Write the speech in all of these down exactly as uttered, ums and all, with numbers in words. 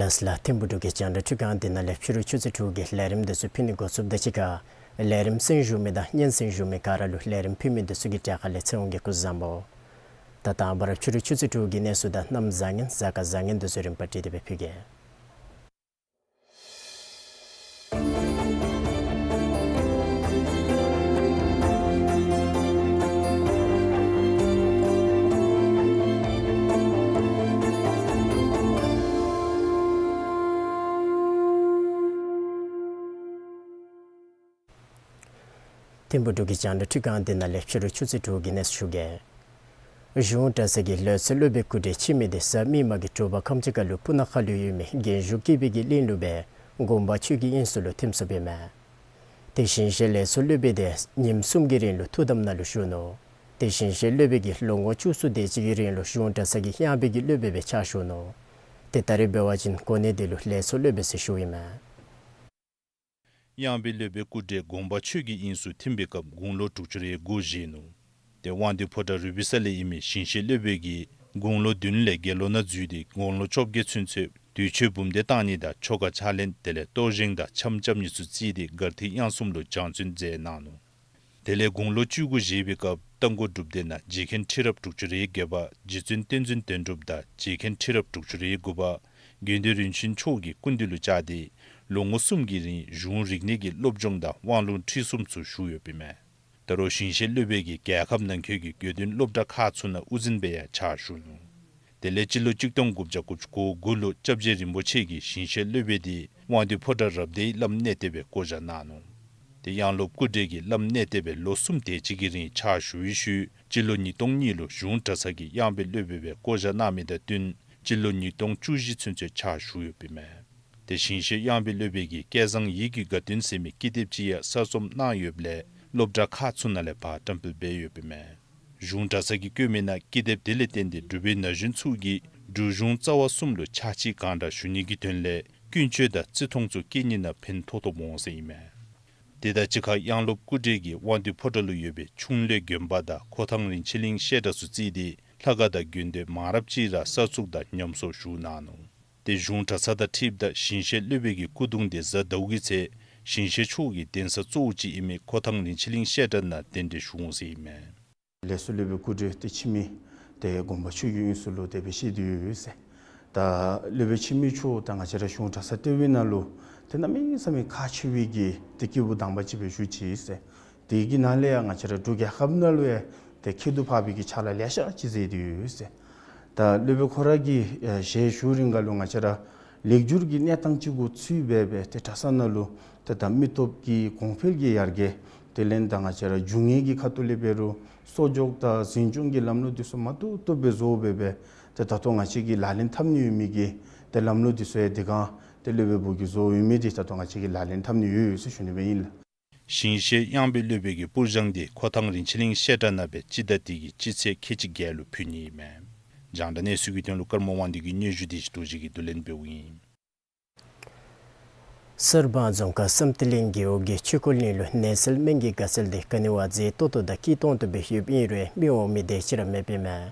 ལགས་ལགས། ཐིམ་ཕུག་འབྲུག་གི་རྒྱང་བསྒྲགས་ཁྲི་ཁང་འདི་ནང་ལས་ཕྱི་རུ་ཆུ་ཚོད་དྲུག་གི་ལས་རིམ་འདི་ཚུ་ཕུལ་ནི་འགོ་བཙུགསཔ་དང་གཅིག་ཁར་ལས་རིམ་གསན་བཞུགས་མི་དང་སྙན་གསན་བཞུགས་མི་ག་ར་ལུ་ལས་རིམ་ཕུལ་མི་འདི་ཚུ་གི་གྲལ་ཁ་ལས་ཚེ་དབང་གིས་སྐུ་གཟུགས་བཟང་པོ། ད་དང་པ་ར་ཕྱི་རུ་ཆུ་ཚོད་དྲུག་གི་གནས་ཚུལ་དང་གནམ་བཟང་ངན་གཟའ་སྐར་བཟང་ངན་འདི་ཚུ་རིམ་པ་བསྒྲིགས་ཏེ་སྦེ་ཕུལ་གེ། ཐིམ་ཕུག་འབྲུག་གི་རྒྱང་བསྒྲགས་ཁྲི་ཁང་འདི་ནང་ལས་ཕྱི་རུ་ཆུ་ཚོད་དྲུག་གི་གནས་ཚུལ་ཞུ་གེ། གཞུང་གྲྭ་ཚང་གི་ལས་ཚོགས་སློབ་དཔོན་སྐུ་བགྲེས་འཆི་མེད་འདི་གཟའ་མིག་དམར་གྱི་དྲོ་པ་ཁམས་ཅིག་ཁ་ལུ་སྤུ་ན་ཁ་ལུ་ཡོད་མི་རྒྱན་ཞུ་ཀི་པི་གི་གླིང་ལུ་སྦེ་དགོངས་པ་ཆོས་ཀྱི་དབྱིངས་སུ་ལུ་ཐིམ་སོཔ་ཨིན་མས། དེ་བཞིན་གཤེགས་ལས་ཚོགས་སློབ་དཔོན་འདི་ཉིནམ་གསུམ་གྱི་རིང་ལུ་ཐུགས་དམ་ནང་ལུ་བཞུགས་ནུག། དེ་བཞིན་གཤེགས་སློབ་དཔོན་གྱིས་ལོ་ངོ་བཅུ་གསུམ་དེ་ཅིག་གི་རིང་ལུ་གཞུང་གྲྭ་ཚང་གི་གཡང་འབུལ་གྱི་སློབ་དཔོན་སྦེ་ཕྱག་ཞུ་ནུག། དེ་ད་རེས་འབད་བ་ཅིན་གོ་གནས་འདི་ལུ་ལས་ཚོགས་སློབ་དཔོན་ཟེར་ཞུཝ་ཨིན་མས། གཡང་འབུལ་སློབ་དཔོན་སྐུ་བགྲེས་དགོངས་པ་ཆོས་ཀྱི་དབྱིངས་སུ་ཐིམ་པའི་སྐབས་དགུང་ལོ་དྲུག་ཅུ་རེ་དགུ་བཞེས་ནུག། དེ་དབང་འདུས་ཕོ་བྲང་རུ་སྦིས་ས་ལས་ཨིན་མི་ཞིང་གཤེགས་སློབ་དཔོན་གྱིས་དགུང་ལོ་བདུན་ལས་དགེ་སློང་ནང་འཛུལ་ཏེ་དགུང་ལོ་བཅོ་བརྒྱད་ཚུན་ཚོད་དུས་མཆོད་འབུམ་སྡེ་བཏང་ནི་དང་ཆོ་ག་ཕྱག་ལེན་དེ་ལས་གཏོར་བཞེངས་དང་འཆམ་རྐྱབ་ནི་ཚུ་རྩིས་ཏེ་མགར་ཐིག་དབྱངས་གསུམ་ལུ་སྦྱང་བརྩོན་མཛད་གནང་ནུག། དེ་ལས་དགུང་ལོ་བཅུ་དགུ་བཞེས་པའི་སྐབས་རྟ་མགོ་སྒྲུབ་སྡེ་ནང་རྗེ་མཁན་ཁྲི་རབས་དྲུག་ཅུ་རེ་བརྒྱད་པ་རྗེ་བཙུན་བསྟན་འཛིན་དོན་གྲུབ་དང་རྗེ་མཁན་ཁྲི་རབས་དྲུག་ཅུ་རེ་དགུ་པ་དགེ་འདུན་རིན་ཆེན་མཆོག་གི་སྐུ་མདུན་ལུ་བཅར་ཏེ་ལོ་ངོ་གསུམ་གྱི་རིང་གཞུང་རིག་གནས་ཀྱི་སློབ་སྦྱོང་དང་དབང་ལུང་ཁྲིད་གསུམ་ཚུ་ཞུ་ཡོདཔ་ཨིན་མས། ད་རུང་ཞིང་གཤེགས་སློབ་དཔོན་གྱིས་རྒྱལ་ཁབ་ནང་འཁོད་ཀྱི་དགེ་འདུན་སློབ་གྲྭ་ཁག་ཚུ་ནང་དབུ་འཛིན་སྦེ་ཡང་ཕྱག་ཞུ་ནུག། དེ་ལས་སྤྱི་ལོ་གཅིག་སྟོང་དགུ་བརྒྱ་དགུ་བཅུ་གོ་དགུ་ལུ་སྐྱབས་རྗེ་རིན་པོ་ཆེ་གིས་ཞིང་གཤེགས་སློབ་དཔོན་འདི་དབང་འདུས་ཕོ་བྲང་རབ་སྡེའི་བླམ་གནས་བརྟན་སྦེ་བསྐོ་བཞག་གནང་ནུག། དེ་གཡང་སློབ་སྐུ་བགྲེས་ཀྱིས་བླམ་གནས་བརྟན་སྦེ་ལོ་གསུམ་དེ་ཅིག་གི་རིང་ཕྱག་ཞུ་བའི་ཤུལ་སྤྱི་ལོ་ཉིས་སྟོང་གཉིས་ལུ་གཞུང་གྲྭ་ཚང་གི་གཡང་འབུལ་སློབ་དཔོན་སྦེ་བསྐོ་བཞག་གནང་མི་དང་བསྟུན་སྤྱི་ལོ་ཉིས་སྟོང་བཅུ་བཞི་ཚུན་ཚོད་ཕྱག་ཞུ་ཡོདཔ་ཨིན་མས། དེ་ཞིང་གཤེགས་གཡང་འབུལ་སློབ་དཔོན་གྱིས་སྐལ་བཟང་ཡིད་ཀྱི་དགའ་སྟོན་ཟེར་མི་ཀི་དེབ་ཅིག་ཡང་གསར་རྩོམ་གནང་ཡོདཔ་ལས་སློབ་གྲྭ་ཁག་ཚུ་ནང་ལས་ཕར་བཀྲམ་སྤེལ་འབད་ཡོདཔ་ཨིན་མས། གཞུང་གྲྭ་ཚང་གིས་བཀོད་མི་ནང་ཀི་དེབ་དེ་ལས་བརྟེན་ཏེ་འབྲུག་པའི་ན་གཞོན་ཚུ་གིས་འབྲུག་གཞུང་རྩ་བ་གསུམ་ལུ་ཕྱག་ཕྱིད་གང་དྲག་ཞུ་ནི་གི་དོན་ལས་ཀུན་སྤྱོད་དང་བརྩི་མཐོང་ཚུ་བསྐྱེད་ནི་ནང་ཕན་ཐོགས་ཐོགསཔ་འོང་ཟེར་ཨིན་མས། དེ་དང་གཅིག་ཁར་གཡང་སློབ་སྐུ་བགྲེས་ཀྱིས་དབང་འདུས་ཕོ་བྲང་ལུ་ཡོད་པའི་ཁྱུང་ལྷོད་དགོན་པ་དང་ཁོ་ཐང་རིན་ཆེན་གླིང་བཤད་གྲྭ་ཚུ་བརྩིས་ཏེ་ལྷ་ཁང་དང་དགོན་སྡེ་མང་རབས་ཅིག་ར་གསར་བཙུགས་དང་ཉམས་གསོ་ཞུ་གནང་ནུག། དེ་གཞུང་གྲྭ་ཚང་དང་འཁྲིལཝ་ད་ཞིང་གཤེགས་སློབ་དཔོན་གྱི་སྐུ་གདུང་དེ་གཟའ་ཟླཝ་གི་ཚེ་ཞིང་གཤེགས་མཆོག་གི་གདན་ས་གཙོ་བོ་ཅིག་ཨིན་མི་ཁོ་ཐང་རིན་ཆེན་གླིང་བཤད་གྲྭ་ནང་གདན་འདྲེན་ཞུ་འོང་ཟེར་ཨིན་མས། ལས་ཚོགས་སློབ་དཔོན་སྐུ་བགྲེས་དེ་འཆི་མེད་དེ་དགོངས་པ་ཆོས་ཀྱི་དབྱིངས་སུ་ལུ་དེ་སྦེ་གཤེགས་ཏེ་ཡོད་ཟེར། ད་སློབ་དཔོན་འཆི་མེད་མཆོག་ད་ང་བཅས་ར་གཞུང་གྲྭ་ཚང་ལྟེ་བའི་ནང་ལུ་དེ་གནམ་མེད་ས་མེད་ཁག་ཆེ་བའི་གི་དེ་སྐྱེས་བུ་དམ་པ་ཅིག་སྦེ་བཞུགས་ཅི་ཟེར། དེ་གི་ནང་ལས་ཡང་ང་བཅས་ར་འབྲུག་རྒྱལ་ཁབ་ནང་ལུ་ཡང་དེ་ཁྱད་དུ་འཕགས་པའི་གི་ཕྱག་ལཱ་ལེ་ཤ་ཅིག་མཛད་དེ་ཡོད་ཟེར། ད་སློབ་དཔོན་ཁོ་ར་གི་ཞལ་བཞུགས་རིང་ཁ་ལུ་ང་བཅས་ར་ལེགས་སྒྱུར་གྱི་གནས་སྟངས་ཅིག་གུ་ཚུད་སྦེ་སྦེ་དེ་གྲྭ་ཚང་ནང་ལུ་དེ་ད་མི་སྟོབས་ཀྱི་གོང་འཕེལ་གྱི་ཡར་རྒྱས་དེ་ལས་ད་ང་བཅས་ར་རྒྱུ་དངོས་ཀྱི་ཁ་ཐུག་ལས་འབད་རུང་གསོག་འཇོག་དང་འཛིན་སྐྱོང་གི་ལམ་ལུགས་འདི་ཚུ་མ་བཏུབ་བཏུབ་སྦེ་བཟོ་སྦེ་སྦེ་དེ་ད་ལྟོ་ང་བཅས་ཀྱིས་ལག་ལེན་འཐབ་ནི་ཡོད་མི་གི་དེ་ལམ་ལུགས་འདི་ཚུ་ཡང་དེ་སྒང་དེ་སློབ་དཔོན་བུ་གིས་བཟོ་ཡོད་མི་འདི་ད་ལྟོ་ང་བཅས་ཀྱིས་ལག་ལེན་འཐབ་ནི་ཡོད་ཟེར་ཞུ་ནི་སྦེ་ཨིན་ལགས། ཞིང་གཤེགས་གཡང་འབུལ་སློབ་དཔོན་གྱི་སྤུར་སྦྱང་འདི་ཁོ་ཐང་རིན་ཆེན་གླིང་བཤད་གྲྭ་ནང་སྦེ་སྤྱི་ཟླ་འདི་གི་སྤྱི་ཚེས་ཁལ་གཅིག་བརྒྱད་ལུ་ཕུལ་ནི་ཨིན་མས། རྒྱང་བསྒྲགས་གནས་ཚུལ་གྱི་དོན་ལུ་ཀརྨ་དབང་འདུས་ཀྱི་སྙན་ཞུ་འདི་ཞུ་དོ་ཅིག་གིས་བསྡུ་ལེན་འབདཝ་ཨིན། གསར་སྤང་རྫོང་ཁག་བསམ་གཏན་གླིང་རྒེད་འོག་གི་ཆོས་འཁོར་གླིང་ལུ་ནད་སེལ་སྨན་གྱི་དགའ་ཚལ་འདི་ག་ནི་བ་མཛེས་ཏོག་ཏོ་དང་སྐྱིད་ཏོང་ཏོ་སྦེ་ཡོདཔ་ཨིན་རུང་མི་འོང་མི་དེ་ཅིག་ར་མེདཔ་ཨིན་མས།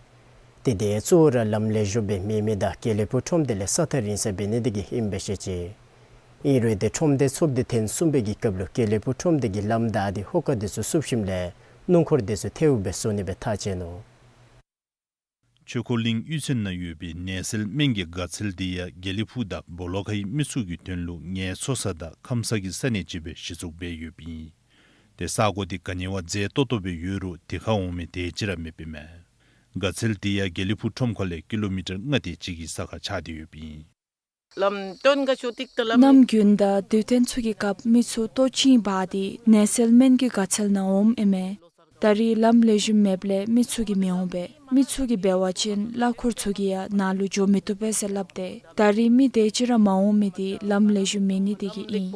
དེ་དེ་གཙོ་བོ་ར་ལམ་ལེགས་ཤོམ་སྦེ་མེད་མི་དང་དགེ་ལེགས་ཕུག་ཁྲོམ་སྡེ་ལས་ས་ཐག་རིང་ས་འབད་ནི་དེ་གིས་ཨིན་པས་ཟེར་བཤད་ཅི། ཨིན་རུང་དེ་ཁྲོམ་སྡེ་ཚོགས་འདུ་ཐེངས་གསུམ་པའི་གི་སྐབས་ལུ་དགེ་ལེགས་ཕུག་ཁྲོམ་སྡེ་གི་ལམ་བདའ་སྟེ་ཧོ་ཀ་དེ་ཚུ་བསུབ་ཞིནམ་ལས་སྣུམ་འཁོར་དེ་ཚུ་ཐལཝ་སྦེ་བཟོ་ནི་སྦེ་ཐག་བཅད་ནུག། ཆོས་འཁོར་གླིང་གཡུས་ཚན་ནང་ཡོད་པའི་ནད་སེལ་སྨན་གྱི་དགའ་ཚལ་འདི་ཡང་དགེ་ལེགས་ཕུག་དང་སྦོ་ལོགས་ཁའི་མི་ཚུ་གི་དོན་ལུ་ངལ་འཚོ་ས་དང་ཁམས་སངས་ཀྱི་ས་གནས་ཅིག་སྦེ་གཞི་བཙུགས་འབད་ཡོདཔ་ཨིན། དེ་ས་གོ་འདི་ག་ནི་བ་མཛེས་ཏོག་ཏོ་སྦེ་ཡོད་རུང་དེ་ཁར་འོང་མི་དེ་ཅིག་ར་མེདཔ་ཨིན་མས། དགའ་ཚལ་འདི་ཡང་དགེ་ལེགས་ཕུག་ཁྲོམ་ཁ་ལས་ཀི་ལོ་མི་ཊར་ལྔ་དེ་ཅིག་གི་ས་ཁར་ཆགས་ཏེ་ཡོདཔ་ཨིན། གནམ་དགུན་དང་དུས་སྟོན་ཚུ་གི་སྐབས་མི་ཚུ་ལྟོ་ཆས་འབག་སྟེ་ནད་སེལ་སྨན་གྱི་དགའ་ཚལ་ནང་འོངམ་ཨིན་མས། ད་རེས་ལམ་ལེགས་ཤོམ་མེདཔ་ལས་མི་ཚུ་གིས་མི་འོང་པས། མི་ཚུ་གིས་འབད་བ་ཅིན་གླ་འཁོར་ཚུ་གིས་ཡང་ནཱ་ལུ་འགྱོ་མི་བཏུབ་པས་ཟེར་སླབ་སྟེ་ད་རེས་མི་དེ་ཅིག་ར་མ་འོང་མི་དེ་ལམ་ལེགས་ཤོམ་མེད་ནི་དེ་གིས་ཨིན།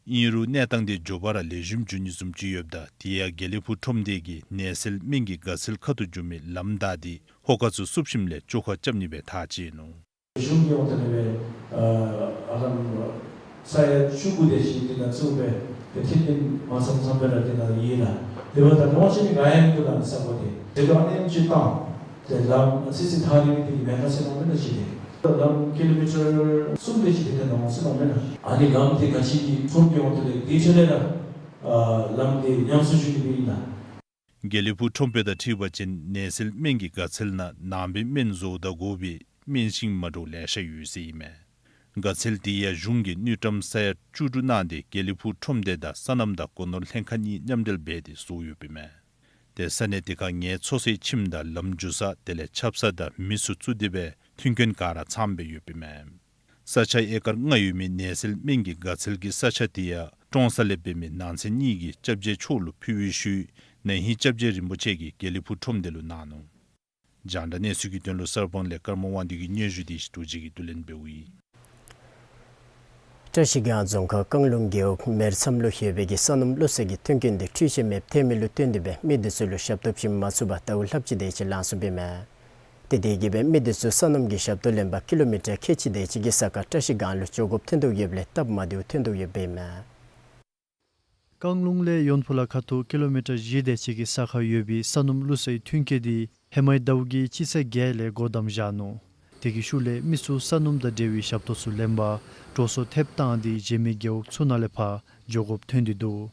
ཨིན་རུང་གནས་སྟངས་དེ་མགྱོགས་པ་ར་ལེགས་ཤོམ་འགྱོ་ནི་བཟུམ་ཅིག་ཡོདཔ་ད་དེ་ཡང་དགེ་ལེགས་ཕུག་ཁྲོམ་སྡེ་གིས་ནད་སེལ་སྨན་གྱི་དགའ་ཚལ་ཁ་ཐུག་འགྱོ་མི་ལམ་བདའ་སྟེ་ཧོ་ཀ་ཚུ་བསུབ་ཞིནམ་ལས་བཅོ་ཁ་རྐྱབ་ནི་སྦེ་ཐག་བཅད་ནུག། གཞུང་གི་འོག་ཏུ་ནི་སྦེ་ཨ་ལམ་ས་ཡ་བཅུ་དགུ་དེ་ཅིག་དེ་ནང་བཙུགས་སྦེ་དེ་ཐིམ་ཐིམ་མ་ཚངམ་ཚངམ་སྦེ་ར་དེ་ནང་ཡོད་ལགས། དེ་འབདཝ་ད་ནོར་ཅིག་ནི་ག་ཡང་མིན་འདུག་ལགས། ས་གོ་དེ་དེ་ལུ་ཨ་ནེམ་ཅིག་བཏང་། དེ་ལམ་སི་སི་ཐག་རིང་དེ་གི་མེན་ན་ཟེར་མནོཝ་མེན་ན་ཅིག་དེ། ལམ་ཀི་ལོ་མི་ཊར་གསུམ་དེ་ཅིག་དེ་ནང་འོང་ཟེར་མནོཝ་མེན་ན། ཨ་ནི་ལམ་དེ་ག་ཅི་གི་ཁྲོམ་གྱི་འོག་ཏུ་ལས་དེ་ཚུ་ལས་ར་ཨ་ལམ་དེ་ཉམས་གསོ་ཞུ་ནི་སྦེ་ཨིན་ལགས། དགེ་ལེགས་ཕུག་ཁྲོམ་དཔོན་དང་འཁྲིལ་བ་ཅིན་ནད་སེལ་སྨན་གྱི་དགའ་ཚལ་ནང་ནང་པའི་སྨན་བཟོཝ་ད་དགོ་པའི་སྨན་ཤིང་མ་འདྲཝ་ལེ་ཤ་ཡོད་ཟེར་ཨིན་མས། དགའ་ཚལ་དེ་ཡང་གཞུང་གིས་དངུལ་ཀྲམ་ས་ཡ་བཅུ་དྲུག་གནང་སྟེ་དགེ་ལེགས་ཕུག་ཁྲོམ་སྡེ་དང་སོ་ནམ་དང་སྒོ་ནོར་ལྷན་ཁག་གཉིས་མཉམ་འབྲེལ་འབད་དེ་བཟོ་ཡོདཔ་ཨིན་མས། དེ་ས་གནས་དེ་ཁར་ངལ་འཚོ་སའི་ཁྱིམ་དང་ལམ་འགྱོ་ས་དེ་ལས་ཆབ་གསང་དང་མི་སུ་བཙུགས་ཏེ་སྦེ་མཐུན་རྐྱེན་ག་ར་ཚངམ་སྦེ་ཡོདཔ་ཨིན་མས། ས་ཆ་ཨེ་ཀར་ལྔ་ཡོད་མི་ནད་སེལ་སྨན་གྱི་དགའ་ཚལ་གྱི་ས་ཆ་དེ་ཡང་ཀྲོང་གསར་ལས་འབད་མི་ནང་ཚན་གཉིས་ཀྱིས་སྐྱབས་རྗེ་མཆོག་ལུ་ཕུལ་བའི་ཤུལ་ན་ཧིང་སྐྱབས་རྗེ་རིན་པོ་ཆེ་གིས་དགེ་ལེགས་ཕུག་ཁྲོམ་སྡེ་ལུ་གནང་ནུག། རྒྱང་བསྒྲགས་གནས་ཚུལ་གྱི་དོན་ལུ་གསར་སྤང་ལས་ཀརྨ་དབང་འདུས་ཀྱི་སྙན་ཞུ་དེ་ཞུ་དོ་ཅིག་གིས་བསྡུ་ལེན་འབདཝ་ཨིན། བཀྲ་ཤིས་སྒང་རྫོང་ཁག་རྐང་ལུང་རྒེད་འོག་མེར་མཚམས་ལུ་ཡོད་པའི་གི་སོ་ནམ་བླུག་སའི་གི་མཐུན་རྐྱེན་དེ་འཕྲུལ་ཆས་མེདཔ་ཐལ་མི་ལུ་བརྟེན་ཏེ་སྦེ་མི་དེ་ཚུ་ལུ་ཞབས་ཏོག་བྱིན་མ་ཚུགས་པར་ཟླཝ་ལྷགཔ་ཅིག་དེ་ཅིག་ལང་སོཔ་ཨིན་མས། དེ་དེ་གིས་སྦེ་མི་དེ་ཚུ་སོ་ནམ་གྱི་ཞབས་ཏོག་ལེན་པར་ཀི་ལོ་མི་ཊར་ཁལ་གཅིག་དེ་ཅིག་གི་ས་ཁར་བཀྲ་ཤིས་སྒང་ལུ་འགྱོ་དགོཔ་ཐོན་དོ་ཡོདཔ་ལས་སྟབས་མ་བདེཝ་ཐོན་དོ་ཡོདཔ་ཨིན་མས། རྐང་ལུང་ལས་ཡོན་ཕུ་ལ་ཁ་ཐུག་ཀི་ལོ་མི་ཊར་བཞི་དེ་ཅིག་གི་ས་ཁར་ཡོད་པའི་སོ་ནམ་བླུག་སའི་མཐུན་རྐྱེན་དེ་ཧེ་མའི་ཟླཝ་གི་སྤྱི་ཚེས་བརྒྱད་ལས་སྒོ་བསྡམས་བཞག་ནུག། དེ་གི་ཤུལ་ལས་མི་ཚུ་སོ་ནམ་དང་འབྲེལ་བའི་ཞབས་ཏོག་ཚུ་ལེན་པར་འགྲོ་སོང་ཐེབས་བཏང་སྟེ་གཞན་མི་རྒེད་འོག་ཚུ་ནང་ལས་ཕར་འགྱོ་དགོཔ་ཐོན་ཏེ་འདུག།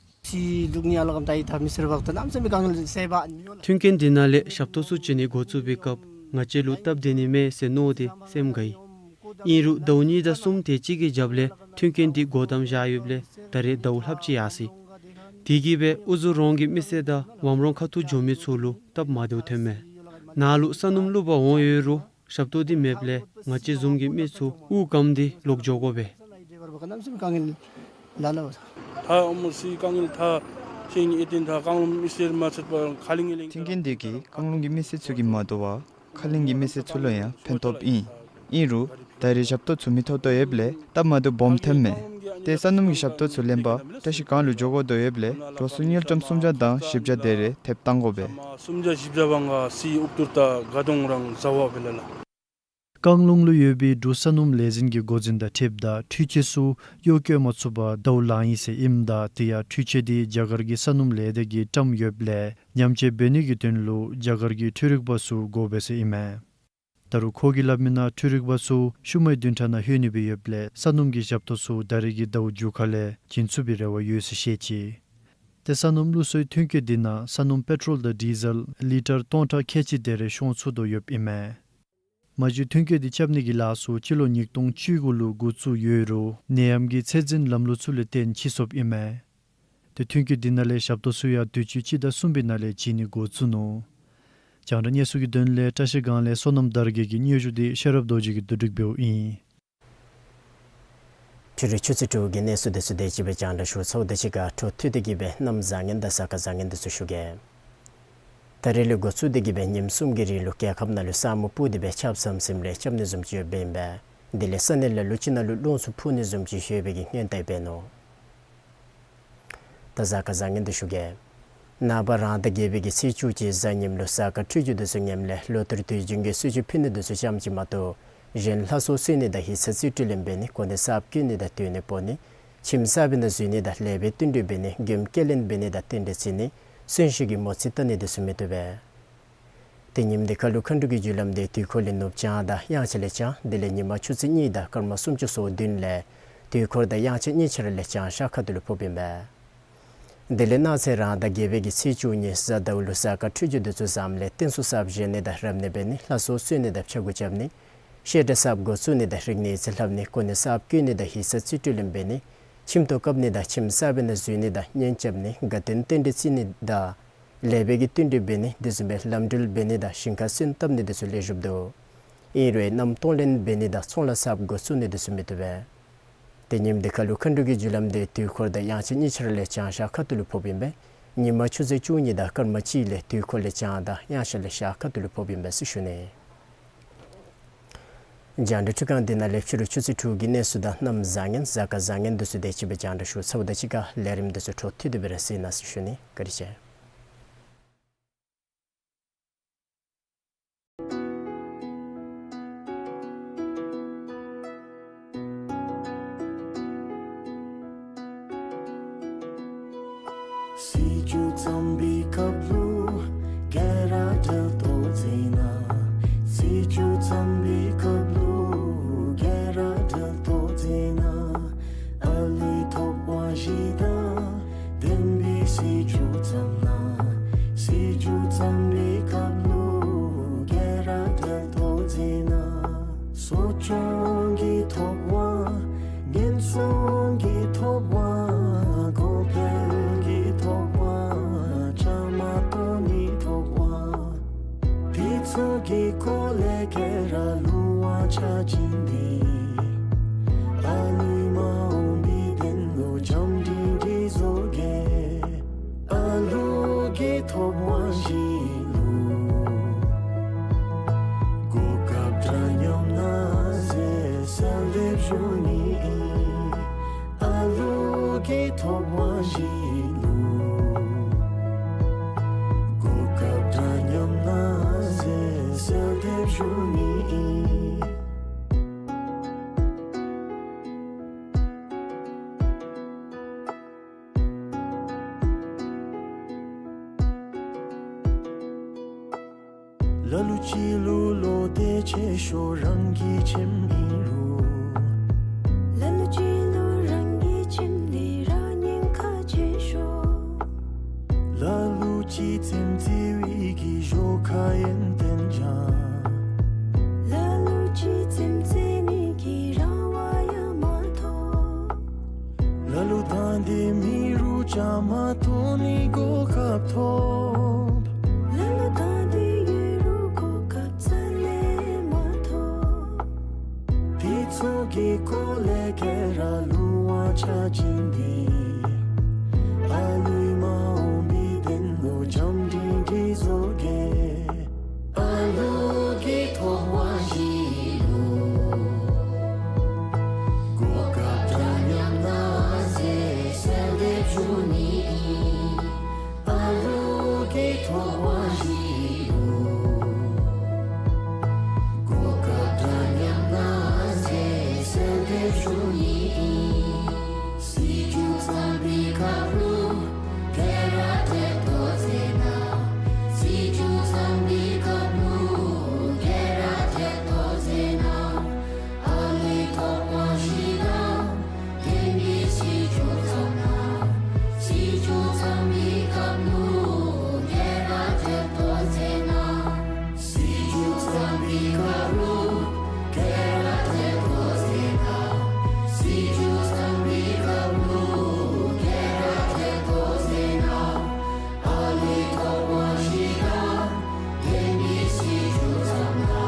མཐུན་རྐྱེན་དེ་ནང་ལས་ཞབས་ཏོག་ཚུ་བྱིན་ནི་འགོ་བཙུགས་པའི་སྐབས་ང་བཅས་ལུ་སྟབས་བདེ་ནི་མས་ཟེར་མནོ་སྟེ་སེམས་དགའ་ཡི། ཨིན་རུང་ཟླཝ་གཉིས་དང་གསུམ་དེ་ཅིག་གི་རྒྱབ་ལས་མཐུན་རྐྱེན་དེ་སྒོ་བསྡམས་བཞག་ཡོདཔ་ལས་ད་རེས་ཟླཝ་ལྷགཔ་ཅིག་ཡར་སོ་ཡི། དེ་གིས་སྦེ་དབུ་ཟུར་རོང་གི་མི་སེར་དང་ཝམ་རོང་ཁ་ཐུག་འགྱོ་མི་ཚུ་ལུ་སྟབས་མ་བདེཝ་ཐོནམ་མས། ནཱ་ལུ་སོ་ནམ་བླུག་པར་འོང་ཡོད་རུང་ཞབས་ཏོག་དེ་མེདཔ་ལས་ང་བཅས་བཟུམ་གྱི་མི་ཚུ་དབུགས་སྐམ་སྟེ་ལོག་འགྱོ་དགོ་པས། མཐུན་རྐྱེན་དེ་གིས་རྐང་ལུང་མི་སེར་ཚུ་གིས་མ་དོ་བར་ཁ་གླིང་གི་མི་སེར་ཚུ་གི་མ་དོ་བར་ཁ་གླིང་གི་མི་སེར་ཚུ་ལུ་ཡང་ཕན་ཐོགས་ཨིན། ཨིན་རུང་ད་རེས་ཞབས་ཏོག་ཚུ་མི་ཐོབ་དོ་ཡོདཔ་ལས་སྟབས་མ་བདེཝ་སྦོམ་ཐོནམ་མས། ཏེ་སོ་ནམ་གྱི་ཞབས་ཏོག་ཚུ་ལེན་པར་བཀྲ་ཤིས་སྒང་ལུ་འགྱོ་དགོ་དོ་ཡོདཔ་ལས་འགྲོ་སོང་དངུལ་ཀྲམ་སུམ་བརྒྱ་དང་བཞི་བརྒྱ་དེ་རེ་ཐེབས་གཏང་དགོ་པས། རྐང་ལུང་ལུ་ཡོད་པའི་འབྲུག་སོ་ནམ་ལས་འཛིན་གྱི་འགོ་འཛིན་དང་འཁྲིལཝ་ད་འཕྲུལ་ཆས་ཚུ་གཡོག་བཀོལ་མ་ཚུགས་པར་ཟླཝ་ལང་ཡི་ཟེར་ཨིནམ་ད་དེ་ཡང་འཕྲུལ་ཆས་དེ་རྒྱ་གར་གྱི་སོ་ནམ་ལས་སྡེ་གིས་བཀྲམ་ཡོདཔ་ལས་ཉམས་བཅོས་འབད་ནི་གི་དོན་ལུ་རྒྱ་གར་གྱི་འཕྲུལ་རིག་པ་ཚུ་དགོ་པས་ཟེར་ཨིན་མས། ད་རུང་ཁོ་གིས་སླབ་མི་ནང་འཕྲུལ་རིག་པ་ཚུ་ཤུལ་མའི་བདུན་ཕྲག་ནང་ལྷོད་ནི་སྦེ་ཡོདཔ་ལས་སོ་ནམ་གྱི་ཞབས་ཏོག་ཚུ་ད་རེས་ཀྱི་ཟླཝ་མཇུག་ཁ་ལས་བྱིན་ཚུགས་པའི་རེ་བ་ཡོད་ཟེར་བཤད་ཅི། ཏེ་སོ་ནམ་བླུག་སའི་མཐུན་རྐྱེན་དེ་ནང་སོ་ནམ་པེ་ཊོལ་དང་ཌི་ཟེལ་ལི་ཊར་སྟོང་ཕྲག་ཁལ་གཅིག་དེ་རེ་ཤོང་ཚུགས་དོ་ཡོདཔ་ཨིན་མས། མ་གཞི་མཐུན་རྐྱེན་དེ་རྐྱབ་ནི་གི་ལཱ་ཚུ་སྤྱི་ལོ་ཉིས་སྟོང་བཅུ་དགུ་ལུ་འགོ་བཙུགས་ཡོད་རུང་ནད་ཡམས་ཀྱི་ཚད་འཛིན་ལམ་ལུགས་ཚུ་ལས་བརྟེན་ཕྱིས་སོཔ་ཨིན་མས། ཏེ་མཐུན་རྐྱེན་དེ་ནང་ལས་ཞབས་ཏོག་ཚུ་ཡང་དུས་ཅི་སྤྱི་ཟླ་གསུམ་པའི་ནང་ལས་བྱིན་ནི་འགོ་བཙུགས་ནུག། རྒྱང་བསྒྲགས་གནས་ཚུལ་གྱི་དོན་ལས་བཀྲ་ཤིས་སྒང་ལས་བསོད་ནམས་དར་རྒྱས་ཀྱི་སྙན་ཞུ་དེ་ཤེས་རབ་རྡོ་རྗེ་གིས་བསྡུ་སྒྲིག་འབདཝ་ཨིན། འཕྲུལ་རིག་ཆུ་ཚོད་དྲུག་གི་གནས་ཚུལ་དེ་ཚུ་དེ་ཅིག་སྦེ་རྒྱང་བསྒྲགས་ཞུ་ཚརཝ་དང་གཅིག་ཁར་འཕྲོ་མཐུད་དེ་གི་སྦེ་གནམ་བཟང་ངན་དང་གཟའ་སྐར་བཟང་ངན་དེ་ཚུ་ཞུ་གེ། ད་རེས་ལས་འགོ་བཙུགས་ཏེ་གི་སྦེ་ཉིནམ་གསུམ་གྱི་རིང་ལུ་རྒྱལ་ཁབ་ནང་ལུ་ས་སྨུག་སྤུབས་ཏེ་སྦེ་ཆརཔ་ཟམ་ཟིམ་རེ་རྐྱབ་ནི་བཟུམ་ཅིག་ཡོདཔ་ཨིན་པས། དེ་ལས་ས་གནས་ལ་ལུ་ཅིག་ནང་ལུ་རླུང་འཚུབ་འཕུ་ནི་བཟུམ་ཅིག་ཡོད་པའི་གི་སྔོན་བརྡ་འབད་ནུག། ད་གཟའ་སྐར་བཟང་ངན་དེ་ཞུ་གེ། ནངས་པ་རང་ཟླ་བརྒྱད་པའི་གི་ཚེས་བཅུ་གཅིག་གཟའ་ཉིམ་ལུ་གཟའ་སྐར་འཕྲོད་སྦྱོར་འདི་ཚུ་ངནམ་ལས་ལོ་ལྟར་དུས་རྒྱུན་གྱི་གསོལ་མཆོད་ཕུལ་ནི་འདི་ཚུ་ཙམ་ཅིག་མ་གཏོགས་གཞན་ལྷ་སྲུང་གསོལ་ནི་དང་ཡིག་ཚང་རྩིས་སྤྲོད་ལེན་འབད་ནི་གོ་གནས་གསརཔ་བསྐོ་ནི་དང་སྡོད་གནས་སྤོ་ནི་ཁྱིམ་གསར་པའི་ནང་འཛུལ་ནི་དང་ལེགས་པའི་བསྟུན་གྲོས་འབད་ནི་མགྱོནམ་སྐྱེལ་ལེན་འབད་ནི་དང་རྟེན་འབྲེལ་བརྩི་ནི་གསོན་གཤིན་གྱི་མོ་རྩིས་བལྟ་ནི་འདི་ཚུ་མི་བཏུབ་པས། ཏེ་ཉིནམ་འདི་ཁ་ལུ་མཁའ་འགྲོ་གི་རྒྱུ་ལམ་འདི་དུས་འཁོར་ལས་ནུབ་བྱང་དང་དབྱངས་འཆར་ལས་བྱང་དེ་ལས་ཉི་མ་ཆུ་ཚོད་གཉིས་དང་སྐར་མ་སུམ་ཅུ་སོ་བདུན་ལས་དུས་འཁོར་དང་དབྱངས་འཆར་གཉིས་ཆ་ར་ལས་བྱང་ཤར་ཁ་ཐུག་ལུ་ཕོགཔ་ཨིན་པས། དེ་ལས་གནངས་ཚེ་རང་ཟླ་བརྒྱད་པའི་གི་ཚེས་བཅུ་གཉིས་གཟའ་ཟླཝ་ལུ་གཟའ་སྐར་འཕྲོད་སྦྱོར་འདི་ཚུ་བཟངམ་ལས་རྟེན་གསུམ་གསརཔ་བཞེངས་ནི་དང་རབ་གནས་འབད་ནི་ལྷ་སྲུང་གསོལ་ནི་དང་ཕྱག་འགུགས་རྐྱབ་ནི་བཤད་གྲྭ་གསརཔ་འགོ་བཙུགས་ནི་དང་རིག་གནས་ཡིག་ཚང་ལྷབ་ནི་གོ་གནས་གསརཔ་བསྐོ་ནི་དང་ཡིག་ཚང་རྩིས་སྤྲོད་ལེན་འབད་ནི་ཁྱིམ་ཐོག་བཀབ་ནི་དང་ཁྱིམ་གསར་པའི་ནང་འཛུལ་ནི་དང་གཉེན་རྐྱབ་ནི་དགའ་སྟོན་རྟེན་འབྲེལ་བརྩི་ནི་དང་ལེགས་པའི་གི་བསྟུན་གྲོས་འབད་ནི་དེ་བཟུམ་སྦེ་ལམ་འགྲུལ་འབད་ནི་དང་ཞིང་ཁ་སོན་བཏབ་ནི་འདི་ཚུ་ལེགས་ཤོམ་འདུག། ཨིན་རུང་གནམ་གཏོང་ལེན་འབད་ནི་དང་ཚོང་ལཱ་གསརཔ་འགོ་བཙུགས་ནི་འདི་ཚུ་མི་བཏུབ་པས། ཏེ་ཉིནམ་འདི་ཁ་ལུ་མཁའ་འགྲོ་གི་རྒྱུ་ལམ་འདི་དུས་འཁོར་དང་དབྱངས་འཆར་གཉིས་ཆ་ར་ལས་བྱང་ཤར་ཁ་ཐུག་ལུ་ཕོགཔ་ཨིན་པས། ཉི་མ་ཆུ་ཚོད་བཅུ་གཉིས་དང་སྐར་མ་གཅིག་ལས་དུས་འཁོར་ལས་བྱང་དང་དབྱངས་འཆར་ལས་ཤར་ཁ་ཐུག་ལུ་ཕོགཔ་ཨིན་པས་ཟེར་ཞུ་ནི། རྒྱང་བསྒྲགས་འཕྲུལ་ཁང་འདི་ནང་ལས་ཕྱི་རུ་ཆུ་ཚོད་དྲུག་གི་གནས་ཚུལ་དང་གནམ་བཟང་ངན་གཟའ་སྐར་བཟང་ངན་འདི་ཚུ་དེ་ཅིག་སྦེ་རྒྱང་བསྒྲགས་ཞུ་ཚརཝ་དང་གཅིག་ཁར་ལས་རིམ་འདི་ཚུ་འཕྲོ་མཐུད་དེ་སྦེ་ར་གཟིགས་གནང་ཟེར་ཞུ་ནི། བཀའ་དྲིན་ཆེ། སྲིད་བྱུས་བརྩམས་པའི་སྐབས་ལུ་རྒྱལ་ར་བསྒྲལ་དོ་ཟེར་ན། སྲིད་བྱུས་བརྩམས་པའི་སྐབས་ལུ་རྒྱལ་ར་བསྒྲལ་དོ་ཟེར་ན། ཨ་ལུའི་ཐོབ་དབང་བཞི་དང་ལྡན་པའི་སྲིད་བྱུས་བརྩམས་ན། སྲིད་བྱུས་བརྩམས་པའི་སྐབས་ལུ་རྒྱལ་ར་བསྒྲལ་དོ་ཟེར་ན། གསོ་སྐྱོང་གི་ཐོབ་དབང་། ངན་སོང་གི་ཐོབ་དབང་། གོང་འཕེལ་གྱི་ཐོབ་དབང་། བཅའ་མར་གཏོགས་ནི་ཐོབ་དབང་། དེ་ཚུ་གི་སྐོར་ལས་ག་ར་ལུང་དབང་ཆ་བྱིན་ཏེ་ཨ་ལུའི་མ་འོངས་པའི་དོན་ལུ་བྱམས་སྒྲིང་སྒྲི་བཟོ་གེ། ཨ་ལུ་གི་ཐོབ་དབང་བཞི་ལུ་གོ་སྐབས་འདྲ་མཉམ་གནང་ཟེར་གསོལ་འདེབས་ཞུ་ནི་ཨིན། ཨ་ལུ་གི་ཐོབ་དབང་བཞི་ལུ་གོ་སྐབས་འདྲ་མཉམ་གནང་ཟེར་གསོལ་འདེབས་ཞུ་ནི་ཨིན། ལ་ལུ་ཅིག་ལུ་བློ་གཏད་ཆེ་ཤོས་རང་གི་ཁྱིམ་ཨིན་རུང་། ལ་ལུ་ཅིག་ལུ་རང་གི་ཁྱིམ་འདི་ར་ཉེན་ཁ་ཆེ་ཤོས། ལ་ལུ་ཅིག་རྩེདམོ་རྩེ་བའི་གི་གཞོགས་ཁར་ཡོན་ཏན་སྦྱང་། ལ་ལུ་ཅིག་རྩེདམོ་རྩེ་ནི་གི་རང་དབང་ཡང་མ་ཐོབ། ལ་ལུ་དང་འདོད་མེད་རུང་བཅའ་མར་གཏོགས་ནི་གོ་སྐབས་ཐོབ། ལ་ལུ་དང་འདོད་ཡོད་རུང་གོ་སྐབས་རྩ་ལས་མ་ཐོབ། དེ་ཚུ་གི་སྐོར་ལས་ག་ར་ལུང་དབང་ཆ་བྱིན་ཏེ་ཨ་ལུའི་མ་འོངས་པའི་དོན་ལུ་བྱམས་སྒྲིང་སྒྲི་བཟོ་གེ། ཨ་ལུ་གི་ཐོབ་དབང་བཞི་ལུ་གོ་སྐབས་འདྲ་མཉམ་གནང་ཟེར་གསོལ་འདེབས་ཞུ་ནི་ཨིན། ཨ་ལུ་གི་ཐོབ་དབང་བཞི་ལུ་གོ་སྐབས་འདྲ་མཉམ་གནང་ཟེར་གསོལ་འདེབས་ཞུ་ནི་ཨིན། སྲིད་བྱུས་བརྩམས་པའི་སྐབས་ལུ་རྒྱལ་ར་བསྒྲལ་དོ་ཟེར་ན། སྲིད་བྱུས་བརྩམས་པའི་སྐབས་ལུ་རྒྱལ་ར་བསྒྲལ་དོ་ཟེར་ན། ཨ་ལུའི་ཐོབ་དབང་བཞི་དང་ལྡན་པའི་སྲིད་བྱུས་བརྩམས་ན། སྲིད་བྱུས་བརྩམས་པའི་སྐབས་ལུ་རྒྱལ་ར་བསྒྲལ་དོ་ཟེར་ན། སྲིད་བྱུས་བརྩམས་པའི་སྐབས་ལུ་རྒྱལ་ར་བསྒྲལ་དོ་ཟེར་ན། སྲིད་བྱུས་བརྩམས་པའི་སྐབས་ལུ་རྒྱལ་ར་བསྒྲལ་དོ་ཟེར་ན། ཨ་ལུའི་ཐོབ་དབང་བཞི་དང་ལྡན་པའི་སྲིད་བྱུས་བརྩམས་ན།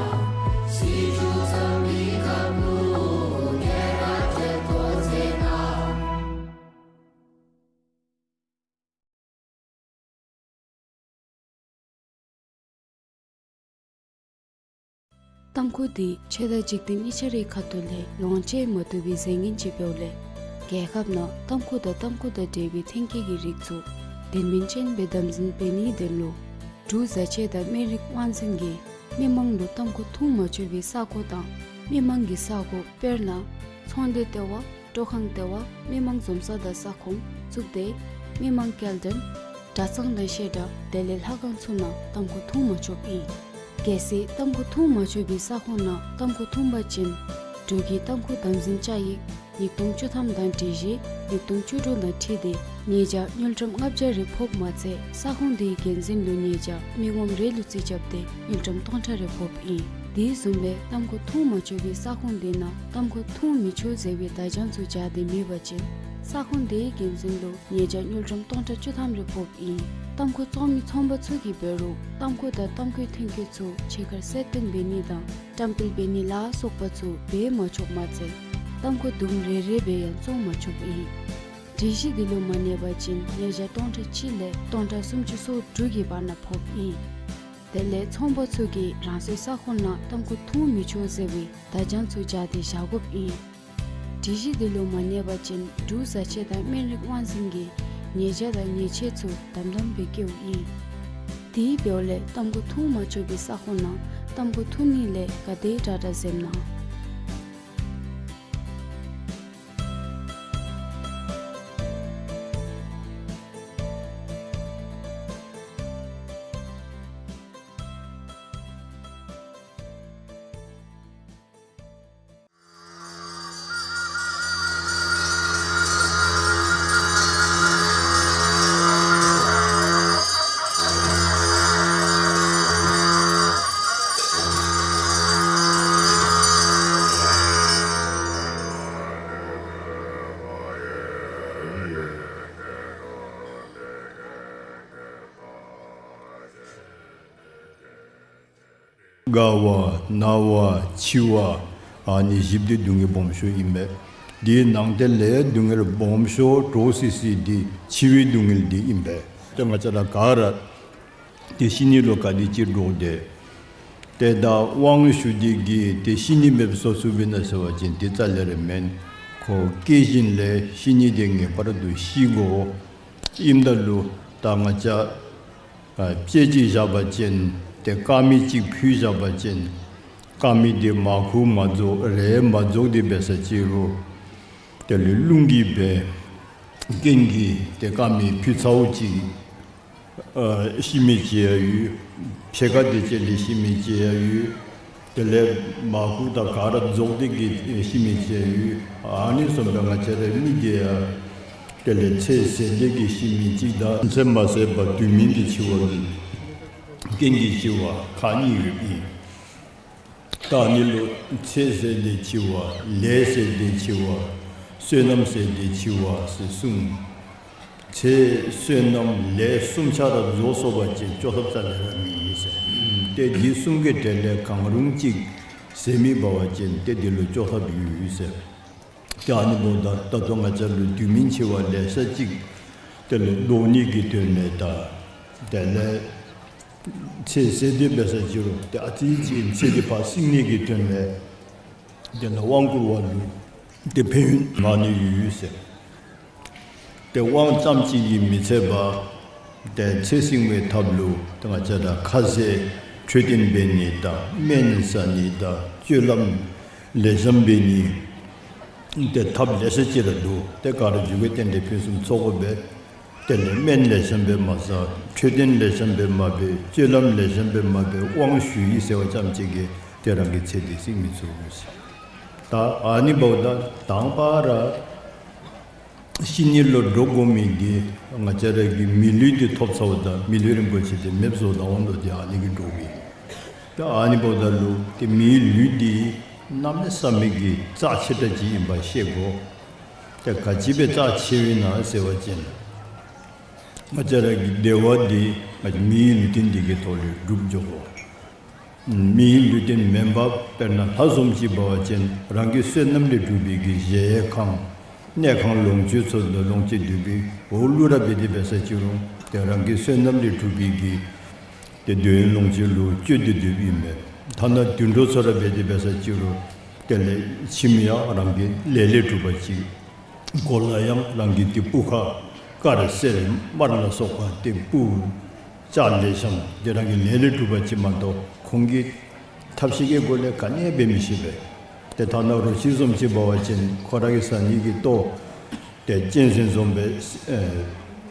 སྲིད་བྱུས་བརྩམས་པའི་སྐབས་ལུ་རྒྱལ་ར་བསྒྲལ་དོ་ཟེར་ན། ཏམ་ཁུ་འདི་ཆོས་དང་འཇིག་རྟེན་གཉིས་ཆ་རའི་ཁ་ཐུག་ལས་ལོངས་སྤྱོད་མ་བཏུབ་པའི་རྫས་ངན་ཅིག་འབདཝ་ལས། རྒྱལ་ཁབ་ནང་ཏམ་ཁུ་དང་ཏམ་ཁུ་དང་འབྲེལ་བའི་ཐོན་སྐྱེད་ཀྱི་རིགས་ཚུ་ ལེགས་སྨོན་ཅན་སྦེ་དམ་འཛིན་འབད་ནིའི་དོན་ལུ་འབྲུག་བཟའ་ཆས་དང་སྨན་རིགས་དབང་འཛིན་གྱིས་མི་མང་ལུ་ཏམ་ཁུ་འཐུང་མ་ཆོག་པའི་ས་གོ་དང་མི་མང་གི་ས་གོ་དཔེར་ན་ཚོང་སྡེ་ལྟེ་བ། སྤྲོ་ཁང་ལྟེ་བ། མི་མང་འཛོམས་ས་དང་ས་ཁོངས་བཙུགས་ཏེ་མི་མང་སྐྱེལ་འདྲེན་གྲྭ་ཚང་དང་བཤད་གྲྭ་དེ་ལས་ལྷ་ཁང་ཚུ་ནང་ཏམ་ཁུ་འཐུང་མ་ཆོགཔ་ཨིན། གལ་སྲིད་ཏམ་ཁུ་འཐུང་མ་ཆོག་པའི་ས་ཁོངས་ནང་ཏམ་ཁུ་འཐུང་པ་ཅིན་འབྲུག་གི་ཏམ་ཁུ་དམ་འཛིན་བཅའ་ཡིག་ཉིས་སྟོང་བཅུ་ཐམ་དང་སྒྲིག་གཞི་ཉིས་སྟོང་བཅུ་དྲུག་དང་འཁྲིལ་ཏེ་ཉེས་བྱ་དངུལ་ཀྲམ་ལྔ་བརྒྱ་རེ་ཕོགཔ་མ་ཚད་ས་ཁོངས་དེའི་འགན་འཛིན་ལུ་ཉེས་བྱ་མི་ངོམ་རེ་ལུ་རྩིས་རྐྱབ་སྟེ་དངུལ་ཀྲམ་སྟོང་ཕྲག་རེ་ཕོགཔ་ཨིན། དེ་བཟུམ་སྦེ་ཏམ་ཁུ་འཐུང་མ་ཆོག་པའི་ས་ཁོངས་དེ་ནང་ཏམ་ཁུ་འཐུང་མི་ཆོག་ཟེར་བའི་བརྡ་བྱང་ཚུ་སྦྱར་ཏེ་མེད་པ་ཅིན་ས་ཁོངས་དེའི་འགན་འཛིན་ལུ་ཉེས་བྱ་དངུལ་ཀྲམ་སྟོང་ཕྲག་བཅུ་ཐམ་རེ་ཕོགཔ་ཨིན། ཏམ་ཁུ་བཙོང་མི་ཚོང་པ་ཚུ་གིས་འབད་རུང་ཏམ་ཁུ་དང་ཏམ་ཁུའི་ཐོན་སྐྱེད་ཚུ་ཕྱི་ཁར་གསལ་སྟོན་འབད་ནི་དང་བཀྲམ་སྤེལ་འབད་ནི་ལ་སོགས་པ་ཚུ་འབད་མ་ཆོགཔ་མ་ཚད་ཏམ་ཁུ་དུམ་རེ་རེ་སྦེ་ཡང་བཙོང་མ་ཆོགཔ་ཨིན། སྒྲིག་གཞི་འདི་ལུ་མ་གནས་པ་ཅིན་ཉེས་བྱ་སྟོང་ཕྲག་གཅིག་ལས་སྟོང་ཕྲག་སུམ་ཅུ་སོ་དྲུག་གི་བར་ན་ཕོགཔ་ཨིན། དེ་ལས་ཚོང་པ་ཚུ་གིས་རང་སོའི་ས་ཁོངས་ནང་ཏམ་ཁུ་འཐུང་མི་ཆོག་ཟེར་བའི་བརྡ་བྱང་ཚུ་སྦྱར་ཏེ་བཞག་དགོཔ་ཨིན། སྒྲིག་གཞི་འདི་ལུ་མ་གནས་པ་ཅིན་འབྲུག་བཟའ་ཆས་དང་སྨན་རིགས་དབང་འཛིན་གྱིས་ཉེས་བྱ་དང་ཉེས་ཆད་ཚུ་དམ་དམ་སྦེ་བཀལཝ་ཨིན། དེ་འབདཝ་ལས་ཏམ་ཁུ་འཐུང་མ་ཆོག་པའི་ས་ཁོངས་ནང་ཏམ་ཁུ་འཐུང་ནི་ལས་ག་དེ་དྲག་དྲག་འཛེམ་གནང་། རྒ་བ་ན་བ་འཆི་བ་ཨ་ནི་བཞི་འདི་སྡུག་བསྔལ་སྦོམ་ཤོས་ཨིན་པས། དེའི་ནང་དེ་ལས་སྡུག་བསྔལ་སྦོམ་ཤོས་འདྲོག་སི་སི་འདི་འཆི་བའི་སྡུག་བསྔལ་འདི་ཨིན་པས། ཏེ་ང་བཅས་ར་ག་ར་ཏེ་ཤི་ནི་ལུ་ག་དེ་ཅིག་འདྲོག་དེས། ཏེ་ད་དབང་ཞུ་སྟེ་གིས་ཏེ་ཤི་ནི་མེདཔ་བཟོ་ཚུགསཔ་ཨིན་ན་ཟེར་བ་ཅིན་དེ་རྩ་ལས་ར་མེན། ཁོ་སྐྱེ་བཞིན་ལས་ཤི་ནི་དེ་ངེས་པར་དུ་ཤི་དགོ། ཨིནམ་ད་ལུ་ད་ང་བཅས་ཨ་དཔེ་ཅིག་བཞག་པ་ཅིན་ཏེ་དཀར་མེ་ཅིག་ཕུལ་བཞག་པ་ཅིན་དཀར་མེ་དེ་མར་ཁུ་མ་རྫོགས་རས་མ་རྫོགས་དེ་འབད་ས་ཅིག་རུང་དེ་ལས་རླུང་གིས་འབད་རྐྱེན་གྱིས་ཏེ་དཀར་མེ་ཕུལ་ཚརཝ་ཅིག་ཨ་ཤི་མི་ཅིག་ཡང་ཡོད། ཕྱེད་ཀ་དེ་ཅིག་ལས་ཤི་མི་ཅིག་ཡང་ཡོད། དེ་ལས་མར་ཁུ་དང་ག་ར་རྫོགས་ཏེ་གིས་ཤི་མི་ཅིག་ཡང་ཡོད། ཨ་ནི་བཟུམ་སྦེ་ང་བཅས་རའི་མི་དེ་ཡང་དེ་ལས་ཚེ་ཟད་དེ་གིས་ཤི་མི་ཅིག་དང་ཚེ་མ་ཟད་པར་དུས་མིན་གྱི་འཆི་བ་གི་རྐྱེན་གྱིས་འཆི་བ་ཁག་གཉིས་ཡོདཔ་ཨིན། ད་ཨ་ནི་ལུ་ཚེ་ཟད་དེ་འཆི་བ་ལས་ཟད་དེ་འཆི་བ་བསོད་ནམས་ཟད་དེ་འཆི་བ་ཟེར་གསུངས། ཚེ་བསོད་ནམས་ལས་གསུམ་ཆ་ར་རྫོགས་སོང་པ་ཅིན་བཅོས་ཐབས་རྩ་ལས་ར་མེད་ཟེར། ཏེ་འདི་གསུམ་གྱི་གྲས་ལས་གང་རུང་ཅིག་ཟད་མི་འབད་བ་ཅིན་ཏེ་འདི་ལུ་བཅོས་ཐབས་ཡོད་ཟེར། ཏེ་ཨ་ནི་འབདཝ་ད་ད་ལྟོ་ང་བཅས་ལུ་དུས་མིན་འཆི་བ་ལེ་ཤ་ཅིག་དེ་ལས་བཟློག་ནི་གི་དོན་ལས་དང་དེ་ལས་ཚེ་ཟད་དེ་འབད་ས་ཅིག་རུང་ཏེ་ཨ་ཙི་ཅིག་ཚེ་འདི་ཕར་བསྲིང་ནི་གི་དོན་ལས་དེ་ལས་དབང་བསྐུར་བ་ལུ་ཏེ་ཕན་ཡོན་མང་ནི་ཡོད་ཟེར། ཏེ་དབང་ཙམ་ཅིག་གིས་མི་ཚད་པར་ཏེ་ཚེ་བསྲིང་བའི་ཐབས་ལུ་ཏེ་ང་བཅས་ར་ཁ་ཟས་འཕྲོད་བསྟེན་འབད་ནི་དང་སྨན་ཟ་ནི་དང་སྤྱོད་ལམ་ལེགས་ཤོམ་འབད་ནི་ཏེ་ཐབས་ལེ་ཤ་ཅིག་ར་འདུག། ཏེ་ག་ར་མཇུག་གི་རྟེན་འབྲེལ་ཕུན་སུམ་ཚོགས་དགོ་པས། དེ་ལས་སྨན་ལེགས་ཤོམ་སྦེ་མ་ཟ། འཕྲོད་བསྟེན་ལེགས་ཤོམ་སྦེ་མ་འབད། སྤྱོད་ལམ་ལེགས་ཤོམ་སྦེ་མ་འབད། དབང་ཞུ་ཡི་ཟེར་བ་ཙམ་ཅིག་གིས་ཏེ་རང་གི་ཚེ་འདི་བསྲིང་མི་ཚུགས། ད་ཨ་ནི་འབདཝ་ད་དང་པ་ར་ཤི་ནི་ལུ་འདྲོག་དགོ་མི་འདི་ང་བཅས་ར་གིས་མི་ལུས་འདི་ཐོབ་ཚརཝ་ད་མི་ལུས་རིན་པོ་ཆེ་འདི་མེདཔ་བཟོ་ད་འོང་དོ། ཏེ་ཨ་ནི་གིས་འདྲོག་གི། ད་ཨ་ནི་འབདཝ་ད་ལུ་ཏེ་མིའི་ལུས་འདི་གནམ་མེད་ས་མེད་ཀྱི་རྩ་ཆེ་དྲགས་ཅིག་ཨིནམ་ཤེས་དགོ། ཏེ་ག་ཅི་སྦེ་རྩ་ཆེཝ་ཨིན་ན་ཟེར་བ་ཅིན་ང་བཅས་ར་གི་བདེ་བ་འདི་ང་བཅས་མིའི་ལུས་རྟེན་འདི་གི་ཐོག་ལས་སྒྲུབ་འགྱོ་དགོ། མིའི་ལུས་རྟེན་མེན་པར་དཔེར་ན་ལྷ་བཟུམ་ཅིག་འབད་བ་ཅིན་རང་གི་བསོད་ནམས་ལས་གྲུབ་པའི་གི་གཞལ་ཡས་ཁང་གནས་ཁང་ལོངས་སྤྱོད་ཚུ་ལུ་ལོངས་སྤྱོད་སྡོད་པའི་འོག་ལུ་ར་འབད་དེ་འབད་ས་ཅིག་རུང་ཏེ་རང་གི་བསོད་ནམས་ལས་གྲུབ་པའི་གི་ཏེ་འདོད་ཡོན་ལོངས་སྤྱོད་ལུ་སྤྱོད་དེ་སྡོདཔ་ཨིན་པས། ཐ་ན་དུད་འགྲོ་ཚུ་ར་འབད་དེ་འབད་ས་ཅིག་རུང་དེ་ལས་ཁྱིམ་ཡང་རང་གི་ལས་ལས་གྲུབ་པ་ཅིག། གོ་ལ་ཡང་རང་གི་ཏེ་སྤུ་ཁ་ དཀར་སེར་དམར་ལ་སོགས་པ་ཏེ་སྤུ་ལྕགས་ལེགས་ཤོམ་དེ་རང་གི་ལས་ལས་གྲུབ་པ་ཅིག་མ་གཏོགས་ཁོང་གིས་ཐབས་ཤེས་ཀྱི་སྒོ་ལས་ག་ནི་ཡང་འབད་མི་ཤེས་པས། ཏེ་ཐ་ན་རོ་ཁྱི་བཟུམ་ཅིག་འབད་བ་ཅིན་ཁོ་ར་གིས་ཟ་ནི་གི་ལྟོ་ཏེ་གཅན་གཟན་བཟུམ་སྦེ་ཨེ་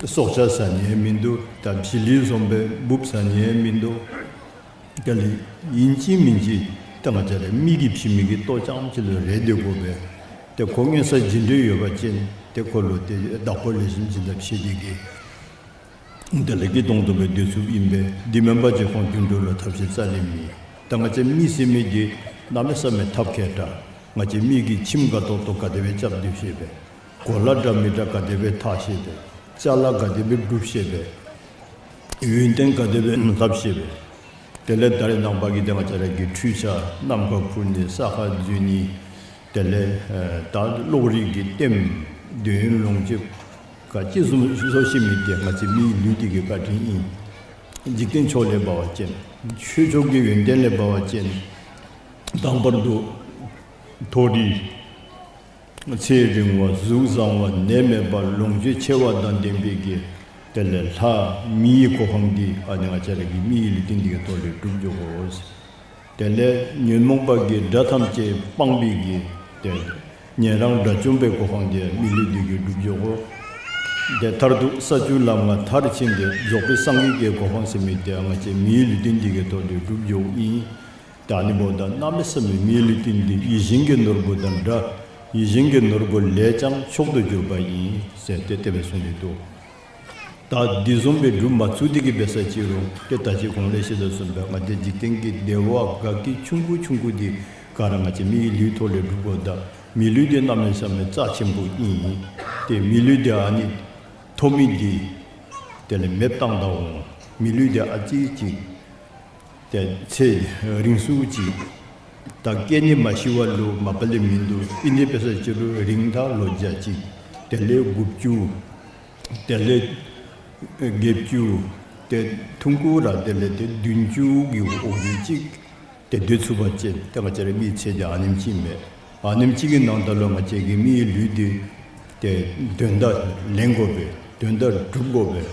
སྲོག་ཆགས་ཟ་ནི་ཡང་མིན་འདུག། ད་བྱི་ལི་བཟུམ་སྦེ་འབུཔ་ཟ་ནི་ཡང་མིན་འདུག། དེ་ལས་ཨིན་ཅི་མིན་ཅི་ད་ང་བཅས་ར་མི་གིས་བྱིན་མི་གི་ལྟོ་རྐྱངམ་ཅིག་ལུ་རེ་སྡོད་དགོ་པས། ཏེ་ཁོ་མངོན་གསལ་ཇི་འདྲ་ཡོད་པ་ཅིན་ཏེ་ཁོ་ལུ་ཏེ་བདག་པོ་ལེགས་ཤོམ་བྱིན་ད་བྱིན་ཏེ་གིས་དེ་ལས་སྐྱིད་ཏོང་ཏོ་སྦེ་སྡོད་ཚུགསཔ་ཨིན་པས། དེ་མེན་པ་ཅིན་ཁོང་རྒྱུ་འགྲུལ་ལུ་ཐབས་ཤེས་རྩ་ལས་མེད། ད་ང་བཅས་མི་ཟེར་མི་འདི་གནམ་མེད་ས་མེད་ཐབས་མཁས་དྲགས། ང་བཅས་མི་གི་ཁྱིམ་ག་ཏོག་ཏོ་ག་དེ་སྦེ་རྐྱབ་སྡོད་ཤེས་པས། གོ་ལ་འདྲ་མི་འདྲ་ག་དེ་སྦེ་འཐག་ཤེས་པས། ཅ་ལ་ག་དེ་སྦེ་སྒྲུབ་ཤེས་པས། ཡོན་ཏན་ག་དེ་སྦེ་ལྷབ་ཤེས་པས། དེ་ལས་ད་རེས་ནངས་པ་གི་ཏེ་ང་བཅས་ར་གི་འཕྲུལ་ཆས་ནམ་མཁའ་འཕུར་ནི་ས་ཁར་འཛུལ་ནི་དེ་ལས་ཨེ་ད་གློག་རིག་གི་ལྟདམོ་འདོད་ཡོན་ལོངས་སྤྱོད་ག་ཅི་བཟུམ་བཟོ་ཤེས་མི་འདི་ང་བཅས་མིའི་ལུས་འདི་གི་བཀའ་དྲིན་ཨིན། འཇིག་རྟེན་ཕྱོགས་ལས་འབད་བ་ཅིན་ཆོས་ཕྱོགས་ཀྱི་ཡོན་ཏན་ལས་འབད་བ་ཅིན་དང་པར་དུ་མཐོ་རིས་ཚེ་རིང་བ་གཟུགས་བཟང་བ་ནད་མེད་པ་ལོངས་སྤྱོད་ཆེ་བ་དང་ལྡན་པའི་གི་དེ་ལས་ལྷ་མིའི་གོ་འཕང་འདི་ཨ་ནི་ང་བཅས་ར་གི་མིའི་ལུས་རྟེན་འདི་གི་ཐོག་ལས་སྒྲུབ་འགྱོ་དགོ། དེ་ལས་ཉོན་མོངས་པ་གི་དགྲ་ཐམས་ཅད་སྤངས་པའི་གི་ཏེ་ཉན་རང་དགྲ་བཅོམ་པའི་གོ་འཕང་འདི་མི་ལུས་འདི་གིས་སྒྲུབ་འགྱོ་དགོ། དེ་མཐར་ཐུག་ས་བཅུ་ལམ་ལྔ་མཐར་ཕྱིན་ཏེ་རྫོགས་པའི་སངས་རྒྱས་ཀྱི་གོ་འཕང་ཟེར་མི་འདི་ང་བཅས་མིའི་ལུས་རྟེན་འདི་གི་ཐོག་ལས་སྒྲུབ་འགྱོཝ་ཨིན། ད་ཨ་ནི་འབདཝ་ད་གནམ་མེད་ས་མེད་མིའི་ལུས་རྟེན་འདི་ཡིད་བཞིན་གྱི་ནོར་བུ་དང་འདྲ། ཡིད་བཞིན་གྱི་ནོར་བུ་ལས་ཀྱང་མཆོག་ཏུ་གྱུར་པ་ཡིན་ཟེར་ཏེ་དེ་སྦེ་གསུངས་ཏེ་འདུག། ད་འདི་བཟུམ་སྦེ་སྒྲུབ་མ་ཚུགས་ཏེ་གིས་འབད་ས་ཅི་རུང་ཏེ་ད་ཅི་གོང་ལས་ཞུ་དོ་བཟུམ་སྦེ་ང་བཅས་འཇིག་རྟེན་གྱི་བདེ་བ་དགའ་སྐྱིད་ཆུང་ཀུ་ཆུང་ཀུ་འདི་ག་ར་ང་བཅས་མིའི་ལུས་ཐོག་ལས་སྒྲུབ་དགོཔ་ད་མི་ལུས་འདི་གནམ་མེད་ས་མེད་རྩ་ཆེན་པོ་ཨིན། ཏེ་མི་ལུས་འདི་ཨ་ནི་ཐོབ་མི་འདི་དེ་ལས་མེདཔ་བཏང་ད་འོང་། མི་ལུས་འདི་ཨ་ཙི་ཅིག་ཏེ་ཚེ་རིང་སུ་ཅིག་ད་སྐྱེ་ནི་མ་ཤི་བ་ལུ་མ་པ་ལས་མིན་འདུག། ཨིན་ཏེ་འབད་ས་ཅི་རུང་རིང་ཐག་ལོ་བརྒྱ་ཅིག་དེ་ལས་དགུ་བཅུ་དེ་ལས་བརྒྱད་ཅུ་ཏེ་ཐུང་ཀུ་ར་དེ་ལས་ཏེ་བདུན་ཅུ་གི་འོག་ལུ་ཅིག་ཏེ་སྡོད་ཚུགས་པ་ཅིན་ཏེ་ང་བཅས་ར་མིའི་ཚེ་འདི་ཨ་ནེམ་ཅིག་མས། ཨ་ནེམ་ཅིག་གི་ནང་ད་ལུ་ང་བཅས་ཀྱི་མིའི་ལུས་འདི་ཏེ་དོན་དག་ལེན་དགོ་པས། དོན་དག་སྒྲུབ་དགོ་པས།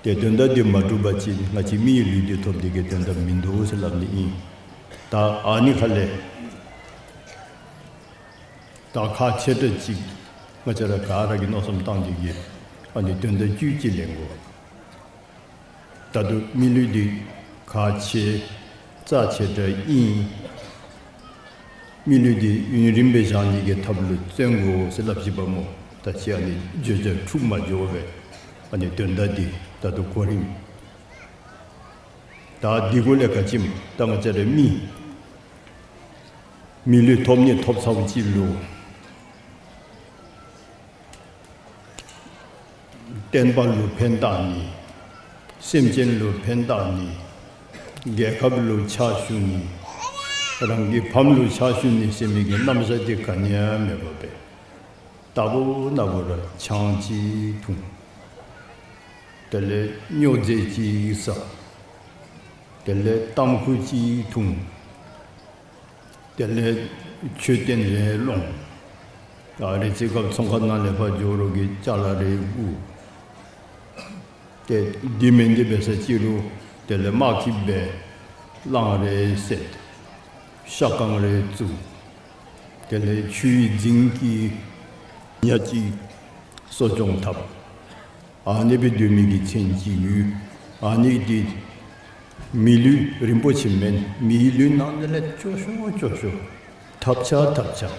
ཏེ་དོན་དག་འདི་མ་སྒྲུབ་པ་ཅིན་ང་བཅས་མིའི་ལུས་འདི་ཐོབ་སྟེ་གིས་དོན་དག་མིན་འདུག་ཟེར་སླབ་ནི་ཨིན། ད་ཨ་ནི་ཁ་ལས་ད་ཁག་ཆེ་དྲགས་ཅིག་ང་བཅས་ར་ག་ར་གིས་མནོ་བསམ་བཏང་སྟེ་གིས་ཨ་ནི་དོན་དག་བཅུད་ཅིག་ལེན་དགོ། ད་ལྟོ་མི་ལུས་འདི་ཁག་ཆེ་རྩ་ཆེ་དྲགས་ཨིན། མི་ལུས་འདི་ཡུན་རིངམོ་སྦེ་བཞག་ནི་གི་ཐབས་ལུ་བརྩོན་དགོ་ཟེར་སླབ་ཅི་པ་སྨོ། ད་ཅི་ཨ་ནི་བརྗོད་བྱ་འཁྲུགས་མ་འགྱོ་བར་ཨ་ནི་དོན་དག་འདི་ད་ལྟོ་གོ་རིམ། ད་འདི་གུ་ལས་ག་ཅི་སྨོ། ད་ང་བཅས་ར་མི་མི་ལུས་ཐོབ་ནི་ཐོབ་ཚརཝ་ཅིག་ལུ་བསྟན་པ་ལུ་ཕན་བཏགས་ནི། སེམས་ཅན་ལུ་ཕན་བཏགས་ནི། རྒྱལ་ཁབ་ལུ་ཕྱག་ཞུ་ནི། རང་གི་ཕམ་ལུ་ཕྱག་ཞུ་ནི་ཟེར་མི་གི་རྣམ་གཞག་འདི་ག་ནི་ཡང་མེད་པར་སྦེ་རྟག་བུ་ན་བུ་ར་ཆང་ཅིག་འཐུང་། དེ་ལས་སྨྱོ་རྫས་ཅིག་ཟ། དེ་ལས་ཏམ་ཁུ་ཅིག་འཐུང་། དེ་ལས་མཆོད་རྟེན་རེ་སློང་། ཨ་རེ་ཅིག་སྐབས་ཚོང་ཁང་ནང་ལས་ཕར་འགྱོ་རོགས་ཀྱི་ཅ་ལ་རེ་བརྐུ། ཏེ་འདི་མེན་འདི་འབད་ས་ཅི་རུང་དེ་ལས་དམག་འཁྲུག་འབད། གླང་རེ་བསད། ཤ་ཁང་རེ་བཙུགས། དེ་ལས་ཆུའི་རྫིང་གི་ཉ་ཅིག་གསོ་སྐྱོང་འཐབ། ཨ་ནི་སྦེ་སྡོད་མི་གི་མཚན་ཅིག་ཡོད། ཨ་ནི་འདི་མི་ལུས་རིན་པོ་ཆེ་མེན། མིའི་ལུས་ནང་འདི་ལས་སྐྱོ་ཤོས་སྐྱོ་ཤོས་ཐབས་ཆག་ཐབས་ཆག།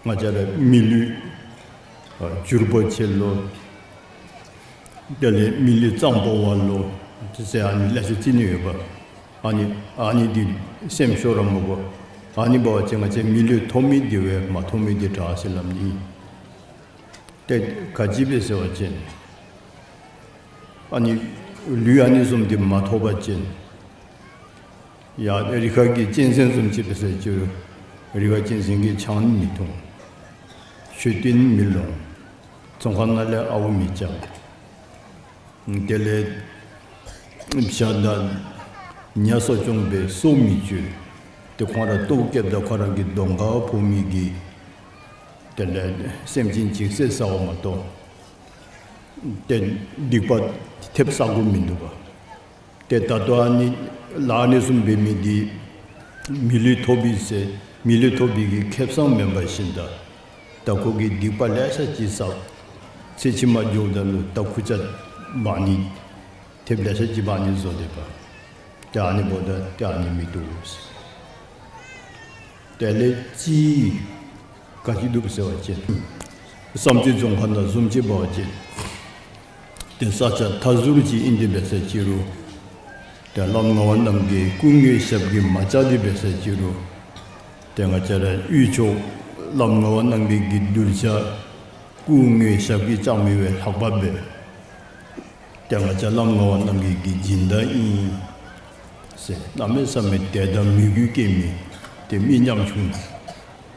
ང་བཅས་ར་མི་ལུས་ཨ་འགྱུར་བ་ཆེ་ལོ། དེ་ལས་མི་ལུས་གཙང་པོ་བ་ལོ། ཟེར་ཨ་ནི་ལེ་ཤ་ཅིག་ནི་ཡོདཔ། ཨ་ནི་ཨ་ནི་འདི་སེམས་ཤོར་ར་མི་དགོ། ཨ་ནི་འབད་བ་ཅིན་ང་བཅས་མི་ལུས་ཐོབ་མི་འདི་བས་མ་ཐོབ་མི་འདི་དྲག་ཟེར་སླབ་ནི། ཏེ་ག་ཅི་སྦེ་ཟེར་བ་ཅིན་ཨ་ནི་ལུས་ཨ་ནི་བཟུམ་འདི་མ་ཐོབ་པ་ཅིན་ཡ་རི་ཁ་གི་གཅན་གཟན་བཟུམ་ཅིག་འབད་ས་ཅི་རུང་རི་ཁ་གཅན་གཟན་གྱིས་ཆང་མི་འཐུང་། མཆོད་རྟེན་མི་སློང་། ཚོང་ཁང་ནང་ལས་ཨརཝ་མི་རྐྱབ། དེ་ལས་བྱ་དང་ཉ་གསོ་སྐྱོང་འབད་སྲོག་མི་གཅོད། ཏེ་ཁོང་ར་ལྟོཝ་བཀྱེསཔ་ད་ཁོང་ར་གི་གདོང་ཁར་ཕོག་མི་གི་དེ་ལས་སེམས་ཅན་ཅིག་བསད་ཟཝ་མ་གཏོགས་ ཏེ་སྡིག་པ་ཐེབས་བསག་དགོཔ་མིན་འདུག་པ། ཏེ་ད་ལྟོ་ཨ་ནི་ལཱ་ཨ་ནི་བཟུམ་འབད་མི་འདི་མི་ལུས་ཐོབ་པའི་ཟེར་མི་ལུས་ཐོབ་པའི་གི་ཁེ་སང་མེན་པར་ཤིན་ད་ད་ཁོ་གིས་སྡིག་པ་ལེ་ཤ་ཅིག་བསགས། ཚེ་ཕྱི་མ་འགྱོཝ་ད་ལུ་ད་ཁུར་ཆ་འབག་ནི་ཐེབས་ལེ་ཤ་ཅིག་འབག་ནི་བཟོ་སྡོདཔ། ཏེ་ཨ་ནི་འབདཝ་ད་ཏེ་ཨ་ནི་མི་བཏུབ་ཟེར། དེ་ལས་ཅིག་ག་ཅི་འདུག་ཟེར་བ་ཅིན་བསམ་སྤྱོད་རྫོང་ཁ་ནང་བཟུམ་ཅིག་འབད་བ་ཅིན་ཏེ་ས་ཆ་མཐའ་ཟུར་ཅིག་ཨིན་ཏེ་འབད་ས་ཅིག་རུང་ཏེ་བླམ་ངག་དབང་རྣམ་རྒྱལ་སྐུ་དངོས་ཞབས་ཀྱིས་མ་བཅགས་ཏེ་འབད་ས་ཅིག་རུང་ཏེ་ང་བཅས་ར་དབུས་ཕྱོགས་བླམ་ངག་དབང་རྣམ་རྒྱལ་གྱི་གདུལ་བྱ་སྐུ་དངོས་ཞབས་ཀྱིས་བཅགས་མི་བས་ལྷག་པ་འབད། ཏེ་ང་བཅས་བླམ་ངག་དབང་རྣམ་རྒྱལ་གྱི་སྦྱིན་བདག་ཨིན་ཟེར་གནམ་མེད་ས་མེད་དད་དང་མོས་གུས་སྐྱེ་མི་ཏེ་མི་ཉམ་ཆུང་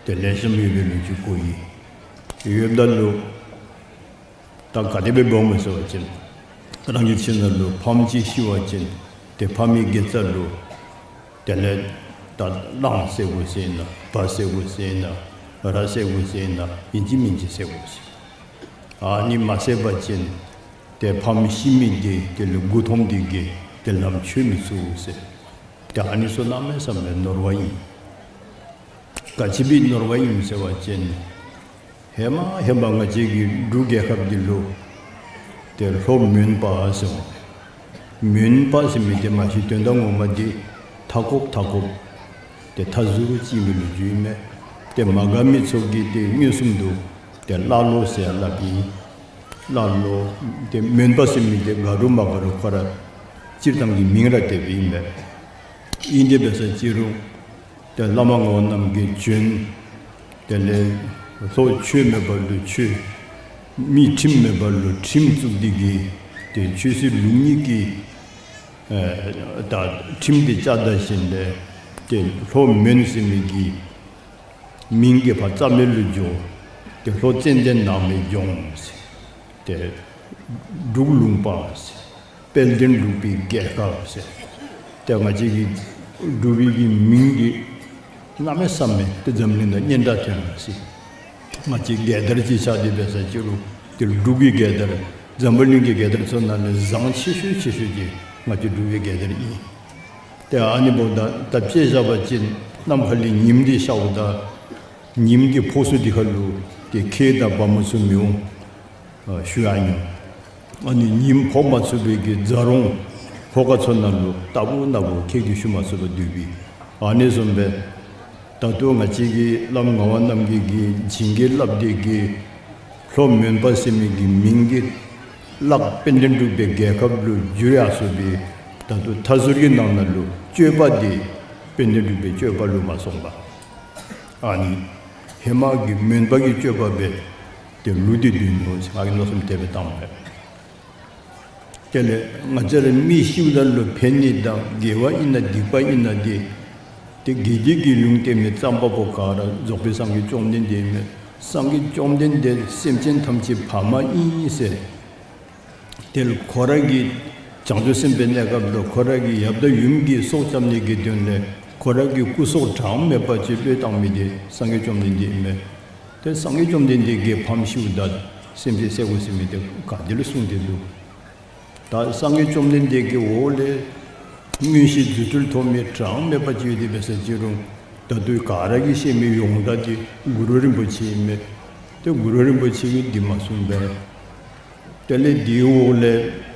ཏེ་ལེགས་ཤོམ་ཡོད་པའི་ལོ་རྒྱུས་གོ་ཡི། ཡོདཔ་ད་ལུ་ད་ག་དེ་སྦེ་འབདཝ་སྨོ་ཟེར་བ་ཅིན་རང་གི་ཁྱིམ་ནང་ལུ་ཕམ་ཅིག་ཤི་བ་ཅིན་ཏེ་ཕམ་གྱི་དགེ་རྩ་ལུ་དེ་ལས་ད་གླང་བསད་དགོ་ཟེར་ན་བ་བསད་དགོ་ཟེར་ན་ར་བསད་དགོ་ཟེར་ན་ཨིན་ཅི་མིན་ཅི་བསད་དགོ་ཟེར། ཨ་ནི་མ་བསད་པ་ཅིན་ཏེ་ཕམ་ཤི་མི་འདི་དེ་ལུ་མགུ་འཐོམས་ཏེ་གིས་ཏེ་ལམ་ཆོད་མི་ཚུགས་ཟེར། ཏེ་ཨ་ནི་ཚུ་གནམ་མེད་ས་མེད་ནོར་བ་ཨིན། ག་ཅི་སྦེ་ནོར་བ་ཨིན་ཟེར་བ་ཅིན་ཧེ་མ་ཧེ་མ་ང་བཅས་ཀྱི་འབྲུག་རྒྱལ་ཁབ་འདི་ལུ་ཏེ་ལྷོ་མོན་པ་ཟེར་མོན་པ་ཟེར་མི་འདི་མ་གཞི་དོན་དག་ངོ་མ་འདི་མཐའ་འཁོབ་མཐའ་འཁོབ་ཏེ་མཐའ་ཟུར་ཅིག་ཨིན་པའི་ལོ་རྒྱུས་ཨིན་མས། ཏེ་མ་དགའ་མི་ཚུ་གིས་ཏེ་མངོན་སུམ་དུ་ཏེ་ཀླ་ཀློ་ཟེར་སླབ་ཨིན། ཀླ་ཀློ་ཏེ་མོན་པ་ཟེར་མི་འདི་དགའ་རུང་མ་དགའ་རུང་ཁོ་ར་སྤྱིར་བཏང་གི་མིང་ར་དེ་སྦེ་ཨིན་མས། ཨིན་ཏེ་འབད་ས་ཅིག་རུང་ཏེ་བླ་མ་ངག་དབང་རྣམ་རྒྱལ་བྱོན། དེ་ལས་ལྷོ་ཆོས་མེད་པ་ལུ་ཆོས། མི་ཁྲིམས་མེད་པ་ལུ་ཁྲིམས་བཙུགས་ཏེ་གིས་ཏེ་ཆོས་སྲིད་ལུགས་གཉིས་ཀྱི་ཨེ་ད་ཁྲིམས་འདི་བཅའ་ད་ཞིནམ་ལས་ཏེ་ལྷོ་མོན་ཟེར་མི་གི་མིང་གི་ཕར་རྩ་མེད་ལུ་འགྱོ། ཏེ་ལྷོ་ཙན་དན་ནང་མའི་ལྗོངས་ཟེར། ཏེ་འབྲུག་ལུང་པ་ཟེར། དཔལ་ལྡན་འབྲུག་པའི་རྒྱལ་ཁབ་ཟེར། ཏེ་ང་བཅས་ཀྱི་འབྲུག་པའི་གི་མིང་འདི་གནམ་མེད་ས་མེད་ཏེ་འཛམ་གླིང་ནང་སྙན་གྲགས་ཐོན་ཡི་ཟེར། ང་བཅས་རྒྱལ་དར་ཅིག་ཤར་ཏེ་འབད་ས་ཅིག་རུང་ཏེ་འབྲུག་གི་རྒྱལ་དར་འཛམ་བུ་གླིང་གི་རྒྱལ་དར་ཚུ་ནང་ལས་བཟང་ཆེ་ཤོས་ཆེ་ཤོས་ཅིག་ང་བཅས་འབྲུག་པའི་རྒྱལ་དར་ཨིན། ཏེ་ཨ་ནི་འབདཝ་ད་ད་དཔེ་བཞག་པ་ཅིན་ནམ་མཁའ་ལས་ཉིམ་འདི་ཤརཝ་ད་ཉིམ་གྱི་ཕོག་ས་འདི་ཁར་ལུ་ཏེ་ཁྱེགས་དང་བ་མོ་ཚུ་མི་འོང་། ཨ་ཞུ་ཡང་ཉོ། ཨ་ནི་ཉིམ་ཕོག་མ་ཚུགས་པའི་གི་རྫ་རོང་ལྷོ་ཁ་ཚུ་ནང་ལུ་ལྟ་བུ་ན་བུ་ཁྱེགས་ཀྱིས་ཞུ་མ་ཚུགས་པར་སྡོད་པའི། ཨ་ནི་བཟུམ་སྦེ་ད་ལྟོ་ང་བཅས་ཀྱི་བླམ་ངག་དབང་རྣམ་རྒྱལ་གྱིས་བྱིན་གྱིས་བརླབས་ཏེ་གིས་ལྷོ་མོན་པ་ཟེར་མི་གི་མིང་འདི་བརླག་དཔལ་ལྡན་འབྲུག་པའི་རྒྱལ་ཁབ་ལུ་བསྒྱུར་ཡར་སོང་པའི་ད་ལྟོ་མཐའ་ཟུར་གྱི་ནང་ན་ལུ་སྤྱོད་པ་འདི་དཔལ་ལྡན་འབྲུག་པའི་སྤྱོད་པ་ལུ་མ་སོང་པར་ཨ་ནི་ཧེ་མ་གི་མོན་པ་གི་སྤྱོད་པ་སྦེ་ཏེ་ལུས་ཏེ་སྡོད་ནུག་ཟེར་ང་གིས་མནོ་བསམ་དེ་སྦེ་བཏངམ་མས། དེ་ལས་ང་བཅས་ར་མི་ཤིཝ་ད་ལུ་ཕན་ནི་དང་དགེ་བ་ཨིན་ན་སྡིག་པ་ཨིན་ན་འདི་ཏེ་དགེ་སྡིག་གི་ལུང་བསྟན་མི་བརྩམ་པ་པོ་ག་ར་རྫོགས་པའི་སངས་རྒྱས་བཅོམ་ལྡན་འདས་ཨིན་མས། སངས་རྒྱས་བཅོམ་ལྡན་འདས་སེམས་ཅན་ཐམས་ཅད་ཕ་མ་ཨིན་ཟེར། དེ་ལུ་ཁོ་ར་གི་བྱང་ཆུབ་སེམས་དཔའི་གནས་སྐབས་ལུ་ཁོ་ར་གི་ཡབ་དང་ཡུམ་གྱི་སྲོག་སྐྱབ་ནི་གི་དོན་ལས་ཁོ་ར་གི་སྐུ་སྲོག་གྲངས་མེད་པ་ཅིག་བློས་བཏང་མི་འདི་སངས་རྒྱས་བཅོམ་ལྡན་འདས་ཨིན་མས། ཏེ་སངས་རྒྱས་བཅོམ་ལྡན་འདས་ཀྱིས་ཕམ་ཤིཝ་ད་སེམས་ཅན་བསད་དགོ་ཟེར་མི་འདི་ག་ཏེ་ལུ་གསུངས་ཏེ་འདུག། ད་སངས་རྒྱས་བཅོམ་ལྡན་འདས་ཀྱི་འོག་ལས་མངོན་ཤེས་རྫུ་འཕྲུལ་ཐོབ་མི་གྲངས་མེད་པ་ཅིག་ཡོད་དེ་འབད་ས་ཅིག་རུང་ད་ལྟོ་ག་ར་གིས་ཤེས་མི་ཡོངས་གྲགས་འདི་གུ་རུ་རིན་པོ་ཆེ་ཨིན་མས། ཏེ་གུ་རུ་རིན་པོ་ཆེ་གིས་འདི་མ་གསུངས་པས། དེ་ལས་འདིའི་འོག་ལས་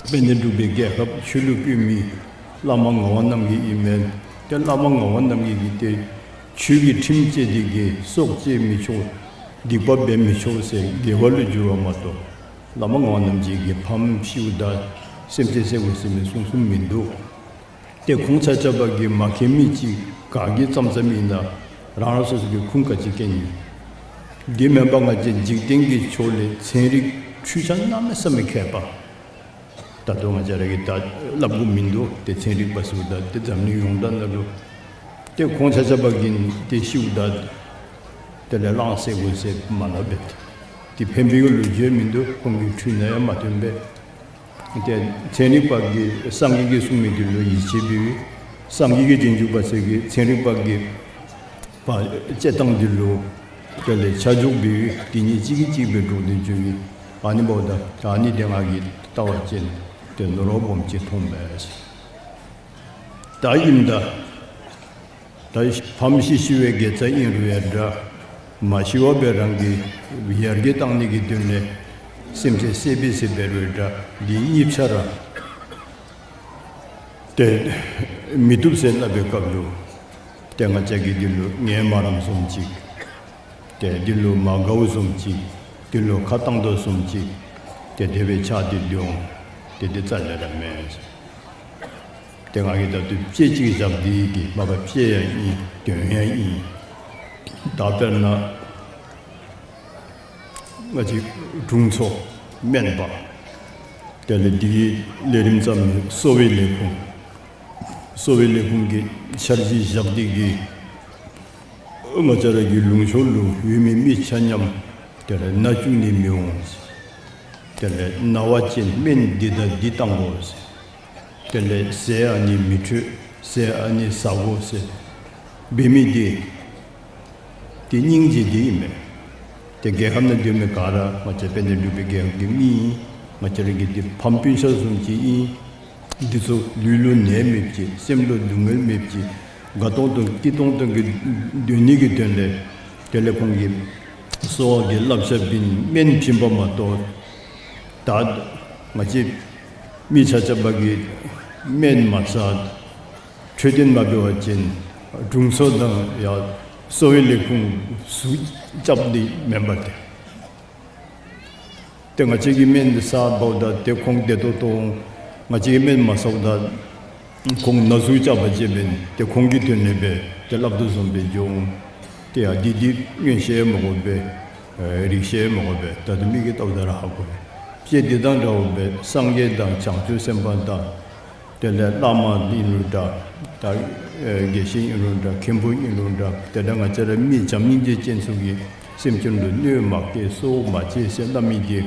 དཔལ་ལྡན་འབྲུག་པའི་རྒྱལ་ཁབ་ཆོས་ལུ་བཀོད་མི་བླ་མ་ངག་དབང་རྣམ་རྒྱལ་ཨིན་མས། ཏེ་བླ་མ་ངག་དབང་རྣམ་རྒྱལ་གྱིས་ཏེ་ཆོས་ཀྱི་ཁྲིམས་བཅས་ཏེ་གིས་སྲོག་བཅད་མི་ཆོག། སྡིག་པ་འབད་མི་ཆོག་ཟེར་དགེ་བ་ལུ་བསྒྱུར་བ་མ་གཏོགས་བླ་མ་ངག་དབང་རྣམ་རྒྱལ་གྱིས་ཕམ་ཤིཝ་ད་སེམས་ཅན་བསད་དགོ་ཟེར་མི་གསུངས་གསུངསམ་མིན་འདུག། ཏེ་ཁོང་ཆ་ཁྱབ་ཀྱིས་མ་མཁྱེན་མི་ཅིག་ག་གིས་བརྩམ་བརྩམ་ཨིན་ན་རང་རང་སོ་སོ་གི་ཁུངས་ག་ཅི་མཁྱེན་ནི། དེ་མེན་པར་ང་བཅས་འཇིག་རྟེན་གྱི་ཕྱོགས་ལས་ཚན་རིག་འཕྲུལ་ཆས་གནམ་མེད་ས་མེད་མཁས་པ། ད་ལྟོ་ང་བཅས་ར་གིས་ད་སླབ་དགོཔ་མིན་འདུག། ཏེ་ཚན་རིག་པ་ཟེརཝ་ད་ཏེ་འཛམ་གླིང་ཡོངས་གྲགས་ནང་ལུ་ཏེ་ཁོང་ཆ་ཁྱབ་ཀྱིས་ཏེ་ཤིཝ་ད་དེ་ལས་གླང་བསད་དགོ་ཟེར་མ་སླབ་པས། ཏེ་ཕན་པའི་ལོ་རྒྱུས་མིན་འདུག། ཁོང་གི་འཕྲུལ་ནང་ཡང་མ་ཐོན་པས། ཏེ་ཚན་རིག་པ་གིས་སངས་རྒྱས་ཀྱིས་གསུངས་མི་འདི་ལུ་ཡིད་ཆེས་འབདཝ་ཨིན། སངས་རྒྱས་ཀྱི་རྗེས་འཇུག་པ་ཚུ་གིས་ཚན་རིག་པ་གི་བ་དཔྱད་གཏམ་འདི་ལུ་དེ་ལས་ཆ་འཇོག་འབདཝ་ཨིན། དེ་གཉིས་གཅིག་གིས་གཅིག་སྦེ་འགྲོགས་ཏེ་འགྱོཝ་ཨིན། ཨ་ནི་འབདཝ་ད་ཨ་ནི་དེ་ང་གིས་བལྟ་བ་ཅིན་ཏེ་ནོར་བ་སྦོམ་ཅིག་མཐོངམ་མས། ད་ཨིནམ་ད་ད་ཕམ་ཤི་ཤི་བའི་དགེ་རྩ་ཨིན་རུང་ཡང་འདྲ། མ་ཤི་བར་སྦེ་རང་གི་ཡར་རྒྱས་གཏང་ནི་གི་དོན་ལས་སེམས་ཅན་བསད་པས་ཟེར་འབད་རུང་འདྲ། འདི་གཉིས་ཆ་ར་ཏེ་མི་བཏུབ་ཟེར་སླབ་པའི་སྐབས་ལུ་ཏེ་ང་བཅས་ཀྱིས་འདི་ལུ་ངལ་མ་རངསམ་བཟུམ་ཅིག། ཏེ་འདི་ལུ་མ་དགའཝ་བཟུམ་ཅིག། འདི་ལུ་ཁ་བཏང་དོ་བཟུམ་ཅིག། ཏེ་དེ་སྦེ་ཆགས་ཏེ་སྡོད་འོང་། ཏེ་འདི་རྩ་ལས་ར་མེན། ཏེ་ང་གིས་ད་ལྟོ་དཔེ་ཅིག་བཞག་སྟེ་གི་མ་པ་དཔེ་ཡང་ཨིན། དོན་ཡང་ཨིན། ད་དཔེར་ན་ང་བཅས་དྲུང་འཚོ་སྨན་པ་དེ་ལས་འདི་གི་ལས་རིམ་བརྩམ་མི་གསོ་བའི་ལས་ཁུངས། གསོ་བའི་ལས་ཁུངས་ཀྱི་འཆར་གཞི་བཞག་སྟེ་གི་ང་བཅས་ར་གི་ལུང་ཕྱོགས་ལུ་ཡོད་མི་མི་ཆ་མཉམ་དེ་ལས་ན་བཅུག་ནི་མི་འོང་། དེ་ལས་ན་བ་ཅིན་སྨན་འདི་དང་འདི་བཏང་དགོ་ཟེར། དེ་ལས་ཟས་ཨ་ནི་མི་འཕྲོད། ཟས་ཨ་ནི་ཟ་དགོ་ཟེར་འབད་མི་འདི་ཏེ་སྙིང་རྗེ་འདི་ཨིན་མས། ཏེ་རྒྱལ་ཁབ་ནང་སྡོད་མི་ག་ར་ང་བཅས་དཔལ་ལྡན་འབྲུག་པའི་རྒྱལ་ཁབ་ཀྱི་མི་ཨིན། ང་བཅས་ར་གི་འདི་ཕམ་སྤུན་ཆ་བཟུམ་ཅིག་ཨིན། འདི་ཚུ་ལུས་ལུ་ནད་མེདཔ་ཅིག། སེམས་ལུ་སྡུག་བསྔལ་མེདཔ་ཅིག། དགའ་ཏོག་ཏོ་སྐྱིད་ཏོང་ཏོ་གི་སྡོད་ནི་གི་དོན་ལས་དེ་ལས་ཁོང་གིས་གསོ་བ་གི་བསླབ་བྱ་འབད་ནི་སྨན་བྱིན་པ་མ་གཏོགས་ད་ང་བཅས་མི་ཆ་ཁྱབ་ཀྱིས་སྨན་མ་ཟ་འཕྲོད་བསྟེན་མ་འབད་བ་ཅིན་དྲུང་འཚོ་དང་ཡང་གསོ་བའི་ལས་ཁུངས་ཟུག་རྐྱབ་ནི་མེན་པ་ཏེ། ཏེ་ང་བཅས་ཀྱིས་སྨན་ཟཝ་ད་ཏེ་ཁོང་བདེ་ཏོག་ཏོ་འོང་། ང་བཅས་ཀྱིས་སྨན་མ་ཟཝ་ད་ཁོང་ན་ཟུག་རྐྱབ་པ་ཅིན་འབདན་ཏེ་ཁོང་གི་དོན་ལས་འབད་ཏེ་སླབ་དོ་བཟུམ་སྦེ་འགྱོ་འོང་། ཏེ་ཡང་འདི་འདི་མངོན་ཤེས་མ་དགོ་པས། ཨེ་རིག་ཤེས་མ་དགོ་པས། ད་ལྟོ་མི་གིས་བལྟཝ་ད་ར་ཧ་གོ་པས། དཔེ་འདི་དང་འདྲཝ་སྦེ་སངས་རྒྱས་དང་བྱང་ཆུབ་སེམས་དཔའ་དང་དེ་ལས་བླ་མ་ཨིན་རུང་འདྲ། ད་ཨེ་དགེ་བཤེས་ཨིན་རུང་འདྲ། མཁན་པོ་ཨིན་རུང་འདྲ། དེ་ལས་ང་བཅས་ར་མི་བྱམས་སྙིང་རྗེ་ཅན་ཚུ་གིས་སེམས་ཅན་ལུ་གནོད་མ་བསྐྱལ་སྲོག་མ་བཅད་ཟེར་སླབ་མི་འདི་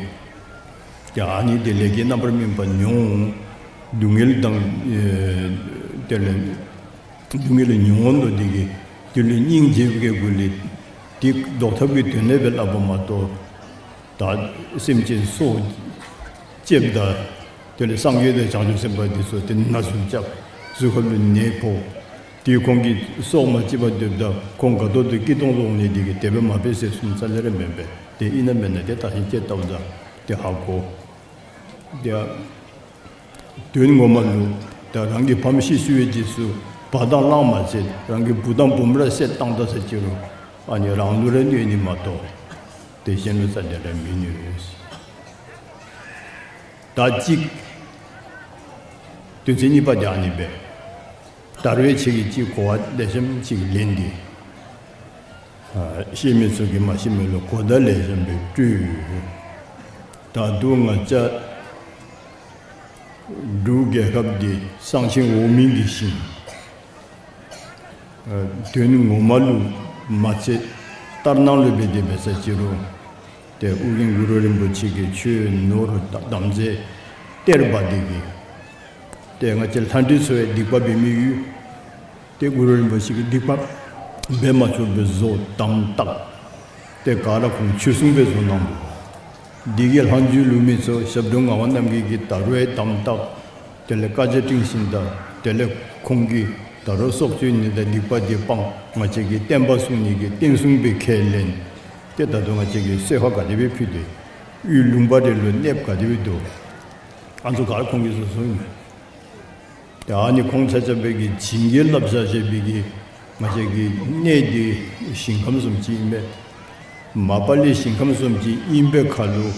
ཏེ་ཨ་ནི་འདི་ལས་ཀྱི་རྣམ་པར་སྨིན་པ་མྱོང་། སྡུག་བསྔལ་དང་ཨེ་དེ་ལས་སྡུག་བསྔལ་མྱོང་དོ་འདི་གིས་དེ་ལུ་སྙིང་རྗེ་བའི་སྒོ་ལས་དེ་བཟློག་ཐབས་ཀྱི་དོན་ལས་སྦེ་སླབ་པ་མ་གཏོགས་ད་སེམས་ཅན་སྲོག་བཅདཔ་ད་དེ་ལས་སངས་རྒྱས་དང་བྱང་ཆུབ་སེམས་དཔའ་འདི་ཚུ་ཏེ་ན་ཟུག་རྐྱབ། གཟུགས་ཁ་ལུ་ནད་ཕོག། ཏེ་ཁོང་གིས་སྲོག་མ་བཅད་པར་སྡོདཔ་ད་ཁོང་དགའ་ཏོག་ཏོ་སྐྱིད་ཏོང་ཏོ་འོང་ནི་འདི་གིས་དེ་སྦེ་མ་འབད་ཟེར་གསུངམ་རྩ་ལས་ར་མེན་པས། ཏེ་ཨིན་ན་མེན་ན་ཏེ་བརྟག་ཞིབ་དཔྱད་བལྟཝ་ད་ཏེ་ཧ་གོ། ཏེ་དོན་ངོ་མ་ལུ་ད་རང་གི་ཕམ་ཤི་ཤི་བའི་རྗེས་སུ་བ་དང་གླང་མ་བསད། རང་གི་བུ་དང་བུམོ་ར་བསད་བཏང་ད་ཟེར་ཅི་རུང་ཨ་ནི་རང་ལུ་ར་གནོད་ནི་མ་གཏོགས་ཏེ་གཞན་ལུ་རྩ་ལས་ར་མི་གནོད། ད་གཅིག་དོན་ཚན་གཉིས་པ་འདི་ཨ་ནི་སྦེ། ད་རུང་ཁྱེད་ཀྱིས་གཅིག་གོ་བ་ལེགས་ཤོམ་ཅིག་ལེན་ཏེ། ཨ་ཤེས་མི་ཚུ་གིས་མ་ཤེས་མི་ལུ་གོ་བརྡ་ལེགས་ཤོམ་སྦེ་སྤྲོད། ད་རུང་ང་བཅས་འབྲུག་རྒྱལ་ཁབ་འདི་གསང་ཆེན་འོག་མིན་གྱི་ཞིང་། ཨ་དོན་ངོ་མ་ལུ་མ་ཚད་ལྟར་སྣང་ལུ་འབད་དེ་འབད་ས་ཅི་རུང་ཏེ་ཨོ་རྒྱན་གུ་རུ་རིན་པོ་ཆེ་གིས་ཆོས་ནོར་དམ་རྫས་གཏེར་སྦ་སྟེ་གི་ཏེ་ང་བཅས་ལྷ་འདྲེ་ཚུ་ཡང་སྡིག་པ་འབད་མི་ཡོད། ཏེ་གུ་རུ་རིན་པོ་ཆེ་གིས་སྡིག་པ་འབད་མ་ཆོག་པའི་བཟོ་དམ་བཏགས། ཏེ་ག་ར་ཁོང་ཆོས་སྲུང་སྦེ་བཟོ་གནང་འདུག། འདི་གིས་ལྷག་མཇུག་ལུ་མི་ཚུ་ཞབས་དྲུང་ངག་དབང་རྣམ་རྒྱལ་གྱིས་ད་རུང་ཡང་དམ་བཏགས། དེ་ལས་བཀའ་རྒྱ་སྤྲིང་ཞིནམ་ད་དེ་ལས་ཁོང་གིས་ད་རུང་སྲོག་གཅོད་ནི་དང་སྡིག་པ་འདི་སྤང་། ང་བཅས་ཀྱི་བསྟན་པ་སྲུང་ནི་གི་བསྟན་སྲུང་སྦེ་ཁས་ལེན། ཏེ་ད་རུང་ང་བཅས་ཀྱིས་གསོལ་ཁ་ག་དེ་སྦེ་ཕུལ་ཏེ་ཡུལ་ལུང་པ་རེ་ལུ་གནསཔ་ག་དེ་སྦེ་འདུག། ཨ་ནི་ཚུ་ག་ར་ཁོང་གིས་བཟོ་བཟོཝ་ཨིན་མས། ཏེ་ཨ་ནི་ཁོང་ཆ་ཁྱབ་ཀྱིས་བྱིན་གྱིས་བརླབས་བཞག་བཞག་པའི་གི་ང་བཅས་ཀྱི་གནས་འདི་ཞིང་ཁམས་བཟུམ་ཅིག་ཨིན་པས། མ་པ་ལས་ཞིང་ཁམས་བཟུམ་ཅིག་ཨིན་པའི་ཁར་ལུ་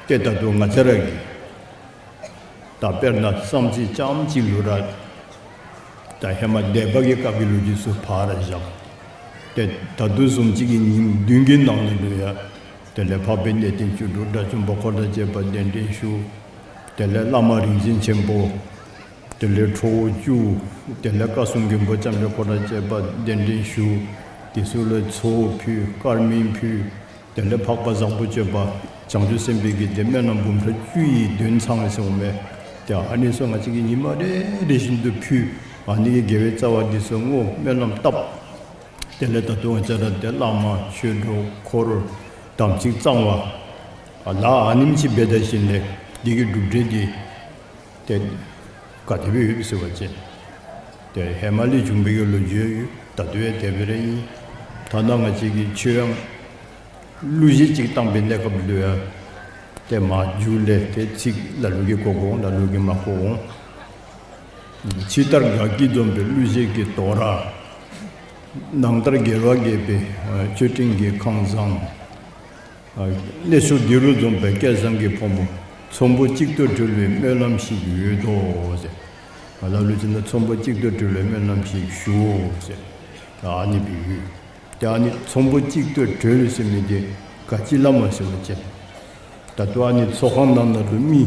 ཏེ་ད་རུང་ང་བཅས་ར་གིས་ད་དཔེར་ན་བསམ་རྩེ་རྐྱངམ་གཅིག་ལུ་ར་ད་ཧེ་མ་སྡེ་པ་གི་སྐབས་ཀྱི་ལོ་རྒྱུས་ཚུ་ཕར་བཞག། ཏེ་ད་ལྟོ་བཟུམ་ཅིག་གི་ཉིནམ་བདུན་གྱི་ནང་ན་ལུ་ཡང་དེ་ལས་འཕགས་པའི་གནས་བརྟན་བཅུ་དྲུག་དགྲ་བཅོམ་པ་འཁོར་དང་བཅས་པ་གདན་འདྲེན་ཞུ། དེ་ལས་བླ་མ་རིག་འཛིན་ཆེན་པོ། དེ་ལས་ཁྲོ་བོ་བཅུ། དེ་ལས་བཀའ་སྲུང་མགོན་པོ་ལྕམ་དྲལ་འཁོར་དང་བཅས་པ་གདན་འདྲེན་ཞུ། དེ་ཚུ་ལུ་ཚོགས་ཕུལ། དཀར་མེ་ཕུལ། དེ་ལས་འཕགས་པ་བཟང་པོ་སྤྱོད་པ་བྱང་ཆུབ་སེམས་དཔའི་གི་ཏེ་སྨོན་ལམ་འབུམ་ཕྲག་བཅུ་ཡི་འདོན་ཚང་ཟེར་འོང་མས། ཏེ་ཨ་ནི་ཚུ་ང་བཅས་ཀྱིས་ཉི་མ་རེ་རེ་བཞིན་དུ་ཕུལ། ཨ་ནི་གི་དགེ་བའི་རྩ་བ་འདི་ཚུ་བསྔོ་སྨོན་ལམ་བཏབ། དེ་ལས་ད་རུང་ང་བཅས་ར་ཏེ་བླ་མ་ཆོས་གྲོགས་འཁོར་དམ་ཚིག་གཙང་བ་ ཨ་ལ་ཨ་ནེམ་ཅིག་འབད་ད་ཞིནམ་ལས་འདི་གི་གྲུབ་འབྲས་འདི་ཏེ་ག་དེ་སྦེ་ཡོདཔ་ཟེར་བ་ཅིན་ཏེ་ཧེ་མ་ལས་བྱུང་བའི་གི་ལོ་རྒྱུས་ཡོད། ད་ལྟོ་ཡང་དེ་སྦེ་ར་ཨིན། ཐ་ན་ང་བཅས་ཀྱི་ཆོས་ཡང་གླུ་གཞས་ཅིག་བཏང་བའི་གནས་སྐབས་ལུ་ཡང་ཏེ་མ་མཇུག་ལས་ཏེ་ཚིག་ལ་ལུ་གིས་གོ་གོ་འོང་། ལ་ལུ་གིས་མ་གོ་འོང་། ཕྱི་ལྟར་དགའ་སྐྱིད་འཛོམས་པའི་གླུ་གཞས་ཀྱི་དོ་ར། ནང་ལྟར་རྒྱལ་བ་དགྱེས་པའི་མཆོད་སྤྲིན་གྱི་ཁང་བཟང་། གནས་མཆོག་འདི་རུ་འཛོམས་པའི་སྐལ་བཟང་གི་ཕོ་མོ། ཚོམ་བུ་གཅིག་ཏུ་གྲོལ་བའི་སྨོན་ལམ་ཞིག་ཡོད་དོ་ཟེར། ང་ལ་ལུ་ཅིག་ན་ཚོམ་བུ་གཅིག་ཏུ་གྲོལ་བའི་སྨོན་ལམ་ཞིག་ཞུའོ་ཟེར། ཨ་ནི་སྦེ་ཡོད། ཏེ་ཨ་ནི་ཚོམ་བུ་གཅིག་ཏུ་གྲོལ་ཟེར་མི་འདི་ག་ཅི་སླབ་མས་ཟེར་བ་ཅིན་ད་ལྟོ་ཨ་ནི་ཚོགས་ཁང་ནང་ན་ལུ་མི་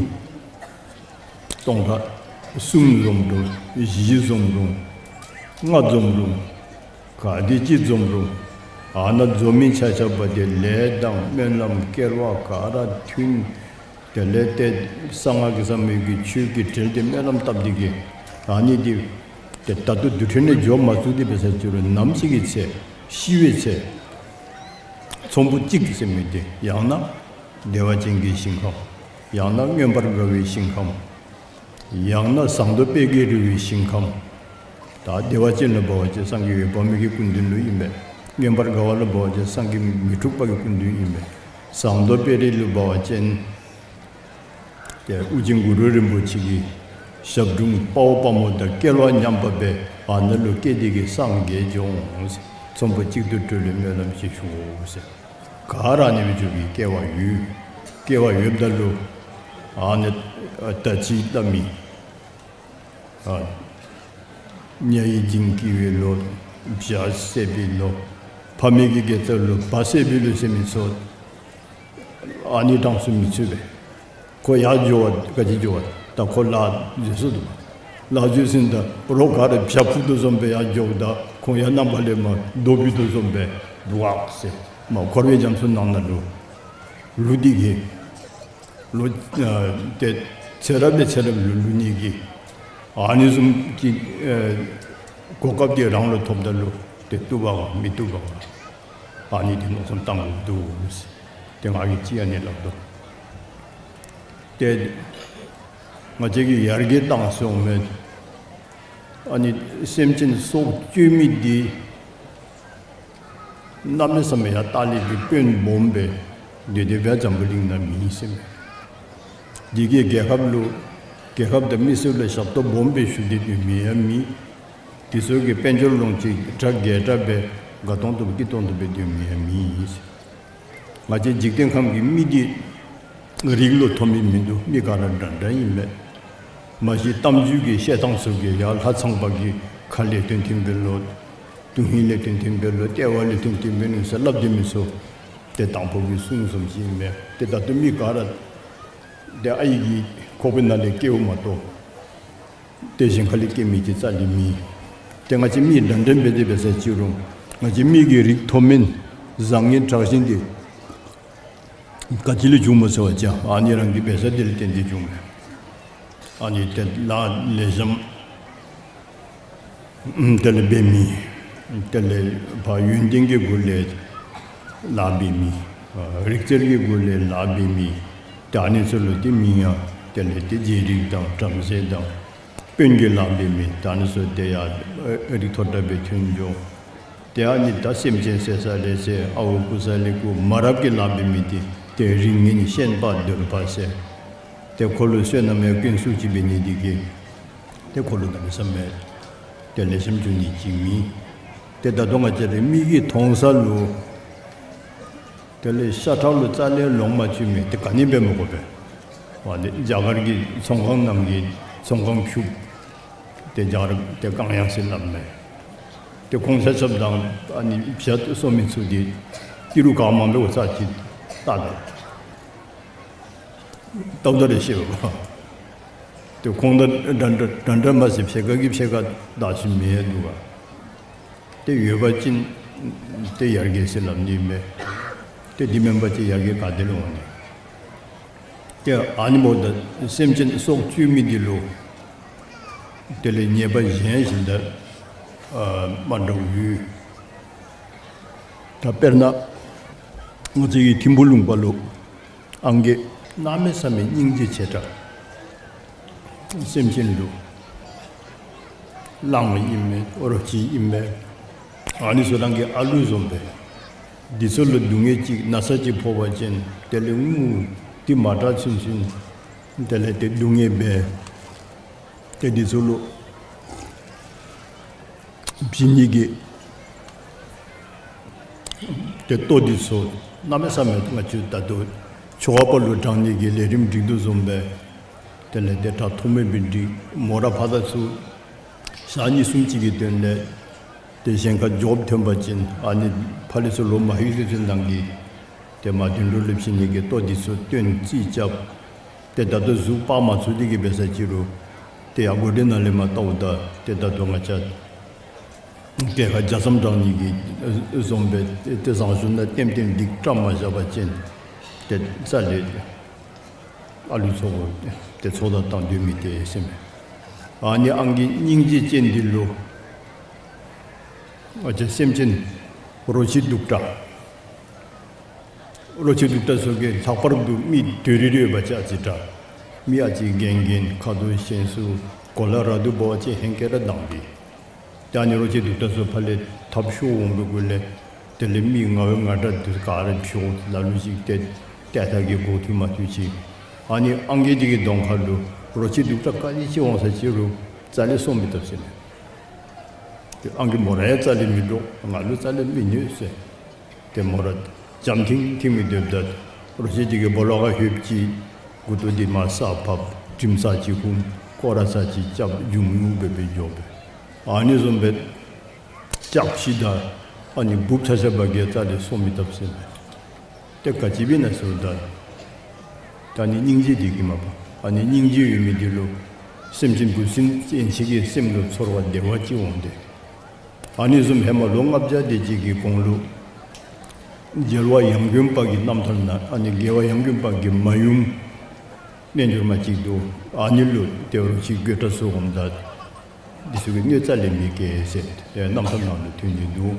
སྟོང་ཕྲག་གསུམ་འཛོམས་རུང་བཞི་འཛོམས་རུང་ལྔ་འཛོམས་རུང་ག་དེ་ཅིག་འཛོམས་རུང་ཨ་ནཱ་འཛོམས་མི་ཆ་ཁྱབ་འདི་ལས་དང་སྨོན་ལམ་སྐལ་བ་ག་ར་མཐུན། དེ་ལས་ཏེ་གསང་སྔགས་ཀྱི་ཟབ་མོའི་གི་ཆོས་ཀྱི་གྲལ་འདི་སྨོན་ལམ་བཏབ་སྟེ་གི་ཨ་ནི་འདི་ཏེ་ད་ལྟོ་དུས་ཚོད་ནང་འགྱོ་མ་ཚུགས་ཏེ་འབད་ས་ཅིག་རུང་ནམ་ཞིག་གི་ཚེ་ཤི་བའི་ཚེ་ཚོམ་བུ་གཅིག་ཟེར་མི་འདི་ཡང་ན་བདེ་བ་ཅན་གྱི་ཞིང་ཁམས། ཡང་ན་མངོན་པར་དགའ་བའི་ཞིང་ཁམས། ཡང་ན་ཟངས་མདོག་དཔལ་གྱི་རི་བོའི་ཞིང་ཁམས། ད་བདེ་བ་ཅན་ལུ་འབད་བ་ཅིན་སངས་རྒྱས་འོད་དཔག་མེད་ཀྱི་སྐུ་མདུན་ལུ་ཨིན་པས། མངོན་པར་དགའ་བ་ལུ་འབད་བ་ཅིན་སངས་རྒྱས་མི་འཁྲུགས་པ་གི་སྐུ་མདུན་ཨིན་པས། ཟངས་མདོག་དཔལ་རི་ལུ་འབད་བ་ཅིན་ཏེ་ཨོ་རྒྱན་གུ་རུ་རིན་པོ་ཆེ་གི་ཞབས་དྲུང་དཔའ་བོ་དཔའ་མོ་དང་སྐལ་བ་མཉམ་པ་སྦེ་ཨ་ནཱ་ལུ་སྐྱེས་ཏེ་གི་སངས་རྒྱས་འགྱོ་འོང་ཟེར། ཚོམ་བུ་གཅིག་ཏུ་གྲོལ་བའི་སྨོན་ལམ་ཞིག་ཞུའོ་ཟེར། ག་ར་ཨ་ནི་སྦེ་འགྱོ་བའི་སྐལ་བ་ཡོད། སྐལ་བ་ཡོདཔ་ད་ལུ་ཨ་ནི་ད་ཅི་སླབ་མི་ཨ་ཉ་ཡི་འཇིང་སྐྱིད་པའི་ལོ། བྱ་བསད་པའི་ལོ། ཕ་མེས་ཀྱི་དགེ་རྩ་ལོ། བ་བསད་པའི་ལོ་ཟེར་མི་ཚུ་ཨ་ནི་གྲངས་སུ་མི་ཚུད་པས། ཁོ་ཡར་འགྱོ་བ་ག་ཅི་འགྱོ་བ་ད་ཁོ་ལཱ་འཛོལ་སོ་ནུག། ལཱ་འཛོལ་ཟིན་ད་རོགས་ག་ར་བྱ་འཕུར་དོ་བཟུམ་སྦེ་ཡར་འགྱོཝ་ད་ཁོང་ཡང་རྣམ་པ་ལས་མར་རྡོ་འཕུར་དོ་བཟུམ་སྦེ་འདུག་ཟེར། མར་འཁོར་བའི་རྒྱ་མཚོ་ནང་ན་ལུ་ལུ་སྟེ་གི་ལོ་ཨ་ཏེ་ཚེ་རབས་ལས་ཚེ་རབས་ལུ་ལུ་ནི་གི་ཨ་ནི་བཟུམ་གྱི་ཨེ་གོ་སྐབས་འདི་རང་ལུ་ཐོབ་ད་ལུ་ཏེ་བཏུབ་པ་ག་མི་བཏུབ་པ་ག་ཨ་ནི་འདི་མནོ་བསམ་བཏང་དགོཔ་འདུག་ཟེར། ཏེ་ང་གིས་ཅིག་ཨ་ནི་སླབ་དོ། ཏེ་ང་བཅས་ཀྱིས་ཡར་རྒྱས་བཏང་སོང་མས། ཨ་ནི་སེམས་ཅན་སྲོག་གཅོད་མི་འདི་གནམ་མེད་ས་མེད་ཡང་ལྟག་ལས་ཀྱི་དཔོན་སྦོམ་སྦེ་དེ་དེ་སྦེ་འཛམ་བུ་གླིང་ན་མེད་ཟེར་མས། འདི་གིས་རྒྱལ་ཁབ་ལུ་རྒྱལ་ཁབ་དང་མི་སེར་ལུ་ཞབས་ཏོག་སྦོམ་སྦེ་ཞུ་སྟེ་སྡོད་མི་ཡང་མེད། དེ་ཚུ་གིས་དཔལ་འབྱོར་ལོངས་སྤྱོད་གྲ་རྒྱས་དྲགས་སྦེ་དགའ་ཏོང་ཏོ་སྐྱིད་ཏོང་ཏོ་སྦེ་སྡོད་མི་ཡང་མེད། ང་བཅས་འཇིག་རྟེན་ཁམས་ཀྱི་མི་འདི་རིགས་ལུ་མཐོ་དམན་མིན་འདུག། མི་ག་ར་འདྲ་འདྲ་ཨིན་མས། མ་གཞི་གཏམ་རྒྱུད་ཀྱི་བཤད་ཐངས་ཚུ་གིས་ཡར་ལྷ་ཚངས་པ་གི་ཁ་ལས་ཐོན་ཐོནམ་སྦེ་ལོ། དོན་ཧིང་ལས་ཐོན་ཐོནམ་སྦེ་ལོ། ལྟེ་བ་ལས་ཐོན་ཐོནམ་སྦེ་ནུག་ཟེར་སླབ་སྡོད་མི་ཚུ་ཏེ་དང་ཕུ་གི་གསུང་བཟུམ་ཅིག་ཨིན་མས། ཏེ་ད་ལྟོ་མི་ག་ར་ཏེ་ཨའི་གི་ཁོག་པའི་ནང་ལས་སྐྱེཝ་མ་གཏོགས་ཏེ་གཞན་ཁ་ལས་སྐྱེ་མི་ཅིག་རྩ་ལས་མེད། ཏེ་ང་བཅས་མི་འདྲ་འདྲ་འབད་དེ་འབད་ས་ཅིག་རུང་ང་བཅས་མི་གི་རིགས་མཐོ་དམན་བཟང་ངན་དྲག་ཞན་འདི་ག་ཅི་ལས་བྱུངམ་སྨོ་ཟེར་བ་ཅིན་ཨ་ནི་རང་གི་འབད་ས་འདི་ལས་བརྟེན་ཏེ་བྱུངམ་མས། ཨ་ནི་ཏེ་ལཱ་ལེགས་ཤོམ་དེ་ལས་འབད་མི་དེ་ལས་ཕར་ཡོན་ཏན་གྱི་སྒོ་ལས་ལཱ་འབད་མི་རིག་རྩལ་གྱི་སྒོ་ལས་ལཱ་འབད་མི་ཏེ་ཨ་ནི་ཚུ་ལུ་ཏེ་མིང་ཡང་དེ་ལས་ཏེ་རྗེ་རིགས་དང་བྲམ་ཟེ་དང་དཔོན་གྱི་ལཱ་འབད་མི་ད་ཨ་ནི་ཚུ་ཏེ་ཡར་རིགས་མཐོ་དྲགས་སྦེ་ཐོན་འགྱོ། ཏེ་ཨ་ནི་ད་སེམས་ཅན་བསད་ས་ལས་བསད་ཨརཝ་རྐུ་ས་ལས་རྐུ་མ་རབས་ཀྱི་ལཱ་འབད་མི་འདི་ཏེ་རིགས་ངན་ཤན་པ་གདོལ་པ་ཟེར། ཏེ་ཁོ་ལུ་བསོད་ནམས་ཡང་སྐྱོན་ཤུགས་ཅིག་འབད་ནི་འདི་གིས་ཏེ་ཁོ་ལུ་གནམ་མེད་ས་མེད་ཏེ་ལེགས་ཤོམ་འགྱོ་ནི་ཅིག་མེད། ཏེ་ད་ལྟོ་ང་བཅས་ར་མིག་གིས་མཐོང་ས་ལུ་དེ་ལས་ཤ་ཁྲག་ལུ་རྩ་ལས་ལོང་མ་བཅུག་མི་འདི་ག་ནི་འབད་མི་དགོ་པས། ཨ་ནི་རྒྱ་གར་གྱི་ཚོང་ཁང་ནང་གི་ཚོང་ཁང་ཕྱུགཔོ་ཏེ་རྒྱ་གར་ཏེ་གང་ཡང་ཟེར་སླབ་མས། ཏེ་ཁོང་ཆ་ཁྱབ་དང་ཨ་ནི་བྱ་གསོ་མི་ཚུ་འདི་ཨིན་རུང་ག་མང་པོ་ས་ཅིག་ལྟ་ད་ལྟཝ་ད་ར་ཤེས་པས། ཏེ་ཁོང་དང་འདྲ་འདྲ་འདྲ་འདྲ་མ་ཟད་ཕྱེད་ཀ་གིས་ཕྱེད་ཀ་བདག་ཤུལ་མི་ཡང་འདུག་ག། ཏེ་ཡོད་པ་ཅིན་ཏེ་ཡར་རྒྱས་ཟེར་སླབ་ནི་མས། ཏེ་འདི་མེན་པ་ཅིན་ཡར་རྒྱས་ག་ཏེ་ལུ་འོང་ནི། ཏེ་ཨ་ནི་འབདཝ་ད་སེམས་ཅན་སྲོག་གཅོད་མི་འདི་ལུ་དེ་ལས་ཉེས་པ་གཞན་ཞིག་ད་ཨ་མ་འདྲཝ་ཡོད། ད་དཔེར་ན་ང་བཅས་ཀྱི་ཐིམ་ཕུ་ལུང་པ་ལུ་ ཨང་རྒས་གནམ་མེད་ས་མེད་སྙིང་རྗེ་ཆེ་དྲགས། སེམས་ཅན་ལུ་གླང་ཨིན་མས་རོ་ཁྱི་ཨིན་མས། ཨ་ནི་ཚུ་རང་གི་ཨ་ལུ་བཟུམ་སྦེ་འདི་ཚུ་ལུ་སྡུག་བསྔལ་ཅིག་ན་ཚ་ཅིག་ཕོག་པ་ཅིན་དེ་ལས་ངུ་སྟེ་མ་དྲག་ཚུན་ཚུན་དེ་ལས་ཏེ་སྡུག་བསྔལ་འབད། ཏེ་འདི་ཚུ་ལུ་བྱིན་ནི་གི་ཏེ་ལྟོ་འདི་ཚུ་གནམ་མེད་ས་མེད་ང་བཅས་ད་ལྟོ་ཆོ་ག་པ་ལུ་དྲང་ནི་གི་ལས་རིམ་སྒྲིག་དོ་བཟུམ་སྦེ་དེ་ལས་ཏེ་དྲ་ཐོག་མེད་སྦེ་སྒྲིག། མོ་ར་ཕར་དང་ཚུར་ཞག་གཉིས་གསུམ་ཅིག་གི་དོན་ལས་ཏེ་གཞན་ཁར་འགྱོཝ་ཐོན་པ་ཅིན་ཨ་ནི་ཕར་ལས་ཚུར་ལོག་མ་ལྷོད་ཚུན་ཚོད་ནང་གི་ཏེ་མ་དོན་གྲུབ་ལུ་བྱིན་ནི་གི་ལྟོ་འདི་ཚུ་སྟོན་རྩིས་རྐྱབ། ཏེ་ད་ལྟོ་གཟུགས་སྤར་མ་ཚུགས་ཏེ་གི་འབད་ས་ཅི་རུང་ཏེ་ཡར་སྒོ་སྒྲིག་ནང་ལས་མར་བལྟཝ་ད་ཏེ་ད་ལྟོ་ང་བཅས་གྲལ་ཁར་ཇ་མཚམས་དྲང་ནི་གི་བཟུམ་སྦེ་ཏེ་བཟང་སྤྱོད་ནང་ལྟེམ་ལྟེམ་སྒྲིག་བཀྲམ་མ་བཞག་པ་ཅིན་ཏེ་རྩ་ལས་ཨ་ལུ་ཚུ་ཏེ་ཚོགས་བསགས་བཏང་སྡོད་མི་ཏེ་ཟེར་མས། ཨ་ནི་ཨང་རྒས་སྙིང་རྗེ་ཅན་འདི་ལུ་ང་བཅས་སེམས་ཅན་རོ་ཁྱི་གདུག་དྲགས། རོ་ཁྱི་གདུག་དྲགས་ཚུ་གིས་ལྷག་པར་དུ་མི་དོ་རི་རི་ཡོད་པ་ཅིན་ཨ་ཙི་དྲག། མི་ཨ་ཙི་རྒན་རྒན་ཁ་དོག་ཞན་སུ་གོ་ལ་ར་དུ་འབད་བ་ཅིན་ཧེང་སྐལ་ར་དྭངས་པས། ཏེ་ཨ་ནི་རོ་ཁྱི་གདུག་དྲགས་ཚུ་ཕར་ལས་ཐབས་ཤོར་འོང་བའི་གུ་ལས་དེ་ལས་མི་ང་བའི་ང་འདྲ་འདི་ག་ར་འཕྱོག་ལ་ལུ་ཅིག་ཏེ་ཏེ་ཐག་གི་འགོ་ཐུག་མ་ཐུག་ཅིག། ཨ་ནི་ཨང་རྒས་འདི་གི་གདོང་ཁ་ལུ་རོ་ཁྱི་གདུག་དྲགས་ག་ཅི་ཅིག་འོང་ས་ཅི་རུང་རྩ་ལས་སོང་མི་བཏུབ་ཟེར་མས། ཏེ་ཨང་རྒས་མོ་ར་ཡང་རྩ་ལས་མི་འདྲོག། ང་ལུ་རྩ་ལས་མི་གནོད་ཟེར། ཏེ་མོ་ར་འཇམ་ཐིང་ཐིང་མི་སྡོདཔ་ད་རོ་ཁྱི་འདི་གིས་སྦོ་ལོགས་ཁར་ལྷོདཔ་ཅིག་མགུ་ཏོ་འདི་མར་ས་ཕབ། དྲིམ་ཚར་ཅིག་ཧུམ། སྐོར་ར་ཚར་ཅིག་རྐྱབ། འཇུམ་འཇུམ་སྦེ་སྦེ་འགྱོ་སྦེ། ཨ་ནི་བཟུམ་སྦེ་རྐྱབ་ཤི་ད་ཨ་ནི་འབུཔ་ཆ་ཆ་བ་གིས་རྩ་ལས་སོང་མི་བཏུབ་ཟེར་མས། ཏེ་ག་ཅི་འབད་ན་ཟེརཝ་ད་ད་ནི་སྙིང་རྗེ་འདི་གིས་མ་པ། ཨ་ནི་སྙིང་རྗེ་ཡོད་མི་འདི་ལུ་སེམས་ཅན་འབུ་སྲིན་ཡན་ཆད་ཀྱི་སེམས་ལུ་ཚོར་བ་བདེ་བ་ཅིག་འོང་སྟེ། ཨ་ནི་བཟུམ་ཧེ་མ་ལོ་ལྔ་བརྒྱ་དེ་ཅིག་གི་གོང་ལུ་རྒྱལ་བ་ཡང་དགོན་པ་གི་རྣམ་ཐར་ནང་ཨ་ནི་རྒྱལ་བ་ཡང་དགོན་པ་གི་མ་ཡུམ་རྣལ་འབྱོར་མ་ཅིག་འདུག། ཨ་ནི་ལུ་ཏེ་རོ་ཁྱི་དགོད་བྲ་ཚུ་འོངམ་ད་འདི་ཚུ་གིས་གནོད་རྩ་ལས་མི་བཀལ་ཟེར་ཏེ་རྣམ་ཐར་ནང་ལུ་ཐོན་ནི་འདུག།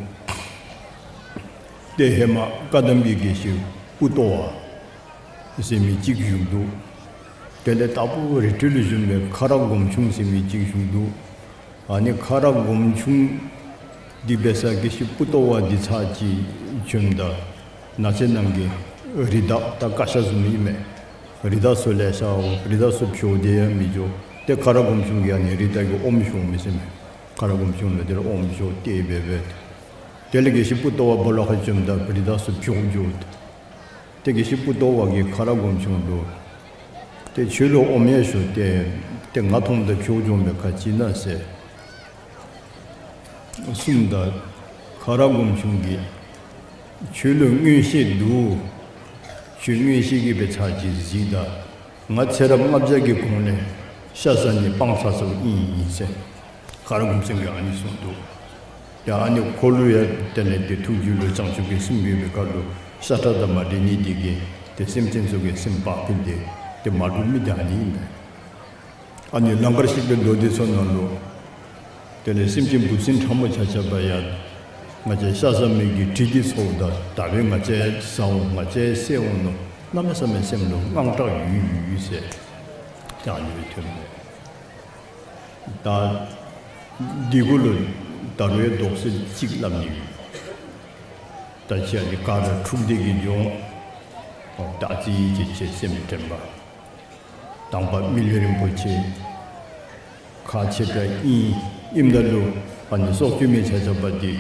ཏེ་ཧེ་མ་བཀའ་གདམས་པའི་དགེ་བཤེས་པུ་ཏོ་བ་ཟེར་མི་ཅིག་བཞུགས་འདུག། དེ་ལས་དྭགས་པོ་རི་ཁྲོད་ལུ་བཞུགས་པའི་ཁ་རག་སྒོམ་ཆུང་ཟེར་མི་ཅིག་བཞུགས་འདུག། ཨ་ནི་ཁ་རག་སྒོམ་ཆུང་འདི་འབད་ས་དགེ་བཤེས་པུ་ཏོ་བ་འདི་ཚར་ཅིག་བྱོནམ་ད་ནགས་ཚལ་ནང་གི་རི་དྭགས་ད་ཀ་ཤ་བཟུམ་ཨིན་མས། རི་དྭགས་ཚུ་ལེ་ཤ་འོང་། རི་དྭགས་ཚུ་འཕྱོག་སྟེ་ཡང་མི་འགྱོ། ཏེ་ཁ་རག་སྒོམ་ཆུང་གིས་ཨ་ནི་རི་དྭགས་ཀྱི་ཨོམ་ཤོར་མི་ཟེར་མས། ཁ་རག་སྒོམ་ཆུང་ལུ་དེ་ལས་ཨོམ་ཤོར་ཏེ་འབད་འབད། དེ་ལས་དགེ་བཤེས་པུ་ཏོ་བ་སྦོ་ལོགས་ཁར་བྱོནམ་ད་རི་དྭགས་ཚུ་འཕྱོག་འགྱོ། ཏེ་དགེ་བཤེས་པུ་ཏོ་བ་གིས་ཁ་རག་སྒོམ་ཆུང་ལུ་ཏེ་ཁྱོད་ལུ་ཨོམ་ཡང་ཤོར་ཏེ་ཏེ་ང་མཐོངམ་ད་འཕྱོག་འགྱོ་མི་ག་ཅི་ཨིན་ན་ཟེར་གསུངམ་ད་ཁ་རག་སྒོམ་ཆུང་གིས་ཁྱོད་ལུ་མངོན་ཤེས་འདུག། ཁྱོད་མངོན་ཤེས་ཀྱིས་འབད་ཚར་ཅིག་གཟིགས་ད། ང་ཚེ་རབས་ལྔ་བརྒྱ་གི་གོང་ལས་ཤ་བཟའ་ནི་སྤང་ཚར་སོངམ་ཨིན་ཟེར་ཁ་རག་སྒོམ་ཆུང་གིས་ཨ་ནི་གསུངས་འདུག། ཡ་ཨ་ནི་ཁོ་ལུ་ཡང་དེ་ལས་ཏེ་ཐུགས་རྒྱུད་ལུ་བྱང་ཆུབ་ཀྱི་སེམས་ཡོད་པའི་ཁར་ལུ་ཤ་ཁྲག་དང་མ་འདྲེས་ནི་འདི་གིས་ཏེ་སེམས་ཅན་ཚུ་གི་སེམས་བག་ཕེབས་ཏེ་ཏེ་མ་འདྲོག་མི་འདི་ཨ་ནི་ཨིན་པས། ཨ་ནི་ལང་ཀར་གཤེགས་པའི་ལོ་འདི་ཚུ་ནང་ལུ་དེ་ལས་སེམས་ཅན་འབུ་སྲིན་ཕྲ་མོ་ཆ་ཁྱབ་ཡང་ང་བཅས་ཤ་བཟའ་མི་གི་དྲི་འདི་ཚོརཝ་ད་ད་འབདན་ང་བཅས་བཟའ་འོང་ང་བཅས་བསད་འོང་མནོ་གནམ་མེད་ས་མེད་སེམས་ལུ་དངངས་སྐྲག་ཡོད་ཡོད་ཟེར་ད་ཨ་ནི་སྦེ་ཐོན་མས། ད་འདི་གུ་ལུ་ད་རུང་ཡང་དོགས་སེལ་ཅིག་སླབ་ནི་ཡོད། ད་ཅི་ཨ་ནི་ག་ར་འཁྲུགས་ཏེ་གི་འགྱོ་འོང་། ད་ཅི་ཅིག་ཅིག་སེམས་དྲན་པ། དང་པ་མི་ལུས་རིན་པོ་ཆེ་ཁག་ཆེ་དྲགས་ཨིན། ཨིནམ་ད་ལུ་ཨ་ནི་སྲོག་གཅོད་མི་ཆ་ཁྱབ་འདི་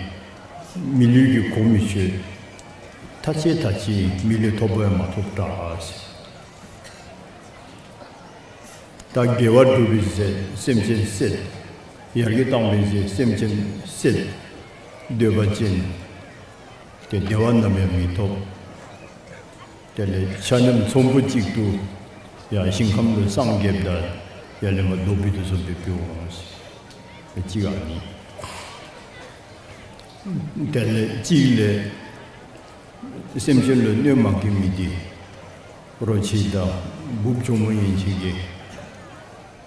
མི་ལུས་ཀྱི་གོ་མི་ཆོད། ཐ་ཆད་ཐ་ཆད་མི་ལུས་ཐོབ་པ་ཡང་མ་ཐོབ་དྲགས། ད་དགེ་བ་སྒྲུབ་པའི་ཟེར་སེམས་ཅན་བསད། ཡར་རྒྱས་བཏང་བའི་ཟེར་སེམས་ཅན་བསད། སྡོད་པ་ཅིན་ཏེ་བདེ་བ་ནམ་ཡང་མི་ཐོབ། དེ་ལས་ཆ་མཉམ་ཚོམ་བུ་གཅིག་ཏུ་ཡང་ཞིང་ཁམས་ལུ་སངས་རྒྱསཔ་ད་ཡར་ལས་མར་རྡོ་སྦིས་དོ་བཟུམ་སྦེ་འབད་འོང་ཟེར་གཅིག་ཨ་ནི། དེ་ལས་གཅིག་ལས་སེམས་ཅན་ལུ་གནོད་མ་བཀལ་མི་འདི་རོ་ཁྱི་དང་འབུཔ་གྱོག་མོ་ཡན་ཆད་ཀྱིས་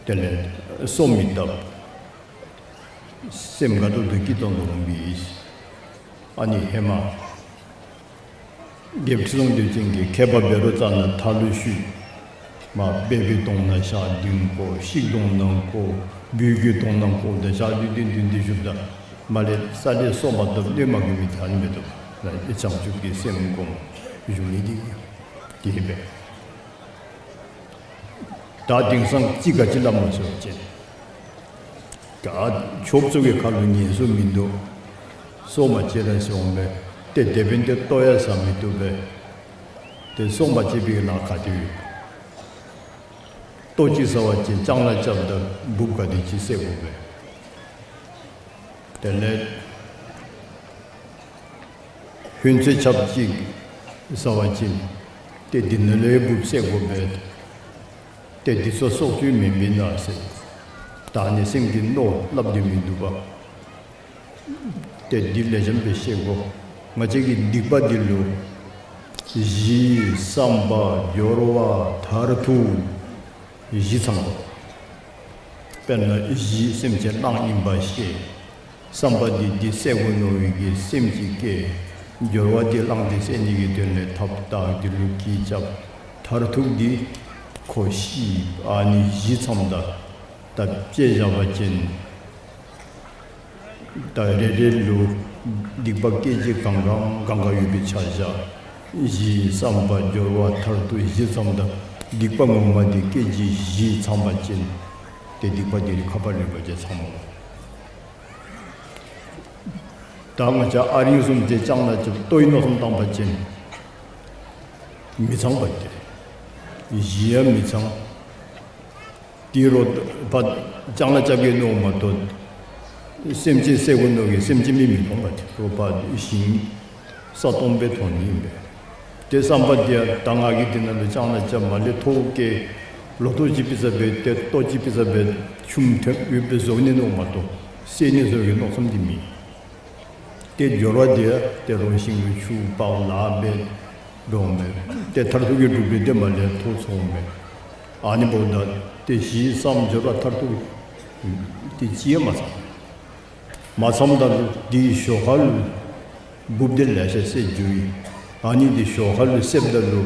དེ་ལས་སོ་མི་བཏབ། སེམས་དགའ་ཏོག་ཏོ་སྐྱིད་ཏོང་ཏོ་འོང་པས། ཨ་ནི་ཧེ་མ་ རྒྱལཔོ་ཁྲི་སྲོང་ལྡེའུ་བཙན་གྱིས་མཁས་པ་འབད་རུང་རྩ་ནང་མཐའ་ལུ་བཤུད། མ་སྦལ་པའི་དོང་ནང་ཞག་བདུན་བཀོ། ཤིག་དོང་ནང་བཀོ། སྦུལ་གྱི་དོང་ནང་བཀོ། ཏེ་ཞག་བདུན་བདུན་བདུན་བདུན་བཞུགསཔ་ད་མར་ལས་ས་ལས་སོ་མ་བཏབ་གནོད་མ་གྱུར་མི་ཐ་ནི་མེད་དོ། ལ་བྱང་ཆུབ་ཀྱི་སེམས་བསྒོམ་བཞུགས་ནི་འདི་གིས་འབད། ད་དེང་སང་ཅི་ག་ཅི་སླབ་མོ་ཟེར་བ་ཅིན། ད་ཆོསཔ་ཚུ་གི་ཁ་ལུ་ཉན་སུ་མིན་འདུག། སྲོག་མ་བཅད་ར་ཟེར་འོང་པས། ཏེ་དེ་འབདན་ཏེ་ལྟོ་ཡང་ཟ་མི་བཏུབ་པས། ཏེ་སྲོག་མ་བཅད་པའི་ལཱ་ག་དེ་ཡོད། ལྟོ་ཅིག་ཟ་བ་ཅིན་ལྕང་ལཱ་རྐྱབ་ད་འབུཔ་ག་དེ་ཅིག་བསད་དགོ་པས། དེ་ལས་ཧོན་ཚོད་ཆབ་ཅིག་ཟ་བ་ཅིན་ཏེ་འདི་ནང་ལས་འབུཔ་བསད་དགོ་པས། ཏེ་འདི་ཚུ་སྲོག་གཅོད་མེན་པས་ན་ཟེར། ད་ནི་སེམས་ཀྱི་མནོ་སླབ་སྟེ་མི་འདུག་པ། ཏེ་འདི་ལེགས་ཤོམ་སྦེ་ཤེས་དགོ། ང་བཅས་ཀྱི་སྡིག་པ་འདི་ལུ་གཞི་བསམ་པ་སྦྱོར་བ་མཐར་ཐུག་བཞི་ཚང་དགོ། དཔེར་ན་གཞི་སེམས་ཅན་གླང་ཨིན་པ་ཤེས། བསམ་པ་འདི་འདི་བསད་དགོ་མནོ་བའི་གི་སེམས་ཅིག་སྐྱེ། སྦྱོར་བ་འདི་གླང་འདི་བསད་ནི་གི་དོན་ལས་ཐབས་དང་འདི་ལུ་གི་རྐྱབ། མཐར་ཐུག་འདི་ཁོ་ཤི། ཨ་ནི་བཞི་ཚངམ་ད་ད་དཔྱེ་བཞག་པ་ཅིན་ད་རེ་རེ་ལུ་སྡིག་པ་སྐད་ཅིག་གང་གང་གང་ག་ཡོད་པའི་ཆ་བཞག། གཞི་བསམ་པ་སྦྱོར་བ་མཐར་ཐུག་བཞི་ཚངམ་ད་སྡིག་པ་ངོ་མ་འདི་སྐད་ཅིག་བཞི་ཚང་པ་ཅིན་ཏེ་སྡིག་པ་འདི་རིགས་ཁ་པར་ལུས་པ་ཅིན་ཚང་མ། ད་ང་བཅས་ཨ་རིང་བཟུམ་ཅིག་ལྕང་ལཱ་རྐྱབ་ལྟོའི་མནོ་བསམ་བཏང་པ་ཅིན་མི་ཚང་པ་ཏེ། གཞི་ཡང་མི་ཚང་། དེ་རུ་ཕར་ལྕང་ལཱ་རྐྱབ་གེ་མནོཝ་མ་གཏོགས་སེམས་ཅན་བསད་དགོ་མནོ་གི་སེམས་ཅན་མི་མི་མཐོང་པ་ཏེ། རོགས་ཕར་ཞིང་ས་སྟོང་སྦེ་མཐོང་ནི་ཨིན་པས། ཏེ་བསམ་པ་འདི་ཡང་ད་ང་གིས་འདི་ནང་ལུ་ལྕང་ལཱ་རྐྱབ་མ་ལས་ཐོག་གི་ལོ་ཐོག་ཅིག་ཕུལ་ས་སྦེ་ཏེ་ལྟོ་ཅིག་ཕུལ་ས་སྦེ་ཆུམ་ཐོན་ཡོདཔ་སྦེ་བཟོ་ནི་མནོཝ་མ་གཏོགས་བསད་ནི་བཟོ་གི་མནོ་བསམ་འདི་མེད། ཏེ་སྦྱོར་བ་འདི་ཡང་ཏེ་རོགས་ཞིང་ལུ་ཆུ་ཕར་ལཱ་འབད་འགྱོ་མས། ཏེ་མཐར་ཐུག་གི་གྲུབ་འབྲས་འདི་མར་ལས་ཐོབ་སོང་མས། ཨ་ནི་འབདཝ་ད་ཏེ་གཞི་བསམ་སྦྱོར་བ་མཐར་ཐུག་ཏེ་ཅི་ཡང་མ་ཚང་། མ་ཚངམ་ད་ལུ་དེའི་ཞོར་ཁ་ལུ་འབུཔ་འདི་ལེ་ཤ་བསད་འགྱོ་ཡི། ཨ་ནི་འདི་ཞོར་ཁ་ལུ་བསདཔ་ད་ལུ་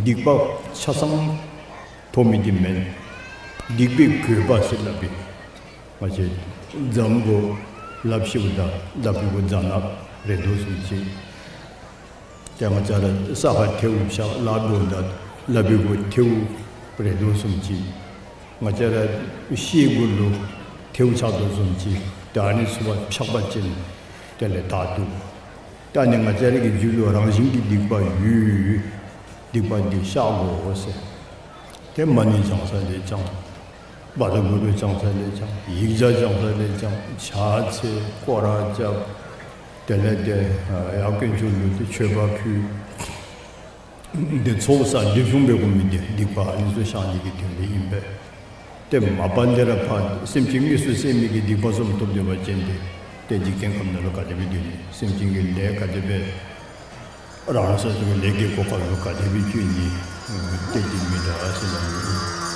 སྡིག་པ་ཆ་ཚང་ཕོག་མི་འདི་མེན། སྡིག་པའི་གོས་པ་ཟེར་སླབ་པས། ང་བཅས་འཛམ་གོ་ལགཔ་བཤེད་ད་ལགཔ་གི་གུ་རྫ་ནག་རེག་དོ་བཟུམ་ཅིག། ཏེ་ང་བཅས་ར་ས་ཁར་ཐལཝ་བཞག་ལཱ་འབདཝ་ད་ལགཔ་གི་གུ་ཐལཝ་རེག་དོ་བཟུམ་ཅིག། ང་བཅས་ར་ཤེལ་གུ་ལུ་ཐལཝ་ཆགས་དོ་བཟུམ་ཅིག། ཏེ་ཨ་ནི་ཚུ་ཕར་འཕྱག་པ་ཅིན་དེ་ལས་དག་འདུག། ཏེ་ཨ་ནི་ང་བཅས་ར་གི་རྒྱུད་ལུ་རང་བཞིན་གྱིས་སྡིག་པ་ཡོད། སྡིག་པ་འདི་བཤགས་དགོ་ཟེར། ཏེ་མ་ཎི་བགྱང་ས་ལས་བགྱང་། བཛྲ་གུ་རུ་བགྱང་ས་ལས་བགྱང་། ཡིག་བརྒྱ་བགྱང་ས་ལས་བགྱང་། ཕྱག་འཚལ་སྐོར་ར་རྐྱབ། དེ་ལས་ཏེ་ཡར་དཀོན་མཆོག་ལུ་ཏེ་མཆོད་པ་ཕུལ། ཏེ་ཚོགས་བསགས་སྒྲིབ་སྦྱོང་འབད་དགོ་མི་འདི་སྡིག་པ་ཨ་ནི་ཚུ་བཤགས་ནི་གི་དོན་ལས་ཨིན་པས། ཏེ་མ་པ་ལས་ར་ཕར་སེམས་ཅན་དངོས་སུ་བསད་མི་གི་སྡིག་པ་བཟུམ་ཐོབ་སྡོད་པ་ཅིན་ཏེ་ཏེ་འཇིག་རྟེན་ཁམས་ནང་ལུ་ག་དེ་སྦེ་སྡོད་ནི། སེམས་ཅན་གྱི་ལས་ག་དེ་སྦེ་རང་རང་སོ་སོ་གི་ལས་ཀྱི་གོ་སྐབས་ལུ་ག་དེ་སྦེ་བཅུག་ནི། ཏེ་འདི་མི་འདྲ་ཟེར་ན་ཨིན།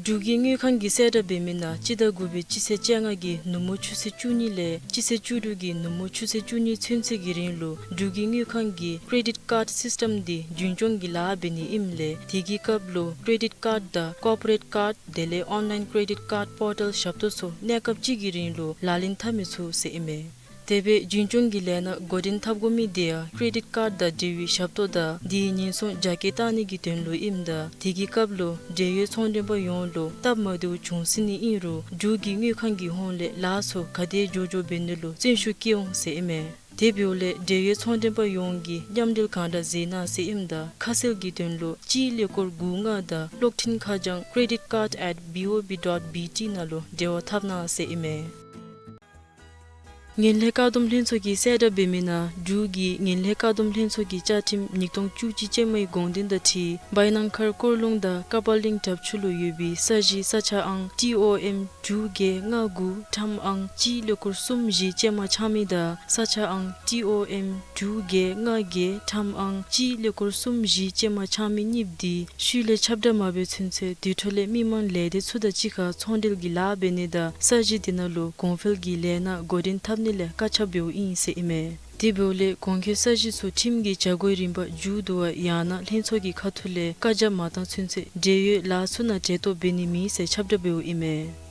འབྲུག་གི་དངུལ་ཁང་གིས་གསལ་བསྒྲགས་འབད་མི་ནང་སྤྱི་ཟླ་དགུ་པའི་སྤྱི་ཚེས་བཅོ་ལྔ་གི་ནུབ་མོ་ཆུ་ཚོད་བཅུ་གཉིས་ལས་སྤྱི་ཚེས་བཅུ་དྲུག་གི་ནུབ་མོ་ཆུ་ཚོད་བཅུ་གཉིས་ཚུན་ཚོད་ཀྱི་རིང་ལུ་འབྲུག་གི་དངུལ་ཁང་གིས་ཀེ་རེ་ཌིཊ་ཀཱཌ་སིསི་ཊམ་འདི་རྒྱུན་སྐྱོང་གི་ལཱ་འབད་ནི་ཨིནམ་ལས་དེ་གི་སྐབས་ལུ་ཀེ་རེ་ཌིཊ་ཀཱཌ་དང་ཀོར་པོ་རེཊ་ཀཱཌ་དེ་ལས་ཨོན་ལའིན་ཀེ་རེ་ཌིཊ་ཀཱཌ་པོར་ཊལ་ཞབས་ཏོག་ཚུ་གནས་སྐབས་གཅིག་གི་རིང་ལུ་ལག་ལེན་འཐབ་མི་ཚུགས་ཟེར་ཨིན་མས། དེ་སྦེ་རྒྱུན་སྐྱོང་གི་ལས་སྣ་འགོ་འདྲེན་འཐབ་དགོ་མི་དེ་ཡང་ཀེ་རེ་ཌིཊ་ཀཱཌ་དང་འབྲེལ་བའི་ཞབས་ཏོག་དང་དེའི་ཉེན་སྲུང་རྒྱ་སྐྱེད་གཏང་ནི་གི་དོན་ལུ་ཨིནམ་ད་དེ་གི་སྐབས་ལུ་འབྲེལ་ཡོད་ཚོང་མགྲོན་པ་ཡོངས་ལུ་སྟབས་མ་བདེཝ་བྱུང་སྲིད་ནི་ཨིན་རུང་འབྲུག་གི་དངུལ་ཁང་གི་ཧོངས་ལས་ལཱ་ཚུ་ག་དེ་མགྱོགས་མགྱོགས་འབད་ནི་ལུ་བརྩོན་ཤུགས་བསྐྱེད་འོང་ཟེར་ཨིན་མས། དེ་འབདཝ་ལས་འབྲེལ་ཡོད་ཚོང་མགྲོན་པ་ཡོངས་ཀྱིས་མཉམ་འབྲེལ་གང་དྲག་མཛད་གནང་ཟེར་ཨིནམ་ད་ཁ་གསལ་གྱི་དོན་ལུ་སྤྱི་ཀླད་ཀོར་དགུ་ལྔ་དང་གློག་འཕྲིན་ཁ་བྱང་ཀེ་རེ་ཌིཊ་ཀཱཌ་ཨེཊ་བི་ཨོ་བི་ཌོཊ་བི་ཊི་ནང་ལུ་འབྲེལ་བ་འཐབ་གནང་ཟེར་ཨིན་མས། ངན་ལྷད་བཀག་སྡོམ་ལྷན་ཚོགས་ཀྱིས་གསལ་བསྒྲགས་འབད་མི་ནང་འབྲུག་གི་ངན་ལྷད་བཀག་སྡོམ་ལྷན་ཚོགས་ཀྱི་བཅའ་ཁྲིམས་ཉིས་སྟོང་བཅུ་གཅིག་ཅན་མའི་དགོངས་དོན་དང་འཁྲིལ་བའི་ནང་མཁར་སྐོར་ལུང་དང་ཀ་པ་གླིང་བྲག་ཆུ་ལུ་ཡོད་པའི་ས་གཞི་ས་ཆ་ཨང་ཊི་ཨོ་ཨེམ་དྲུག་བརྒྱད་ལྔ་དགུ་ཁྲམ་ཨང་གཅིག་ཀླད་ཀོར་གསུམ་བཞི་ཅན་མ་ཆག་མི་དང་ས་ཆ་ཨང་ཊི་ཨོ་ཨེམ་དྲུག་བརྒྱད་ལྔ་བརྒྱད་ཁྲམ་ཨང་གཅིག་ཀླད་ཀོར་གསུམ་བཞི་ཅན་མ་ཆག་མི་གཉིསཔོ་དེ་ཤུལ་ལས་ཁྱབ་བསྒྲགས་མ་འབད་ཚུན་ཚོད་དེ་འཕྲོ་ལས་མི་མང་ལས་སྡེ་ཚུ་དང་གཅིག་ཁར་ཚོང་འབྲེལ་གྱི་ལཱ་འབད་ནི་དང་ས་གཞི་དེ་ནང་ལུ་གོང་འཕེལ་གྱི་ལས་སྣ་འགོ་འདྲེན་འཐབ་ནི་ལས་བཀག་ཆ་འབདཝ་ཨིན་ཟེར་ཨིན་མས། དེ་འབདཝ་ལས་གོང་འཁོད་ས་གཞི་ཚུ་ཁྲིམས་ཀྱི་བྱ་སྒོའི་རིམ་པ་མཇུག་བསྡུ་བ་ཡང་ན་ལྷན་ཚོགས་ཀྱི་ཁ་ཐུག་ལས་བཀག་རྒྱ་མ་བཏང་ཚུན་ཚོད་འབྲེལ་ཡོད་ལཱ་ཚུ་ནང་གྲལ་གཏོགས་འབད་ནི་མེད་ཟེར་ཁྱབ་བསྒྲགས་འབདཝ་ཨིན་མས།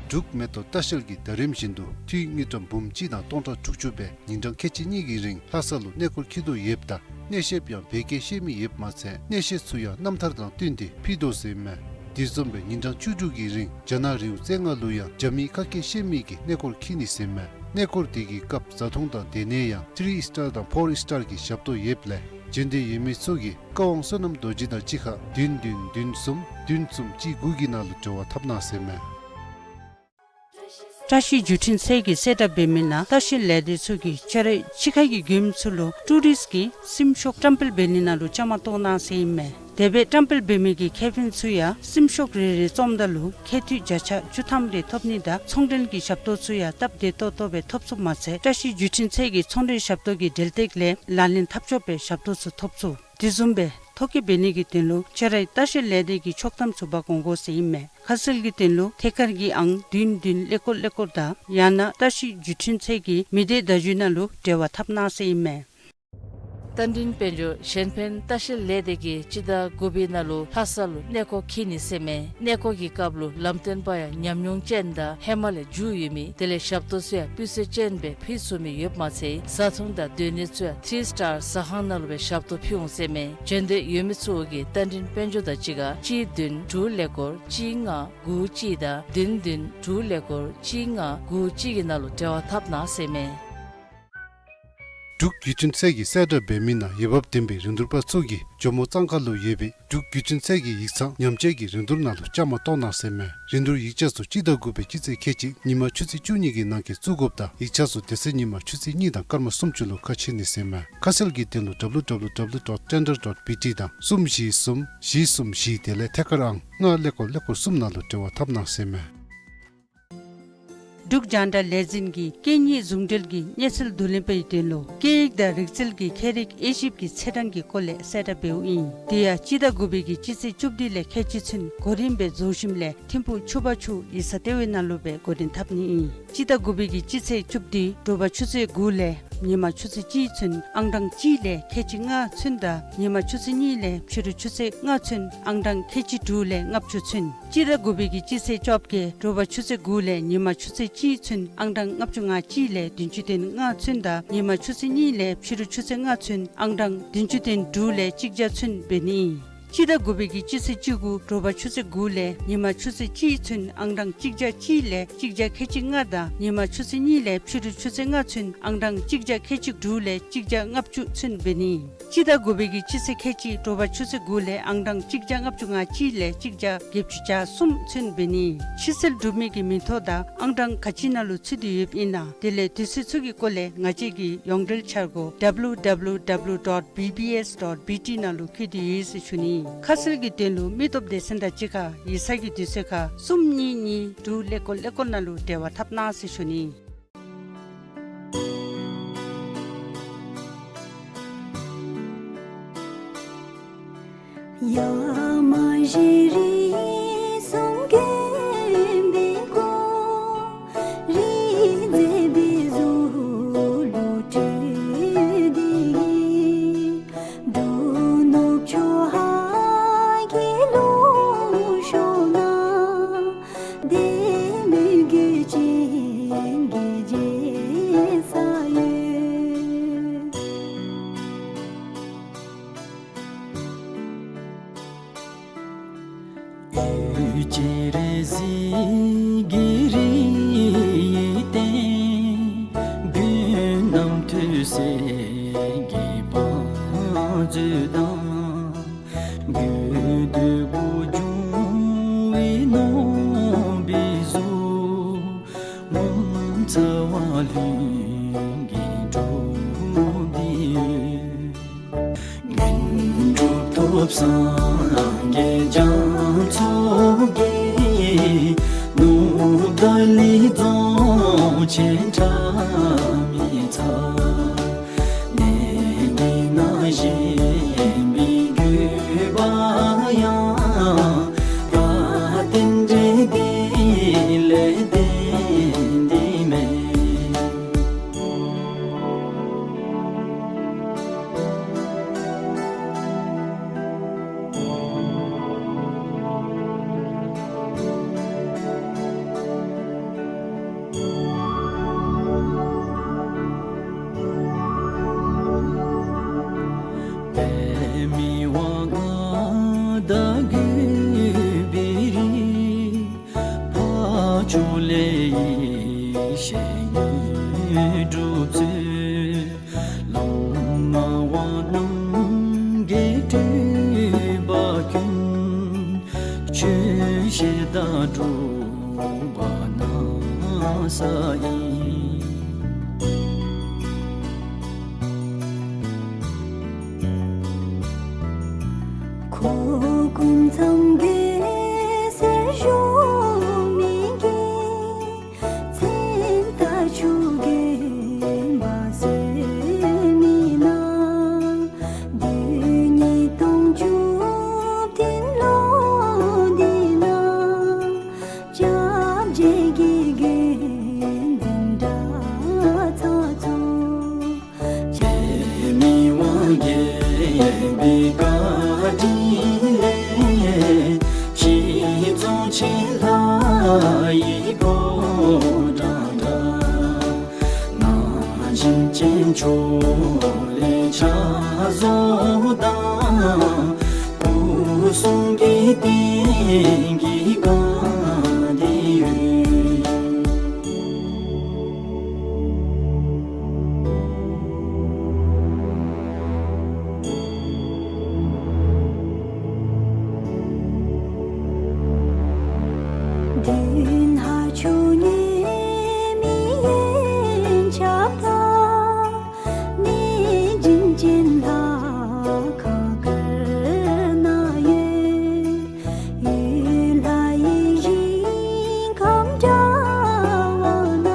འབྲུག་མེ་ཏོག་ལྟ་བཤལ་གྱིས་ཟླ་རིམ་བཞིན་དུ་འཐུས་དངུལ་ཀྲམ་འབུམ་གཅིག་དང་སྟོང་ཕྲག་དྲུག་ཅུ་སྦེ་ཉིན་གྲངས་ཁལ་གཅིག་གཉིས་ཀྱི་རིང་ལྷ་ས་ལུ་གནས་སྐོར་འཁྱིད་དོ་ཡོདཔ་ད་གནས་བཤདཔ་ཡང་བོད་སྐད་ཤེས་མི་ཡོདཔ་མ་ཚད་གནས་བཤད་ཚུ་ཡང་རྣམ་ཐར་དང་བསྟུན་ཏེ་ཕུལ་དོ་ཟེར་ཨིན་མས། དེ་བཟུམ་སྦེ་ཉིན་གྲངས་བཅུ་དྲུག་གི་རིང་རྒྱ་ནག་རི་བོ་རྩེ་ལྔ་ལུ་ཡང་རྒྱ་མིའི་ཁ་སྐད་ཤེས་མི་གིས་གནས་སྐོར་འཁྱིད་ནི་ཟེར་ཨིན་མས། གནས་སྐོར་དེ་གི་སྐབས་བཟའ་འཐུང་དང་སྡོད་གནས་ཡང་ཐི་རི་སི་ཊར་དང་ཕོར་སི་ཊར་གྱི་ཞབས་ཏོག་ཡོདཔ་ལས་འབྱོན་འདོད་ཡོད་མི་ཚུ་གིས་བཀའ་དབང་བསོད་ནམས་རྡོ་རྗེ་དང་གཅིག་ཁར་བདུན་བདུན་བདུན་གསུམ་བདུན་གསུམ་གཅིག་དགུ་གི་ནང་ལུ་འབྲེལ་བ་འཐབ་གནང་ཟེར་ཨིན་མས། བཀྲ་ཤིས་བརྒྱུད་འཕྲིན་ཚད་ཀྱིས་གསལ་བསྒྲགས་འབད་མི་ནང་ལྟ་བཤལ་ལས་སྡེ་ཚུ་གིས་ཁྱོད་རའི་ཕྱི་ཁ་གི་མགྱོནམ་ཚུ་ལུ་ཊུ་རིསཊ་ཀྱི་སེམས་ཤུགས་བཀྲམ་སྤེལ་འབད་ནི་ནང་ལུ་བཅའ་མར་གཏོགས་གནང་ཟེར་ཨིན་མས། དེ་སྦེ་བཀྲམ་སྤེལ་འབད་མི་གི་ཁེ་ཕན་ཚུ་ཡང་སེམས་ཤུགས་རེ་རེ་བཙོངམ་ད་ལུ་ཁེ་འཐུས་བརྒྱ་ཆ་བཅུ་ཐམ་རེ་ཐོབ་ནི་དང་ཚོང་འབྲེལ་གྱི་ཞབས་ཏོག་ཚུ་ཡང་སྟབས་བདེ་ཏོག་ཏོ་སྦེ་ཐོབ་ཚུགསཔ་མ་ཚད་བཀྲ་ཤིས་བརྒྱུད་འཕྲིན་ཚད་ཀྱི་ཚོང་འབྲེལ་ཞབས་ཏོག་གི་འབྲེལ་གཏད་ལས་ལག་ལེན་འཐབ་ཆོགཔ་སྦེ་ཞབས་ཏོག་ཚུ་ཐོབ་ཚུགས། དེ་བཟུམ་སྦེ་ཐོ་བཀོད་འབད་ནི་གི་དོན་ལུ་ཁྱོད་རའི་ལྟ་བཤལ་ལས་སྡེ་གི་ཆོག་ཐམ་ཚུ་འབག་འོང་དགོ་ཟེར་ཨིན་མས། ཁ་གསལ་གྱི་དོན་ལུ་ཐད་ཀར་གྱི་ཨང་བདུན་བདུན་ཀླད་ཀོར་ཀླད་ཀོར་དང་ཡང་ན་བཀྲ་ཤིས་བརྒྱུད་འཕྲིན་ཚད་ཀྱི་མི་སྡེ་བརྡ་བརྒྱུད་ནང་ལུ་འབྲེལ་བ་འཐབ་གནང་ཟེར་ཨིན་མས། རྟ་མགྲིན་དཔལ་འབྱོར་གཞན་ཕན་ལྟ་བཤལ་ལས་སྡེ་གིས་སྤྱི་ཟླ་དགུ་པའི་ནང་ལུ་ལྷ་ས་ལུ་གནས་སྐོར་འཁྱིད་ནི་ཟེར་ཨིན་མས། གནས་སྐོར་གྱི་སྐབས་ལུ་ལམ་སྟོན་པ་ཡང་ཉམས་མྱོང་ཅན་དང་ཧེ་མ་ལས་མཇུག་ཡོད་མི་དེ་ལས་ཞབས་ཏོག་ཚུ་ཡང་སྤུས་ཚད་ཅན་སྦེ་ཕུལ་ཚུགས་མི་ཡོདཔ་མ་ཚད་བཟའ་འཐུང་དང་སྡོད་གནས་ཚུ་ཡང་ཐི་རི་སི་ཊར་ཟ་ཁང་ནང་ལུ་སྦེ་ཞབས་ཏོག་ཕུལ་འོང་ཟེར་ཨིན་མས། འབྱོན་འདོད་ཡོད་མི་ཚུ་གིས་རྟ་མགྲིན་དཔལ་འབྱོར་དང་གཅིག་ཁར་གཅིག་བདུན་དྲུག་ཀླད་ཀོར་གཅིག་ལྔ་དགུ་གཅིག་དང་བདུན་བདུན་དྲུག་ཀླད་ཀོར་གཅིག་ལྔ་དགུ་གཅིག་གི་ནང་ལུ་འབྲེལ་བ་འཐབ་གནང་ཟེར་ཨིན་མས། འབྲུག་བརྒྱུད་འཕྲིན་ཚད་ཀྱིས་གསལ་བསྒྲགས་འབད་མི་ནང་འོས་འབབ་ལྡན་པའི་རིན་བསྡུར་པ་ཚུ་གིས་ཇོ་མོ་གཙང་ཁ་ལུ་ཡོད་པའི་འབྲུག་བརྒྱུད་འཕྲིན་ཚད་ཀྱི་ཡིག་ཚང་ཉམས་བཅོས་ཀྱི་རིན་བསྡུར་ནང་ལུ་བཅའ་མར་གཏོགས་གནང་ཟེར་ཨིན་མས། རིན་བསྡུར་ཡིག་ཆ་ཚུ་སྤྱི་ཟླ་དགུ་པའི་སྤྱི་ཚེས་ཁལ་གཅིག་ཉིན་མ་ཆུ་ཚོད་བཅུ་གཉིས་ཀྱི་ནང་འཁོད་བཙུགས་དགོཔ་དང་ཡིག་ཆ་ཚུ་དེ་ཚེ་ཉིན་མ་ཆུ་ཚོད་གཉིས་དང་སྐར་མ་སུམ་ཅུ་ལུ་ཁ་ཕྱེ་ནི་ཟེར་ཨིན་མས། ཁ་གསལ་གྱི་དོན་ལུ་ཌབ་ལུ་ཌབ་ལུ་ཌབ་ལུ་ཌོཊ་ཊེན་ཌར་ཌོཊ་བི་ཊི་དང་གསུམ་བཞི་གསུམ་བཞི་གསུམ་བཞི་དེ་ལས་ཐད་ཀར་ཨང་ལྔ་ཀླད་ཀོར་ཀླད་ཀོར་གསུམ་ནང་ལུ་འབྲེལ་བ་འཐབ་གནང་ཟེར་ཨིན་མས། འབྲུག་རྒྱང་བསྒྲགས་ལས་འཛིན་གྱིས་སྐད་གཉིས་ཟུང་འབྲེལ་གྱི་གནས་ཚུལ་བསྡུ་ལེན་པའི་དོན་ལུ་སྐད་ཡིག་དང་རིག་རྩལ་གྱི་ཁྱད་རིག་དབྱེ་ཞིབ་ཀྱི་ཚེས་གྲངས་ཀྱི་སྐོར་ལས་གསལ་བསྒྲགས་འབདཝ་ཨིན། དེ་ཡང་སྤྱི་ཟླ་དགུ་པའི་གི་སྤྱི་ཚེས་བཅུ་བདུན་ལས་ཁལ་གཅིག་ཚུན་གོ་རིམ་སྦེ་རྫོང་གཞིས་ལས་ཐིམ་ཕུག་ཆུ་བར་ཆུ་ཡིག་ཚང་ལྟེ་བའི་ནང་ལུ་སྦེ་འགོ་འདྲེན་འཐབ་ནི་ཨིན། སྤྱི་ཟླ་དགུ་པའི་གི་སྤྱི་ཚེས་བཅུ་བདུན་དྲོ་པ་ཆུ་ཚོད་དགུ་ལས་ཉིན་མ་ཆུ་ཚོད་གཅིག་ཚུན་ཨང་གྲངས་གཅིག་ལས་ཁལ་གཅིག་ལྔ་ཚུན་དང་ཉིན་མ་ཆུ་ཚོད་གཉིས་ལས་ཕྱི་རུ་ཆུ་ཚོད་ལྔ་ཚུན་ཨང་གྲངས་ཁལ་གཅིག་དྲུག་ལས་ལྔ་བཅུ་ཚུན། སྤྱི་ཟླ་དགུ་པའི་གི་སྤྱི་ཚེས་བཅོ་བརྒྱད་དྲོ་པ་ཆུ་ཚོད་དགུ་ལས་ཉིན་མ་ཆུ་ཚོད་གཅིག་ཚུན་ཨང་གྲངས་ལྔ་བཅུ་ང་གཅིག་ལས་བདུན་ཅུ་དོན་ལྔ་ཚུན་དང་ཉིན་མ་ཆུ་ཚོད་གཉིས་ལས་ཕྱི་རུ་ཆུ་ཚོད་ལྔ་ཚུན་ཨང་གྲངས་བདུན་ཅུ་དོན་དྲུག་ལས་གཅིག་བརྒྱ་ཚུན་འབད་ནི་ཨིན། སྤྱི་ཟླ་དགུ་པའི་གི་སྤྱི་ཚེས་བཅུ་དགུ་དྲོ་པ་ཆུ་ཚོད་དགུ་ལས་ཉིན་མ་ཆུ་ཚོད་གཅིག་ཚུན་ཨང་གྲངས་གཅིག་བརྒྱ་གཅིག་ལས་གཅིག་བརྒྱ་ཁལ་གཅིག་ལྔ་དང་ཉིན་མ་ཆུ་ཚོད་གཉིས་ལས་ཕྱི་རུ་ཆུ་ཚོད་ལྔ་ཚུན་ཨང་གྲངས་གཅིག་བརྒྱ་ཁལ་གཅིག་དྲུག་ལས་གཅིག་བརྒྱ་ལྔ་བཅུ་ཚུན་འབད་ནི་ཨིན། སྤྱི་ཟླ་དགུ་པའི་གི་སྤྱི་ཚེས་ཁལ་གཅིག་དྲོ་པ་ཆུ་ཚོད་དགུ་ལས་ཨང་གྲངས་གཅིག་བརྒྱ་ལྔ་བཅུ་ང་གཅིག་ལས་གཅིག་བརྒྱ་བརྒྱད་ཅུ་གྱ་གསུམ་ཚུན་འབད་ནི། ཕྱིར་སེལ་གྲུབ་མི་གི་མིང་ཐོ་དང་ཨང་གྲངས་ག་ཅི་ནང་ལུ་ཚུད་དེ་ཡོདཔ་ཨིན་ན་དེ་ལས་དུས་ཚོད་ཚུ་གི་སྐོར་ལས་ང་བཅས་ཀྱི་ཡོངས་འབྲེལ་འཆར་སྒོ་ཌབ་ལུ་ཌབ་ལུ་ཌབ་ལུ་ཌོཊ་བི་བི་ཨེསི་ཌོཊ་བི་ཊི་ནང་ལུ་བཀོད་དེ་ཡོད་ཟེར་ཞུ་ནི། ཁ་གསལ་གྱི་དོན་ལུ་མི་སྟོབས་སྡེ་ཚན་དང་གཅིག་ཁར་ཡིག་ཚང་གི་དུས་ཚོད་ཁར་གསུམ་གཉིས་གཉིས་དྲུག་ཀླད་ཀོར་ཀླད་ཀོར་ནང་ལུ་འབྲེལ་བ་འཐབ་གནང་ཟེར་ཞུ་ནི། ལྷུན་གྱིས་གྲུབ་འདི་ཡོད། དངོས་གྲུབ་ཐོབ་སངས་རྒྱས་རྒྱ་མཚོ་རྒྱལ། ནུབ་ཏཱ་ལའི་རྫོང་ཆེན་ཁྲ་མི་ཚ། གནས་འདི་ན་བཞེངས་པའི་དགོས་པ་ཡང་། ད་རྟེན་འབྲེལ་འདི་ལས་བརྟེན་འདི་མེད། པདྨའི་དབང་ང་བདག་གུས་པའི་རིགས། འཕགས་མཆོག་ལས་ཡེ་ཤེས་དངོས་གྲུབ་སྩོལ། ལམ་སྣང་བ་རྣམ་རྒྱལ་སྤྲུལ་པ་ཀུན། ཆོས་བཤད་དང་སྒྲུབ་པ་གནང་ས་ཡིན། འཁོར་ཀུན་ཚང་གི་སེར་ཤོག་མི་གི། མཚན་རྟགས་ཆུ་རྒྱུན་འབར་སོ་མི་ནང་། བདུན་ཉིས་སྟོང་བཅུ་བདུན་ལོ་འདི་ན། སྐྱབས་རྗེ་དགེ་རྒན་འཛིན་གྲྭ་ཚང་ཚོགས། པདྨའི་དབང་རྒྱལ་བའི་བཀའ་དྲིན་ལས། གཞིས་རྫོང་ཆེན་ལྷ་ཡི་ཕོ་བྲང་འདྲ། ན་གཞོན་ཅན་ཕྱོགས་ལས་ཕྱག་བཟོ་དང་། སྐུ་གསུང་གི་རྟེན་གྱི་བཀའ་འདི་ཡོད། བདུན་ཕྲག་བཅུ་གཉིས་མི་ཡན་ཆབ་དང་། གནས་བྱིན་ཅན་ལྷ་ཁང་དཀར་ནང་ཡོད། ཡུལ་ལྷ་ཡི་ཞིང་ཁམས་འདྲ་བ་ན།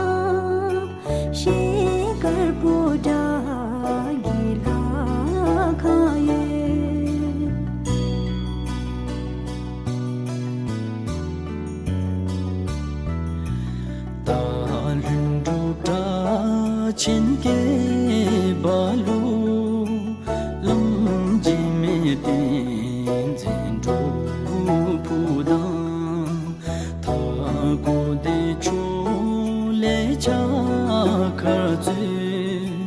ཤེལ་དཀར་པོ་ཏ་གི་ལྷ་ཁང་ཡོད། སྟག་ལྷུན་གྲུབ་སྒྲ་ཆེན་སྐད་འབར་ལུ། གླང་རྗེས་མའི་བསྟན་འཛིན་སྒྲུབ་ཕུག་དང་། མཐའ་འཁོབ་བདེ་མཆོག་ལས་ཕྱག་འཁར་སྩོལ།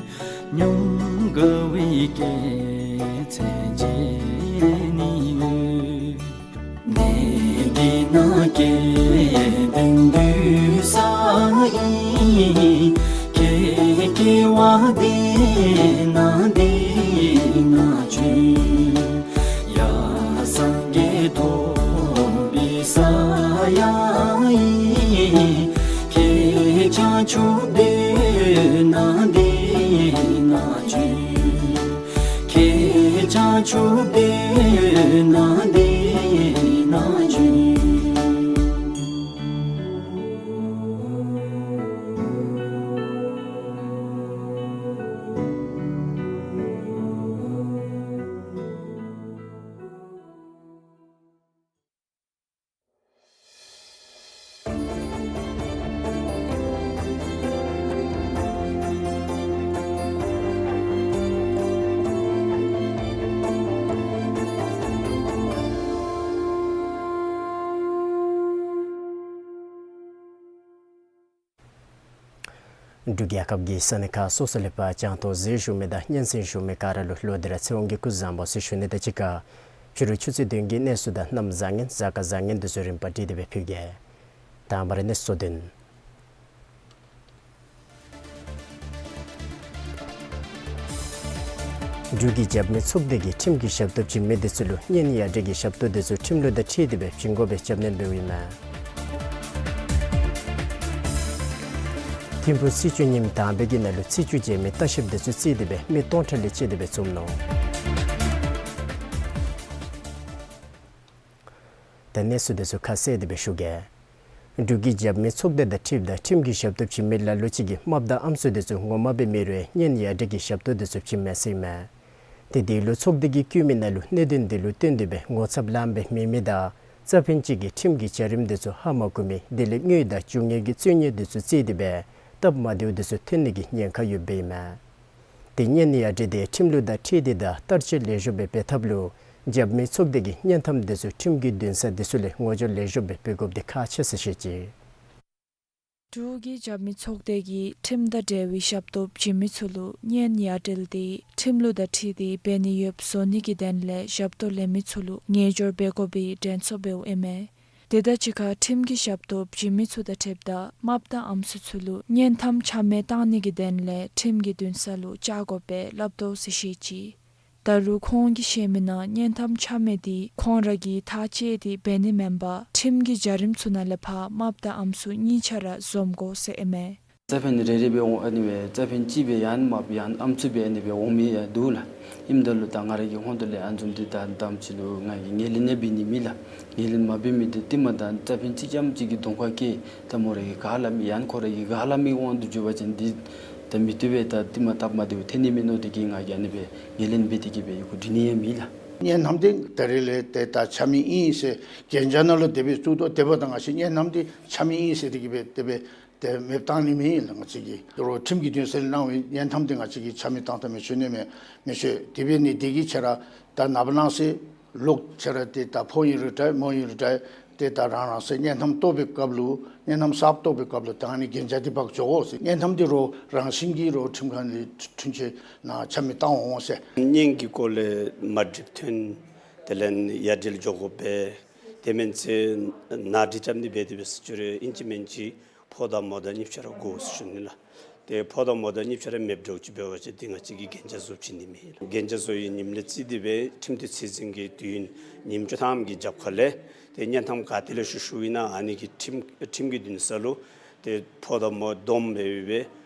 ཉམས་དགའ་བའི་སྐྱེད་ཚལ་མཇལ་ནི་ཡོད། གནས་འདི་ན་སྐལ་ལྡན་འདུས་ས་ཨིན། ཁྱེད་སྐྱེ་བ་འདི་ན་འདི་ན་བྱོན། ཡར་སངས་རྒྱས་ཐོབ་པའི་ས་ཡང་ཨིན། ཁྱེད་བྱང་ཆུབ་སྡོད་ན་འདི་ན་བྱོན། ཁྱེད་བྱང་ཆུབ་སྡོད་ན་འདི་ན་བྱོན། འབྲུག་རྒྱལ་ཁབ་ཀྱི་ས་གནས་ཁག་སོ་སོ་ལས་ཕར་གྱང་ཐོག་ཟེར་བཞུགས་མི་དང་སྙན་གསན་བཞུགས་མི་ག་ར་ལུ་ལོག་སྟེ་ར་ཚེ་དབང་གི་སྐུ་གཟུགས་བཟང་པོ་ཟེར་ཞུ་ནི་དང་གཅིག་ཁར་ཕྱི་རུ་ཆུ་ཚོད་བདུན་གྱི་གནས་ཚུལ་དང་གནམ་བཟང་ངན་གཟའ་སྐར་བཟང་ངན་འདི་ཚུ་རིམ་པ་བསྒྲིགས་ཏེ་སྦེ་ཕུལ་གེ། དང་པ་ར་གནས་ཚུལ་བདུན། འབྲུག་གི་རྒྱབ་མི་ཚོགས་སྡེ་གིས་ཁྲིམས་ཀྱི་ཞབས་ཏོག་བྱིན་མི་འདི་ཚུ་ལུ་གཉེན་ཉེ་ཡ་བྲལ་གྱི་ཞབས་ཏོག་འདི་ཚུ་ཁྲིམས་ལུགས་དང་འཁྲིལ་ཏེ་སྦེ་བྱིན་དགོ་པའི་རྒྱབ་སྣོན་འབདཝ་ཨིན་མས། ཐིམ་ཕུག་སྲིད་བྱུས་ཉིནམ་དང་པའི་གི་ནང་ལུ་སྲིད་བྱུས་མཇལ་མི་ལྟ་བཤལཔ་དེ་ཚུ་རྩིས་ཏེ་སྦེ་མི་སྟོང་ཕྲག་ལས་བཅད་དེ་སྦེ་འཛོམས་ནུག། ད་གནས་ཚུལ་དེ་ཚུ་ཁ་གསལ་ཏེ་སྦེ་ཞུ་གེ། འབྲུག་གི་རྒྱབ་མི་ཚོགས་སྡེ་དང་འཁྲིལཝ་ད་ཁྲིམས་ཀྱི་ཞབས་ཏོག་བྱིན་མི་ལ་ལུ་ཅིག་གིས་རྨགཔ་དང་ཨམ་སྲུ་དེ་ཚུ་ངོ་མ་འབད་མི་རུང་གཉེན་ཡ་བྲལ་གྱི་ཞབས་ཏོག་དེ་ཚུ་བྱིནམ་མས་ཟེར་ཨིན་མས། ཏེ་དེ་ལུ་ཚོགས་སྡེ་གིས་བཀོད་མི་ནང་ལུ་གནད་དོན་དེ་ལུ་བརྟེན་ཏེ་སྦེ་ངོ་ཚབ་ལངམ་སྦེ་མེད་མི་དང་རྩ་ཕན་ཅིག་གིས་ཁྲིམས་ཀྱི་བྱ་རིམ་དེ་ཚུ་ཧ་མ་གོ་མི་དེ་ལས་དངུལ་དང་རྒྱུ་དངོས་ཀྱི་རྩོད་རྙོག་དེ་ཚུ་རྩིས་ཏེ་སྦེ་སྟབས་མ་བདེཝ་དེ་ཚུ་ཐོན་ནི་གི་ཉེན་ཁ་ཡོདཔ་ཨིན་མས། ཏེ་གཉེན་ཡ་བྲལ་དེ་ཁྲིམས་ལུགས་དང་འཁྲིལ་ཏེ་དང་བསྟར་སྤྱོད་ལེགས་ཤོམ་སྦེ་འབད་ཐབས་ལུ་རྒྱབ་མི་ཚོགས་སྡེ་གིས་གཉེན་མཐམ་དེ་ཚུ་ཁྲིམས་ཀྱི་འདུན་ས་དེ་ཚུ་ལས་ངོ་སྦྱོར་ལེགས་ཤོམ་སྦེ་འབད་དགོཔ་དེ་ཁག་ཆེ་ཟེར་བཤད་ཅི། འབྲུག་གི་རྒྱབ་མི་ཚོགས་སྡེ་གིས་ཁྲིམས་དང་འབྲེལ་བའི་ཞབས་ཏོག་བྱིན་མི་ཚུ་ལུ་གཉེན་ཡ་བྲལ་ཏེ་ཁྲིམས་ལུགས་དང་འཁྲིལ་ཏེ་འབད་ནི་ཡོདཔ་བཟོ་ནི་གི་དོན་ལས་ཞབས་ཏོག་ལེན་མི་ཚུ་ལུ་ངེས་སྦྱོར་འབད་དགོ་པའི་དྲན་གསོ་འབདཝ་ཨིན་མས། དེ་དང་གཅིག་ཁར་ཁྲིམས་ཀྱི་ཞབས་ཏོག་བྱིན་མི་ཚུ་དང་འཁྲིལཝ་ད་རྨགཔ་དང་ཨམ་སྲུ་ཚུ་ལུ་གཉེན་མཐམ་ཆ་མེད་བཏང་ནི་གི་དོན་ལས་ཁྲིམས་ཀྱི་འདུན་ས་ལུ་བཅར་དགོ་པའི་སླབ་དོ་ཟེར་བཤད་ཅི། ད་རུང་ཁོང་གིས་བཤད་མི་ནང་གཉེན་མཐམ་ཆ་མེད་དེ་ཁོང་ར་གིས་ཐག་བཅད་དེ་འབད་ནི་མེན་པར་ཁྲིམས་ཀྱི་བྱ་རིམ་ཚུ་ནང་ལས་ཕར་རྨགཔ་དང་ཨམ་སྲུ་གཉིས་ཆ་ར་འཛོམས་དགོ་ཟེར་ཨིན་མས། རྩ་ཕན་རེ་རེ་སྦེ་འོང་། ཨ་ནི་སྦེ་རྩ་ཕན་གཅིག་སྦེ་ཡང་རྨགཔ་ཡང་ཨམ་སྲུ་སྦེ་ཨ་ནི་སྦེ་འོང་མི་ཡང་འདུག་ལགས། ཨིནམ་ད་ལུ་ད་ང་ར་གིས་ཧོང་ཏོ་ལས་ཨ་ནི་བཟུམ་འདི་ད་དམ་ཅིག་ལུ་ང་གིས་ངོས་ལེན་ཡང་འབད་ནི་མེད་ལགས། ངོས་ལེན་མ་འབད་མི་འདི་ཏེ་མ་ད་རྩ་ཕན་གཅིག་རྐྱངམ་ཅིག་གིས་གདོང་ཁར་བཀལ་ད་མོ་ར་གིས་ག་སླབ་མི་ཡང་ཁོ་ར་གིས་ག་སླབ་མི་དབང་དུ་འགྱོ་བ་ཅིན་འདི་ད་མི་བཏུབ་པས། ད་ཏེ་མ་སྟབས་མ་བདེཝ་ཐོན་ནི་མས་མནོ་སྟེ་གིས་ང་གིས་ཨ་ནི་སྦེ་ངོས་ལེན་འབད་དེ་གིས་སྦེ་ཡི་གུ་འབྲི་ནི་ཡང་མེད་ལགས། གཉེན་མཐམ་འདི་ད་རེས་ལས་ཏེ་ད་ཆ་མི་ཨིན་ཟེར་གན་རྒྱ་ནང་ལུ་དེ་སྦེ་བཙུགས་དོ། དེ་འབདཝ་ད་ང་བཅས་གཉེན་མཐམ་འདི་ཆ་མི་ཨིན་ཟེར་དེ་གིས་སྦེ་དེ་སྦེ་ཏེ་མེདཔ་བཏང་ནི་མེན་ལགས། ང་བཅས་ཀྱིས་དོ་རུང་ཁྲིམས་ཀྱི་འདུན་ས་ལས་གནང་བའི་གཉེན་མཐམ་འདི་ང་བཅས་ཀྱིས་ཆ་མེད་བཏང་ད་མི་ཆོག་ནི་མས། མི་ཆོག། དེ་འབད་ནི་དེ་གིས་ཁྱེད་ར་ད་ནངས་པ་གནངས་ཚེ་ལོག་ཁྱེད་ར་ཏེ་ད་ཕོ་ཨིན་རུང་འདྲ་མོ་ཨིན་རུང་འདྲ་ཏེ་ད་རང་རང་སོའི་གཉེན་མཐམ་བཏོག་པའི་སྐབས་ལུ་གཉེན་མཐམ་གསརཔ་བཏོག་པའི་སྐབས་ལུ་ད་ཨ་ནི་གན་རྒྱ་འདི་འབག་འགྱོ་དགོ་ཟེར། གཉེན་མཐམ་འདི་རུང་རང་བཞིན་གྱིས་རུང་ཁྲིམས་ཁང་ལས་འཁྲུན་ཆོད་ནང་ཆ་མེད་བཏང་འོང་ཟེར། གཉེན་གྱི་སྐོར་ལས་མ་འགྲིགཔ་ཐོན་དེ་ལས་ཡ་བྲལ་འགྱོ་དགོ་པས། དེ་མེན་ཚེ་ནང་འགྲིག་རྐྱབ་ནི་འབད་དེ་འབད་ཟེར་ཅི་རུང་ཨིན་ཅི་མིན་ཅི་ཕོ་དང་མོ་དང་གཉིས་ཆ་ར་དགོ་ཟེར་ཞུ་ནི་ལགས། ཏེ་ཕོ་དང་མོ་དང་གཉིས་ཆ་ར་མེདཔ་འདྲཝ་ཅིག་འབད་བ་ཅིན་ཏེ་ང་བཅས་ཀྱིས་གན་རྒྱ་བཟོ་བྱིན་ནི་མེད་ལགས། གན་རྒྱ་བཟོ་བའི་ཉིནམ་ལས་བརྩིས་ཏེ་སྦེ་ཁྲིམས་དེ་ཚད་འཛིན་གྱི་དུས་ཡུན་ཉིནམ་བཅུ་ཐམ་གྱི་རྒྱབ་ཁ་ལས་ཏེ་གཉེན་མཐམ་ག་ཏེ་ལས་ཞུ་ཞུཝ་ཨིན་ན་ཨ་ནི་གི་ཁྲིམས་ཁྲིམས་ཀྱི་འདུན་ས་ལུ་ཏེ་ཕོ་དང་མོ་བསྡོམས་འབད་སྦེ་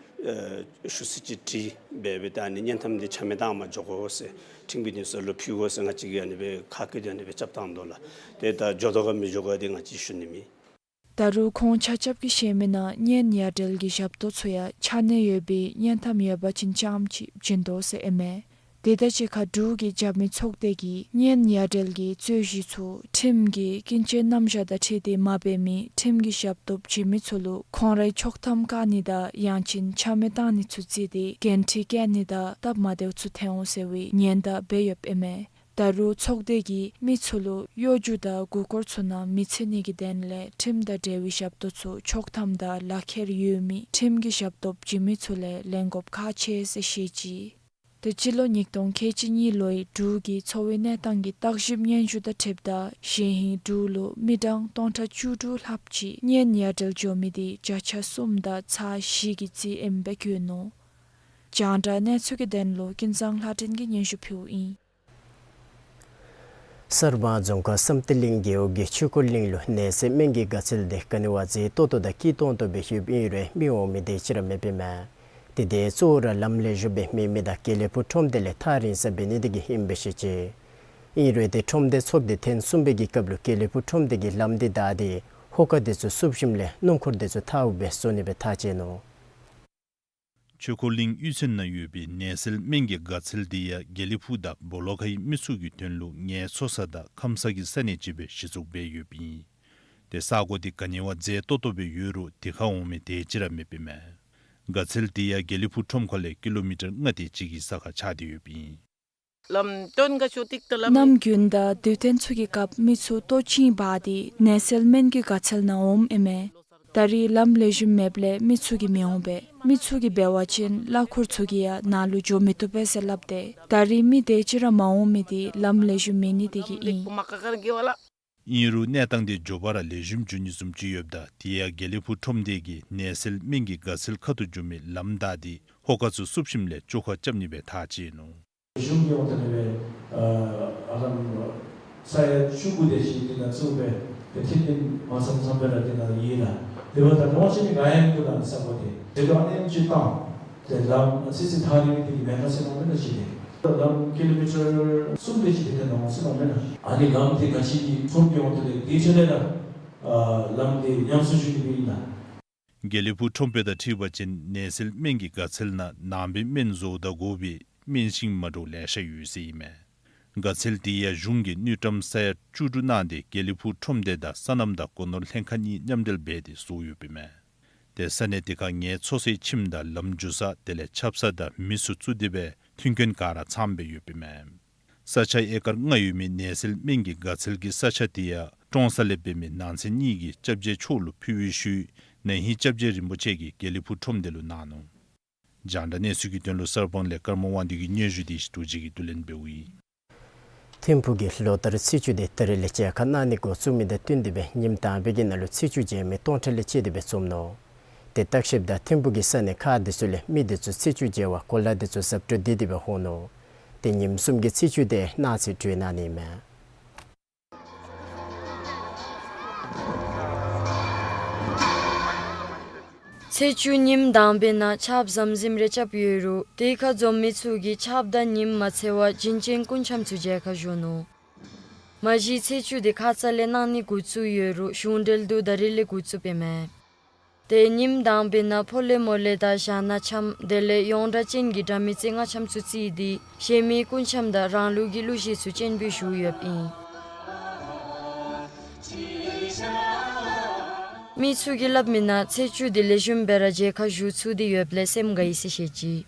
ཨེ་ཞུ་ཚིག་ཅིག་བྲིས་འབད་སྦེ་ད་ཨ་ནི་གཉེན་མཐམ་འདི་ཆ་མེད་བཏང་མ་འགྱོ་དགོ་ཟེར་ཁྲིམས་ཀྱི་འདུན་ས་ལུ་ཕུལ་དགོ་ཟེར་ང་བཅས་ཀྱིས་ཨ་ནི་སྦེ་ཁ་བཀོད་དེ་ཨ་ནི་སྦེ་རྐྱབ་བཏང་དོ་ལགས། ཏེ་ད་འགྱོ་དོ་ག་མི་འགྱོ་ག་འདི་ང་བཅས་ཞུ་ནི་མེད། ད་རུང་ཁོང་ཆ་ཁྱབ་ཀྱིས་བཤད་མི་ནང་གཉེན་ཡ་བྲལ་གྱི་ཞབས་ཏོག་ཚུ་ཡང་ཆ་གནས་ཡོད་པའི་གཉེན་མཐམ་ཡོད་པ་ཅིན་རྐྱངམ་ཅིག་བྱིན་དོ་ཟེར་ཨིན་མས། དེ་དང་གཅིག་ཁར་འབྲུག་གི་རྒྱབ་མི་ཚོགས་སྡེ་གིས་གཉེན་ཡ་བྲལ་གྱི་རྩོད་གཞི་ཚུ་ཁྲིམས་ཀྱི་ཀུན་སྤྱོད་རྣམ་གཞག་དང་འཁྲིལ་ཏེ་མ་འབད་མི་ཁྲིམས་ཀྱི་ཞབས་ཏོག་བྱིན་མི་ཚུ་ལུ་ཁོང་རའི་ཆོག་ཐམ་བཀག་ནི་དང་ཡང་ཅིན་ཆ་མེད་བཏང་ནི་ཚུ་བརྩིས་ཏེ་འགན་འཁྲི་བཀལ་ནི་དང་སྟབས་མ་བདེཝ་ཚུ་ཐོན་འོང་ཟེར་བའི་ཉེན་བརྡ་འབད་ཡོདཔ་ཨིན་མས། ད་རུང་ཚོགས་སྡེ་གིས་མི་ཚུ་ལུ་གཡོ་སྒྱུ་དང་མགུ་སྐོར་ཚུ་ནང་མི་འཚོལ་ནི་གི་དོན་ལས་ཁྲིམས་དང་འབྲེལ་བའི་ཞབས་ཏོག་ཚུ་ཆོག་ཐམ་དང་ལག་ཁྱེར་ཡོད་མི་ཁྲིམས་ཀྱི་ཞབས་ཏོག་བྱིན་མི་ཚུ་ལས་ལེན་དགོཔ་ཁག་ཆེ་ཟེར་བཤད་ཅི། ཏེ་སྤྱི་ལོ་ཉིས་སྟོང་ཁལ་གཅིག་གཉིས་ལོའི་འབྲུག་གི་འཚོ་བའི་གནས་སྟངས་ཀྱི་བརྟག་ཞིབ་སྙན་ཞུ་དང་འཁྲིལཝ་ད་གཞེས་ཧིང་འབྲུག་ལུ་མི་གྲངས་སྟོང་ཕྲག་བཅུ་དྲུག་ལྷགཔ་ཅིག་གཉེན་ཡ་བྲལ་འགྱོ་མི་དེ་བརྒྱ་ཆ་གསུམ་དང་ཚག་བཞི་གི་རྩིས་ཨིནམ་སྦེ་བཀོད་ནུག། རྒྱང་བསྒྲགས་གནས་ཚུལ་གྱི་དོན་ལུ་ཀུན་བཟང་ལྷ་སྒྲོན་གྱིས་སྙན་ཞུ་ཕུལཝ་ཨིན། གསར་སྤང་རྫོང་ཁག་བསམ་གཏན་གླིང་རྒེད་འོག་གི་ཆོས་འཁོར་གླིང་ལུ་ནད་སེལ་སྨན་གྱི་དགའ་ཚལ་དེ་ག་ནི་བ་མཛེས་ཏོག་ཏོ་དང་སྐྱིད་ཏོང་ཏོ་སྦེ་ཡོདཔ་ཨིན་རུང་མི་འོང་མི་དེ་ཅིག་ར་མེདཔ་ཨིན་མས། དེ་དེ་གཙོ་བོ་ར་ལམ་ལེགས་ཤོམ་སྦེ་མེད་མི་དང་དགེ་ལེགས་ཕུག་ཁྲོམ་སྡེ་ལས་ཐག་རིང་སར་འབད་ནི་དེ་གིས་ཨིནམ་སྦེ་བཤད་ཅི། ཨིན་རུང་ཏེ་ཁྲོམ་སྡེ་ཚོགས་སྡེ་ཐེངས་གསུམ་པའི་གི་སྐབས་ལུ་དགེ་ལེགས་ཕུག་ཁྲོམ་སྡེ་གི་ལམ་དེ་བདའ་སྟེ་ཧོ་ཀ་དེ་ཚུ་བསུབས་ཞིནམ་ལས་སྣུམ་འཁོར་དེ་ཚུ་ཐརཝ་སྦེ་བཟོ་ནི་སྦེ་ཐག་བཅད་ནུག། ཆོས་འཁོར་གླིང་གཡུས་ཚན་ནང་ཡོད་པའི་ནད་སེལ་སྨན་གྱི་དགའ་ཚལ་དེ་ཡང་དགེ་ལེགས་ཕུག་དང་སྦོ་ལོགས་ཁའི་མི་ཚུ་གི་དོན་ལུ་ངལ་གསོ་ས་དང་ཁམས་སངས་ཀྱི་ས་གནས་ཅིག་སྦེ་གཞི་བཙུགས་འབད་ཡོདཔ་ཨིན། ཏེ་ས་གོ་དེ་ག་ནི་བ་མཛེས་ཏོག་ཏོ་སྦེ་ཡོད་རུང་དེ་ཁར་འོང་མི་དེ་ཅིག་ར་མེདཔ་ཨིན་མས། དགའ་ཚལ་དེ་ཡང་དགེ་ལེགས་ཕུག་ཁྲོམ་ཁ་ལས་ཀི་ལོ་མི་ཊར་ལྔ་དེ་ཅིག་གི་ས་ཁར་ཆགས་ཏེ་ཡོདཔ་ཨིན། གནམ་དགུན་དང་དུས་སྟོན་ཚུ་གི་སྐབས་མི་ཚུ་ལྟོ་ཅིག་འབག་སྟེ་ནད་སེལ་སྨན་གྱི་དགའ་ཚལ་ནང་འོངམ་ཨིན་མས། ད་རེས་ལམ་ལེགས་ཤོམ་མེདཔ་ལས་མི་ཚུ་གིས་མི་འོང་པས། མི་ཚུ་གིས་འབད་བ་ཅིན་གླ་འཁོར་ཚུ་གིས་ཡང་ནཱ་ལུ་འགྱོ་མི་བཏུབ་པས་ཟེར་སླབ་སྟེ་ད་རེས་མི་དེ་ཅིག་ར་མ་འོང་མི་དེ་ལམ་ལེགས་ཤོམ་མེད་ནི་དེ་གིས་ཨིན། ཨིན་རུང་གནས་སྟངས་དེ་མགྱོགས་པ་ར་ལེགས་ཤོམ་འགྱོ་ནི་བཟུམ་ཅིག་ཡོདཔ་ད་དེ་ཡང་དགེ་ལེགས་ཕུག་ཁྲོམ་སྡེ་གིས་ནད་སེལ་སྨན་གྱི་དགའ་ཚལ་ཁ་ཐུག་འགྱོ་མི་ལམ་བདའ་སྟེ་ཧོ་ཀ་ཚུ་བསུབས་ཞིནམ་ལས་བཅོ་ཁ་རྐྱབ་ནི་སྦེ་ཐག་བཅད་ནུག། ཞུམ་གྱི་འོང་ད་ནི་སྦེ་ཨ་ཨ་ལམ་ས་ཡ་བཅུ་དགུ་དེ་ཅིག་དེ་ནང་བཙུགས་སྦེ་ཏེ་ཐིམ་ཐིམ་མ་ཚངམ་ཚངམ་སྦེ་ར་དེ་ནང་ཡོད་ལགས། དེ་འབདཝ་ད་ནོར་ཅིག་ནི་ག་ཡང་མིན་འདུག་ལགས་ཟེར་བ་དེ། དེ་དུས་ཨ་ནེམ་ཅིག་བཏང་། དེ་ལམ་ཨ་ཙི་ཙི་ཐག་རིང་དེ་མེན་ན་ཟེར་མནོཝ་མེན་ན་ཅིག་དེ། ལམ་ཀི་ལོ་མི་ཊར་གསུམ་དེ་ཅིག་དེ་ཐོན་འོང་ཟེར་མནོཝ་མེན་ན། ཨ་ནི་ལམ་དེ་ག་ཅི་གི་ཁྲོམ་གྱི་འོག་ཏུ་དེ་དེའི་ཆ་ནས་ར་ཨ་ལམ་དེ་ཉམས་གསོ་ཞུ་ནི་སྦེ་ཨིན་ལགས། དགེ་ལེགས་ཕུག་ཁྲོམ་དཔོན་དང་འཁྲིལ་བ་ཅིན་ནད་སེལ་སྨན་གྱི་དགའ་ཚལ་ནང་ནང་པའི་སྨན་བཟོཝ་དང་འགོ་བའི་སྨན་ཤིང་མ་འདྲཝ་ལེ་ཤ་ཡོད་ཟེར་ཨིན་མས། དགའ་ཚལ་དེ་ཡང་གཞུང་གིས་དངུལ་ཀྲམ་ས་ཡ་བཅུ་དྲུག་གནང་སྟེ་དགེ་ལེགས་ཕུག་ཁྲོམ་སྡེ་དང་སོ་ནམ་དང་སྒོ་ནོར་ལྷན་ཁག་གཉིས་མཉམ་འབྲེལ་འབད་དེ་བཟོ་ཡོདཔ་ཨིན་མས། དེ་ས་གནས་དེ་ཁར་ངལ་འཚོ་སའི་ཁྱིམ་དང་ལམ་འགྱོ་ས་དེ་ལས་ཆབ་གསང་དང་མི་སེར་ཚུ་དེ་སྦེ་མཐུན་རྐྱེན་ག་ར་ཚངམ་སྦེ་ཡོདཔ་ཨིན་མས། ས་ཆ་ཨེ་ཀར་ལྔ་ཡོད་མི་ནད་སེལ་སྨན་གྱི་དགའ་ཚལ་གྱི་ས་ཆ་དེ་ཡང་ཀྲོང་གསར་ལས་འབད་མི་ནང་ཚན་གཉིས་ཀྱིས་སྐྱབས་རྗེ་མཆོག་ལུ་ཕུལ་བའི་ཤུལ་ན་ཧིང་སྐྱབས་རྗེ་རིན་པོ་ཆེ་གིས་དགེ་ལེགས་ཕུག་ཁྲོམ་སྡེ་ལུ་གནང་ནུག། རྒྱང་བསྒྲགས་གནས་ཚུལ་གྱི་དོན་ལུ་གསར་སྤང་ལས་ཀརྨ་དབང་འདུས་ཀྱིས་སྙན་ཞུ་དེ་ཞུ་དོ་ཅིག་གིས་བསྡུ་ལེན་འབདཝ་ཨིན། ཐིམ་ཕུག་གིས་ལོ་ལྟར་ཚེས་བཅུ་དེ་ད་རིས་ལས་མཇལ་ཁ་གནང་ནི་འགོ་བཙུགས་མི་དང་བསྟུན་ཏེ་སྦེ་ཉིནམ་དང་པའི་གི་ནང་ལུ་ཚེས་བཅུ་མཇལ་མི་སྟོང་ཕྲག་ལས་བཅད་དེ་སྦེ་འཛོམས་ནུག། དེ་བརྟག་ཞིབ་དང་ཐིམ་ཕུག་གི་ས་གནས་ཁག་དེ་ཚུ་ལས་མི་དེ་ཚུ་ཚེས་བཅུ་མཇལ་བར་གོ་ལ་དེ་ཚུ་གཟབ་སྤྲོས་འདི་དེ་སྦེ་འོང་ནུག། དེ་ཉིནམ་གསུམ་གྱི་ཚེས་བཅུ་དེ་གནངས་ཚེ་གྲོལ་གནང་ནི་མས། ཚེས་བཅུ་ཉིནམ་དང་པའི་ནང་ཆརཔ་ཟམ་ཟིམ་རེ་རྐྱབ་ཡོད་རུང་དེ་ཁར་འཛོམས་མི་ཚུ་གིས་ཆརཔ་དང་ཉིམ་མ་འཚེར་བར་བྱིན་ཅན་སྐུ་འཆམ་ཚུ་མཇལ་ཁར་བཞུགས་ནུག། མ་གཞི་ཚེས་བཅུ་དེ་ཁ་ཙ་ལས་གནང་ནི་འགོ་བཙུགས་ཡོད་རུང་གཞུང་འབྲེལ་དུ་ད་རིས་ལས་འགོ་བཙུགསཔ་ཨིན་མས། དེ་ཉིནམ་དང་པའི་ནང་ཕོ་ལེ་མོ་ལེ་དང་ཞང་ནང་འཆམ་དེ་ལས་ཡོངས་གྲགས་ཅན་གྱི་དགྲ་མེད་རྩེ་ལྔ་འཆམ་ཚུ་བརྩིས་ཏེ་གཞན་མི་སྐུ་འཆམ་དང་རང་ལུགས་ཀྱི་གླུ་གཞས་ཚུ་སྤྱན་འབུལ་ཞུ་ཡོདཔ་ཨིན། མི་ཚུ་གིས་སླབ་མི་ནང་ཚེས་བཅུ་དེ་ལེགས་ཤོམ་སྦེ་ར་མཇལ་ཁར་བཞུགས་ཚུགས་ཏེ་ཡོདཔ་ལས་སེམས་དགའ་ཡི་ཟེར་བཤད་ཅི།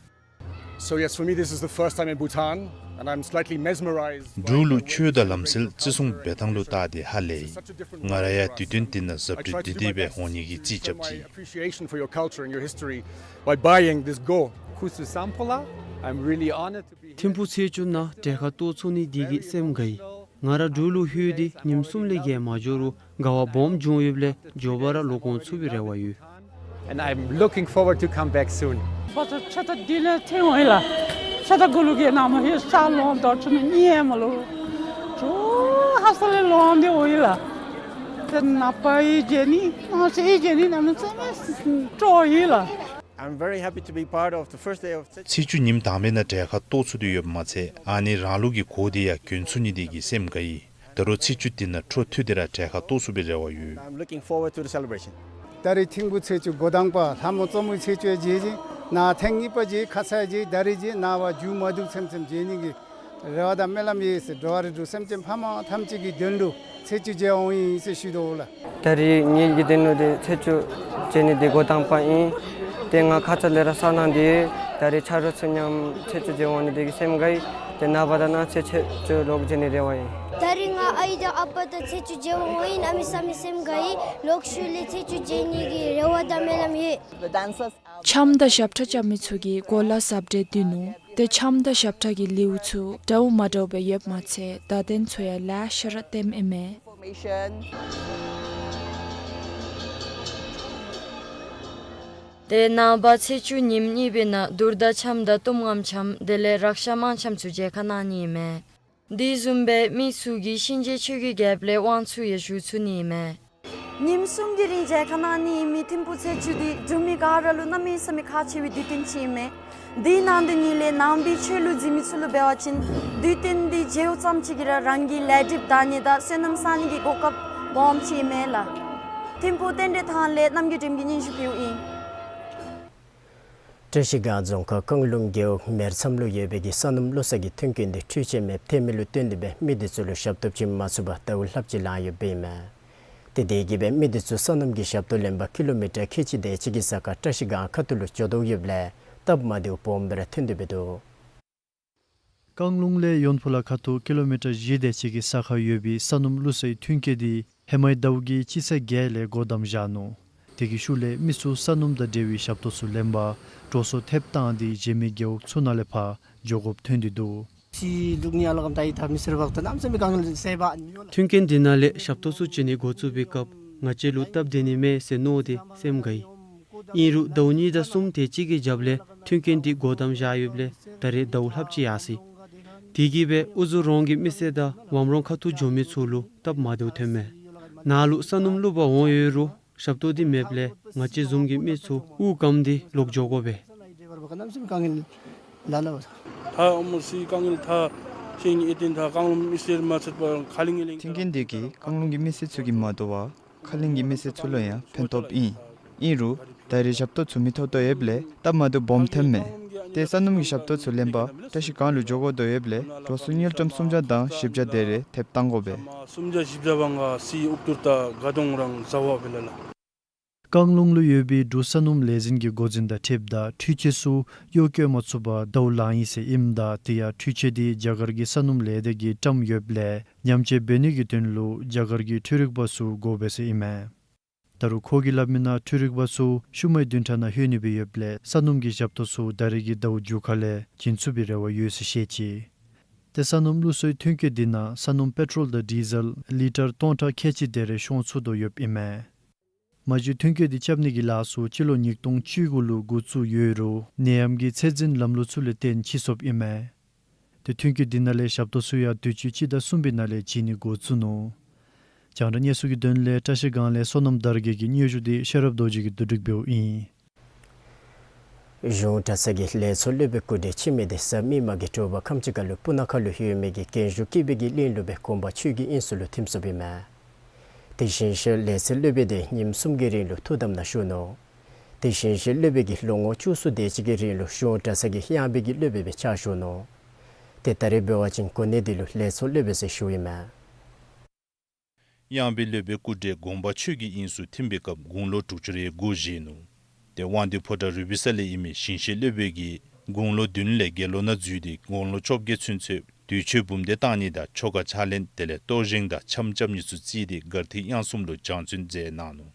So yes, for me this is the first time in Bhutan, and I'm slightly mesmerized by འབྲུག་ལུ་ཆོས་དང་ལམ་སྲོལ་བརྩི་སྲུང་འབད་ཐངས་ལུ་བལྟ་སྟེ་ཧ་ལས་ཡི། ང་ར་ཡང་དུས་སྟོན་དེ་ནང་གཟབ་སྤྲོས་འདི་དེ་སྦེ་འོང་ནི་གི་རྩིས་རྐྱབ་ཅི། Appreciation for your culture and your history by buying this go. Khusu Sampola, I'm really honored to be here. ཐིམ་ཕུག་ཚེས་བཅུ་ནང་གྲལ་ཁར་གཏོགས་ཚུགས་ནི་འདི་གིས་སེམས་དགའ་ཡི། ང་ར་འབྲུག་ལུ་ལྷོད་དེ་ཉིནམ་གསུམ་ལས་བརྒལ་མ་འགྱོ་རུང་དགའ་བ་སྦོམ་བྱུང་ཡོདཔ་ལས་མགྱོགས་པ་ར་ལོག་འོང་ཚུགས་པའི་རེ་བ་ཡོད། And I'm looking forward to come back soon. བ་ཚ་ཆ་ད་དེ་ལས་ཐོན་འོང་ཡི་ལགས། ཆ་ད་གུ་ལུ་གི་ནང་མ་ཧེ་ས་ལོང་དོ་ཆུ་ནི་ཉེ་མ་ལུ། ཆུ་ཧ་ས་ལས་ལོང་སྟེ་འོང་ཡི་ལགས། ཏེ་ནང་པའི་རྗེས་ནི་ནང་སའི་རྗེས་ནི་ནང་མི་ཚང་མས་སྤྲོ་ཡི་ལགས། I'm very happy to be part of the first day of ཚེས་བཅུ་ཉིནམ་དང་པའི་ནང་གྲལ་ཁར་གཏོགས་ཚུགས་ཏེ་ཡོདཔ་མ་ཚད་ཨ་ནི་རང་ལུགས་ཀྱི་གོ་དེ་ཡང་གྱོན་ཚུགས་ནི་དེ་གིས་སེམས་དགའ་ཡི། ད་རུང་ཚེས་བཅུ་དེ་ནང་འཕྲོ་མཐུད་དེ་ར་གྲལ་ཁར་གཏོགས་ཚུགས་པའི་རེ་བ་ཡོད། I'm looking forward to the celebration. ད་རིས་ཐིམ་ཕུག་ཚེས་བཅུ་འགོ་དང་པ་ལྷ་མོ་གཙོ་མོའི་ཚེས་བཅུ་མཇལ་ཅི། ནཱ་ཐེངས་གཉིས་པ་མཇལ། ཁ་ཙ་མཇལ། ད་རིས་མཇལ། ནངས་པ་མཇུག་མ་བསྡུ་ཚེམ་ཚེམ་མཇལ་ནི་གི་རེ་བ་དང་སྨོན་ལམ་ཡོད་ཟེར། འགྲོ་བ་རིགས་དྲུག་སེམས་ཅན་ཕ་མ་ཐམས་ཅད་ཀྱི་དོན་ལུ་ཚེས་བཅུ་མཇལ་འོང་ཡི་ཟེར་ཞུ་དོ་ལགས། ད་རིས་ངེ་གི་དོན་ལུ་དེ་ཚེས་བཅུ་མཇལ་ནི་དེ་འགོ་དང་པ་ཨིན། ཏེ་ང་ཁ་ཙ་ལས་ར་བསམ་གནང་སྟེ་ད་རིས་ཆ་རོགས་ཚུ་མཉམ་ཚེས་བཅུ་མཇལ་འོང་ནི་དེ་གིས་སེམས་དགའ་ཡི། ཏེ་ནངས་པ་དང་གནངས་ཚེ་ཚེས་བཅུ་ལོག་མཇལ་ནི་རེ་བ་ཡོད། ད་རིས་ང་ཨའི་དང་ཨ་པ་དང་ཚེས་བཅུ་མཇལ་འོང་ཡི། གནམ་མེད་ས་མེད་སེམས་དགའ་ཡི། ལོག་ཤུལ་ལས་ཚེས་བཅུ་མཇལ་ནི་གི་རེ་བ་དང་སྨོན་ལམ་ཡོད། འཆམ་དང་ཞབས་ཁྲ་རྐྱབ་མི་ཚུ་གིས་གོ་ལ་གཟབ་སྤྲས་བསྡུ་ནུག། ཏེ་འཆམ་དང་ཞབས་ཁྲ་གི་ལེའུ་ཚུ་འདྲཝ་མ་འདྲཝ་སྦེ་ཡོདཔ་མ་ཚད་བརྡ་དོན་ཚུ་ཡང་ལེ་ཤ་ར་སྟོནམ་ཨིན་མས། ཏེ་ནངས་པ་ཚེས་བཅུ་ཉིནམ་གཉིས་པའི་ནང་དུར་དང་འཆམ་དང་གཏུམ་རྔམ་འཆམ་དེ་ལས་རཀ་ཤ་དམངས་འཆམ་ཚུ་མཇལ་ཁ་གནང་ནི་ཨིན་མས། དེ་བཟུམ་སྦེ་མི་ཚུ་གིས་གཤིན་རྗེ་ཆོས་ཀྱི་རྒྱལཔོ་ལས་དབང་ཚུ་ཡང་ཞུ་ཚུགས་ནི་ཨིན་མས། ཉིནམ་གསུམ་གྱི་རིང་མཇལ་ཁ་གནང་ནི་ཨིན་མི་ཐིམ་ཕུག་ཚེས་བཅུ་འདི་འབྲུག་མི་ག་ར་ལུ་གནམ་མེད་ས་མེད་ཁག་ཆེ་བའི་དུས་སྟོན་ཅིག་ཨིན་མས། དེ་ནང་དོན་ཉིད་ལས་ནང་པའི་ཆོས་ལུགས་འཛིན་མི་ཚུ་ལུ་འབད་བ་ཅིན་དུས་སྟོན་འདི་མཇལཝ་ཙམ་ཅིག་གིས་ར་རང་གི་ལས་སྒྲིབ་དག་ནི་དང་བསོད་ནམས་བསག་ནི་གི་གོ་སྐབས་སྦོམ་ཅིག་ཨིན་མས་ལགས། ཐིམ་ཕུག་རྟེན་འབྲེལ་ཐང་ལས་རྣམ་རྒྱལ་སྒྲོལམ་གྱིས་སྙན་ཞུ་ཕུལཝ་ཨིན། བཀྲ་ཤིས་སྒང་རྫོང་ཁག་ཀང་ལུང་རྒེད་འོག་མེར་མཚམས་ལུ་ཡོད་པའི་གི་ས་སྣུམ་བླུག་ས་གི་མཐུན་རྐྱེན་དེ་འཕྲུལ་ཆས་མེདཔ་ཐོན་མི་ལུ་བརྟེན་ཏེ་སྦེ་མི་དེ་ཚུ་ལུ་ཞབས་ཏོག་བྱིན་མ་ཚུགས་པར་ཟླཝ་ལྷགཔ་ཅིག་ལང་ཡོདཔ་ཨིན་མས། དེ་དེ་གིས་སྦེ་མི་དེ་ཚུ་ས་སྣུམ་གྱི་ཞབས་ཏོག་ལེན་པར་ཀི་ལོ་མི་ཊར་ཁལ་གཅིག་དེ་ཅིག་གི་ས་ཁར་བཀྲ་ཤིས་སྒང་ཁ་ཐུག་ལུ་འགྱོ་དོ་ཡོདཔ་ལས་སྟབས་མ་བདེཝ་སྦོམ་སྦེ་ར་ཐོན་ཏེ་སྦེ་འདུག། ཀང་ལུང་ལས་ཡོན་ཕུ་ལ་ཁ་ཐུག་ཀི་ལོ་མི་ཊར་བཞི་དེ་ཅིག་གི་ས་ཁར་ཡོད་པའི་ས་སྣུམ་བླུག་སའི་མཐུན་རྐྱེན་དེ་ཧེ་མའི་ཟླཝ་གི་སྤྱི་ཚེས་བརྒྱད་ལས་སྒོ་བསྡམས་བཞག་ནུག། དེ་གི་ཤུལ་ལས་མི་ཚུ་ས་སྣུམ་དང་འབྲེལ་བའི་ཞབས་ཏོག་ཚུ་ལེན་པར་འགྲོ་སོང་ཐེབས་བཏང་སྟེ་གཞན་མི་རྒེད་འོག་ཚུ་ནང་ལས་ཕར་འགྱོ་དགོཔ་ཐོན་ཏེ་འདུག། མཐུན་རྐྱེན་འདི་ནང་ལས་ཞབས་ཏོག་ཚུ་བྱིན་ནི་འགོ་བཙུགས་པའི་སྐབས་ང་བཅས་ལུ་སྟབས་བདེ་ནི་མས་ཟེར་མནོ་སྟེ་སེམས་དགའ་ཡི། ཨིན་རུང་ཟླཝ་གཉིས་དང་གསུམ་དེ་ཅིག་གི་རྒྱབ་ལས་མཐུན་རྐྱེན་འདི་སྒོ་བསྡམས་བཞག་ཡོདཔ་ལས་ད་རེས་ཟླཝ་ལྷགཔ་ཅིག་ཡར་སོ་ཡི། དེ་གིས་སྦེ་ཨུ་ཛུ་རོང་གི་མི་སེར་དང་ཝམ་རོང་ཁ་ཐུག་འགྱོ་མི་ཚུ་ལུ་སྟབས་མ་བདེཝ་ཐོནམ་མས། ནཱ་ལུ་ས་སྣུམ་བླུག་པར་འོང་ཡོད་རུང་ ཞབས་ཏོག་འདི་མེདཔ་ལས་ང་བཅས་བཟུམ་གྱི་མི་ཚུ་དབུགས་སྐམ་སྟེ་ལོག་འགྱོ་དགོ་པས། ད་ཨོ་མོ་སི་དཀའ་ངལ་ད་ཤེས་ཨིན་ཨེ་ཏེན་ད་རྐང་ལུང་མི་སེར་མ་ཚད་པར་ཁ་ལིང་ངེ་ལིང་ཐོན་སྐྱེད་འདི་གིས་རྐང་ལུང་གི་མི་སེར་ཚུ་གིས་མ་དོ་བར་ཁ་གླིང་གི་མི་སེར་ཚུ་ལུ་ཡང་ཕན་ཐོགས་ཨིན། ཨིན་རུང་ད་རེས་ཞབས་ཏོག་ཚུ་མི་ཐོབ་དོ་ཡོདཔ་ལས་སྟབས་མ་བདེཝ་སྦོམ་ཐོནམ་མས། ཏེ་ས་སྣུམ་གྱི་ཞབས་ཏོག་ཚུ་ལེན་པར་བཀྲ་ཤིས་སྒང་ལུ་འགྱོ་དགོ་དོ་ཡོདཔ་ལས་འགྲོ་སོང་དངུལ་ཀྲམ་སུམ་བརྒྱ་དང་བཞི་བརྒྱ་དེ་རེ་ཐེབས་བཏང་དགོ་པས། སུམ་བརྒྱ་བཞི་བརྒྱ་བང་ག་སི་ཨུབ་ཏུར་ཏ་ག་དོང་རང་ཟ་བ་བེ་ལ་ལ། རྐང་ལུང་ལུ་ཡོད་པའི་འབྲུག་ས་སྣུམ་ལས་འཛིན་གྱི་འགོ་འཛིན་དང་འཁྲིལཝ་ད་འཕྲུལ་ཆས་ཚུ་གཡོག་བཀོལ་མ་ཚུགས་པར་ཟླཝ་ལང་ཡི་ཟེར་ཨིནམ་ད་དེ་ཡང་འཕྲུལ་ཆས་འདི་རྒྱ་གར་གྱི་ས་སྣུམ་ལས་སྡེ་གིས་བཀྲམ་ཡོདཔ་ལས་ཉམས་བཅོས་འབད་ནི་གི་དོན་ལུ་རྒྱ་གར་གྱི་འཕྲུལ་རིག་པ་ཚུ་དགོ་པས་ཟེར་ཨིན་མས། ད་རུང་ཁོ་གིས་སླབ་མི་ནང་འཕྲུལ་རིག་པ་ཚུ་ཤུལ་མའི་བདུན་ཕྲག་ནང་ལྷོད་ནི་སྦེ་ཡོདཔ་ལས་ས་སྣུམ་གྱི་ཞབས་ཏོག་ཚུ་ད་རེས་ཀྱི་ཟླཝ་མཇུག་ཁ་ལས་བྱིན་ཚུགས་པའི་རེ་བ་ཡོད་ཟེར་བཤད་ཅི། ཏེ་ས་སྣུམ་བླུག་སའི་ཐོན་སྐྱེད་འདི་ནང་ས་སྣུམ་པེ་ཊོལ་དང་ཌི་ཟེལ་ལི་ཊར་སྟོང་ཕྲག་ཁལ་གཅིག་དེ་རེ་ཤོང་ཚུགས་དོ་ཡོདཔ་ཨིན་མས། མ་གཞི་ཐོན་སྐྱེད་འདི་རྐྱབ་ནི་གི་ལཱ་ཚུ་སྤྱི་ལོ་ཉིས་སྟོང་བཅུ་དགུ་ལུ་འགོ་བཙུགས་ཡོད་རུང་ནད་ཡམས་ཀྱི་ཚད་འཛིན་ལམ་ལུགས་ཚུ་ལས་བརྟེན་ཕྱིས་སོཔ་ཨིན་མས། ཏེ་ཐོན་སྐྱེད་འདི་ནང་ལས་ཞབས་ཏོག་ཚུ་ཡང་དུས་ཅི་སྤྱི་ཟླ་གསུམ་པའི་ནང་ལས་བྱིན་ནི་འགོ་བཙུགས་ནུག། རྒྱང་བསྒྲགས་གནས་ཚུལ་གྱི་དོན་ལས་བཀྲ་ཤིས་སྒང་ལས་བསོད་ནམས་དར་རྒྱས་ཀྱི་སྙན་ཞུ་འདི་ཤེས་རབ་རྡོ་རྗེ་གིས་བསྡུ་སྒྲིག་འབདཝ་ཨིན། གཞུང་གྲྭ་ཚང་གི་ལས་ཚོགས་སློབ་དཔོན་སྐུ་བགྲེས་འཆི་མེད་འདི་གཟའ་མིག་དམར་གྱི་དྲོ་པ་ཁམས་ཅིག་ཁ་ལུ་སྤུ་ན་ཁ་ལུ་ཡོད་མི་གི་རྒན་གཞོན་སྐྱིད་པའི་གླིང་ལུ་སྦེ་དགོངས་པ་ཆོས་ཀྱི་དབྱིངས་སུ་ལུ་ཐིམ་སོཔ་ཨིན་མས། དེ་བཞིན་གཤེགས་ལས་ཚོགས་སློབ་དཔོན་འདི་ཉིནམ་གསུམ་གྱི་རིང་ལུ་ཐུགས་དམ་ནང་བཞུགས་ནུག། དེ་བཞིན་གཤེགས་སློབ་དཔོན་གྱིས་ལོ་ངོ་བཅུ་གསུམ་དེ་ཅིག་གི་རིང་ལུ་གཞུང་གྲྭ་ཚང་གི་གཡང་འབོད་ཀྱི་སློབ་དཔོན་སྦེ་ཕྱག་ཞུ་ནུག། ཏེ་ད་རེས་འབད་བ་ཅིན་གོ་གནས་འདི་ལུ་ལས་ཚོགས་སློབ་དཔོན་ཟེར་ཞུཝ་ཨིན་མས། གཡང་འབོད་སློབ་དཔོན་སྐུ་བགྲེས་དགོངས་པ་ཆོས་ཀྱི་དབྱིངས་སུ་ཐིམ་པའི་སྐབས་དགུང་ལོ་དྲུག་ཅུ་རེ་དགུ་བཞེས་ནུག། ཏེ་དབང་འདུས་ཕོ་བྲང་རུ་སྦིས་ས་ལས་ཨིན་མི་ཞིང་གཤེགས་སློབ་དཔོན་གྱིས་དགུང་ལོ་བདུན་ལས་དགེ་སློང་ནང་འཛུལ་ཏེ་དགུང་ལོ་བཅོ་བརྒྱད་ཚུན་ཚོད་དུས་མཆོད་འབུམ་སྡེ་བཏང་ནི་དང་ཆོ་ག་ཕྱག་ལེན་དེ་ལས་གཏོར་བཞེངས་དང་འཆམ་རྐྱབ་ནི་ཚུ་བརྩིས་ཏེ་སྒར་ཐིག་གཡང་གསུམ་ལུ་བྱང་བཙོན་མཛད་གནང་ནུག།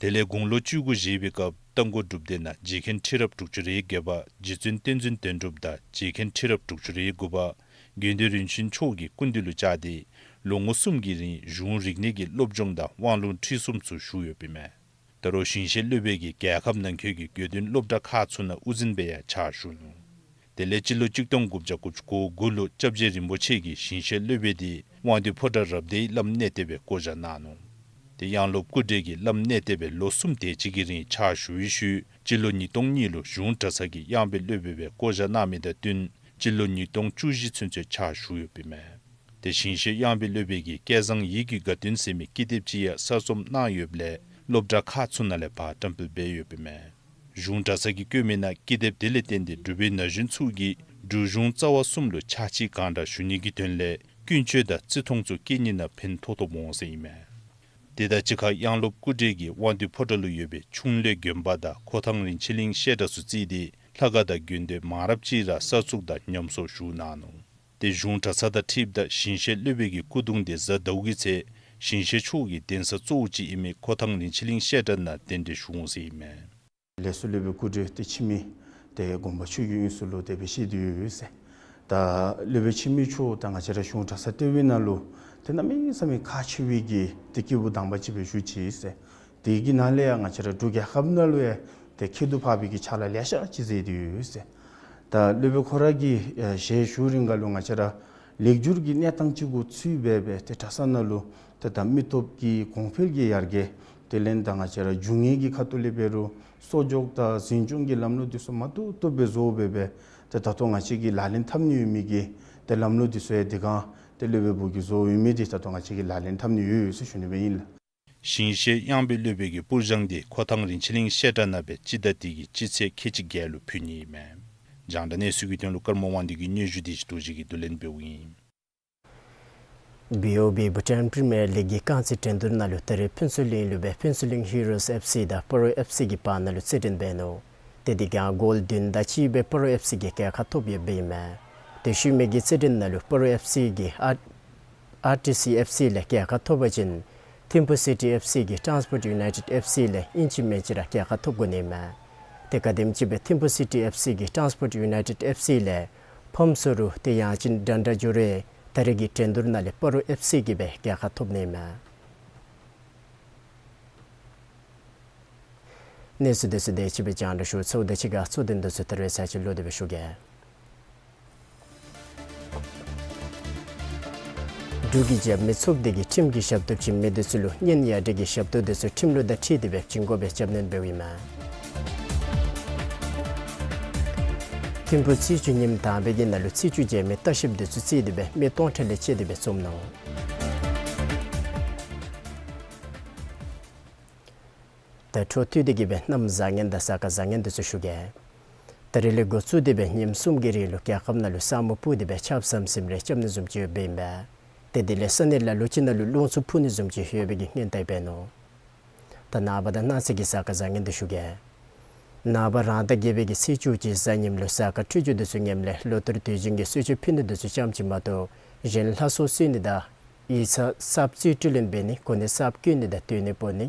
དེ་ལས་དགུང་ལོ་བཅུ་དགུ་བཞེས་པའི་སྐབས་རྟ་མགོ་སྒྲུབ་སྡེ་ནང་རྗེ་མཁན་ཁྲི་རབས་དྲུག་ཅུ་རེ་བརྒྱད་པ་རྗེ་བཙུན་བསྟན་འཛིན་དོན་གྲུབ་དང་རྗེ་མཁན་ཁྲི་རབས་དྲུག་ཅུ་རེ་དགུ་པ་དགེ་འདུན་རིན་ཆེན་མཆོག་གི་སྐུ་མདུན་ལུ་བཅར་ཏེ་ལོ་ངོ་གསུམ་གྱི་རིང་གཞུང་རིག་གནས་ཀྱི་སློབ་སྦྱོང་དང་དབང་ལུང་ཁྲིད་གསུམ་ཚུ་ཞུ་ཡོདཔ་ཨིན་མས། ད་རུང་ཞིང་གཤེགས་སློབ་དཔོན་གྱིས་རྒྱལ་ཁབ་ནང་འཁོད་ཀྱི་དགེ་འདུན་སློབ་གྲྭ་ཁག་ཚུ་ནང་དབུ་འཛིན་སྦེ་ཡང་ཕྱག་ཞུ་ནུག། དེ་ལས་སྤྱི་ལོ་གཅིག་སྟོང་དགུ་བརྒྱ་དགུ་བཅུ་གོ་དགུ་ལུ་སྐྱབས་རྗེ་རིན་པོ་ཆེ་གིས་ཞིང་གཤེགས་སློབ་དཔོན་འདི་དབང་འདུས་ཕོ་བྲང་རབ་སྡེའི་བླམ་གནས་བརྟན་སྦེ་བསྐོ་བཞག་གནང་ནུག། ཏེ་གཡང་སློབ་སྐུ་བགྲེས་ཀྱིས་བླམ་གནས་བརྟན་སྦེ་ལོ་གསུམ་དེ་ཅིག་གི་རིང་ཕྱག་ཞུ་བའི་ཤུལ་སྤྱི་ལོ་ཉིས་སྟོང་གཉིས་ལུ་གཞུང་གྲྭ་ཚང་གི་གཡང་འབོད་སློབ་དཔོན་སྦེ་བསྐོ་བཞག་གནང་མི་དང་བསྟུན་སྤྱི་ལོ་ཉིས་སྟོང་བཅུ་བཞི་ཚུན་ཚོད་ཕྱག་ཞུ་ཡོདཔ་ཨིན་མས། ཏེ་ཞིང་གཤེགས་གཡང་འབོད་སློབ་དཔོན་གྱིས་སྐལ་བཟང་ཡིད་ཀྱི་དགའ་སྟོན་ཟེར་མི་ཀི་དེབ་ཅིག་ཡང་གསར་རྩོམ་གནང་ཡོདཔ་ལས་སློབ་གྲྭ་ཁག་ཚུ་ནང་ལས་པར་བཀྲམ་སྤེལ་འབད་ཡོདཔ་ཨིན་མས། གཞུང་གྲྭ་ཚང་གིས་བཀོད་མི་ནང་ཀི་དེབ་དེ་ལས་བརྟེན་ཏེ་འབྲུག་པའི་ན་གཞོན་ཚུ་གིས་འབྲུག་གཞུང་རྩ་བ་གསུམ་ལུ་ཕྱག་ཕྱིད་གང་དྲག་ཞུ་ནི་གི་དོན་ལས་ཀུན་སྤྱོད་དང་བརྩི་མཐོང་ཚུ་བསྐྱེད་ནི་ནང་ཕན་ཐོགས་ཐོགསཔ་འོང་ཟེར་ཨིན་མས། དེ་དང་གཅིག་ཁར་གཡང་སློབ་སྐུ་བགྲེས་ཀྱིས་དབང་འདུས་ཕོ་བྲང་ལུ་ཡོད་པའི་ཆུང་ལས་དགོན་པ་དང་ཁོ་ཐང་རིན་ཆེན་གླིང་བཤད་གྲྭ་ཚུ་བརྩིས་ཏེ་ལྷ་ཁང་དང་དགོན་སྡེ་མང་རབས་ཅིག་ར་གསར་བཙུགས་དང་ཉམས་གསོ་ཞུ་གནང་ནུག། ཏེ་གཞུང་གྲྭ་ཚང་དང་འཁྲིལཝ་ད་ཞིང་གཤེགས་སློབ་དཔོན་གྱི་སྐུ་གདུང་འདི་གཟའ་ཟླཝ་གི་ཚེ་ཞིང་གཤེགས་མཆོག་གི་གདན་ས་གཙོ་བོ་ཅིག་ཨིན་མི་ཁོ་ཐང་རིན་ཆེན་གླིང་བཤད་གྲྭ་ནང་གདན་འདྲེན་ཞུ་འོང་ཟེར་ཨིན་མས། ལས་ཚོགས་སློབ་དཔོན་སྐུ་བགྲེས་ཏེ་འཆི་མེད་ཏེ་དགོངས་པ་ཆོས་ཀྱི་དབྱིངས་སུ་ལུ་དེ་སྦེ་གཤེགས་ཏེ་ཡོད་ཟེར། ད་སློབ་དཔོན་འཆི་མེད་མཆོག་ད་ང་བཅས་ར་གཞུང་གྲྭ་ཚང་ལྟེ་བའི་ནང་ལུ་ཏེ་གནམ་མེད་ས་མེད་ཁག་ཆེ་བའི་གི་ཏེ་སྐྱེས་བུ་དམ་པ་ཅིག་སྦེ་བཞུགས་ཅི་ཟེར། དེ་གི་ནང་ལས་ཡང་ང་བཅས་ར་འབྲུག་རྒྱལ་ཁབ་ནང་ལུ་ཡང་ཏེ་ཁྱད་དུ་འཕགས་པའི་གི་ཕྱག་ལཱ་ལེ་ཤ་ཅིག་མཛད་དེ་ཡོད་ཟེར། ད་སློབ་དཔོན་ཁོ་ར་གི་ཨེ་ཞལ་བཞུགས་རིང་ཁ་ལུ་ང་བཅས་ར་ལེགས་སྒྱུར་གྱི་གནས་སྟངས་ཅིག་གུ་ཚུད་འབད་སྦེ་ཏེ་གྲྭ་ཚང་ནང་ལུ་ཏེ་ད་མི་སྟོབས་ཀྱི་གོང་འཕེལ་གྱི་ཡར་རྒྱས་དེ་ལས་ད་ང་བཅས་ར་རྒྱུ་དངོས་ཀྱི་ཁ་ཐུག་ལས་འབད་རུང་གསོག་འཇོག་དང་འཛིན་སྐྱོང་གི་ལམ་ལུགས་འདི་ཚུ་མ་བཏུབ་བཏུབ་སྦེ་བཟོ་འབད་སྦེ་ཏེ་ད་ལྟོ་ང་བཅས་ཀྱིས་ལག་ལེན་འཐབ་ནི་ཡོད་མི་གི་ཏེ་ལམ་ལུགས་འདི་ཚུ་ཡང་དེ་སྒང་ཏེ་སློབ་དཔོན་བུ་གིས་བཟོ་ཡོད་མི་འདི་ད་ལྟོ་ང་བཅས་ཀྱིས་ལག་ལེན་འཐབ་ནི་ཡོད་ཡོད་ཟེར་ཞུ་ནི་སྦེ་ཨིན་ལགས། ཞིང་གཤེགས་གཡང་འབོད་སློབ་དཔོན་གྱི་པུར་བཞེངས་འདི་ཁོ་ཐང་རིན་ཆེན་གླིང་བཤད་གྲྭ་ནང་སྦེ་སྤྱི་ཟླ་འདི་གི་སྤྱི་ཚེས་ཁལ་གཅིག་བརྒྱད་ལུ་ཕུལ་ནི་ཨིན་མས། རྒྱང་བསྒྲགས་གནས་ཚུལ་གྱི་དོན་ལུ་ཀརྨ་དབང་འདུས་ཀྱི་སྙན་ཞུ་འདི་རྡོ་རྗེ་གིས་བསྡུ་ལེན་འབདཝ་ཨིན། བི་ཨོ་བི་བྷུ་ཊཱན་པི་རི་མི་ཡར་ལིག་གི་རྐང་རྩེད་འགྲན་བསྡུར་ནང་ལུ་ད་རེས་ཕུན་ཚོགས་གླིང་ལུ་སྦེ་ཕུན་ཚོགས་གླིང་ཧི་རོས་ཨེཕ་སི་དང་སྤ་རོ་ཨེཕ་སི་གི་བར་ན་ལུ་རྩེད་འགྲན་འབད་ནུག། ཏེ་དེ་གིས་ཡང་གོལ་བདུན་དང་གཅིག་སྦེ་སྤ་རོ་ཨེཕ་སི་གིས་རྒྱལ་ཁ་ཐོབ་ཡོདཔ་ཨིན་མས། ཏེ་ཤུལ་མའི་གི་རྩེད་འགྲན་ནང་ལུ་སྤ་རོ་ཨེཕ་སི་གིས་ཨར་ཨར་ཊི་སི་ཨེཕ་སི་ལས་རྒྱལ་ཁ་ཐོབ་པ་ཅིན་ཐིམ་ཕུ་སི་ཊི་ཨེཕ་སི་གིས་ཊཱན་སི་པོརཊ་ཡུ་ནའི་ཊེཌ་ཨེཕ་སི་ལས་ཨིན་ཅི་མིན་ཅི་ར་རྒྱལ་ཁ་ཐོབ་དགོ་ནི་མས། ཏེ་ག་དེམ་ཅིག་སྦེ་ཐིམ་ཕུ་སི་ཊི་ཨེཕ་སི་གིས་ཊཱན་སི་པོརཊ་ཡུ་ནའི་ཊེཌ་ཨེཕ་སི་ལས་ཕམ་སོང་རུང་ཏེ་ཡང་ཅིན་འདྲ་འདྲ་འགྱོ་རུང་ད་རེས་ཀྱི་འགྲན་བསྡུར་ནང་ལས་སྤ་རོ་ཨེཕ་སི་གིས་སྦེ་རྒྱལ་ཁ་ཐོབ་ནི་མས། གནས་ཚུལ་འདི་ཚུ་དེ་ཅིག་སྦེ་རྒྱང་བསྒྲགས་ཞུ་ཚརཝ་དང་གཅིག་ཁར་གཙོ་དོན་འདི་ཚུ་ད་རེས་ཚར་ཅིག་ལོག་སྟེ་སྦེ་ཞུ་གེ། འབྲུག་གི་རྒྱབ་མི་ཚོགས་སྡེ་གིས་ཁྲིམས་ཀྱི་ཞབས་ཏོག་བྱིན་མི་འདི་ཚུ་ལུ་གཉེན་ཡ་བྲལ་གྱི་ཞབས་ཏོག་འདི་ཚུ་ཁྲིམས་ལུགས་དང་འཁྲིལ་ཏེ་སྦེ་བྱིན་དགོ་པའི་རྒྱབ་སྣོན་འབདཝ་ཨིན་མས། ཐིམ་ཕུག་རྩིས་རྒྱུགས་ཉིནམ་དང་པའི་གི་ནང་ལུ་རྩིས་རྒྱུགས་རྒྱལ་མི་ལྟ་བཤལཔ་འདི་ཚུ་རྩིས་ཏེ་སྦེ་མི་སྟོང་ཕྲག་ལས་བཅད་དེ་སྦེ་འཛོམས་ནུག། ད་འཕྲོ་མཐུད་དེ་གི་སྦེ་གནམ་བཟང་ངན་དང་ས་ཁ་བཟང་ངན་འདི་ཚུ་ཞུ་གེ། ད་རིས་ལས་འགོ་བཙུགས་ཏེ་སྦེ་ཉིནམ་གསུམ་གྱི་རིང་ལུ་རྒྱལ་ཁབ་ནང་ལུ་ས་སྨུག་སྤུབས་ཏེ་སྦེ་ཆརཔ་ཟམ་ཟིམ་རེ་རྐྱབ་ནི་བཟུམ་ཅིག་ཡོདཔ་ཨིན་པས། ཏེ་དེ་ལས་ས་གནས་ལ་ལུ་ཅིག་ནང་ལུ་རླུང་འཚུབ་འཕུ་ནི་བཟུམ་ཅིག་ཡོད་པའི་གི་སྔོན་བརྡ་འབད་ནུག། ད་ནངས་པ་དང་གནངས་ཚེ་གི་ས་ཁ་བཟང་ངན་འདི་ཞུ་གེ། ནངས་པ་རང་ཟླ་བརྒྱད་པའི་གི་ཚེས་བཅུ་གཅིག་གཟའ་ཉིམ་ལུ་གཟའ་སྐར་འཕྲོད་སྦྱོར་འདི་ཚུ་ངནམ་ལས་ལོ་ལྟར་དུས་རྒྱུན་གྱི་གསོལ་མཆོད་ཕུལ་ནི་འདི་ཚུ་ཙམ་ཅིག་མ་གཏོགས་གཞན་ལྷ་སྲུང་གསོལ་ནི་དང་ཡིག་ཚང་གསརཔ་རྩིས་སྤྲོད་ལེན་འབད་ནི་གོ་གནས་གསརཔ་བསྐོ་ནི་དང་སྟོན་ནི་སྤོ་ནི་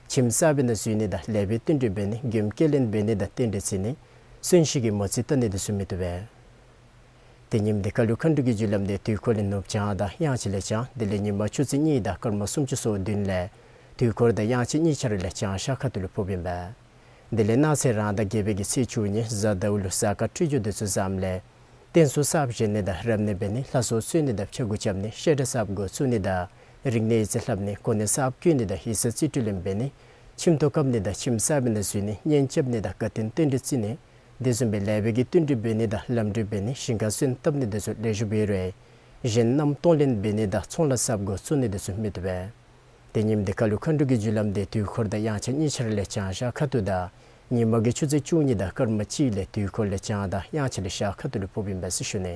ཁྱིམ་གསར་པའི་ནང་འཛུལ་ནི་དང་ལེགས་པའི་བསྟུན་གྲོས་འབད་ནི་མགྱོནམ་སྐྱེལ་ལེན་འབད་ནི་དང་རྟེན་འབྲེལ་བརྩི་ནི་གསོན་གཤིན་གྱི་མོ་རྩིས་བལྟ་ནི་འདི་ཚུ་མི་བཏུབ་པས། ཏེ་ཉིནམ་འདི་ཁར་ལུ་མཁའ་འགྲོ་གི་རྒྱུ་ལམ་འདི་དུས་འཁོར་ལས་ནུབ་བྱང་དང་དབྱངས་ཅན་ལས་བྱང་། དེ་ལས་ཉིན་མ་ཆུ་ཚོད་གཉིས་དང་སྐར་མ་སུམ་ཅུ་སོ་བདུན་ལས་དུས་འཁོར་དང་དབྱངས་ཅན་གཉིས་ཆ་ར་ལས་བྱང་ཤར་ཁ་ཐུག་ལུ་ཕོགཔ་ཨིན་པས། དེ་ལས་གནངས་ཚེ་རང་ཟླ་བརྒྱད་པའི་གི་ཚེས་བཅུ་གཉིས་གཟའ་ཟླཝ་ལུ་གཟའ་སྐར་འཕྲོད་སྦྱོར་འདི་ཚུ་བཟངམ་ལས་རྟེན་གསུམ་གསརཔ་བཞེངས་ནི་དང་རབ་གནས་འབད་ནི་ལྷ་སྲུང་གསོལ་ནི་དང་ཕྱག་འགུགས་རྐྱབ་ནི་བཤད་གྲྭ་གསརཔ་འགོ་བཙུགས་ནི་དང་རིག་གནས་ཡིག་རྩིས་ལྷབ་ནི་གོ་གནས་གསརཔ་བསྐོ་ནི་དང་ཡིག་ཚང་རྩིས་སྤྲོད་ལེན་འབད་ནི་ཁྱིམ་ཐོག་བཀབ་ནི་དང་ཁྱིམ་གསར་པའི་ནང་འཛུལ་ནི་གཉེན་རྐྱབ་ནི་དང་དགའ་སྟོན་རྟེན་འབྲེལ་བརྩི་ནི་དེ་བཟུམ་སྦེ་ལེགས་པའི་གི་བསྟུན་གྲོས་འབད་ནི་དང་ལམ་འགྲུལ་འབད་ནི་ཞིང་ཁར་སོན་བཏབ་ནི་འདི་ཚུ་ལེགས་ཤོམ་འབད་རུང་གཞན་མནའམ་གཏོང་ལེན་འབད་ནི་དང་ཚོང་ལཱ་གསརཔ་འགོ་བཙུགས་ནི་འདི་ཚུ་མི་བཏུབ་པས། ཏེ་ཉིནམ་འདི་ཁར་ལུ་མཁའ་འགྲོ་གི་རྒྱུ་ལམ་འདི་དུས་འཁོར་དང་དབྱངས་ཅན་གཉིས་ཆ་ར་ལས་བྱང་ཤར་ཁ་ཐུག་དང་ཉིན་མ་གི་ཆུ་ཚོད་བཅུ་གཉིས་དང་སྐར་མ་གཅིག་ལས་དུས་འཁོར་ལས་བྱང་དང་དབྱངས་ཅན་ལས་ཤར་ཁ་ཐུག་ལུ་ཕོགཔ་ཨིན་པས་ཟེར་ཞུ་ནི།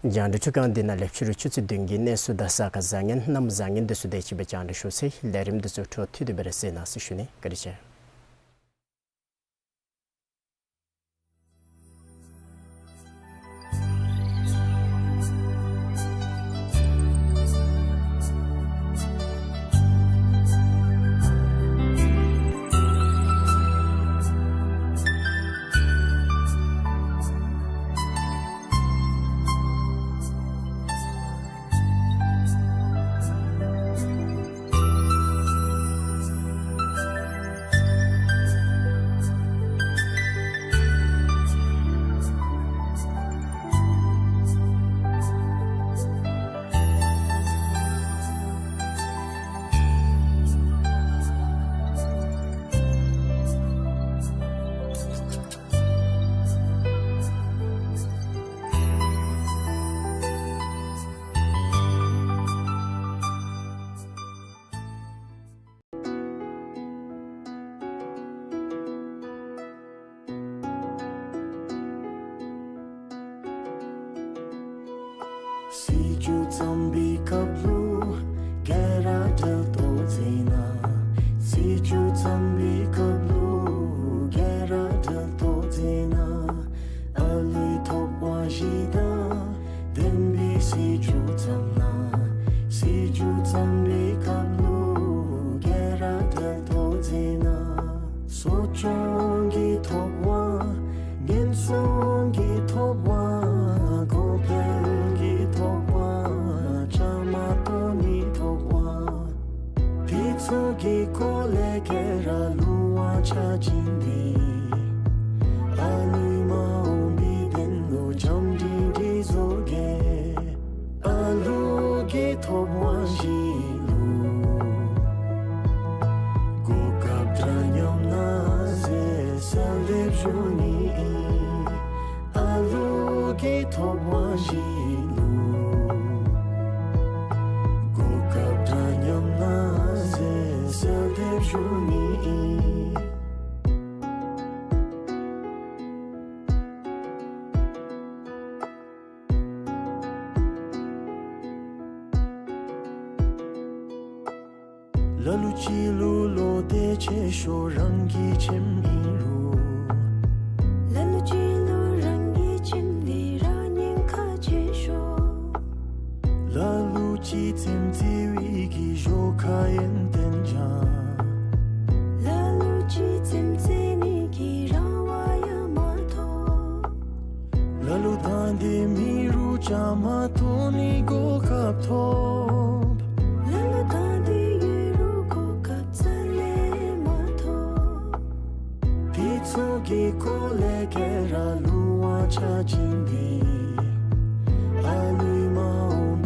རྒྱང་བསྒྲགས་འཕྲུལ་ཁང་འདི་ནང་ལས་ཕྱི་རུ་ཆུ་ཚོད་བདུན་གྱི་གནས་ཚུལ་དང་ས་ཁ་བཟང་ངན་གནམ་བཟང་ངན་འདི་ཚུ་དེ་ཅིག་སྦེ་རྒྱང་བསྒྲགས་ཞུ་ཚར་ཡི། ལས་རིམ་འདི་ཚུ་འཕྲོ་མཐུད་དེ་སྦེ་ར་གསན་གནང་ཟེར་ཞུ་ནི། བཀའ་དྲིན་ཆེ། སྲིད་སྐྱོང་བརྩམས་པའི་སྐབས་ལུ་ག་ར་གྲལ་གཏོགས་མཛད་གནང་། སྲིད་སྐྱོང་བརྩམས་པའི་སྐབས་ལུ་ག་ར་གྲལ་གཏོགས་མཛད་གནང་། ཨ་ལུའི་ཐོབ་དབང་བཞི་དང་ལྡན་པའི་སྲིད་སྐྱོང་བརྩམས་གནང་། སྲིད་སྐྱོང་བརྩམས་པའི་སྐབས་ལུ་ག་ར་གྲལ་གཏོགས་མཛད་གནང་། གསོ་སྐྱོང་གི་ཐོབ་དབང་། ཉེན་སྲུང་གི་ཐོབ་དབང་། གོང་འཕེལ་གྱི་ཐོབ་དབང་། བཅའ་མར་གཏོགས་ནི་ཐོབ་དབང་། དེ་ཚུ་གི་སྐོར་ལས་ག་ར་ལུང་བ་ཆ་བཞག་སྟེ་ཨ་ལུའི་མ་འོངས་པའི་དོན་ལུ་བྱམས་སྒྲིང་སྒྲིང་བཟོ་གེ། ཨ་ལུ་གི་ཐོབ་དབང་བཞི་ལུ་གོ་སྐབས་འདྲ་མཉམ་གནང་ཟེར་གསོལ་འདེབས་ཞུ་ནི་ཨིན། ཨ་ལུ་གི་ཐོབ་དབང་བཞི་ལུ་གོ་སྐབས་འདྲ་མཉམ་གནང་ཟེར་གསོལ་འདེབས་ཞུ་ནི་ཨིན། ལ་ལུ་ཅིག་ལུ་བློ་གཏད་ཆེ་ཤོས་རང་གི་ཁྱིམ་ཨིན་རུང་། ལ་ལུ་ཅིག་ལུ་རང་གི་ཁྱིམ་འདི་ར་ཉེན་ཁ་ཆེ་ཤོས། ལ་ལུ་ཅིག་རྩེདམོ་རྩེ་བའི་གི་གཞོགས་ཁར་ཡོན་ཏན་སྦྱང་། ལ་ལུ་ཅིག་རྩེདམོ་རྩེ་ནི་གི་རང་དབང་ཡང་མ་ཐོབ། ལ་ལུ་དང་འདོད་མེད་རུང་བཅའ་མར་གཏོགས་ནི་གོ་སྐབས་ཐོབ། ལ་ལུ་དང་འདོད་ཡོད་རུང་གོ་སྐབས་རྩ་ལས་མ་ཐོབ། དེ་ཚུ་གི་སྐོར་ལས་ག་ར་ལུང་བ་ཆ་བཞག་སྟེ་ཨ་ལུའི་མ་འོངས་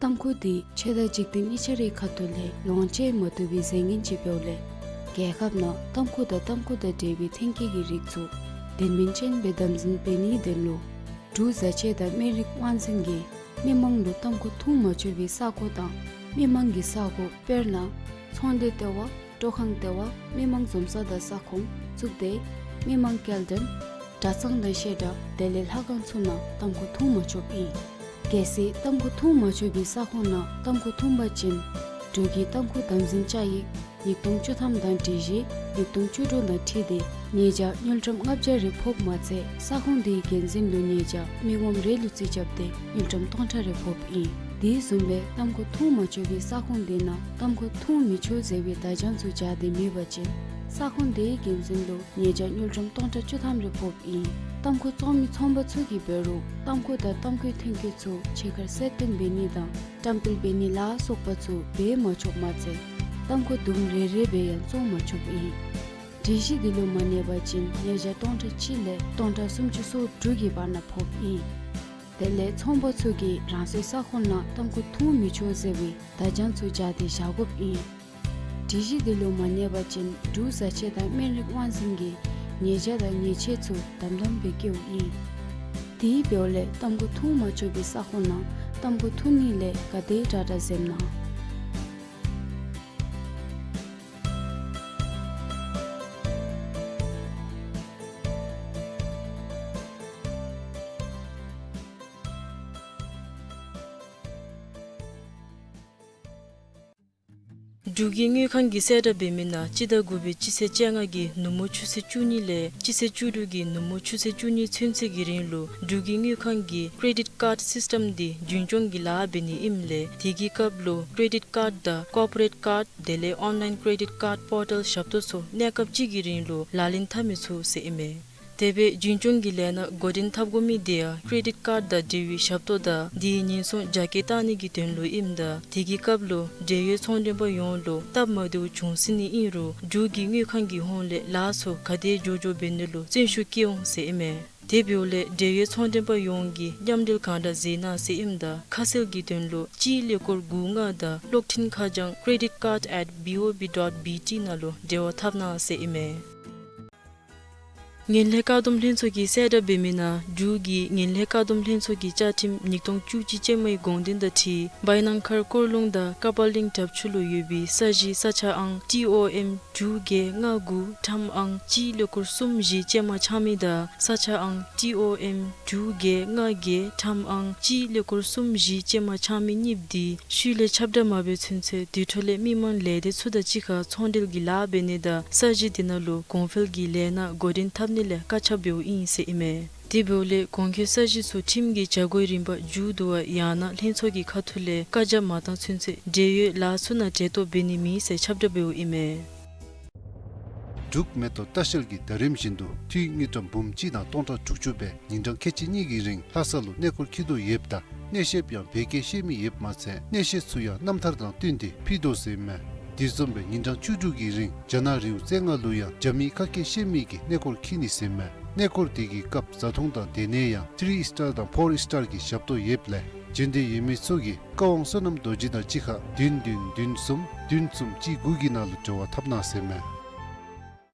ཏམ་ཁུ་འདི་ཆོས་དང་འཇིག་རྟེན་གཉིས་ཆ་རའི་ཁ་ཐུག་ལས་ལོངས་སྤྱོད་མ་བཏུབ་པའི་རྫས་ངན་ཅིག་འབདཝ་ལས། རྒྱལ་ཁབ་ནང་ཏམ་ཁུ་དང་ཏམ་ཁུ་དང་འབྲེལ་བའི་ཐོན་སྐྱེད་ཀྱི་རིགས་ཚུ་དོན་སྨིན་ཅན་སྦེ་དམ་འཛིན་འབད་ནིའི་དོན་ལུ་འབྲུག་བཟའ་ཆས་དང་སྨན་རིགས་དབང་འཛིན་གྱིས་མི་མང་ལུ་ཏམ་ཁུ་འཐུང་མ་ཆོག་པའི་ས་གོ་དང་མི་མང་གི་ས་གོ་དཔེར་ན་ཚོང་སྡེ་ལྟེ་བ། སྤྲོ་ཁང་ལྟེ་བ། མི་མང་འཛོམས་ས་དང་ས་ཁོངས། གཙུག་སྡེ། མི་མང་སྐྱེལ་འདྲེན། གྲྭ་ཚང་དང་བཤད་གྲྭ་དེ་ལས་ལྷ་ཁང་ཚུ་ནང་ཏམ་ཁུ་འཐུང་མ་ཆོགཔ་ཨིན། གལ་སྲིད་ཏམ་ཁུ་འཐུང་མ་ཆོག་པའི་ས་ཁོངས་ནང་ཏམ་ཁུ་འཐུང་པ་ཅིན་འབྲུག་གི་ཏམ་ཁུ་དམ་འཛིན་བཅའ་ཡིག་ཉིས་སྟོང་བཅུ་ཐམ་དང་སྒྲིག་གཞི་ཉིས་སྟོང་བཅུ་དྲུག་དང་འཁྲིལ་ཏེ་ཉེས་བྱ་དངུལ་ཀྲམ་ལྔ་བརྒྱ་རེ་ཕོགཔ་མ་ཚད་ས་ཁོངས་དེའི་འགན་འཛིན་ལུ་ཉེས་བྱ་མི་ངོམ་རེ་ལུ་རྩིས་རྐྱབ་སྟེ་དངུལ་ཀྲམ་སྟོང་ཕྲག་རེ་ཕོགཔ་ཨིན། དེ་བཟུམ་སྦེ་ཏམ་ཁུ་འཐུང་མ་ཆོག་པའི་ས་ཁོངས་དེ་ནང་ཏམ་ཁུ་འཐུང་མི་ཆོག་ཟེར་བའི་བརྡ་བྱང་ཚུ་སྦྱར་ཏེ་མེད་པ་ཅིན་ས་ཁོངས་དེའི་འགན་འཛིན་ལུ་ཉེས་བྱ་དངུལ་ཀྲམ་སྟོང་ཕྲག་བཅུ་ཐམ་རེ་ཕོགཔ་ཨིན། ཏམ་ཁུ་བཙོང་མི་ཚོང་པ་ཚུ་གིས་འབད་རུང་ཏམ་ཁུ་དང་ཏམ་ཁུའི་ཐོན་སྐྱེད་ཚུ་ཕྱི་ཁར་གསལ་སྟོན་འབད་ནི་དང་བཀྲམ་སྤེལ་འབད་ནི་ལ་སོགས་པ་ཚུ་འབད་མ་ཆོགཔ་མ་ཚད་ཏམ་ཁུ་དུམ་རེ་རེ་སྦེ་ཡང་བཙོང་མ་ཆོགཔ་ཨིན། སྒྲིག་གཞི་འདི་ལུ་མ་གནས་པ་ཅིན་ཉེས་བྱ་སྟོང་ཕྲག་གཅིག་ལས་སྟོང་ཕྲག་སུམ་ཅུ་སོ་དྲུག་གི་བར་ན་ཕོགཔ་ཨིན། དེ་ལས་ཚོང་པ་ཚུ་གིས་རང་སོའི་ས་ཁོངས་ནང་ཏམ་ཁུ་འཐུང་མི་ཆོག་ཟེར་བའི་བརྡ་བྱང་ཚུ་སྦྱར་ཏེ་བཞག་དགོཔ་ཨིན། སྒྲིག་གཞི་འདི་ལུ་མ་གནས་པ་ཅིན་འབྲུག་བཟའ་ཆས་དང་སྨན་རིགས་དབང་འཛིན་གྱིས་ཉེས་བྱ་དང་ཉེས་ཆད་ཚུ་དམ་དམ་སྦེ་བཀལཝ་ཨིན། དེ་འབདཝ་ལས་ཏམ་ཁུ་འཐུང་མ་ཆོག་པའི་ས་ཁོངས་ནང་ཏམ་ཁུ་འཐུང་ནི་ལས་ག་དེ་དྲག་དྲག་འཛེམ་གནང་། འབྲུག་གི་དངུལ་ཁང་གི་གསལ་བསྒྲགས་འབད་མི་ནང་སྤྱི་ཟླ་དགུ་པའི་སྤྱི་ཚེས་བཅོ་ལྔ་གི་ནུབ་མོ་ཆུ་ཚོད་བཅུ་གཉིས་ལས་སྤྱི་ཚེས་བཅུ་དྲུག་གི་ནུབ་མོ་ཆུ་ཚོད་བཅུ་གཉིས་ཚུན་ཚོད་ཀྱི་རིང་ལུ་འབྲུག་གི་དངུལ་ཁང་གི་ཀེ་རེ་ཌིཊ་ཀཱཌ་སིསི་ཊམ་འདི་རྒྱུན་སྐྱོང་གི་ལཱ་འབད་ནི་ཨིནམ་ལས་དེ་གི་སྐབས་ལུ་ཀེ་རེ་ཌིཊ་ཀཱཌ་དང་ཀོར་པོ་རེཊ་ཀཱཌ་དེ་ལས་ཨོན་ལའིན་ཀེ་རེ་ཌིཊ་ཀཱཌ་པོར་ཊལ་ཞབས་ཏོག་ཚུ་གནས་སྐབས་གཅིག་གི་རིང་ལུ་ལག་ལེན་འཐབ་མི་ཚུགས་ཟེར་ཨིན་མས། དེ་སྦེ་རྒྱུན་སྐྱོང་གི་ལས་སྣ་འགོ་འདྲེན་འཐབ་དགོ་མི་དེ་ཡང་ཀེ་རེ་ཌིཊ་ཀཱཌ་དང་འབྲེལ་བའི་ཞབས་ཏོག་དང་དེའི་ཉེན་སྲུང་རྒྱ་སྐྱེད་གཏང་ནི་གི་དོན་ལུ་ཨིནམ་ད་དེ་གི་སྐབས་ལུ་འབྲེལ་ཡོད་ཚོང་མགྲོན་པ་ཡོངས་ལུ་སྟབས་མ་བདེཝ་བྱུང་སྲིད་ནི་ཨིན་རུང་འབྲུག་གི་དངུལ་ཁང་གི་ཧོངས་ལས་ལཱ་ཚུ་ག་དེ་མགྱོགས་མགྱོགས་འབད་ནི་ལུ་བརྩོན་ཤུགས་བསྐྱེད་འོང་ཟེར་ཨིན་མས། དེ་འབདཝ་ལས་འབྲེལ་ཡོད་ཚོང་མགྲོན་པ་ཡོངས་ཀྱིས་མཉམ་འབྲེལ་གང་དྲག་མཛད་གནང་ཟེར་ཨིནམ་ད་ཁ་གསལ་གྱི་དོན་ལུ་སྤྱི་ཀླད་ཀོར་དགུ་ལྔ་དང་གློག་འཕྲིན་ཁ་བྱང་credit card at B O B dot B T ནང་ལུ་འབྲེལ་བ་འཐབ་གནང་ཟེར་ཨིན་མས། ངན་ལྷད་བཀག་སྡོམ་ལྷན་ཚོགས་ཀྱི་གསལ་བསྒྲགས་འབད་མི་ནང་འབྲུག་གི་ངན་ལྷད་བཀག་སྡོམ་ལྷན་ཚོགས་ཀྱི་བཅའ་ཁྲིམས་ཉིས་སྟོང་བཅུ་གཅིག་ཅན་མའི་དགོངས་དོན་དང་འཁྲིལ་བའི་ནང་མཁར་སྐོར་ལུང་དང་ཀ་པ་གླིང་བྲག་ཆུ་ལུ་ཡོད་པའི་ས་གཞི་ས་ཆ་ཨང་ཊི་ཨོ་ཨེམ་དྲུག་བརྒྱད་ལྔ་དགུ་ཁྲམ་ཨང་སྤྱི་ཀླད་ཀོར་གསུམ་བཞི་ཅན་མ་ཆགས་མི་དང་ས་ཆ་ཨང་ཊི་ཨོ་ཨེམ་དྲུག་བརྒྱད་ལྔ་བརྒྱད་ཁྲམ་ཨང་སྤྱི་ཀླད་ཀོར་གསུམ་བཞི་ཅན་མ་ཆགས་མི་གཉིས་འདི་ཤུལ་ལས་ཁྱབ་བསྒྲགས་མ་འབད་ཚུན་ཚོད་དེ་འཕྲོ་ལས་མི་མང་ལས་སྡེ་ཚུ་དང་གཅིག་ཁར་ཚོང་འབྲེལ་གྱི་ལཱ་འབད་ནི་དང་ས་གཞི་དེ་ནང་ལུ་གོང་འཕེལ་གྱི་ལས་སྣ་འགོ་འདྲེན་འཐབ་ནི་ལས་བཀག་ཆ་འབདཝ་ཨིན་ཟེར་ཨིན་མས། དེ་འབདཝ་ལས་གོང་འཁོད་ས་གཞི་ཚུ་ཁྲིམས་ཀྱི་བྱ་སྒོའི་རིམ་པ་མཇུག་བསྡུ་བ་ཡང་ན་ལྷན་ཚོགས་ཀྱི་ཁ་ཐུག་ལས་བཀའ་རྒྱ་མ་བཏང་ཚུན་ཚོད་འབྲེལ་ཡོད་ལཱ་ཚུ་ནང་གྲལ་གཏོགས་འབད་ནི་མེད་ཟེར་ཁྱབ་བསྒྲགས་འབདཝ་ཨིན་མས། འབྲུག་མེ་ཏོག་ལྟ་བཤལ་གྱིས་ད་རིམ་བཞིན་དུ་འཐུས་དངུལ་ཀྲམ་འབུམ་གཅིག་དང་སྟོང་ཕྲག་དྲུག་ཅུ་སྦེ་ཉིན་གྲངས་ཁལ་གཅིག་གཉིས་ཀྱི་རིང་ལྷ་ས་ལུ་གནས་སྐོར་འཁྱིད་དོ་ཡོདཔ་ད་གནས་བཤདཔ་ཡང་བོད་སྐད་ཤེས་མི་ཡོདཔ་མ་ཚད་གནས་བཤད་ཚུ་ཡང་རྣམ་ཐར་དང་བསྟུན་ཏེ་ཕུལ་དོ་ཟེར་ཨིན་མས། དེ་བཟུམ་སྦེ་ཉིན་གྲངས་བཅུ་དྲུག་གི་རིང་རྒྱ་ནག་རི་བོ་རྩེ་ལྔ་ལུ་ཡང་རྒྱ་མིའི་ཁ་སྐད་ཤེས་མི་གིས་གནས་སྐོར་འཁྱིད་ནི་ཟེར་ཨིན་མས། གནས་སྐོར་དེ་གི་སྐབས་བཟའ་འཐུང་དང་སྡོད་གནས་ཡང་ཐི་རི་སི་ཊར་དང་ཕོར་སི་ཊར་གྱི་ཞབས་ཏོག་ཡོདཔ་ལས་འབྱོན་འདོད་ཡོད་མི་ཚུ་གིས་བཀའ་དབང་བསོད་ནམས་རྡོ་རྗེ་དང་གཅིག་ཁར་བདུན་བདུན་བདུན་གསུམ་བདུན་གསུམ་གཅིག་དགུ་གི་ནང་ལུ་འབྲེལ་བ་འཐབ་གནང་ཟེར་ཨིན་མས།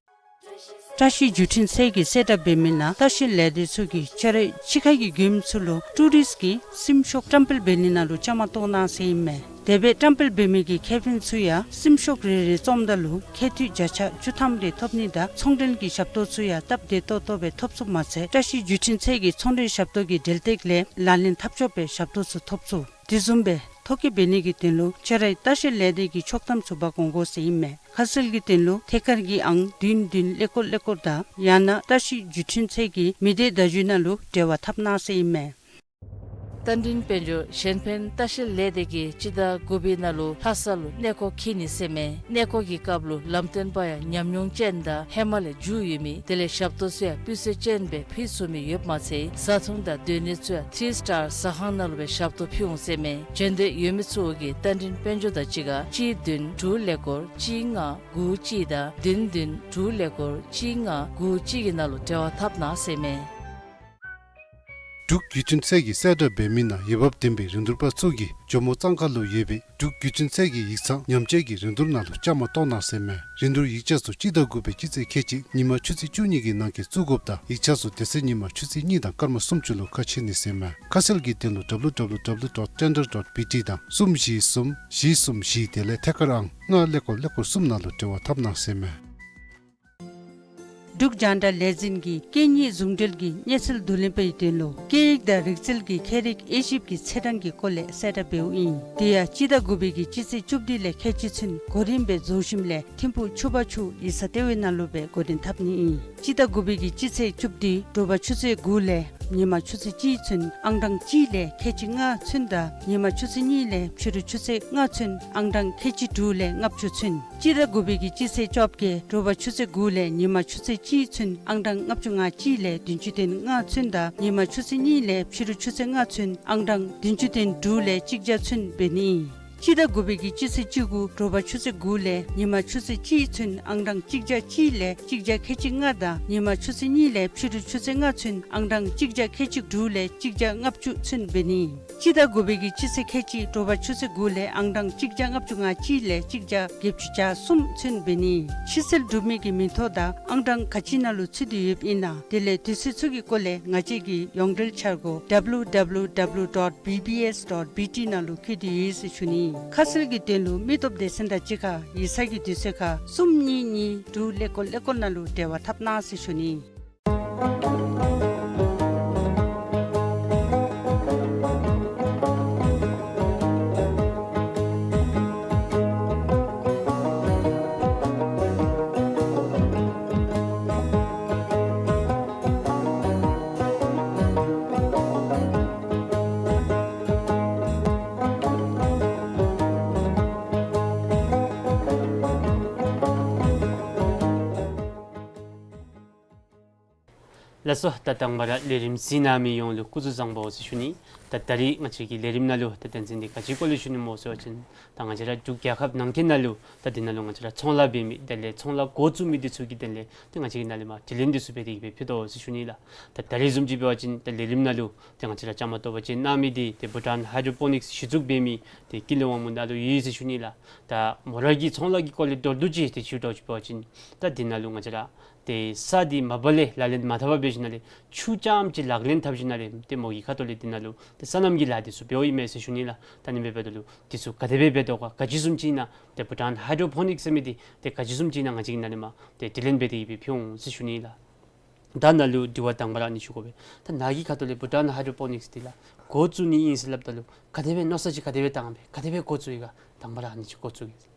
བཀྲ་ཤིས་བརྒྱུད་འཕྲིན་ཚད་ཀྱིས་གསལ་བསྒྲགས་འབད་མི་ནང་ལྟ་བཤལ་ལས་སྡེ་ཚུ་གིས་ཆ་རོགས་ཕྱི་ཁ་གི་མགྱོནམ་ཚུ་ལུ་ཊུ་རིསཊ་ཀྱི་སིམ་ཤོག་བཀྲམ་སྤེལ་འབད་ནི་ནང་ལུ་བཅའ་མར་གཏོགས་གནང་ཟེར་ཨིན་མས། དེ་སྦེ་བཀྲམ་སྤེལ་འབད་མི་གི་ཁེ་ཕན་ཚུ་ཡང་སིམ་ཤོག་རེ་རེ་བཙུམ་ད་ལུ་ཁེ་འཐུས་བརྒྱ་ཆ་བཅུ་ཐམ་རེ་ཐོབ་ནི་དང་ཚོང་འབྲེལ་གྱི་ཞབས་ཏོག་ཚུ་ཡང་སྟབས་བདེ་ཏོག་ཏོ་སྦེ་ཐོབ་ཚུགསཔ་མ་ཚད་བཀྲ་ཤིས་བརྒྱུད་འཕྲིན་ཚད་ཀྱི་ཚོང་འབྲེལ་ཞབས་ཏོག་གི་འབྲེལ་གཏད་ལས་ལག་ལེན་འཐབ་ཆོག་པའི་ཞབས་ཏོག་ཚུ་ཐོབ་ཚུགས། དེ་བཟུམ་སྦེ་ཐོ་བཀོད་འབད་ནི་གི་དོན་ལུ་ཆ་རོགས་ལྟ་བཤལ་ལས་སྡེ་གི་ཆོག་ཐམ་ཚུ་འབག་འོང་དགོ་ཟེར་ཨིན་མས། ཁ་གསལ་གྱི་དོན་ལུ་ཐད་ཀར་གྱི་ཨང་བདུན་བདུན་ཀླད་ཀོར་ཀླད་ཀོར་དང་ཡང་ན་བཀྲ་ཤིས་བརྒྱུད་འཕྲིན་ཚད་ཀྱི་མི་སྡེ་བརྡ་བརྒྱུད་ནང་ལུ་འབྲེལ་བ་འཐབ་གནང་ཟེར་ཨིན་མས། རྟ་མགྲིན་དཔལ་འབྱོར་གཞན་ཕན་ལྟ་བཤལ་ལས་སྡེ་གིས་སྤྱི་ཟླ་དགུ་པའི་ནང་ལུ་ལྷ་ས་ལུ་གནས་སྐོར་འཁྱིད་ནི་ཟེར་མས། གནས་སྐོར་གྱི་སྐབས་ལུ་ལམ་སྟོན་པ་ཡང་ཉམས་མྱོང་ཅན་དང་ཧེ་མ་ལས་མཇུག་ཡོད་མི་དེ་ལས་ཞབས་ཏོག་ཚུ་ཡང་སྤུས་ཚད་ཅན་སྦེ་ཕུལ་ཚུགས་མི་ཡོདཔ་མ་ཚད་བཟའ་འཐུང་དང་སྡོད་གནས་ཚུ་ཡང་ཐི་རི་སི་ཊར་ཟ་ཁང་ནང་ལུ་སྦེ་ཞབས་ཏོག་ཕུལ་འོང་ཟེར་མས། འབྱོན་འདོད་ཡོད་མི་ཚུ་གིས་རྟ་མགྲིན་དཔལ་འབྱོར་དང་གཅིག་ཁར་གཅིག་བདུན་དྲུག་ཀླད་ཀོར་གཅིག་ལྔ་དགུ་གཅིག་དང་བདུན་བདུན་དྲུག་ཀླད་ཀོར་གཅིག་ལྔ་དགུ་གཅིག་གི་ནང་ལུ་འབྲེལ་བ་འཐབ་གནང་ཟེར་མས། འབྲུག་བརྒྱུད་འཕྲིན་ཚད་ཀྱིས་གསལ་བསྒྲགས་འབད་མི་ནང་འོས་འབབ་ལྡན་པའི་རིན་བསྡུར་པ་ཚུ་གིས་ཇོ་མོ་གཙང་ཁ་ལུ་ཡོད་པའི་འབྲུག་བརྒྱུད་འཕྲིན་ཚད་ཀྱི་ཡིག་ཚང་ཉམས་བཅོས་ཀྱི་རིན་བསྡུར་ནང་ལུ་བཅའ་མར་གཏོགས་གནང་ཟེར་མས། རིན་བསྡུར་ཡིག་ཆ་ཚུ་སྤྱི་ཟླ་དགུ་པའི་སྤྱི་ཚེས་ཁལ་གཅིག་ཉིན་མ་ཆུ་ཚོད་བཅུ་གཉིས་ཀྱི་ནང་འཁོད་བཙུགས་དགོཔ་དང་ཡིག་ཆ་ཚུ་དེ་ཚེ་ཉིན་མ་ཆུ་ཚོད་གཉིས་དང་སྐར་མ་སུམ་ཅུ་ལུ་ཁ་ཕྱེ་ནི་ཟེར་མས། ཁ་གསལ་གྱི་དོན་ལུ་W W W dot tender dot B T དང་གསུམ་བཞི་གསུམ་བཞི་གསུམ་བཞི་དེ་ལས་ཐད་ཀར་ཨང་ལྔ་ཀླད་ཀོར་ཀླད་ཀོར་གསུམ་ནང་ལུ་འབྲེལ་བ་འཐབ་གནང་ཟེར་མས། འབྲུག་རྒྱང་བསྒྲགས་ལས་འཛིན་གྱིས་སྐད་གཉིས་ཟུང་འབྲེལ་གྱི་གནས་ཚུལ་བསྡུ་ལེན་པའི་དོན་ལུ་སྐད་ཡིག་དང་རིག་རྩལ་གྱི་ཁྱད་རིག་དབྱེ་ཞིབ་ཀྱི་ཚེས་གྲངས་ཀྱི་སྐོར་ལས་གསལ་བསྒྲགས་འབདཝ་ཨིན། དེ་ཡང་སྤྱི་ཟླ་དགུ་པའི་གི་སྤྱི་ཚེས་བཅུ་བདུན་ལས་ཁལ་གཅིག་ཚུན་གོ་རིམ་སྦེ་རྫོང་གཞིས་ལས་ཐིམ་ཕུག་ཆུ་བར་ཆུ་ཡིག་ཚང་ལྟེ་བའི་ནང་ལུ་སྦེ་འགོ་འདྲེན་འཐབ་ནི་ཨིན། སྤྱི་ཟླ་དགུ་པའི་གི་སྤྱི་ཚེས་བཅུ་བདུན་དྲོ་པ་ཆུ་ཚོད་དགུ་ལས་ཉིན་མ་ཆུ་ཚོད་གཅིག་ཚུན་ཨང་གྲངས་གཅིག་ལས་ཁལ་གཅིག་ལྔ་ཚུན་དང་ཉིན་མ་ཆུ་ཚོད་གཉིས་ལས་ཕྱི་རུ་ཆུ་ཚོད་ལྔ་ཚུན་ཨང་གྲངས་ཁལ་གཅིག་དྲུག་ལས་ལྔ་བཅུ་ཚུན། སྤྱི་ཟླ་དགུ་པའི་གི་སྤྱི་ཚེས་བཅོ་བརྒྱད་དྲོ་པ་ཆུ་ཚོད་དགུ་ལས་ཉིན་མ་ཆུ་ཚོད་གཅིག་ཚུན་ཨང་གྲངས་ལྔ་བཅུ་ང་གཅིག་ལས་བདུན་ཅུ་དོན་ལྔ་ཚུན་དང་ཉིན་མ་ཆུ་ཚོད་གཉིས་ལས་ཕྱི་རུ་ཆུ་ཚོད་ལྔ་ཚུན་ཨང་གྲངས་བདུན་ཅུ་དོན་དྲུག་ལས་གཅིག་བརྒྱ་ཚུན་འབད་ནི་ཨིན། སྤྱི་ཟླ་དགུ་པའི་གི་སྤྱི་ཚེས་བཅུ་དགུ་དྲོ་པ་ཆུ་ཚོད་དགུ་ལས་ཉིན་མ་ཆུ་ཚོད་གཅིག་ཚུན་ཨང་གྲངས་གཅིག་བརྒྱ་གཅིག་ལས་གཅིག་བརྒྱ་ཁལ་གཅིག་ལྔ་དང་ཉིན་མ་ཆུ་ཚོད་གཉིས་ལས་ཕྱི་རུ་ཆུ་ཚོད་ལྔ་ཚུན་ཨང་གྲངས་གཅིག་བརྒྱ་ཁལ་གཅིག་དྲུག་ལས་གཅིག་བརྒྱ་ལྔ་བཅུ་ཚུན་འབད་ནི། སྤྱི་ཟླ་དགུ་པའི་གི་སྤྱི་ཚེས་ཁལ་གཅིག་དྲོ་པ་ཆུ་ཚོད་དགུ་ལས་ཨང་གྲངས་གཅིག་བརྒྱ་ལྔ་བཅུ་ང་གཅིག་ལས་གཅིག་བརྒྱ་བརྒྱད་ཅུ་གྱ་གསུམ་ཚུན་འབད་ནི། ཕྱིར་སེལ་གྲུབ་མི་གི་མིང་ཐོ་དང་ཨང་གྲངས་ག་ཅི་ནང་ལུ་ཚུད་དེ་ཡོདཔ་ཨིན་ན་དེ་ལས་དུས་ཚོད་ཚུ་གི་སྐོར་ལས་ང་བཅས་ཀྱི་ཡོངས་འབྲེལ་འཆར་སྒོ་W W W dot B B S dot B T ནང་ལུ་བཀོད་དེ་ཡོད་ཟེར་ཞུ་ནི། ཁ་གསལ་གྱི་དོན་ལུ་མི་སྟོབས་སྡེ་ཚན་དང་གཅིག་ཁར་ཡིག་ཚང་གི་དུས་ཚོད་ཁར་གསུམ་གཉིས་གཉིས་དྲུག་ཀླད་ཀོར་ཀླད་ཀོར་ནང་ལུ་འབྲེལ་བ་འཐབ་གནང་ཟེར་ཞུ་ནི། ལགས་སོ། ད་དང་པ་ར་ལས་རིམ་གཟིགས་གནང་མི་ཡོངས་ལུ་སྐུ་གཟུགས་བཟང་པོ་ཟེར་ཞུ་ནི། ད་ད་རིས་ང་བཅས་ཀྱི་ལས་རིམ་ནང་ལུ་ད་དོན་ཚན་འདི་ག་ཅིའི་སྐོར་ལས་ཞུ་ནི་སྨོ་ཟེར་བ་ཅིན་ད་ང་བཅས་ར་འབྲུག་རྒྱལ་ཁབ་ནང་འཁོད་ནང་ལུ་ད་འདི་ནང་ལུ་ང་བཅས་ར་ཚོང་ལཱ་འབད་མི་དེ་ལས་ཚོང་ལཱ་འགོ་བཙུགས་མི་འདི་ཚུ་གི་དོན་ལས་ཏེ་ང་བཅས་ཀྱིས་ནཱ་ལས་མར་དྲི་ལན་འདི་ཚུ་འབད་དེ་གི་སྦེ་ཕུལ་དོ་ཟེར་ཞུ་ནི་ལགས། ད་ད་རིས་བཟུམ་ཅིག་འབད་བ་ཅིན་ད་ལས་རིམ་ནང་ལུ་ཏེ་ང་བཅས་ར་བཅའ་མར་གཏོགས་པ་ཅིན་གནང་མི་འདི་ཏེ་བྷུ་ཊཱན་ཧའི་ཌྲོ་པོ་ནིཀསི་གཞི་བཙུགས་འབད་མི་ཏེ་ཀུན་ལེགས་དབང་མོ་ནཱ་ལུ་ཡོད་ཟེར་ཞུ་ནི་ལགས། ད་མོ་ར་གི་ཚོང་ལཱ་གི་སྐོར་ལས་མདོར་བསྡུས་ཅིག་ཏེ་ཞུ་དོ་ཅིག་འབད་བ་ཅིན་ད་འདི་ནང་ལུ་ང་བཅས་ར་ཏེ་ས་འདི་མ་པ་ལས་ལག་ལེན་མ་འཐབ་པར་འབད་ཞིནམ་ལས་ཆུ་རྐྱངམ་ཅིག་ལག་ལེན་འཐབ་ཞིནམ་ལས་ཏེ་མོ་གི་ཁ་ཐུག་ལས་འདི་ནང་ལུ་ཏེ་སོ་ནམ་གྱི་ལཱ་འདི་ཚུ་འབདཝ་ཨིན་མས་ཟེར་ཞུ་ནི་ལགས། ད་ཨ་ནི་འབདཝ་ད་ལུ་འདི་ཚུ་ག་དེ་སྦེ་འབད་དོ་ག་ག་ཅི་བཟུམ་ཅིག་ཨིན་ན་ཏེ་བྷུ་ཊཱན་ཧའི་ཌྲོ་པོ་ནིཀསི་ཟེར་མི་འདི་ཏེ་ག་ཅི་བཟུམ་ཅིག་ཨིན་ན་ང་བཅས་ཀྱིས་ནཱ་ལས་མར་ཏེ་དྲི་ལན་འབད་དེ་གི་སྦེ་ཕུལ་འོང་ཟེར་ཞུ་ནི་ལགས། ད་ནཱ་ལུ་དྲི་བ་དང་པ་ར་ཨ་ནི་ཞུ་དགོ་པས། ད་ནཱ་གི་ཁ་ཐུག་ལས་བྷུ་ཊཱན་ཧའི་ཌྲོ་པོ་ནིཀསི་འདི་ལགས་འགོ་བཙུགས་ནི་ཨིན་ཟེར་སླབ་ད་ལུ་ག་དེ་སྦེ་མནོ་བསམ་ཅིག་ག་དེ་སྦེ་བཏང་སྦེ་ག་དེ་སྦེ་འགོ་བཙུགས་ཡི་ག་དང་པ་ར་ཨ་ནི་ཅིག་འགོ་བཙུགས་ཡི།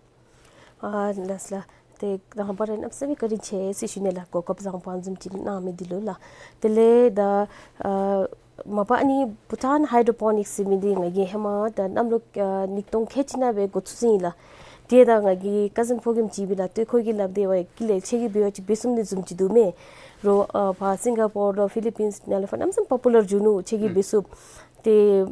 ཨ་ལགས་ལགས། ཏེ་དང་པ་ར་གནམ་མེད་ས་མེད་བཀའ་དྲིན་ཆེ་ཟེར་ཞུ་ནི་ལགས། གོ་སྐབས་བཟང་པོ་ཨ་ནི་བཟུམ་ཅིག་གནང་མི་འདི་ལུ་ལགས། དེ་ལས་ད་ཨ་མ་པ་ཨ་ནི་བྷུ་ཊཱན་ཧའི་ཌྲོ་པོ་ནིཀསི་ཟེར་མི་འདི་ང་གིས་ཧེ་མ་ད་གནམ་ལོ་ཨ་ཉིས་སྟོང་ཁལ་གཅིག་ནང་སྦེ་འགོ་བཙུགས་ཅི་ཨིན་ལགས། ཏེ་ད་ང་གི་ཀ་ཟིན་ཕོ་རྒནམ་ཅིག་ཡོད་པས་ལགས། ཏེ་ཁོ་གིས་སླབ་སྟེ་འབད་བ་ཅིན་ཁྱོད་ལས་ཁྱོད་ཀྱིས་འབད་བ་ཅིན་འབད་ཚུགས་ནི་བཟུམ་ཅིག་འདུག་མས། རོགས་ཨ་ཕར་སིང་ག་པོར་དང་ཕི་ལི་པིནསི་ནང་ལས་ཕར་གནམ་མེད་ས་མེད་པོ་པུ་ལར་འགྱོ་ནུག། ཁྱོད་ཀྱིས་འབད་ཚུགས། ཏེ་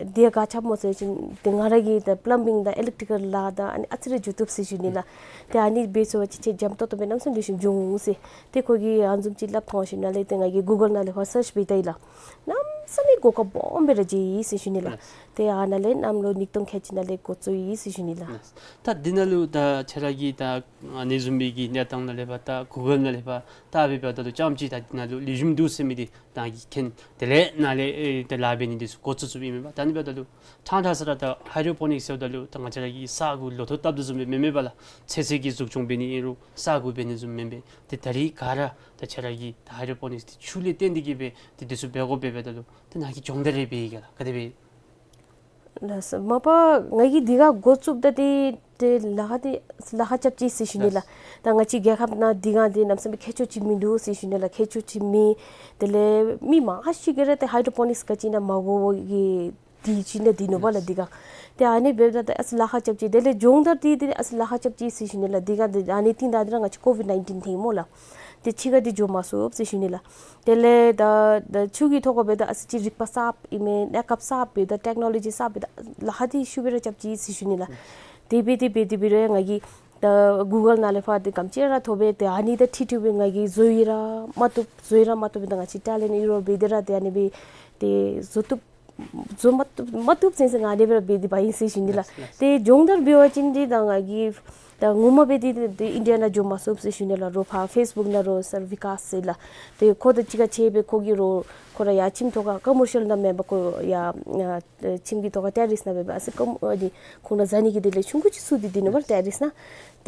འདི་ག་ཅི་སྨོ་ཟེར་བ་ཅིན་ཏེ་ང་ར་གིས་ད་པླམ་བིང་དང་ཨི་ལེཀ་ཊི་ཀལ་ལཱ་དང་ཨ་ནི་ཨ་ཙི་རེ་འགྱོ་བཏུབ་ཟེར་ཞུ་ནི་ལགས། ཏེ་ཨ་ནི་འབད་ཚུགས་པ་ཅིན་ཁྱོད་འཇམ་ཏོང་ཏོ་སྦེ་གནམ་མེད་ས་མེད་ལེགས་ཤོམ་འགྱོ་འོང་ཟེར། ཏེ་ཁོ་གིས་ཨ་ནི་བཟུམ་ཅིག་སླབ་ཐངས་ཞིནམ་ལས་ཏེ་ང་གིས་གུ་གཱལ་ནང་ལས་ཕར་སརཆ་འབད་ད་ཡི་ལགས། གནམ་ ས་མི་གོ་སྐབས་སྦོམ་སྦེ་ར་བྱིན་ཡི་ཟེར་ཞུ་ནི་ལགས། ལགས། ཏེ་ཨ་ནཱ་ལས་གནམ་ལོ་ཉིས་སྟོང་ཁལ་གཅིག་ནང་ལས་འགོ་བཙུགས་ཡི་ཟེར་ཞུ་ནི་ལགས། ལགས། ད་འདི་ནང་ལུ་ད་ཁྱོད་ར་གིས་ད་ཨ་ནི་བཟུམ་མའི་གི་གནས་སྟངས་ནང་ལས་ཕར་ད་གུ་གཱལ་ནང་ལས་ཕར་ལྟ་སྦེ་འབདཝ་ད་ལུ་རྐྱངམ་ཅིག་ད་འདི་ནང་ལུ་ལེགས་ཤོམ་འདུག་ཟེར་མི་འདི་ད་གིས་མཁྱེན། དེ་ལས་ནཱ་ལས་ཨེ་ད་ལཱ་འབད་ནི་འདི་ཚུ་འགོ་བཙུགས་བཙུགསཔ་ཨིན་མས་པ། ད་ཨ་ནི་འབདཝ་ད་ལུ་ཕྲང་ཕྲང་ས་ར་ད་ཧའི་ཌྲོ་པོ་ནིཀསི་ཟེརཝ་ད་ལུ་ད་ང་བཅས་ར་གི་ས་གུ་ལོ་ཐོག་བཏབ་དོ་བཟུམ་སྦེ་མེན་མས་པ་ལགས། ཚོད་བསྲེ་གི་འཛུགས་སྐྱོང་འབད་ནི་ཨིན་རུང་ས་གུ་འབད་ནི་བཟུམ་མེན་པས། ཏེ་ད་རིས་ག་ར་ད་ཁྱོད་ར་གིས་ད་ཧའི་ཌྲོ་པོ་ནིཀསི་འདི་ཆུ་ལས་བརྟེན་ཏེ་གིས་སྦེ་ཏེ་འདི་ཚུ་འབད་དགོ་པས། འབདཝ་ད་ལུ་ཏེ་ནཱ་གིས་སྦྱོང་བརྡར་རེ་འབད་ཡི་ག་ལགས། ག་དེ་སྦེ། ལགས་སོ། མ་པ་ང་གིས་འདི་ག་འགོ་བཙུགསཔ་ད་ཏེ་ཏེ་ལཱ་ཁག་འདི་ལཱ་ཁག་རྐྱབ་ཅི་ཟེར་ཞུ་ནི་ལགས། ལགས། ད་ང་བཅས་རྒྱལ་ཁབ་ནང་འདི་ག་འདི་གནམ་མེད་ས་མེད་མཁས་མཆོག་ཅིག་མིན་འདུག་ཟེར་ཞུ་ནི་ལགས། མཁས་མཆོག་ཅིག་མེད། དེ་ལས་མི་མང་ཤོས་ཀྱིས་ར་ཏེ་ཧའི་ཌྲོ་པོ་ནིཀསི་ག་ཅི་ཨིན་ན་མ་གོ་བའི་གི་དུས་ཅིག་ནང་འདི་ནུག་པ་ལགས། ལགས། འདི་ག་ཏེ་ཨ་ནི་འབདཝ་ད་ཏེ་ཨ་ཙི་ལཱ་ཁག་རྐྱབ་ཅི། དེ་ལས་སྦྱོང་བརྡར་འདི་འདི་ཨ་ཙི་ལཱ་ཁག་རྐྱབ་ཅི་ཟེར་ཞུ་ནི་ལགས། འདི་ག་འདི་ཨ་ནི་རྟིང་བདའ་འདི་ར་ང་བཅས་ཀོ་ཝིཌ་ནའིན་ཊིན་ཐོན་ཡི་སྨོ་ལགས། ཏེ་ཕྱི་ཁར་འདི་འགྱོ་མ་ཚུགས་ཟེར་ཞུ་ནི་ལགས། དེ་ལས་ད་ད་ཆུ་གི་ཐོག་ཁར་འབདཝ་ད་ཨ་ཙི་ཅིག་རིག་པ་གསརཔ་ཨིན་མས། གནས་སྐབས་གསརཔ་འབདཝ་ད་ཊེཀ་ནོ་ལོ་ཇི་གསརཔ་འབདཝ་ད་ལཱ་ཁག་འདི་ཤུགས་སྦེ་ར་རྐྱབ་ཅི་ཟེར་ཞུ་ནི་ལགས། དེ་སྦེ་དེ་སྦེ་དེ་སྦེ་ར་ང་གིས་ད་གུ་གཱལ་ནང་ལས་ཕར་ཏེ་ག་དེམ་ཅིག་ར་ཐོབ་པས། ཏེ་ཨ་ནི་དང་འཁྲིལ་འཁྲིལ་སྦེ་ང་གིས་བཟོ་ཡི་ར་མ་བཏུབ་བཟོ་ཡི་ར་མ་བཏུབ་སྦེ་ད་ང་བཅས་ཊེ་ལེནཊ་ཨིན་རུང་འབད་དེ་ར་ཏེ་ཨ་ནི་སྦེ་ཏེ་བཟོ་བཏུབ་བཟོ་མ་བཏུབ་མ་བཏུབ་ཟེར་ཟེར་ང་ཨ་ནི་སྦེ་ར་འབད་དེ་འབག་ཡི་ཟེར་ཞུ་ནི་ལགས། ལགས། ལགས། ཏེ་སྦྱོང་བརྡར་འབད་བ་ཅིན་འདི་ད་ང་གིས་ད་ངོ་མ་སྦེ་འདི་འདི་ཨིན་ཌི་ཡ་ནང་འགྱོ་མ་ཚུགས་ཟེར་ཞུ་ནི་ལགས། རོགས་ཕར་ཕེསི་བུཀ་ནང་རོགས་སར་བི་ཀཱས་ཟེར་ལགས། ཏེ་ཁོ་དང་གཅིག་ཁར་ཕྱད་སྦེ་ཁོ་གིས་རོགས་ཁོ་ར་ཡར་ཁྱིམ་ཐོག་ཁར་ཀོ་མར་ཤལ་ནང་མེན་པར་ཁོ་ཡར་ཨ་ཁྱིམ་གྱི་ཐོག་ཁར་ཊེ་རེསི་ནང་སྦེ་སྦེ་ཨ་ཙི་ཀོ་མར་ཨ་འདི་ཁོང་ར་བཟའ་ནི་གི་དེ་ལས་ཆུང་ཀུ་ཅིག་བཙུགས་ཏེ་འདི་ནུག་པ་ལགས། ཊེ་རེསི་ནང་།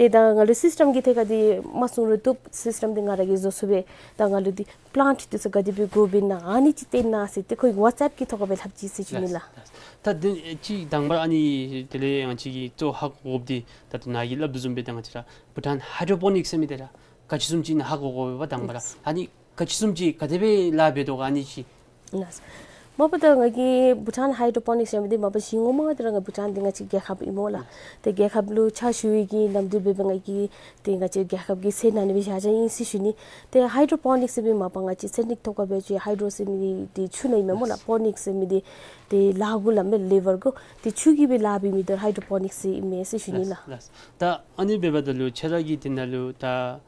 ཏེ་ད་ང་ལུ་སིསི་ཊེམ་གྱི་ཐད་ཁར་འདི་མ་གསུང་རུང་བཏུབ། སིསི་ཊེམ་འདི་ང་ར་གིས་བཟོ་ཚུགས་པས། ད་ང་ལུ་འདི་པི་ལཱནཊ་འདི་ཚུ་ག་དེ་སྦེ་དགོཔ་ཨིན་ན་ཨ་ནི་ཅིག་སྟོན་གནང་ཟེར་ཏེ་ཁོ་གིས་ཝཊས་ཨེཔ་གི་ཐོག་ཁར་སྦེ་ལྷབ་ཅི་ཟེར་ཞུ་ནི་ལགས། ལགས། ད་འདི་ཅིག་དང་པ་ར་ཨ་ནི་དེ་ལས་ང་བཅས་ཀྱིས་གཙོ་ཧ་གོ་དགོཔ་འདི་ད་ལྟོ་ནཱ་གིས་སླབ་དོ་བཟུམ་སྦེ་ད་ང་བཅས་ར་བྷུ་ཊཱན་ཧའི་ཌྲོ་པོ་ནིཀསི་ཟེར་མི་འདི་ར་ག་ཅི་བཟུམ་ཅིག་ཨིན་ན་ཧ་གོ་དགོ་པས་ད་དང་པ་ར། ལགས། ཨ་ནི་ག་ཅི་བཟུམ་ཅིག་ག་དེ་སྦེ་ལཱ་འབད་དོ་ག་ཨ་ནི་ཅིག། ལགས། མ་པ་ད་ང་གིས་བྷུ་ཊཱན་ཧའི་ཌྲོ་པོ་ནིཀསི་ཟེར་མི་འདི་མ་པ་གཞི་ངོ་མ་འདི་ར་ང་བྷུ་ཊཱན་འདི་ང་བཅས་རྒྱལ་ཁབ་ཨིན་སྨོ་ལགས། ཏེ་རྒྱལ་ཁབ་ལུ་ཕྱག་ཞུ་བའི་གི་ནམ་དུས་འབད་འབད་ང་གིས་ཏེ་ང་བཅས་རྒྱལ་ཁབ་ཀྱི་སེམས་ནང་ནི་སྦེ་བཞག་བཞགཔ་ཨིན་ཟེར་ཞུ་ནི། ཏེ་ཧའི་ཌྲོ་པོ་ནིཀསི་ཟེར་མི་མ་པ་ང་བཅས་ཚན་རིག་ཐོག་ཁར་འབད་བ་ཅིན་ཧའི་ཌྲོ་ཟེར་མི་འདི་ཆུ་ནང་ཨིན་མས་སྨོ་ལགས། པོ་ནིཀསི་ཟེར་མི་འདི་ཏེ་ལཱ་གུ་ལམ་སྦེ་ལེ་བར་གུ་ཏེ་ཆུ་གིས་སྦེ་ལཱ་འབད་མི་འདི་ཧའི་ཌྲོ་པོ་ནིཀསི་ཟེར་ཨིན་མས་ཟེར་ཞུ་ནི་ལགས། ལགས། ད་ཨ་ནི་འབདཝ་ད་ལུ་ཁྱོད་ར་གིས་འདི་ནང་ལུ་ད་ཨ་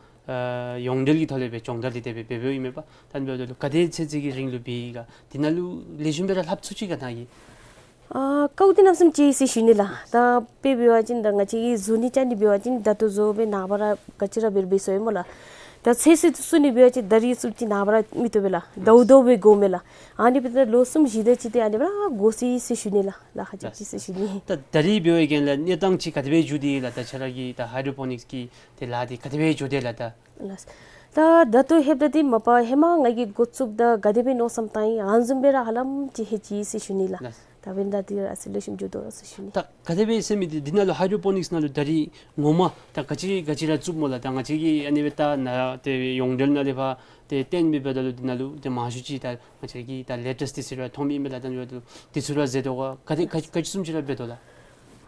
ཡོངས་འབྲེལ་གྱི་ཐོག་ལས་སྦེ་སྦྱོང་བརྡར་འདི་དེ་སྦེ་འབད་འབདཝ་ཨིན་མས་པ། ད་ཨ་ནི་འབདཝ་ད་ལུ་ག་དེ་ཚེ་ཚད་ཀྱི་རིང་ལུ་འབད་ཡི་ག། འདི་ནང་ལུ་ལེགས་ཤོམ་སྦེ་ར་ལྷབ་ཚུགས་ཅི་ག་ནཱ་གིས། ཨ་དཀའཝ་འདི་གནམ་མེད་ས་མེད་ཅིག་ཟེར་ཞུ་ནི་ལགས། ད་དཔེ་འབད་བ་ཅིན་ད་ང་བཅས་ཀྱིས་བཟོ་ནི་རྐྱབ་ནི་འབད་བ་ཅིན་ད་ལྟོ་བཟོ་སྦེ་ནངས་པ་ར་ག་ཅི་ར་འབད་རུང་འབད་ཚུགས་ཡི་སྨོ་ལགས། ད་ཚོད་བསྲེ་བཙུགས་ནི་འབད་བ་ཅིན་ད་རིས་བཙུགས་ཅི་ནངས་པ་ར་མི་བཏུབ་པས་ལགས། ཟླཝ་ཟླཝ་སྦེ་དགོ་མས་ལགས། ཨ་ནི་འབདཝ་ད་ལོ་གསུམ་བཞི་དེ་ཅིག་འདི་ཨ་ནི་སྦེ་ར་དགོ་ཟེར་ཟེར་ཞུ་ནི་ལགས། ལཱ་ཁག་རྐྱབ་ཅི་ཟེར་ཞུ་ནི། ད་ད་རིས་འབད་བའི་གི་ལགས་གནས་སྟངས་ཅིག་ག་དེ་སྦེ་འགྱོ་དེས་ལགས། ད་ཁྱོད་ར་གི་ད་ཧའི་ཌྲོ་པོ་ནིཀསི་གི་ཏེ་ལཱ་འདི་ག་དེ་སྦེ་འགྱོ་དེས་ལགས་ད། ལགས། ད་ད་ལྟོ་ལྷོདཔ་ད་འདི་མ་པ་ཧེ་མ་ང་གིས་འགོ་བཙུགསཔ་ད་ག་དེ་སྦེ་མནོ་བསམ་བཏང་ཡི་ཨ་ནི་བཟུམ་སྦེ་ར་ཧ་ལམ་ཅིག་ལྷོད་ཅི་ཟེར་ཞུ་ནི་ལགས། ལགས། ད་འབདན་ད་འདི་ར་ཨ་ཙི་ལེགས་ཤོམ་འགྱོ་དོ་ཟེར་ཞུ་ནི། ད་ག་དེ་སྦེ་ཟེར་མི་འདི་འདི་ནང་ལུ་ཧའི་ཌྲོ་པོ་ནིཀསི་ནང་ལུ་ད་རིས་ངོ་མ་ད་ག་ཅི་ག་ཅི་ར་བཙུགསཔ་སྨོ་ལགས། ད་ང་བཅས་ཀྱིས་ཨ་ནི་སྦེ་ད་ནཱ་ཏེ་ཡོངས་འབྲེལ་ནང་ལས་ཕར་ཏེ་སྟོན་མི་འབདཝ་ད་ལུ་འདི་ནང་ལུ་ཏེ་མང་ཤོས་ཅིག་ད་ང་བཅས་ཀྱིས་ད་ལེ་ཊཱསི་འདི་ཚུ་ར་མཐོངམ་ཨིན་མས་ལགས། ད་འབདཝ་ད་ལུ་འདི་ཚུ་ར་བཟོ་དོ་ག་ག་དེ་ག་ག་ཅི་བཟུམ་ཅིག་ར་འབད་དོ་ལགས།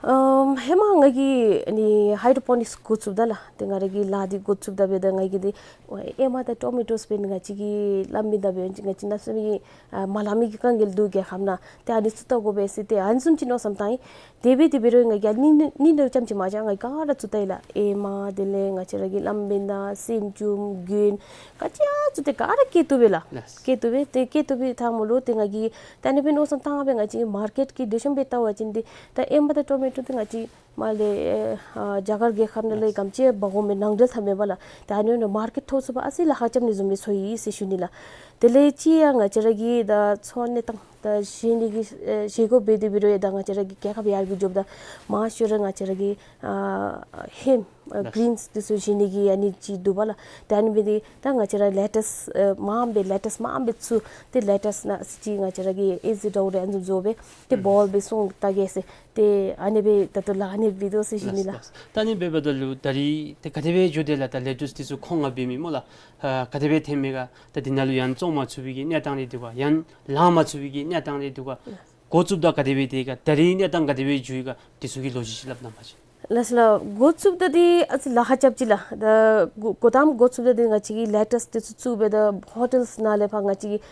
ཨམ་ཧེ་མ་ང་གིས་ཨ་ནི་ཧའི་ཌྲོ་པོ་ནིཀསི་འགོ་བཙུགསཔ་ད་ལགས། ཏེ་ང་ར་གི་ལཱ་འདི་འགོ་བཙུགསཔ་ད་འབདཝ་ད་ང་གིས་འདི་ཨེ་མ་དང་ཊོ་མེ་ཊོསི་འབད་ནི་ང་བཅས་ཀྱིས་ལམ་མི་ད་འབད་ང་བཅས་གནམ་མེད་ས་མེད་ཨ་མ་ལང་མི་གི་དཀའ་ངལ་འདུག་རྒྱལ་ཁབ་ནང་། ཏེ་ཨ་ནི་བཙུགས་བལྟ་དགོ་པས་ཟེར་ཏེ་ཨ་ནི་བཟུམ་ཅིག་མནོ་བསམ་བཏང་ཡི། དེ་སྦེ་དེ་འབད་རུང་ང་གིས་ཨ་ནི་ནི་ནི་རྐྱངམ་ཅིག་མ་བཞག་ང་གིས་ག་ར་བཙུགས་བལྟ་ཡི་ལགས། ཨེ་མ་དེ་ལས་ང་བཅས་ར་གི་ལམ་འབདན་སེམ་ཅུམ་གྱོན་ག་ཅི་ཡང་བཙུགས་ཏེ་ག་ར་སྐྱེ་བཏུབ་པས་ལགས། ལགས། སྐྱེ་བཏུབ་པས། ཏེ་སྐྱེ་བཏུབ་པའི་ཐ་མ་ལུ་ཏེ་ང་གིས་ད་ཨ་ནི་སྦེ་མནོ་བསམ་བཏང་སྦེ་ང་བཅས་མར་ཀེཊ་ཀྱི་འདྲ་བཟུམ་སྦེ་བལྟ་བ་ཅིན་འདི་ད་ཨེ་མ་དང་ཊོ་མེ་ཊོ་འདི་ང་བཅས་མར་ལས་ཨེ་ཨ་རྒྱ་གར་རྒྱལ་ཁབ་ནང་ལས་ཨེ་གམ་ཅིག་འབག་འོང་མས། ནང་འབྲེལ་འཐབ་མས་པ་ལགས། ད་ཨ་ནི་ནང་མར་ཀེཊ་ཐོབ་ཚུགས་པར་ཨ་ཙི་ལཱ་ཁག་རྐྱབ་ནི་བཟུམ་སྦེ་ཚོར་ཡི་ཟེར་ཞུ་ནི་ལགས། དེ་ལས་ཅིག་ཡང་ང་བཅས་ར་གི་ད་འཚོ་གནས་སྟངས་ད་བཞེས་ནི་གི་ཨེ་བཞེས་སྒོ་འབད་དེ་འབད་རུང་ཡང་ད་ང་བཅས་ར་གི་རྒྱལ་ཁབ་ཡར་རྒྱས་འགྱོཝ་ད་མང་ཤོས་ར་ང་བཅས་ར་གི་ཨ་ཧེམ་ཨ་ལགས། གི་རིནསི་འདི་ཚུ་བཞེས་ནི་གི་ཨ་ནི་ཅིག་འདུག་པ་ལགས། ད་ཨ་ནི་འབད་དེ་ད་ང་བཅས་ར་ལེ་ཊཱསི་ཨེ་མངམ་སྦེ་ལེ་ཊཱསི་མངམ་སྦེ་བཙུགས་ཏེ་ལེ་ཊཱསི་ནང་ཅིག་ང་བཅས་ར་གི་ཨེ་ཟི་འདྲཝ་རེ་ཨ་ནི་བཟུམ་བཟོ་སྦེ་ཏེ་ཨུམ་བཱོལ་སྦེ་སོང་བལྟ་གེ་ཟེར། ཏེ་ཨ་ནི་སྦེ་ད་ལྟོ་ལཱ་ཨ་ནི་འབད་དོ་ཟེར་ཞུ་ནི་ལགས། ལགས། ད་ཨ་ནི་འབདཝ་ད་ལུ་ད་རིས་ཏེ་ག་དེ་སྦེ་འགྱོ་དེས་ལགས། ད་ལེ་ཊཱསི་འདི་ཚུ་ཁོང་ང་འབད་མི་སྨོ་ལགས། ཨ་ག་དེ་སྦེ་ཐོན་མས་ག། ད་འདི་ནང་ལུ་ཡང་བཙོང་མ་ཚུགས་པའི་གི་གནས་སྟངས་རེ་འདུག་ག། ཡང་ལང་མ་ཚུགས་པའི་གི་གནས་སྟངས་རེ་འདུག་ག། ལགས། འགོ་བཙུགསཔ་ད་ག་དེ་སྦེ་དེ་ག་ད་རིས་གནས་སྟངས་ག་དེ་སྦེ་འགྱོ་ཡི་ག། འདི་ཚུ་གི་ལོ་རྒྱུས་ཅིག་སླབ་གནང་བ་ཅིན། ལགས་ལགས། འགོ་བཙུགསཔ་ད་འདི་ཨ་ཙི་ལཱ་ཁག་རྐྱབ་ཅི་ལགས། ད་འགོ་འགོ་དང་པ་འགོ་བཙུགསཔ་ད་འདི་ང་བཅས་ཀྱིས་ལེ་ཊཱསི་འདི་ཚུ་བཙུགས་སྦེ་ད་ཧོ་ཊེལ་ནང་ལས་ཕར་ང་བཅས་ཀྱིས་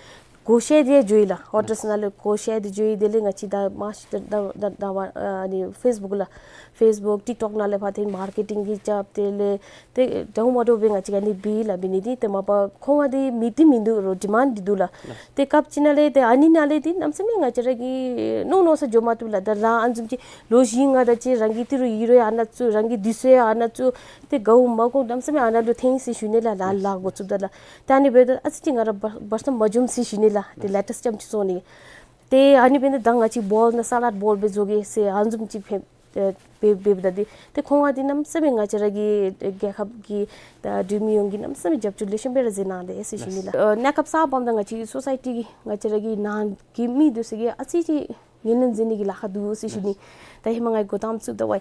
བགོ་བཤའ་འདི་འགྱོ་ཡི་ལགས། ཧོ་ཊེལ་ནང་ལུ་བགོ་བཤའ་འདི་འགྱོ་ཡི། དེ་ལས་ང་བཅས་ད་མ་ཤེས་ད་ད་ད་ཨ་ནི་ཕེསི་བུཀ་ལགས། ཕེསི་བུཀ་ཊིཀ་ཊོཀ་ནང་ལས་ཕར་ཏེ་མར་ཀེ་ཊིང་གི་རྐྱབ། དེ་ལས་ཏེ་འདྲཝ་མ་འདྲཝ་སྦེ་ང་བཅས་ཨ་ནི་འབད་ཡི་ལགས། འབད་ནི་འདི་ཏེ་མ་པ་ཁོང་ང་འདི་མི་འདི་མིན་འདུག་རོགས་ཌི་མཱནཌ་འདི་འདུག་ལགས། ཏེ་སྐབས་ཅིག་ནང་ལས་ཏེ་ཨ་ནི་ནང་ལས་འདི་གནམ་མེད་ས་མེད་ང་བཅས་ར་གིས་མནོ་མནོ་ས་འགྱོ་མ་བཏུབ་ལགས། ད་རང་ཨ་ནི་བཟུམ་ཅིག་ལོ་བཞི་ལྔ་དེ་ཅིག་རང་གི་ཏི་རུ་ཡི་རུ་ཡང་ཨ་ནཱ་བཙུགས། རང་གི་དུས་ཚོད་ཡང་ཨ་ནཱ་བཙུགས། ཏེ་དགའཝ་མ་དགའཝ་གནམ་མེད་ས་མེད་ཨ་ནཱ་ལུ་འཐེན་ཟེར་ཞུ་ནི་ལགས། ལཱ་ལཱ་འགོ་བཙུགསཔ་ད་ལགས། ད་ཨ་ནི་འབདཝ་ད་ཨ་ཙི་ཅིག་ང་ར་བར་བར་མཚམས་མ་འཛོམས་ཟེར་ཞུ་ནི་ལགས། ཏེ་ལེ་ཊས་རྐྱངམ་ཅིག་བཙོང་ནི། ཏེ་ཨ་ནི་འབདཝ་ད་ད་ང་བཅས་བཱོལ་ནང་སཱ་ལཌ་བཱོལ་སྦེ་བཟོ་གེ་ཟེར་ཨ་ནི་བཟུམ་ཅིག་འབད་འབད་འབདཝ་ད་འདི་ཏེ་ཁོང་ང་འདི་གནམ་མེད་ས་མེད་ང་བཅས་ར་གི་རྒྱལ་ཁབ་ཀྱི་ད་འབྲུག་མི་ཡོངས་ཀྱིས་གནམ་མེད་ས་མེད་རྒྱབ་སྐྱོར་ལེགས་ཤོམ་སྦེ་ར་མཛད་གནང་དེས་ཟེར་ཞུ་ནི་ལགས། ཨ་གནས་སྐབས་གསརཔ་འབདཝ་ད་ང་བཅས་ཀྱི་སོ་སའི་ཊི་གི་ང་བཅས་ར་གི་ནང་གི་མི་འདི་ཚུ་གིས་ཨ་ཙི་ཅིག་ངོས་ལེན་མཛད་ནི་གི་ལཱ་ཁག་འདུག་ཟེར་ཞུ་ནི། ད་ཧེ་མ་ང་གིས་འགོ་དང་པ་བཙུགསཔ་ད་ཝའི་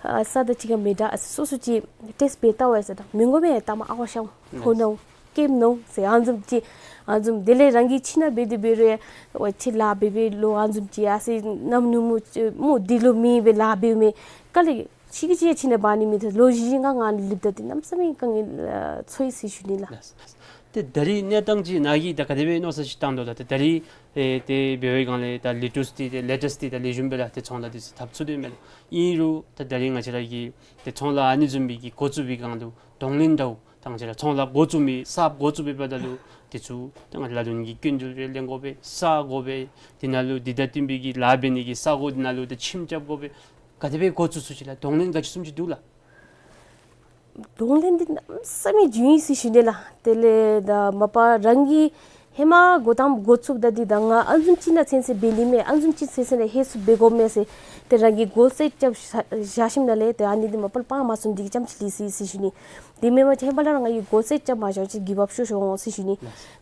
ཨ་ས་དང་གཅིག་ཁར་མི་འདྲ་ཨ་ཟེར་སོ་སོ་ཅིག་ཊེསཊ་འབད་བལྟ་ཝའི་ཟེར། ད་མི་དགོ་མེན་ད་མ་ཨ་ཝ་ཤམ་ཕོ་ནོ་ཀེམ་ནོ་ཟེར་ཨ་ནི་བཟུམ་ཅིག་ཨ་ནི་བཟུམ། དེ་ལས་རང་གིས་ཁྱིམ་ནང་འབད་དེ་འབད་རུང་ཝའི་ཁྱིམ་ལཱ་འབད་འབད་ལོ་ཨ་ནི་བཟུམ་ཅིག་ཨ་ཟེར་ནམ་ནུབ་མོ་ཅིག་མོ་འདི་ལོ་མེ་སྦེ་ལཱ་འབདཝ་མས། ག་ལས་ཁྱིམ་གྱི་ཅིག་ཁྱིམ་ནང་འབག་ནི་མེད། ད་ལོ་བཞི་ལྔ་ང་ལུ་ལུསཔ་ད་འདི་གནམ་མེད་ས་མེད་དཀའ་ངལ་ཨ་ཚོར་ཡི་ཟེར་ཞུ་ནི་ལགས། ལགས་ལགས། ཏེ་ད་རིས་གནས་སྟངས་ཅིག་ནཱ་གིས་ད་ག་དེ་སྦེ་མནོ་བསམ་ཅིག་བཏང་དོ་ལགས། ཏེ་ད་རིས་ཨེ་ཏེ་འབད་བའི་སྒང་ལས་ད་ལེ་ཊུས་འདི་ཏེ་ལེ་ཊུས་འདི་ད་ལེགས་ཤོམ་སྦེ་ར་ཏེ་ཚོང་ལཱ་འདི་ཚུ་འཐབ་ཚུགས་དོ་མས་ལགས། ཨིན་རུང་ད་ད་རིས་ང་བཅས་ར་གི་ཏེ་ཚོང་ལཱ་ཨ་ནི་བཟུམ་མའི་གི་འགོ་བཙུགས་པའི་སྒང་ལུ་གདོང་ལེན་འདྲཝ་ད་ང་བཅས་ར་ཚོང་ལཱ་འགོ་བཙུགས་མི་གསརཔ་འགོ་བཙུགས་པའི་བར་ན་ལུ་འདི་ཚུ་ད་ང་བཅས་ར་ལ་ལུ་ནི་གི་སྐྱིན་འགྲུལ་རེ་ལེན་དགོ་པས། ས་དགོ་པས། དེ་ནང་ལུ་འདི་དང་བསྟུན་པའི་གི་ལཱ་འབད་ནི་གི་ས་གོ་འདི་ནང་ལུ་ད་ཁྱིམ་རྐྱབ་དགོ་པས། ག་དེ་སྦེ་འགོ་བཙུགས་ཚུགས་ཅི་ལགས། གདོང་ལེན་ག་ཅི་བཟུམ་ཅིག་འདུག་ལགས། གདོང་ལེན་འདི་གནམ་མེད་ས་མེད་བྱུང་ཡི་ཟེར་ཞུ་ནི་ལགས། དེ་ལས་ད་མ་པ་རང་གིས་ཧེ་མ་འགོ་དང་པ་འགོ་བཙུགསཔ་ད་འདི་ད་ང་ཨ་ནི་བཟུམ་ཅིག་ནང་ཚུན་ཚོད་འབད་ནི་མས། ཨ་ནི་བཟུམ་ཅིག་ཚུན་ཚོད་ལས་ཧེ་སུ་འབད་དགོ་མས་ཟེར་ཏེ་རང་གིས་གོལ་སེཊ་རྐྱབ་བཞག་བཞག་ཞིནམ་ལས་ཏེ་ཨ་ནི་འདི་མ་པ་ལས་སྤང་མ་ཚུགས་ནི་འདི་གི་རྐྱངམ་ཅིག་ལུས་སོ་ཡི་ཟེར་ཞུ་ནི། དེ་མེན་པ་ཅིན་ཧེ་མ་ལས་ར་ང་གིས་གོལ་སེཊ་རྐྱབ་མ་བཞག་པ་ཅིན་གིབ་ཨཔ་ཤོར་ཤོར་འོང་ཟེར་ཞུ་ནི།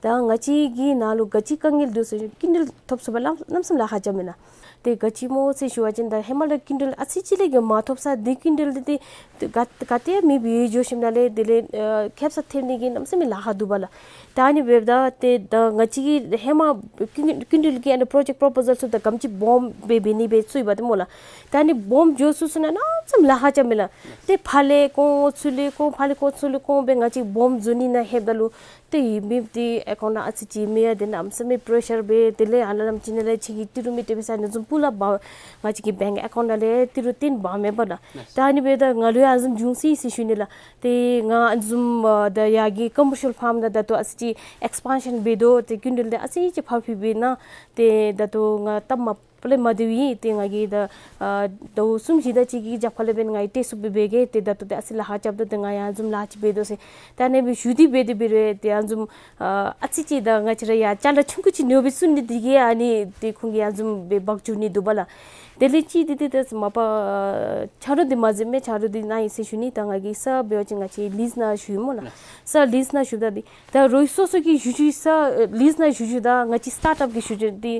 ད་ང་བཅས་ཀྱི་ནང་ལུ་ག་ཅི་དཀའ་ངལ་འདུག་ཟེར་སྐྱིན་འགྲུལ་ཐོབ་ཚུགས་པར་གནམ་མེད་ས་མེད་ལཱ་ཁག་རྐྱབ་མེན་ན། ཏེ་ག་ཅི་སྨོ་ཟེར་ཞུ་བ་ཅིན་ད་ཧེ་མ་ལས་སྐྱིན་འགྲུལ་ཨ་ཙི་ཅིག་ལས་ཀྱང་མ་ཐོབ་ས་འདི་སྐྱིན་འགྲུལ་འདི་ཏེ་ག་ག་ཏེ་མེདཔ་སྦེ་འགྱོ་ཞིནམ་ལས་དེ་ལས་ཨ་ཁེབ་ས་ཐེབས་ནི་གི་གནམ་མེད་ས་མེད་ལཱ་ཁག་འདུག་པ་ལགས། ད་ཨ་ནི་འབདཝ་ད་ཏེ་ད་ང་བཅས་ཀྱིས་ཧེ་མ་སྐྱིན་སྐྱིན་འགྲུལ་གྱི་ཨ་ནི་པྲོ་ཇེཀཊ་པྲོ་པོ་ཟལ་ཚུ་ད་ག་དེམ་ཅིག་སྦོམ་སྦེ་འབད་ནི་སྦེ་ཚུད་པ་ཏེ་སྨོ་ལགས། ད་ཨ་ནི་སྦོམ་འགྱོ་ཚུགས་ཚུགས་ན་གནམ་མེད་ས་མེད་ལཱ་ཁག་རྐྱབ་མེན་ན། ཏེ་ཕར་ལས་བཀོ་ཚུར་ལས་བཀོ་ཕར་ལས་བཀོ་ཚུར་ལས་བཀོ་སྦེ་ང་བཅས་སྦོམ་བཟོ་ནི་ནང་ལྷོདཔ་ད་ལུ་ཏེ་ཡོད་མི་འདི་ཨེ་ཀའུནཊ་ནང་ཨ་ཙི་ཅིག་མེད་ཡ་འདི་གནམ་མེད་ས་མེད་པྲེ་ཤར་འབད། དེ་ལས་ཨ་ནཱ་ལམ་ཅིག་ནང་ལས་ཁྱོད་ཀྱི་ཏི་རུ་མི་སྤྲོད་པའི་ས་ཨ་ནི་བཟུམ་སྤུ་ལ་འབག་ང་བཅས་ཀྱི་བེངཀ་ཨེ་ཀའུནཊ་ནང་ལས་ཏི་རུ་བཏོན་འབག་མེན་པ་ལགས། ད་ཨ་ནི་འབདཝ་ད་ང་ལུ་ཡང་ཨ་ནི་བཟུམ་བྱུང་སོ་ཡི་ཟེར་ཞུ་ནི་ལགས། ཏེ་ང་ཨ་ནི་བཟུམ་ཨ་ད་ཡར་གྱི་ཀོ་མར་ཤལ་ཕཱརམ་ནང་ད་ལྟོ་ཨ་ཙི་ཅིག་ཨེགསི་པཱན་ཤཱན་འབད་དོ། ཏེ་སྐྱིན་འགྲུལ་འདི་ཨ་ཙི་ཅིག་ཕར་ཕུལ་འབད་གནང་། ཏེ་ད་ལྟོ་ང་སྟབས་མ་པ་ལས་མ་བདེཝ་ཨིན། ཏེ་ང་གིས་ད་ཨ་ཟླཝ་གསུམ་བཞི་དེ་ཅིག་གི་རྒྱབ་ཁ་ལས་འབདན་ང་གིས་ཏེ་ཚུ་སྦེ་འབད་གེ། ཏེ་ད་ལྟོ་ཏེ་ཨ་ཙི་ལཱ་ཁག་རྐྱབ་དོ། ཏེ་ང་ཡང་ཨ་ནི་བཟུམ་ལཱ་ཅིག་འབད་དོ་ཟེར་ད་ཨ་ནི་སྦེ་ཞུ་སྟེ་འབད་དེ་འབད་རུང་ཏེ་ཨ་ནི་བཟུམ་ཨ་ཨ་ཙི་ཅིག་ད་ང་བཅས་ར་ཡང་ཅ་ལ་ཆུང་ཀུ་ཅིག་ཉོ་སྦེ་བཙུགས་ནི་འདི་གིས་ཨ་ནི་ཏེ་ཁོང་གིས་ཨ་ནི་བཟུམ་སྦེ་འབག་འགྱོ་ནི་འདུག་པ་ལགས། དེ་ལས་ཅིག་འདི་ཏེ་ད་མ་པ་ཆ་རོགས་འདི་མ་འཛེམ་མས། ཆ་རོགས་འདི་གནང་ཡི་ཟེར་ཞུ་ནི། ད་ང་གིས་ས་འབད་བ་ཅིན་ང་བཅས་ལིསི་ནང་ཞུ་ཡི་སྨོ་ལགས། ས་ལིསི་ནང་ཞུཝ་ད་འདི་ད་རོགས་སོ་སོ་གིས་ཞུ་ཞུཝ་ས་ལིསི་ནང་ཞུ་ཞུཝ་ད་ང་བཅས་སི་ཊཱཊ་ཨཔ་གིས་ཞུ་ཞུཝ་འདི་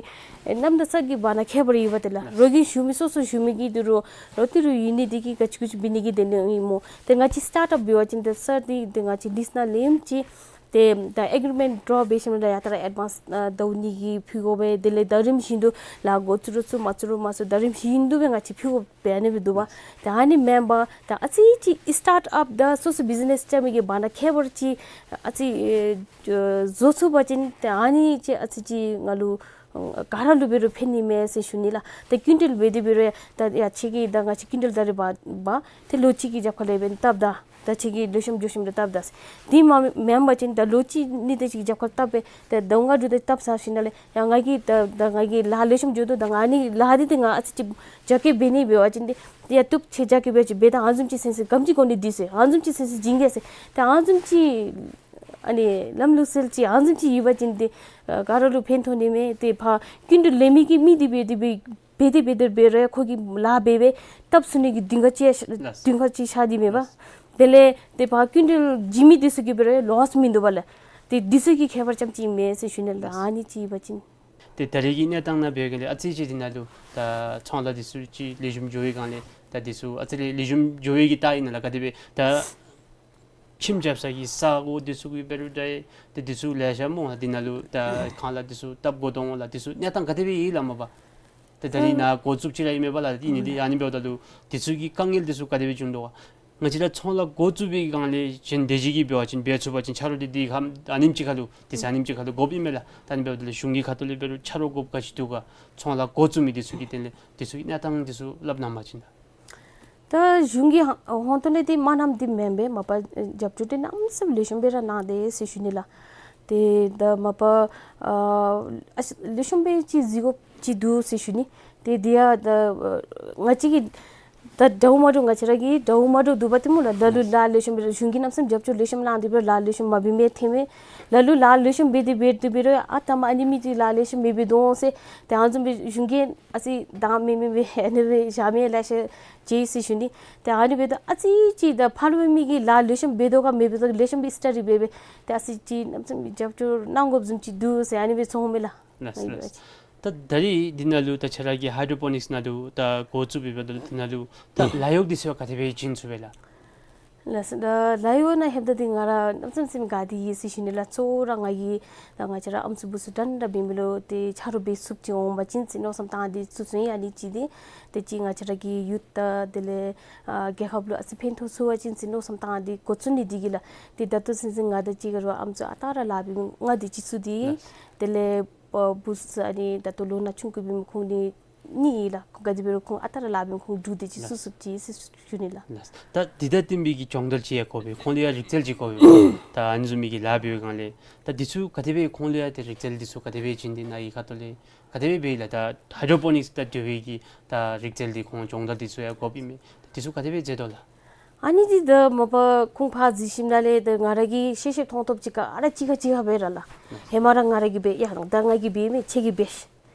ཨེ་གནམ་དང་ས་གི་བར་ན་ཁྱད་པར་ཡོདཔ་ཏེ་ལགས། རོགས་ཀྱིས་ཞུ་མི་སོ་སོ་ཞུ་མི་གི་ཏི་རུ་རོགས་ཏི་རུ་ཡོད་ནི་འདི་གིས་ག་ཅི་གུ་ཅི་འབད་ནི་གི་དོན་ལུ་ཨིན་སྨོ། ཏེ་ང་བཅས་སི་ཊཱཊ་ཨཔ་འབད་བ་ཅིན་ཏེ་ས་འདི་ཏེ་ང་བཅས་ལིསི་ནང་ལེནམ་ཅིག་ཏེ་ད་ཨེག་རི་མེནཊ་ཌོ་ར་འབད་ཞིནམ་ལས་ཡར་ད་ར་ཨེཌ་ཝཱནསི་ཨ་ཟླཝ་གཉིས་ཀྱི་ཕུལ་དགོ་པས། དེ་ལས་ཟླ་རིམ་བཞིན་དུ་ལཱ་འགོ་བཙུགས་རུང་ཚུགས་མ་བཙུགས་རུང་མ་བཙུགས་ཟླ་རིམ་བཞིན་དུ་སྦེ་ང་བཅས་ཕུལ་དགོ་པས། ཨ་ནི་སྦེ་འདུག་པ། ད་ཨ་ནི་མེན་པར་ད་ཨ་ཙི་ཅིག་སི་ཊཱཊ་ཨཔ་དང་སོ་སོ་བི་ཛི་ནེསི་རྐྱབ་མི་གི་བར་ན་ཁྱད་པར་ཅིག་ཨ་ཙི་ཨེ་བཟོ་ཚུགས་པ་ཅིན་ཏེ་ཨ་ནི་ཅིག་ཨ་ཙི་ཅིག་ང་ལུ་ཨ་ག་ར་ལུ་འབད་རུང་ཕན་ནི་མས་ཟེར་ཞུ་ནི་ལགས། ད་སྐྱིན་འགྲུལ་འབད་དེ་འབད་རུང་ད་ཡ་ཁྱོད་ཀྱིས་ད་ང་བཅས་སྐྱིན་འགྲུལ་ད་རེས་འབག་འབག་ཏེ་ལོ་གཅིག་གི་རྒྱབ་ཁ་ལས་འབདན་བཏབ་ད། ད་ཁྱོད་ཀྱིས་ལེགས་ཤོམ་འགྱོ་ཞིནམ་ལས་བཏབ་ད་ཟེར། དེ་མ་མེན་པ་ཅིན་ད་ལོ་གཅིག་གཉིས་དེ་ཅིག་རྒྱབ་ཁར་བཏབ་སྦེ་ད་ཟླཝ་ལྔ་དྲུག་དེ་བཏབ་ཚར་ཞིནམ་ལས་ཡང་ང་གིས་ད་ད་ང་གིས་ལཱ་ལེགས་ཤོམ་འགྱོ་དོ། ད་ང་ཨ་ནི་ལཱ་འདི་ཏེ་ང་ཨ་ཙི་ཅིག་རྒྱ་སྐྱེད་འབད་ནི་འབད་བ་ཅིན་ཏེ་ཏེ་ཡ་བཏུབ་ཁྱོད་རྒྱ་སྐྱེད་འབད་ཅིག་འབད་ད་ཨ་ནི་བཟུམ་ཅིག་ཚུན་ཚོད་ག་དེམ་ཅིག་གོ་ནི་འདི་ཟེར་ཨ་ནི་བཟུམ་ཅིག་ཚུན་ཚོད་བྱིན་གེ་ཟེར། ད་ཨ་ནི་བཟུམ་ཅིག་ཨ་ནི་ལམ་ལུགས་སྲོལ་ཅིག་ཨ་ནི་བཟུམ་ཅིག་ཡོད་པ་ཅིན་ཏེ་ཨ་ག་ར་ལུ་ཕན་ཐོགས་ནི་མས། ཏེ་ཕར་སྐྱིན་འགྲུལ་ལེན་མི་གི་མི་འདི་འབད་དེ་འབད་འབད་དེ་འབད་དེ་འབད་རུང་ཁོ་གིས་ལཱ་འབད་འབད་བཏབ་ཚུགས་ནི་གི་གདེང་ཁ་ཅིག་ལགས། གདེང་ཁ་ཅིག་ཤར་ཏེ་མེད་པ། ལགས། དེ་ལས་ཏེ་ཕར་སྐྱིན་འགྲུལ་བྱིན་མི་འདི་ཚུ་གིས་འབད་རུང་ལོསི་མིན་འདུག་པ་ལགས། ཏེ་འདི་ཚུ་གི་ཁྱད་པར་རྐྱངམ་ཅིག་མས་ཟེར་ཞུ་ནི་ལགས། ལགས། ཨ་ནི་ཅིག་འབད་བ་ཅིན། ཏེ་ད་རེས་ཀྱི་གནས་སྟངས་ནང་འབད་བའི་སྒང་ལས་ཨ་ཙི་ཅིག་འདི་ནང་ལུ་ད་ཚོང་ལཱ་འདི་ཚུ་ཅིག་ལེགས་ཤོམ་འགྱོ་བའི་སྒང་ལས་ད་འདི་ཚུ་ཨ་ཙི་ལེགས་ལེགས་ཤོམ་འགྱོ་བའི་གི་རྟགས་ཨིན་ན་ལགས། ག་དེ་སྦེ་ད་ཁྱིམ་རྐྱབ་ས་གི་ས་གོ་འདི་ཚུ་གི་འབད་རུང་འདྲ་ཏེ་འདི་ཚུ་ལེ་ཤ་སྨོ་ལགས། འདི་ནང་ལུ་ད་ཁང་གླ་འདི་ཚུ་བཏབ་དགོ་དོ་འོང་ལགས། འདི་ཚུ་གནས་སྟངས་ག་དེ་སྦེ་ཨིན་ལགས་མ་པ། ད་ད་རེས་ནཱ་འགོ་བཙུགས་ཅི་ར་ཨིན་མས་པ་ལགས། ཨིན་ནི་འདི་ཨ་ནི་འབདཝ་ད་ལུ་འདི་ཚུ་གི་དཀའ་ངལ་འདི་ཚུ་ག་དེ་སྦེ་བྱུང་དོ་ག། ང་བཅས་ར་ཚོང་ལཱ་འགོ་བཙུགས་པའི་སྒང་ལས་གཞན་སྡེ་བཞི་གིས་འབད་བ་ཅིན་འབད་ཚུགས་པ་ཅིན་ཆ་རོགས་འདི་འདི་ཁམས་ཨ་ནེམ་ཅིག་ཁར་ལུ་དུས་ཚོད་ཨ་ནེམ་ཅིག་ཁར་ལུ་དགོཔ་ཨིན་མས་ལགས། ད་ཨ་ནི་འབདཝ་ད་ལུ་གཞུང་གི་ཁ་ཐུག་ལས་འབད་རུང་ཆ་རོགས་དགོཔ་ག་ཅི་འདུག་ག། ཚོང་ལཱ་འགོ་བཙུགས་མི་འདི་ཚུ་གི་དོན་ལས་འདི་ཚུ་གི་གནས་སྟངས་འདི་ཚུ་སླབ་གནང་བ་ཅིན་ད། ད་གཞུང་གི་ཧོང་ཏོ་ལས་འདི་མ་གནངམ་འདི་མེན་པས། མ་པ་རྒྱབ་སྐྱོར་འདི་གནམ་མེད་ས་མེད་ལེགས་ཤོམ་སྦེ་ར་གནང་དེས་ཟེར་ཞུ་ནི་ལགས། ཏེ་ད་མ་པ་ཨ་ཨ་ལེགས་ཤོམ་སྦེ་ཅིག་གཟིགས་དགོཔ་ཅིག་འདུག་ཟེར་ཞུ་ནི། ཏེ་འདི་ཡང་ད་ང་བཅས་ཀྱིས་ད་འདྲཝ་མ་འདྲཝ་ང་བཅས་ར་གིས་འདྲཝ་མ་འདྲཝ་འདུག་པ་ཏེ་སྨོ་ལགས། ལ་ལུ་ལཱ་ལེགས་ཤོམ་སྦེ་ར་གཞུང་གིས་གནམ་མེད་ས་མེད་རྒྱབ་སྐྱོར་ལེགས་ཤོམ་གནང་སྟེ་འབད་རུང་ལཱ་ལེགས་ཤོམ་མ་འབད་མི་ཐོན་མས། ལ་ལུ་ལཱ་ལེགས་ཤོམ་འབད་དེ་འབད་དེ་འབད་རུང་ཨ་ད་མ་ཨ་ནི་མི་འདི་ལཱ་ལེགས་ཤོམ་མི་འབད་དོ་ཟེར། ཏེ་ཨ་ནི་བཟུམ་སྦེ་གཞུང་གིས་ཨ་ཙི་དང་མི་མི་མི་ཨ་ནི་སྦེ་བཞག་མི་ལེ་ཤ་ཅིག་ཟེར་ཞུ་ནི། ཏེ་ཨ་ནི་འབདཝ་ད་ཨ་ཙི་ཅིག་ད་ཕར་ལུ་མི་གིས་ལཱ་ལེགས་ཤོམ་འབད་དོ་ག་མི་འབད་དོ་ག་ལེགས་ཤོམ་སྦེ་སི་ཊ་ཌི་འབད་འབད་ཏེ་ཨ་ཙི་ཅིག་གནམ་མེད་ས་མེད་རྒྱབ་སྐྱོར་གནང་དགོཔ་བཟུམ་ཅིག་འདུག་ཟེར་ཨ་ནི་སྦེ་ཚོར་མས་ལགས། ལགས་ལགས། ད་ད་རིས་འདི་ནང་ལུ་ད་ཁྱོད་ར་གིས་ཧའི་ཌྲོ་པོ་ནིགསི་ནང་ལུ་ད་འགོ་བཙུགས་འབདཝ་ད་ལུ་འདི་ནང་ལུ་ད་ལཱ་གཡོག་འདི་ཚུ་ག་དེ་སྦེ་བྱིན་ཚུགས་པས་ལགས། ལགས་སོ། ད་ལཱ་གཡོག་ནང་ལྷོདཔ་ད་འདི་ང་ར་གནམ་མེད་ས་མེད་དགའ་སྟེ་ཡོད་ཟེར་ཞུ་ནི་ལགས། གཙོ་བོ་ར་ང་གིས་ད་ང་བཅས་ར་ཨམ་སྲུ་བུ་སྲུ་འདྲན་འདྲ་འབད་མི་ལུ་ཏེ་ཆ་རོགས་འབད་ཚུགསཔ་ཅིག་འོང་པ་ཅིན་ཟེར་མནོ་བསམ་བཏང་སྟེ་བཙུགས་བཙུགསཔ་ཨིན། ཨ་ནི་གཅིག་འདི་ཏེ་གཅིག་ང་བཅས་ར་གི་ཡུཐ་དང་དེ་ལས་ཨ་རྒྱལ་ཁབ་ལུ་ཨ་ཙི་ཕན་ཐོགས་ཚུགས་པ་ཅིན་ཟེར་མནོ་བསམ་བཏང་སྟེ་འགོ་བཙུགས་ནི་འདི་གིས་ལགས། ཏེ་ད་ལྟོ་ཚུན་ཚོད་ང་དང་གཅིག་ཁར་ལུ་ཨམ་སྲུ་ཨ་རྟག་ར་ལཱ་འབད་མི་ལྔ་དེ་ཅིག་ཚུད་དེ་ལགས། དེ་ལས་བུ་སྲུ་ཨ་ནི་ད་ལྟོ་ལོ་ན་ཆུང་ཀུ་འབད་མི་ཁོང་ནི་གཉིས་ཨིན་ལགས། ཁོང་ག་དེ་འབད་རུང་ཁོང་ཨ་རྟག་ར་ལཱ་འབད་མི་ཁོང་དྲུག་དེ་ཅིག་ཚུད་ཚུགསཔ་ཅིག་ཟེར་ཞུ་ནི་ལགས། ལགས། ད་འདི་དང་བསྟུན་པའི་གི་སྦྱོང་བརྡར་ཅིག་ཡང་དགོ་པས། ཁོང་ལུ་ཡང་རིག་རྩལ་ཅིག་དགོ་པས། ད་ཨ་ནི་བཟུམ་མའི་གི་ལཱ་འབད་བའི་སྒང་ལས་ད་འདི་ཚུ་ག་དེ་སྦེ་ཁོང་ལུ་ཡང་ཏེ་རིག་རྩལ་འདི་ཚུ་ག་དེ་སྦེ་བྱིན་ཏེ་ནཱ་གི་ཁ་ཐུག་ལས་ག་དེ་སྦེ་འབད་ཡི་ལགས། ད་ཧའི་ཌྲོ་པོ་ནིགསི་ད་འབད་བའི་གི་ད་རིག་རྩལ་འདི་ཁོང་སྦྱོང་བརྡར་འདི་ཚུ་ཡང་དགོཔ་ཨིན་མས། འདི་ཚུ་ག་དེ་སྦེ་མཛད་དོ་ལགས། ཨ་ནི་འདི་ད་མ་པ་ཁོང་ཕར་གཟིགས་ཞིནམ་ལས་ད་ང་ར་གིས་ཤེས་ཤེས་མཐོང་མཐོངམ་ཅིག་ག་ར་གཅིག་ཁར་གཅིག་ཁར་འབད་ར་ལགས། ཧེ་མ་ར་ང་ར་གིས་འབད་ཡ་ད་ང་གིས་འབད་མི་ཁྱོད་ཀྱིས་འབད་ཤིག།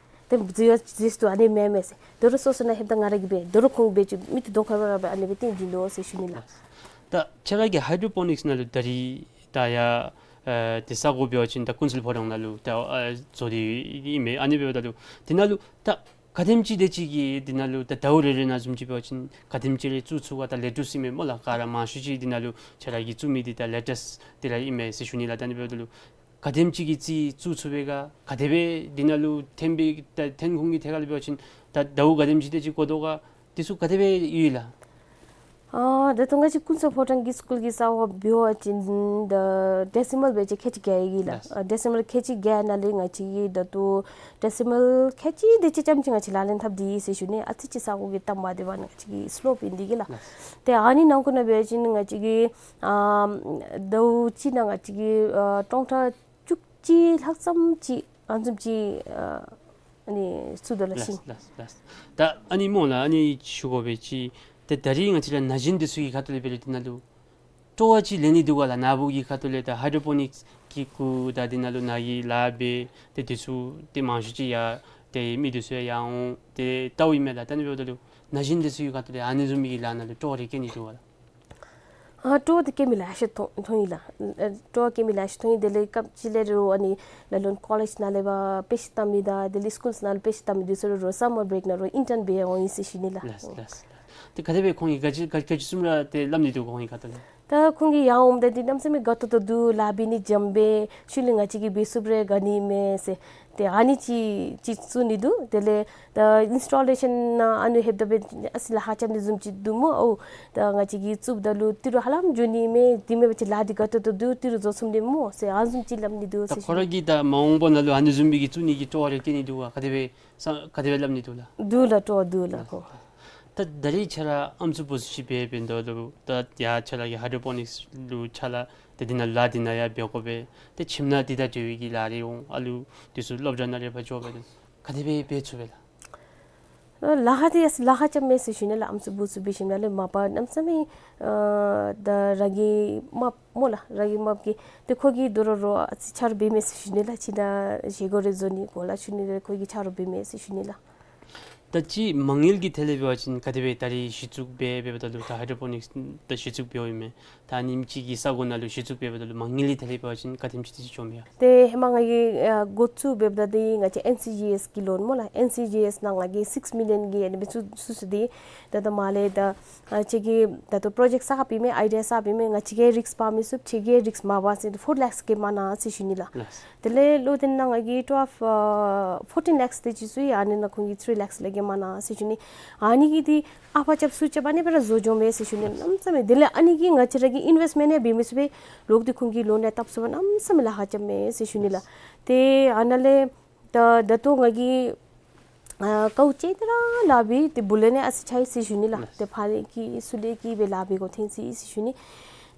ཏེ་འཛོལ་ཡང་འཛོལ་སོ་ནུག་ཨ་ནི་མེན་མས་ཟེར། དོ་རུང་སོ་སོ་ནང་ལྷོདཔ་ད་ང་ར་གིས་འབད། དོ་རུང་ཁོང་འབད་ཅི་མི་འདི་དོ་ཁར་འབད་ར་འབད་ཨ་ནི་སྦེ་སྟོན་བྱིན་དོ་ཟེར་ཞུ་ནི་ལགས། ད་ཁྱོད་ར་གི་ཧའི་ཌྲོ་པོ་ནིགསི་ནང་ལུ་ད་རིས་ད་ཡ་ཨ་ཏེ་ས་གོ་འབད་བ་ཅིན་ད་ཀུན་གསལ་ཕོ་བྲང་ནང་ལུ་ད་ཨ་བཟོ་སྟེ་ཨིན་མས། ཨ་ནི་འབདཝ་ད་ལུ་འདི་ནང་ལུ་ད་ག་དེམ་ཅིག་དེ་ཅིག་གིས་འདི་ནང་ལུ་ད་ཟླཝ་རེ་རེ་ནང་བཟུམ་ཅིག་འབད་བ་ཅིན་ག་དེམ་ཅིག་རེ་བཙུགས་ཚུགས་ག། ད་ལེ་ཊུསི་ཨིན་མས་སྨོ་ལགས། ག་ར་མང་ཤོས་ཅིག་འདི་ནང་ལུ་ཁྱོད་ར་གིས་བཙུགས་མི་འདི་ད་ལེ་ཊུསི་འདི་ར་ཨིན་མས་ཟེར་ཞུ་ནི་ལགས། ད་ཨ་ནི་འབདཝ་ད་ལུ་ག་དེམ་ཅིག་གིས་རྩིས་བཙུགས་ཚུགས་པས་ག། ག་དེ་སྦེ་འདི་ནང་ལུ་ཐོན་པའི་ད་ཐོན་ཁུངས་ཀྱི་ཐད་ཁར་ལུ་འབད་བ་ཅིན་ད་ཟླཝ་ག་དེམ་ཅིག་དེ་ཅིག་འགོར་དོ་ག། འདི་ཚུ་ག་དེ་སྦེ་ཡོད་ལགས། ཨ་ད་ལྟོ་ང་བཅས་ཀུན་གསལ་ཕོ་བྲང་གི་སི་ཀུལ་གྱི་ས་གོ་འབད་བ་ཅིན་ད་ཌེ་སི་མཱལ་འབད་བ་ཅིན་ཁལ་གཅིག་བརྒྱད་ཡོད་ལགས། ལགས། ཨ་ཌེ་སི་མཱལ་ཁལ་གཅིག་བརྒྱད་ནང་ལས་ང་བཅས་ཀྱིས་ད་ལྟོ་ཌེ་སི་མཱལ་ཁལ་གཅིག་དེ་ཅིག་ཙམ་ཅིག་ང་བཅས་ལག་ལེན་འཐབ་སྟེ་ཡོད་ཟེར་ཞུ་ནི། ཨ་ཙི་ཅིག་ས་གོ་གི་གཏའ་མ་བདེ་བ་ནང་ང་བཅས་ཀྱི་སི་ལོབ་ཨིན་འདི་གིས་ལགས། ལགས། ཏེ་ཨ་ནི་ནང་ཁུལ་ནང་འབད་བ་ཅིན་ང་བཅས་ཀྱིས་ཨ་ཟླཝ་གཅིག་ནང་ང་བཅས་ཀྱིས་ཨ་སྟོང་ཕྲག་བཅུ་གཅིག་ལྷག་ཙམ་ཅིག་ཨ་ནི་བཟུམ་ཅིག་ཨ་ཨ་ནི་ཚུད་དོ་ལགས། ལགས་ཤིང་། ལགས་ལགས། ད་ཨ་ནི་སྨོ་ལགས། ཨ་ནི་ཞུ་དགོ་པས། ཅིག་ཏེ་ད་རིས་ང་བཅས་ར་ན་གཞོན་འདི་ཚུ་གི་ཁ་ཐུག་ལས་འབད་རུང་འདི་ནང་ལུ་སྤྲོ་བ་ཅིག་ལེན་ནི་འདུག་ག་ལགས། ནཱ་བུ་གི་ཁ་ཐུག་ལས་ད་ཧའི་ཌྲོ་པོ་ནིགསི་གི་གུ་ད་འདི་ནང་ལུ་ནཱ་གིས་ལཱ་འབད་ཏེ་འདི་ཚུ་ཏེ་མང་ཤོས་ཅིག་ཡང་ཏེ་མི་འདི་ཚུ་ཡང་འོང་ཏེ་ལྟཝ་ཨིན་མས་ལགས། ད་ཨ་ནི་འབདཝ་ད་ལུ་ན་གཞོན་འདི་ཚུ་གི་ཁ་ཐུག་ལས་ཨ་ནི་བཟུམ་མའི་གི་ལཱ་ནང་ལུ་སྤྲོ་བ་རེ་བསྐྱེད་ནི་འདུག་ག་ལགས། ཨ་སྤྲོ་བ་དེ་བསྐྱེད་མི་ལེ་ཤ་མཐོང་མཐོང་ཡི་ལགས། ཨ་སྤྲོ་བ་བསྐྱེད་མི་ལེ་ཤ་མཐོང་ཡི། དེ་ལས་སྐབས་ཅིག་ལས་རོགས་ཨ་ནི་ལ་ལུ་ཀོ་ལེཇ་ནང་ལས་ཕར་དཔེ་ཆ་ལྟ་མི་དང་དེ་ལས་སི་ཀུལ་ནང་ལུ་དཔེ་ཆ་ལྟ་མི་འདི་ཚུ་རོགས་སམ་མར་བྲེཀ་ནང་རོགས་ཨིན་ཊརན་འབད་འོང་ཡི་ཟེར་ཞུ་ནི་ལགས། ལགས་ལགས། ཏེ་ག་དེ་སྦེ་ཁོང་གིས་ག་ཅི་ག་ག་ཅི་བཟུམ་ར་ཏེ་སླབ་ནི་འདུག་ག་ཁོང་གི་ཁ་ཐུག་ལས། ད་ཁོང་གིས་ཡར་འོངམ་ད་འདི་གནམ་མེད་ས་མེད་དགའ་ཏོག་ཏོ་འདུག། ལཱ་འབད་ནི་འཇམ་པས། ཤུལ་ལས་ང་བཅས་ཀྱིས་འབད་ཚུགསཔ་རེ་དགའ་ནི་མས་ཟེར། ཏེ་ཨ་ནི་ཅིག་ཅིག་གསུང་ནི་འདུག། དེ་ལས་ད་ཨིནསི་ཊོ་ལེ་ཤཱན་ནང་ཨ་ནི་ལྷོདཔ་ད་འབད་ཨ་ཙི་ལཱ་ཁག་རྐྱབ་ནི་བཟུམ་ཅིག་འདུག་སྨོ། ཨོ་ད་ང་བཅས་ཀྱིས་བཙུགསཔ་ད་ལུ་ཏི་རུ་ཧ་ལམ་འགྱོ་ནི་མས། དེ་མེན་པ་ཅིན་ལཱ་འདི་དགའ་ཏོག་ཏོ་འདུག། ཏི་རུ་རྫོགས་སོང་ནི་སྨོ་ཟེར་ཨ་ནི་བཟུམ་ཅིག་སླབ་ནི་འདུག་ཟེར། ཁོ་ར་གིས་ད་མ་འོངས་པ་ནང་ལུ་ཨ་ནི་བཟུམ་མའི་གི་བཙུགས་ནི་གི་སྤྲོ་བ་རེ་བསྐྱེད་ནི་འདུག་ག། ག་དེ་སྦེ་ས་ག་དེ་སྦེ་སླབ་ནི་འདུག་ལགས། འདུག་ལགས། སྤྲོ་བ་འདུག་ལགས་ཁོ། ད་ད་རིས་ཁྱོད་ར་ཨམ་སྲུ་བུ་སྲུ་ཅིག་འབད་འབདཝ་ད་ལུ་ད་ཡ་ཁྱོད་ར་གི་ཧའི་ཌྲོ་པོ་ནིགསི་ལུ་ཕྱག་ལཱ་ཏེ་འདི་ནང་ལཱ་འདི་ནང་ཡང་འབད་དགོ་པས། ཏེ་ཁྱིམ་ནང་འདི་དང་འབྲེལ་བའི་གི་ལཱ་རེ་འོང་། ཨ་ལུ་འདི་ཚུ་སློབ་གྲྭ་ནང་རེ་ཕར་འགྱོ་བས། ག་དེ་སྦེ་འབད་ཚུགས་པས་ལགས། ལཱ་ཁག་འདི་ཡང་ལཱ་ཁག་རྐྱབ་མས་ཟེར་ཞུ་ནི་ལགས། ཨམ་སྲུ་བུ་སྲུ་འབད་ཞིནམ་ལས་མ་པ་གནམ་མེད་ས་མེད་ཨ་ད་རང་གི་རྨགཔ་སྨོ་ལགས། རང་གི་རྨགཔ་གིས་ཏེ་ཁོ་གིས་དོ་རུང་རོགས་ཨ་ཙི་ཆ་རོགས་འབད་མས་ཟེར་ཞུ་ནི་ལགས། ཁྱིམ་ནང་བཞེས་སྒོ་རེ་བཟོ་ནི་གོ་ལ་ཞུ་ནི་རེ་ཁོ་གིས་ཆ་རོགས་འབད་མས་ཟེར་ཞུ་ནི་ལགས། ད་ཅི་མ་དངུལ་གྱི་ཐད་ལས་འབད་བ་ཅིན་ག་དེ་སྦེ་ད་རིས་གཞི་བཙུགས་འབད་འབདཝ་ད་ལུ་ད་ཧའི་ཌྲོ་པོ་ནིགསི་ད་གཞི་བཙུགས་འབདཝ་ཨིན་མས། ད་ཨ་ནེམ་ཅིག་གི་ས་གོ་ནང་ལུ་གཞི་བཙུགས་འབདཝ་ད་ལུ་མ་དངུལ་འདི་ཐད་ལས་འབད་བ་ཅིན་ག་དེམ་ཅིག་འདི་ཅིག་འགྱོཝ་མས་ཡ། ཏེ་ཧེ་མ་ང་གིས་ཨ་འགོ་བཙུགས་འབདཝ་ད་འདི་ང་བཅས་ཨེན་སི་ཇི་ཨེསི་གི་ལོན་སྨོ་ལགས། ཨེན་སི་ཇི་ཨེསི་ནང་ང་གིས་སིགསི་མི་ལི་ཡོན་གྱི་ཨ་ནི་སྦེ་བཙུགས་བཙུགས་སོ་འདི། ད་ལྟོ་མ་ལས་ད་ཨ་ཁྱོད་ཀྱིས་ད་ལྟོ་པྲོ་ཇེཀཊ་གསརཔ་ཨིན་མས། ཨའི་ཌི་ཡ་གསརཔ་ཨིན་མས། ང་བཅས་ཀྱིས་རིསཀ་འབག་མི་ཚུགས། ཁྱོད་ཀྱིས་རིསཀ་མ་འབག་ཟེར་ཏེ་ཕོར་ལེཀསི་གེ་མ་གནང་ཟེར་ཞུ་ནི་ལགས། ལགས། དེ་ལས་བློ་ལྡན་ནང་ང་གིས་ཊུ་ཨེལབ་ཨ་ཕོར་ཊིན་ལེཀསི་དེ་ཅིག་བཙུགས་ཡི། ཨ་ནི་ནང་ཁོང་གིས་ཐིརི་ལེཀསི་ལས་བརྒལ་མ་གནང་ཟེར་ཞུ་ནི། ཨ་ནི་གིས་འདི་ཨ་པ་རྐྱབ་ཚུར་རྐྱབ་ཨ་ནི་སྦེ་ར་བཟོ་འགྱོཝ་མས་ཟེར་ཞུ་ནི། གནམ་མེད་ས་མེད། དེ་ལས་ཨ་ནི་གིས་ང་བཅས་ར་གི་ཨིན་ཝེསཊ་མེནཊ་ཡང་འབད་མི་ཚུགས་པས། ལོག་སྟེ་ཁོང་གིས་ལོན་ཡང་བཏབ་ཚུགས་པར་གནམ་མེད་ས་མེད་ལཱ་ཁག་རྐྱབ་མས་ཟེར་ཞུ་ནི་ལགས། ཏེ་ཨ་ནཱ་ལས་ད་ད་ལྟོ་ང་གིས་ཨ་དཀའཝ་སྤྱད་དེ་ར་ལཱ་འབད་ཏེ་བུ་ལོན་ཡང་ཨ་ཙི་ཆགས་ཡི་ཟེར་ཞུ་ནི་ལགས། ཏེ་ཕར་ལས་ཀྱི་ཚུར་ལས་ཀྱི་སྦེ་ལཱ་འབད་དགོཔ་ཐོན་ཅི་ཟེར་ཞུ་ནི།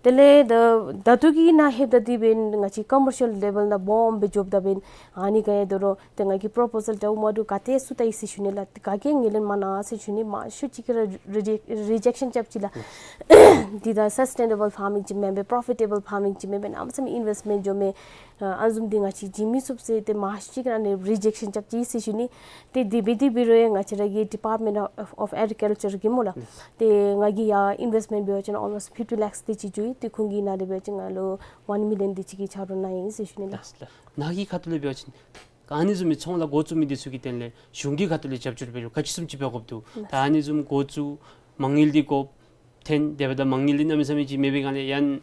དེ་ལས་ད་ད་ལྟོ་གི་ནང་ལྷོདཔ་ད་འདི་འབདན་ང་བཅས་ཀོ་མར་ཤལ་ལེ་བཱལ་ནང་སྦོམ་སྦེ་འགྱོཝ་ད་འབདན་ཨ་ནི་ག་ཡང་དོ་རུང་ཏེ་ང་གིས་པྲོ་པོ་ཟལ་འདྲཝ་མ་འདྲཝ་ག་ཏེ་བཙུགས་ད་ཡི་ཟེར་ཞུ་ནི་ལགས། ག་གིས་ཡང་ངོས་ལེན་མ་གནང་ཟེར་ཞུ་ནི། མང་ཤོས་ཅིག་གིས་ར་རི་ཇེཀ་རི་ཇེཀ་ཤཱན་རྐྱབ་ཅི་ལགས། འདི་ད་སཱས་ཊེ་ནེ་བཱལ་ཕཱར་མིང་ཅིག་མེན་པས། པྲོ་ཕི་ཊེ་བཱལ་ཕཱར་མིང་ཅིག་མེན་པས། གནམ་མེད་ས་མེད་ཨིན་ཝེསཊ་མེནཊ་འགྱོཝ་མས། ཨ་ཨ་ནི་བཟུམ་འདི་ང་བཅས་བྱིན་མི་ཚུགས་ཟེར་ཏེ་མང་ཤོས་ཅིག་གིས་ཨ་ནི་རི་ཇེཀ་ཤཱན་རྐྱབ་ཅི་ཟེར་ཞུ་ནི། ཏེ་དེ་འབད་དེ་འབད་རུང་ཡང་ང་བཅས་ར་གི་ཌི་པཱརཊ་མེནཊ་ཨོཕ་ཨོཕ་ཨེག་རི་ཀལ་ཅར་གིས་སྨོ་ལགས། ཏེ་ང་གིས་ཡར་ཨིན་ཝེསཊ་མེནཊ་འབད་བ་ཅིན་ཨོལ་མོསཊ་ཕིཕ་ཊི་ལེཀསི་དེ་ཅིག་འགྱོ་ཡི། ཏེ་ཁོང་གིས་ནཱ་ལས་འབད་བ་ཅིན་ང་ལུ་ཝན་མི་ལི་ཡོན་དེ་ཅིག་གི་ཆ་རོགས་གནང་ཡི་ཟེར་ཞུ་ནི་ལགས། ལགས་ལགས། ནཱ་གི་ཁ་ཐུག་ལས་འབད་བ་ཅིན་ཨ་ནི་བཟུམ་མའི་ཚོང་ལཱ་འགོ་བཙུགས་མི་འདི་ཚུ་གི་དོན་ལས་གཞུང་གི་ཁ་ཐུག་ལས་རྒྱབ་སྐྱོར་འབད་རུང་ག་ཅི་བཟུམ་ཅིག་འབད་དགོཔ་འདུག། ད་ཨ་ནི་བཟུམ་འགོ་བཙུགས་མ་དངུལ་འདི་དགོཔ་ཐོན་དེ་འབདཝ་ད་མ་དངུལ་འདི་གནམ་མེད་ས་མེད་ཅིག་མེད་པའི་སྒང་ལས་ཡང་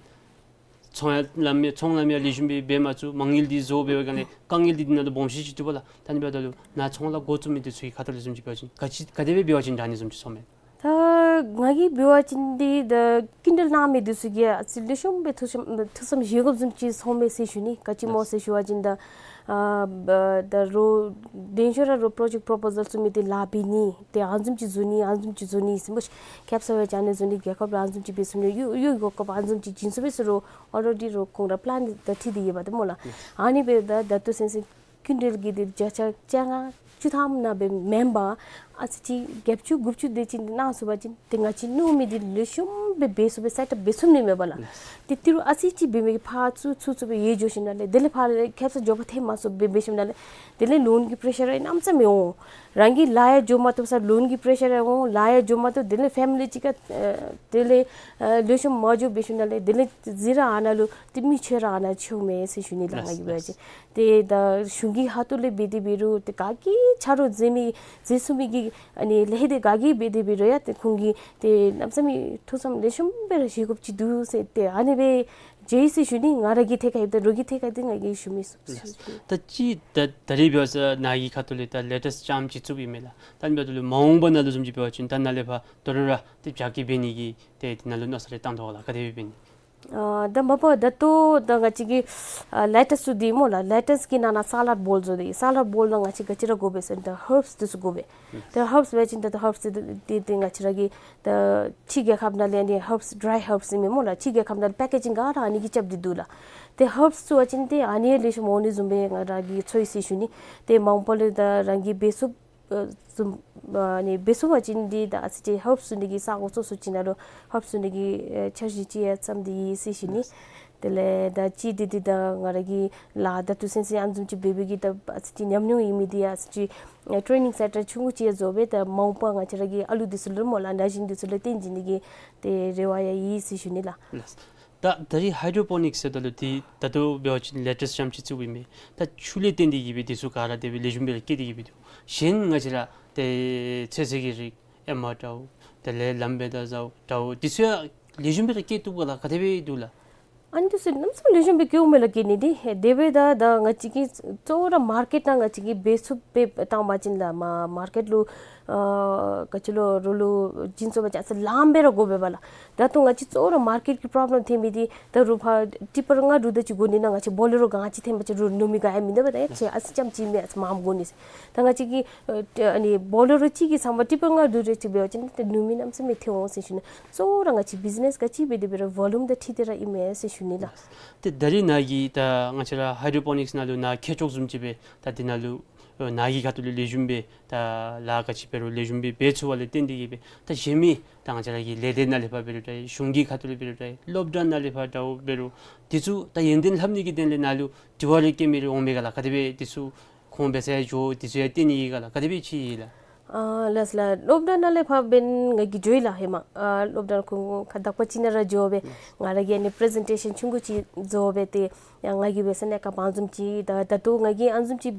ཚོང་ཡང་ལམ་ཡང་ཚོང་ལམ་ཡང་ལེགས་ཤོམ་སྦེ་འབད་མ་ཚུགས། མ་དངུལ་འདི་བཟོ་འབད་བའི་སྒང་ལས་དཀའ་ངལ་འདི་འདི་ནང་ལུ་སྦོམ་ཤོས་ཅིག་འདུག་པ་ལགས། ད་ཨ་ནི་འབདཝ་ད་ལུ་ནཱ་ཚོང་ལཱ་འགོ་བཙུགས་མི་འདི་ཚུ་གི་ཁ་ཐུག་ལས་བཟུམ་ཅིག་འབད་བ་ཅིན་ག་ཅི་ག་དེ་སྦེ་འབད་བ་ཅིན་ད་ཨ་ནི་བཟུམ་ཅིག་ཚོརཝ་མས། ད་ང་གིས་འབད་བ་ཅིན་འདི་ད་སྐྱིན་འགྲུལ་གནང་མི་འདི་ཚུ་གིས་ཨ་ཙི་ལེགས་ཤོམ་སྦེ་ཐུགས་བསམ་ཐུགས་བསམ་བཞེས་དགོཔ་བཟུམ་ཅིག་ཚོརཝ་མས་ཟེར་ཞུ་ནི། ག་ཅི་སྨོ་ཟེར་ཞུ་བ་ཅིན་ད་ཨ་ད་རུང་དེ་ཤུལ་ར་རུང་པྲོ་ཇེཀཊ་པྲོ་པོ་ཟལ་བཙུགས་མི་འདི་ལཱ་འབད་ནི་ཏེ་ཨ་ནི་བཟུམ་ཅིག་བཟོ་ནི་ཨ་ནི་བཟུམ་ཅིག་བཟོ་ནི་ཟེར་སྨོ་ཤིག། ཁེབ་ས་སྦེ་ཅིག་ཨ་ནི་བཟོ་ནི། རྒྱལ་ཁབ་ལུ་ཨ་ནི་བཟུམ་ཅིག་འབད་ཚུགས་ནི། གཡུས་གཡུས་སྒོ་སྐབས་ཨ་ནི་བཟུམ་ཅིག་བྱིན་ཚུགས་པས་ཟེར་རུང་ཨོ་རེ་ཌི་རུང་ཁོང་ར་པི་ལཱན་འདི་ད་འཁྲིད་དེ་ཡོདཔ་འདི་སྨོ་ལགས། ཨ་ནི་འབདཝ་ད་ད་ལྟོ་ཚུན་ཚོད་སྐྱིན་འགྲུལ་གྱི་འདི་བརྒྱ་ཆ་བཅོ་ལྔ་བཅུ་ཐམ་ནང་སྦེ་མེན་པར་ཨ་ཙི་ཅིག་བརྒྱད་ཅུ་དགུ་བཅུ་དེ་ཅིག་འདི་གནང་ཚུགས་པ་ཅིན་ཏེ་ང་བཅས་ནུབ་མི་འདི་ལེགས་ཤོམ་སྦེ་འབད་ཚུགས་པས། སེཊ་ཨཔ་འབད་ཚུགས་ནི་མས་པ་ལགས། ཏེ་ཏི་རུ་ཨ་ཙི་ཅིག་འབད་མི་གིས་ཕར་ཚུར་ཚུར་ཚུར་སྦེ་ཡར་འགྱོ་ཞིནམ་ལས་དེ་ལས་ཕར་ལས་ཁེབ་ས་མགྱོགས་པ་ཐོན་མ་ཚུགས་སྦེ་འབད་ཞིནམ་ལས་དེ་ལས་ལོན་གྱི་པེ་རེ་ཤར་ར་གནམ་མེད་ས་མེད་འོང་། རང་གིས་ལཱ་ཡང་འགྱོ་མ་བཏུབ་ས་ལོན་གྱི་པེ་རེ་ཤར་ར་འོང་། ལཱ་ཡང་འགྱོ་མ་བཏུབ། དེ་ལས་ཕེ་མི་ལི་ཅིག་ཁར་ཨ་དེ་ལས་ཨ་ལེགས་ཤོམ་མ་འགྱོ་འབད་ཞིནམ་ལས་དེ་ལས་གཟིགས་ར་ཨ་ནཱ་ལུ་ཏེ་མི་ཆོས་ར་ཨ་ནཱ་ཆོསཔ་མས་ཟེར་ཞུ་ནི་ལགས། ང་གིས་འབད་བ་ཅིན། ཏེ་ད་གཞུང་གི་ཁ་ཐུག་ལས་འབད་དེ་འབད་རུང་ཏེ་ག་གིས་ཆ་རོགས་མཛད་མི་མཛད་ཚུགས་མི་གི་ཨ་ནི་ལས་དེ་ག་གིས་འབད་དེ་འབད་རུང་ཡང་ཏེ་ཁོང་གིས་ཏེ་གནམ་མེད་ས་མེད་ཐུགས་བསམ་ལེགས་ཤོམ་སྦེ་ར་བཞེས་དགོཔ་ཅིག་འདུག་ཟེར་ཏེ་ཨ་ནི་སྦེ་མཇལ་ཡི་ཟེར་ཞུ་ནི། ང་ར་གི་ཐད་ཁར་ཡོདཔ་ད་རོགས་ཀྱི་ཐད་ཁར་འདི་ང་གིས་ཞུ་མི་ཚུགས་ཟེར་ཞུ་ནི། ད་ཅི་ད་ད་རེས་འབད་བ་ཅིན་ནཱ་གི་ཁ་ཐུག་ལས་ད་ལེ་ཊེསི་ལྕངམ་ཅིག་བཙུགསཔ་ཨིན་མས་ལགས། ད་ཨ་ནི་འབདཝ་ད་ལུ་མ་འོངས་པ་ནང་ལུ་བཟུམ་ཅིག་འབད་བ་ཅིན་ད་ནཱ་ལས་ཕར་དོ་རུང་ར་ཏེ་རྒྱ་སྐྱེད་འབད་ནི་གི་ཏེ་དེ་ནང་ལུ་མནོ་བསམ་རེ་བཏང་དོ་ག་ལགས། ག་དེ་སྦེ་འབད་ནི། ཨ་ད་མ་པ་ད་ལྟོ་ད་ང་བཅས་ཀྱི་ཨ་ལེ་ཊེསི་ཚུ་འདི་སྨོ་ལགས། ལེ་ཊེསི་གི་ནང་ན་སཱ་ལཌ་བོལ་བཟོ་སྟེ། སཱ་ལཌ་བོལ་ནང་ང་བཅས་ག་ཅི་ར་དགོ་པས་ཟེར་ན་ད་ཧརབསི་འདི་ཚུ་དགོ་པས། ད་ཧརབསི་འབད་བ་ཅིན་ད་ད་ཧརབསི་འདི་འདི་ང་བཅས་ར་གི་ད་ཕྱི་རྒྱལ་ཁབ་ནང་ལས་ཨ་ནི་ཧརབསི་ཌི་རའི་ཧརབསི་ཨིན་མས་སྨོ་ལགས། ཕྱི་རྒྱལ་ཁབ་ནང་ལས་པེ་ཀེ་ཇིང་ག་ར་ཨ་ནི་གིས་རྐྱབ་སྟེ་འདུག་ལགས། ཏེ་ཧརབསི་ཚུ་འབད་བ་ཅིན་ཏེ་ཨ་ནི་ལེགས་ཤོམ་འོང་ནི་བཟུམ་སྦེ་ང་ར་གིས་ཚོར་ཡི་ཟེར་ཞུ་ནི། ཏེ་མ་འོངས་པ་ལུ་ད་རང་གིས་འབད་ཚུགས་ཨ་བཟུམ་ཨ་ནི་འབད་ཚུགས་པ་ཅིན་འདི་ད་ཨ་ཙི་ཅིག་ཧརབསི་བཙུགས་ནི་གི་ས་གོ་སོ་སོ་ཅིག་ནང་ལུ་ཧརབསི་བཙུགས་ནི་གི་ཨེ་འཆར་གཞི་ཅིག་ཡང་བརྩམས་ཏེ་ཡོད་ཟེར་ཞུ་ནི། དེ་ལས་ད་ཅི་འདི་འདི་ད་ང་ར་གི་ལཱ་ད་ལྟོ་ཚུན་ཚོད་ཨ་ནི་བཟུམ་ཅིག་འབད་བའི་གི་ད་ཨ་ཙི་ཅིག་ཉམས་མྱོང་ཡོད་མི་འདི་ཨ་ཙི་ཅིག་ཨེ་ཊེ་ནིང་སེན་ཊར་ཆུང་ཀུ་ཅིག་ཡང་བཟོ་སྦེ་ད་མ་འོངས་པ་ང་བཅས་ར་གི་ཨ་ལུ་འདི་ཚུ་ལུ་སྨོ་ལགས་ན་གཞོན་འདི་ཚུ་ལུ་སྟོན་བྱིན་ནི་གི་ཏེ་རེ་བ་ཡང་ཡོད་ཟེར་ཞུ་ནི་ལགས། ད་ད་རེས་ཧའི་ཌྲོ་པོ་ནིཀསི་ཟེརཝ་ད་ལུ་འདི་ད་ལྟོ་འབད་བ་ཅིན་ལེ་ཊེསི་ལྕངམ་ཅིག་བཙུགསཔ་ཨིན་མས། ད་ཆུ་ལས་བརྟེན་ཏེ་གི་སྦེ་འདི་ཚུ་ག་ར་དེ་སྦེ་ལེགས་ཤོམ་སྦེ་ར་སྐྱེ་སྟེ་གི་སྦེ་འདུག། གཞན་ང་བཅས་ར་ཏེ་ཚོད་བསྲེ་གི་རིགས་ཨེ་མ་འདྲཝ་དེ་ལས་ལམ་བེ་ད་ཟཝ་འདྲཝ་འདི་ཚུ་ཡང་ལེགས་ཤོམ་སྦེ་ར་སྐྱེ་བཏུབ་ག་ལགས། ག་དེ་སྦེ་འདུག་ལགས། ཨ་ནི་འདི་ཚུ་གནམ་མེད་ས་མེད་ལེགས་ཤོམ་སྦེ་སྐྱེཝ་མས་ལགས་སྐྱེ་ནི་འདི། དེ་འབདཝ་ད་ད་ང་བཅས་ཀྱིས་གཙོ་བོ་ར་མར་ཀེཊ་ནང་ང་བཅས་ཀྱིས་འབད་ཚུགསཔ་སྦེ་བཏང་པ་ཅིན་ལགས་མ་མར་ཀེཊ་ལུ་ཨ་ག་ཅི་ལོ་རོགས་ལུ་བྱིན་ཚུགས་པ་ཅིན་ཨ་ཙི་ལངམ་སྦེ་ར་དགོ་པས་པ་ལགས། ད་ལྟོ་ང་བཅས་གཙོ་བོ་ར་མར་ཀེཊ་ཀྱི་པོརོབ་ལེམ་ཐོན་མི་འདི་ད་རུང་ཕར་ཊི་པར་ལྔ་དྲུག་དེ་ཅིག་དགོ་ནི་ནང་ང་བཅས་བོ་ལེ་རོ་གང་ཅིག་ཐོན་པ་ཅིན་རོགས་ནུབ་མི་ག་ཡང་མིན་འདུག་པ། ད་ཡ་ཁྱེད་ཨ་ཙི་ཙམ་ཅིག་མེན་ཨ་ཙི་མངམ་དགོ་ནི་ཟེར། ད་ང་བཅས་ཀྱིས་ཨ་ཨ་ནི་བོ་ལེ་རོ་གཅིག་གི་ཚབ་མ་ཊི་པར་ལྔ་དྲུག་དེ་ཅིག་འབད་བ་ཅིན་ད་ནུབ་མི་གནམ་མེད་ས་མེད་ཐོན་འོང་ཟེར་ཞུ་ནི། གཙོ་བོ་ར་ང་བཅས་བིཛི་ནེསི་ག་ཅི་འབད་དེ་འབད་རུང་ཝོ་ལུམ་དང་འཁྲིལ་ཏེ་ར་ཨིན་མས་ཟེར་ཞུ་ནི་ལགས། ཏེ་ད་རེས་ནཱ་གིས་ད་ང་བཅས་ར་ཧའི་ཌྲོ་པོ་ནིཀསི་ནང་ལུ་ནཱ་མཁས་མཆོག་བཟུམ་ཅིག་སྦེ་ད་འདི་ནང་ལུ་ཨོ་ནཱ་གི་ཁ་ཐུག་ལས་ལེགས་ཤོམ་སྦེ་ད་ལཱ་ག་ཅི་འབད་རུང་ལེགས་ཤོམ་སྦེ་འབད་ཚུགས་པ་ལས་བརྟེན་ཏེ་གི་སྦེ་ད་གཞན་མི་ད་ང་བཅས་ར་གི་ལས་སྡེ་ནང་ལས་ཕར་འབད་རུང་འདྲ་གཞུང་གི་ཁ་ཐུག་ལས་འབད་རུང་འདྲ་སློབ་གྲྭ་ནང་ལས་ཕར་འདྲཝ་འབད་རུང་འདི་ཚུ་ད་ཡོན་ཏན་ལྷབ་ནི་གི་དོན་ལས་ནཱ་ལུ་དྲི་བ་རེ་བཀོད་མི་རེ་འོང་མས་ག་ལགས། ག་དེ་སྦེ་འདི་ཚུ་ཁོང་འབད་ས་ཡང་འགྱོ་འདི་ཚུ་ཡང་སྟོན་ནི་ཨིན་ག་ལགས། ག་དེ་སྦེ་ཅིག་ཨིན་ལགས། ཨ་ལགས་ལགས། སློབ་གྲྭ་ནང་ལས་ཕར་འབདན་ང་གིས་འགྱོ་ཡི་ལགས་ཧེ་མ། ཨ་སློབ་གྲྭ་ཁོང་ཁ་དག་པ་ཅིག་ནང་ར་འགྱོ་སྦེ་ང་ར་གིས་ཨ་ནི་པི་རི་ཟེན་ཊེ་ཤཱན་ཆུང་ཀུ་ཅིག་བཟོ་སྦེ་ཏེ་ཡང་ང་གིས་འབད་ས་གནས་སྐབས་ཨ་ནི་བཟུམ་ཅིག་ད་ད་ལྟོ་ང་གིས་ཨ་ནི་བཟུམ་ཅིག་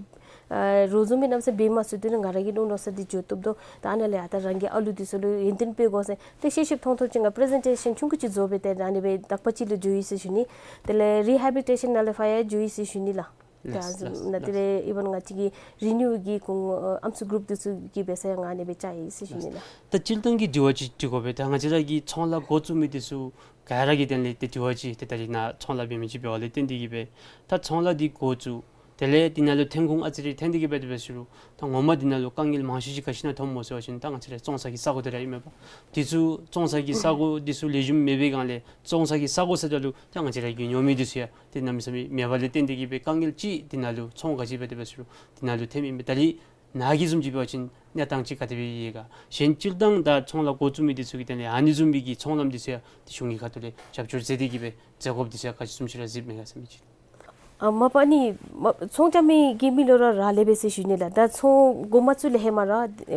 ཨ་རོགས་བཟུམ་སྦེ་གནམ་མེད་ས་མེད་འབད་མ་ཚུགས། དེ་ནི་ང་ར་གིས་མནོ་མནོ་ས་འདི་འགྱོ་བཏུབ་དོ། ད་ཨ་ནཱ་ལས་ཨ་ད་རང་གི་ཨ་ལུ་འདི་ཚུ་ལུ་ཡོན་ཏན་སྤེལ་དགོ་ཟེར་ཏེ་ཤེས་ཤེསཔ་མཐོང་མཐོངམ་ཅིག་ང་པི་རི་ཟེན་ཊེ་ཤཱན་ཆུང་ཀུ་ཅིག་བཟོ་སྦེ་ཏེ་ཨ་ནི་སྦེ་དག་པ་ཅིག་ལུ་འགྱོ་ཡི་ཟེར་ཞུ་ནི། དེ་ལས་རི་ཧེ་བི་ལི་ཊེ་ཤཱན་ནང་ལས་ཕར་ཡང་འགྱོ་ཡི་ཟེར་ཞུ་ནི་ལགས། ལགས་ལགས་ད་ལགས། དེ་ལས་ཨི་བཱན་ང་བཅས་ཀྱི་རི་ནིའུ་གི་ཁོང་ཨམ་སྲུ་གུ་རུབ་འདི་ཚུ་གིས་འབད་ས་ཡང་ཨ་ནི་སྦེ་བཅར་ཡི་ཟེར་ཞུ་ནི་ལགས། ད་སྤྱིར་བཏང་གི་དྲི་བ་ཅིག་དྲི་དགོ་པས། ད་ང་བཅས་ར་གི་ཚོང་ལཱ་འགོ་བཙུགས་མི་འདི་ཚུ་ག་ར་གི་དོན་ལས་ཏེ་དྲི་བ་ཅིག་ཏེ་ད་རིས་ནཱ་ཚོང་ལཱ་འབད་མི་ཅིག་འབདཝ་ལས་བརྟེན་ཏེ་གིས་སྦེ་ད་ཚོང་ལཱ་འདི་འགོ་བཙུགས། དེ་ལས་འདི་ནང་ལུ་ཐོན་ཁུངས་ཨ་ཙི་རེ་ཐོན་ཏེ་གིས་སྦེ་དེ་སྦེ་ཟེར་རུང་ད་ངོ་མ་འདི་ནང་ལུ་དཀའ་ངལ་མང་ཤོས་ཅིག་ག་ཅི་ནང་ཐོནམ་སྨོ་ཟེར་བ་ཅིན་ད་ང་བཅས་ར་བཙོང་ས་གི་ས་གོ་འདི་ར་ཨིན་མས་པ། འདི་ཚུ་བཙོང་ས་གི་ས་གོ་འདི་ཚུ་ལེགས་ཤོམ་མེད་པའི་སྒང་ལས་བཙོང་ས་གི་ས་གོ་ཟེརཝ་ད་ལུ་ད་ང་བཅས་ར་གི་ཉོ་མི་འདི་ཚུ་ཡང་ཏེ་གནམ་མེད་ས་མེད་མེད་པ་ལས་བརྟེན་ཏེ་གིས་སྦེ་དཀའ་ངལ་ཅིག་འདི་ནང་ལུ་ཚོང་ག་ཅི་འབད་དེ་སྦེ་ཟེར་རུང་འདི་ནང་ལུ་ཐོནམ་ཨིན་པས། ད་རིས་ནཱ་གི་བཟུམ་ཅིག་འབད་བ་ཅིན་གནས་སྟངས་ཅིག་ག་དེ་སྦེ་ཡོད་ག། གཞན་སྤྱིར་བཏང་ད་ཚོང་ལཱ་འགོ་བཙུགས་མི་འདི་ཚུ་གི་དོན་ལས་ཨ་ནི་བཟུམ་མའི་གི་ཚོང་ལམ་འདི་ཚུ་ཡང་ཏེ་གཞུང་གི་ཁ་ཐུག་ལས་རྒྱབ་སྐྱོར་མཛད་དེ་གིས་སྦེ་མཛད་དགོཔ་འདི་ཚུ་ཡང་ག་ཅི་བཟུམ་ཅིག་ར་གཟིགསཔ་མས་ག་ཟེར་མི་ཅིག། ཨ་མ་པ་ནི་མ་ཚོང་རྐྱབ་མི་གི་མི་ལུ་ར་རག་ལས་པས་ཟེར་ཞུ་ནི་ལགས། ད་ཚོང་འགོ་མ་བཙུགས་ལས་ཧེ་མ་ར་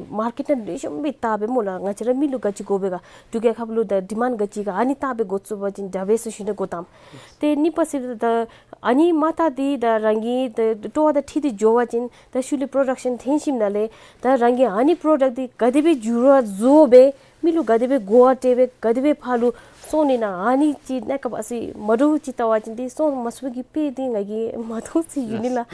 མར་ཀེཊ་ནང་ལེགས་ཤོམ་སྦེ་བལྟ་སྦེ་སྨོ་ལགས། ང་བཅས་ར་མི་ལུ་ག་ཅི་དགོ་པས་ག། འབྲུག་རྒྱལ་ཁབ་ལུ་ད་ཌི་མཱནཌ་ག་ཅི་ག་ཨ་ནི་བལྟ་སྦེ་འགོ་བཙུགས་པ་ཅིན་དྲག་པས་ཟེར་ཞུ་ནི། འགོ་དང་ཏེ་གཉིས་པ་ཟེར་ད་ཨ་ནི་མ་བལྟ་སྟེ་ད་རང་གི་ད་སྤྲོ་བ་དང་འཁྲིལ་ཏེ་འགྱོ་བ་ཅིན་ད་ཤུལ་ལས་པྲོ་ཌག་ཤཱན་ཐོན་ཞིནམ་ལས་ད་རང་གིས་ཨ་ནི་པྲོ་ཌག་འདི་ག་དེ་སྦེ་འགྱུར་བ་བཟོ་སྦེ་མི་ལུ་ག་དེ་སྦེ་གོ་བ་སྤྲོད་སྦེ་ག་དེ་སྦེ་ཕར་ལུ་སོང་ནི་ན་ཨ་ནི་ཅིག་གནས་སྐབས་ཨ་ཙི་མ་འདྲཝ་ཅིག་བལྟ་བ་ཅིན་ཏེ་སོང་མ་ཚུགས་པའི་གི་དཔེ་འདི་ང་གིས་མ་མཐོང་ཟེར་ཞུ་ནི་ལགས།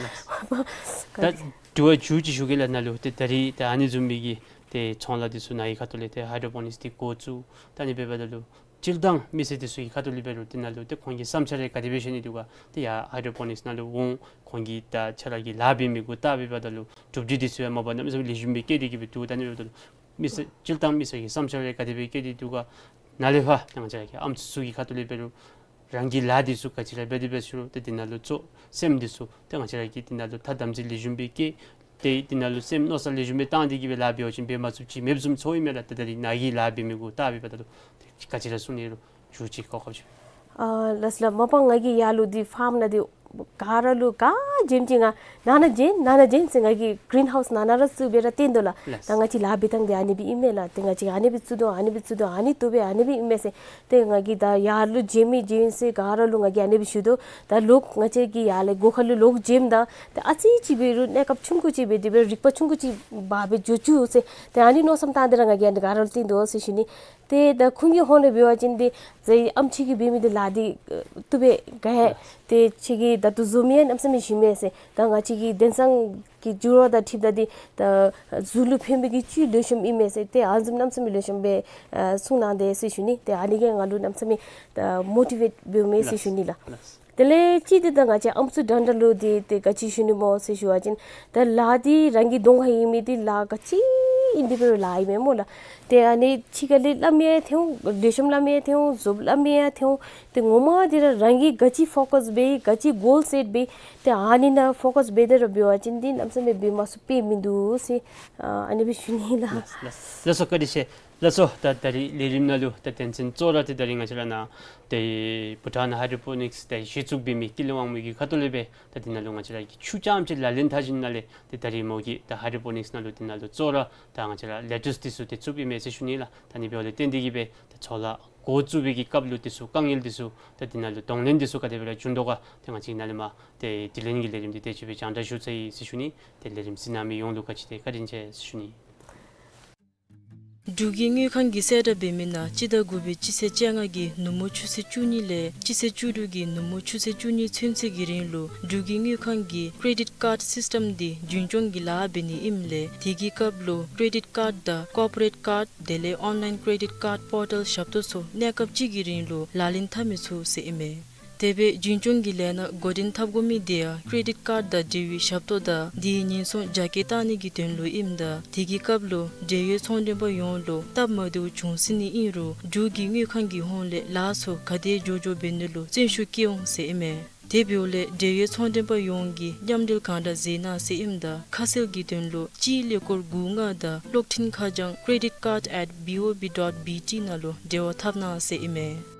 ལགས་ལགས། ད་དྲི་བ་མཇུག་ཅིག་ཞུ་གེ་ལགས། ནཱ་ལུ་ཏེ་ད་རིས་ད་ཨ་ནི་བཟུམ་མའི་གི་ཏེ་ཚོང་ལཱ་འདི་ཚུ་ནཱ་གི་ཁ་ཐུག་ལས་ཏེ་ཧའི་ཌོ་པོ་ནིགསི་འདི་འགོ་བཙུགས་ད་ཨ་ནི་འབདཝ་ད་ལུ་སྤྱིར་བཏང་མི་སེར་འདི་ཚུ་གི་ཁ་ཐུག་ལས་འབད་རུང་འདི་ནང་ལུ་ཏེ་ཁོང་གིས་བསམ་འཆར་རེ་ག་དེ་སྦེ་བཤད་ནི་འདུག་ག། ཏེ་ཡར་ཧའི་ཌོ་པོ་ནིགསི་ནང་ལུ་འོང་ཁོང་གིས་ད་ཁྱོད་ར་གིས་ལཱ་འབད་མི་གུ་བལྟ་འབདཝ་ད་ལུ་གྲུབ་འབྲས་འདི་ཚུ་ཡང་མ་པ་གནམ་མེད་ས་མེད་ལེགས་ཤོམ་སྦེ་བཀོད་དེ་གིས་སྦེ་འདུག། ད་ཨ་ནི་འབདཝ་ད་ལུ་མི་སེར་སྤྱིར་བཏང་མི་སེར་གྱི་བསམ་འཆར་རེ་ག་དེ་སྦེ་བཀོད་དེ་འདུག་ག། ནཱ་ལས་ཕར་ད་ང་བཅས་ར་གི་ཨམ་སྲུ་ཚུ་གི་ཁ་ཐུག་ལས་འབད་རུང་རང་གི་ལཱ་འདི་ཚུ་ག་ཅི་ར་འབད་དེ་འབད་ཟེར་རུང་ཏེ་འདི་ནང་ལུ་གཙོ་སེམས་འདི་ཚུ་ཏེ་ང་བཅས་ར་གིས་འདི་ནང་ལུ་ཐ་དམ་ཚིག་ལེགས་ཤོམ་སྦེ་བསྐྱེད་དེ་འདི་ནང་ལུ་སེམས་མནོ་བསམ་ལེགས་ཤོམ་སྦེ་བཏང་སྟེ་གིས་སྦེ་ལཱ་འབད་བ་ཅིན་འབད་མ་ཚུགསཔ་ཅིག་མེདཔ་བཟུམ་ཚོར་ཡི་མས་ལགས། ཏེ་ད་རིས་ནཱ་གི་ལཱ་འབད་མི་གུ་བལྟ་འབདཝ་ད་ལུ་ཏེ་ག་ཅི་ར་གསུང་ནི་རུང་མཇུག་ཅིག་གོ་སྐབས་ཅིག། ཨ་ལགས་ལགས། མ་པ་ང་གིས་ཡར་ལུ་འདི་ཕཱརམ་ནང་འདི་ག་ར་ལུ་ག་བྱོནམ་ཅིག་ང་ནང་ན་བྱོན་ནང་ན་བྱོན་ཟེར་ང་གིས་གི་རིན་ཧའུསི་ནང་ན་ར་བཙུགས་སྦེ་ར་སྟོན་དོ་ལགས། ལགས། ད་ང་བཅས་ལཱ་འབད་ཐངས་འདི་ཨ་ནི་སྦེ་ཨིན་མས་ལགས། ཏེ་ང་བཅས་ཨ་ནི་སྦེ་བཙུགས་དོ་ཨ་ནི་སྦེ་བཙུགས་དོ་ཨ་ནི་བཏུབ་པས་ཨ་ནི་སྦེ་ཨིན་མས་ཟེར། ཏེ་ང་གིས་ད་ཡར་ལུ་བྱོན་མི་བྱོན་ཟེར་ག་ར་ལུ་ང་གིས་ཨ་ནི་སྦེ་ཞུ་དོ། ད་ལོག་ང་བཅས་ཀྱི་ཡར་ལས་སྒོ་ཁ་ལུ་ལོག་བྱོནམ་ད་ཏེ་ཨ་ཙི་ཅིག་འབད་རུང་གནས་སྐབས་ཆུང་ཀུ་ཅིག་འབད་དེ་འབད་རིག་པ་ཆུང་ཀུ་ཅིག་འབག་སྦེ་འགྱོ་བཅུག་ཟེར་ཏེ་ཨ་ནི་མནོ་བསམ་བཏང་སྟེ་ར་ང་གིས་ཨ་ནི་ག་ར་ལུ་སྟོན་དོ་ཟེར་ཞུ་ནི། ཏེ་ད་ཁོང་གི་ཧོངས་ལས་འབད་བ་ཅིན་ཏེ་ཟེར་ཨམ་ཁྱོད་ཀྱིས་འབད་མི་འདི་ལཱ་འདི་བཏུབ་པས་ག་ཧེ། ཏེ་ཁྱོད་ཀྱིས་ད་ལྟོ་བཟོ་མི་ཡང་གནམ་མེད་ས་མེད་ཞིམ་མས་ཟེར། ད་ང་བཅས་ཀྱི་དེང་སང་གི་འགྱུར་བ་དང་འཁྲིལཝ་ད་འདི་ད་གཟུགས་ལུ་ཕན་པའི་གི་བཅུད་ལེགས་ཤོམ་ཨིན་མས་ཟེར་ཏེ་ཨ་ནི་བཟུམ་གནམ་མེད་ས་མེད་ལེགས་ཤོམ་སྦེ་ཨ་གསུངས་གནང་དེས་ཟེར་ཞུ་ནི། ཏེ་ཨ་ནི་གིས་ང་ལུ་གནམ་མེད་ས་མེད་ད་མོ་ཊི་ཝེཊ་འབདཝ་མས་ཟེར་ཞུ་ནི་ལགས། ལགས། དེ་ལས་གཅིག་འདི་ད་ང་བཅས་ཨམ་སྲུ་འདྲན་འདྲ་ལུ་འདི་ཏེ་ག་ཅི་ཞུ་ནི་སྨོ་ཟེར་ཞུ་བ་ཅིན་ད་ལཱ་འདི་རང་གི་གདོང་ཁར་ཡོད་མི་འདི་ལཱ་ག་ཅི་ཨིན་དེ་འབད་རུང་ལཱ་ཨིན་མས་སྨོ་ལགས། ཏེ་ཨ་ནི་ཕྱི་ཁ་ལས་སླབ་མི་ཡང་ཐོན་འོང་ལེགས་ཤོམ་སླབ་མི་ཡང་ཐོན་འོང་བཟོཝ་སླབ་མི་ཡང་ཐོན་འོང་། ཏེ་ངོ་མ་འདི་ར་རང་གིས་ག་ཅི་ཕོ་ཀཱས་འབད་ག་ཅི་གོལ་སེཊ་འབད་ཏེ་ཨ་ནི་ནང་ཕོ་ཀཱས་འབད་དེ་ར་འབད་བ་ཅིན་འདི་གནམ་མེད་ས་མེད་འབད་མ་ཚུགས་པས་མིན་འདུག་ཟེར་ཨ་ནི་སྦེ་ཞུ་ནི་ལགས། ལགས་ལགས། ལགས་སོ་བཀའ་དྲིན་ཆེ། ལགས་སོ། ད་ད་རིས་ལས་རིམ་ནང་ལུ་ད་དོན་ཚན་གཙོ་བོ་ར་ཏེ་ད་རིས་ང་བཅས་ར་ནཱ་ཏེ་བྷུ་ཊཱན་ཧའི་ཌོ་པོ་ནིགསི་ཏེ་གཞི་བཙུགས་འབད་མི་ཀུན་ལེགས་དབང་མོ་གི་ཁ་ཐུག་ལས་སྦེ་ད་འདི་ནང་ལུ་ང་བཅས་ར་གིས་ཆུ་རྐྱངམ་ཅིག་ལག་ལེན་འཐབ་ཞིནམ་ལས་ཏེ་ད་རིས་མོ་གིས་ད་ཧའི་ཌོ་པོ་ནིགསི་ནང་ལུ་འདི་ནང་ལུ་གཙོ་བོ་ར་ད་ང་བཅས་ར་ལེ་ཊུསི་འདི་ཚུ་ཏེ་བཙུགསཔ་ཨིན་མས་ཟེར་ཞུ་ནི་ལགས། ད་ཨ་ནི་འབདཝ་ལས་བརྟེན་ཏེ་གིས་སྦེ་ད་ཚོང་ལཱ་འགོ་བཙུགས་པའི་གི་སྐབས་ལུ་འདི་ཚུ་དཀའ་ངལ་འདི་ཚུ་ད་འདི་ནང་ལུ་གདོང་ལེན་འདི་ཚུ་ག་དེ་སྦེ་ར་བྱུང་དོ་ག་ཏེ་ང་བཅས་ནཱ་ལས་མར་ཏེ་དྲི་ལན་གྱི་ལས་རིམ་འདི་དེ་ཅིག་སྦེ་རྒྱང་བསྒྲགས་ཞུ་ཚར་ཡི་ཟེར་ཞུ་ནི། ཏེ་ལས་རིམ་གཟིགས་གནང་མི་ཡོངས་ལུ་བཀའ་དྲིན་ཆེ་བཀའ་དྲིན་ཆེ་ཟེར་ཞུ་ནི། འབྲུག་གི་དངུལ་ཁང་གིས་གསལ་བསྒྲགས་འབད་མི་ནང་སྤྱི་ཟླ་དགུ་པའི་སྤྱི་ཚེས་བཅོ་ལྔ་གི་ནུབ་མོ་ཆུ་ཚོད་བཅུ་གཉིས་ལས་སྤྱི་ཚེས་བཅུ་དྲུག་གི་ནུབ་མོ་ཆུ་ཚོད་བཅུ་གཉིས་ཚུན་ཚོད་ཀྱི་རིང་ལུ་འབྲུག་གི་དངུལ་ཁང་གི་ཀེ་རེ་ཌིཊ་ཀཱཌ་སིསི་ཊམ་འདི་རྒྱུན་སྐྱོང་གི་ལཱ་འབད་ནི་ཨིནམ་ལས་དེ་གི་སྐབས་ལུ་ཀེ་རེ་ཌིཊ་ཀཱཌ་དང་ཀོར་པོ་རེཊ་ཀཱཌ་དེ་ལས་ཨོན་ལའིན་ཀེ་རེ་ཌིཊ་ཀཱཌ་པོར་ཊལ་ཞབས་ཏོག་ཚུ་གནས་སྐབས་གཅིག་གི་རིང་ལུ་ལག་ལེན་འཐབ་མི་ཚུགས་ཟེར་ཨིན་མས། དེ་སྦེ་རྒྱུན་སྐྱོང་གི་ལས་སྣ་འགོ་འདྲེན་འཐབ་དགོ་མི་དེ་ཡང་ཀེ་རེ་ཌིཊ་ཀཱཌ་དང་འབྲེལ་བའི་ཞབས་ཏོག་དང་དེའི་ཉེན་སྲུང་རྒྱ་སྐྱེད་བཏང་ནི་གི་དོན་ལུ་ཨིནམ་ད་དེ་གི་སྐབས་ལུ་འབྲེལ་ཡོད་ཚོང་མགྲོན་པ་ཡོངས་ལུ་སྟབས་མ་བདེཝ་བྱུང་སྲིད་ནི་ཨིན་རུང་འབྲུག་གི་དངུལ་ཁང་གི་ཧོངས་ལས་ལཱ་ཚུ་ག་དེ་མགྱོགས་མགྱོགས་འབད་ནི་ལུ་བརྩོན་ཤུགས་བསྐྱེད་འོང་ཟེར་ཨིན་མས། དེ་འབདཝ་ལས་འབྲེལ་ཡོད་ཚོང་མགྲོན་པ་ཡོངས་ཀྱིས་མཉམ་འབྲེལ་གང་དྲག་མཛད་གནང་ཟེར་ཨིནམ་ད་ཁ་གསལ་གྱི་དོན་ལུ་སྤྱིའི་ཀླད་ཀོར་དགུ་ལྔ་དང་གློག་འཕྲིན་ཁ་བྱང་creditcard at B O B dot B T ནང་ལུ་འབྲེལ་བ་འཐབ་གནང་ཟེར་ཨིན་མས།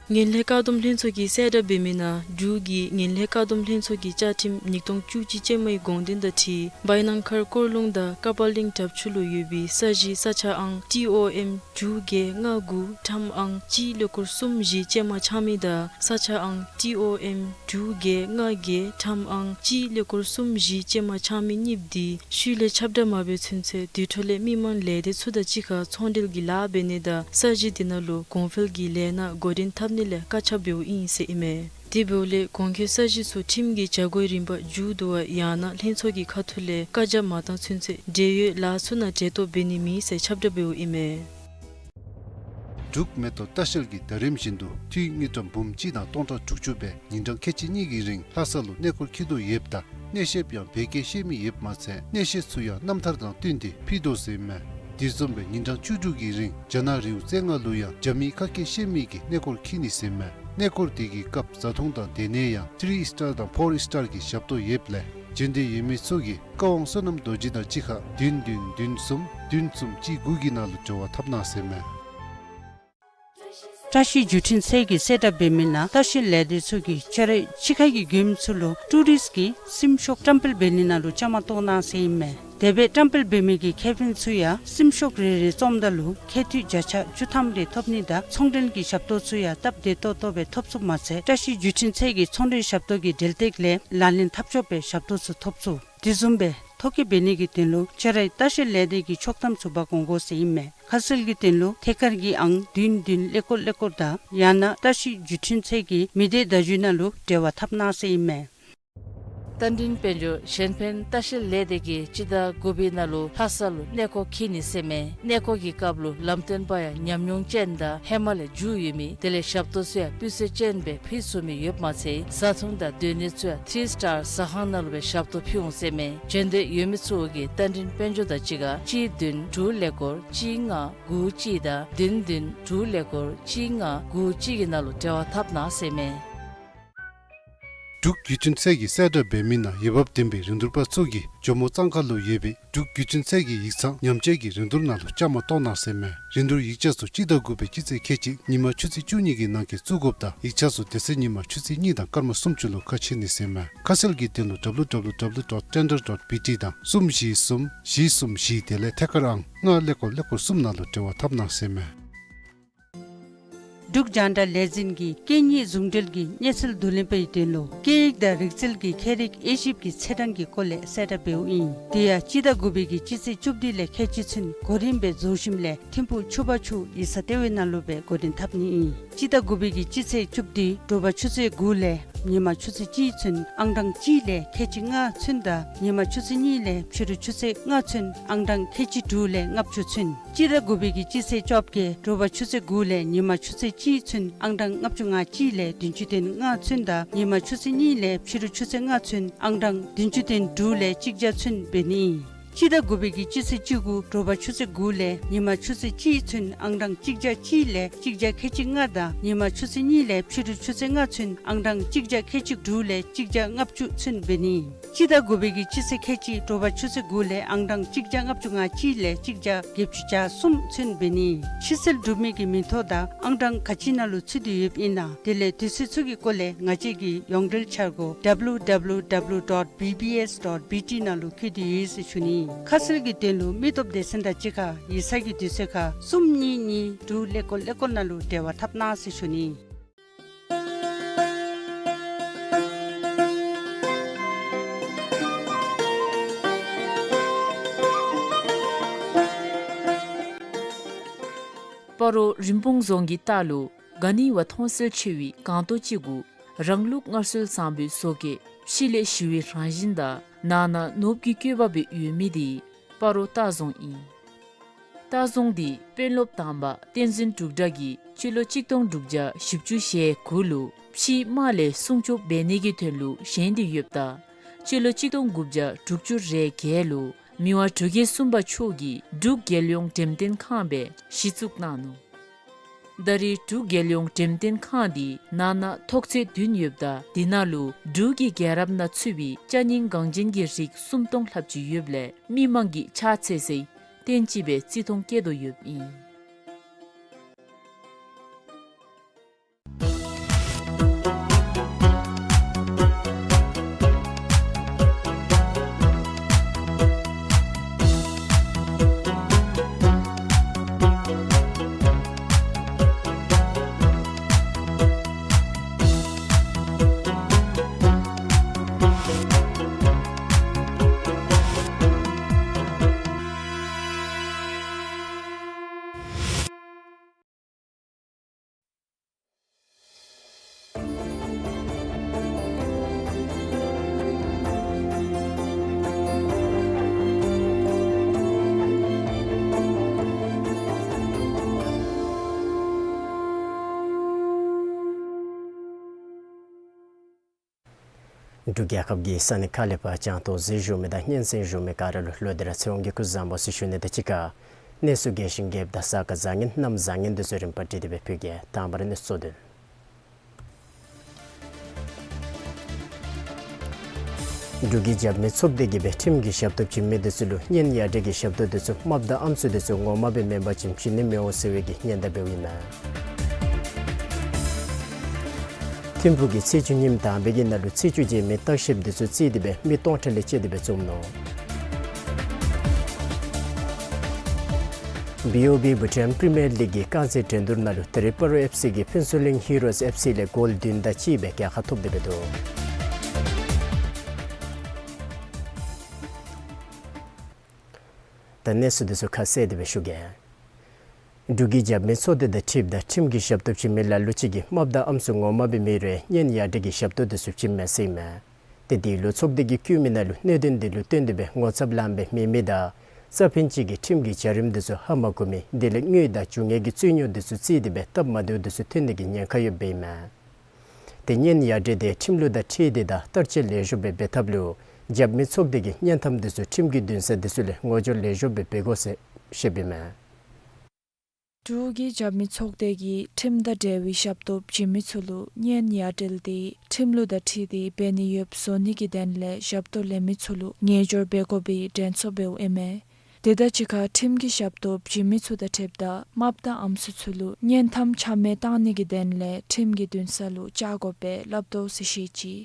ངན་ལྷད་བཀག་སྡོམ་ལྷན་ཚོགས་ཀྱིས་གསལ་བསྒྲགས་འབད་མི་ནང་འབྲུག་གི་ངན་ལྷད་བཀག་སྡོམ་ལྷན་ཚོགས་ཀྱི་བཅའ་ཁྲིམས་ཉིས་སྟོང་བཅུ་གཅིག་ཅན་མའི་དགོངས་དོན་དང་འཁྲིལ་བའི་ནང་མཁར་སྐོར་ལུང་དང་ཀ་པ་གླིང་བྲག་ཆུ་ལུ་ཡོད་པའི་ས་གཞི་ས་ཆ་ཨང་ཊི་ཨོ་ཨེམ་དྲུག་བརྒྱད་ལྔ་དགུ་ཁྲམ་ཨང་གཅིག་ཀླད་ཀོར་གསུམ་བཞི་ཅན་མ་ཆག་མི་དང་ས་ཆ་ཨང་ཊི་ཨོ་ཨེམ་དྲུག་བརྒྱད་ལྔ་བརྒྱད་ཁྲམ་ཨང་གཅིག་ཀླད་ཀོར་གསུམ་བཞི་ཅན་མ་ཆག་མི་གཉིས་འདི་ཤུལ་ལས་ཁྱབ་བསྒྲགས་མ་འབད་ཚུན་ཚོད་དེ་འཕྲོ་ལས་མི་མང་ལས་སྡེ་ཚུ་དང་གཅིག་ཁར་ཚོང་འབྲེལ་གྱི་ལཱ་འབད་ནི་དང་ས་གཞི་དེ་ནང་ལུ་གོང་འཕེལ་གྱི་ལས་སྣ་འགོ་འདྲེན་འཐབ་ནི་ལས་བཀག་ཆ་འབདཝ་ཨིན་ཟེར་ཨིན་མས། དེ་འབདཝ་ལས་གོང་འཁོད་ས་གཞི་ཚུ་ཁྲིམས་ཀྱི་བྱ་སྒོའི་རིམ་པ་མཇུག་བསྡུ་བ་ཡང་ན་ལྷན་ཚོགས་ཀྱི་ཁ་ཐུག་ལས་བཀག་རྒྱ་མ་བཏང་ཚུན་ཚོད་འབྲེལ་ཡོད་ལཱ་ཚུ་ནང་གྲལ་གཏོགས་འབད་ནི་མེད་ཟེར་ཁྱབ་བསྒྲགས་འབདཝ་ཨིན་མས། འབྲུག་མེ་ཏོག་ལྟ་བཤལ་གྱིས་ཟླ་རིམ་བཞིན་དུ་འཐུས་དངུལ་ཀྲམ་འབུམ་གཅིག་དང་སྟོང་ཕྲག་དྲུག་ཅུ་སྦེ་ཉིན་གྲངས་ཁལ་གཅིག་གཉིས་ཀྱི་རིང་ལྷ་ས་ལུ་གནས་སྐོར་འཁྱིད་དོ་ཡོདཔ་ད་གནས་བཤདཔ་ཡང་བོད་སྐད་ཤེས་མི་ཡོདཔ་མ་ཚད་གནས་བཤད་ཚུ་ཡང་རྣམ་ཐར་དང་བསྟུན་ཏེ་ཕུལ་དོ་ཟེར་ཨིན་མས། དེ་བཟུམ་སྦེ་ཉིན་གྲངས་བཅུ་དྲུག་གི་རིང་རྒྱ་ནག་རི་བོ་རྩེ་ལྔ་ལུ་ཡང་རྒྱ་མིའི་ཁ་སྐད་ཤེས་མི་གིས་གནས་སྐོར་འཁྱིད་ནི་ཟེར་ཨིན་མས། གནས་སྐོར་དེ་གི་སྐབས་བཟའ་འཐུང་དང་སྡོད་གནས་ཡང་ཐི་རི་སི་ཊར་དང་ཕོར་སི་ཊར་གྱི་ཞབས་ཏོག་ཡོདཔ་ལས་འབྱོན་འདོད་ཡོད་མི་ཚུ་གིས་བཀའ་དབང་བསོད་ནམས་རྡོ་རྗེ་དང་གཅིག་ཁར་བདུན་བདུན་བདུན་གསུམ་བདུན་གསུམ་གཅིག་དགུ་གི་ནང་ལུ་འབྲེལ་བ་འཐབ་གནང་ཟེར་ཨིན་མས། བཀྲ་ཤིས་བརྒྱུད་འཕྲིན་ཚད་ཀྱིས་གསལ་བསྒྲགས་འབད་མི་ནང་ལྟ་བཤལ་ལས་སྡེ་ཚུ་གིས་ཆ་ར་ཕྱི་ཁ་གི་མགྱོནམ་ཚུ་ལུ་ཊུ་རིསཊ་ཀྱི་སེམས་ཤུགས་བཀྲམ་སྤེལ་འབད་ནི་ནང་ལུ་བཅའ་མར་གཏོགས་གནང་ཟེར་ཨིན་མས། དེ་སྦེ་བཀྲམ་སྤེལ་འབད་མི་གི་ཁེ་ཕན་ཚུ་ཡང་སེམས་ཤུགས་རེ་རེ་བཙོངམ་ད་ལུ་ཁེ་ཐིག་བརྒྱ་ཆ་བཅུ་ཐམ་རེ་ཐོབ་ནི་དང་ཚོང་འབྲེལ་གྱི་ཞབས་ཏོག་ཚུ་ཡང་སྟབས་བདེ་ཏོག་ཏོ་སྦེ་ཐོབ་ཚུགསཔ་མ་ཚད་བཀྲ་ཤིས་བརྒྱུད་འཕྲིན་ཚད་ཀྱི་ཚོང་འབྲེལ་ཞབས་ཏོག་གི་འབྲེལ་གཏད་ལས་ལག་ལེན་འཐབ་ཆོགཔ་སྦེ་ཞབས་ཏོག་ཚུ་ཐོབ་ཚུགས། དེ་བཟུམ་སྦེ་ཐོ་བཀོད་འབད་ནི་གི་དོན་ལུ་ཆ་ར་ལྟ་བཤལ་ལས་སྡེ་གི་ཆོག་ཐམ་ཚུ་འབག་འོང་དགོ་ཟེར་ཨིན་མས། ཁ་གསལ་གྱི་དོན་ལུ་ཐད་ཀར་གྱི་ཨང་བདུན་བདུན་ཀླད་ཀོར་ཀླད་ཀོར་དང་ཡང་ན་བཀྲ་ཤིས་བརྒྱུད་འཕྲིན་ཚད་ཀྱི་མི་སྡེ་བརྡ་བརྒྱུད་ནང་ལུ་འབྲེལ་བ་འཐབ་གནང་ཟེར་ཨིན་མས། རྟ་མགྲིན་དཔལ་འབྱོར་གཞན་ཕན་ལྟ་བཤལ་ལས་སྡེ་གིས་སྤྱི་ཟླ་དགུ་པའི་ནང་ལུ་ལྷ་ས་ལུ་གནས་སྐོར་འཁྱིད་ནི་ཟེར་ཨིན་མས། གནས་སྐོར་གྱི་སྐབས་ལུ་ལམ་སྟོན་པ་ཡང་ཉམས་མྱོང་ཅན་དང་ཧེ་མ་ལས་མཇུག་ཡོད་མི་དེ་ལས་ཞབས་ཏོག་ཚུ་ཡང་སྤུས་ཚད་ཅན་སྦེ་ཕུལ་ཚུགས་མི་ཡོདཔ་མ་ཚད་བཟའ་འཐུང་དང་སྡོད་གནས་ཚུ་ཡང་ཐི་རི་སི་ཊར་ཟ་ཁང་ནང་ལུ་སྦེ་ཞབས་ཏོག་ཕུལ་འོང་ཟེར་ཨིན་མས། འབྱོན་འདོད་ཡོད་མི་ཚུ་གིས་རྟ་མགྲིན་དཔལ་འབྱོར་དང་གཅིག་ཁར་གཅིག་བདུན་དྲུག་ཀླད་ཀོར་གཅིག་ལྔ་དགུ་གཅིག་དང་བདུན་བདུན་དྲུག་ཀླད་ཀོར་གཅིག་ལྔ་དགུ་གཅིག་གི་ནང་ལུ་འབྲེལ་བ་འཐབ་གནང་ཟེར་ཨིན་མས། འབྲུག་བརྒྱུད་འཕྲིན་ཚད་ཀྱིས་གསལ་བསྒྲགས་འབད་མི་ནང་འོས་འབབ་ལྡན་པའི་རིན་བསྡུར་པ་ཚུ་གིས་ཇོ་མོ་གཙང་ཁ་ལུ་ཡོད་པའི་འབྲུག་བརྒྱུད་འཕྲིན་ཚད་ཀྱི་ཡིག་ཚང་ཉམས་བཅོས་ཀྱི་རིན་བསྡུར་ནང་ལུ་བཅའ་མར་གཏོགས་གནང་ཟེར་ཨིན་མས། རིན་བསྡུར་ཡིག་ཆ་ཚུ་སྤྱི་ཟླ་དགུ་པའི་སྤྱི་ཚེས་ཁལ་གཅིག་ཉིན་མ་ཆུ་ཚོད་བཅུ་གཉིས་ཀྱི་ནང་འཁོད་བཙུགས་དགོཔ་དང་ཡིག་ཆ་ཚུ་དེ་ཚེ་ཉིན་མ་ཆུ་ཚོད་གཉིས་དང་སྐར་མ་སུམ་ཅུ་ལུ་ཁ་ཕྱེ་ནི་ཟེར་ཨིན་མས། ཁ་གསལ་གྱི་དོན་ལུ་ཌབ་ལུ་ཌབ་ལུ་ཌབ་ལུ་ཌོཊ་ཊེན་ཌར་ཌོཊ་བི་ཊི་དང་གསུམ་བཞི་གསུམ་བཞི་གསུམ་བཞི་དེ་ལས་ཐད་ཀར་ཨང་ལྔ་ཀླད་ཀོར་ཀླད་ཀོར་གསུམ་ནང་ལུ་འབྲེལ་བ་འཐབ་གནང་ཟེར་ཨིན་མས། འབྲུག་རྒྱང་བསྒྲགས་ལས་འཛིན་གྱིས་སྐད་གཉིས་ཟུང་འབྲེལ་གྱི་གནས་ཚུལ་བསྡུ་ལེན་པའི་དོན་ལུ་སྐད་ཡིག་དང་རིག་རྩལ་གྱི་ཁྱད་རིག་དབྱེ་ཞིབ་ཀྱི་ཚེས་གྲངས་ཀྱི་སྐོར་ལས་གསལ་བསྒྲགས་འབདཝ་ཨིན། དེ་ཡང་སྤྱི་ཟླ་དགུ་པའི་གི་སྤྱི་ཚེས་བཅུ་བདུན་ལས་ཁལ་གཅིག་ཚུན་གོ་རིམ་སྦེ་རྫོགས་ཞིནམ་ལས་ཐིམ་ཕུག་ཆུ་བར་ཆུ་ཡིག་ཚང་ལྟེ་བའི་ནང་ལུ་སྦེ་འགོ་འདྲེན་འཐབ་ནི་ཨིན། སྤྱི་ཟླ་དགུ་པའི་གི་སྤྱི་ཚེས་བཅུ་བདུན་དྲོ་པ་ཆུ་ཚོད་དགུ་ལས་ཉིན་མ་ཆུ་ཚོད་གཅིག་ཚུན་ཨང་གྲངས་གཅིག་ལས་ཁལ་གཅིག་ལྔ་ཚུན་དང་ཉིན་མ་ཆུ་ཚོད་གཉིས་ལས་ཕྱི་རུ་ཆུ་ཚོད་ལྔ་ཚུན་ཨང་གྲངས་ཁལ་གཅིག་དྲུག་ལས་ལྔ་བཅུ་ཚུན། སྤྱི་ཟླ་དགུ་པའི་གི་སྤྱི་ཚེས་བཅོ་བརྒྱད་དྲོ་པ་ཆུ་ཚོད་དགུ་ལས་ཉིན་མ་ཆུ་ཚོད་གཅིག་ཚུན་ཨང་གྲངས་ལྔ་བཅུ་ང་གཅིག་ལས་བདུན་ཅུ་དོན་ལྔ་ཚུན་དང་ཉིན་མ་ཆུ་ཚོད་གཉིས་ལས་ཕྱི་རུ་ཆུ་ཚོད་ལྔ་ཚུན་ཨང་གྲངས་བདུན་ཅུ་དོན་དྲུག་ལས་གཅིག་བརྒྱ་ཚུན་འབད་ནི་ཨིན། སྤྱི་ཟླ་དགུ་པའི་གི་སྤྱི་ཚེས་བཅུ་དགུ་དྲོ་པ་ཆུ་ཚོད་དགུ་ལས་ཉིན་མ་ཆུ་ཚོད་གཅིག་ཚུན་ཨང་གྲངས་གཅིག་བརྒྱ་གཅིག་ལས་གཅིག་བརྒྱ་ཁལ་གཅིག་ལྔ་དང་ཉིན་མ་ཆུ་ཚོད་གཉིས་ལས་ཕྱི་རུ་ཆུ་ཚོད་ལྔ་ཚུན་ཨང་གྲངས་གཅིག་བརྒྱ་ཁལ་གཅིག་དྲུག་ལས་གཅིག་བརྒྱ་ལྔ་བཅུ་ཚུན་འབད་ནི་ཨིན། སྤྱི་ཟླ་དགུ་པའི་གི་སྤྱི་ཚེས་ཁལ་གཅིག་དྲོ་པ་ཆུ་ཚོད་དགུ་ལས་ཨང་གྲངས་གཅིག་བརྒྱ་ལྔ་བཅུ་ང་གཅིག་ལས་གཅིག་བརྒྱ་བརྒྱད་ཅུ་གྱ་གསུམ་ཚུན་འབད་ནི་ཨིན། ཕྱིར་སེལ་གྲུབ་མི་གི་མིང་ཐོ་དང་ཨང་གྲངས་ག་ཅི་ནང་ལུ་ཚུད་དེ་ཡོདཔ་ཨིན་ན་དེ་ལས་དུས་ཚོད་ཚུ་གི་སྐོར་ལས་ང་བཅས་ཀྱི་ཡོངས་འབྲེལ་འཆར་སྒོ་ཌབ་ལུ་ཌབ་ལུ་ཌབ་ལུ་ཌོཊ་བི་བི་ཨེསི་ཌོཊ་བི་ཊི་ནང་ལུ་བཀོད་དེ་ཡོད་ཟེར་ཞུ་ནི། ཁ་གསལ་གྱི་དོན་ལུ་མི་སྟོབས་སྡེ་ཚན་དང་གཅིག་ཁར་ཡིག་ཚང་གི་དུས་ཚོད་ཁར་གསུམ་གཉིས་གཉིས་དྲུག་ཀླད་ཀོར་ཀླད་ཀོར་ནང་ལུ་འབྲེལ་བ་འཐབ་གནང་ཟེར་ཞུ་ནི། སྤ་རོ་རིན་སྤུངས་རྫོང་གི་ལྟག་ལུ་ག་ནི་བ་མཐོང་གསལ་ཆེ་བའི་སྒང་ཏོག་ཅིག་གུ་རང་ལུགས་སྔར་སྲོལ་བཟང་པོའི་བཟོ་བཀོད་ཕྱི་ལས་ཞི་བའི་རང་བཞིན་དང་ནང་ན་ནོར་བུ་གི་བཀོད་པ་སྦེ་ཡོད་མི་དེ་སྤ་རོ་ལྟ་རྫོང་ཨིན། ལྟ་རྫོང་དེ་དཔོན་སློབ་དང་པ་བསྟན་འཛིན་འབྲུག་གྲགས་ཀྱིས་སྤྱི་ལོ་གཅིག་སྟོང་དྲུག་བརྒྱ་བཞི་བཅུ་ཞེ་དགུ་ལུ་ཕྱིའི་དམག་ལས་སྲུང་སྐྱོབ་འབད་ནི་གི་དོན་ལུ་བཞེངས་ཏེ་ཡོདཔ་ད་སྤྱི་ལོ་གཅིག་སྟོང་དགུ་བརྒྱ་དྲུག་ཅུ་རེ་བརྒྱད་ལུ་མི་དབང་འབྲུག་རྒྱལ་གསུམ་པ་མཆོག་གིས་འབྲུག་རྒྱལ་ཡོངས་འགྲེམས་སྟོན་ཁང་སྦེ་གཞི་བཙུགས་གནང་ནུག། ད་རེས་འབྲུག་རྒྱལ་ཡོངས་འགྲེམས་སྟོན་ཁང་དེ་ནང་ན་ཐོག་ཚད་བདུན་ཡོདཔ་ད་དེ་ནང་ལུ་འབྲུག་གི་རྒྱལ་རབས་ནང་ཚུད་པའི་ཅ་རྙིང་འགངས་ཅན་གྱི་རིགས་སུམ་སྟོང་ལྷགཔ་ཅིག་ཡོདཔ་ལས་མི་མང་གིས་ཕྱག་འཚལ་སའི་རྟེན་ཅིག་སྦེ་བརྩི་མཐོང་བསྐྱེད་དོ་ཡོདཔ་ཨིན། འབྲུག་རྒྱལ་ཁབ་ཀྱི་ས་གནས་ཁག་ལས་ཕར་བྱང་ཐོག་གཟིགས་བཞུགས་མི་དང་སྙན་གསན་བཞུགས་མི་ག་ར་ལུ་ལོག་སྟེ་ར་ཚེ་དབང་གིས་སྐུ་གཟུགས་བཟང་པོ་ཟེར་ཞུ་ནི་དང་གཅིག་ཁར་གནས་ཚུལ་རྒྱས་ཤིང་རྒྱསཔ་དང་ས་ག་བཟང་ངན་གནམ་བཟང་ངན་འདི་ཚུ་རིམ་པ་བསྒྲིགས་ཏེ་སྦེ་ཕུལ་གེ། དང་པ་ར་གནས་ཚུལ་གཙོ་དོན། འབྲུག་གི་རྒྱབ་མི་ཚོགས་སྡེ་གིས་སྦེ་ཁྲིམས་ཀྱི་ཞབས་ཏོག་བྱིན་མི་འདི་ཚུ་ལུ་གཉེན་ཡ་བྲལ་གྱི་ཞབས་ཏོག་འདི་ཚུ་རྨགཔ་དང་ཨམ་སྲུ་འདི་ཚུ་ངོ་མ་སྦེ་མེན་པ་ཅིན་བྱིན་ནི་མི་འོང་ཟེར་བའི་གི་སྙན་དར་འབདཝ་ཨིན་མས། ཐིམ་ཕུག་གི་ཚེས་བཅུ་ཉིནམ་དང་པའི་གི་ནང་ལུ་ཚེས་བཅུ་རྗེས་མའི་བརྟག་ཞིབ་འདི་ཚུ་རྩིས་ཏེ་སྦེ་མི་སྟོང་ཕྲག་ལས་བཅད་དེ་སྦེ་བཙུམ་ནུག། བི་ཨོ་བི་བྷུ་ཊཱན་པི་རི་མི་ཡར་ལིག་གི་རྐང་རྩེད་འགྲན་བསྡུར་ནང་ལུ་ཏེ་རི་པ་རོ་ཨེཕ་སི་གིས་ཕུན་ཚོགས་གླིང་ཧི་རོས་ཨེཕ་སི་ལས་གོལ་བདུན་དང་གཅིག་སྦེ་རྒྱལ་ཁ་ཐོབ་སྟེ་སྦེ་འདུག། ད་གནས་ཚུལ་འདི་ཚུ་ཁ་གསལ་ཏེ་སྦེ་ཞུ་གེ། འབྲུག་གི་རྒྱབ་མི་ཚོགས་སྡེ་དང་འཁྲིལཝ་ད་ཁྲིམས་ཀྱི་ཞབས་ཏོག་བྱིན་མི་ལ་ལུ་ཅིག་གིས་རྨགཔ་དང་ཨམ་སྲུ་ངོ་མ་སྦེ་མེད་རུང་གཉེན་ཡ་བྲལ་གྱི་ཞབས་ཏོག་འདི་ཚུ་བྱིནམ་མས་ཟེར་ཨིན་མས། ཏེ་འདི་ལུ་ཚོགས་སྡེ་གིས་བཀོད་མི་ནང་ལུ་གནད་དོན་འདི་ལུ་བརྟེན་ཏེ་སྦེ་ངོ་ཚབ་ལངམ་སྦེ་མེད་མི་དང་རྩ་ཕན་ཅིག་གིས་ཁྲིམས་ཀྱི་བྱ་རིམ་འདི་ཚུ་ཧ་མ་གོ་མི་དེ་ལས་དངུལ་དང་རྒྱུ་དངོས་ཀྱི་རྩོད་རྙོག་འདི་ཚུ་རྩིས་ཏེ་སྦེ་སྟབས་མ་བདེཝ་འདི་ཚུ་ཐོན་ནི་གི་ཉེན་ཁ་ཡོདཔ་ཨིན་མས། ཏེ་གཉེན་ཡ་བྲལ་དེ་ཁྲིམས་ལུགས་དང་འཁྲིལ་ཏེ་དང་བསྟར་སྤྱོད་ལེགས་ཤོམ་སྦེ་འབད་ཐབས་ལུ་རྒྱབ་མི་ཚོགས་སྡེ་གིས་གཉེན་འཐབ་འདི་ཚུ་ཁྲིམས་ཀྱི་འདུན་ས་འདི་ཚུ་ལས་ངོ་སྦྱོར་ལེགས་ཤོམ་སྦེ་འབད་དགོ་ཟེར་བཤདཔ་ཨིན་མས། འབྲུག་གི་རྒྱབ་མི་ཚོགས་སྡེ་གིས་ཁྲིམས་དང་འབྲེལ་བའི་ཞབས་ཏོག་བྱིན་མི་ཚུ་ལུ་གཉེན་ཡ་བྲལ་དེ་ཁྲིམས་ལུགས་དང་འཁྲིལ་ཏེ་འབད་ནི་ཡོདཔ་བཟོ་ནི་གི་དོན་ལས་ཞབས་ཏོག་ལེན་མི་ཚུ་ལུ་ངེས་སྦྱོར་འབད་དགོ་པའི་དྲན་གསོ་འབདཝ་ཨིན་མས། དེ་དང་གཅིག་ཁར་ཁྲིམས་ཀྱི་ཞབས་ཏོག་བྱིན་མི་ཚུ་དང་འཁྲིལཝ་ད་རྨགཔ་དང་ཨམ་སྲུ་ཚུ་ལུ་གཉེན་འཐབ་ཆ་མེད་བཏང་ནི་གི་དོན་ལས་ཁྲིམས་ཀྱི་འདུན་ས་ལུ་བཅར་དགོ་པས་སླབ་དོ་ཟེར་བཤད་ཅི།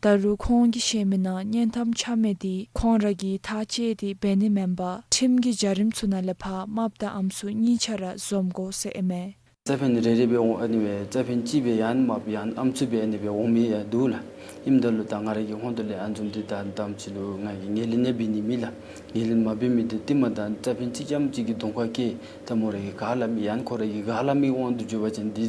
ད་རུང་ཁོང་གིས་བཤད་མི་ནང་གཉེན་འཐབ་ཆ་མེད་དེ་ཁོང་ར་གིས་ཐག་བཅད་དེ་འབད་ནི་མེན་པར་ཁྲིམས་ཀྱི་བྱ་རིམ་ཚུ་ནང་ལས་ཕར་རྨགཔ་དང་ཨམ་སྲུ་གཉིས་ཆ་ར་འཛོམས་དགོ་ཟེར་ཨིན་མས། རྩ་ཕན་རེ་རེ་སྦེ་འོང་ཨ་ནི་སྦེ་རྩ་ཕན་གཅིག་སྦེ་ཡང་རྨགཔ་ཡང་ཨམ་སྲུ་སྦེ་ཨ་ནི་སྦེ་འོང་མི་ཡང་འདུག་ལགས། ཨིནམ་ད་ལུ་ད་ང་ར་གི་ཧོངས་ཏོ་ལས་ཨ་ནི་བཟུམ་འདི་ད་དམ་ཅིག་ལུ་ང་གིས་ངོས་ལེན་ཡང་འབད་ནི་མེད་ལགས། ངོས་ལེན་མ་འབད་མི་འདི་རྟིང་མ་ད་རྩ་ཕན་གཅིག་རྐྱངམ་གཅིག་གིས་གདོང་ཁར་བཀལ་ད་མོ་ར་གིས་ག་སླབ་མི་ཡང་ཁོ་ར་གིས་ག་སླབ་མི་དབང་དུ་འགྱོ་བ་ཅིན་འདི་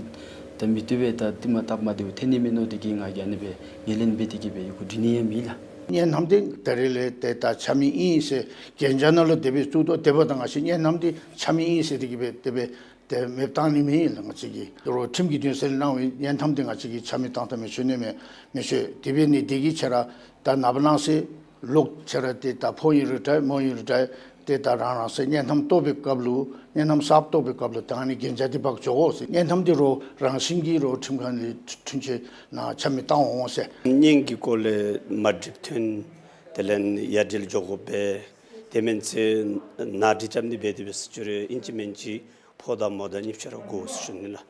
ད་མི་བཏུབ་པས། ད་རྟིང་མ་སྟབས་མ་བདེཝ་ཐོན་ནི་མས་མནོ་སྟེ་གིས་ང་གིས་ཨ་ནི་སྦེ་ངོས་ལེན་འབད་དེ་གིས་སྦེ་ཡི་གུ་འབྲི་ནི་ཡང་མེད་ལགས། གཉེན་འཐབ་འདི་ད་རེས་ལས་ཏེ་ད་ཆ་མེད་ཨིན་ཟེར་གན་རྒྱ་ནང་ལུ་དེ་སྦེ་བཙུགས་དོ། དེ་འབདཝ་ད་ང་བཅས་གཉེན་འཐབ་འདི་ཆ་མེད་ཨིན་ཟེར་དེ་གིས་སྦེ་དེ་སྦེ་ཏེ་མེདཔ་བཏང་ནི་མེད་ལགས། ང་བཅས་ཀྱིས་རོགས་ཁྲིམས་ཀྱི་འདུན་ས་ལས་གནང་བའི་གཉེན་འཐབ་འདི་ང་བཅས་ཀྱིས་ཆ་མེད་བཏང་ད་མི་ཆོག་ནི་མས། མི་ཆོག། དེ་འབད་ནི་དེ་གིས་ཁྱེད་ར་ད་ནངས་པ་གནངས་ཚེ་ལོག་ཁྱེད་ར་ཏེ་ད་ཕོ་ཨིན་རུང་འདྲ་མོ་ཨིན་རུང་འདྲ་ཏེ་ད་རང་རང་སོའི་གཉེན་འཐབ་གཏོགས་པའི་སྐབས་ལུ་གཉེན་འཐབ་གསརཔ་གཏོགས་པའི་སྐབས་ལུ་ད་ཨ་ནི་གན་རྒྱ་འདི་འབག་འགྱོ་དགོ་ཟེར། གཉེན་འཐབ་འདི་རོགས་རང་བཞིན་གྱིས་རོགས་ཁྲིམས་ཁང་ལས་འཁྲུན་ཆོད་ནང་ཆ་མེད་བཏང་འོང་ཟེར། གཉེན་གྱི་སྐོར་ལས་མ་འགྲིགཔ་ཐོན་དེ་ལས་ཡ་བྲལ་འགྱོ་དགོ་པས། དེ་མེན་ཚེ་ནང་འགྲིག་རྐྱབ་ནི་འབད་དེ་སྦེ་ཟེར་ཅི་རུང་ཨིན་ཅི་མིན་ཅི་ཕོ་དང་མོ་དང་གཉིས་ཆ་ར་དགོ་ཟེར་ཞུ་ནི་ལགས།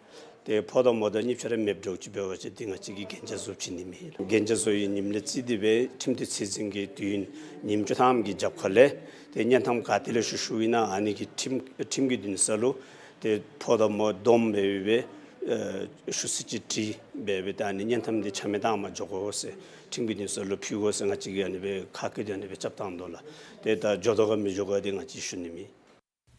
ཏེ་ཕོ་དང་མོ་དང་གཉིས་ཆ་ར་མེདཔ་འདྲཝ་ཅིག་འབད་བ་ཅིན་ཏེ་ང་བཅས་ཀྱིས་གན་རྒྱ་བཟོ་བྱིན་ནི་མེད་ལགས། གན་རྒྱ་བཟོ་བའི་ཉིནམ་ལས་བརྩིས་ཏེ་སྦེ་ཁྲིམས་དེ་ཚད་འཛིན་གྱི་དུས་ཡུན་ཉིནམ་བཅུ་ཐམ་གྱི་རྒྱབ་ཁ་ལས་ཏེ་གཉེན་འཐབ་ག་ཏེ་ལས་ཞུ་ཞུཝ་ཨིན་ན་ཨ་ནི་གི་ཁྲིམས་ཁྲིམས་ཀྱི་འདུན་ས་ལུ་ཏེ་ཕོ་དང་མོ་བསྡོམས་སྦེ་སྦེ་ཞུ་ཚིག་ཅིག་བྲིས་སྦེ་སྦེ་ད་ཨ་ནི་གཉེན་འཐབ་འདི་ཆ་མེད་བཏངམ་འགྱོ་དགོ་ཟེར་ཁྲིམས་ཀྱི་འདུན་ས་ལུ་ཕུལ་དགོ་ཟེར་ང་བཅས་ཀྱིས་ཨ་ནི་སྦེ་ཁ་སྐད་དེ་ཨ་ནི་སྦེ་རྐྱབ་བཏང་དོ་ལགས། ཏེ་ད་འགྱོ་དོ་ག་མི་འགྱོ་ག་འདི་ང་བཅས་ཞུ་ནི་མེད།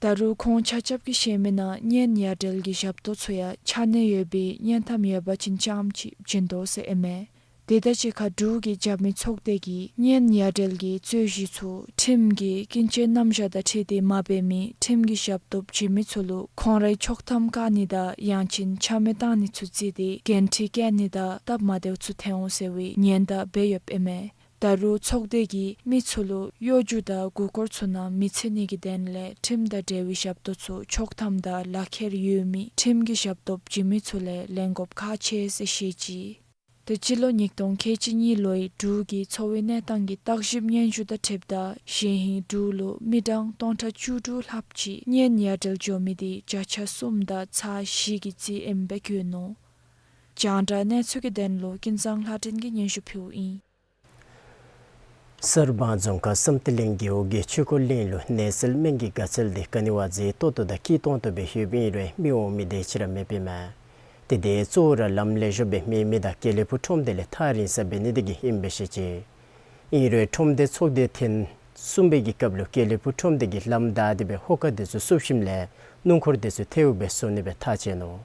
ད་རུང་ཁོང་ཆ་ཁྱབ་ཀྱིས་བཤད་མི་ནང་གཉེན་ཡ་བྲལ་གྱི་ཞབས་ཏོག་ཚུ་ཡང་ཆ་གནས་ཡོད་པའི་གཉེན་འཐབ་ཡོད་པ་ཅིན་རྐྱངམ་ཅིག་བྱིན་དོ་ཟེར་ཨིན་མས། དེ་དང་གཅིག་ཁར་འབྲུག་གི་རྒྱབ་མི་ཚོགས་སྡེ་གིས་གཉེན་ཡ་བྲལ་གྱི་རྩོད་གཞི་ཚུ་ཁྲིམས་ཀྱི་ཀུན་སྤྱོད་རྣམ་གཞག་དང་འཁྲིལ་ཏེ་མ་འབད་མི་ཁྲིམས་ཀྱི་ཞབས་ཏོག་བྱིན་མི་ཚུ་ལུ་ཁོང་རའི་ཆོག་ཐམ་བཀག་ནི་དང་ཡང་ཅིན་ཆ་མེད་བཏང་ནི་ཚུ་བརྩིས་ཏེ་འགན་འཁྲི་བཀལ་ནི་དང་སྟབས་མ་བདེཝ་ཚུ་ཐོན་འོང་ཟེར་བའི་ཉེན་བརྡ་འབད་ཡོདཔ་ཨིན་མས། ད་རུང་ཚོགས་སྡེ་གིས་མི་ཚུ་ལུ་གཡོ་སྒྱུ་དང་མགུ་སྐོར་ཚུ་ནང་མི་འཚོལ་ནི་གི་དོན་ལས་ཁྲིམས་དང་འབྲེལ་བའི་ཞབས་ཏོག་ཚུ་ཆོག་ཐམ་དང་ལག་ཁྱེར་ཡོད་མི་ཁྲིམས་ཀྱི་ཞབས་ཏོག་བྱིན་མི་ཚུ་ལས་ལེན་དགོཔ་ཁག་ཆེ་ཟེར་བཤད་ཅི། ཏེ་སྤྱི་ལོ་ཉིས་སྟོང་ཁལ་གཅིག་གཉིས་ལོའི་འབྲུག་གི་འཚོ་བའི་གནས་སྟངས་ཀྱི་བརྟག་ཞིབ་སྙན་ཞུ་དང་འཁྲིལཝ་ད་གཞེས་ཧིང་འབྲུག་ལུ་མི་གྲངས་སྟོང་ཕྲག་བཅུ་དྲུག་ལྷགཔ་ཅིག་གཉེན་ཡ་བྲལ་འགྱོ་མི་དེ་བརྒྱ་ཆ་གསུམ་དང་ཚག་བཞི་གི་རྩིས་ཨིནམ་སྦེ་བཀོད་ནུག། རྒྱང་བསྒྲགས་གནས་ཚུལ་གྱི་དོན་ལུ་ཀུན་བཟང་ལྷ་སྒྲོན་གྱིས་སྙན་ཞུ་ཕུལཝ་ཨིན། གསར་སྤང་རྫོང་ཁག་བསམ་གཏན་གླིང་རྒེད་འོག་གི་ཆོས་འཁོར་གླིང་ལུ་ནད་སེལ་སྨན་གྱི་དགའ་ཚལ་དེ་ག་ནི་བ་མཛེས་ཏོག་ཏོ་དང་སྐྱིད་ཏོང་ཏོ་སྦེ་ཡོདཔ་ཨིན་རུང་མི་འོང་མི་དེ་ཅིག་ར་མེདཔ་ཨིན་མས། ཏེ་དེ་གཙོ་བོ་ར་ལམ་ལེགས་ཤོམ་སྦེ་མེད་མི་དང་དགེ་ལེགས་ཕུག་ཁྲོམ་སྡེ་ལས་ཐག་རིང་ས་འབད་ནི་དེ་གིས་ཨིནམ་སྦེ་བཤད་ཅི། ཨིན་རུང་ཁྲོམ་སྡེ་ཚོགས་སྡེ་ཐེངས་གསུམ་པའི་གི་སྐབས་ལུ་དགེ་ལེགས་ཕུག་ཁྲོམ་སྡེ་གིས་ལམ་བདའ་སྟེ་སྦེ་ཧོ་ཀ་དེ་ཚུ་བསུབ་ཞིནམ་ལས་སྣུམ་འཁོར་དེ་ཚུ་ཐལཝ་སྦེ་བཟོ་ནི་སྦེ་ཐག་བཅད་ནུག།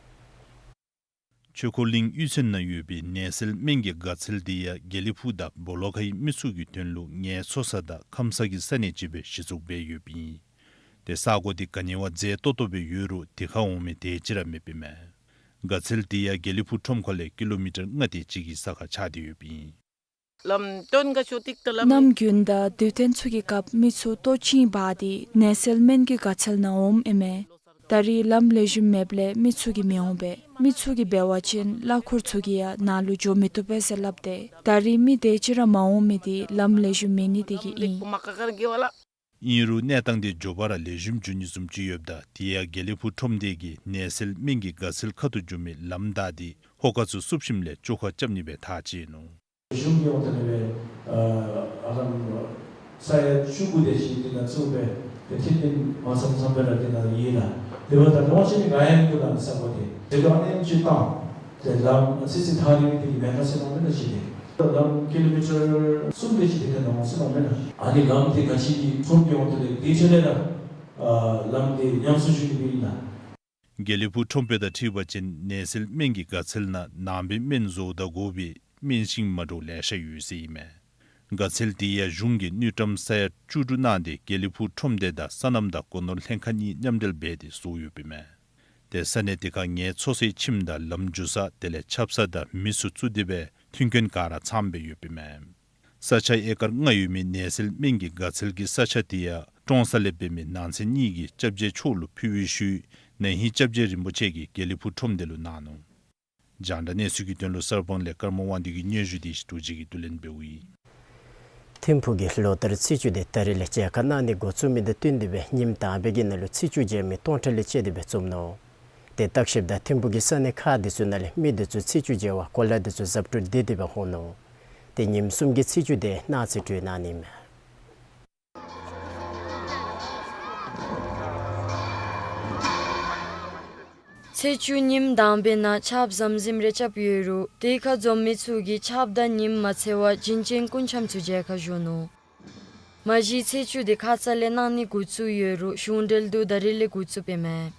ཆོས་འཁོར་གླིང་གཡུས་ཚན་ནང་ཡོད་པའི་ནད་སེལ་སྨན་གྱི་དགའ་ཚལ་དེ་ཡང་དགེ་ལེགས་ཕུག་དང་སྦོ་ལོགས་ཁའི་མི་ཚུ་གི་དོན་ལུ་ངལ་འཚོ་ས་དང་ཁམས་ས་གི་ས་གནས་ཅིག་སྦེ་གཞི་བཙུགས་འབད་ཡོདཔ་ཨིན། ཏེ་ས་གོ་དེ་ག་ནི་བ་མཛེས་ཏོག་ཏོ་སྦེ་ཡོད་རུང་དེ་ཁར་འོང་མི་དེ་ཅིག་ར་མེདཔ་ཨིན་མས། དགའ་ཚལ་དེ་ཡང་དགེ་ལེགས་ཕུག་ཁྲོམ་ཁ་ལས་ཀི་ལོ་མི་ཊར་ལྔ་དེ་ཅིག་གི་ས་ཁར་ཆགས་ཏེ་ཡོདཔ་ཨིན། ལམ་སྟོན་ག་ཅི་ཏིག་ཏ་ལམ། ནམ་རྒྱུན་དང་དུས་སྟོན་ཚུ་གི་སྐབས་མི་ཚུ་ལྟོ་ཅིག་འབག་སྟེ་ནད་སེལ་སྨན་གྱི་དགའ་ཚལ་ནང་འོངམ་ཨིན་མས། ད་རེས་ལམ་ལེགས་ཤོམ་མེདཔ་ལས་མི་ཚུ་གིས་མི་འོང་པས། མི་ཚུ་གིས་འབད་བ་ཅིན་གླ་འཁོར་ཚུ་གིས་ཡང་ནཱ་ལུ་འགྱོ་མི་བཏུབ་པས་ཟེར་སླབ་སྟེ་ད་རེས་མི་དེ་ཅིག་ར་མ་འོང་མི་དེ་ལམ་ལེགས་ཤོམ་མེད་ནི་དེ་གིས་ཨིན། ཨིན་རུང་གནས་སྟངས་དེ་མགྱོགས་པ་ར་ལེགས་ཤོམ་འགྱོ་ནི་བཟུམ་ཅིག་ཡོདཔ་ད་དེ་ཡང་དགེ་ལེགས་ཕུག་ཁྲོམ་སྡེ་གིས་ནད་སེལ་སྨན་གྱི་དགའ་ཚལ་ཁ་ཐུག་འགྱོ་མི་ལམ་བདའ་སྟེ་ཧོ་ཀ་ཚུ་བསུབ་ཞིནམ་ལས་བཅོ་ཁ་རྐྱབ་ནི་སྦེ་ཐག་བཅད་ནུག། གཞུང་གི་འོག་ཏུ་ལས་ཨ་ཨ་ལམ་ས་ཡ་བཅུ་དགུ་དེ་ཅིག་དེ་ནང་བཙུགས་སྦེ་ཏེ་ཐིམ་ཐིམ་མ་ཚངམ་ཚངམ་སྦེ་ར་དེ་ནང་ཡོད་ལགས། དེ་འབདཝ་ད་ལོངས་སྤྱོད་ནི་ག་ཡང་མིན་འདུག་ལགས་ས་གོ་དེ། དེ་ལུ་ཨ་ནེམ་ཅིག་བཏང་། ཏེ་ལམ་ཚི་ཚི་ཐག་རིང་དེ་གིས་མེན་ན་ཟེར་མནོཝ་མེན་ན་ཅིག་དེ། ལམ་ཀི་ལོ་མི་ཊར་གསུམ་དེ་ཅིག་དེ་ཁར་འོང་ཟེར་མནོཝ་མེན་ན། ཨ་ནི་ལམ་དེ་ག་ཅི་གི་ཁྲོམ་གྱི་འོག་ཏུ་ལས་དེ་ཅིག་ལས་ར་ཨ་ལམ་དེ་ཉམས་གསོ་ཞུ་ནི་སྦེ་ཨིན་ལགས། དགེ་ལེགས་ཕུག་ཁྲོམ་དཔོན་དང་འཁྲིལ་བ་ཅིན་ནད་སེལ་སྨན་གྱི་དགའ་ཚལ་ནང་ནང་པའི་སྨན་བཟོཝ་དང་དགོ་པའི་སྨན་ཤིང་མ་འདྲཝ་ལེ་ཤ་ཡོད་ཟེར་ཨིན་མས། དགའ་ཚལ་དེ་ཡང་གཞུང་གིས་དངུལ་ཀྲམ་ས་ཡ་བཅུ་དྲུག་གནང་སྟེ་དགེ་ལེགས་ཕུག་ཁྲོམ་སྡེ་དང་སོ་ནམ་དང་སྒོ་ནོར་ལྷན་ཁག་གཉིས་མཉམ་འབྲེལ་འབད་དེ་བཟོ་ཡོདཔ་ཨིན་མས། ཏེ་ས་གནས་དེ་ཁར་ངལ་འཚོ་སའི་ཁྱིམ་དང་ལམ་འགྱོ་ས་དེ་ལས་ཆབ་གསང་དང་མི་ཚུ་བཙུགས་ཏེ་སྦེ་མཐུན་རྐྱེན་ག་ར་ཚངམ་སྦེ་ཡོདཔ་ཨིན་མས། ས་ཆ་ཨེ་ཀར་ལྔ་ཡོད་མི་ནད་སེལ་སྨན་གྱི་དགའ་ཚལ་གྱི་ས་ཆ་དེ་ཡང་ཀྲོང་གསར་ལས་འབད་མི་ནང་ཚན་གཉིས་ཀྱིས་སྐྱབས་རྗེ་མཆོག་ལུ་ཕུལ་བའི་ཤུལ་ན་ཧིང་སྐྱབས་རྗེ་རིན་པོ་ཆེ་གིས་དགེ་ལེགས་ཕུག་ཁྲོམ་སྡེ་ལུ་གནང་ནུག། རྒྱང་བསྒྲགས་གནས་ཚུལ་གྱི་དོན་ལུ་གསར་སྤང་ལས་ཀརྨ་དབང་འདུས་ཀྱི་སྙན་ཞུ་དེ་ཞིག་ཐུགས་རྗེ་གིས་བསྡུ་ལེན་འབདཝ་ཨིན། ཐིམ་ཕུག་གིས་ལོ་ལྟར་ཚེས་བཅུ་དེ་ད་རིས་ལས་མཇལ་ཁ་གནང་ནི་འགོ་བཙུགས་མི་དང་བསྟུན་ཏེ་སྦེ་ཉིནམ་དང་པའི་གི་ནང་ལུ་ཚེས་བཅུ་མཇལ་མི་སྟོང་ཕྲག་ལས་བཅད་དེ་སྦེ་བཙུགས་ནུག། ཏེ་བརྟག་ཞིབ་དང་ཐིམ་ཕུག་གི་ས་གནས་ཁག་དེ་ཚུ་ནང་ལས་མི་དེ་ཚུ་ཚེས་བཅུ་མཇལ་བར་གོ་ལ་དེ་ཚུ་གཟབ་སྤྲོས་འདི་དེ་སྦེ་འོང་ནུག། ཏེ་ཉིནམ་གསུམ་གྱི་ཚེས་བཅུ་དེ་གནངས་ཚེ་སྤྲོད་གནང་ནི་མས། ཚེས་བཅུ་ཉིནམ་དང་པའི་ནང་ཆརཔ་ཟམ་ཟིམ་རེ་རྐྱབ་ཡོད་རུང་དེ་ཁར་འཛོམས་མི་ཚུ་གིས་ཆརཔ་དང་ཉིམ་མ་འཚེར་བར་བྱིན་ཅན་སྐུ་འཆམ་ཚུ་མཇལ་ཁ་ཞུ་ནུག། མ་གཞི་ཚེས་བཅུ་དེ་ཁ་ཙ་ལས་གནང་ནི་འགོ་བཙུགས་ཡོད་རུང་གཞུང་འབྲེལ་དུ་ད་རིས་ལས་འགོ་བཙུགསཔ་ཨིན་མས།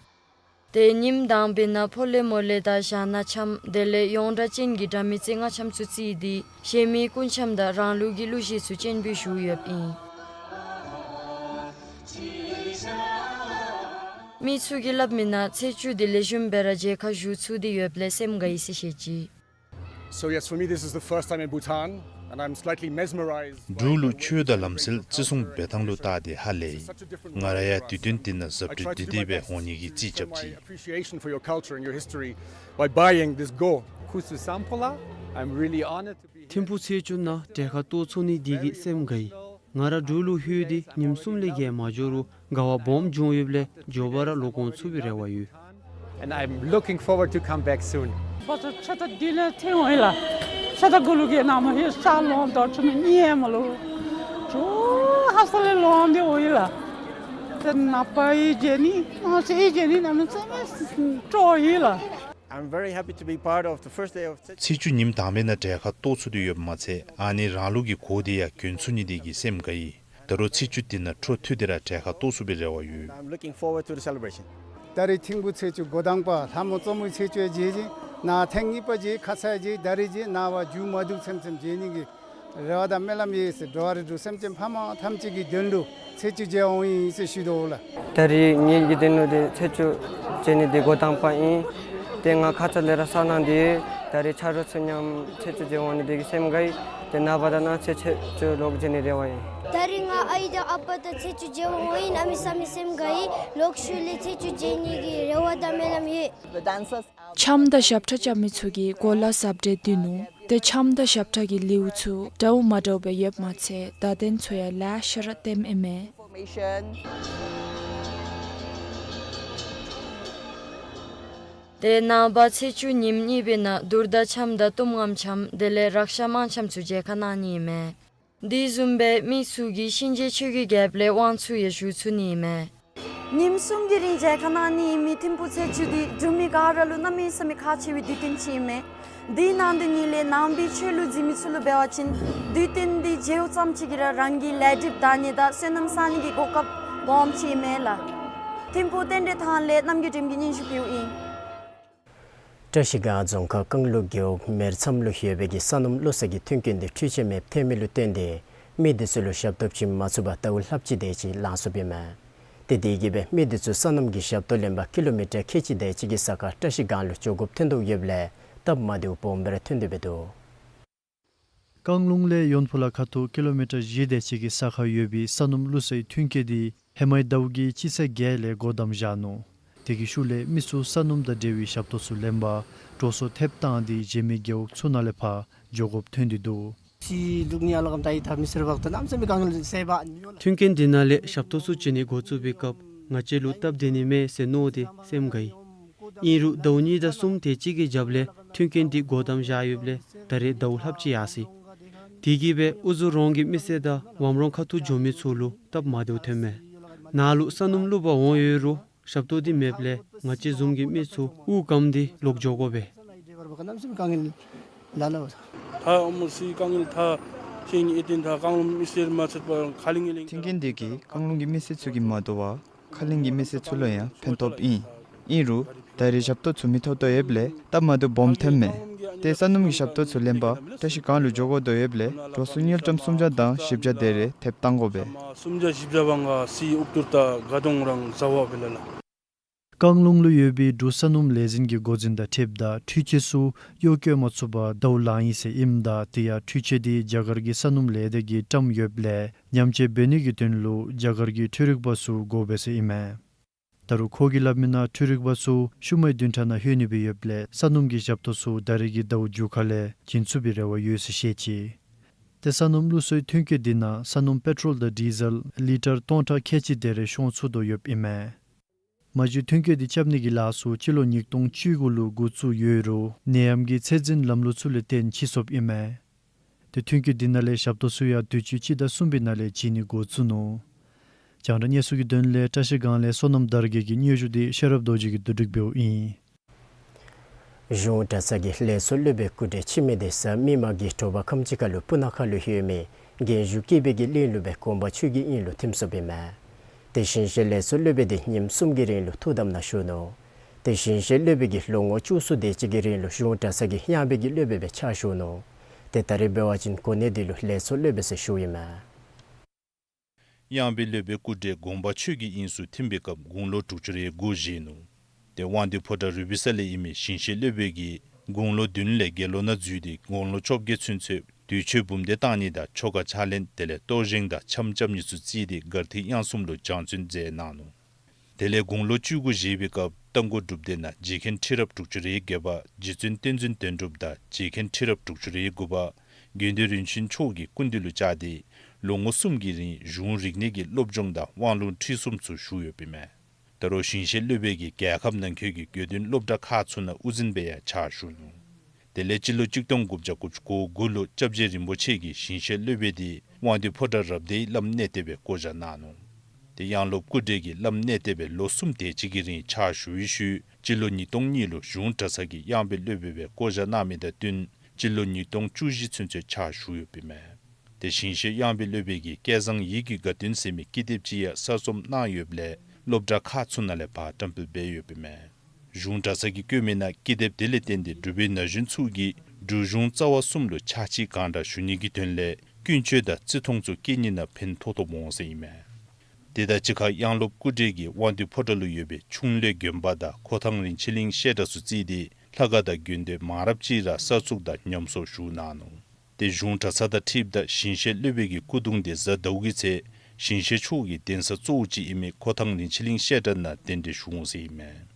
ཏེ་ཉིནམ་དང་པའི་ནང་ཕོ་ལས་མོ་ལས་དང་ཞང་ནང་འཆམ་དེ་ལས་ཡོངས་གྲགས་ཅན་གྱི་དགྲ་མེད་རྩེ་ལྔ་འཆམ་ཚུ་བརྩིས་ཏེ་གཞན་མི་སྐུ་འཆམ་དང་རང་ལུགས་ཀྱི་གླུ་གཞས་ཚུ་སྤྱན་འབུལ་ཞུ་ཡོདཔ་ཨིན། མི་ཚུ་གིས་སླབ་མི་ནང་ཚེས་བཅུ་དེ་ལེགས་ཤོམ་སྦེ་ར་མཇལ་ཁ་ཞུ་ཚུགས་ཏེ་ཡོདཔ་ལས་སེམས་དགའ་ཡི་ཟེར་བཤད་ཅི། So yes, for me this is the first time in Bhutan, and I'm slightly mesmerized. འབྲུག་ལུ་ཆོས་དང་ལམ་སྲོལ་བརྩི་སྲུང་འབད་ཐངས་ལུ་བལྟ་སྟེ་ཧ་ལས་ཡི། ང་ར་ཡང་དུས་སྟོན་དེ་ནང་གཟབ་སྤྲོས་འདི་དེ་སྦེ་འོང་ནི་གི་རྩིས་རྐྱབ་ཅི། Appreciation for your culture and your history by buying this go. Khusu Samphula, I'm really honored to be here. ཐིམ་ཕུག་ཚེས་བཅུ་ནང་གྲལ་ཁར་གཏོགས་ཚུགས་ནི་འདི་གིས་སེམས་དགའ་ཡི། ང་ར་འབྲུག་ལུ་ལྷོད་དེ་ཉིནམ་གསུམ་ལས་བརྒལ་མ་འགྱོ་རུང་དགའ་བ་སྦོམ་བྱུང་ཡོདཔ་ལས་མགྱོགས་པ་ར་ལོག་འོང་ཚུགས་པའི་རེ་བ་ཡོད། And I'm looking forward to come back soon. ཕྱི་ཟླ་དགུ་ལུ་གི་ནང་མ་ཧེ་ས་ལོང་དོ་ཆུ་མི་ཉེ་མ་ལུ་ཆུ་ཧ་ས་ལས་ལོང་སྟེ་འོང་ཡི་ལགས། ཏེ་ནངས་པ་ཡང་མཇལ་ནི་གནངས་ཚེ་ཡང་མཇལ་ནི་གནམ་མེད་ས་མེད་སྤྲོ་ཡི་ལགས། I'm very happy to be part of the first day of ཚེས་བཅུ་ཉིནམ་དང་པའི་ནང་གྲལ་ཁར་གཏོགས་ཚུགས་ཏེ་ཡོདཔ་མ་ཚད་ཨ་ནི་རང་ལུགས་ཀྱི་གོ་དེ་ཡང་གྱོན་ཚུགས་ནི་དེ་གིས་སེམས་དགའ་ཡི། ད་རུང་ཚེས་བཅུ་དེ་ནང་འཕྲོ་མཐུད་དེ་ར་གྲལ་ཁར་གཏོགས་ཚུགས་པའི་རེ་བ་ཡོད། I'm looking forward to the celebration. ད་རིས་ཐིམ་ཕུག་ཚེས་བཅུ་འགོ་དང་པ་ལྷ་མོ་གཙོ་མོའི་ཚེས་བཅུ་ཡང་མཇལ་ཅི། ནཱ་ཐེངས་གཉིས་པ་མཇལ། ཁ་ཙ་ཡང་མཇལ། ད་རིས་མཇལ། ནངས་པ་མཇུག་མ་བསྡུ་ཚེམ་ཚེམ་མཇལ་ནི་གི་རེ་བ་དང་སྨོན་ལམ་ཡོད་ཟེར། འགྲོ་བ་རིགས་དྲུག་སེམས་ཅན་ཕ་མ་ཐམས་ཅད་ཀྱི་དོན་ལུ་ཚེས་བཅུ་མཇལ་འོང་ཡི་ཟེར་ཞུ་དོ་ལགས། ད་རིས་ངེ་གི་དོན་ལུ་འདི་ཚེས་བཅུ་མཇལ་ནི་འདི་འགོ་དང་པ་ཨིན། ཏེ་ང་ཁ་ཙ་ལས་ར་བསམ་གནང་སྟེ་ད་རིས་ཆ་རོགས་ཚུ་མཉམ་ཚེས་བཅུ་མཇལ་འོང་ནི་འདི་གིས་སེམས་དགའ་ཡི། ཏེ་ནངས་པ་དང་གནངས་ཚེ་ཚེས་བཅུ་ལོག་མཇལ་ནི་རེ་བ་ཡོད། ད་རིས་ང་ཨའི་དང་ཨ་པ་དང་ཚེས་བཅུ་མཇལ་འོང་ཡི། གནམ་མེད་ས་མེད་སེམས་དགའ་ཡི། ལོག་ཤུལ་ལས་ཚེས་བཅུ་མཇལ་ནི་གི་རེ་བ་དང་སྨོན་ལམ་ཡོད། འཆམ་དང་ཞབས་ཁྲ་རྐྱབ་མི་ཚུ་གིས་གོ་ལ་གཟབ་སྤྲས་བསྡུ་ནུག། ཏེ་འཆམ་དང་ཞབས་ཁྲ་གི་ལེའུ་ཚུ་འདྲཝ་མ་འདྲཝ་སྦེ་ཡོདཔ་མ་ཚད་བརྡ་དོན་ཚུ་ཡང་ལེ་ཤ་ར་སྟོནམ་ཨིན་མས། ཏེ་ནངས་པ་ཚེས་བཅུ་ཉིནམ་གཉིས་པའི་ནང་དུར་དང་འཆམ་དང་གཏུམ་རྔམ་འཆམ་དེ་ལས་རཀྵ་དམར་འཆམ་ཚུ་མཇལ་ཁ་གནང་ནི་ཨིན་མས། དེ་བཟུམ་སྦེ་མི་ཚུ་གིས་གཤིན་རྗེ་ཆོས་ཀྱི་རྒྱལཔོ་ལས་དབང་ཚུ་ཡང་ཞུ་ཚུགས་ནི་ཨིན་མས། ཉིནམ་གསུམ་གྱི་རིང་མཇལ་ཁ་གནང་ནི་ཨིན་མི་ཐིམ་ཕུག་ཚེས་བཅུ་འདི་འབྲུག་མི་ག་ར་ལུ་གནམ་མེད་ས་མེད་ཁག་ཆེ་བའི་དུས་སྟོན་ཅིག་ཨིན་མས། དེའི་ནང་དེ་ཉིད་ལས་ནང་པའི་ཆོས་ལུགས་འཛིན་མི་ཚུ་ལུ་འབད་བ་ཅིན་དུས་སྟོན་འདི་མཇལཝ་ཙམ་ཅིག་གིས་ར་རང་གི་ལས་སྒྲིབ་དག་ནི་དང་བསོད་ནམས་བསག་ནི་གི་གོ་སྐབས་སྦོམ་ཅིག་ཨིན་མས་ལགས། ཐིམ་ཕུག་རྟེན་འབྲེལ་ཐང་ལས་རྣམ་རྒྱལ་སྒྲོལམ་གྱིས་སྙན་ཞུ་ཕུལཝ་ཨིན། བཀྲ་ཤིས་སྒང་རྫོང་ཁག་ཀང་ལུང་རྒེད་འོག་མེར་མཚམས་ལུ་ཡོད་པའི་གི་ས་སྣུམ་བླུག་ས་གི་མཐུན་རྐྱེན་དེ་འཕྲུལ་ཆས་མེདཔ་ཐོན་མི་ལུ་བརྟེན་ཏེ་མི་དེ་ཚུ་ལུ་ཞབས་ཏོག་བྱིན་མ་ཚུགས་པར་ཟླཝ་ལྷགཔ་ཅིག་དེ་ཅིག་ལང་སོཔ་ཨིན་མས། ཏེ་དེ་གིས་སྦེ་མི་དེ་ཚུ་ས་སྣུམ་གྱི་ཞབས་ཏོག་ལེན་པར་ཀི་ལོ་མི་ཊར་ཁལ་གཅིག་དེ་ཅིག་གི་ས་ཁར་བཀྲ་ཤིས་སྒང་ལུ་འགྱོ་དགོཔ་ཐོན་དོ་ཡོདཔ་ལས་སྟབས་མ་བདེཝ་སྦོམ་སྦེ་ར་ཐོན་ཏེ་འབད་དོ། ཀང་ལུང་ལས་ཡོན་ཕུ་ལ་ཁ་ཐུག་ཀི་ལོ་མི་ཊར་བཞི་དེ་ཅིག་གི་ས་ཁར་ཡོད་པའི་ས་སྣུམ་བླུག་སའི་མཐུན་རྐྱེན་དེ་ཧེ་མའི་ཟླཝ་གི་སྤྱི་ཚེས་བརྒྱད་ལས་སྒོ་བསྡམས་བཞག་ནུག། དེ་གི་ཤུལ་ལས་མི་ཚུ་ས་སྣུམ་དང་འབྲེལ་བའི་ཞབས་ཏོག་ཚུ་ལེན་པར་འགྲོ་སོང་ཐེབས་བཏང་སྟེ་གཞན་མི་རྒེད་འོག་ཚུ་ནང་ལས་ཕར་འགྱོ་དགོཔ་ཐོན་ཏེ་འདུག། མཐུན་རྐྱེན་འདི་ནང་ལས་ཞབས་ཏོག་ཚུ་བྱིན་ནི་འགོ་བཙུགས་པའི་སྐབས་ང་བཅས་ལུ་སྟབས་བདེ་ནི་མས་ཟེར་མནོ་སྟེ་སེམས་དགའ་ཡི། ཨིན་རུང་ཟླཝ་གཉིས་དང་གསུམ་དེ་ཅིག་གི་རྒྱབ་ལས་མཐུན་རྐྱེན་འདི་སྒོ་བསྡམས་བཞག་ཡོདཔ་ལས་ད་རེས་ཟླཝ་ལྷགཔ་ཅིག་ཡར་སོ་ཡི། དེ་གིས་སྦེ་ཨུ་ཛུ་རོང་གི་མི་སེར་དང་ཝམ་རོང་ཁ་ཐུག་འགྱོ་མི་ཚུ་ལུ་སྟབས་མ་བདེཝ་ཐོནམ་མས། ནཱ་ལུ་ས་སྣུམ་བླུག་པར་འོང་ཡོད་རུང་ཞབས་ཏོག་འདི་མེདཔ་ལས་ང་བཅས་བཟུམ་གྱི་མི་ཚུ་དབུགས་སྐམ་སྟེ་ལོག་འགྱོ་དགོ་པས། མཐུན་རྐྱེན་འདི་གིས་ཀང་ལུང་གི་མི་སེར་ཚུ་གིས་མ་དོ་བར་ཁ་གླིང་གི་མི་སེར་ཚུ་ལུ་ཡང་ཕན་ཐོགས་ཨིན། ཨིན་རུང་ད་རེས་ཞབས་ཏོག་ཚུ་མི་ཐོབ་དོ་ཡོདཔ་ལས་སྟབས་མ་བདེཝ་སྦོམ་ཐོནམ་མས། ཏེ་ས་སྣུམ་གྱི་ཞབས་ཏོག་ཚུ་ལེན་པར་བཀྲ་ཤིས་སྒང་ལུ་འགྱོ་དགོ་དོ་ཡོདཔ་ལས་འགྲོ་སོང་དངུལ་ཀྲམ་སུམ་བརྒྱ་དང་བཞི་བརྒྱ་དེ་རེ་ཐེབས་བཏང་དགོ་པས། ཀང་ལུང་ལུ་ཡོད་པའི་འབྲུག་ས་སྣུམ་ལས་འཛིན་གྱི་འགོ་འཛིན་དང་འཁྲིལཝ་ད་འཕྲུལ་ཆས་ཚུ་གཡོག་བཀོལ་མ་ཚུགས་པར་ཟླཝ་ལང་ཡི་ཟེར་ཨིནམ་ད་དེ་ཡང་འཕྲུལ་ཆས་དེ་རྒྱ་གར་གྱི་ས་སྣུམ་ལས་སྡེ་གིས་བཀྲམ་ཡོདཔ་ལས་ཉམས་བཅོས་འབད་ནི་གི་དོན་ལུ་རྒྱ་གར་གྱི་འཕྲུལ་རིག་པ་ཚུ་དགོ་པས་ཟེར་ཨིན་མས། ད་རུང་ཁོ་གིས་སླབ་མི་ནང་འཕྲུལ་རིག་པ་ཚུ་ཤུལ་མའི་བདུན་ཕྲག་ནང་ལྷོད་ནི་སྦེ་ཡོདཔ་ལས་ས་སྣུམ་གྱི་ཞབས་ཏོག་ཚུ་ད་རེས་ཀྱི་ཟླཝ་མཇུག་ཁ་ལས་བྱིན་ཚུགས་པའི་རེ་བ་ཡོད་ཟེར་བཤད་ཅི། ཏེ་ས་སྣུམ་བླུག་སའི་མཐུན་རྐྱེན་འདི་ནང་ས་སྣུམ་པེ་ཊོལ་དང་ཌི་ཟེལ་ལི་ཊར་སྟོང་ཕྲག་ཁལ་གཅིག་དེ་རེ་ཤོང་ཚུགས་དོ་ཡོདཔ་ཨིན་མས། མ་གཞི་མཐུན་རྐྱེན་འདི་རྐྱབ་ནི་གི་ལཱ་ཚུ་སྤྱི་ལོ་ཉིས་སྟོང་བཅུ་དགུ་ལུ་འགོ་བཙུགས་ཡོད་རུང་ནད་ཡམས་ཀྱི་ཚད་འཛིན་ལམ་ལུགས་ཚུ་ལས་བརྟེན་ཕྱིས་སོཔ་ཨིན་མས། ཏེ་མཐུན་རྐྱེན་འདི་ནང་ལས་ཞབས་ཏོག་ཚུ་ཡང་དུས་ཅི་སྤྱི་ཟླ་གསུམ་པའི་ནང་ལས་བྱིན་ནི་འགོ་བཙུགས་ནུག། རྒྱང་བསྒྲགས་གནས་ཚུལ་གྱི་དོན་ལས་བཀྲ་ཤིས་སྒང་ལས་བསོད་ནམས་དར་རྒྱས་ཀྱི་སྙན་ཞུ་འདི་ཤེས་རབ་རྡོ་རྗེ་གིས་བསྡུ་སྒྲིག་འབདཝ་ཨིན། གཞུང་གྲྭ་ཚང་གི་ལས་ཚོགས་སློབ་དཔོན་སྐུ་བགྲེས་འཆི་མེད་དེ་གཟའ་མིག་དམར་གྱི་དྲོ་པ་ཁམས་ཅིག་ཁ་ལུ་སྤུ་ན་ཁ་ལུ་ཡོད་མི་རྒྱན་ཞུ་ཀི་པེ་གི་གླིང་ལུ་སྦེ་དགོངས་པ་ཆོས་ཀྱི་དབྱིངས་ལུ་ཐིམ་སོཔ་ཨིན་མས། ཏེ་ཞིང་གཤེགས་ལས་ཚོགས་སློབ་དཔོན་དེ་ཉིནམ་གསུམ་གྱི་རིང་ལུ་ཐུགས་དམ་ནང་བཞུགས་ནུག། ཏེ་ཞིང་གཤེགས་སློབ་དཔོན་གྱིས་ལོ་ངོ་བཅུ་གསུམ་དེ་ཅིག་གི་རིང་ལུ་གཞུང་གྲྭ་ཚང་གི་ཡངས་པའི་གི་སློབ་དཔོན་སྦེ་ཕྱག་ཞུ་ནུག། ཏེ་ད་རེས་འབད་བ་ཅིན་གོ་གནས་འདི་ལུ་ལས་ཚོགས་སློབ་དཔོན་ཟེར་ཞུཝ་ཨིན་མས། ཡངས་པའི་སློབ་དཔོན་སྐུ་བགྲེས་དགོངས་པ་ཆོས་ཀྱི་དབྱིངས་སུ་ཐིམ་པའི་སྐབས་དགུང་ལོ་དྲུག་ཅུ་རེ་དགུ་བཞེས་ནུག། ཏེ་དབང་འདུས་ཕོ་བྲང་རུས་པའི་ས་ལས་ཨིན་མི་ཞིང་གཤེགས་སློབ་དཔོན་གྱིས་དགུང་ལོ་བདུན་ལས་དགེ་སློང་ནང་འཛུལ་ཏེ་དགུང་ལོ་བཅོ་བརྒྱད་ཚུན་ཚོད་དུས་མཆོད་འབུམ་སྡེ་བཏང་ནི་དང་ཆོ་ག་ཕྱག་ལེན་དེ་ལས་གཏོར་བཞེངས་དང་འཆམ་རྐྱབ་ནི་ཚུ་རྩིས་ཏེ་མགར་ཐིག་དབྱངས་གསུམ་ལུ་སྦྱང་བརྩོན་མཛད་གནང་ནུག། དེ་ལས་དགུང་ལོ་བཅུ་དགུ་བཞེས་པའི་སྐབས་རྟ་མགོ་སྒྲུབ་སྡེ་ནང་རྗེ་མཁན་ཁྲི་རབས་དྲུག་ཅུ་རེ་བརྒྱད་པ་རྗེ་བཙུན་བསྟན་འཛིན་དོན་གྲུབ་དང་རྗེ་མཁན་ཁྲི་རབས་དྲུག་ཅུ་རེ་དགུ་པ་དགེ་འདུན་རིན་ཆེན་མཆོག་གི་སྐུ་མདུན་ལུ་བཅར་ཏེ་ལོ་ངོ་གསུམ་གྱི་རིང་གཞུང་རིག་གནས་ཀྱི་སློབ་སྦྱོང་དང་དབང་ལུང་ཁྲིད་གསུམ་ཚུ་ཞུ་ཡོདཔ་ཨིན་མས། ད་རུང་ཞིང་གཤེགས་སློབ་དཔོན་གྱིས་རྒྱལ་ཁབ་ནང་འཁོད་ཀྱི་དགེ་འདུན་སློབ་གྲྭ་ཁག་ཚུ་ནང་དབུ་འཛིན་སྦེ་ཡང་ཕྱག་ཞུ་ནུག། དེ་ལས་སྤྱི་ལོ་གཅིག་སྟོང་དགུ་བརྒྱ་དགུ་བཅུ་གོ་དགུ་ལུ་སྐྱབས་རྗེ་རིན་པོ་ཆེ་གིས་ཞིང་གཤེགས་སློབ་དཔོན་དེ་དབང་འདུས་ཕོ་བྲང་རབ་སྡེའི་བླམ་གནས་བརྟན་སྦེ་བསྐོ་བཞག་གནང་ནུག། ཏེ་ཡང་སློབ་སྐུ་བགྲེས་ཀྱིས་བླམ་གནས་བརྟན་སྦེ་ལོ་གསུམ་དེ་ཅིག་གི་རིང་ཕྱག་ཞུ་བའི་ཤུལ་སྤྱི་ལོ་ཉིས་སྟོང་གཉིས་ལུ་གཞུང་གྲྭ་ཚང་གི་ཡངས་པའི་སློབ་དཔོན་སྦེ་བསྐོ་བཞག་གནང་མི་དང་བསྟུན་སྤྱི་ལོ་ཉིས་སྟོང་བཅུ་བཞི་ཚུན་ཚོད་ཕྱག་ཞུ་ཡོདཔ་ཨིན་མས། ཏེ་ཞིང་གཤེགས་ཡངས་པའི་སློབ་དཔོན་གྱིས་སྐལ་བཟང་ཡིད་ཀྱི་དགའ་སྟོན་ཟེར་མི་ཀི་དེབ་ཅིག་ཡང་གསར་རྩོམ་གནང་ཡོདཔ་ལས་སློབ་གྲྭ་ཁག་ཚུ་ནང་ལས་ཕར་བཀྲམ་སྤེལ་འབད་ཡོདཔ་ཨིན་མས། གཞུང་གྲྭ་ཚང་གིས་བཀོད་མི་ནང་ཀི་དེབ་དེ་ལས་བརྟེན་ཏེ་འབྲུག་པའི་ན་གཞོན་ཚུ་གིས་འབྲུག་གཞུང་རྩ་བ་གསུམ་ལུ་ཕྱག་ཕྱིད་གང་དྲག་ཞུ་ནི་གི་དོན་ལས་ཀུན་སྤྱོད་དང་བརྩི་མཐོང་ཚུ་བསྐྱེད་ནི་ནང་ཕན་ཐོགས་ཐོགསཔ་འོང་ཟེར་ཨིན་མས། དེ་དང་གཅིག་ཁར་ཡང་སློབ་སྐུ་བགྲེས་ཀྱིས་དབང་འདུས་ཕོ་བྲང་ལུ་ཡོད་པའི་ཁྱུང་ལྷས་དགོན་པ་དང་ཁོ་ཐང་རིན་ཆེན་གླིང་བཤད་གྲྭ་ཚུ་བརྩིས་ཏེ་ལྷ་ཁང་དང་དགོན་སྡེ་མང་རབས་ཅིག་ར་གསར་བཙུགས་དང་ཉམས་གསོ་ཞུ་གནང་ནུག། ཏེ་གཞུང་གྲྭ་ཚང་དང་འཁྲིལཝ་ད་ཞིང་གཤེགས་སློབ་དཔོན་གྱི་སྐུ་གདུང་དེ་གཟའ་ཟླཝ་གི་ཚེ་ཞིང་གཤེགས་མཆོག་གི་གདན་ས་གཙོ་བོ་ཅིག་ཨིན་མི་ཁོ་ཐང་རིན་ཆེན་གླིང་བཤད་གྲྭ་ནང་གདན་འདྲེན་ཞུ་འོང་ཟེར་ཨིན་མས།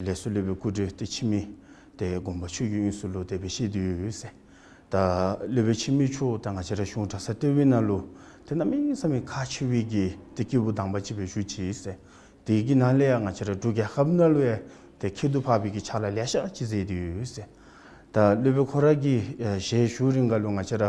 ལས་ཚོགས་སློབ་དཔོན་སྐུ་བགྲེས་དེ་འཆི་མེད་དེ་དགོངས་པ་ཆོས་ཀྱི་དབྱིངས་སུ་ལུ་དེ་སྦེ་བཞེས་ཏེ་ཡོད་ཟེར། ད་སློབ་དཔོན་འཆི་མེད་མཆོག་ད་ང་བཅས་ར་གཞུང་གྲྭ་ཚང་ལྟེ་བའི་ནང་ལུ་དེ་གནམ་མེད་ས་མེད་ཁག་ཆེ་བའི་གི་དེ་སྐྱེས་བུ་དམ་པ་ཅིག་སྦེ་བཞུགས་ཅི་ཟེར། དེ་གི་ནང་ལས་ཡང་ང་བཅས་ར་འབྲུག་རྒྱལ་ཁབ་ནང་ལུ་ཡང་དེ་ཁྱད་དུ་འཕགས་པའི་གི་ཕྱག་ལཱ་ལེ་ཤ་ཅིག་མཛད་དེ་ཡོད་ཟེར། ད་སློབ་དཔོན་ཁོ་ར་གི་ཨེ་ཞལ་བཞུགས་རིང་ག་ལུ་ང་བཅས་ར་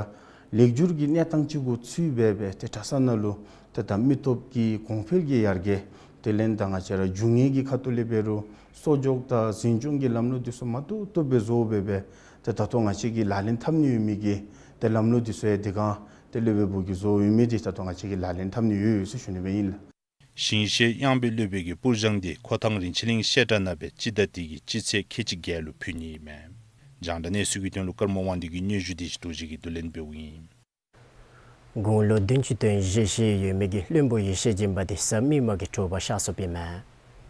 ལེགས་སྒྱུར་གྱི་གནས་སྟངས་ཅིག་གུ་ཚུད་སྦེ་སྦེ་དེ་གྲྭ་ཚང་ནང་ལུ་དེ་ད་མི་སྟོབས་ཀྱི་གོང་འཕེལ་གྱི་ཡར་རྒྱས་དེ་ལས་ད་ང་བཅས་ར་རྒྱུ་དངོས་ཀྱི་ཁ་ཐུག་ལས་འབད་རུང་གསོ་སྐྱོང་དང་འཛིན་སྐྱོང་གི་ལམ་ལུགས་དེ་ཚུ་མ་བཏུབ་བཏུབ་སྦེ་བཟོ་སྦེ་སྦེ་ ཏེ་ད་ལྟོ་ང་བཅས་ཀྱིས་ལག་ལེན་འཐབ་ནི་ཡོད་མི་གི་ཏེ་ལམ་ལུགས་འདི་ཚུ་ཡང་དེ་སྒང་ཏེ་སློབ་དཔོན་བུ་གིས་བཟོ་ཡོད་མི་འདི་ད་ལྟོ་ང་བཅས་ཀྱིས་ལག་ལེན་འཐབ་ནི་ཡོད་ཡོད་ཟེར་ཞུ་ནི་སྦེ་ཨིན་ལགས། ཞིང་གཤེགས་གཡང་འབོད་སློབ་དཔོན་གྱི་པུར་སྦྱང་འདི་ཁོ་ཐང་རིན་ཆེན་གླིང་བཤད་གྲྭ་ནང་སྦེ་སྤྱི་ཟླ་འདི་གི་སྤྱི་ཚེས་ཁལ་གཅིག་བརྒྱད་ལུ་ཕུལ་ནི་ཨིན་མས། རྒྱང་བསྒྲགས་གནས་ཚུལ་གྱི་དོན་ལུ་ཀརྨ་དབང་འདུས་ཀྱི་སྙན་ཞུ་འདི་རྡོ་རྗེ་གིས་བསྡུ་ལེན་འབདཝ་ཨིན། དགུང་ལོ་བདུན་ཅུ་དོན་བཞི་བཞེས་ཡོད་མི་གི་བློན་པོ་ཡེ་ཤེས་སྦྱིན་པ་འདི་གཟའ་མིག་དམར་གྱི་དྲོ་པ་གཤགས་སོཔ་ཨིན་མས།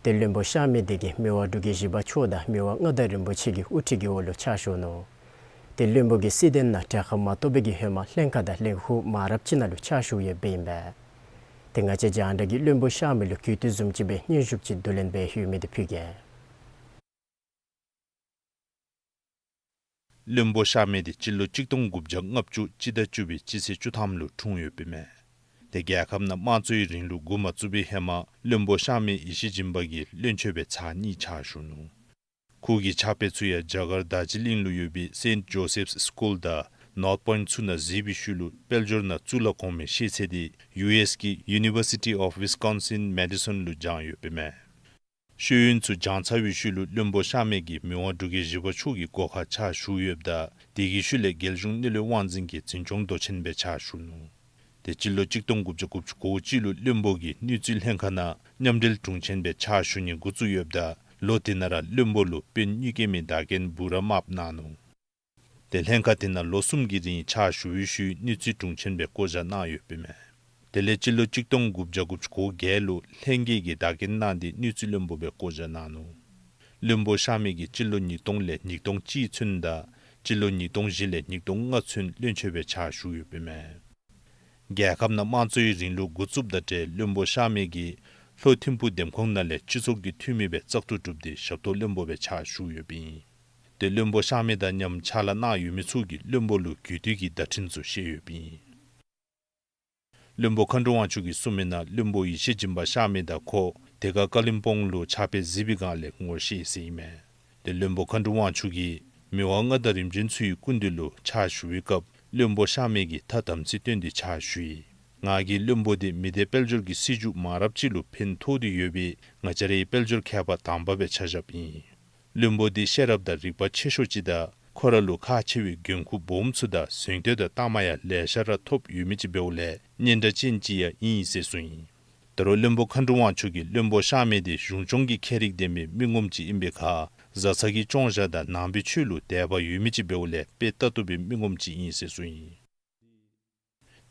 ཏེ་བློན་པོ་གཤགས་མི་འདི་གིས་མི་དབང་འབྲུག་རྒྱལ་བཞི་པ་མཆོག་དང་མི་དབང་མངའ་བདག་རིན་པོ་ཆེ་གི་དབུ་ཁྲིད་ཀྱི་འོག་ལུ་ཕྱག་ཞུ་ནུག། ཏེ་བློན་པོ་གིས་སྲིད་དོན་ནང་གྲལ་ཁར་མ་གཏོགས་པའི་གི་ཧེ་མ་ལྷན་ཁག་དང་ལྷན་ཁུར་མང་རབས་ཅིག་ནང་ལུ་ཕྱག་ཞུ་ཡོདཔ་ཨིན་པས། ཏེ་ང་བཅས་རྒྱང་བསྒྲགས་ཀྱིས་བློན་པོ་གཤགས་མི་ལུ་གུས་བཏུད་བཟུམ་ཅིག་སྦེ་སྙན་ཞུ་ཅིག་བསྡུ་ལེན་འབད་ཡོད་མི་འདི་ཕུལ་གེ། བློན་པོ་གཤགས་མི་འདི་སྤྱི་ལོ་གཅིག་སྟོང་དགུ་བརྒྱ་ལྔ་བཅུ་སྤྱི་ཟླ་བཅུ་པའི་སྤྱི་ཚེས་བཅུ་ཐམ་ལུ་འཁྲུངས་ཡོདཔ་ཨིན་མས། ཏེ་རྒྱལ་ཁབ་ནང་དམངས་གཙོའི་རིང་ལུགས་འགོ་མ་བཙུགས་པའི་ཧེ་མ་བློན་པོ་གཤགས་མི་ཡེ་ཤེས་སྦྱིན་པ་གིས་བློན་ཆེན་སྦེ་ཚར་གཉིས་ཕྱག་ཞུ་ནུག། ཁོ་གི་ཕྱག་དཔེ་ཚུ་ཡང་རྒྱ་གར་རྡོ་རྗེ་གླིང་ལུ་ཡོད་པའི་སེནཊ་ཇོ་སེཕ་སི་ཀུལ་དང་ནོརཐ་པོའིནཊ་ཚུ་ནང་གཟིགས་པའི་ཤུལ་ལུ་དཔལ་འབྱོར་ནང་གཙུག་ལག་གོང་མའི་ཤེས་ཚད་འདི་ཡུ་ཨེསི་གི་ཡུ་ནི་བར་སི་ཊི་ཨོཕ་ཝིས་ཀོན་སིན་མེ་ཌི་སོན་ལུ་སྦྱངས་ཡོདཔ་ཨིན་མས། ཤེས་ཡོན་ཚུ་སྦྱངས་ཚར་བའི་ཤུལ་ལུ་བློན་པོ་གཤགས་མི་གིས་མི་དབང་འབྲུག་རྒྱལ་བཞི་པ་མཆོག་གི་སྒོ་ཁར་ཕྱག་ཞུ་ཡོདཔ་ད་དེ་གི་ཤུལ་ལས་རྒྱལ་གཞུང་གནས་ལུགས་དབང་འཛིན་གྱི་འཛིན་སྐྱོང་མདོ་ཆེན་སྦེ་ཕྱག་ཞུ་ནུག། ཏེ་སྤྱི་ལོ་གཅིག་སྟོང་དགུ་བརྒྱ་དགུ་བཅུ་གོ་གཅིག་ལུ་བློན་པོ་གིས་དངུལ་རྩིས་ལྷན་ཁག་ནང་མཉམ་འབྲེལ་དྲུང་ཆེན་སྦེ་ཕྱག་ཞུ་ནི་འགོ་བཙུགས་ཡོདཔ་ད་ལོ་དེ་ནང་ར་བློན་པོ་ལུ་དཔོན་གཉིས་ཀའི་མིང་བདག་རྐྱེན་འབུལ་ར་མར་གནང་ནུག། ཏེ་ལྷན་ཁག་དེ་ནང་ལོ་གསུམ་གྱི་རིང་ཕྱག་ཞུ་བའི་ཤུལ་དངུལ་རྩིས་དྲུང་ཆེན་སྦེ་བསྐོ་བཞག་གནང་ཡོདཔ་ཨིན་མས། དེ་ལས་སྤྱི་ལོ་གཅིག་སྟོང་དགུ་བརྒྱ་དགུ་བཅུ་གོ་བརྒྱད་ལུ་ལྷན་རྒྱས་ཀྱིས་བདག་རྐྱེན་གནང་སྟེ་དངུལ་རྩིས་བློན་པོ་སྦེ་བསྐོ་བཞག་གནང་ནུག། བློན་པོ་གཤགས་མི་གིས་སྤྱི་ལོ་ཉིས་སྟོང་ལས་ཉིས་སྟོང་གཅིག་ཚུན་དང་སྤྱི་ལོ་ཉིས་སྟོང་བཞི་ལས་ཉིས་སྟོང་ལྔ་ཚུན་བློན་ཆེན་སྦེ་ཕྱག་ཞུ་ཡོདཔ་ཨིན་མས། རྒྱལ་ཁབ་ནང་དམངས་གཙོའི་རིང་ལུགས་འགོ་བཙུགསཔ་དང་འབྲེལ་བློན་པོ་གཤགས་མི་གིས་ལྷོ་ཐིམ་ཕུག་འདེམས་ཁོངས་ནང་ལས་སྤྱི་ཚོགས་ཀྱི་འཐུས་མི་སྦེ་བཙག་འཐུ་གྲུབ་སྟེ་ཞབས་ཏོག་བློན་པོ་སྦེ་ཕྱག་ཞུ་ཡོདཔ་ཨིན། ཏེ་བློན་པོ་གཤགས་མི་དང་མཉམ་ཕྱག་ལཱ་གནང་ཡོད་མི་ཚུ་གིས་བློན་པོ་ལུ་གུས་བཏུད་ཀྱི་བརྡ་འཕྲིན་ཚུ་བཤད་ཡོདཔ་ཨིན། བློན་པོ་མཁའ་འགྲོ་དབང་ཕྱུག་གིས་གསུངས་མི་ནང་བློན་པོ་ཡེ་ཤེས་སྦྱིན་པ་གཤགས་མི་དང་ཁོ་དེ་ཁར་ཀ་ལིམ་པོང་ལུ་ཕྱག་དཔེ་གཟིགས་པའི་སྒང་ལས་ངོ་ཤེས་ཟེར་ཨིན་མས། ཏེ་བློན་པོ་མཁའ་འགྲོ་དབང་ཕྱུག་གིས་མི་དབང་མངའ་བདག་རིམ་བྱོན་ཚུ་གི་སྐུ་མདུན་ལུ་ཕྱག་ཞུ་བའི་སྐབས་བློན་པོ་གཤགས་མི་གིས་ཐ་དམ་ཚིག་བཏོན་ཏེ་ཕྱག་ཞུ་ཡི། ང་གིས་བློན་པོ་འདི་མི་སྡེ་དཔལ་འབྱོར་གྱི་སྲིད་བྱུས་མང་རབས་ཅིག་ལུ་ཕན་ཐོགས་ཏེ་ཡོད་པའི་ང་བཅས་རའི་དཔལ་འབྱོར་མཁས་པ་དམ་པ་སྦེ་ཆ་བཞགཔ་ཨིན། བློན་པོ་འདི་ཤེས་རབ་དང་རིག་པ་ཆེ་ཤོས་ཅིག་དང་ཁོ་ར་ལུ་ཁག་ཆེ་བའི་འགན་ཁུར་སྦོམ་ཚུ་དང་གཟེངས་བསྟོད་དང་གཏའ་མ་ཡང་ལེ་ཤ་ར་ཐོབ་ཡོད་མི་ཅིག་འབདཝ་ལས་སྙན་གྲགས་ཅན་ཅིག་ཡང་ཨིན་ཟེར་གསུངས་ཡི། ད་རུང་བློན་པོ་མཁའ་འགྲོ་དབང་ཕྱུག་གིས་བློན་པོ་གཤགས་མི་འདི་གཞུང་སྐྱོང་གི་ཁྱད་རིག་ལྡན་པའི་མི་ངོམ་ཅིག་ཨིན་པའི་ཁར་བཟའ་ཚང་གི་སྐྱོང་བཞག་དང་ནང་པའི་ཆོས་ལུ་དད་པ་ཡོད་མི་ཅིག་འབདཝ་ལས་དཔེ་ལྟ་བཏུབ་པའི་མི་ངོམ་ཅིག་ཨིན་ཟེར་གསུངས་ཡི།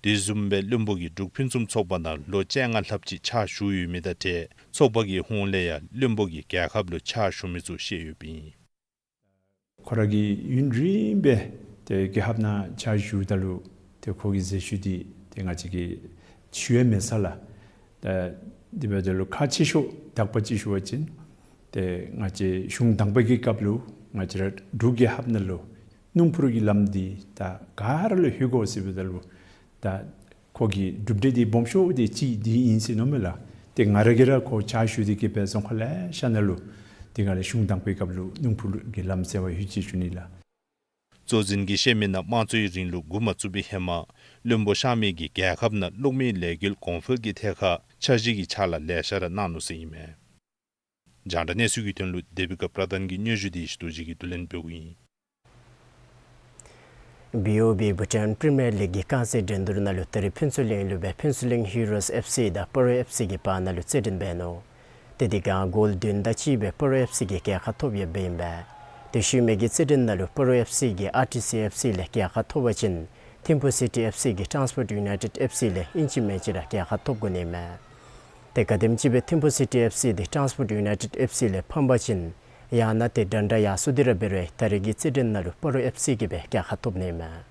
དེ་བཟུམ་སྦེ་བློན་པོ་གིས་འབྲུག་ཕུན་སུམ་ཚོགས་པ་ནང་ལོ་བཅོ་ལྔ་ལྷགཔ་ཅིག་ཕྱག་ཞུ་ཡོད་མི་དང་འབྲེལ་ཚོགས་པ་གི་ཧོངས་ལས་ཡང་བློན་པོ་གིས་རྒྱལ་ཁབ་ལུ་ཕྱག་ཞུ་མི་ཚུ་བཤད་ཡོདཔ་ཨིན། ཁོ་ར་གིས་ཡུན་རིངམོ་སྦེ་ཏེ་རྒྱལ་ཁབ་ནང་ཕྱག་ཞུཝ་ད་ལུ་ཏེ་ཁོ་གི་མཛད་ཤུལ་འདི་ཏེ་ང་བཅས་ཀྱིས་ཞུ་ཡང་མེད་ས་ལགས། ད་དེ་འབདཝ་ད་ལུ་ཁག་ཆེ་ཤོས་དག་པ་ཅིག་ཞུ་བ་ཅིན་ཏེ་ང་བཅས་གཞུང་དང་པ་གི་སྐབས་ལུ་ང་བཅས་ར་འབྲུག་རྒྱལ་ཁབ་ནང་ལུ་སྣུམ་འཁོར་གྱི་ལམ་འདི་ད་ག་ར་ལུ་ལྷོད་དགོ་ཟེརཝ་ད་ལུ་ད་ཁོ་གི་གྲུབ་འབྲས་འདི་སྦོམ་ཤོས་འདི་གཅིག་འདི་ཨིན་ཟེར་མནོཝ་མས་ལགས། ཏེ་ང་ར་གིས་ར་ཁོ་ཕྱག་ཞུ་སྟེ་གི་སྦེ་རྫོང་ཁག་ལེ་ཤ་ནང་ལུ་དེ་སྒང་ལས་གཞུང་དང་པའི་སྐབས་ལུ་སྣུམ་འཁོར་གྱི་ལམ་ཟེར་བ་ལྷོད་ཅི་ཞུ་ནི་ལགས། གཙོ་འཛིན་གྱིས་བཤད་མི་ནང་དམངས་གཙོའི་རིང་ལུགས་འགོ་མ་བཙུགས་པའི་ཧེ་མ་བློན་པོ་གཤགས་མི་གིས་རྒྱལ་ཁབ་ནང་གློག་མེའི་ལས་འགུལ་གོང་འཕེལ་གྱི་ཐད་ཁར་འཆར་གཞི་གི་ཕྱག་ལཱ་ལེ་ཤ་ར་གནང་ནུག་ཟེར་ཨིན་མས། རྒྱང་བསྒྲགས་གནས་ཚུལ་གྱི་དོན་ལུ་དེ་བི་ཀ་པྲ་དཱན་གྱི་སྙན་ཞུ་འདི་རྡོ་རྗེ་གིས་བསྡུ་ལེན་འབདཝ་ཨིན། བི་ཨོ་བི་བྷུ་ཊཱན་པི་རི་མི་ཡར་ལིག་གི་རྐང་རྩེད་འགྲན་བསྡུར་ནང་ལུ་ད་རིས་ཕུན་ཚོགས་གླིང་ལུ་སྦེ་ཕུན་ཚོགས་གླིང་ཧི་རོས་ཨེཕ་སི་དང་སྤ་རོ་ཨེཕ་སི་གི་བར་ན་ལུ་རྩེད་འགྲན་འབད་ནུག། ཏེ་དེ་སྒང་གོལ་བདུན་དང་གཅིག་སྦེ་སྤ་རོ་ཨེཕ་སི་གིས་རྒྱལ་ཁ་ཐོབ་ཡོདཔ་ཨིན་པས། ཏེ་ཤུལ་མའི་གི་རྩེད་འགྲན་ནང་ལུ་སྤ་རོ་ཨེཕ་སི་གིས་ཨར་ཊི་སི་ཨེཕ་སི་ལས་རྒྱལ་ཁ་ཐོབ་པ་ཅིན་ཐིམ་ཕུ་སི་ཊི་ཨེཕ་སི་གིས་ཊཱན་སི་པོརཊ་ཡུ་ནའི་ཊེཌ་ཨེཕ་སི་ལས་ཨིན་ཅི་མིན་ཅི་ར་རྒྱལ་ཁ་ཐོབ་དགོ་ནི་མས། ཏེ་ག་དེམ་ཅིག་སྦེ་ཐིམ་ཕུ་སི་ཊི་ཨེཕ་སི་འདི་ཊཱན་སི་པོརཊ་ཡུ་ནའི་ཊེཌ་ཨེཕ་སི་ལས་ཕམ་པ་ཅིན་ཡང་ན་ཏེ་འདྲ་འདྲ་ཡར་སོང་སྟེ་ར་འབད་རུང་ད་རིས་ཀྱི་རྩེད་འགྲན་ནང་ལུ་སྤ་རོ་ཨེཕ་སི་གིས་སྦེ་རྒྱལ་ཁ་ཐོབ་ནི་མས།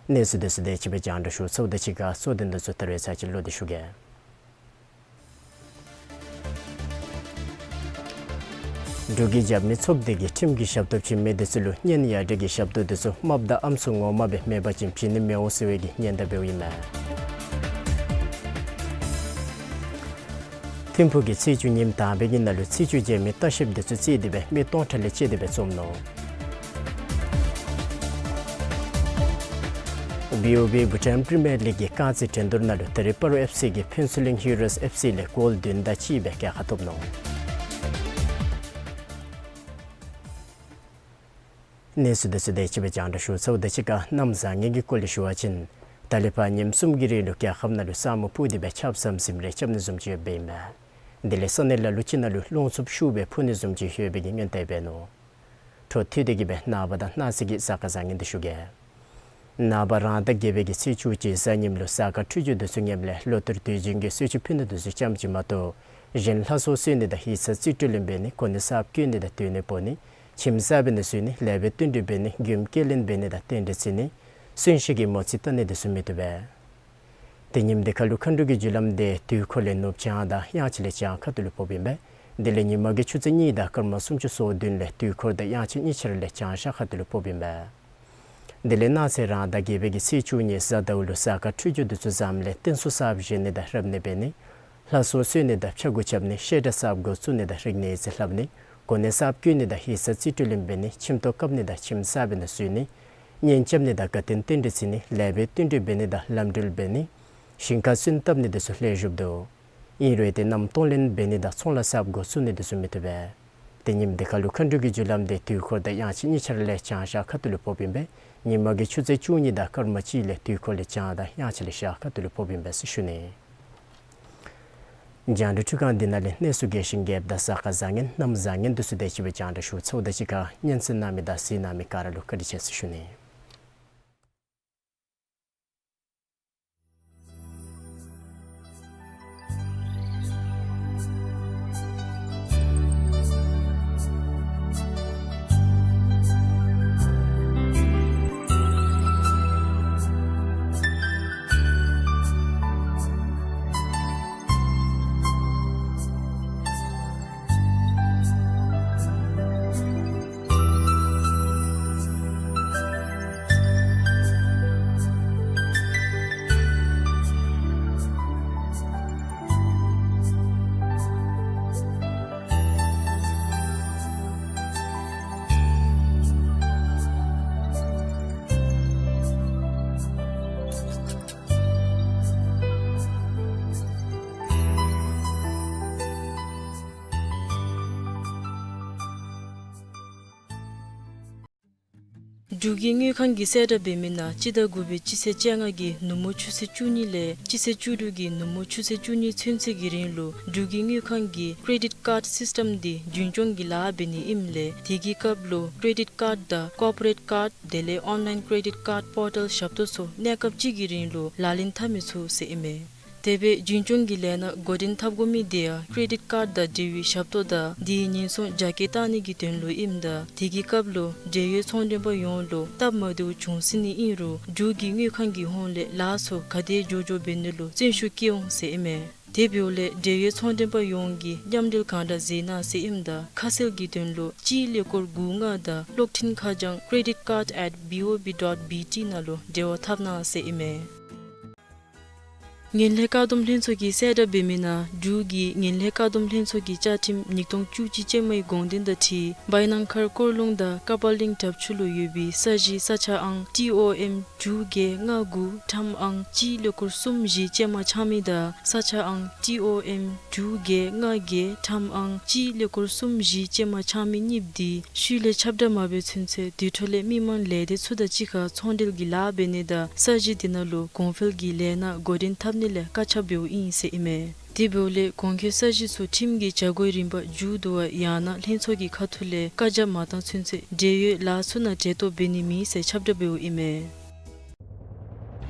གནས་ཚུལ་འདི་ཚུ་དེ་ཅིག་སྦེ་རྒྱང་བསྒྲགས་ཞུ་ཚརཝ་དང་གཅིག་ཁར་གཙོ་དོན་འདི་ཚུ་ད་རེས་ཚར་གཅིག་ལོག་སྟེ་ཞུ་གེ། འབྲུག་གི་རྒྱབ་མི་ཚོགས་སྡེ་གིས་ཁྲིམས་ཀྱི་ཞབས་ཏོག་བྱིན་མི་འདི་ཚུ་ལུ་གཉེན་ཡ་བྲལ་གྱི་ཞབས་ཏོག་འདི་ཚུ་རྨགཔ་དང་ཨམ་སྲུ་ངོ་མ་སྦེ་མེད་པ་ཅིན་བྱིན་ནི་མི་འོང་ཟེར་བའི་གི་ཉེན་བརྡ་འབདཝ་ཨིན་མས། ཐིམ་ཕུག་གི་ཚེས་བཅུ་ཉིནམ་དང་པའི་གི་ནང་ལུ་ཚེས་བཅུ་བྱོན་མི་ལྟ་བཤལཔ་འདི་ཚུ་རྩིས་ཏེ་སྦེ་མི་སྟོང་ཕྲག་ལས་བཅད་དེ་སྦེ་འཛོམས་ནུག། བི་ཨོ་བི་བྷུ་ཊཱན་པི་རི་མི་ཡར་ལིག་གི་རྐང་རྩེད་འགྲན་བསྡུར་ནང་ལུ་ད་རིས་སྤ་རོ་ཨེཕ་སི་གིས་ཕུན་ཚོགས་གླིང་ཧི་རོས་ཨེཕ་སི་ལས་གོལ་བདུན་དང་གཅིག་སྦེ་རྒྱལ་ཁ་ཐོབ་ནུག། གནས་ཚུལ་འདི་ཚུ་དེ་ཅིག་སྦེ་རྒྱང་བསྒྲགས་ཞུ་ཚརཝ་ད་གཅིག་ཁར་གནམ་བཟང་ངན་གྱི་སྐོར་ལས་ཞུ་བ་ཅིན་ད་ལས་ཕར་ཉིནམ་གསུམ་གྱི་རིང་ལུ་རྒྱལ་ཁབ་ནང་ལུ་ས་སྨུག་སྤུབས་ཏེ་སྦེ་ཆརཔ་ཟམ་ཟིམ་རེ་རྐྱབ་ནི་བཟུམ་ཅིག་ཡོདཔ་ཨིན་མས། དེ་ལས་ས་གནས་ལ་ལུ་ཅིག་ནང་ལུ་རླུང་འཚུབ་ཤུགས་སྦེ་འཕུ་ནི་བཟུམ་ཅིག་ཡོད་པའི་གི་སྔོན་བརྡ་འབད་ནུག། འཕྲོ་མཐུད་དེ་གི་སྦེ་ནངས་པ་དང་གནངས་ཚེ་གི་གཟའ་སྐར་བཟང་ངན་འདི་ཞུ་གེ། ནངས་པ་རང་ཟླ་བརྒྱད་པའི་གི་ཚེས་བཅུ་གཅིག་གཟའ་ཉིམ་ལུ་གཟའ་སྐར་འཕྲོད་སྦྱོར་འདི་ཚུ་ངནམ་ལས་ལོ་ལྟར་དུས་རྒྱུན་གྱི་གསོལ་མཆོད་ཕུལ་ནི་འདི་ཚུ་ཙམ་ཅིག་མ་གཏོགས་གཞན་ལྷ་གསོལ་གསོལ་ནི་དང་ཡིག་ཚང་རྩིས་སྤྲོད་ལེན་འབད་ནི་གོ་གནས་གསརཔ་བསྐོ་ནི་དང་སྡོད་གནས་སྤོ་ནི་ཁྱིམ་གསར་པའི་ནང་བཞུགས་ནི་ལེགས་པའི་བསྟུན་གྲོས་འབད་ནི་མགྱོནམ་སྐྱེལ་ལེན་འབད་ནི་དང་རྟེན་འབྲེལ་བརྩི་ནི་གསོན་གཤིན་གྱི་མོ་རྩིས་བལྟ་ནི་འདི་ཚུ་མི་བཏུབ་པས། དེ་ཉིནམ་འདི་ཁར་ལུ་མཁའ་འགྲོ་གི་རྒྱུ་ལམ་འདི་དུས་འཁོར་ལས་ནུབ་བྱང་དང་དབྱངས་འཆར་ལས་བྱང་ཁ་ཐུག་ལུ་ཕོགཔ་ཨིན་པས། དེ་ལས་ཉིན་མ་གི་ཆུ་ཚོད་གཉིས་དང་སྐར་མ་སུམ་ཅུ་སོ་བདུན་ལས་དུས་འཁོར་དང་དབྱངས་འཆར་གཉིས་ཆ་ར་ལས་བྱང་ཤར་ཁ་ཐུག་ལུ་ཕོགཔ་ཨིན་པས། དེ་ལས་གནངས་ཚེ་རང་ཟླ་བརྒྱད་པའི་གི་ཚེས་བཅུ་གཉིས་གཟའ་ཟླཝ་ལུ་གཟའ་སྐར་འཕྲོད་སྦྱོར་འདི་ཚུ་ཙམ་ལས་རྟེན་གསུམ་གསརཔ་བཞེངས་ནི་དང་རབ་གནས་འབད་ནི་ལྷ་གསོལ་གསོལ་ནི་དང་ཕྱག་དགུ་རྐྱབ་ནི་བཤད་གྲྭ་གསརཔ་འགོ་བཙུགས་ནི་དང་རིག་གནས་ཡིག་རྩིས་ལྷབ་ནི་གོ་གནས་གསརཔ་བསྐོ་ནི་དང་ཡིག་ཚང་རྩིས་སྤྲོད་ལེན་འབད་ནི་ཁྱིམ་ཐོག་བཀབ་ནི་དང་ཁྱིམ་གསར་པའི་ནང་བཞུགས་ནི་གཉེན་རྐྱབ་ནི་དང་དགའ་སྟོན་རྟེན་འབྲེལ་བརྩི་ནི་ལེགས་པའི་བསྟུན་གྲོས་འབད་ནི་དང་ལམ་འགྲུལ་འབད་ནི་ཞིང་ཁར་སོན་བཏབ་ནི་འདི་ཚུ་ལེགས་ཤོམ་འདུག། ཨིན་རུང་ཏེ་གནམ་སྟོང་ལེན་འབད་ནི་དང་ཚོང་ལཱ་གསརཔ་འགོ་བཙུགས་ནི་འདི་ཚུ་མི་བཏུབ་པས། དེ་ཉིནམ་འདི་ཁར་ལུ་མཁའ་འགྲོ་གི་རྒྱུ་ལམ་འདི་དུས་འཁོར་དང་དབྱངས་འཆར་གཉིས་ཆ་ར་ལས་བྱང་ཤར་ཁ་ཐུག་ལུ་ཕོགཔ་ཨིན་པས། ཉིན་མ་གི་ཆུ་ཚོད་བཅུ་གཉིས་དང་སྐར་མ་གཅིག་ལས་དུས་འཁོར་ལས་བྱང་དང་དབྱངས་འཆར་ལས་ཤར་ཁ་ཐུག་ལུ་ཕོགཔ་ཨིན་པས་ཟེར་ཞུ་ནི། རྒྱང་བསྒྲགས་འཕྲུལ་ཁང་འདི་ནང་ལས་གནས་ཚུལ་རྒྱས་ཤིང་རྒྱསཔ་དང་གཟའ་སྐར་བཟང་ངན་གནམ་བཟང་ངན་འདི་ཚུ་དེ་ཅིག་སྦེ་རྒྱང་བསྒྲགས་ཞུ་ཚརཝ་ད་གཅིག་ཁར་སྙན་གསན་གནང་མི་དང་གཟིགས་གནང་མི་ག་ར་ལུ་བཀའ་དྲིན་ཆེ་ཟེར་ཞུ་ནི། འབྲུག་གི་དངུལ་ཁང་གིས་གསལ་བསྒྲགས་འབད་མི་ནང་སྤྱི་ཟླ་དགུ་པའི་སྤྱི་ཚེས་བཅོ་ལྔ་གི་ནུབ་མོ་ཆུ་ཚོད་བཅུ་གཉིས་ལས་སྤྱི་ཚེས་བཅུ་དྲུག་གི་ནུབ་མོ་ཆུ་ཚོད་བཅུ་གཉིས་ཚུན་ཚོད་ཀྱི་རིང་ལུ་འབྲུག་གི་དངུལ་ཁང་གི་ཀེ་རེ་ཌིཊ་ཀཱརཌ་སིསི་ཊམ་འདི་རྒྱུན་སྐྱོང་གི་ལཱ་འབད་ནི་ཨིནམ་ལས་དེ་གི་སྐབས་ལུ་ཀེ་རེ་ཌིཊ་ཀཱརཌ་དང་ཀོར་པོ་རེཊ་ཀཱརཌ་དེ་ལས་ཨོན་ལའིན་ཀེ་རེ་ཌིཊ་ཀཱརཌ་པོར་ཊལ་ཞབས་ཏོག་ཚུ་གནས་སྐབས་གཅིག་གི་རིང་ལུ་ལག་ལེན་འཐབ་མི་ཚུགས་ཟེར་ཨིན་མས། དེ་སྦེ་རྒྱུན་སྐྱོང་གི་ལས་སྣ་འགོ་འདྲེན་འཐབ་དགོ་མི་དེ་ཡང་ཀེ་རེ་ཌིཊ་ཀཱརཌ་དང་འབྲེལ་བའི་ཞབས་ཏོག་དང་དེའི་ཉེན་སྲུང་རྒྱ་སྐྱེད་བཏང་ནི་གི་དོན་ལུ་ཨིནམ་ད་དེ་གི་སྐབས་ལུ་འབྲེལ་ཡོད་ཚོང་མགྲོན་པ་ཡོངས་ལུ་སྟབས་མ་བདེཝ་བྱུང་སྲིད་ནི་ཨིན་རུང་འབྲུག་གི་དངུལ་ཁང་གི་ཧོངས་ལས་ལཱ་ཚུ་ག་དེ་མགྱོགས་མགྱོགས་འབད་ནི་ལུ་བརྩོན་ཤུགས་བསྐྱེད་འོང་ཟེར་ཨིན་མས། དེ་འབདཝ་ལས་འབྲེལ་ཡོད་ཚོང་མགྲོན་པ་ཡོངས་ཀྱིས་མཉམ་འབྲེལ་གང་དྲག་མཛད་གནང་ཟེར་ཨིནམ་ད་ཁ་གསལ་གྱི་དོན་ལུ་སྤྱིའི་ཀླད་ཀོར་དགུ་ལྔ་དང་གློག་འཕྲིན་ཁ་བྱང་creditcard at B O B dot B T ནང་ལུ་འབྲེལ་བ་འཐབ་གནང་ཟེར་ཨིན་མས། ངན་ལྷད་བཀག་སྡོམ་ལྷན་ཚོགས་ཀྱིས་གསལ་བསྒྲགས་འབད་མི་ནང་འབྲུག་གི་ངན་ལྷད་བཀག་སྡོམ་ལྷན་ཚོགས་ཀྱི་བཅའ་ཁྲིམས་ཉིས་སྟོང་བཅུ་གཅིག་ཅན་མའི་དགོངས་དོན་དང་འཁྲིལ་བའི་ནང་མཁར་སྐོར་ལུང་དང་ཀ་པཱལ་གླིང་བྲག་ཕུག་ལུ་ཡོད་པའི་ས་གཞི་ས་ཆ་ཨང་ཊི་ཨོ་ཨེམ་དྲུག་བརྒྱད་ལྔ་དགུ་ཁྲམ་ཨང་སྤྱིའི་ཀླད་ཀོར་གསུམ་བཞི་ཅན་མ་ཆག་མི་དང་ས་ཆ་ཨང་ཊི་ཨོ་ཨེམ་དྲུག་བརྒྱད་ལྔ་བརྒྱད་ཁྲམ་ཨང་སྤྱིའི་ཀླད་ཀོར་གསུམ་བཞི་ཅན་མ་ཆག་མི་གཉིསཔོ་དེ་ཤུལ་ལས་ཁྱབ་བསྒྲགས་མ་འབད་ཚུན་ཚོད་དེ་འཕྲོ་ལས་མི་མང་ལས་སྡེ་ཚུ་དང་གཅིག་ཁར་ཚོང་འབྲེལ་གྱི་ལཱ་འབད་ནི་དང་ས་གཞི་དེ་ནང་ལུ་གོང་འཕེལ་གྱི་ལས་སྣ་འགོ་འདྲེན་འཐབ་ནི་ལས་བཀག་ཆ་འབདཝ་ཨིན་ཟེར་ཨིན་མས། དེ་འབདཝ་ལས་གོང་འཁོད་ས་གཞི་ཚུ་ཁྲིམས་ཀྱི་བྱ་སྒོའི་རིམ་པ་མཇུག་བསྡུ་བ་ཡང་ན་ལྷན་ཚོགས་ཀྱི་ཁ་ཐུག་ལས་བཀག་རྒྱ་མ་བཏང་ཚུན་ཚོད་འབྲེལ་ཡོད་ལཱ་ཚུ་ནང་འབྲེལ་གཏོགས་འབད་ནི་མེད་ཟེར་ཁྱབ་བསྒྲགས་འབདཝ་ཨིན་མས།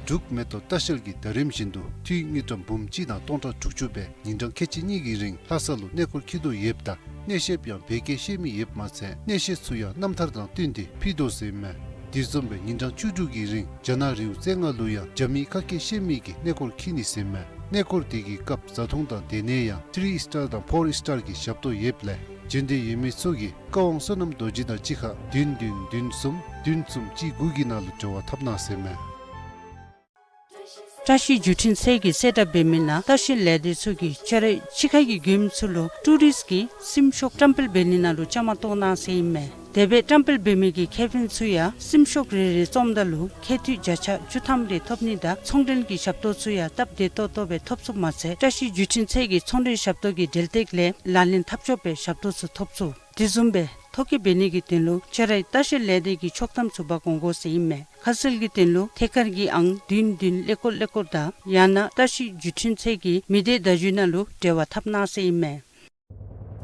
འབྲུག་མེ་ཏོག་ལྟ་བཤལ་གྱིས་ཟླ་རིམ་བཞིན་དུ་འཐུས་དངུལ་ཀྲམ་འབུམ་གཅིག་དང་སྟོང་ཕྲག་དྲུག་ཅུ་སྦེ་ཉིན་གྲངས་ཁལ་གཅིག་གཉིས་ཀྱི་རིང་ལྷ་ས་ལུ་གནས་སྐོར་འཁྱིད་དོ་ཡོདཔ་ད་གནས་བཤདཔ་ཡང་བོད་སྐད་ཤེས་མི་ཡོདཔ་མ་ཚད་གནས་བཤད་ཚུ་ཡང་རྣམ་ཐར་དང་བསྟུན་ཏེ་ཕུལ་དོ་ཟེར་ཨིན་མས། དེ་བཟུམ་སྦེ་ཉིན་གྲངས་བཅུ་དྲུག་གི་རིང་རྒྱ་ནག་རི་བོ་རྩེ་ལྔ་ལུ་ཡང་རྒྱ་མིའི་ཁ་སྐད་ཤེས་མི་གིས་གནས་སྐོར་འཁྱིད་ནི་ཟེར་ཨིན་མས། གནས་སྐོར་དེ་གི་སྐབས་བཟའ་འཐུང་དང་སྡོད་གནས་ཡང་ཐི་རི་ཨིསི་ཊར་དང་ཕོར་ཨིསི་ཊར་གྱི་ཞབས་ཏོག་ཡོདཔ་ལས་བྱོན་འདོད་ཡོད་མི་ཚུ་གིས་བཀའ་དབང་བསོད་ནམས་རྡོ་རྗེ་དང་གཅིག་ཁར་བདུན་བདུན་བདུན་གསུམ་བདུན་གསུམ་གཅིག་དགུ་གི་ནང་ལུ་འབྲེལ་བ་འཐབ་གནང་ཟེར་ཨིན་མས། བཀྲ་ཤིས་བརྒྱུད་འཕྲིན་ཚད་ཀྱིས་གསལ་བསྒྲགས་འབད་མི་ནང་ལྟ་བཤལ་ལས་སྡེ་ཚུ་གིས་ཁྱོད་རའི་ཕྱི་ཁ་གི་མགྱོནམ་ཚུ་ལུ་ཊུ་རིསཊ་ཀྱི་སིམ་ཤོག་བཀྲམ་སྤེལ་འབད་ནི་ནང་ལུ་བཅའ་མར་གཏོགས་གནང་ཟེར་ཨིན་མས། དེ་སྦེ་བཀྲམ་སྤེལ་འབད་མི་གི་ཁེ་ཕན་ཚུ་ཡང་སིམ་ཤོག་རེ་རེ་བཙོངམ་ད་ལུ་ཁེ་འཐུས་བརྒྱ་ཆ་བཅུ་ཐམ་རེ་ཐོབ་ནི་དང་ཚོང་འབྲེལ་གྱི་ཞབས་ཏོག་ཚུ་ཡང་སྟབས་བདེ་ཏོག་ཏོ་སྦེ་ཐོབ་ཚུགསཔ་མ་ཚད་བཀྲ་ཤིས་བརྒྱུད་འཕྲིན་ཚད་ཀྱི་ཚོང་འབྲེལ་ཞབས་ཏོག་གི་འབྲེལ་སྟེགས་ལས་ལག་ལེན་འཐབ་ཆོགཔ་སྦེ་ཞབས་ཏོག་ཚུ་ཐོབ་ཚུགས། དེ་བཟུམ་སྦེ་ ཐོ་བཀོད་འབད་ནི་གི་དོན་ལུ་ཁྱོད་རའི་ལྟ་བཤལ་ལས་སྡེ་གི་ཆོག་ཐམ་ཚུ་འབག་འོང་དགོ་ཟེར་ཨིན་མས། ཁ་གསལ་གྱི་དོན་ལུ་ཐད་ཀར་གྱི་ཨང་བདུན་བདུན་ཀླད་ཀོར་ཀླད་ཀོར་དང་ཡང་ན་ལྟ་བཤལ་བརྒྱུད་འཕྲིན་ཚད་ཀྱི་མི་སྡེ་བརྡ་བརྒྱུད་ནང་ལུ་འབྲེལ་བ་འཐབ་གནང་ཟེར་ཨིན་མས།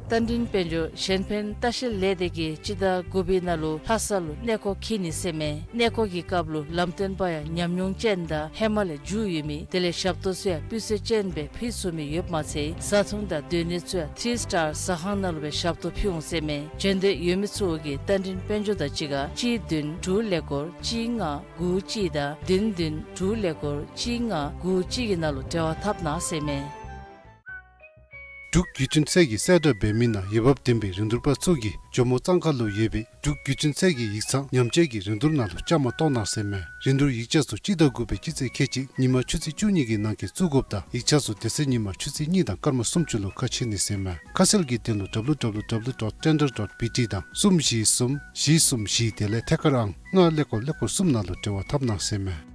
རྟ་མགྲིན་དཔལ་འབྱོར་གཞན་ཕན་ལྟ་བཤལ་ལས་སྡེ་གིས་སྤྱི་ཟླ་དགུ་པའི་ནང་ལུ་ལྷ་ས་ལུ་གནས་སྐོར་འཁྱིད་ནི་ཟེར་མས། གནས་སྐོར་གྱི་སྐབས་ལུ་ལམ་སྟོན་པ་ཡང་ཉམས་མྱོང་ཅན་དང་ཧེ་མ་ལས་རྒྱུས་ཡོད་མི་དེ་ལས་ཞབས་ཏོག་ཚུ་ཡང་སྤུས་ཚད་ཅན་སྦེ་ཕུལ་ཚུགས་མི་ཡོདཔ་མ་ཚད་བཟའ་འཐུང་དང་སྡོད་གནས་ཚུ་ཡང་ཐྲི་སི་ཊར་ཟ་ཁང་ནང་ལུ་སྦེ་ཞབས་ཏོག་ཕུལ་འོང་ཟེར་མས། འབྱོན་འདོད་ཡོད་མི་ཚུ་གིས་རྟ་མགྲིན་དཔལ་འབྱོར་དང་གཅིག་ཁར་གཅིག་བདུན་དྲུག་ཀླད་ཀོར་གཅིག་ལྔ་དགུ་གཅིག་དང་བདུན་བདུན་དྲུག་ཀླད་ཀོར་གཅིག་ལྔ་དགུ་གཅིག་གི་ནང་ལུ་འབྲེལ་བ་འཐབ་གནང་ཟེར་མས། འབྲུག་བརྒྱུད་འཕྲིན་ཚད་ཀྱིས་གསལ་བསྒྲགས་འབད་མི་ནང་འོས་འབབ་ལྡན་པའི་རིན་བསྡུར་པ་ཚུ་གིས་ཇོ་མོ་གཙང་ཁ་ལུ་ཡོད་པའི་འབྲུག་བརྒྱུད་འཕྲིན་ཚད་ཀྱི་ཡིག་ཚང་ཉམས་བཅོས་ཀྱི་རིན་བསྡུར་ནང་ལུ་བཅའ་མར་གཏོགས་གནང་ཟེར་མས། རིན་བསྡུར་ཡིག་ཆ་ཚུ་སྤྱི་ཟླ་དགུ་པའི་སྤྱི་ཚེས་ཁལ་གཅིག་ཉིན་མ་ཆུ་ཚོད་བཅུ་གཉིས་ཀྱི་ནང་འཁོད་བཙུགས་དགོཔ་དང་ཡིག་ཆ་ཚུ་དེ་ཚེ་ཉིན་མ་ཆུ་ཚོད་གཉིས་དང་སྐར་མ་སུམ་ཅུ་ལུ་ཁ་ཕྱེ་ནི་ཟེར་མས། ཁ་གསལ་གྱི་དོན་ལུ་ཌབ་ལུ་ཌབ་ལུ་ཌབ་ལུ་ཌོཊ་ཊེན་ཌར་ཌོཊ་བི་ཊི་དང་གསུམ་བཞི་གསུམ་བཞི་གསུམ་བཞི་དེ་ལས་ཐད་ཀར་ཨང་ལྔ་ཀླད་ཀོར་ཀླད་ཀོར་གསུམ་ནང་ལུ་འབྲེལ་བ་འཐབ་གནང་ཟེར་མས།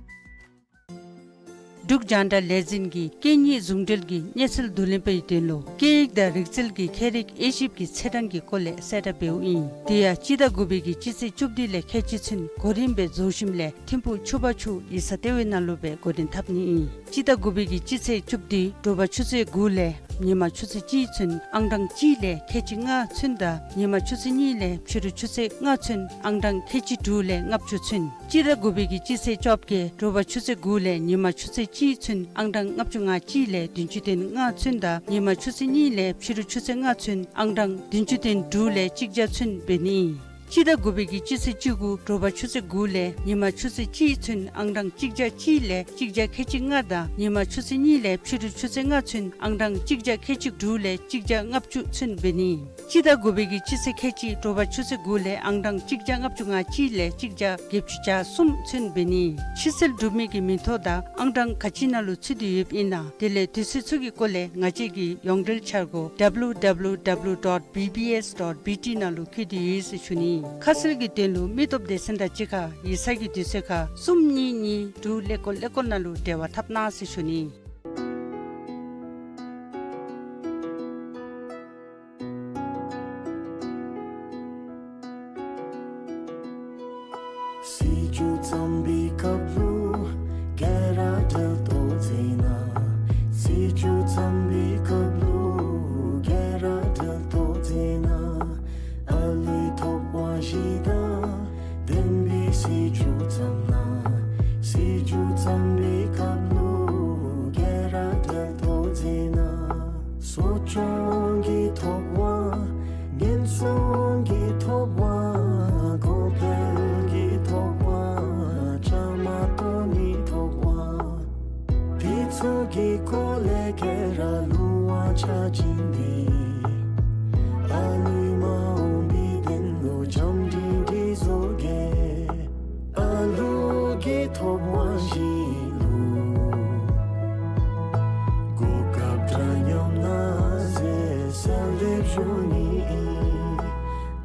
འབྲུག་རྒྱང་བསྒྲགས་ལས་འཛིན་གྱིས་སྐད་གཉིས་ཟུང་འབྲེལ་གྱི་གནས་ཚུལ་བསྡུ་ལེན་པའི་དོན་ལུ་སྐད་ཡིག་དང་རིག་རྩལ་གྱི་ཁྱད་རིག་དབྱེ་ཞིབ་ཀྱི་ཚེས་གྲངས་ཀྱི་སྐོར་ལས་གསལ་བསྒྲགས་འབདཝ་ཨིན། དེ་ཡང་སྤྱི་ཟླ་དགུ་པའི་གི་སྤྱི་ཚེས་བཅུ་བདུན་ལས་ཁལ་གཅིག་ཚུན་གོ་རིམ་སྦེ་རྫོགས་ཞིནམ་ལས་ཐིམ་ཕུག་ཆུ་བར་ཆུ་ཡིག་ཚང་ལྟེ་བའི་ནང་ལུ་སྦེ་གོ་རིམ་འཐབ་ནི་ཨིན། སྤྱི་ཟླ་དགུ་པའི་གི་སྤྱི་ཚེས་བཅུ་བདུན་དྲོ་པ་ཆུ་ཚོད་དགུ་ལས་ཉིན་མ་ཆུ་ཚོད་གཅིག་ཚུན་ཨང་གྲངས་གཅིག་ལས་ཁལ་གཅིག་ལྔ་ཚུན་དང་ཉིན་མ་ཆུ་ཚོད་གཉིས་ལས་ཕྱི་རུ་ཆུ་ཚོད་ལྔ་ཚུན་ཨང་གྲངས་ཁལ་གཅིག་དྲུག་ལས་ལྔ་བཅུ་ཚུན། སྤྱི་ཟླ་དགུ་པའི་གི་སྤྱི་ཚེས་བཅོ་བརྒྱད་དྲོ་པ་ཆུ་ཚོད་དགུ་ལས་ཉིན་མ་ཆུ་ཚོད་གཅིག་ཚུན་ཨང་གྲངས་ལྔ་བཅུ་ང་གཅིག་ལས་བདུན་ཅུ་དོན་ལྔ་ཚུན་དང་ཉིན་མ་ཆུ་ཚོད་གཉིས་ལས་ཕྱི་རུ་ཆུ་ཚོད་ལྔ་ཚུན་ཨང་གྲངས་བདུན་ཅུ་དོན་དྲུག་ལས་གཅིག་བརྒྱ་ཚུན་འབད་ནི་ཨིན། སྤྱི་ཟླ་དགུ་པའི་གི་སྤྱི་ཚེས་བཅུ་དགུ་དྲོ་པ་ཆུ་ཚོད་དགུ་ལས་ཉིན་མ་ཆུ་ཚོད་གཅིག་ཚུན་ཨང་གྲངས་གཅིག་བརྒྱ་གཅིག་ལས་གཅིག་བརྒྱ་ཁལ་གཅིག་ལྔ་དང་ཉིན་མ་ཆུ་ཚོད་གཉིས་ལས་ཕྱི་རུ་ཆུ་ཚོད་ལྔ་ཚུན་ཨང་གྲངས་གཅིག་བརྒྱ་ཁལ་གཅིག་དྲུག་ལས་གཅིག་བརྒྱ་ལྔ་བཅུ་ཚུན་འབད་ནི་ཨིན། སྤྱི་ཟླ་དགུ་པའི་གི་སྤྱི་ཚེས་ཁལ་གཅིག་དྲོ་པ་ཆུ་ཚོད་དགུ་ལས་ཨང་གྲངས་གཅིག་བརྒྱ་ལྔ་བཅུ་ང་གཅིག་ལས་གཅིག་བརྒྱ་བརྒྱད་ཅུ་གྱ་གསུམ་ཚུན་འབད་ནི་ཨིན། ཕྱིར་སེལ་གྲུབ་མི་གི་མིང་ཐོ་དང་ཨང་གྲངས་ག་ཅི་ནང་ལུ་ཚུད་དེ་ཡོདཔ་ཨིན་ན་དེ་ལས་དུས་ཚོད་ཚུ་གི་སྐོར་ལས་ང་བཅས་ཀྱི་ཡོངས་འབྲེལ་འཆར་སྒོ་ཌབ་ལུ་ཌབ་ལུ་ཌབ་ལུ་ཌོཊ་བི་བི་ཨེསི་ཌོཊ་བི་ཊི་ནང་ལུ་བཀོད་དེ་ཡོད་ཟེར་ཞུ་ནི། ཁ་གསལ་གྱི་དོན་ལུ་མི་སྟོབས་སྡེ་ཚན་དང་གཅིག་ཁར་ཡིག་ཚང་གི་དུས་ཚོད་ཁར་གསུམ་གཉིས་གཉིས་དྲུག་ཀླད་ཀོར་ཀླད་ཀོར་ནང་ལུ་འབྲེལ་བ་འཐབ་གནང་ཟེར་ཞུ་ནི། སྲིད་སྐྱོང་བརྩམས་པའི་སྐབས་ལུ་ག་ར་འབྲེལ་གཏོགས་མཛད་གནང་། སྲིད་སྐྱོང་བརྩམས་པའི་སྐབས་ལུ་ག་ར་འབྲེལ་གཏོགས་མཛད་གནང་། ཨ་ལུའི་ཐོབ་དབང་བཞི་དང་ལྡན་པའི་སྲིད་སྐྱོང་བརྩམས་གནང་། སྲིད་སྐྱོང་བརྩམས་པའི་སྐབས་ལུ་ག་ར་འབྲེལ་གཏོགས་མཛད་གནང་། གསོ་སྐྱོང་གི་ཐོབ་དབང་ཉེན་སྲུང་གི་ཐོབ་དབང་གོང་འཕེལ་གྱི་ཐོབ་དབང་བཅའ་མར་གཏོགས་ནིའི་ཐོབ་དབང་དེ་ཚུ་གི་སྐོར་ལས་ག་ར་ལུང་བ་ཆ་བཞིན་འདི་ཨ་ལུའི་མ་འོངས་པའི་དོན་ལུ་བྱམས་སྒྲིང་སྒྲིང་བཟོ་གེ། ཨ་ལུ་གི་ཐོབ་དབང་བཞི་ལུ་གོ་སྐབས་འདྲ་མཉམ་གནང་ཟེར་གསོལ་འདེབས་ཞུ་ནི་ཨིན།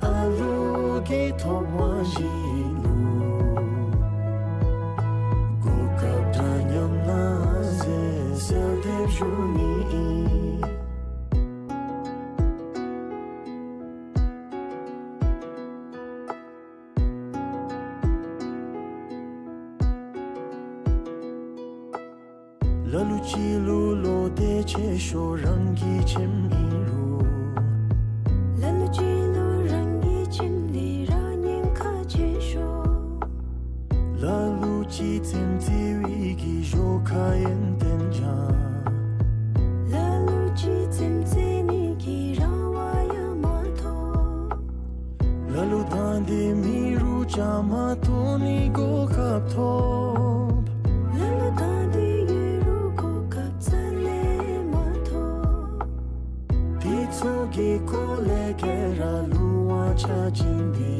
ཨ་ལུ་གི་ཐོབ་དབང་བཞི་ལུ་གོ་སྐབས་འདྲ་མཉམ་གནང་ཟེར་གསོལ་འདེབས་ཞུ་ནི་ཨིན། ལ་ལུ་ཅིག་ལུ་བློ་གཏད་ཆེ་ཤོས་རང་གི་ཁྱིམ་ཨིན་རུང་། ལ་ལུ་ཅིག་ལུ་རང་གི་ཁྱིམ་འདི་ར་ཉེན་ཁ་ཆེ་ཤོས། ལ་ལུ་ཅིག་ཚེམ་ཙེ་བའི་གི་ཞོར་ཁ་ཡོན་ཏན་ཅན། ལ་ལུ་ཅིག་ཚེམ་ཙེ་ནི་གི་རང་དབང་ཡང་མ་ཐོབ། ལ་ལུ་དང་འདོད་མི་རུང་བཅའ་མར་གཏོགས་ནིའི་གོ་སྐབས་ཐོབ། ལ་ལུ་དང་འདོད་ཡོད་རུང་གོ་སྐབས་རྩ་ལས་མ་ཐོབ། དེ་ཚུ་གི་སྐོར་ལས་ག་ར་ལུང་བ་ཆ་བཞིན་འདི་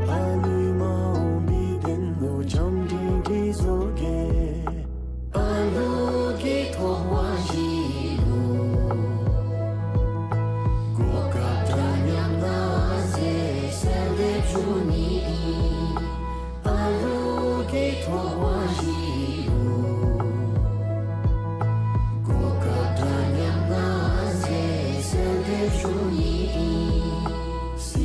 ཨ་ལུའི་མ་འོངས་པའི་དོན་ལུ་བྱམས་སྒྲིང་སྒྲིང་བཟོ་གེ། ཨ་ལུ་གི་ཐོབ་དབང་བཞི་ལུ་གོ་སྐབས་འདྲ་མཉམ་གནང་ཟེར་གསོལ་འདེབས་ཞུ་ནི་ཨིན། ཨ་ལུ་གི་ཐོབ་དབང་བཞི་ལུ་གོ་སྐབས་འདྲ་མཉམ་གནང་ཟེར་གསོལ་འདེབས་ཞུ་ནི་ཨིན།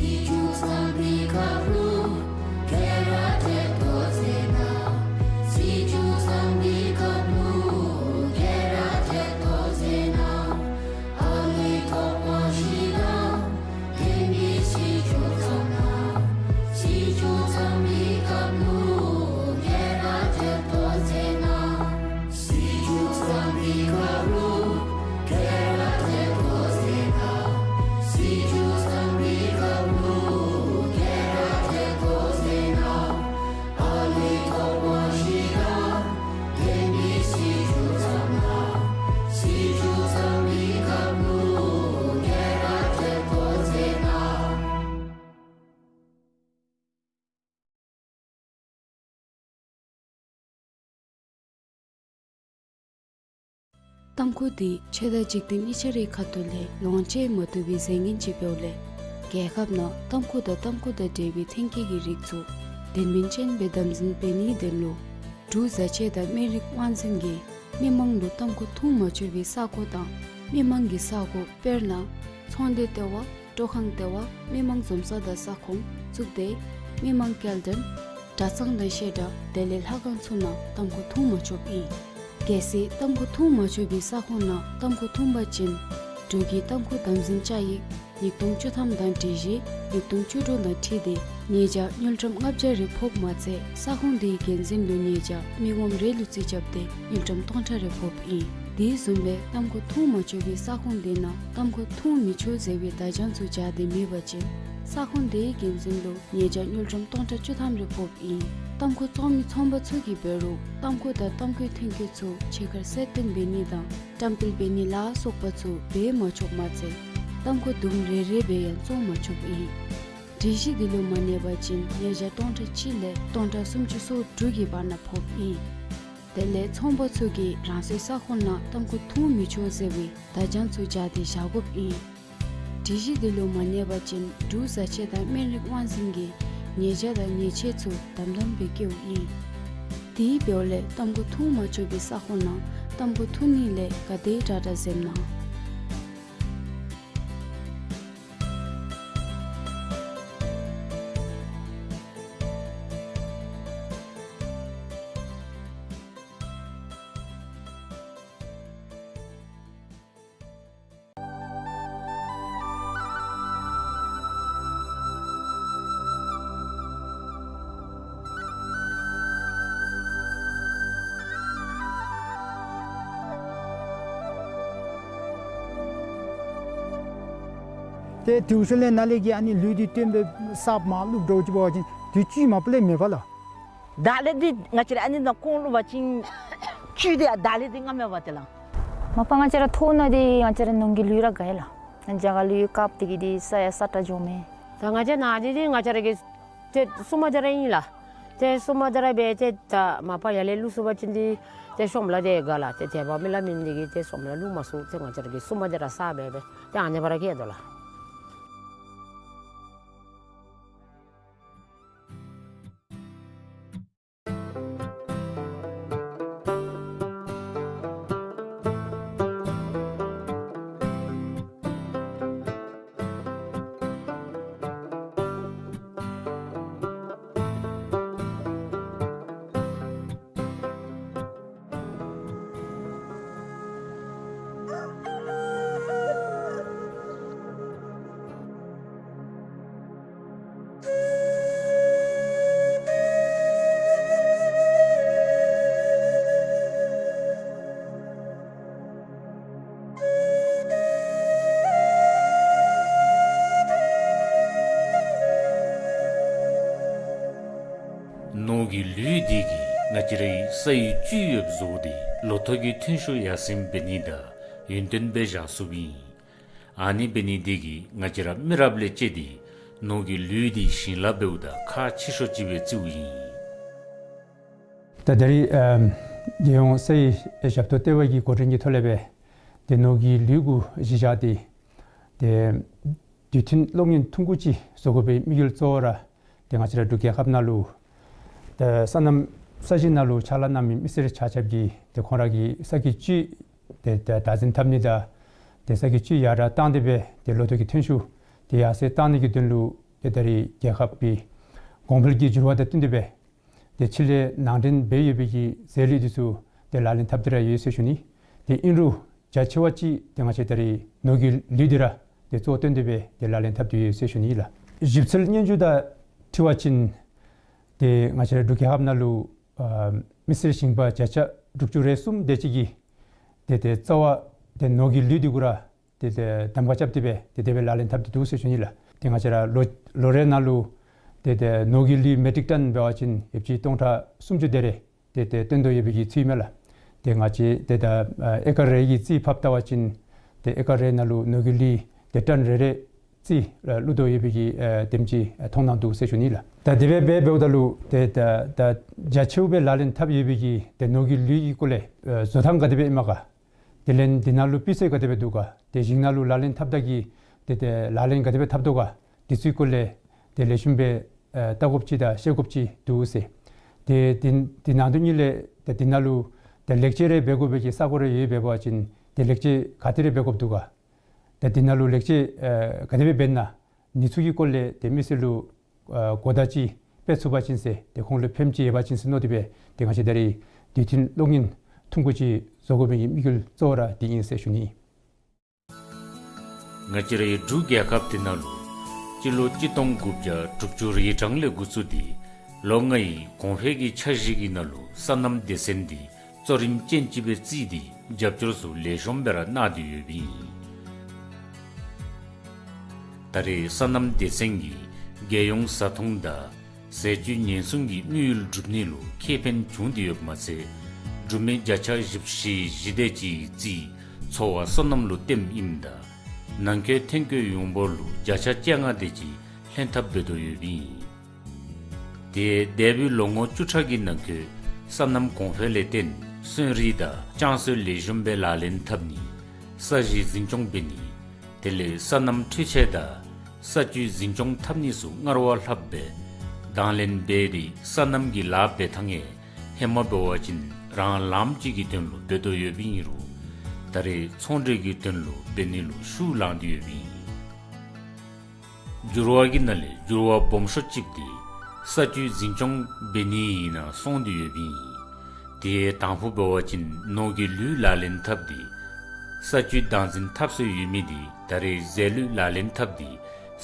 ཏམ་ཁུ་འདི་ཆོས་དང་འཇིག་རྟེན་གཉིས་ཆ་རའི་ཁ་ཐུག་ལས་ལོངས་སྤྱོད་མ་བཏུབ་པའི་རྫས་ངན་ཅིག་འབདཝ་ལས། རྒྱལ་ཁབ་ནང་ཏམ་ཁུ་དང་ཏམ་ཁུ་དང་འབྲེལ་བའི་ཐོན་སྐྱེད་ཀྱི་རིགས་ཚུ་དོན་སྨིན་ཅན་སྦེ་དམ་འཛིན་འབད་ནིའི་དོན་ལུ་འབྲུག་བཟའ་ཆས་དང་སྨན་རིགས་དབང་འཛིན་གྱིས་མི་མང་ལུ་ཏམ་ཁུ་འཐུང་མ་ཆོག་པའི་ས་གོ་དང་མི་མང་གི་ས་གོ། དཔེར་ན་ཚོང་སྡེ་ལྟེ་བ། སྤྲོ་ཁང་ལྟེ་བ། མི་མང་འཛོམས་ས་དང་ས་ཁོངས། གཙུག་སྡེ། མི་མང་སྐྱེལ་འདྲེན། གྲྭ་ཚང་དང་བཤད་གྲྭ། དེ་ལས་ལྷ་ཁང་ཚུ་ནང་ཏམ་ཁུ་འཐུང་མ་ཆོགཔ་ཨིན། གལ་སྲིད་ཏམ་ཁུ་འཐུང་མ་ཆོག་པའི་ས་ཁོངས་ནང་ཏམ་ཁུ་འཐུང་པ་ཅིན་འབྲུག་གི་ཏམ་ཁུ་དམ་འཛིན་བཅའ་ཡིག་ཉིས་སྟོང་བཅུ་ཐམ་དང་སྒྲིག་གཞི་ཉིས་སྟོང་བཅུ་དྲུག་དང་འཁྲིལ་ཏེ་ཉེས་བྱ་དངུལ་ཀྲམ་ལྔ་བརྒྱ་རེ་ཕོགཔ་མ་ཚད་ས་ཁོངས་དེའི་འགན་འཛིན་ལུ་ཉེས་བྱ་མི་ངོམ་རེ་ལུ་རྩིས་རྐྱབ་སྟེ་དངུལ་ཀྲམ་སྟོང་ཕྲག་རེ་ཕོགཔ་ཨིན། དེ་བཟུམ་སྦེ་ཏམ་ཁུ་འཐུང་མ་ཆོག་པའི་ས་ཁོངས་དེ་ནང་ཏམ་ཁུ་འཐུང་མི་ཆོག་ཟེར་བའི་བརྡ་བྱང་ཚུ་སྦྱར་ཏེ་མེད་པ་ཅིན་ས་ཁོངས་དེའི་འགན་འཛིན་ལུ་ཉེས་བྱ་དངུལ་ཀྲམ་སྟོང་ཕྲག་བཅུ་ཐམ་རེ་ཕོགཔ་ཨིན། ཏམ་ཁུ་བཙོང་མི་ཚོང་པ་ཚུ་གིས་འབད་རུང་ཏམ་ཁུ་དང་ཏམ་ཁུའི་ཐོན་སྐྱེད་ཚུ་ཕྱི་ཁར་གསལ་སྟོན་འབད་ནི་དང་བཀྲམ་སྤེལ་འབད་ནི་ལ་སོགས་པ་ཚུ་འབད་མ་ཆོགཔ་མ་ཚད་ཏམ་ཁུ་དུམ་རེ་རེ་སྦེ་ཡང་བཙོང་མ་ཆོགཔ་ཨིན། སྒྲིག་གཞི་འདི་ལུ་མ་གནས་པ་ཅིན་ཉེས་བྱ་སྟོང་ཕྲག་གཅིག་ལས་སྟོང་ཕྲག་སུམ་ཅུ་སོ་དྲུག་གི་བར་ན་ཕོགཔ་ཨིན། དེ་ལས་ཚོང་པ་ཚུ་གིས་རང་སོའི་ས་ཁོངས་ནང་ཏམ་ཁུ་འཐུང་མི་ཆོག་ཟེར་བའི་བརྡ་བྱང་ཚུ་སྦྱར་ཏེ་བཞག་དགོཔ་ཨིན། སྒྲིག་གཞི་འདི་ལུ་མ་གནས་པ་ཅིན་འབྲུག་བཟའ་ཆས་དང་སྨན་རིགས་དབང་འཛིན་གྱིས་ཉེས་བྱ་དང་ཉེས་ཆད་ཚུ་དམ་དམ་སྦེ་བཀལཝ་ཨིན། དེ་འབདཝ་ལས་ཏམ་ཁུ་འཐུང་མ་ཆོག་པའི་ས་ཁོངས་ནང་ཏམ་ཁུ་འཐུང་ནི་ལས་ག་དེ་དྲག་དྲག་འཛེམ་གནང་། ཏེ་དེའི་ཤུལ་ལས་ནཱ་ལས་ཀྱི་ཨ་ནི་ལུད་འདི་བཏོན་སྦེ་ས་མར་བླུག་འགྱོ་ཅི་འབད་བ་ཅིན་དེ་བཅུད་མ་པ་ལས་མེད་པ་ལགས། ད་ལས་འདི་ང་བཅས་ར་ཨ་ནི་ནང་ཁོང་བླུག་པ་ཅིན་བཅུད་འདི་ད་ལས་འདི་ང་མེད་པ་དེ་ལགས། མ་པ་ང་བཅས་ར་ཐོག་ནང་འདི་ང་བཅས་ར་ནོར་གྱི་ལུད་ར་ག་ཡ་ལགས། རྒྱ་གར་ལུད་བཀབ་སྟེ་གི་འདི་ས་ཡ་ས་ཏྲ་འགྱོ་མས། ད་ང་བཅས་ནཱ་འདི་འདི་ང་བཅས་ར་གི་ཏེ་སོ་མ་དེ་ར་ཨིན་ལགས། ཏེ་སོ་མ་དེ་ར་འབད་ཏེ་ད་མ་པ་ཡར་ལས་བླུག་ཚུགས་པ་ཅིན་འདི་ཏེ་ཤོམ་ལ་དེ་ག་ལགས། ཏེ་དེ་བ་མི་ལ་མིན་འདི་གིས་ཏེ་ཤོམ་ལ་བླུག་མ་ཚུགས། ཏེ་ང་བཅས་ར་གི་སོ་མ་དེ་ར་ས་འབད་འབད་ཏེ་ཨ་ནི་བ་ར་སྐྱེལ་དོ་ལགས། ནོར་གྱི་ལུད་འདི་གིས་ང་བཅས་རའི་སའི་བཅུད་ཡོདཔ་བཟོ་སྟེ་ལོ་ཐོག་གི་ཐོན་ཤུགས་ཡར་སེང་འབད་ནི་དང་ཡུན་བརྟན་སྦེ་བཞག་ཚུགསཔ་ཨིན། ཨ་ནི་འབད་ནི་འདི་གིས་ང་བཅས་ར་མི་རབས་ལས་བཅད་དེ་ནོར་གྱི་ལུད་འདི་ཞིང་ལཱ་འབདཝ་ད་ཁག་ཆེ་ཤོས་ཅིག་སྦེ་བརྩིཝ་ཨིན། ད་ད་རེས་ཨམ་རྒྱལ་ཡོངས་སའི་ཞབས་ཏོག་ལྟེ་བ་གི་འགོ་འདྲེན་གྱི་ཐོག་ལས་སྦེ་ཏེ་ནོར་གྱི་ལུད་གུ་གཞི་བཞག་སྟེ་ཏེ་དུས་མཐུན་གློག་བརྙན་ཐུང་ཀུ་ཅིག་བཟོ་དགོ་པའི་དམིགས་ཡུལ་གཙོ་བོ་ར་ཏེ་ང་བཅས་ར་འབྲུག་རྒྱལ་ཁབ་ནང་ལུ་ཏེ་སོ་ནམ་ས་གཞི་ནང་ལུ་ཕྱག་ལཱ་གནང་མི་མི་སེར་ཆ་ཁྱབ་ཀྱིས་ཏེ་ཁོང་ར་གི་ས་ཀྱི་བཅུད་ཏེ་ཏེ་བདག་འཛིན་འཐབ་ནི་དང་ཏེ་ས་ཀྱི་བཅུད་ཡར་དྲག་བཏང་སྟེ་སྦེ་ཏེ་ལོ་ཐོག་གི་ཐོན་ཤུགས་ཏེ་ཡར་སེང་བཏང་ནི་གི་དོན་ལུ་ཏེ་ད་རེས་རྒྱལ་ཁབ་ཀྱི་གོང་འཕེལ་གྱི་འགྱུར་བ་དང་བསྟུན་ཏེ་སྦེ་ཏེ་ཕྱི་ལས་ནང་འདྲེན་འབད་ཡོད་པའི་གི་རྫས་ལུད་འདི་ཚུ་ཏེ་ལག་ལེན་འཐབ་སྟེ་ར་ཡོད་ཟེར་ཞུ་ནི། ཏེ་ཨིན་རུང་རྒྱ་ཆེ་བ་ཅིག་ཏེ་ང་བཅས་ད་རེས་ནོར་གྱི་ལུད་འདི་ར་ཏེ་གཙོ་བོ་བཏོན་ཏེ་སྦེ་ཏེ་ལག་ལེན་འཐབ་སྟེ་ཡོད་ཟེར་ཞུ་ནི་ལགས། ཞིབ་འཚོལ་སྙན་ཞུ་དང་འཁྲིལ་བ་ཅིན་ཏེ་ང་བཅས་ར་འབྲུག་རྒྱལ་ཁབ་ནང་ལུ་ཨ་མི་སེར་ཞིང་པ་བརྒྱ་ཆ་དྲུག་ཅུ་རེ་གསུམ་དེ་ཅིག་གིས་ཏེ་ཏེ་རྩ་བ་ཏེ་ནོར་གྱི་ལུད་འདི་གུ་ར་ཏེ་ཏེ་གདམ་ཁ་རྐྱབ་སྟེ་སྦེ་ཏེ་དེ་སྦེ་ལག་ལེན་འཐབ་སྟེ་འདུག་ཟེར་ཞུ་ནི་ལགས། ཏེ་ང་བཅས་ར་ལོ་ལོ་རེ་ནང་ལུ་ཏེ་ཏེ་ནོར་གྱི་ལུད་མེ་ཊིག་ཊོན་འབད་བ་ཅིན་ཡོདཔ་ཅིག་སྟོང་ཕྲག་སུམ་ཅུ་དེ་རེ་ཏེ་ཏེ་བཏོན་དོ་ཡོད་པའི་གི་ཚུལ་མས་ལགས། ཏེ་ང་བཅས་ཏེ་ད་ཨ་ཨེ་ཀར་རེ་གི་རྩིས་ཕབ་བལྟ་བ་ཅིན་ཏེ་ཨེ་ཀར་རེ་ནང་ལུ་ནོར་གྱི་ལུད་ཏེ་ཊོན་རེ་རེ་རྩིས་ཨ་བླུག་དོ་ཡོད་པའི་གི་ཨ་དེམ་ཅིག་ཨ་མཐོང་སྣང་འདུག་ཟེར་ཞུ་ནི་ལགས། ད་དེ་སྦེ་འབད་འབདཝ་ད་ལུ་ཏེ་ད་ད་རྒྱ་ཆེཝ་སྦེ་ལག་ལེན་འཐབ་ཡོད་པའི་གི་ཏེ་ནོར་གྱི་ལུད་ཀྱི་སྐོར་ལས་ཨ་བཟོ་ཐངས་ག་དེ་སྦེ་ཨིན་མས་ག། དེ་ལས་འདི་ནང་ལུ་སྤུས་ཚད་ག་དེ་སྦེ་འདུག་ག། ཏེ་ཞིང་ནང་ལུ་ལག་ལེན་འཐབ་ད་གི་ཏེ་ཏེ་ལག་ལེན་ག་དེ་སྦེ་འཐབ་དོ་ག། དེ་ཚུའི་སྐོར་ལས་ཏེ་ལེགས་ཤོམ་སྦེ་ཨེ་བལྟ་དགོཔ་ཅིག་དང་ཤེས་དགོཔ་ཅིག་འདུག་ཟེར། ཏེ་འདི་འདི་ནང་དོན་གཉིས་ལས་ཏེ་འདི་ནང་ལུ་ཏེ་ལེགས་བཅོས་རེ་འབད་དགོ་པའི་གི་ས་གོ་རེ་ཡོད་པ་ཅིན་ཏེ་ལེགས་བཅོས་ག་དེ་རེ་འབད་དགོཔ་འདུག་ག། ཏེ་འདི་ནང་ལུ་ལེགས་བཅོས་ཨེ་ག་དེ་སྦེ་འབད་ན་འདི་ཚུ་གི་སྐོར་ལས་ཏེ་མི་སེར་ལུ་ཨ་གོ་བརྡ་ཅིག་སྤེལ་ཚུགས་པ་ཅིན་ཟེར་ཏེ་ཁོང་ལུ་ཕནམ་ཅིག་ཡོད་པ་ཅིན་ཟེར་མནོ་སྟེ་སྦེ་ཏེ་ང་བཅས་ད་རེས་དུས་མཐུན་གློག་བརྙན་ཐུང་ཀུ་ཅིག་བཟོ་དགོ་པའི་གི་དམིགས་ཡུལ་གཙོ་བོ་ར་འདི་ཨིན་ཟེར་ཞུ་ནི། ང་བཅས་རའི་འབྲུག་རྒྱལ་ཁབ་འདི་ནང་ལུ་སྤྱི་ལོ་གཅིག་སྟོང་དགུ་བརྒྱ་དྲུག་ཅུ་རེ་གྲངས་ལས་འགོ་བཙུགས་ཏེ་ལོ་ལྔའི་གོང་འཕེལ་གྱི་འཆར་གཞི་གི་ནང་ལུ་སོ་ནམ་སྡེ་ཚན་འདི་གཙོ་རིམ་ཅན་ཅིག་སྦེ་བརྩིས་ཏེ་རྒྱབ་སྐྱོར་ཚུ་ལེགས་ཤོམ་སྦེ་ར་གནང་སྟེ་ཡོདཔ་ཨིན། ད་རེས་སོ་ནམ་སྡེ་ཚན་གྱིས་རྒྱལ་ཡོངས་བཟའ་འཐུང་དང་ཟས་བཅུད་ཉེན་སྲུང་གི་དམིགས་ཡུལ་སྒྲུབ་ནི་ལུ་ཁེ་ཕན་བྱུང་སྟེ་ཡོདཔ་མ་ཚད་འབྲུག་མི་བརྒྱ་ཆ་བཞི་བཅུ་ཞེ་བཞི་དེ་ཅིག་རྩིས་འཚོ་བ་སོ་ནམ་ལུ་བརྟེནམ་ཨིནམ་ད་ནང་འཁོད་ཐོན་སྐྱེད་ཡོངས་འབོར་ལུ་བརྒྱ་ཆ་བཅོ་ལྔ་དེ་ཅིག་ལྷན་ཐབས་འབད་དོ་ཡོདཔ་ཨིན། ཏེ་འདས་པའི་ལོ་ངོ་བཅུ་ཕྲག་གི་ནང་འཁོད་སོ་ནམ་གོང་འཕེལ་ལས་བརྟེན་སོན་རིགས་དང་ལྕང་གསོལ་ལེགས་ཤོམ་སྦེ་ལག་ལེན་འཐབ་ནི། ས་གཞི་འཛིན་སྐྱོང་འབད་ནི། དེ་ལས་སོ་ནམ་འཕྲུལ་ཆས་དང་ས་བཅུད་འཛིན་སྐྱོང་འཐབ་ནི་ཚུ་སྔར་བ་ལྷགཔ་སྦེ་དང་ལེན་འབད་དེ་སོ་ནམ་གྱི་ལཱ་འབད་ཐངས་ཡང་ཧེ་མ་འབད་བ་ཅིན་རང་ལངམ་ཅིག་གི་དོན་ལུ་འབད་དོ་ཡོདཔ་ཨིན་རུང་ད་རེས་ཚོང་འབྲེལ་གྱི་དོན་ལུ་འབད་ནི་ལུ་ཤུགས་ལངས་ཏེ་ཡོདཔ་ཨིན། འགྱུར་བ་གི་ནང་ལས་འགྱུར་བ་སྦོམ་ཤོས་ཅིག་འདི་ས་བཅུད་འཛིན་སྐྱོང་འབད་ནི་ནང་སོང་སྟེ་ཡོདཔ་ཨིན། དེ་དང་ཕུ་འབད་བ་ཅིན་ནོར་གྱི་ལུད་ལག་ལེན་འཐབ་སྟེ་ས་བཅུད་བདག་འཛིན་འཐབ་སྲོལ་ཡོད་མི་འདི་ད་རེས་ཟས་ལུད་ལག་ལེན་འཐབ་སྟེ་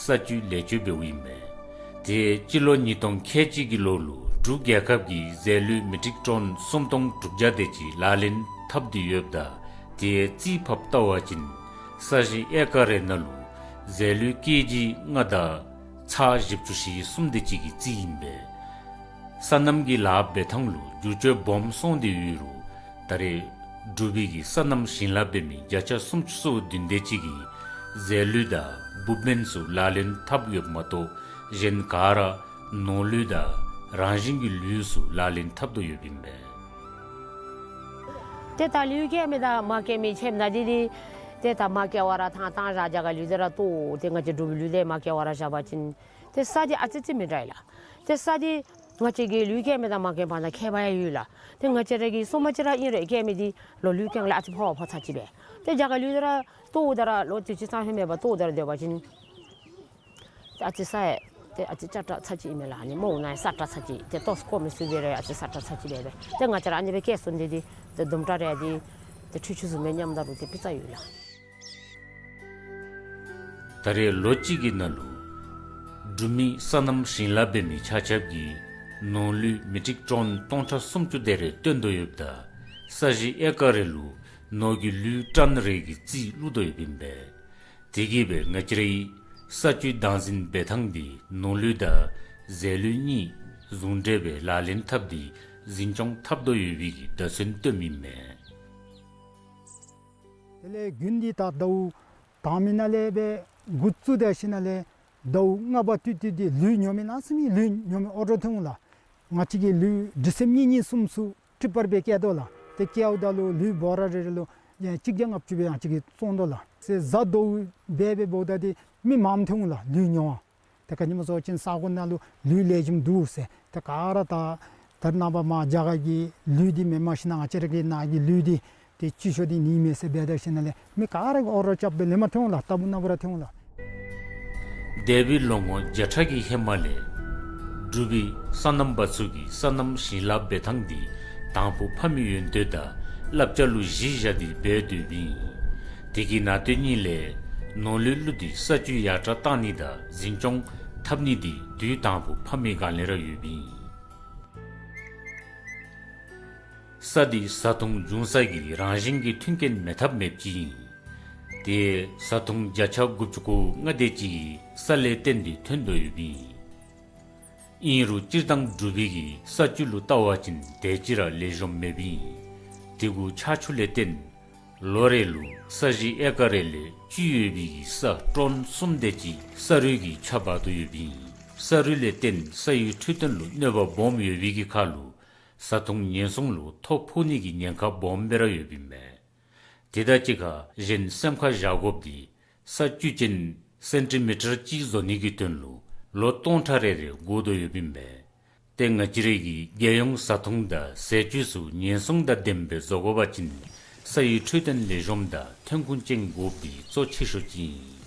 ས་བཅུད་ལེགས་བཅོས་འབདཝ་ཨིན་མས། དེ་སྤྱི་ལོ་ཉིས་སྟོང་ཁལ་གཅིག་གི་ལོ་ལུ་འབྲུག་རྒྱལ་ཁབ་ཀྱིས་ཟས་ལུད་མི་ཊིག་ཊོན་སུམ་སྟོང་དྲུག་བརྒྱ་དེ་ཅིག་ལག་ལེན་འཐབ་སྟེ་ཡོདཔ་ད་དེ་རྩིས་ཕབ་བལྟ་བ་ཅིན་ས་གཞི་ཨེ་ཀར་རེ་ནང་ལུ་ཟས་ལུད་ཀེ་ཇི་ལྔ་དང་ཚག་བཞི་བཅུ་ཞེ་གསུམ་དེ་ཅིག་གི་རྩིས་ཨིན་པས། སོ་ནམ་གྱི་ལཱ་འབད་ཐངས་ལུ་འགྱུར་བཅོས་སྦོམ་སོང་སྟེ་ཡོད་རུང་ད་རེས་འབྲུག་པའི་གི་སོ་ནམ་ཞིང་ལཱ་འབད་མི་བརྒྱ་ཆ་སུམ་ཅུ་སོ་བདུན་དེ་ཅིག་གིས་ཟས་ལུད་དང་འབུབ་སྨན་ཚུ་ལག་ལེན་འཐབ་ཡོདཔ་མ་གཏོགས་གཞན་ག་ར་ནོར་ལུད་དང་རང་བཞིན་གྱི་ལུད་ཚུ་ལག་ལེན་འཐབ་དོ་ཡོདཔ་ཨིན་པས། ཏེ་ད་ལུད་སྐྱེལ་མི་དང་མ་སྐྱེལ་མི་ཕྱདམ་ད་འདི་འདི་ཏེ་ད་མ་སྐྱེལ་བར་ཐང་བཏང་བཞག་རྒྱ་གར་ལུད་དེ་ར་བཏོག། ཏེ་ང་བཅས་འབྲུག་པའི་ལུད་དེ་མ་སྐྱེལ་བར་བཞག་པ་ཅིན་ཏེ་ས་འདི་ཨ་ཙི་ཅིག་མི་འདྲ་ལགས། ཏེ་ས་འདི་ང་བཅས་ཀྱི་ལུད་སྐྱེལ་མི་དང་མ་སྐྱེལ་མི་ནང་ཁྱད་པར་ཡང་ཡོད་ལགས། ཏེ་ང་བཅས་ར་གི་སོ་མ་ཅིག་ར་ཨིན་རུང་སྐྱེལ་མི་འདི་ལོག་ལུད་སྐྱེལ་ལས་ཨ་ཙི་ཕོ་བ་ཕོ་ཚར་ཅིག་སྦེ། ཏེ་རྒྱ་གར་ལུད་དེ་ར་བཏོག་ད་ར་ལོ་དུས་ཅི་ཙམ་ཧེ་མ་བཏོག་ད་ར་སྡོད་པ་ཅིན་ཏེ་ཨ་ཙི་ས་ཡང་ཏེ་ཨ་ཙི་ཆག་དྲགས་ཚར་ཅིག་ཨིན་མས་ལགས། ཨ་ནི་མོ་ནང་ཡང་སྲ་དྲགས་ཚར་ཅིག་ཏེ་ལྟོ་ཚུ་སྐོམ་མི་ཚུགས་པར་ཡང་ཨ་ཙི་སྲ་དྲགས་ཚར་ཅིག་སྦེ་སྦེ། ཏེ་ང་བཅས་ར་ཨ་ནི་སྦེ་སྐྱེལ་སོང་སྟེ་འདི་ཏེ་དུམ་གྲ་རེ་འདི་ཏེ་འཕྲུལ་ཆས་བཟུམ་སྦེ་ཉམས་ད་རུང་ཏེ་ཕྱི་ཚ་ཡོད་ལགས། ད་རེས་ལོ་གཅིག་གི་ནང་ལུ་འབྲུག་མི་སོ་ནམ་ཞིང་ལཱ་འབད་མི་ཆ་ཁྱབ་ཀྱིས་ནོར་ལུད་མི་ཊིག་ཊོན་སྟོང་ཕྲག་སུམ་ཅུ་དེ་རེ་བཏོན་དོ་ཡོདཔ་ད་ས་གཞི་ཨེ་ཀར་རེ་ལུ་ནོར་གྱི་ལུད་ཊོན་རེ་གི་རྩིས་བླུག་དོ་ཡོདཔ་ཨིན་པས། དེ་གིས་སྦེ་ང་བཅས་རའི་ས་བཅུད་བདག་འཛིན་འབད་ཐངས་འདི་ནོར་ལུད་དང་ཟས་ལུད་གཉིས་ཟུང་འབྲེལ་སྦེ་ལག་ལེན་འཐབ་སྟེ་འཛིན་སྐྱོང་འཐབ་དོ་ཡོད་པའི་གི་བརྡ་མཚོན་སྟོནམ་ཨིན་མས། དེ་ལས་དགུན་འདི་ད་ཟླཝ་དང་པའི་ནང་ལས་སྦེ་འགོ་བཙུགས་ཏེ་ཞིནམ་ལས་ཟླཝ་ལྔ་པ་ཏིག་ཏིག་འདི་ལུད་ཉོ་མི་གནམ་མེད་ས་མེད་ལུད་ཉོ་མི་ཨོ་ཌར་ཐོན་འོང་ལགས། ང་བཅས་ཀྱིས་ལུད་ཌི་སེམ་གཉིས་གཉིས་གསུམ་ཚུ་ཊི་པར་སྦེ་བསྐྱལ་དོ་ལགས། ཏེ་བསྐྱལཝ་ད་ལུ་ལུད་བོ་ར་རེ་རེ་ལུ་ཡང་གཅིག་བརྒྱ་ལྔ་བཅུ་སྦེ་ཡང་ཅིག་གིས་བཙོང་དོ་ལགས། ཟེ་གཟའ་ཟླཝ་འབད་འབདཝ་ད་འདི་མི་མངམ་ཐོན་འོང་ལགས་ལུད་ཉོ་བར། ཏེ་ག་ཅི་སྨོ་ཟེར་བ་ཅིན་ས་གོ་ནང་ལུ་ལུད་ལེགས་ཤོམ་འདུག་ཟེར། ཏེ་ག་ར་ད་ད་རེས་ནངས་པ་མར་རྒྱ་གར་གྱི་ལུད་འདི་མེནམ་ཞིན་ན་ང་བཅས་ར་གི་ནཱ་གི་ལུད་འདི་ཏེ་སྤྱི་སྤྱོད་འདི་ནི་མེད་ཟེར་འབད་ད་ཞིནམ་ལས་མི་ག་ར་གིས་ཨོ་ཌར་རྐྱབ་སྦེ་ལེན་པར་ཐོན་འོང་ལགས། ལྟ་བུ་ན་བུ་ར་ཐོན་འོང་ལགས། འདས་པའི་ལོ་ངོ་བརྒྱ་ཕྲག་གི་ཧེ་མ་ལས་འབྲུག་པའི་སོ་ནམ་པ་ཚུ་གིས་སོ་ནམ་ཞིང་ལཱ་འབད་ཐངས་འདི་དང་ཕུ་ཕམ་མི་ཡོན་ཏན་དང་བསླབ་བྱ་ལུ་གཞི་བཞག་སྟེ་འབད་དོ་ཡོདཔ་ཨིན། དེ་གི་ནང་དོན་གཉིས་ལས་ནོར་ལུད་བླུགས་ཏེ་ས་བཅུད་ཡར་དྲགས་བཏང་ནི་དང་འཛིན་སྐྱོང་འཐབ་ནི་འདི་དུས་དང་ཕུ་ཕམ་མི་སྒང་ལས་ར་ཡོདཔ་ཨིན། ས་འདི་བཟའ་འཐུང་འབྱུང་ས་གི་རང་བཞིན་གྱི་མཐུན་རྐྱེན་མེད་ཐབས་མེདཔ་ཅིག་ཨིན། ཏེ་བཟའ་འཐུང་བརྒྱ་ཆ་དགུ་བཅུ་གོ་ལྔ་དེ་ཅིག་གིས་ས་ལས་བརྟེན་ཏེ་ཐོན་དོ་ཡོདཔ་ཨིན། ཨིན་རུང་སྤྱིར་བཏང་འབྲུག་པའི་གི་ས་བཅུད་ལུ་བལྟ་བ་ཅིན་དེ་ཅིག་ར་ལེགས་ཤོམ་མེདཔ་ཨིན། དེ་གུ་ཆར་ཆུ་ལས་བརྟེན་ལོ་རེ་ལུ་ས་གཞི་ཨེ་ཀར་རེ་ལས་བཅུད་ཡོད་པའི་གི་ས་ཊོན་གསུམ་དེ་ཅིག་ས་རུད་ཀྱིས་ཆག་འབག་དོ་ཡོདཔ་ཨིན། ས་རུད་ལས་བརྟེན་ས་ཡི་འཕྲོད་བསྟེན་ལུ་གནོད་པ་སྦོམ་ཡོད་པའི་གི་ཁར་ལུ་བཟའ་འཐུང་ཉེན་སྲུང་ལུ་ཐོ་ཕོག་ནི་གི་ཉེན་ཁ་སྦོམ་སྦེ་ར་ཡོདཔ་ཨིན་མས། དེ་དང་གཅིག་ཁར་གཞན་སེམས་ཁར་བཞག་དགོཔ་འདི་ས་བཅུད་ཅན་སེན་ཊི་མི་ཊར་གཅིག་བཟོ་ནི་གི་དོན་ལུ་ལོ་སྟོང་ཕྲག་རེ་རེ་འགོར་དོ་ཡོདཔ་ཨིན་པས། ཏེ་ང་བཅས་ར་གིས་རྒྱལ་ཡོངས་བཟའ་འཐུང་དང་ཟས་བཅུད་ཚུ་ཉེན་སྲུང་དང་ལྡནམ་སྦེ་བཟོ་དགོ་པ་ཅིན་ས་ཡི་འཕྲོད་བསྟེན་ལེགས་ཤོམ་དང་ཐོན་ཁུངས་ཅན་དགོཔ་འདི་གཙོ་ཆེ་ཤོས་ཅིག་ཨིན།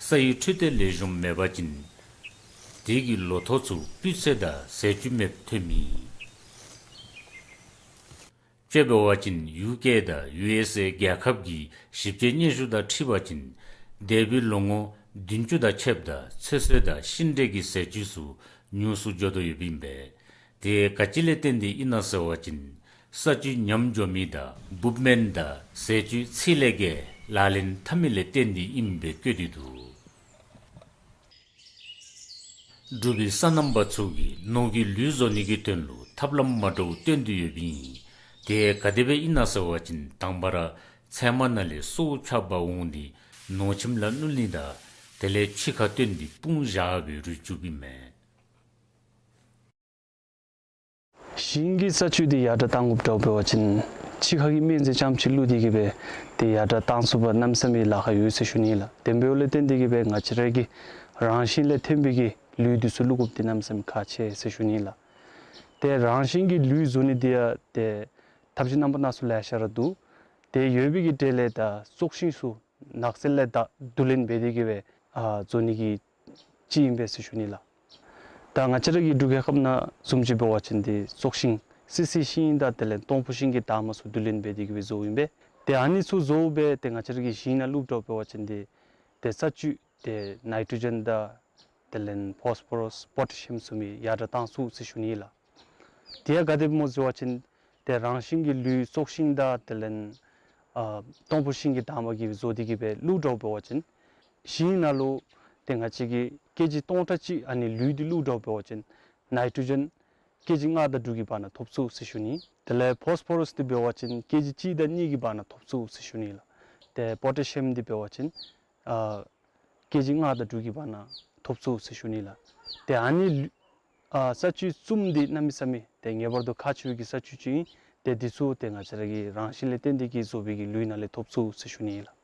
ས་ཡི་འཕྲོད་བསྟེན་ལེགས་ཤོམ་མེད་པ་ཅིན་དེ་གི་ལོ་ཐོག་ཚུ་སྤུས་ཚད་དང་ཟས་བཅུད་མེདཔ་ཐོནམ་ཨིན། དཔྱེ་འབད་བ་ཅིན་ཡུ་ཀེ་དང་ཡུ་ཨེསི་ཨེ་རྒྱལ་ཁབ་ཀྱི་ཞིབ་དཔྱད་སྙན་ཞུ་དང་འཁྲིལ་བ་ཅིན་འདས་པའི་ལོ་ངོ་བདུན་ཅུ་དང་ཕྱདཔ་ད་ཚོད་བསྲེ་དང་ཤིང་འབྲས་ཀྱི་ཟས་བཅུད་ཚུ་ཉུང་སུ་འགྱོ་དོ་ཡོདཔ་ཨིན་པས། དེ་ག་ཅི་ལས་བརྟེན་ཏེ་ཨིན་ན་ཟེར་བ་ཅིན་ས་བཅུད་ཉམས་འགྱོ་མི་དང་འབུཔ་སྨན་དང་ཟས་བཅུད་ཚད་ལས་བརྒལ་ལག་ལེན་འཐབ་མི་ལས་བརྟེན་ཏེ་ཨིནམ་སྦེ་བཀོད་དེ་འདུག། འབྲུག་པའི་སོ་ནམ་པ་ཚུ་གིས་ནོར་གྱི་ལུད་བཟོ་ནི་གི་དོན་ལུ་ཐབས་ལམ་མ་འདྲཝ་བཏོན་ཏེ་ཡོདཔ་ཨིན། དེ་ག་དེ་སྦེ་ཨིན་ན་ཟེར་བ་ཅིན་དང་པ་ར་ཚལ་མ་ནང་ལས་སོ་བོ་ཆགས་པ་འོང་སྟེ་ནོར་ཁྱིམ་ལ་བླུག་ནི་དང་དེ་ལས་ཕྱི་ཁར་བཏོན་ཏེ་སྤུངས་བཞག་སྦེ་རུལ་བཅུགཔ་ཨིན་མས། ཞིང་གི་ས་བཅུད་འདི་ཡར་དྲག་གཏང་དགོཔ་འདྲཝ་འབད་བ་ཅིན་ཕྱི་ཁ་གི་སྨན་རྫས་རྐྱངམ་ཅིག་བླུགས་ཏེ་གི་སྦེ་དེ་ཡར་དྲག་གཏང་ཚུགས་པར་གནམ་མེད་ས་མེད་ལཱ་ཁག་ཡོད་ཟེར་ཞུ་ནི་ལགས། དེ་འབདཝ་ལས་བརྟེན་ཏེ་གི་སྦེ་ང་བཅས་ར་གིས་རང་བཞིན་ལས་ཐོན་པའི་གི་ལུད་འདི་ཚུ་བླུག་དགོཔ་འདི་གནམ་མེད་ས་མེད་ཁག་ཆེ་ཟེར་ཞུ་ནི་ལགས། ཏེ་རང་བཞིན་གྱི་ལུད་བཟོ་ནི་འདི་ཡང་ཏེ་ཐབས་ཤེས་རྣམ་པ་སྣ་ཚོགས་ལེ་ཤ་ར་འདུག། དེ་ཡོད་པའི་གི་གྲས་ལས་ད་བཙོག་ཤིང་ཚུ་ནགས་ཚལ་ལས་ད་བསྡུ་ལེན་འབད་དེ་གི་སྦེ་ཨ་བཟོ་ནི་གི་ཅིག་ཨིན་པས་ཟེར་ཞུ་ནི་ལགས། ད་ང་བཅས་ར་གི་འབྲུག་རྒྱལ་ཁབ་ནང་བཟུམ་ཅིག་འབད་བ་ཅིན་ཏེ་བཙོག་ཤིང་སི་སི་ཤིང་དང་དེ་ལས་སྟོང་ཕུ་ཤིང་གི་འདབ་མ་ཚུ་བསྡུ་ལེན་འབད་དེ་གི་སྦེ་བཟོཝ་ཨིན་པས། ཏེ་ཨ་ནི་ཚུ་བཟོ་སྦེ་ཏེ་ང་བཅས་ར་གི་ཞིང་ནང་བླུགཔ་འདྲཝ་འབད་བ་ཅིན་ཏེ་ཏེ་ས་བཅུད་ཏེ་ནའི་ཊྲོ་ཇེན་དང་དེ་ལས་ཕོསི་ཕོ་རོསི་པོ་ཊེ་ཤི་ཡམ་ཚུ་མི་ཡར་དྲག་གཏང་ཚུགས་ཟེར་ཞུ་ནི་ལགས། དེ་ཡང་ག་དེ་སྦེ་སྨོ་ཟེར་བ་ཅིན་ཏེ་རང་བཞིན་གྱི་ལུད་བཙོག་ཤིང་དང་དེ་ལས་ཨ་སྟོང་ཕུ་ཤིང་གི་འདབ་མ་གིས་བཟོ་སྟེ་གི་སྦེ་བླུགཔ་འདྲཝ་འབད་བ་ཅིན་ཞིང་ནང་ལུ་ཏེ་ང་བཅས་ཀྱིས་ཀེ་ཇི་སྟོང་ཕྲག་གཅིག་ཨ་ནི་ལུད་འདི་བླུགཔ་འདྲཝ་འབད་བ་ཅིན་ནའི་ཊྲོ་ཇེན་ཀེ་ཇི་ལྔ་དང་དྲུག་གི་བར་ན་ཐོབ་ཚུགས་ཟེར་ཞུ་ནི། དེ་ལས་ཕོསི་ཕོ་རོསི་འདི་འབད་བ་ཅིན་ཀེ་ཇི་གཅིག་དང་གཉིས་ཀྱི་བར་ན་ཐོབ་ཚུགས་ཟེར་ཞུ་ནི་ལགས། ཏེ་པོ་ཊེ་ཤི་ཡམ་འདི་འབད་བ་ཅིན་ཨ་ཀེ་ཇི་ལྔ་དང་དྲུག་གི་བར་ན་ཐོབ་ཚུགས་ཟེར་ཞུ་ནི་ལགས། ཏེ་ཨ་ནི་ལུད་ཨ་ས་བཅུད་གསུམ་འདི་གནམ་མེད་ས་མེད་ཏེ་ངེས་པར་དུ་ཁག་ཆེ་བའི་གི་ས་བཅུད་ཅིག་ཨིན། ཏེ་འདི་ཚུ་ཏེ་ང་བཅས་ར་གི་རང་བཞིན་ལས་བརྟེན་ཏེ་གི་བཟོ་བའི་གི་ལུད་ནང་ལས་ཐོབ་ཚུགས་ཟེར་ཞུ་ནི་ཨིན་ལགས།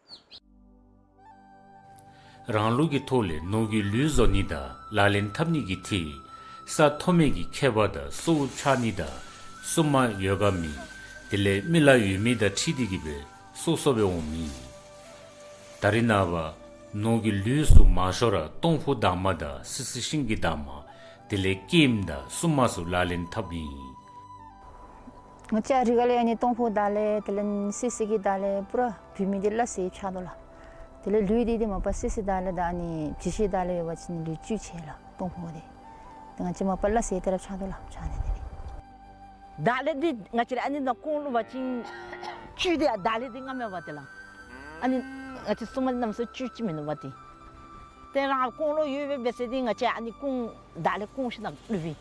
རང་ལུགས་ཀྱི་ཐོག་ལས་ནོར་གྱི་ལུད་བཟོ་ནི་དང་ལག་ལེན་འཐབ་ནི་གི་ཐད་ས་མཐོ་དམན་གྱི་ཁྱད་པར་དང་སོ་བོ་ཆགས་ནི་དང་སྲུང་མ་ཡོད་ག་མེད་དེ་ལས་མི་ལཱ་ཡོད་མེད་དང་འཁྲིལ་ཏེ་གི་སྦེ་སོ་སོ་སྦེ་འོང་མི་ཨིན། ད་རེས་ནངས་པ་ནོར་གྱི་ལུད་ཚུ་མང་ཤོས་ར་སྟོང་ཕུ་འདབ་མ་དང་སི་སི་ཤིང་གི་འདབ་མ་དེ་ལས་སྐྱེམས་དང་སྲུང་མ་ཚུ་ལག་ལེན་འཐབ་ཨིན། ང་བཅས་ར་ག་ལས་ཨ་ནི་སྟོང་ཕུ་དང་ལས་དེ་ལས་སི་སི་གི་དང་ལས་པུ་ར་བུད་མེད་འདི་སླ་བསྲེ་ཆགས་དོ་ལགས། དེ་ལས་ལུད་འདི་འདི་མ་པ་སི་སི་དང་ལས་དང་ཨ་ནི་ཇི་ཤི་དང་ལས་ཡོད་པ་ཅིན་ལུད་བཅུད་ཆེ་ལགས་སྟོང་ཕུ་འདི། ཏེ་ང་བཅས་མ་པ་སླ་བསྲེ་དེ་ར་ཆགས་དོ་ལགས་ཆགས་ནི་འདི། དང་ལས་འདི་ང་བཅས་ར་ཨ་ནི་ནང་སྐོང་བླུག་པ་ཅིན་བཅུད་འདི་དང་ལས་འདི་ང་མེད་པ་ཏེ་ལགས། ཨ་ནི་ང་བཅས་སྲུང་མ་རྣམས་སུ་བཅུད་ཅིག་མིན་ནུག་པ་ཏེ། ཏེ་རང་སྐོང་བླུག་ཡོད་པའི་སྦེ་ཟེར་ཏེ་ང་བཅས་ཨ་ནི་སྐོང་དང་ལས་སྐོང་ཞིན་ན་བླུག་པས།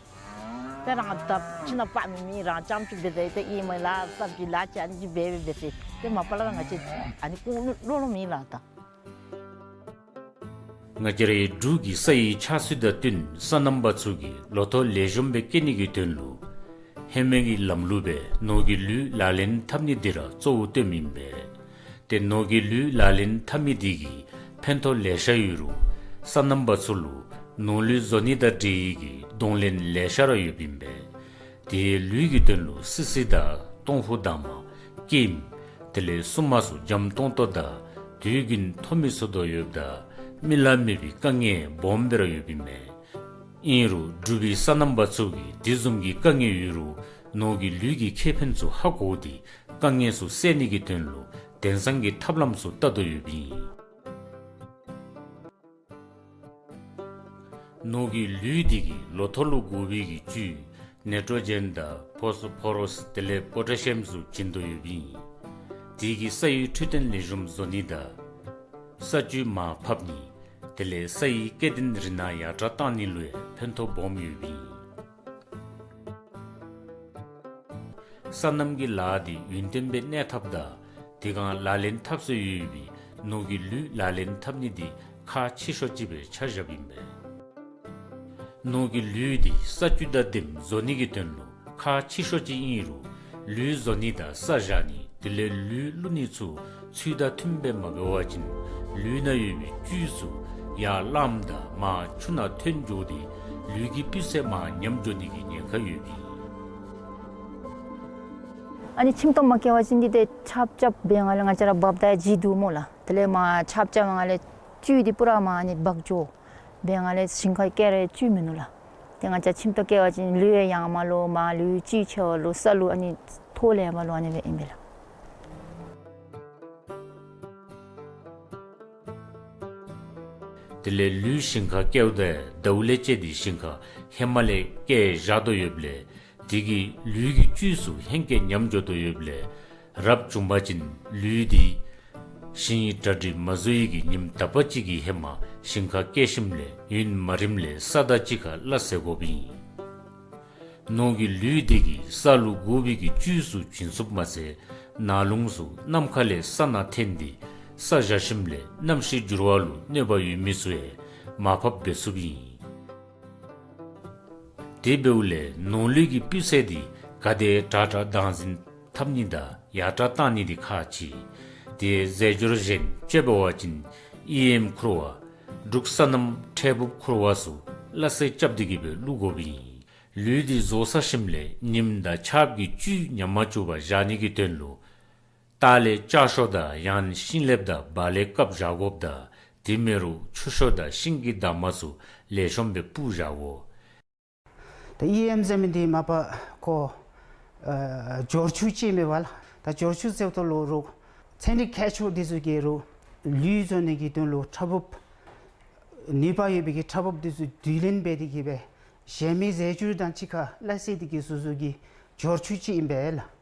ཏེ་རང་ད་ཁྱིམ་ནང་པ་མི་མི་རང་རྐྱངམ་ཅིག་སྦེ་ཟེར་ཏེ་ཨིན་མས་ལགས། སབ་ཇི་ལཱ་ཅིག་ཨ་ནི་ཅིག་འབད་སྦེ་སྦེ་ཟེར་ཏེ་མ་པ་ལས་ང་བཅས་ཨ་ནི་སྐོང་བླུག་བླུག་མི་ལགས་ད། ང་བཅས་རའི་འབྲུག་གི་ས་ཡི་ཆགས་སྲིད་དང་བསྟུན་སོ་ནམ་པ་ཚུ་གིས་ལོ་ཐོག་ལེགས་ཤོམ་སྦེ་སྐྱེ་ནི་གི་དོན་ལུ་ཧེ་མའི་གི་ལམ་ལུགས་སྦེ་ནོར་གྱི་ལུད་ལག་ལེན་འཐབ་ནི་འདི་ར་གཙོ་བོ་བཏོནམ་ཨིན་པས། ཏེ་ནོར་གྱི་ལུད་ལག་ལེན་འཐབ་མི་འདི་གིས་ཕན་ཐོགས་ལེ་ཤ་ཡོད་རུང་སོ་ནམ་པ་ཚུ་ལུ་ནོར་ལུད་བཟོ་ནི་དང་འབྲེལ་བའི་གི་གདོང་ལེན་ལེ་ཤ་ར་ཡོདཔ་ཨིན་པས། དེ་ལུད་ཀྱི་དོན་ལུ་སི་སི་དང་སྟོང་ཕུ་འདབ་མ་སྐྱེམས་དེ་ལས་སྲུང་མ་ཚུ་འཇམ་ཏོང་ཏོ་དང་དུས་རྒྱུན་ཐོན་མི་ཚུགས་དོ་ཡོདཔ་ད་མི་ལཱ་མེད་པའི་དཀའ་ངལ་སྦོམ་སྦེ་ར་ཡོདཔ་ཨིན་མས། ཨིན་རུང་འབྲུག་པའི་སོ་ནམ་པ་ཚུ་གིས་དེ་བཟུམ་གྱི་དཀའ་ངལ་ཡོད་རུང་ནོར་གྱི་ལུད་ཀྱི་ཁེ་ཕན་ཚུ་ཧ་གོ་སྟེ་དཀའ་ངལ་ཚུ་སེལ་ནི་གི་དོན་ལུ་དེང་སང་གི་ཐབས་ལམ་ཚུ་བལྟ་དོ་ཡོདཔ་ཨིན། ནོར་གྱི་ལུད་འདི་གིས་ལོ་ཐོག་ལུ་དགོ་པའི་གི་བཅུད་ནའི་ཊྲོ་ཇེན་དང་ཕོསི་ཕོ་རོསི་དེ་ལས་པོ་ཊེ་ཤི་ཡམ་ཚུ་བྱིན་དོ་ཡོདཔ་ཨིན། དེ་གིས་ས་ཡི་འཕྲོད་བསྟེན་ལེགས་ཤོམ་བཟོ་ནི་དང་ས་བཅུད་མར་ཕབ་ནི་དེ་ལས་ས་ཡི་སྐྱེ་ལྡན་རིགས་སྣ་ཡར་དྲག་བཏང་ནི་ལུ་ཡང་ཕན་ཐོགས་སྦོམ་ཡོདཔ་ཨིན། སོ་ནམ་གྱི་ལཱ་འདི་ཡུན་བརྟན་སྦེ་གནས་ཐབས་དང་དེ་སྒང་ལག་ལེན་འཐབ་སྲོལ་ཡོད་པའི་ནོར་གྱི་ལུད་ལག་ལེན་འཐབ་ནི་འདི་ཁག་ཆེ་ཤོས་ཅིག་སྦེ་ཆ་བཞགཔ་ཨིན་པས། ནོར་གྱི་ལུད་འདི་ས་བཅུད་དང་ལྡནམ་བཟོ་ནི་གི་དོན་ལུ་ཁག་ཆེ་ཤོས་ཅིག་ཨིན་རུང་ ལུད་བཟོ་ནི་དང་ས་བཞག་ནི་དེ་ལས་ལུད་བླུག་ནི་ཚུ་ཚུལ་དང་མཐུནམ་སྦེ་མ་འབད་བ་ཅིན་ལུད་ནང་ཡོད་པའི་བཅུད་ཚུ་ཡར་རླངམ་དང་མར་ཆུ་ནང་ཐོན་འགྱོ་སྟེ་ལུད་ཀྱི་སྤུས་ཚད་མར་ཉམས་འགྱོ་ནི་གི་ཉེན་ཁ་ཡོདཔ་ཨིན། ཨ་ནི་ཁྱིམ་ཐོག་མ་བཀལ་བ་ཅིན་འདི་ཏེ་ཆརཔ་རྐྱབ་འབད་བའི་སྒང་ལས་ང་བཅས་ར་འབགཔ་ད་ཡང་ལྗིད་འདུག་སྨོ་ལགས། དེ་ལས་མར་ཆརཔ་རྐྱབ་པའི་སྒང་ལས་བཅུད་འདི་པུ་ར་མར་ཨ་ནི་འབག་འགྱོ། འབད་བའི་སྒང་ལས་ཞིང་ཁར་བཀལ་རུང་བཅུད་མིན་ནུག་ལགས། ཏེ་ང་བཅས་ཁྱིམ་ཐོག་བཀལ་བ་ཅིན་ལུད་ཡང་ཡངས་མས་ལོ་མར་ལུད་བཅུད་ཆེ་བས་ལོ་ས་ལུ་ཨ་ནི་ཐོག་ལས་མར་ལོ་ཨ་ནི་སྦེ་ཨིན་པས་ལགས། དེ་ལས་ལུད་ཞིང་ཁར་བཀལཝ་ད་ཡང་ཟླཝ་ལས་བཅད་དེ་ཞིང་ཁར་ཧེ་མ་ལས་བཀལ་བཞག་དོ་ཡོདཔ་ལས་དེ་གིས་ལུད་ཀྱི་བཅུད་ཚུ་ཧེང་སྐལ་ཉམས་འགྱོ་དོ་ཡོདཔ་ལས་རབ་བྱུང་པ་ཅིན་ལུད་འདི་ཞིང་གི་གྲ་སྒྲིག་མ་བཟོ་བའི་གི་ཉིནམ་དག་པ་ཅིག་གི་ཧེ་མ་ཞིང་ཁར་བཀལ་ཞིནམ་ལས་ཡུན་མ་རིངམ་ལས་ས་དང་གཅིག་ཁར་སླ་བསྲེ་དགོཔ་ཨིན། ནོར་གྱི་ལུད་འདི་གིས་ས་ལུ་དགོ་པའི་གི་བཅུད་ཚུ་བྱིན་ཚུགསཔ་མ་ཚད་ནང་རླུང་ཚུ་ནམ་མཁའ་ལས་ས་ནང་འཐེན་ཏེ་ས་བཞག་ཞིནམ་ལས་གནམ་གཤིས་འགྱུར་བ་ལུ་གནོད་པ་ཡོད་མི་ཚུ་ཡང་མར་ཕབ་འབད་ཚུགསཔ་ཨིན། དེ་འབདཝ་ལས་ནོར་ལུད་ཀྱི་སྤུས་ཚད་འདི་ག་དེ་དྲག་དྲག་བདག་འཛིན་འཐབ་ནི་དང་ཡར་དྲག་བཏང་ནི་འདི་ཁག་ཆེ། དེ་རྫས་སྦྱོར་གཞན་སྤྱོད་པ་ཅིན་ཨི་ཨེམ་ཁུར་བ་འབྲུག་སོ་ནམ་ཕྲད་ཕུབ་ཁུར་བ་ཚུ་སླ་བསྲེ་རྐྱབ་སྟེ་གི་སྦེ་བླུག་དགོཔ་ཨིན། ལུད་འདི་བཟོ་ཚར་ཞིནམ་ལས་ཉིམ་དང་ཆརཔ་གིས་བཅུད་ཉམས་མ་བཅུག་པར་བཞག་ནི་གི་དོན་ལུ་ལྟག་ལས་ལྕགས་ཤོག་དང་ཡང་ན་ཤིང་ལེབ་དང་བ་ལེབ་བཀབ་བཞག་དགོཔ་དང་དེ་མེན་རུང་ཆུ་ཤོག་དང་ཤིང་གི་འདབ་མ་ཚུ་ལེགས་ཤོམ་སྦེ་སྤུར་བཞག་དགོ། ད་ཨི་ཨེམ་ཟེར་མི་འདི་མ་པ་ཁོ་ཨ་སྦྱོར་ཆུ་ཅིག་ཨིན་པས་ལགས། ད་སྦྱོར་ཆུ་ཟེརཝ་ད་ལུ་རོགས་ཚན་རིག་མཁས་མཆོག་འདི་ཚུ་གིས་རོགས་ལུད་བཟོ་ནི་གི་དོན་ལུ་ཕྲ་ཕུབ་ནུས་པ་ཡོད་པའི་གི་ཕྲ་ཕུབ་འདི་ཚུ་བསྡུ་ལེན་འབད་དེ་གི་སྦེ་གཞན་མི་རྫས་སྦྱོར་དང་གཅིག་ཁར་སླ་བསྲེ་སྟེ་གི་བཟོ་བཟོཝ་གི་སྦྱོར་ཆུ་ཅིག་ཨིན་པས་ལགས།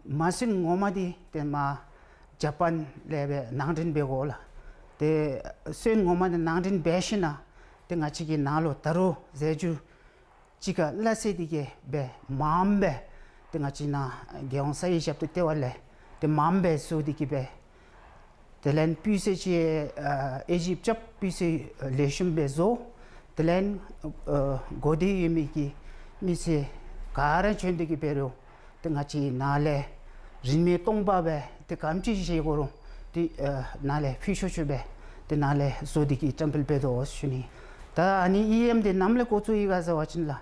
མ་སོན་ངོ་མ་འདི་ཏེ་མར་ཇ་པཱན་ལས་སྦེ་ནང་འདྲེན་འབད་དགོ་ལགས། ཏེ་སོན་ངོ་མ་འདི་ནང་འདྲེན་འབད་ཞིནམ་ལས་ཏེ་ང་བཅས་ཀྱི་ནཱ་ལུ་ད་རུང་རྫས་སྦྱོར་གཅིག་ཁར་སླ་བསྲེ་སྟེ་གི་སྦེ་མངམ་སྦེ་ཏེ་ང་བཅས་ནཱ་རྒྱལ་ཡོངས་ས་ཡི་ཞབས་ཏོག་ལྟེ་བ་ལས་ཏེ་མངམ་སྦེ་བཟོ་སྟེ་གི་སྦེ་དེ་ལས་སྤུས་ཚད་ཅིག་ཨ་ཨེ་ཞིབ་རྐྱབ། སྤུས་ཚད་ལེགས་ཤོམ་སྦེ་བཟོ། དེ་ལས་ཨ་གོ་བདེ་ཡོད་མི་གི་མི་སེར་ག་ར་བྱོན་ཏེ་གི་འབད་རུང་ཏེ་ང་བཅས་ནཱ་ལས་རིན་མེད་སྟོང་པ་སྦེ་ཏེ་ག་དེམ་ཅིག་བཞེས་དགོ་རུང་ཏེ་ཨ་ནཱ་ལས་ཕུལ་ཆོག་ཆོག་སྦེ་ཏེ་ནཱ་ལས་བཟོ་སྟེ་གི་བཀྲམ་སྤེལ་འབད་དོ་ཟེར་ཞུ་ནི། ད་ཨ་ནི་ཨི་ཨེམ་འདི་ནམ་ལས་འགོ་བཙུགས་ཡི་ག་ཟེར་བ་ཅིན་ལགས་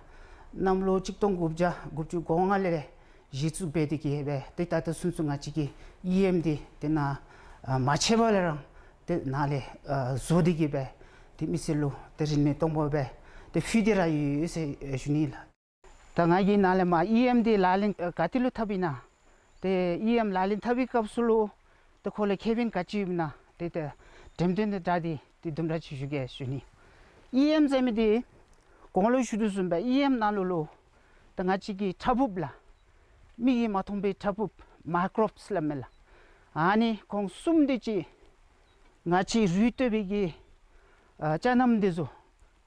གནམ་ལོ་གཅིག་སྟོང་དགུ་བརྒྱ་དགུ་བཅུ་གོ་ལྔ་ལས་ལས་གཞི་བཙུགས་འབད་དེ་གི་སྦེ་ཏེ་ད་ལྟོ་ཚུན་ཚོད་ང་བཅས་ཀྱིས་ཨི་ཨེམ་འདི་ཏེ་ནཱ་ཨ་མ་ཆད་པ་ལས་ར་ཏེ་ནཱ་ལས་ཨ་བཟོ་སྟེ་གི་སྦེ་ཏེ་མི་སེར་ལུ་ཏེ་རིན་མེད་སྟོང་པ་སྦེ་ཏེ་ཕུལ་ཏེ་ར་ཡོད་ཟེར་ཞུ་ནི་ལགས། ད་ང་གིས་ནཱ་ལས་མར་ཨི་ཨེམ་འདི་ལག་ལེན་ཨ་ག་ཏེ་ལུ་འཐབ་ཨིན་ན། ཏེ་ཨི་ཨེམ་ལག་ལེན་འཐབ་པའི་སྐབས་སུ་ལུ་ཏེ་ཁོ་ལུ་ཁེ་ཕན་ག་ཅི་ཡོདཔ་ཨིན་ན་ཏེ་ཏེ་འགྲེམས་སྟོན་དང་སྦྲགས་ཏེ་ཏེ་དུམ་གྲ་ཅིག་ཞུ་གེ་ཟེར་ཞུ་ནི། ཨི་ཨེམ་ཟེར་མི་འདི་གོང་ལུ་ཞུ་དོ་བཟུམ་སྦེ་ཨི་ཨེམ་ནང་ལུ་ལུ་ཏེ་ང་བཅས་ཀྱི་ཕྲ་ཕུབ་ལགས། མིག་གིས་མ་མཐོང་པའི་ཕྲ་ཕུབ་མའི་ཀོརོབསི་སླབ་མས་ལགས། ཨ་ནི་ཁོང་གསུམ་དེ་ཅིག་ང་བཅས་རུས་བཏོད་པའི་གི་ཨ་ཅ་རྣམས་འདི་ཚུ་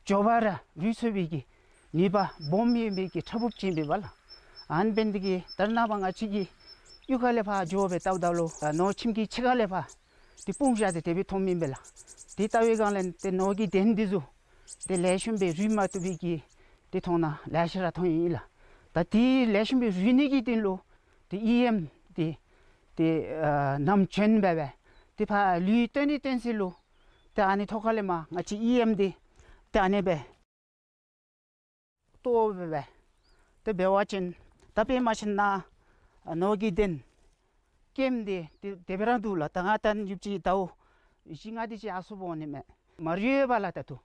མགྱོགས་པ་ར་རུས་ཚོད་པའི་གི་ནུས་པ་སྦོམ་ཡོད་པའི་གི་ཕྲ་ཕུབ་ཅིག་ཨིན་པས་ལགས། ཨ་ནི་འབད་ནི་དེ་གིས་ད་རེས་ནངས་པ་ང་བཅས་ཀྱིས་གཡུས་ཁ་ལས་ཕར་འགྱོ་སྦེ་བལྟཝ་ད་ལུ་ཨ་ནོར་ཁྱིམ་གྱི་ཕྱི་ཁ་ལས་ཕར་ཏེ་སྤུངས་བཞག་སྟེ་དེ་སྦེ་མཐོངམ་ཨིན་པས་ལགས། དེ་བལྟ་བའི་སྒང་ལས་ཏེ་ནོར་གྱི་གདན་འདི་ཚུ་ཏེ་ལེགས་ཤོམ་སྦེ་རུས་མ་བཏུབ་པའི་གི་ཏེ་མཐོང་ན་ལེ་ཤ་ར་མཐོང་ཡི་ལགས། ད་དེ་ལེགས་ཤོམ་སྦེ་རུས་ནི་གི་དོན་ལུ་ཏེ་ཨི་ཨེམ་འདི་ཏེ་ཨ་ནམ་བྱོན་འབད་སྦེ་ཏེ་ཕར་ལུད་བཏོན་ནི་བཏོན་ས་ལུ་ཏེ་ཨ་ནི་ཐོག་ཁ་ལས་མར་ང་བཅས་ཨི་ཨེམ་འདི་ཏེ་ཨ་ནི་སྦེ་གཏོར་འབད་སྦེ་ཏེ་འབད་བ་ཅིན་ད་དཔེ་མ་ཤེས་ན་ཨ་ནོར་གྱི་གདན་སྐེམ་འདི་ཏེ་དེ་སྦེ་ར་འདུག་ལགས། ད་ང་ད་ཡུདཔ་ཅིག་ཟླཝ་བཞི་ལྔ་དེ་ཅིག་ཡར་སོངམ་འོང་ནི་མས། མ་རུལ་བས་ལགས་ད་ལྟོ།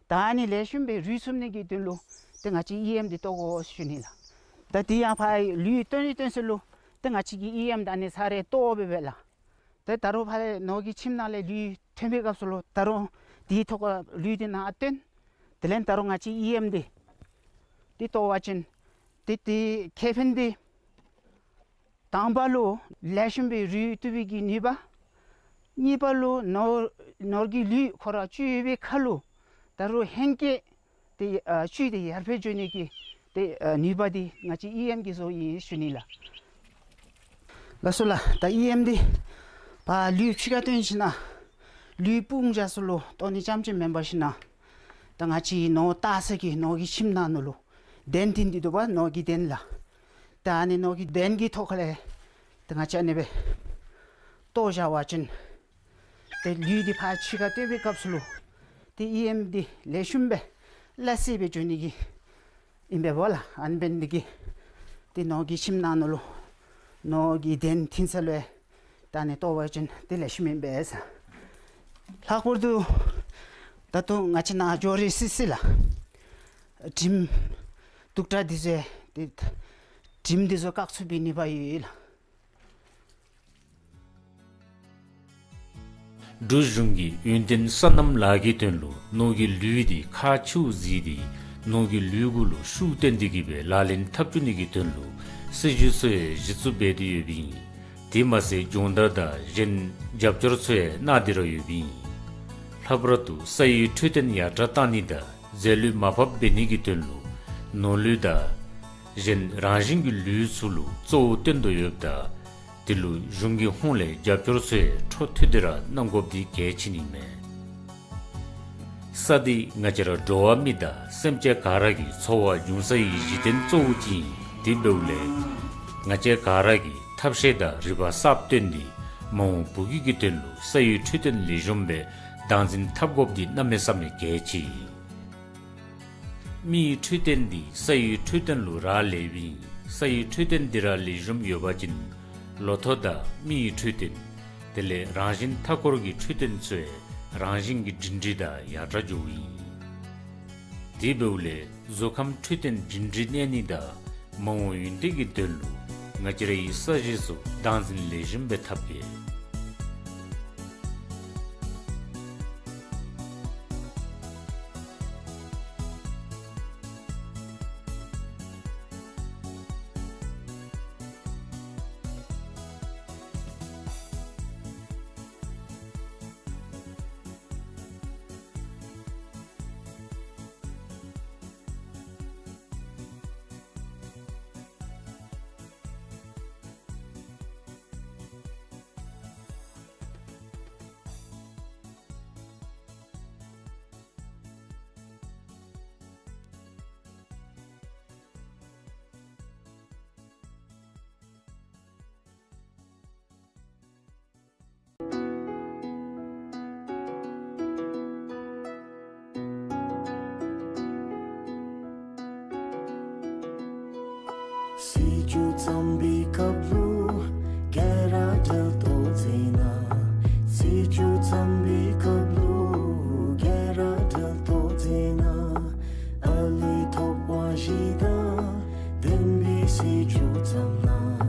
ད་ཨ་ནི་ལེགས་ཤོམ་སྦེ་རུལ་ཚུགས་ནི་གི་དོན་ལུ་ཏེ་ང་བཅས་ཨི་ཨེམ་འདི་གཏོར་དགོ་ཟེར་ཞུ་ནི་ལགས། ད་དེ་ཡང་ཕར་ལུད་བཏོན་ནི་བཏོན་ས་ལུ་ཏེ་ང་བཅས་ཀྱིས་ཨི་ཨེམ་ད་ཨ་ནི་ས་རེ་གཏོར་འབད་སྦེ་ལགས། ཏེ་ད་རུང་ཕར་ནོར་གྱི་ཁྱིམ་ནང་ལས་ལུད་ཐོན་པའི་སྐབས་སུ་ལུ་ད་རུང་དེའི་ཐོག་ཁར་ལུད་འདི་ནཱ་བཏོན། དེ་ལས་ད་རུང་ང་བཅས་ཨི་ཨེམ་འདི་ཏེ་གཏོར་བ་ཅིན་ཏེ་དེའི་ཁེ་ཕན་འདི་དང་པ་ལུ་ལེགས་ཤོམ་སྦེ་རུལ་བཏུབ་པའི་གི་ནུས་པ། གཉིས་པ་ལུ་ནོར་ནོར་གྱི་ལུད་ཁོ་ར་བཅུད་ཡོད་པའི་ཁར་ལུ་ད་རུང་ཧེང་སྐལ་ཏེ་ཨ་བཅུད་འདི་ཡར་འཕེལ་འགྱོ་ནི་གི་ཏེ་ཨ་ནུས་པ་འདི་ང་བཅས་ཨི་ཨེམ་གྱིས་བཟོཝ་ཨིན་ཞུ་ནི་ལགས། ལགས་སོ་ལགས། ད་ཨི་ཨེམ་འདི་ཕར་ལུད་ཕྱི་ཁར་བཏོན་ཞིནམ་ལས་ལུད་སྤུངས་བཞག་ས་ལུ་གཏོར་ནི་རྐྱངམ་ཅིག་མེན་པར་ཞིནམ་ལས་ད་ང་བཅས་ནོར་བཏགས་ས་གི་ནོར་གྱི་ཁྱིམ་ནང་ན་ལུ་གདན་བཏིང་སྟེ་འདུག་པ། ནོར་གྱི་གདན་ལགས། ད་ཨ་ནི་ནོར་གྱི་གདན་གྱི་ཐོག་ཁ་ལས་ཏེ་ང་བཅས་ཨ་ནི་སྦེ་གཏོར་བཞག་པ་ཅིན་ཏེ་ལུས་འདི་ཕར་ཕྱི་ཁར་བཏོན་པའི་སྐབས་སུ་ལུ་ཏེ་ཨི་ཨམ་འདི་ལེགས་ཤོམ་སྦེ་སླ་བསྲེ་སྦེ་འགྱོ་ནི་གི་ཨིན་པས་སྦོ་ལགས། ཨ་ནི་འབད་ནི་འདི་གིས་ཏེ་ནོར་གྱི་ཁྱིམ་ནང་ན་ལུ་ནོར་གྱི་གདན་ཐིམ་ས་ལུ་ཡང་ད་ཨ་ནི་གཏོར་བ་ཅིན་ཏེ་ལེགས་ཤོམ་ཨིན་པས་ཟེར། ལྷག་པར་དུ་ད་ལྟོ་ང་བཅས་ནཱ་འགྱོ་རི་སི་སི་ལགས། དྲིམ་དུག་དྲགས་འདི་ཚུ་ཡང་ཏེ་དྲིམ་འདི་ཚུ་བཀག་ཚུགས་པའི་ནུས་པ་ཡོད་ལགས། འབྲུག་གཞུང་གིས་ཡུན་བརྟན་སོ་ནམ་ལཱ་གི་དོན་ལུ་ནོར་གྱི་ལུད་འདི་ཁ་ཕྱེཝ་གཟིགས་ཏེ་ནོར་གྱི་ལུད་གུ་ལུ་ཤུགས་བཏོན་ཏེ་གི་སྦེ་ལག་ལེན་འཐབ་བཅུག་ནི་གི་དོན་ལུ་སྲིད་བྱུས་ཚུ་ཡང་གཞི་བཙུགས་འབད་དེ་ཡོདཔ་ཨིན། དེ་མ་ཚད་སྦྱོང་བརྡར་དང་གཞན་རྒྱབ་སྐྱོར་ཚུ་ཡང་གནང་སྟེ་ར་ཡོདཔ་ཨིན། ལྷག་པར་དུ་ས་ཡི་འཕྲོད་བསྟེན་ཡར་དྲགས་གཏང་ནི་དང་རྫས་ལུད་མར་ཕབ་འབད་ནི་གི་དོན་ལུ་ནོར་ལུད་དང་གཞན་རང་བཞིན་གྱི་ལུད་ཚུ་ལུ་གཙོ་བོ་བཏོན་དོ་ཡོདཔ་ད་དེ་ལུ་གཞུང་གི་ཧོངས་ལས་རྒྱབ་སྐྱོར་ཚུ་ཡང་འཕྲོ་མཐུད་དེ་ར་གནང་དགོཔ་འདི་གལ་ཆེ་ནི་མས། ས་འདི་ང་བཅས་ར་འགྲོ་བ་མི་དང་སེམས་ཅན་ག་ར་གི་འཚོ་བ་འབྱུང་སའི་གཞི་རྟེན་གཙོ་བོ་ཅིག་ཨིན། དེ་འབདཝ་ལས་ང་བཅས་ག་ར་གིས་ཐབས་ཤེས་དང་རིག་པ་གསརཔ་བཏོན་ཏེ་མ་འོངས་བུ་གུ་གི་དོན་ལུ་ས་ཡི་འཕྲོད་བསྟེན་ལེགས་ཤོམ་སྦེ་བདག་འཛིན་འཐབ་དགོཔ་འདི་གནམ་མེད་ས་མེད་གལ་ཆེ་ཨིན། མི་ཡི་འཕྲོད་བསྟེན་འདི་ས་ཡི་འཕྲོད་བསྟེན་ལུ་རག་ལསཔ་ཨིན། ས་ཡི་འཕྲོད་བསྟེན་འདི་ར་ལེགས་ཤོམ་ཡོད་པ་ཅིན་ལོ་ཐོག་དང་མི་ཡི་འཕྲོད་བསྟེན་དེ་ལས་རང་བཞིན་མཐའ་འཁོར་གྱི་འཕྲོད་བསྟེན་ཚུ་ཡང་རང་བཞིན་གྱིས་སྒྲིང་སྒྲིང་དང་ཡར་དྲགས་འགྱོཝ་ཨིན། དེ་འབདཝ་ལས་གཟུགས་ཁམས་འཕྲོད་བསྟེན་སྒྲིང་སྒྲིང་གནས་ནི་དང་མ་འོངས་ཡུན་བརྟན་གྱི་དོན་ལུ་ང་བཅས་རའི་ས་གཞི་ཚུ་བདག་འཛིན་ལེགས་ཤོམ་སྦེ་འཐབ་གེ། སྲིད་བྱུས་བརྩམས་པའི་སྐབས་ལུ་ག་ར་འབྲེལ་གཏོགས་མཛད་གནང་། སྲིད་བྱུས་བརྩམས་པའི་སྐབས་ལུ་ག་ར་འབྲེལ་གཏོགས་མཛད་གནང་། ཨ་ལུའི་ཐོབ་དབང་བཞི་དང་ལྡན་པའི་སྲིད་བྱུས་བརྩམས་གནང་།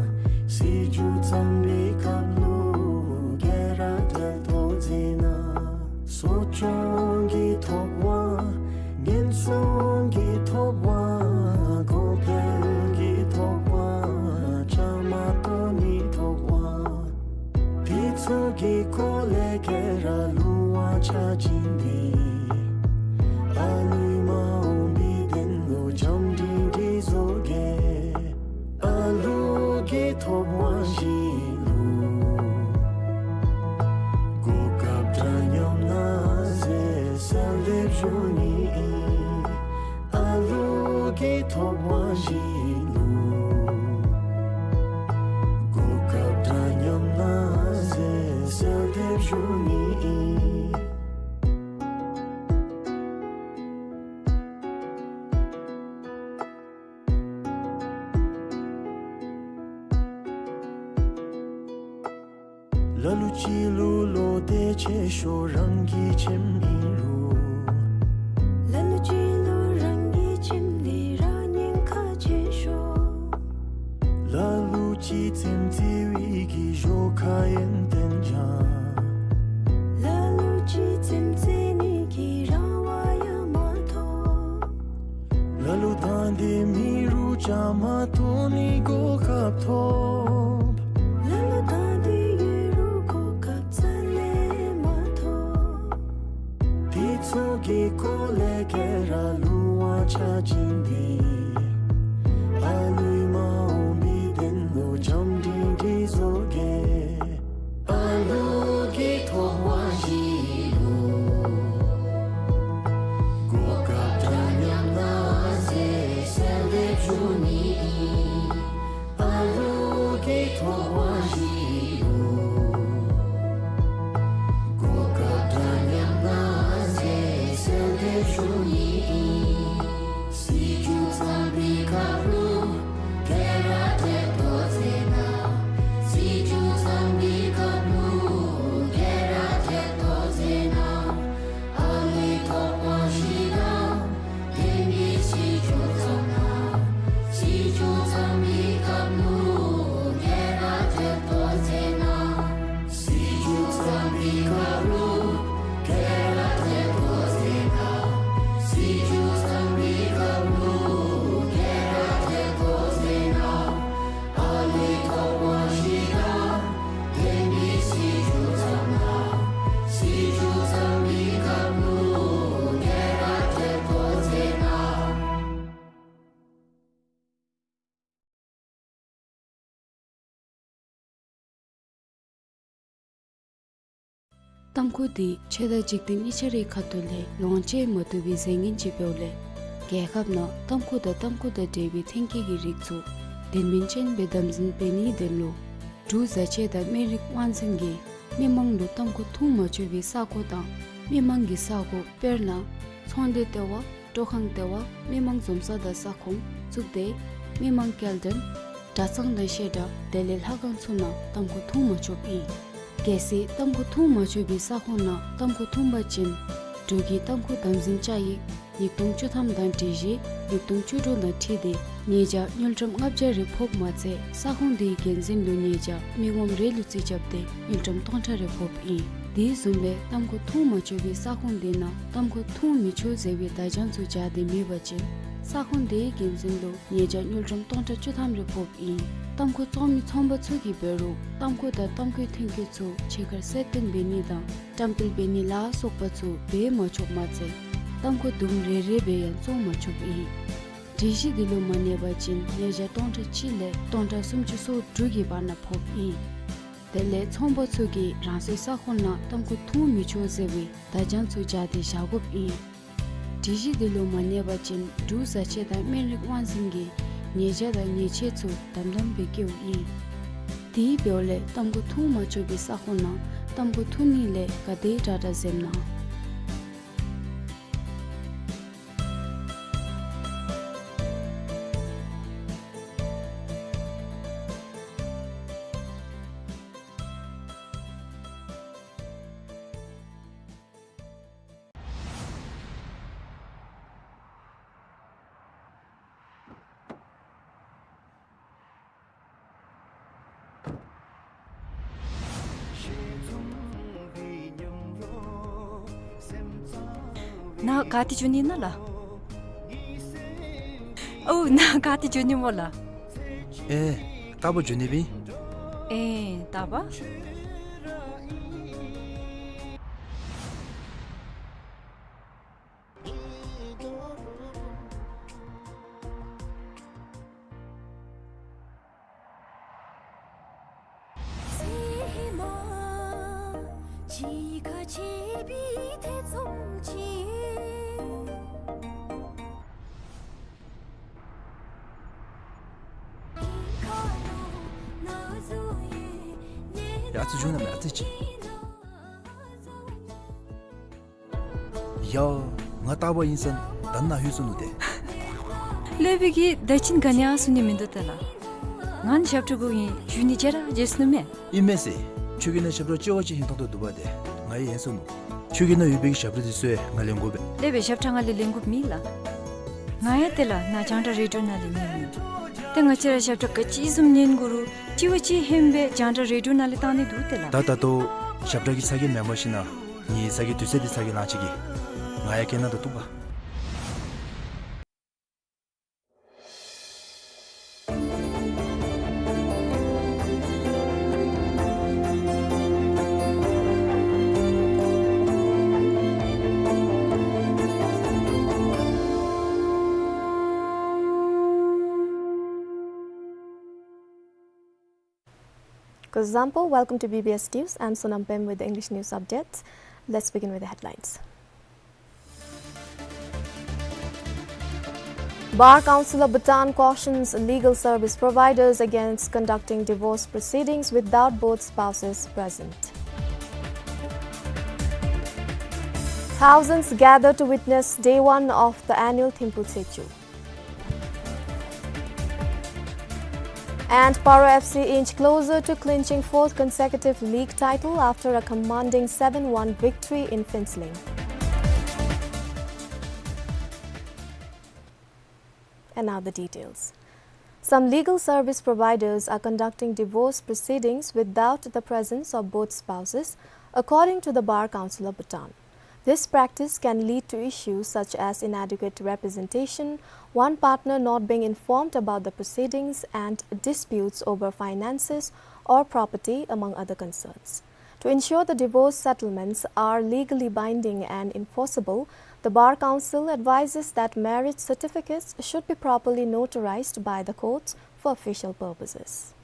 སྲིད་བྱུས་བརྩམས་པའི་སྐབས་ལུ་ག་ར་འབྲེལ་གཏོགས་མཛད་གནང་། གསོ་སྐྱོང་གི་ཐོབ་དབང་ཉེན་སྲུང་གི་ཐོབ་དབང་གོང་འཕེལ་གྱི་ཐོབ་དབང་བཅའ་མར་གཏོགས་ནིའི་ཐོབ་དབང་དེ་ཚུ་གི་སྐོར་ལས་ག་ར་ལུང་དབང་ཆ་བྱིན་ཏེ་ཨ་ལུའི་མ་འོངས་པའི་དོན་ལུ་བྱམས་སྒྲིང་སྒྲིང་བཟོ་གེ། ཨ་ལུ་གི་ཐོབ་དབང་བཞི་ལུ་གོ་སྐབས་འདྲ་མཉམ་གནང་ཟེར་གསོལ་འདེབས་ཞུ་ནི་ཨིན། ཨ་ལུ་གི་ཐོབ་དབང་བཞི་ལུ་གོ་སྐབས་འདྲ་མཉམ་གནང་ཟེར་གསོལ་འདེབས་ཞུ་ནི་ཨིན། ལ་ལུ་ཅིག་ལུ་བློ་གཏད་ཆེ་ཤོས་རང་གི་ཁྱིམ་ཨིན་རུང་། ལ་ལུ་ཅིག་ལུ་རང་གི་ཁྱིམ་འདི་ར་ཉེན་ཁ་ཆེ་ཤོས། ལ་ལུ་ཅིག་ཚེམ་ཙེ་བའི་གི་ཞོར་ཁ་ཡོན་ཏན་སྦྱང་། ལ་ལུ་ཅིག་ཚེམ་ཙེ་ནི་གི་རང་དབང་ཡང་མ་ཐོབ། ལ་ལུ་དང་འདོད་མེད་རུང་བཅའ་མར་གཏོགས་ནིའི་གོ་སྐབས་ཐོབ། ལ་ལུ་དང་འདོད་ཡོད་རུང་གོ་སྐབས་རྩ་ལས་མ་ཐོབ། དེ་ཚུ་གི་སྐོར་ལས་ག་ར་ལུང་དབང་ཆ་བྱིན་ཏེ་ཨ་ལུའི་མ་འོངས་པའི་དོན་ལུ་བྱམས་སྒྲིང་སྒྲིང་བཟོ་གེ། ཨ་ལུ་གི་ཐོབ་དབང་བཞི་ལུ་གོ་སྐབས་འདྲ་མཉམ་གནང་ཟེར་གསོལ་འདེབས་ཞུ་ནི་ཨིན། ཏམ་ཁུ་འདི་ཆོས་དང་འཇིག་རྟེན་གཉིས་ཆ་རའི་ཁ་ཐུག་ལས་ལོངས་སྤྱོད་མ་བཏུབ་པའི་རྫས་ངན་ཅིག་འབདཝ་ལས། རྒྱལ་ཁབ་ནང་ཏམ་ཁུ་དང་ཏམ་ཁུ་དང་འབྲེལ་བའི་ཐོན་སྐྱེད་ཀྱི་རིགས་ཚུ་དོན་སྨིན་ཅན་སྦེ་དམ་འཛིན་འབད་ནིའི་དོན་ལུ་འབྲུག་བཟའ་ཆས་དང་སྨན་རིགས་དབང་འཛིན་གྱིས་མི་མང་ལུ་ཏམ་ཁུ་འཐུང་མ་ཆོག་པའི་ས་གོ་དང་མི་མང་གི་ས་གོ། དཔེར་ན་ཚོང་སྡེ་ལྟེ་བ། སྤྲོ་ཁང་ལྟེ་བ། མི་མང་འཛོམས་ས་དང་ས་ཁོངས། གཙུག་སྡེ། མི་མང་སྐྱེལ་འདྲེན། གྲྭ་ཚང་དང་བཤད་གྲྭ། དེ་ལས་ལྷ་ཁང་ཚུ་ནང་ཏམ་ཁུ་འཐུང་མ་ཆོགཔ་ཨིན། གལ་སྲིད་ཏམ་ཁུ་འཐུང་མ་ཆོག་པའི་ས་ཁོངས་ནང་ཏམ་ཁུ་འཐུང་པ་ཅིན་འབྲུག་གི་ཏམ་ཁུ་དམ་འཛིན་བཅའ་ཡིག་ཉིས་སྟོང་བཅུ་ཐམ་དང་སྒྲིག་གཞི་ཉིས་སྟོང་བཅུ་དྲུག་དང་འཁྲིལ་ཏེ་ཉེས་བྱ་དངུལ་ཀྲམ་ལྔ་བརྒྱ་རེ་ཕོགཔ་མ་ཚད་ས་ཁོངས་དེའི་འགན་འཛིན་ལུ་ཉེས་བྱ་མི་ངོམ་རེ་ལུ་རྩིས་རྐྱབ་སྟེ་དངུལ་ཀྲམ་སྟོང་ཕྲག་རེ་ཕོགཔ་ཨིན། དེ་བཟུམ་སྦེ་ཏམ་ཁུ་འཐུང་མ་ཆོག་པའི་ས་ཁོངས་དེ་ནང་ཏམ་ཁུ་འཐུང་མི་ཆོག་ཟེར་བའི་བརྡ་བྱང་ཚུ་སྦྱར་ཏེ་མེད་པ་ཅིན་ས་ཁོངས་དེའི་འགན་འཛིན་ལུ་ཉེས་བྱ་དངུལ་ཀྲམ་སྟོང་ཕྲག་བཅུ་ཐམ་རེ་ཕོགཔ་ཨིན། ཏམ་ཁུ་བཙོང་མི་ཚོང་པ་ཚུ་གིས་འབད་རུང་ཏམ་ཁུ་དང་ཏམ་ཁུའི་ཐོན་སྐྱེད་ཚུ་ཕྱི་ཁར་གསལ་སྟོན་འབད་ནི་དང་བཀྲམ་སྤེལ་འབད་ནི་ལ་སོགས་པ་ཚུ་འབད་མ་ཆོགཔ་མ་ཚད་ཏམ་ཁུ་དུམ་རེ་རེ་སྦེ་ཡང་བཙོང་མ་ཆོགཔ་ཨིན། སྒྲིག་གཞི་འདི་ལུ་མ་གནས་པ་ཅིན་ཉེས་བྱ་སྟོང་ཕྲག་གཅིག་ལས་སྟོང་ཕྲག་སུམ་ཅུ་སོ་དྲུག་གི་བར་ན་ཕོགཔ་ཨིན། དེ་ལས་ཚོང་པ་ཚུ་གིས་རང་སོའི་ས་ཁོངས་ནང་ཏམ་ཁུ་འཐུང་མི་ཆོག་ཟེར་བའི་བརྡ་བྱང་ཚུ་སྦྱར་ཏེ་བཞག་དགོཔ་ཨིན། སྒྲིག་གཞི་འདི་ལུ་མ་གནས་པ་ཅིན་འབྲུག་བཟའ་ཆས་དང་སྨན་རིགས་དབང་འཛིན་གྱིས་ཉེས་བྱ་དང་ཉེས་ཆད་ཚུ་དམ་དམ་སྦེ་བཀལཝ་ཨིན། དེ་འབདཝ་ལས་ཏམ་ཁུ་འཐུང་མ་ཆོག་པའི་ས་ཁོངས་ནང་ཏམ་ཁུ་འཐུང་ནི་ལས་ག་དེ་དྲག་དྲག་འཛེམ་གནང་། ནཱ་ག་ཏེ་འགྱོ་ནི་ཨིན་ན་ལགས། ཨོ་ནཱ་ག་ཏེ་འགྱོ་ནི་སྨོ་ལགས། ཨེ་རྟ་པ་འགྱོ་ནི་སྦེ་ཨིན། ཨེ་རྟ་པ། ཡ་ཙི་འགྱོ་ན་མེད་ཨ་ཙི་ཅིག། ཡ། ང་རྟ་པ་ཨིན་ཟེར་ད་ནཱ་ལྷོད་སོ་ནུག་ཏེ། སློབ་དཔོན་གྱིས་ད་ཅི་ག་ནི་ཡང་གསུང་ནི་མིན་འདུག་ཏེ་ལགས། ང་ནི་ཞབས་ཁྲ་གུ་ཨིན་ཞུ་ནི་བརྗེད་ར་བརྗེད་སོ་ནུག་མས། ཨིན་མས་ཟེར། ཁྱོད་ཀྱི་ནང་ཞབས་ཁྲ་ཅོག་ཅིག་ཧིང་ཐོང་ཐོང་འདུག་པ་ཏེ་ང་ཡང་ཧན་སོ་ནུག། ཁྱོད་ཀྱི་ནང་ཡོད་པའི་གི་ཞབས་ཁྲ་འདི་ཚུ་ཡང་ང་ལེན་དགོ་པས། སློབ་དཔོན་ཞབས་ཁྲ་ང་ལས་ལེན་དགོཔ་མེད་ལགས། ང་ཡང་ཏེ་ལགས་ནཱ་རྒྱང་བསྒྲགས་རེ་ཌིའོ་ནང་ལས་ཉན་ནི། ཏེ་ང་བཅས་ར་ཞབས་ཁྲ་ག་ཅི་བཟུམ་ཉན་དགོ་རུང་དྲི་བ་ཅིག་ཧན་སྦེ་རྒྱང་བསྒྲགས་རེ་ཌིའོ་ནང་ལས་བཏང་ནི་འདུག་ཏེ་ལགས། ད་ད་ལྟོ་ཞབས་ཁྲ་གི་ཚ་གྱང་མེན་པར་ཞིན་ན་ངེའི་ཚ་གྱང་དུས་ཚོད་འདི་ཚ་གྱང་ལང་ཅི་གི། ང་ཡང་སྐད་ནང་དུ་གཏུགས་པ། Kuzuzangpo, welcome to B B S News. I'm Sonam Pem with the English news updates. Let's begin with the headlines. Bar Council of Bhutan cautions legal service providers against conducting divorce proceedings without both spouses present. Thousands gather to witness day one of the annual Thimphu Tsechu. And Paro F C inch closer to clinching fourth consecutive league title after a commanding seven one victory in Phuentsholing. And now the details. Some legal service providers are conducting divorce proceedings without the presence of both spouses, according to the Bar Council of Bhutan. This practice can lead to issues such as inadequate representation, one partner not being informed about the proceedings, and disputes over finances or property, among other concerns. To ensure the divorce settlements are legally binding and enforceable, the Bar Council advises that marriage certificates should be properly notarized by the courts for official purposes.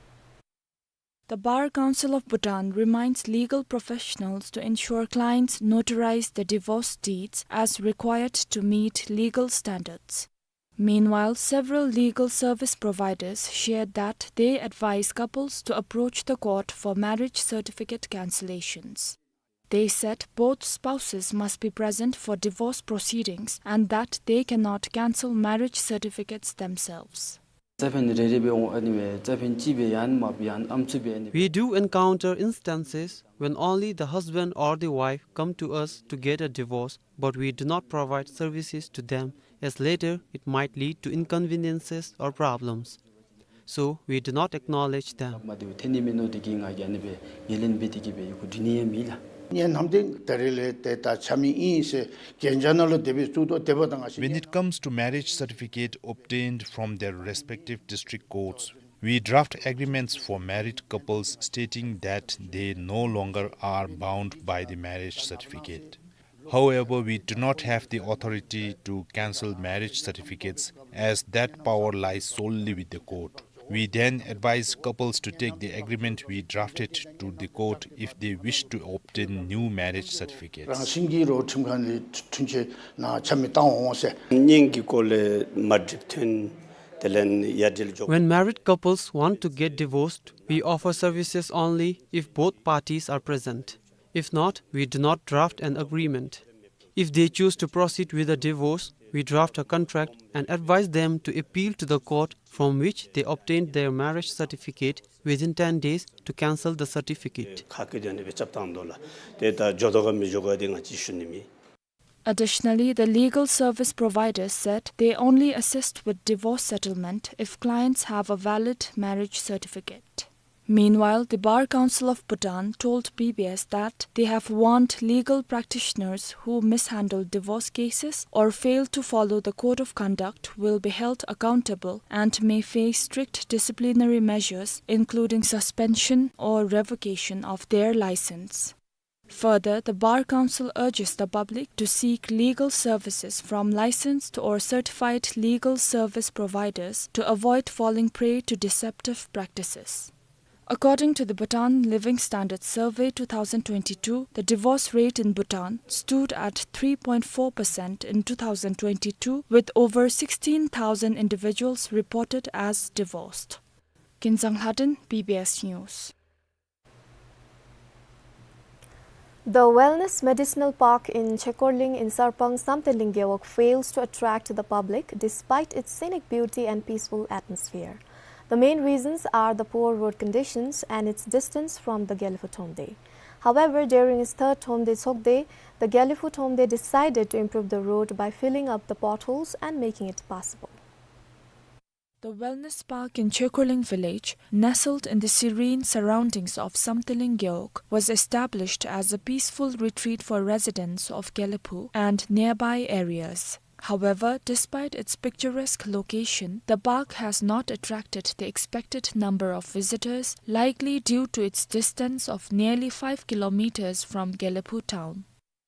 The Bar Council of Bhutan reminds legal professionals to ensure clients notarize the divorce deeds as required to meet legal standards. Meanwhile, several legal service providers shared that they advise couples to approach the court for marriage certificate cancellations. They said both spouses must be present for divorce proceedings and that they cannot cancel marriage certificates themselves. རྩ་ཕན་རེ་རེ་སྦེ་འོང་། ཨ་ནི་སྦེ་རྩ་ཕན་གཅིག་སྦེ་ཡང་མ་ཡང་ཨམ་སྲུ་སྦེ་ཨ་ནི། We do encounter instances when only the husband or the wife come to us to get a divorce, but we do not provide services to them, as later it might lead to inconveniences or problems. So we do not acknowledge them. མ་དེ་ཐེ་ནི་མེན་ནོ་དེ་གིས་ང་གིས་ཨ་ནི་སྦེ་ངོས་ལེན་འབད་དེ་གིས་སྦེ་ཡི་གུ་འབྲི་ནི་ཡང་མེད་ལགས། ངེའི་ནམ་དེ་ད་རེས་ལས་ཏེ་ད་ཆ་མེད་ཨིན་ཟེར་གན་རྒྱ་ནང་ལུ་དེ་སྦེ་བཙུགས་དོ། དེ་འབདཝ་ད་ང་བཅས། When it comes to marriage certificate obtained from their respective district courts, we draft agreements for married couples stating that they no longer are bound by the marriage certificate. However, we do not have the authority to cancel marriage certificates, as that power lies solely with the court. We then advise couples to take the agreement we drafted to the court if they wish to obtain new marriage certificates. རང་བཞིན་གྱིས་རོགས་ཁྲིམས་ཁང་ལས་འཁྲུན་ཆོད་ནང་ཆ་མེད་བཏང་འོང་ཟེར། གཉེན་གྱི་སྐོར་ལས་མ་འགྲིག་དོན་དེ་ལས་ཡ་འབྲེལ་འཇོག། When married couples want to get divorced, we offer services only if both parties are present. If not, we do not draft an agreement. If they choose to proceed with a divorce, we draft a contract and advise them to appeal to the court from which they obtained their marriage certificate within ten days to cancel the certificate. ཁ་སྐད་དེ་ཨ་ནི་སྦེ་རྐྱབ་བཏང་དོ་ལགས། ཏེ་ད་འགྱོ་དོ་ག་མི་འགྱོ་ག་དེ་ང་བཅས་ཞུ་ནི་མེད། Additionally, the legal service providers said they only assist with divorce settlement if clients have a valid marriage certificate. Meanwhile, the Bar Council of Bhutan told B B S that they have warned legal practitioners who mishandle divorce cases or fail to follow the code of conduct will be held accountable and may face strict disciplinary measures, including suspension or revocation of their license. Further, the Bar Council urges the public to seek legal services from licensed or certified legal service providers to avoid falling prey to deceptive practices. According to the Bhutan Living Standards Survey two thousand twenty-two, the divorce rate in Bhutan stood at three point four percent in two thousand twenty-two, with over sixteen thousand individuals reported as divorced. Kinzang Lhaden, B B S News. The Wellness Medicinal Park in Chekorling in Sarpang Samtenling Gewog fails to attract the public despite its scenic beauty and peaceful atmosphere. The main reasons are the poor road conditions and its distance from the Gelephu Thromde. However, during its third Thromde Tshogde, the Gelephu Thromde decided to improve the road by filling up the potholes and making it passable. The Wellness Park in Chekorling village, nestled in the serene surroundings of Samtenling Gewog, was established as a peaceful retreat for residents of Gelephu and nearby areas. However, despite its picturesque location, the park has not attracted the expected number of visitors, likely due to its distance of nearly five kilometers from Gelephu town.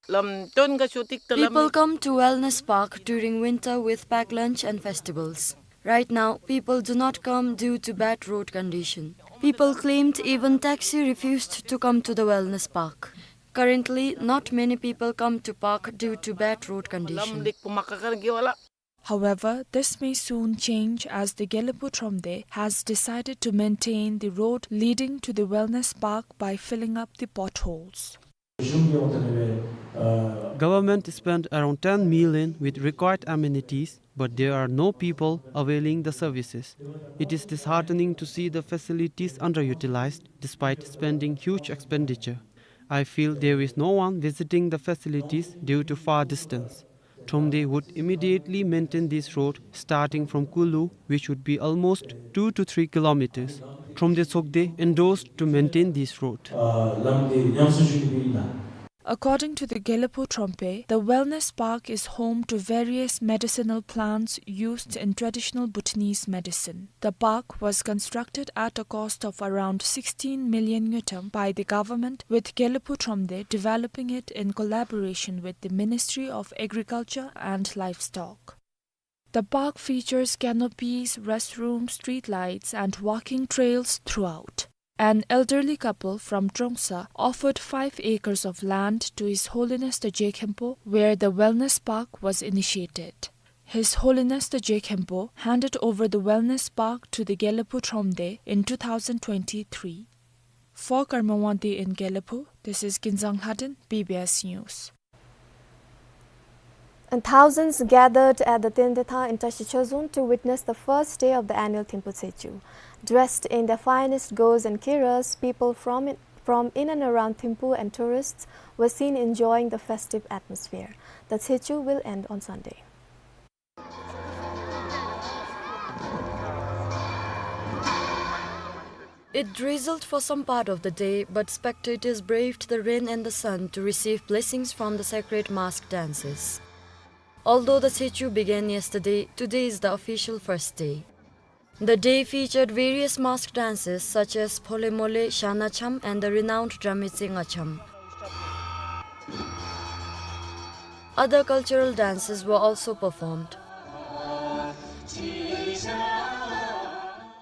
People come to Wellness Park during winter with packed lunch and festivals. Right now, people do not come due to bad road condition. People claimed even taxi refused to come to the Wellness Park. Currently, not many people come to park due to bad road condition. However, this may soon change as the Gelephu Thromde has decided to maintain the road leading to the wellness park by filling up the potholes. Government spent around ten million with required amenities, but there are no people availing the services. It is disheartening to see the facilities underutilized despite spending huge expenditure. I feel there is no one visiting the facilities due to far distance. Thromde would immediately maintain this road starting from Kulu, which would be almost two to three kilometers. Thromde Tsokde endorsed to maintain this road. According to the Gelephu Thromde, the wellness park is home to various medicinal plants used in traditional Bhutanese medicine. The park was constructed at a cost of around sixteen million ngultrum by the government, with Gelephu Thromde developing it in collaboration with the Ministry of Agriculture and Livestock. The park features canopies, restrooms, street lights, and walking trails throughout. An elderly couple from Trongsa offered five acres of land to His Holiness the Je Khenpo, where the wellness park was initiated. His Holiness the Je Khenpo handed over the wellness park to the Gelephu Thromde in two thousand twenty-three. For Karma Wangdi in Gelephu, this is Kinzang Lhaden, B B S News. And thousands gathered at the Tendetha in Tashi Chorzong to witness the first day of the annual Thimphu Tsechu. Dressed in their finest gos and kiras, people from in, from in and around Thimphu and tourists were seen enjoying the festive atmosphere. The Tsechu will end on Sunday. It drizzled for some part of the day, but spectators braved the rain and the sun to receive blessings from the sacred mask dances. Although the Tsechu began yesterday, today is the official first day. The day featured various mask dances such as Phole Mole, Shana Cham, and the renowned Drametse Ngacham. Other cultural dances were also performed.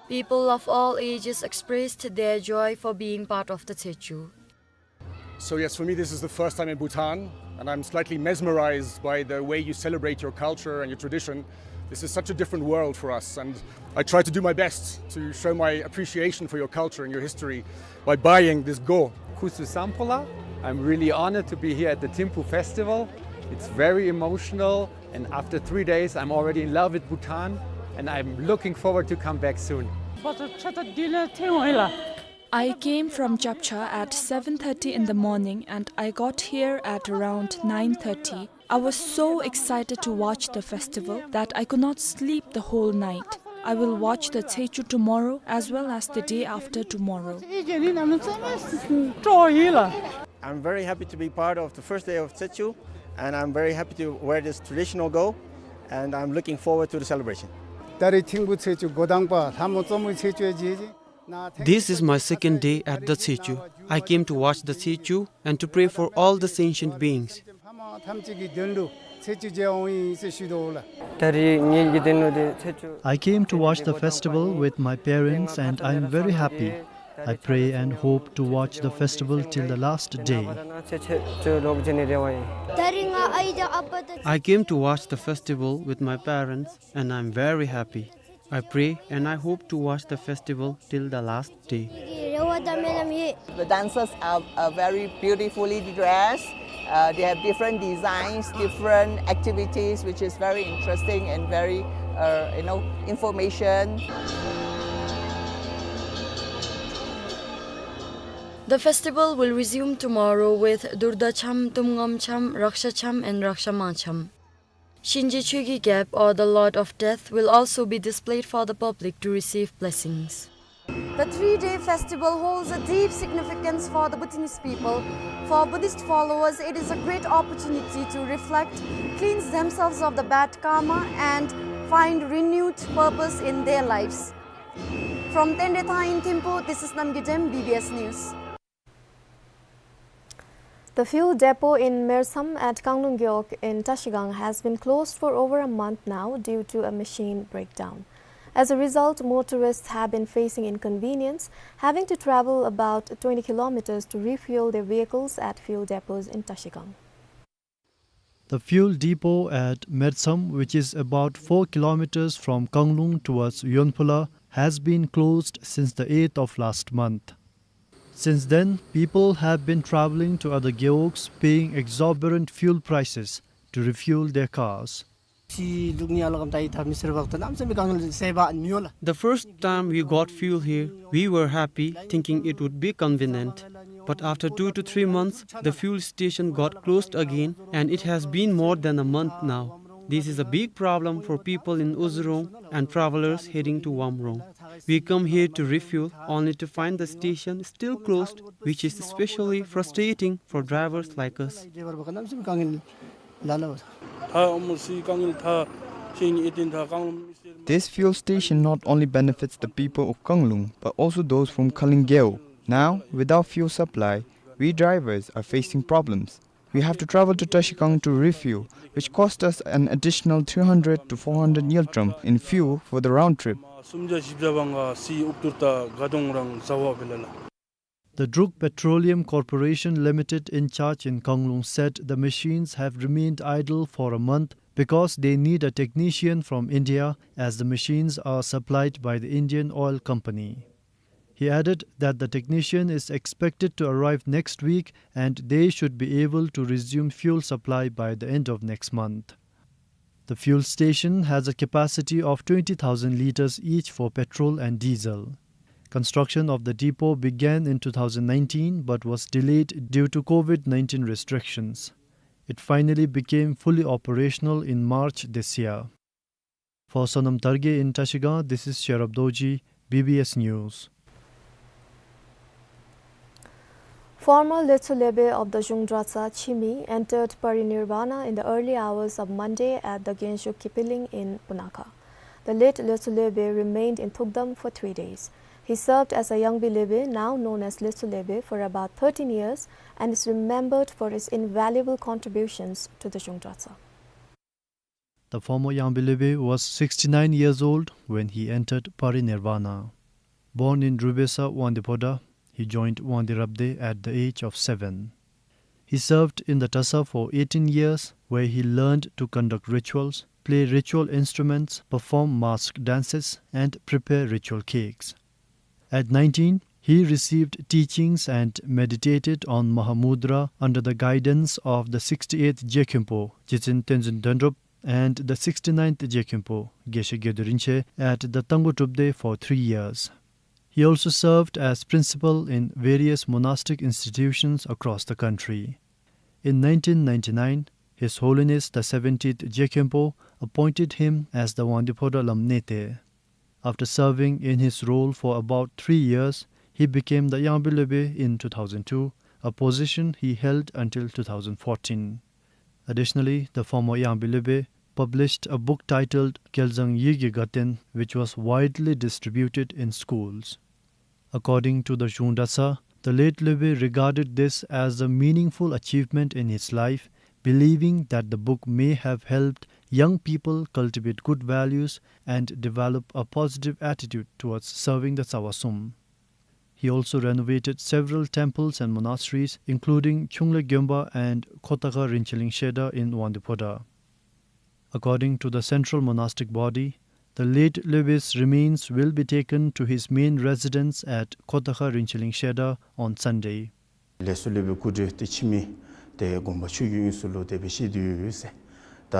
People of all ages expressed their joy for being part of the Tsechu. So yes, for me this is the first time in Bhutan, and I'm slightly mesmerized by the way you celebrate your culture and your tradition. This is such a different world for us, and I try to do my best to show my appreciation for your culture and your history by buying this go. Khusu Samphola. I'm really honored to be here at the Thimphu Festival. It's very emotional, and after three days, I'm already in love with Bhutan, and I'm looking forward to come back soon. I came from Chapcha at seven thirty in the morning and I got here at around nine thirty. I was so excited to watch the festival that I could not sleep the whole night. I will watch the Tsechu tomorrow as well as the day after tomorrow. I'm very happy to be part of the first day of Tsechu, and I'm very happy to wear this traditional go, and I'm looking forward to the celebration. ད་རེས་ཐིམ་ཕུ་ཚེས་བཅུ་འགོ་དང་པ་ལྷ་མོ་གཙོ་མོའི་ཚེས་བཅུའི་རྗེས་ཀྱི། This is my second day at the Tsechu. I came to watch the Tsechu and to pray for all the sentient beings. ལྷ་མོ་ཐམས་ཅད་ཀྱི་དོན་ལུ་ཚེས་བཅུ་མཇལ་འོང་ཡི་ཟེར་ཞུ་དོ་ལགས། ད་རེས་ངེ་གི་དོན་ལུ་འདི་ཚེས་བཅུ། I came to watch the festival with my parents and I am very happy. I pray and hope to watch the festival till the last day. I came to watch the festival with my parents and I am very happy. I pray and I hope to watch the festival till the last day. The dancers are, are very beautifully dressed. Uh, they have different designs, different activities, which is very interesting and very, uh, you know, information. The festival will resume tomorrow with Durda Cham, Tumngam Cham, Raksha Cham, and Raksha Ma Cham. Shinje Chökyi Gap, or the Lord of Death, will also be displayed for the public to receive blessings. The three-day festival holds a deep significance for the Bhutanese people. For Buddhist followers, it is a great opportunity to reflect, cleanse themselves of the bad karma, and find renewed purpose in their lives. From Tendetha in Thimphu, this is Namgay Dem, B B S News. The fuel depot in Mersam at Kanglung Gewog in Trashigang has been closed for over a month now due to a machine breakdown. As a result, motorists have been facing inconvenience, having to travel about twenty kilometers to refuel their vehicles at fuel depots in Trashigang. The fuel depot at Mertsam, which is about four kilometers from Kanglung towards Yonphula, has been closed since the eighth of last month. Since then, people have been traveling to other gewogs, paying exorbitant fuel prices to refuel their cars. The first time we got fuel here, we were happy, thinking it would be convenient. But after two to three months, the fuel station got closed again, and it has been more than a month now. This is a big problem for people in Uzurong and travelers heading to Wamrong. We come here to refuel, only to find the station still closed, which is especially frustrating for drivers like us. This fuel station not only benefits the people of Kanglung, but also those from Khaling Gewog. Now, without fuel supply, we drivers are facing problems. We have to travel to Trashigang to refuel, which cost us an additional three hundred to four hundred ngultrum in fuel for the round trip. The Druk Petroleum Corporation Limited in charge in Kanglung said the machines have remained idle for a month because they need a technician from India, as the machines are supplied by the Indian Oil Company. He added that the technician is expected to arrive next week and they should be able to resume fuel supply by the end of next month. The fuel station has a capacity of twenty thousand liters each for petrol and diesel. Construction of the depot began in two thousand nineteen but was delayed due to COVID nineteen restrictions. It finally became fully operational in March this year. For Sonam Dargay in Trashigang, this is Sherab Dorji, B B S News. Former Letsho Lebe of the Zhung Dratsa Chimi entered parinirvana in the early hours of Monday at the Gensho Kipiling in Punakha. The late Letsho Lebe remained in Thukdam for three days. He served as a Yangbi Lebe, now known as Letsho Lebe, for about thirteen years and is remembered for his invaluable contributions to the Zhung Dratsa. The former Yangbi Lebe was sixty-nine years old when he entered parinirvana. Born in Rubesa, Wangdue Phodrang, he joined Wangdue Rabdey at the age of seven. He served in the Dratsa for eighteen years, where he learned to conduct rituals, play ritual instruments, perform mask dances, and prepare ritual cakes. At nineteen, he received teachings and meditated on Mahamudra under the guidance of the sixty-eighth Jekhenpo, Jitsen Tenzin Dendrop, and the sixty-ninth Jekhenpo, Geshe Gyaldo Rinpoche, at the Tangpo Drupdey for three years. He also served as principal in various monastic institutions across the country. In nineteen ninety-nine, His Holiness the seventeenth Jekhenpo appointed him as the Wangdue Phodrang Lam Nete. After serving in his role for about three years, he became the Yangbi Lebe in two thousand two, a position he held until two thousand fourteen. Additionally, the former Yangbi Lebe published a book titled Gelzang Yige Gaten, which was widely distributed in schools. According to the Zhung Dratsa, the late Lebe regarded this as a meaningful achievement in his life, believing that the book may have helped young people cultivate good values and develop a positive attitude towards serving the Tsawasum. He also renovated several temples and monasteries, including Chungle Gyonpa and Khotakha Rincheling Shedar in Wangdue Phodrang. According to the Central Monastic Body, the late Lebe's remains will be taken to his main residence at Khotakha Rincheling Shedar on Sunday. ལེགས་སོ་ལེགས་པའི་སྐུ་དྲིན་དེ་ཕྱི་མི་དེ་དགོངས་པ་ཆོས་ཀྱི་དབྱིངས་སུ་ལུ་དེ་སྦེ་བཞེས་ཏེ་ཡོད་ཟེར། ད་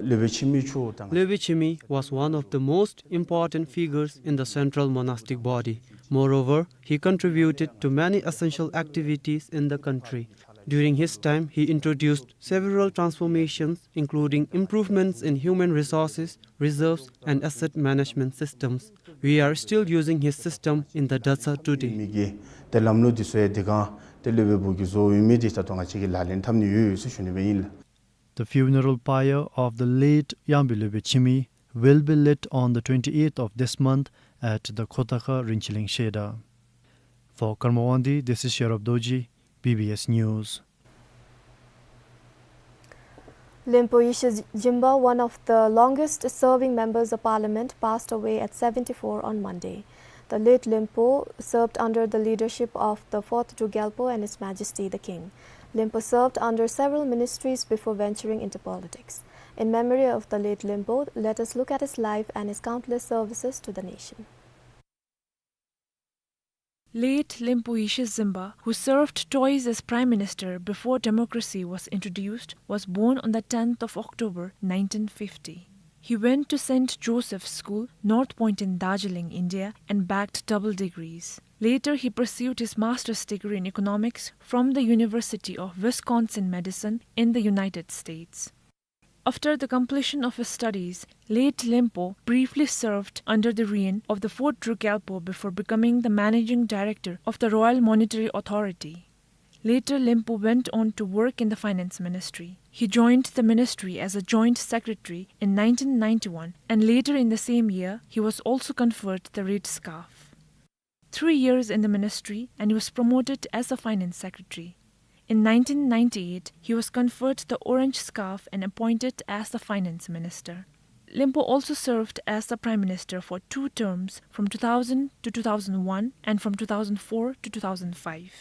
ལེགས་པའི་ཕྱི་མི་ཆོས་དང་། Lebe Chimi was one of the most important figures in the Central Monastic Body. Moreover, he contributed to many essential activities in the country. During his time, he introduced several transformations, including improvements in human resources, reserves, and asset management systems. We are still using his system in the Dratsa today. མི་གི་དེ་ལམ་ལུགས་འདི་ཚུ་ཡང་དེ་གང་དེ་ལེགས་པའི་བུ་གིས་བཟོ་ཡོད་མི་འདི་ད་ལྟོ་ང་བཅས་ཀྱིས་ལག་ལེན་འཐབ་ནི་ཡོད་ཟེར་ཞུ་ནི་སྦེ་ཨིན་ལགས། The funeral pyre of the late Yangbi Lebe Chimi will be lit on the twenty-eighth of this month at the Khotakha Rincheling Shedar. For Karma Wangdi, this is Sherab Dorji, B B S News. Lenpo Yeshe Jinpa, one of the longest serving members of parliament, passed away at seventy-four on Monday. The late Lienpo served under the leadership of the fourth Druk Gyalpo and His Majesty the King. Lienpo served under several ministries before venturing into politics. In memory of the late Lienpo, let us look at his life and his countless services to the nation. Late Lienpo Yeshe Tshimba, who served twice as Prime Minister before democracy was introduced, was born on the tenth of October nineteen fifty. He went to Saint Joseph's School, North Point in Darjeeling, India, and bagged double degrees. Later, he pursued his master's degree in economics from the University of Wisconsin-Madison in the United States. After the completion of his studies, late Lienpo briefly served under the reign of the fourth Druk Gyalpo before becoming the managing director of the Royal Monetary Authority. Later, Lienpo went on to work in the finance ministry. He joined the ministry as a joint secretary in nineteen ninety-one, and later in the same year, he was also conferred the Red Scarf. Three years in the ministry, and he was promoted as the finance secretary. In nineteen ninety-eight, he was conferred the orange scarf and appointed as the finance minister. Lienpo also served as the prime minister for two terms, from two thousand to two thousand one and from two thousand four to two thousand five.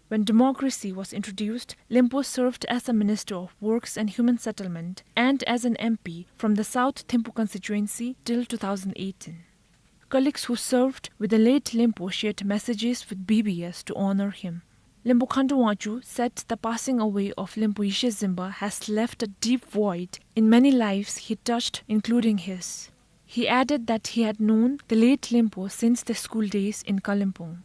When democracy was introduced, Lienpo served as the Minister of Works and Human Settlement and as an M P from the South Thimphu constituency till two thousand eighteen. Colleagues who served with the late Lienpo shared messages with B B S to honor him. Lienpo Khandu Wangchuck said the passing away of Lienpo Yeshe Tshimba has left a deep void in many lives he touched, including his. He added that he had known the late Lienpo since their school days in Kalimpong.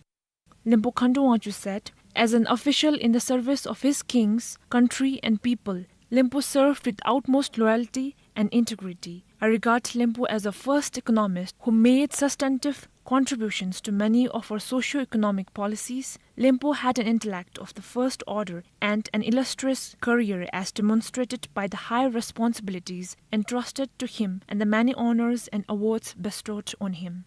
Lienpo Khandu Wangchuck said, "As an official in the service of his kings, country and people, Lienpo served with utmost loyalty and integrity. I regard Lienpo as a first economist who made substantive contributions to many of our socio-economic policies. Lienpo had an intellect of the first order and an illustrious career as demonstrated by the high responsibilities entrusted to him and the many honors and awards bestowed on him."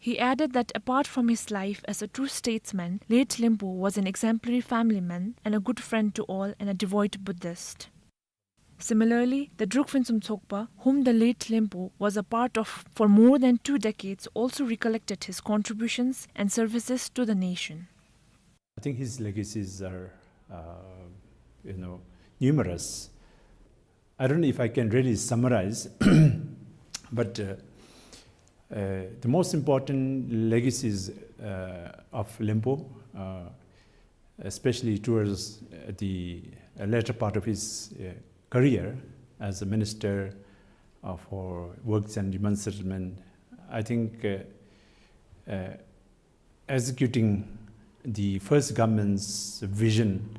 He added that apart from his life as a true statesman, late Lienpo was an exemplary family man and a good friend to all and a devout Buddhist. Similarly, the Druk Fintsum Tsokpa, whom the late Lienpo was a part of for more than two decades, also recollected his contributions and services to the nation. I think his legacies are, uh, you know, numerous. I don't know if I can really summarize, but, uh, uh, the most important legacies, uh, of Lienpo, uh, especially towards, uh, the, uh, latter part of his, uh, career as a minister, uh, for works and human settlement, I think, uh, uh, executing the first government's vision,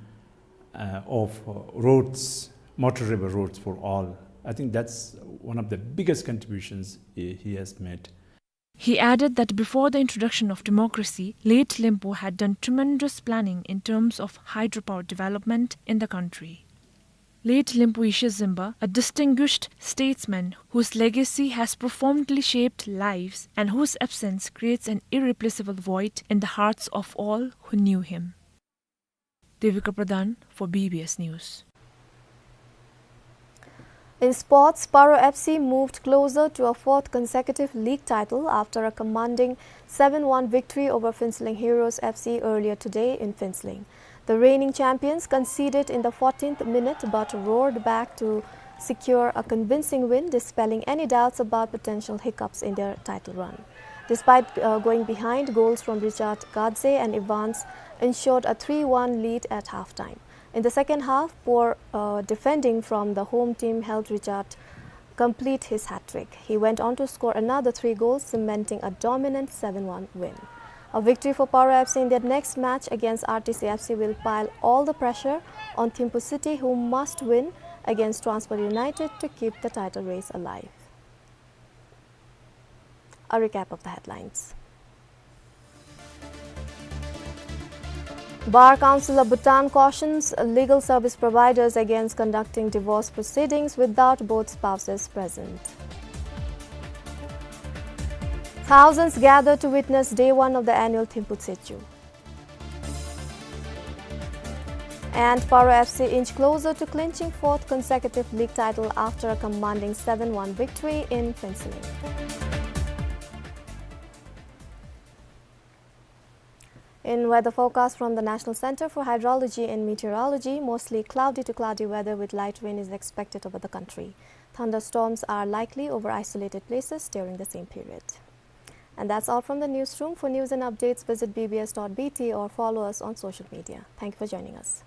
uh, of, uh, roads, motorable roads for all. I think that's one of the biggest contributions he, he has made. He added that before the introduction of democracy, late Lienpo had done tremendous planning in terms of hydropower development in the country. Late Lienpo Yeshe Tshimba, a distinguished statesman whose legacy has profoundly shaped lives and whose absence creates an irreplaceable void in the hearts of all who knew him. Devika Pradhan for B B S News. In sports, Paro F C moved closer to a fourth consecutive league title after a commanding seven one victory over Phuentsholing Heroes F C earlier today in Phuentsholing. The reigning champions conceded in the fourteenth minute but roared back to secure a convincing win, dispelling any doubts about potential hiccups in their title run. Despite, uh, going behind, goals from Richard Gadze and Evans ensured a three one lead at halftime. In the second half, poor, uh, defending from the home team helped Richard complete his hat-trick. He went on to score another three goals, cementing a dominant seven one win. A victory for Paro F C in their next match against R T C F C will pile all the pressure on Thimphu City, who must win against Transport United to keep the title race alive. A recap of the headlines. Bar Council of Bhutan cautions legal service providers against conducting divorce proceedings without both spouses present. Thousands gather to witness day one of the annual Thimphu Tshechung. And Paro F C inch closer to clinching fourth consecutive league title after a commanding seven one victory in Phuentsholing. In weather forecast from the National Center for Hydrology and Meteorology, mostly cloudy to cloudy weather with light rain is expected over the country. Thunderstorms are likely over isolated places during the same period. And that's all from the newsroom. For news and updates, visit B B S dot B T or follow us on social media. Thank you for joining us.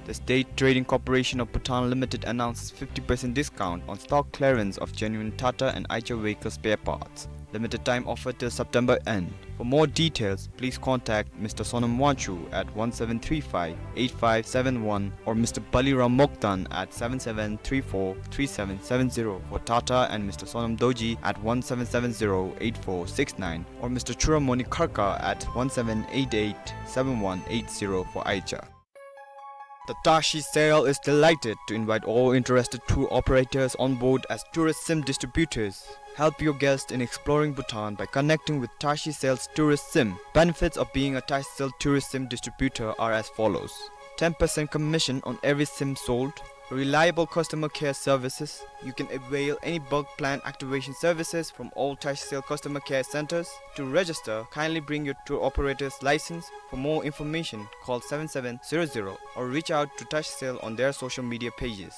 The State Trading Corporation of Bhutan Limited announces fifty percent discount on stock clearance of genuine Tata and Eicher vehicle spare parts. Limited time offer till September end. For more details, please contact Mister Sonam Wangchuk at one seven three five eight five seven one or Mister Baliram Moktan at seven seven three four three seven seven zero for Tata and Mister Sonam Dorji at one seven seven zero eight four six nine or Mister Chudamani Kharka at one seven eight eight seven one eight zero for Eicher. The Tashi Sale is delighted to invite all interested tour operators on board as tourist sim distributors. Help your guests in exploring Bhutan by connecting with Tashi Sales Tourist Sim. Benefits of being a Tashi Sales Tourist Sim distributor are as follows: ten percent commission on every sim sold, reliable customer care services. You can avail any bulk plan activation services from all Tashi Sales customer care centers. To register, kindly bring your tour operator's license. For more information, call seven seven zero zero or reach out to Tashi Sales on their social media pages.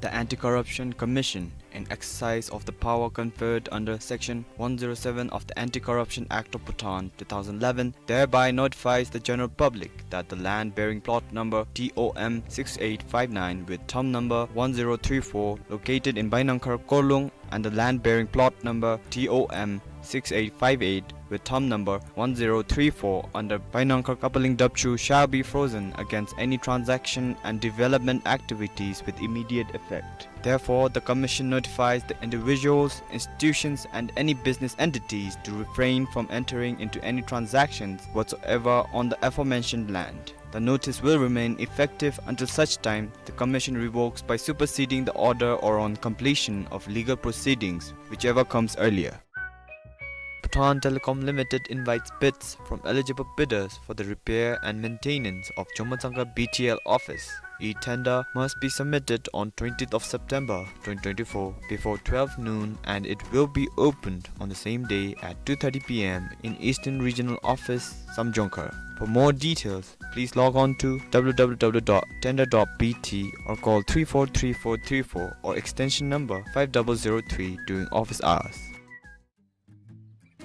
The Anti-Corruption Commission, in exercise of the power conferred under Section one zero seven of the Anti-Corruption Act of Bhutan two thousand eleven, thereby notifies the general public that the land bearing plot number T O M six eight five nine with thumb number one zero three four, located in Bainangkhar Korlung, and the land bearing plot number T O M six eight five eight with thumb number one zero three four under Bainangkhar Kapaling Dapchu shall be frozen against any transaction and development activities with immediate effect. Therefore, the Commission notifies the individuals, institutions, and any business entities to refrain from entering into any transactions whatsoever on the aforementioned land. The notice will remain effective until such time the Commission revokes by superseding the order or on completion of legal proceedings, whichever comes earlier. Bhutan Telecom Limited invites bids from eligible bidders for the repair and maintenance of Jommatsangkha B T L office. E-tender must be submitted on twentieth of September twenty twenty-four before twelve noon, and it will be opened on the same day at two thirty P M in Eastern Regional Office, Samjongkhar. For more details, please log on to W W W dot tender dot B T or call three four three four three four or extension number five double zero three during office hours.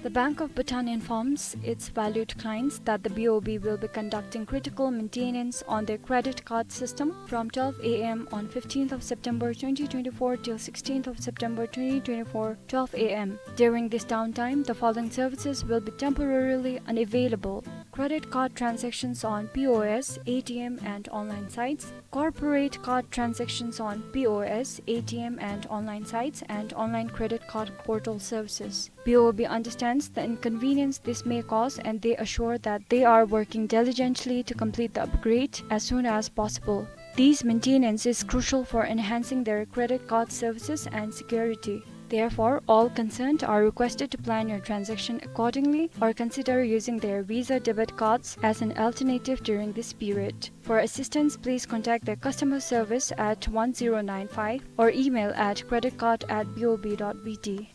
The Bank of Bhutan informs its valued clients that the B O B will be conducting critical maintenance on their credit card system from twelve A M on fifteenth of September twenty twenty-four till sixteenth of September twenty twenty-four, twelve A M. During this downtime, the following services will be temporarily unavailable: credit card transactions on P O S, A T M, and online sites, corporate card transactions on P O S, A T M, and online sites, and online credit card portal services. B O B understands the inconvenience this may cause, and they assure that they are working diligently to complete the upgrade as soon as possible. This maintenance is crucial for enhancing their credit card services and security. Therefore, all concerned are requested to plan your transaction accordingly or consider using their Visa debit cards as an alternative during this period. For assistance, please contact their customer service at one zero nine five or email at credit card at B O B dot B T.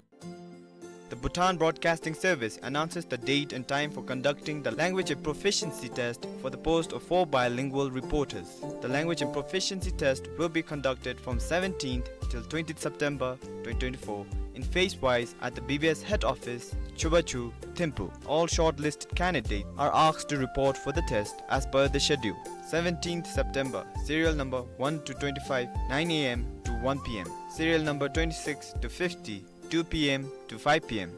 The Bhutan Broadcasting Service announces the date and time for conducting the language and proficiency test for the post of four bilingual reporters. The language and proficiency test will be conducted from seventeenth till twentieth September twenty twenty-four in phase wise at the B B S head office, Chubachu, Thimphu. All shortlisted candidates are asked to report for the test as per the schedule. Seventeenth September, serial number one to twenty-five, nine A M to one P M. Serial number twenty-six to fifty, two P M to five P M.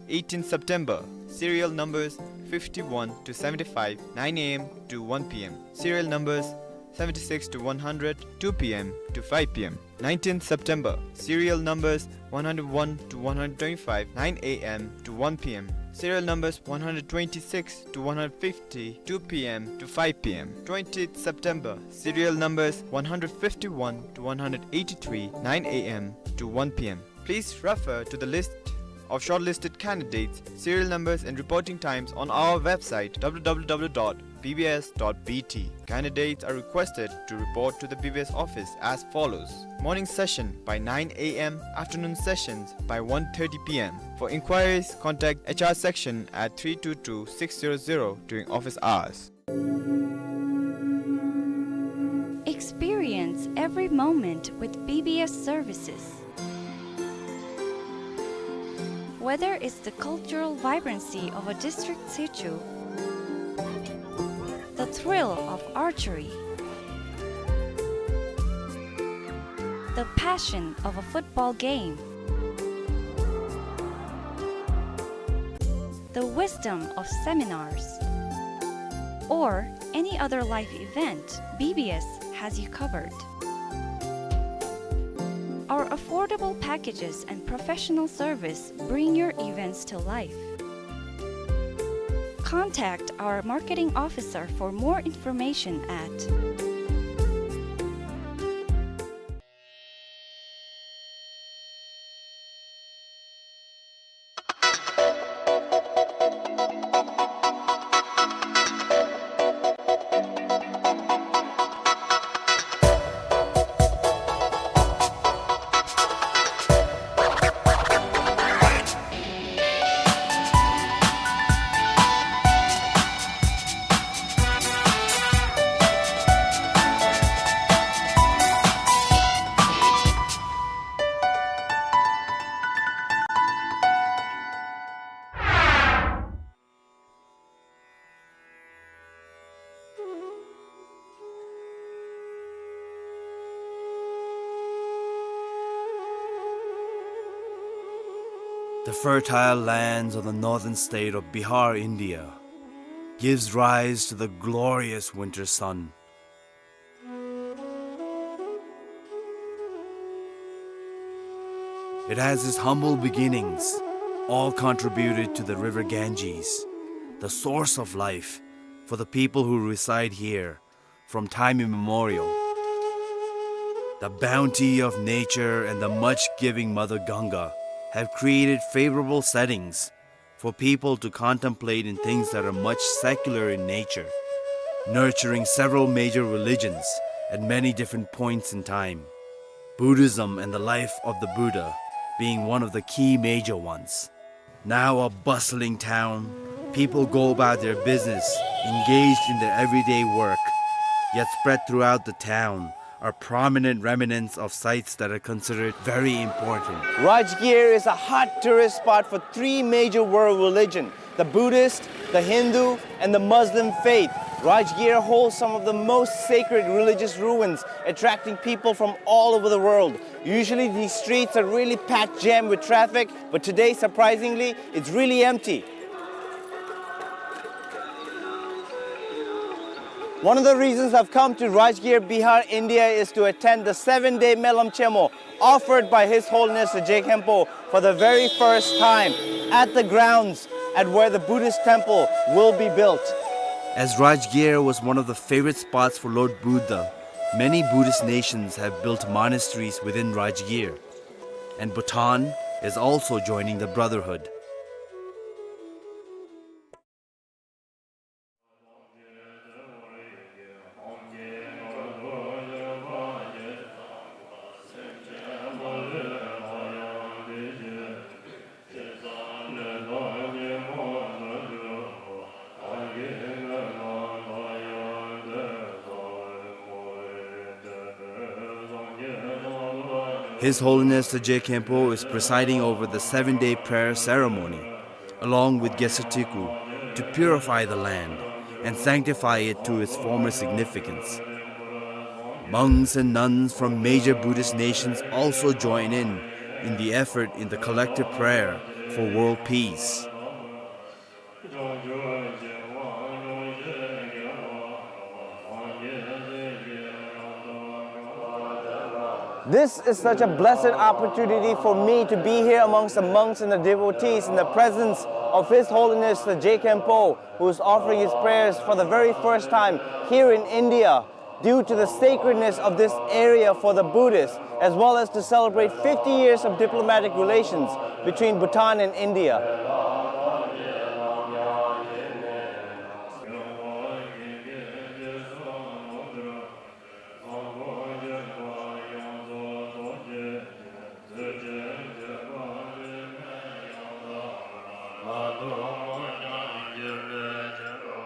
Eighteenth September, serial numbers fifty-one to seventy-five, nine A M to one P M. Serial numbers seventy-six to one hundred, two P M to five P M. Nineteenth September, serial numbers one hundred one to one hundred twenty-five, nine A M to one P M. Serial numbers one hundred twenty-six to one hundred fifty, two P M to five P M. Twentieth September, serial numbers one hundred fifty-one to one hundred eighty-three, nine A M to one P M. Please refer to the list of shortlisted candidates, serial numbers and reporting times on our website, W W W dot B B S dot B T. Candidates are requested to report to the B B S office as follows. Morning session by nine A M, afternoon sessions by one thirty P M. For inquiries, contact H R section at three two two six zero zero during office hours. Experience every moment with B B S services. Whether it's the cultural vibrancy of a district situ, the thrill of archery, the passion of a football game, the wisdom of seminars, or any other life event, B B S has you covered. Our affordable packages and professional service bring your events to life. Contact our marketing officer for more information at The fertile lands of the northern state of Bihar, India, gives rise to the glorious winter sun. It has its humble beginnings, all contributed to the river Ganges, the source of life for the people who reside here from time immemorial. The bounty of nature and the much-giving Mother Ganga have created favorable settings for people to contemplate in things that are much secular in nature, nurturing several major religions at many different points in time, Buddhism and the life of the Buddha being one of the key major ones. Now a bustling town, people go about their business, engaged in their everyday work, yet spread throughout the town are prominent remnants of sites that are considered very important. Rajgir is a hot tourist spot for three major world religion, the Buddhist, the Hindu, and the Muslim faith. Rajgir holds some of the most sacred religious ruins, attracting people from all over the world. Usually these streets are really packed jam with traffic, but today, surprisingly, it's really empty. One of the reasons I've come to Rajgir, Bihar, India is to attend the seven-day Melam Chemo offered by His Holiness the Je Khenpo for the very first time at the grounds at where the Buddhist temple will be built. As Rajgir was one of the favorite spots for Lord Buddha, many Buddhist nations have built monasteries within Rajgir, and Bhutan is also joining the brotherhood. His Holiness the Je Khenpo is presiding over the seven-day prayer ceremony, along with Gesatiku, to purify the land and sanctify it to its former significance. Monks and nuns from major Buddhist nations also join in in the effort in the collective prayer for world peace. This is such a blessed opportunity for me to be here amongst the monks and the devotees in the presence of His Holiness the Je Khenpo, who is offering his prayers for the very first time here in India, due to the sacredness of this area for the Buddhists, as well as to celebrate fifty years of diplomatic relations between Bhutan and India.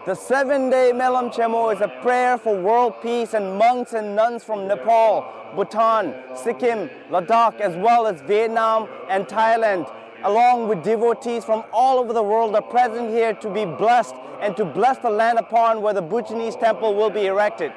The seven-day Melam Chenmo is a prayer for world peace, and monks and nuns from Nepal, Bhutan, Sikkim, Ladakh, as well as Vietnam and Thailand, along with devotees from all over the world, are present here to be blessed and to bless the land upon where the Bhutanese temple will be erected.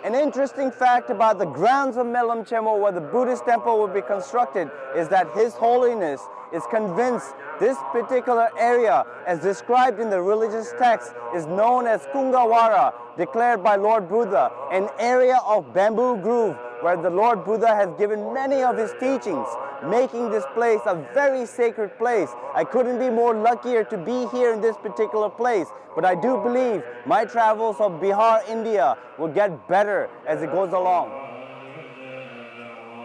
An interesting fact about the grounds of Melam Chenmo, where the Buddhist temple will be constructed, is that His Holiness is convinced this particular area, as described in the religious text, is known as Kungawara, declared by Lord Buddha, an area of bamboo grove where the Lord Buddha has given many of his teachings, making this place a very sacred place. I couldn't be more luckier to be here in this particular place, but I do believe my travels of Bihar, India, will get better as it goes along.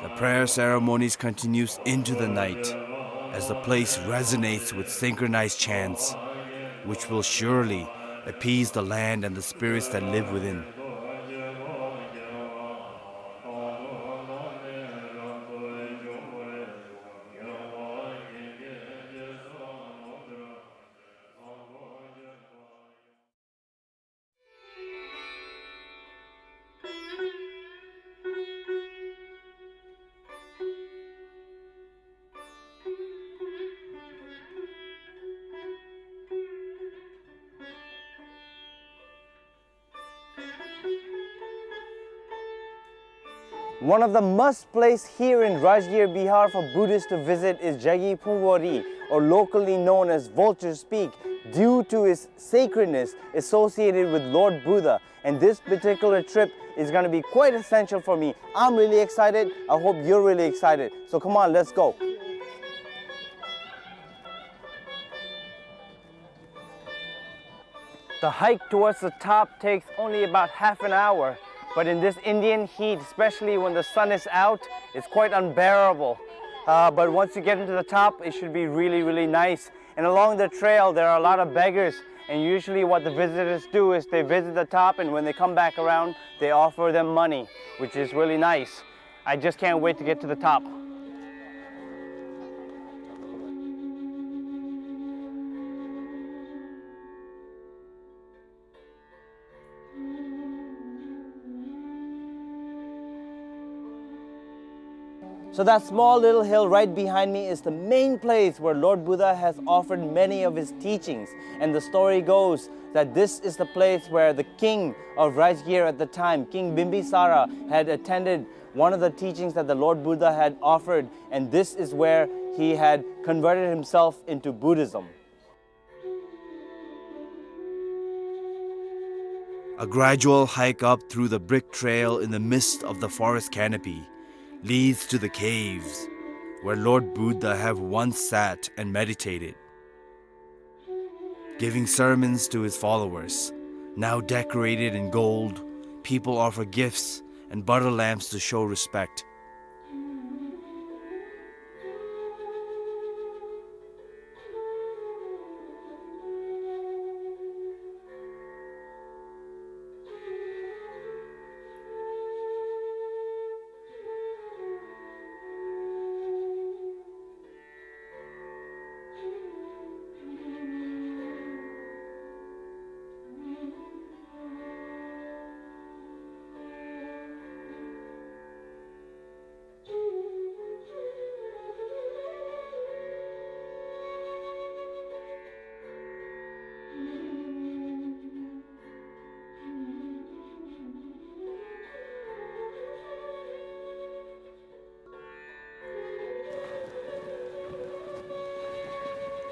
The prayer ceremonies continues into the night as the place resonates with synchronized chants, which will surely appease the land and the spirits that live within. One of the must place here in Rajgir Bihar for Buddhists to visit is Jagi Phungwari, or locally known as Vulture's Peak, due to its sacredness associated with Lord Buddha. And this particular trip is gonna be quite essential for me. I'm really excited. I hope you're really excited. So come on, let's go. The hike towards the top takes only about half an hour, but in this Indian heat, especially when the sun is out, it's quite unbearable. Uh, but once you get into the top, it should be really, really nice. And along the trail, there are a lot of beggars, and usually what the visitors do is they visit the top, and when they come back around, they offer them money, which is really nice. I just can't wait to get to the top. So that small little hill right behind me is the main place where Lord Buddha has offered many of his teachings. And the story goes that this is the place where the king of Rajgir at the time, King Bimbisara, had attended one of the teachings that the Lord Buddha had offered, and this is where he had converted himself into Buddhism. A gradual hike up through the brick trail in the midst of the forest canopy leads to the caves where Lord Buddha have once sat and meditated. Giving sermons to his followers, now decorated in gold, people offer gifts and butter lamps to show respect.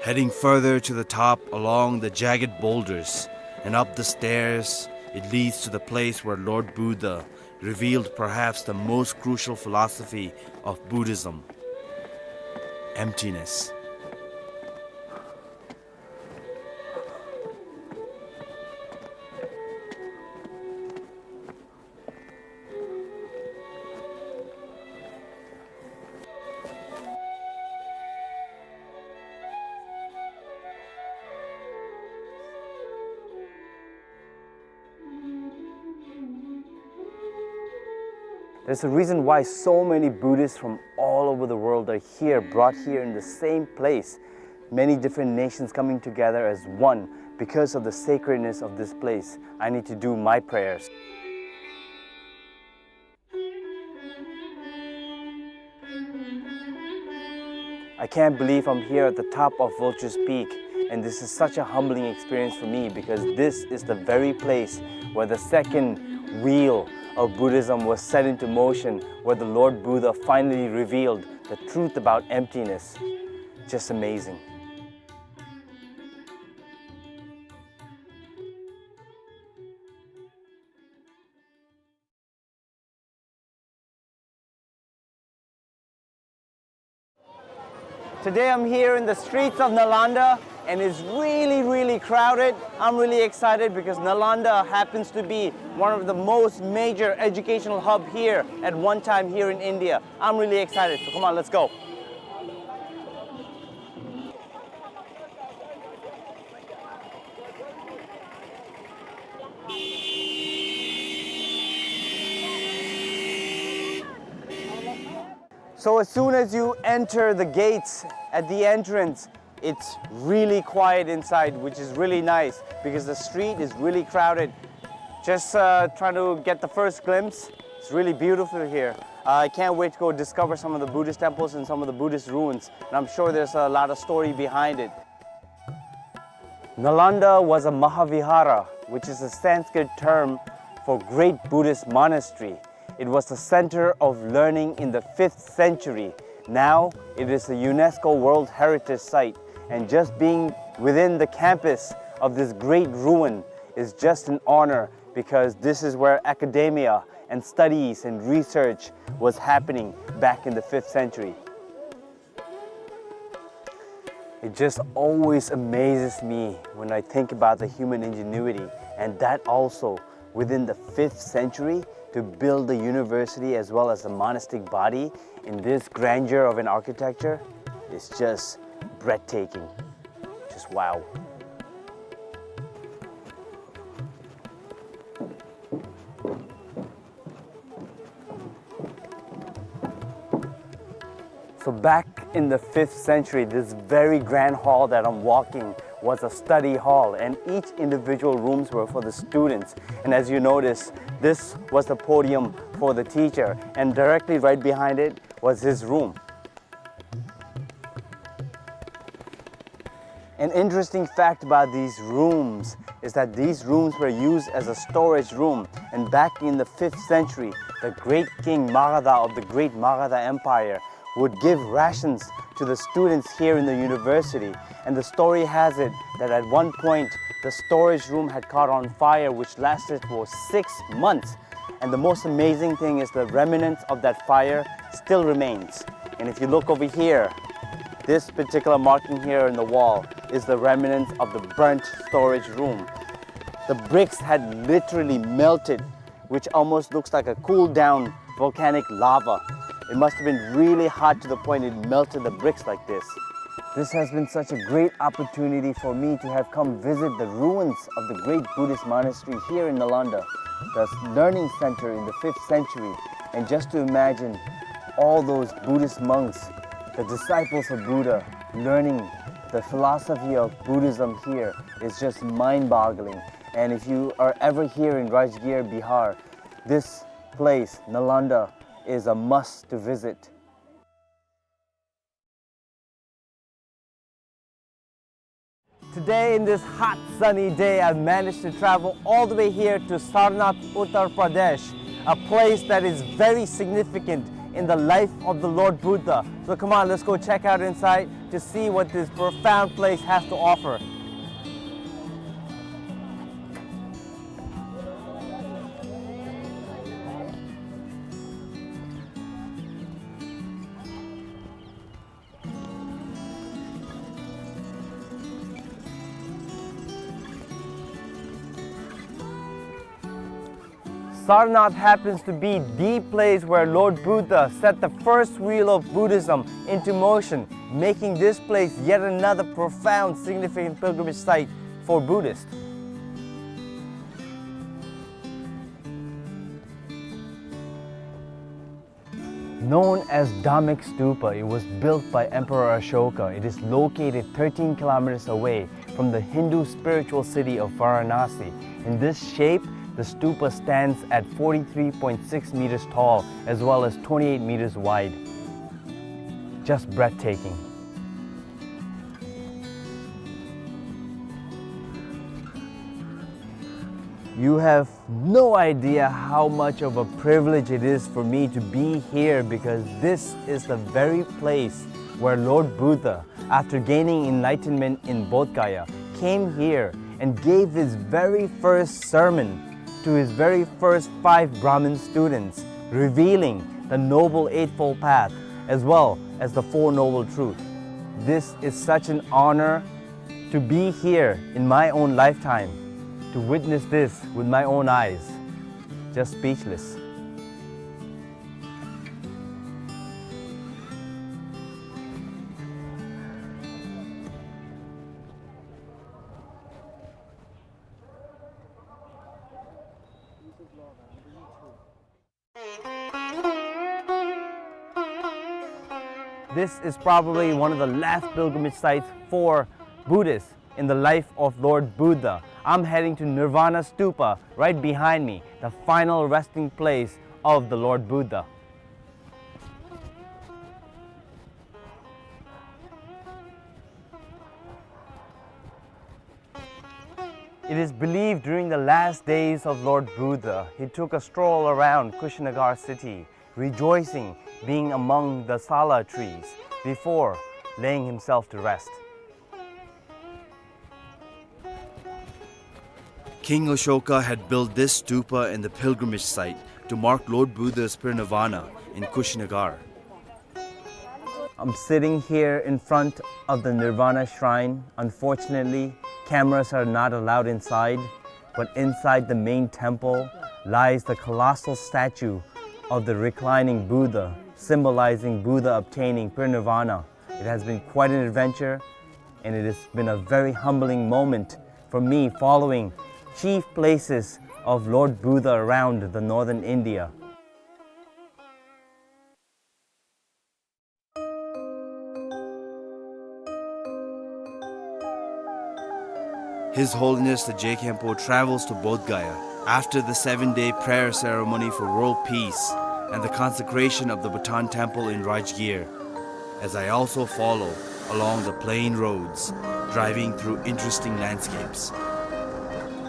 Heading further to the top along the jagged boulders and up the stairs, it leads to the place where Lord Buddha revealed perhaps the most crucial philosophy of Buddhism: emptiness. There's a reason why so many Buddhists from all over the world are here, brought here in the same place. Many different nations coming together as one because of the sacredness of this place. I need to do my prayers. I can't believe I'm here at the top of Vulture's Peak, and this is such a humbling experience for me because this is the very place where the second wheel of Buddhism was set into motion, where the Lord Buddha finally revealed the truth about emptiness. Just amazing. Today I'm here in the streets of Nalanda, and it's really, really crowded. I'm really excited because Nalanda happens to be one of the most major educational hub here at one time here in India. I'm really excited. So come on, let's go. So as soon as you enter the gates at the entrance, it's really quiet inside, which is really nice because the street is really crowded. Just, uh, trying to get the first glimpse. It's really beautiful here. Uh, I can't wait to go discover some of the Buddhist temples and some of the Buddhist ruins. And I'm sure there's a lot of story behind it. Nalanda was a Mahavihara, which is a Sanskrit term for great Buddhist monastery. It was the center of learning in the fifth century. Now it is a UNESCO World Heritage Site, and just being within the campus of this great ruin is just an honor, because this is where academia and studies and research was happening back in the fifth century. It just always amazes me when I think about the human ingenuity, and that also within the fifth century, to build the university as well as the monastic body in this grandeur of an architecture is just breathtaking. Just wow. So back in the fifth century, this very grand hall that I'm walking was a study hall, and each individual rooms were for the students. And as you notice, this was the podium for the teacher, and directly right behind it was his room. An interesting fact about these rooms is that these rooms were used as a storage room, and back in the fifth century, the great king Magadha of the great Magadha Empire would give rations to the students here in the university. And the story has it that at one point, the storage room had caught on fire, which lasted for six months. And the most amazing thing is the remnants of that fire still remains. And if you look over here, this particular marking here in the wall is the remnants of the burnt storage room. The bricks had literally melted, which almost looks like a cooled down volcanic lava. It must have been really hot to the point it melted the bricks like this. This has been such a great opportunity for me to have come visit the ruins of the great Buddhist monastery here in Nalanda, the learning center in the fifth century, and just to imagine all those Buddhist monks, the disciples of Buddha, learning the philosophy of Buddhism here is just mind-boggling. And if you are ever here in Rajgir, Bihar, this place, Nalanda, is a must to visit. Today, in this hot, sunny day, I managed to travel all the way here to Sarnath, Uttar Pradesh, a place that is very significant in the life of the Lord Buddha. So come on, let's go check out inside to see what this profound place has to offer. Sarnath happens to be the place where Lord Buddha set the first wheel of Buddhism into motion, making this place yet another profound, significant pilgrimage site for Buddhists. Known as Dhammek Stupa, it was built by Emperor Ashoka. It is located thirteen kilometers away from the Hindu spiritual city of Varanasi. In this shape, the stupa stands at forty-three point six meters tall as well as twenty-eight meters wide. Just breathtaking. You have no idea how much of a privilege it is for me to be here, because this is the very place where Lord Buddha, after gaining enlightenment in Bodh Gaya, came here and gave his very first sermon to his very first five Brahmin students, revealing the Noble Eightfold Path as well as the Four Noble Truths. This is such an honor to be here in my own lifetime, to witness this with my own eyes. Just speechless. This is probably one of the last pilgrimage sites for Buddhists in the life of Lord Buddha. I'm heading to Nirvana Stupa right behind me, the final resting place of the Lord Buddha. It is believed during the last days of Lord Buddha, he took a stroll around Kushinagar city, rejoicing being among the sala trees, before laying himself to rest. King Ashoka had built this stupa in the pilgrimage site to mark Lord Buddha's parinirvana in Kushinagar. I'm sitting here in front of the Nirvana Shrine. Unfortunately, cameras are not allowed inside, but inside the main temple lies the colossal statue of the reclining Buddha, symbolizing Buddha obtaining parinirvana. It has been quite an adventure, and it has been a very humbling moment for me following chief places of Lord Buddha around the northern India. His Holiness the Je Khenpo travels to Bodh Gaya after the seven-day prayer ceremony for world peace and the consecration of the Bhutan Temple in Rajgir, as I also follow along the plain roads, driving through interesting landscapes.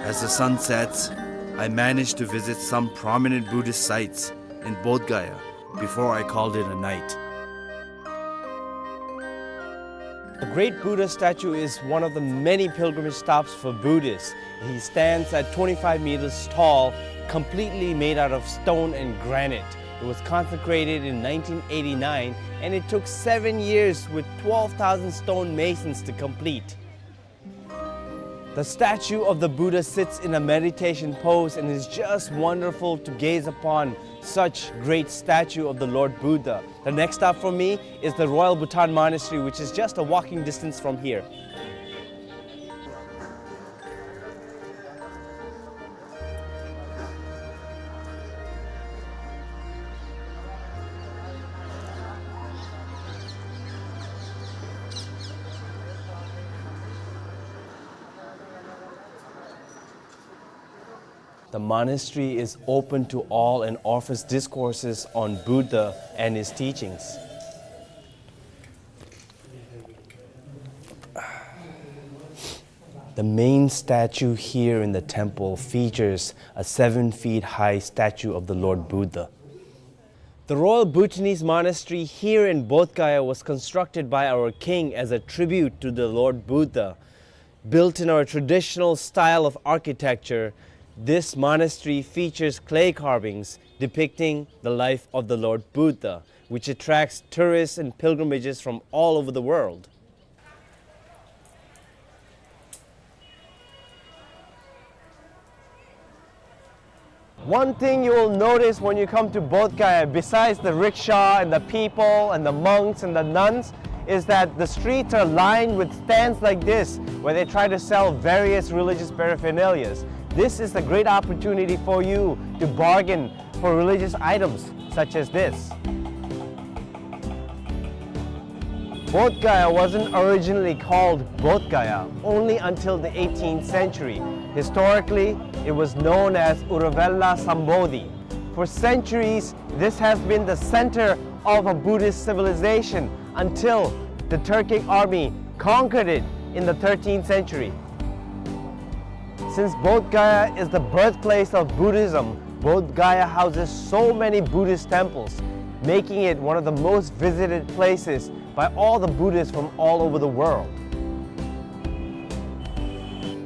As the sun sets, I manage to visit some prominent Buddhist sites in Bodh Gaya before I called it a night. The great Buddha statue is one of the many pilgrimage stops for Buddhists. He stands at twenty-five meters tall, completely made out of stone and granite. It was consecrated in nineteen eighty-nine, and it took seven years with twelve thousand stone masons to complete. The statue of the Buddha sits in a meditation pose, and it's just wonderful to gaze upon such great statue of the Lord Buddha. The next stop for me is the Royal Bhutan Monastery, which is just a walking distance from here. The monastery is open to all and offers discourses on Buddha and his teachings. The main statue here in the temple features a seven feet high statue of the Lord Buddha. The Royal Bhutanese Monastery here in Bodh Gaya was constructed by our king as a tribute to the Lord Buddha. Built in our traditional style of architecture, this monastery features clay carvings depicting the life of the Lord Buddha, which attracts tourists and pilgrimages from all over the world. One thing you will notice when you come to Bodh Gaya, besides the rickshaw and the people and the monks and the nuns, is that the streets are lined with stands like this, where they try to sell various religious paraphernalias. This is a great opportunity for you to bargain for religious items such as this. Bodh Gaya wasn't originally called Bodh Gaya only until the eighteenth century. Historically, it was known as Uruvela Sambodhi. For centuries, this has been the center of a Buddhist civilization until the Turkic army conquered it in the thirteenth century. Since Bodh Gaya is the birthplace of Buddhism, Bodh Gaya houses so many Buddhist temples, making it one of the most visited places by all the Buddhists from all over the world.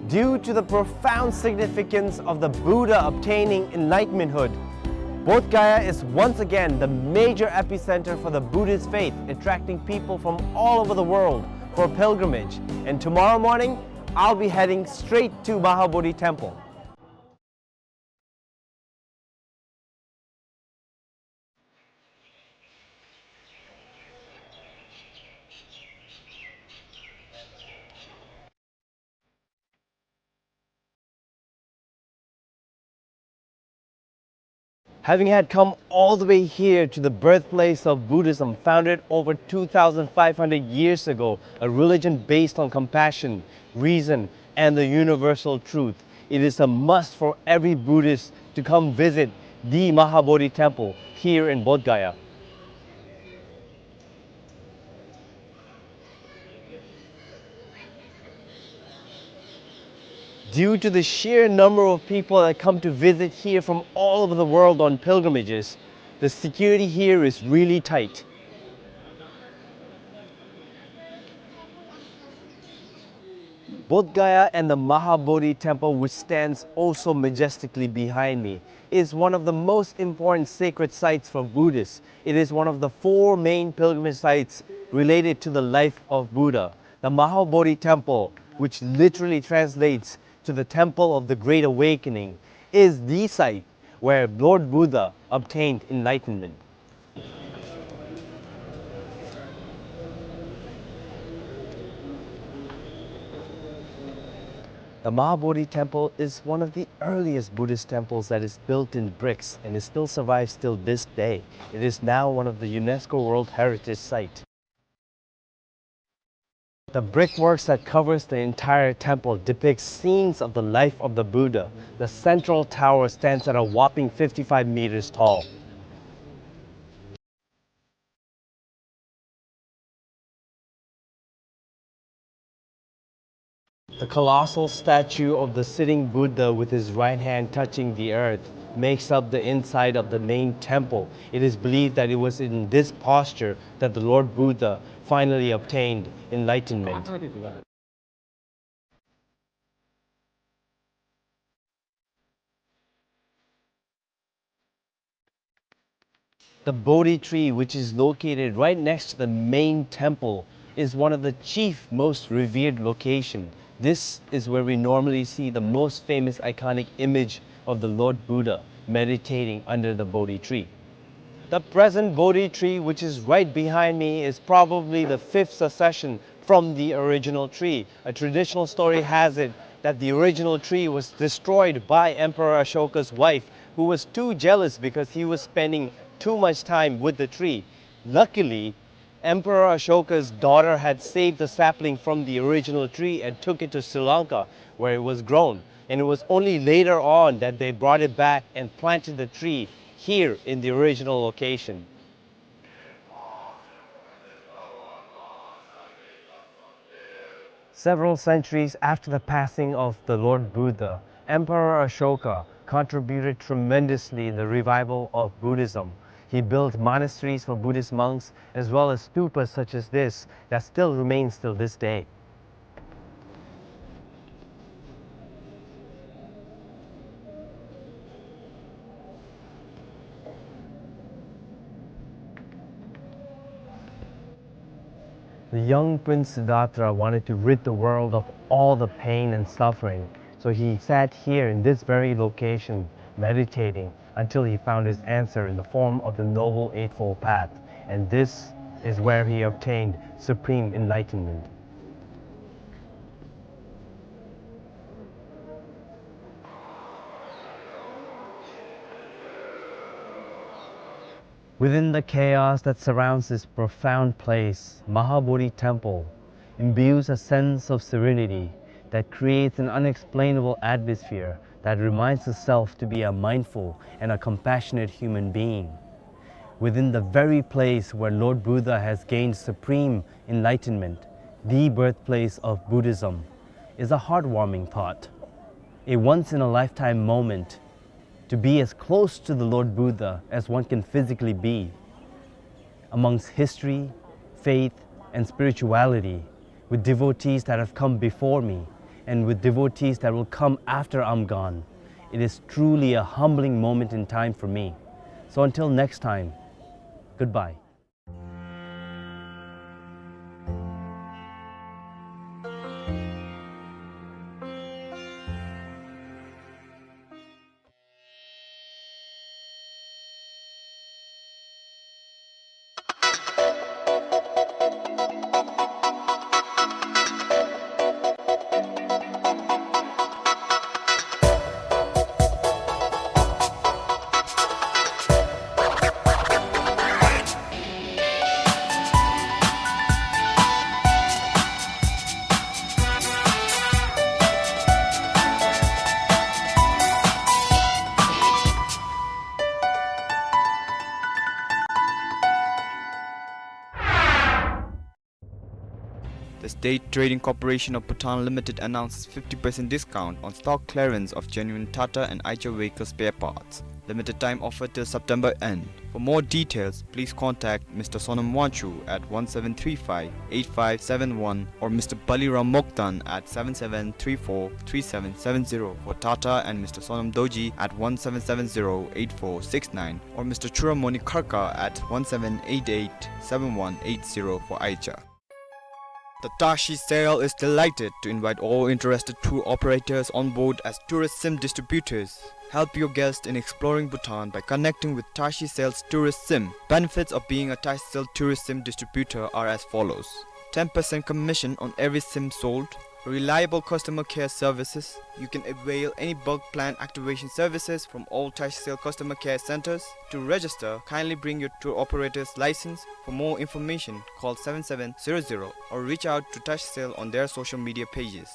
Due to the profound significance of the Buddha obtaining enlightenmenthood, Bodh Gaya is once again the major epicenter for the Buddhist faith, attracting people from all over the world for pilgrimage. And tomorrow morning, I'll be heading straight to Mahabodhi Temple. Having had come all the way here to the birthplace of Buddhism, founded over two thousand five hundred years ago, a religion based on compassion, reason, and the universal truth, it is a must for every Buddhist to come visit the Mahabodhi Temple here in Bodh Gaya. Due to the sheer number of people that come to visit here from all over the world on pilgrimages, the security here is really tight. Bodh Gaya and the Mahabodhi Temple, which stands also majestically behind me, is one of the most important sacred sites for Buddhists. It is one of the four main pilgrimage sites related to the life of Buddha. The Mahabodhi Temple, which literally translates to the Temple of the Great Awakening, is the site where Lord Buddha obtained enlightenment. The Mahabodhi Temple is one of the earliest Buddhist temples that is built in bricks, and it still survives till this day. It is now one of the UNESCO World Heritage Site. The brickworks that covers the entire temple depicts scenes of the life of the Buddha. The central tower stands at a whopping fifty-five meters tall. The colossal statue of the sitting Buddha with his right hand touching the earth makes up the inside of the main temple. It is believed that it was in this posture that the Lord Buddha finally obtained enlightenment. The Bodhi tree, which is located right next to the main temple, is one of the chief, most revered location. This is where we normally see the most famous iconic image of the Lord Buddha meditating under the Bodhi tree. The present Bodhi tree, which is right behind me, is probably the fifth succession from the original tree. A traditional story has it that the original tree was destroyed by Emperor Ashoka's wife, who was too jealous because he was spending too much time with the tree. Luckily, Emperor Ashoka's daughter had saved the sapling from the original tree and took it to Sri Lanka, where it was grown. And it was only later on that they brought it back and planted the tree here in the original location. Several centuries after the passing of the Lord Buddha, Emperor Ashoka contributed tremendously in the revival of Buddhism. He built monasteries for Buddhist monks, as well as stupas such as this that still remains till this day. The young Prince Siddhartha wanted to rid the world of all the pain and suffering, so he sat here in this very location, meditating until he found his answer in the form of the Noble Eightfold Path, and this is where he obtained supreme enlightenment. Within the chaos that surrounds this profound place, Mahabodhi Temple imbues a sense of serenity that creates an unexplainable atmosphere that reminds the self to be a mindful and a compassionate human being. Within the very place where Lord Buddha has gained supreme enlightenment, the birthplace of Buddhism, is a heartwarming thought. A once-in-a-lifetime moment to be as close to the Lord Buddha as one can physically be, amongst history, faith, and spirituality, with devotees that have come before me, and with devotees that will come after I'm gone. It is truly a humbling moment in time for me. So until next time, goodbye. The State Trading Corporation of Bhutan Limited announces fifty percent discount on stock clearance of genuine Tata and Eicher vehicle spare parts. Limited time offer till September end. For more details, please contact Mister Sonam Wangchuk at one seven three five eight five seven one or Mister Baliram Moktan at seven seven three four three seven seven zero for Tata and Mister Sonam Dorji at one seven seven zero eight four six nine or Mister Chudamani Kharka at one seven eight eight seven one eight zero for Eicher. The Tashi Sail is delighted to invite all interested tour operators on board as tourist sim distributors. Help your guests in exploring Bhutan by connecting with Tashi Sail's tourist sim. Benefits of being a Tashi Sail tourist sim distributor are as follows. Ten percent commission on every sim sold. Reliable customer care services. You can avail any bulk plan activation services from all Tashi Sail customer care centers. To register, kindly bring your tour operator's license. For more information, call seven seven zero zero or reach out to Tashi Sail on their social media pages.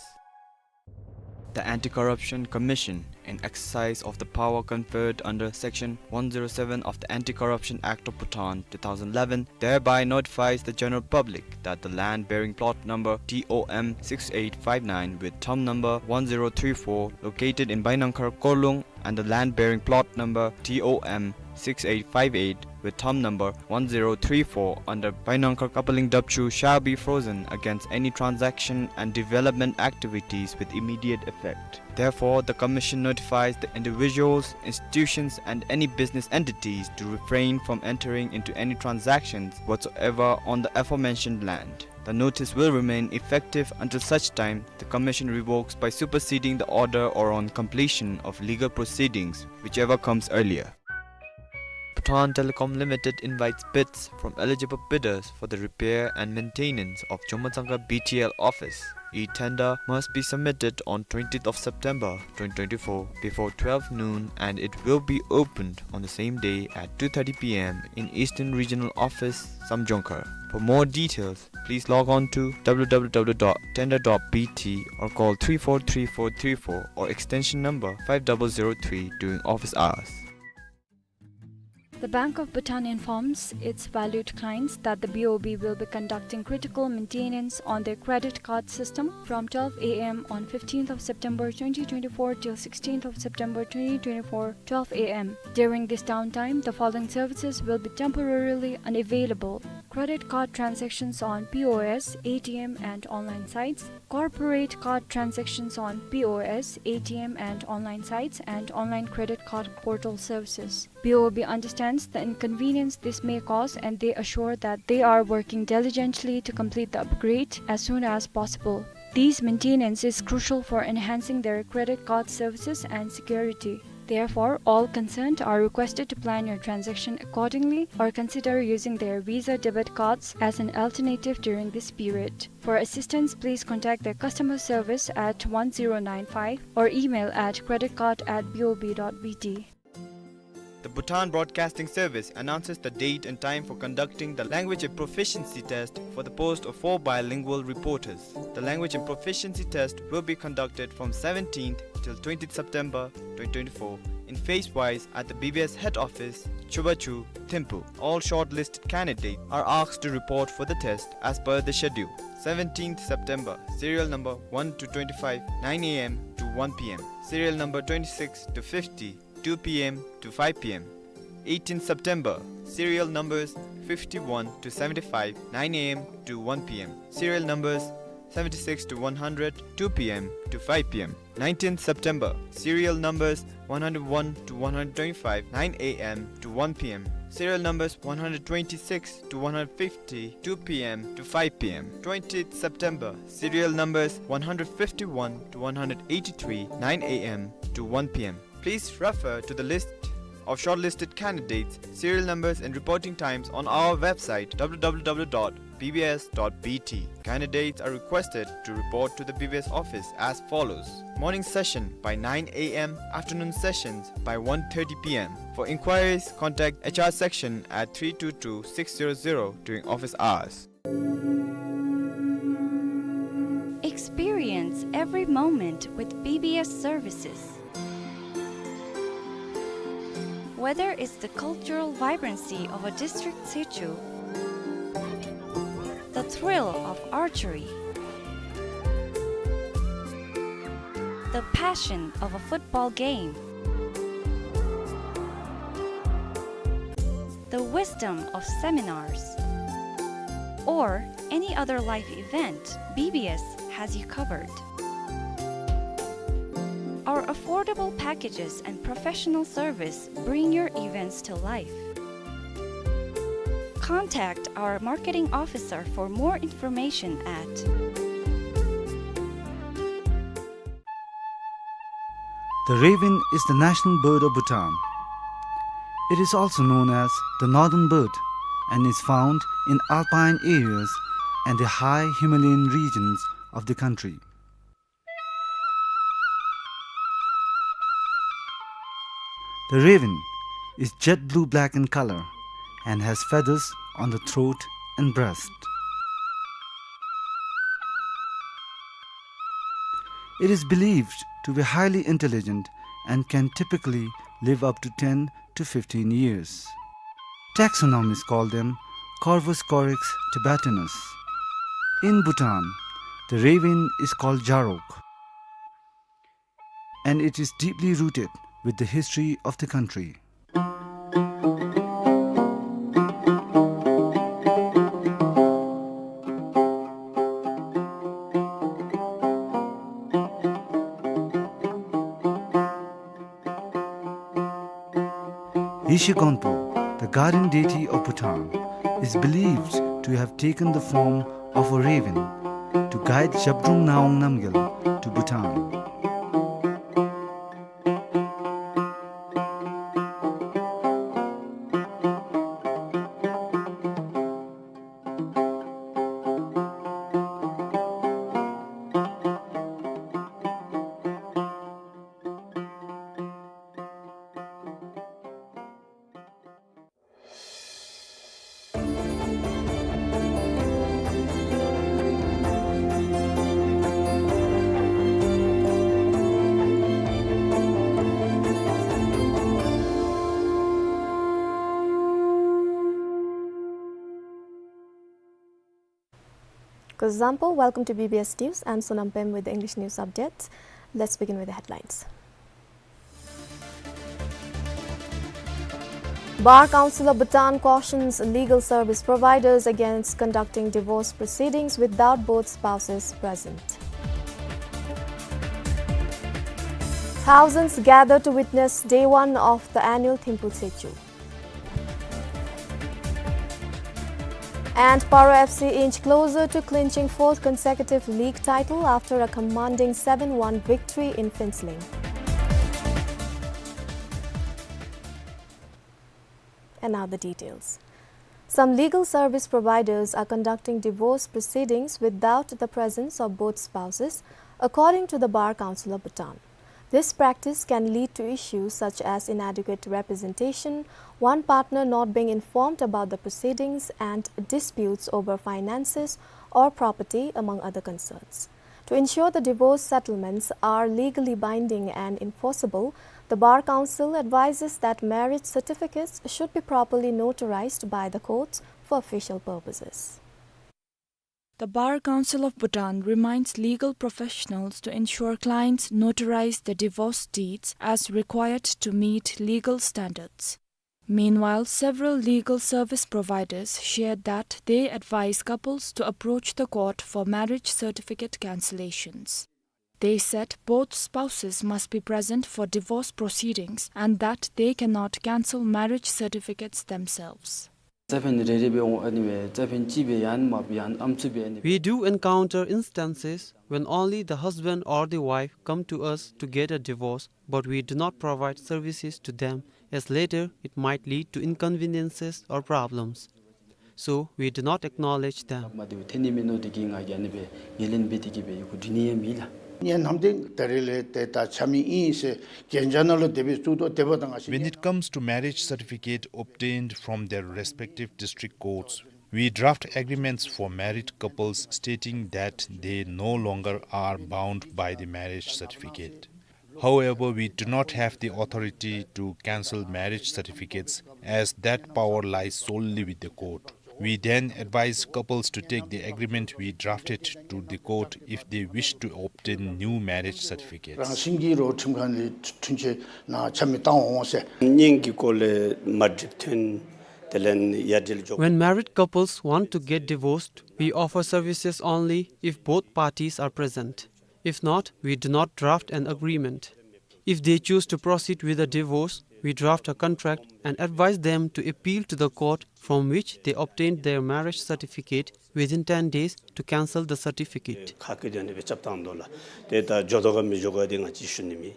The Anti-Corruption Commission, in exercise of the power conferred under Section one zero seven of the Anti-Corruption Act of Bhutan two thousand eleven, thereby notifies the general public that the land bearing plot number T O M six eight five nine with thumb number one zero three four, located in Bainangkhar Korlung, and the land bearing plot number T O M six eight five eight with thumb number one zero three four under Bainangkhar Kapaling Dapchu shall be frozen against any transaction and development activities with immediate effect. Therefore, the Commission notifies the individuals, institutions, and any business entities to refrain from entering into any transactions whatsoever on the aforementioned land. The notice will remain effective until such time the Commission revokes by superseding the order or on completion of legal proceedings, whichever comes earlier. Bhutan Telecom Limited invites bids from eligible bidders for the repair and maintenance of Jommatsangkar B T L office. E-tender must be submitted on twentieth of September twenty twenty-four before twelve noon, and it will be opened on the same day at two thirty P M in Eastern Regional Office, Samjongkhar. For more details, please log on to W W W dot tender dot B T or call three four three four three four or extension number five double zero three during office hours. The Bank of Bhutan informs its valued clients that the B O B will be conducting critical maintenance on their credit card system from twelve A M on fifteenth of September twenty twenty-four till sixteenth of September twenty twenty-four, twelve A M. During this downtime, the following services will be temporarily unavailable: credit card transactions on P O S, A T M, and online sites, corporate card transactions on P O S, A T M, and online sites, and online credit card portal services. B O B understands the inconvenience this may cause, and they assure that they are working diligently to complete the upgrade as soon as possible. This maintenance is crucial for enhancing their credit card services and security. Therefore, all concerned are requested to plan your transaction accordingly or consider using their Visa debit cards as an alternative during this period. For assistance, please contact their customer service at one zero nine five or email at credit card at B O B dot B T. The Bhutan Broadcasting Service announces the date and time for conducting the language and proficiency test for the post of four bilingual reporters. The language and proficiency test will be conducted from seventeenth till twentieth September twenty twenty-four in phase-wise at the B B S head office, Chubachu, Thimphu. All shortlisted candidates are asked to report for the test as per the schedule. Seventeenth September, serial number one to twenty-five, nine A M to one P M. Serial number twenty-six to fifty, two P M to five P M. Eighteenth September, serial numbers fifty-one to seventy-five, nine A M to one P M. Serial numbers seventy-six to one hundred, two P M to five P M. Nineteenth September, serial numbers one hundred one to one hundred twenty-five, nine A M to one P M. Serial numbers one hundred twenty-six to one hundred fifty, two P M to five P M. Twentieth September, serial numbers one hundred fifty-one to one hundred eighty-three, nine A M to one P M. Please refer to the list of shortlisted candidates, serial numbers and reporting times on our website, W W W dot B B S dot B T. Candidates are requested to report to the B B S office as follows. Morning session by nine A M, afternoon sessions by one thirty P M. For inquiries, contact H R section at three two two six zero zero during office hours. Experience every moment with B B S services. Whether it's the cultural vibrancy of a district situ, the thrill of archery, the passion of a football game, the wisdom of seminars, or any other life event, B B S has you covered. Our affordable packages and professional service bring your events to life. Contact our marketing officer for more information at The raven is the national bird of Bhutan. It is also known as the northern bird and is found in alpine areas and the high Himalayan regions of the country. The raven is jet blue-black in color and has feathers on the throat and breast. It is believed to be highly intelligent and can typically live up to ten to fifteen years. Taxonomists call them Corvus corax tibetanus. In Bhutan, the raven is called jarok, and it is deeply rooted with the history of the country. Yeshe Gonpo, the guardian deity of Bhutan, is believed to have taken the form of a raven to guide Zhabdrung Ngawang Namgyal to Bhutan. Kuzuzangpo, welcome to B B S News. I'm Sonam Pem with the English news updates. Let's begin with the headlines. Bar Council of Bhutan cautions legal service providers against conducting divorce proceedings without both spouses present. Thousands gather to witness day one of the annual Thimphu Tsechu. And Paro F C inch closer to clinching fourth consecutive league title after a commanding seven one victory in Phuentsholing. And now the details. Some legal service providers are conducting divorce proceedings without the presence of both spouses, according to the Bar Council of Bhutan. This practice can lead to issues such as inadequate representation, one partner not being informed about the proceedings, and disputes over finances or property, among other concerns. To ensure the divorce settlements are legally binding and enforceable, the Bar Council advises that marriage certificates should be properly notarized by the courts for official purposes. The Bar Council of Bhutan reminds legal professionals to ensure clients notarize the divorce deeds as required to meet legal standards. Meanwhile, several legal service providers shared that they advise couples to approach the court for marriage certificate cancellations. They said both spouses must be present for divorce proceedings and that they cannot cancel marriage certificates themselves. རྩ་ཕན་རེ་རེ་སྦེ་འོང་། ཨ་ནི་སྦེ་རྩ་ཕན་གཅིག་སྦེ་ཡང་མ་ཡང་ཨམ་སྲུ་སྦེ་ཨ་ནི་སྦེ། We do encounter instances when only the husband or the wife come to us to get a divorce, but we do not provide services to them, as later it might lead to inconveniences or problems. So we do not acknowledge them. མ་དེ་ཐེ་ནི་མེན་ནོ་དེ་གིས་ང་གིས་ཨ་ནི་སྦེ་ངོས་ལེན་འབད་དེ་གིས་སྦེ་ཡི་གུ་འབྲི་ནི་ཡང་མེད་ལགས། ངེའི་ནམ་དེ་ད་རེས་ལས་ཏེ་ད་ཆ་མེད་ཨིན་ཟེར་གན་རྒྱ་ནང་ལུ་དེ་སྦེ་བཙུགས་དོ། དེ་འབདཝ་ད་ང་བཅས། When it comes to marriage certificate obtained from their respective district courts, we draft agreements for married couples stating that they no longer are bound by the marriage certificate. However, we do not have the authority to cancel marriage certificates, as that power lies solely with the court. We then advise couples to take the agreement we drafted to the court if they wish to obtain new marriage certificates. རང་བཞིན་གྱིས་རོགས་ཁྲིམས་ཁང་ལས་འཁྲུན་ཆོད་ནང་ཆ་མེད་བཏང་འོང་ཟེར། གཉེན་གྱི་སྐོར་ལས་མ་འགྲིགཔ་ཐོན་དེ་ལས་ཡ་འབྲེལ་འཇོག། When married couples want to get divorced, we offer services only if both parties are present. If not, we do not draft an agreement. If they choose to proceed with a divorce, we draft a contract and advise them to appeal to the court from which they obtained their marriage certificate within ten days to cancel the certificate. ཁ་སྐད་དེ་ཨ་ནི་སྦེ་རྐྱབ་བཏང་དོ་ལགས། ཏེ་ད་འགྱོ་དོ་ག་མི་འགྱོ་ག་དེ་ང་བཅས་ཞུ་ནི་མེད།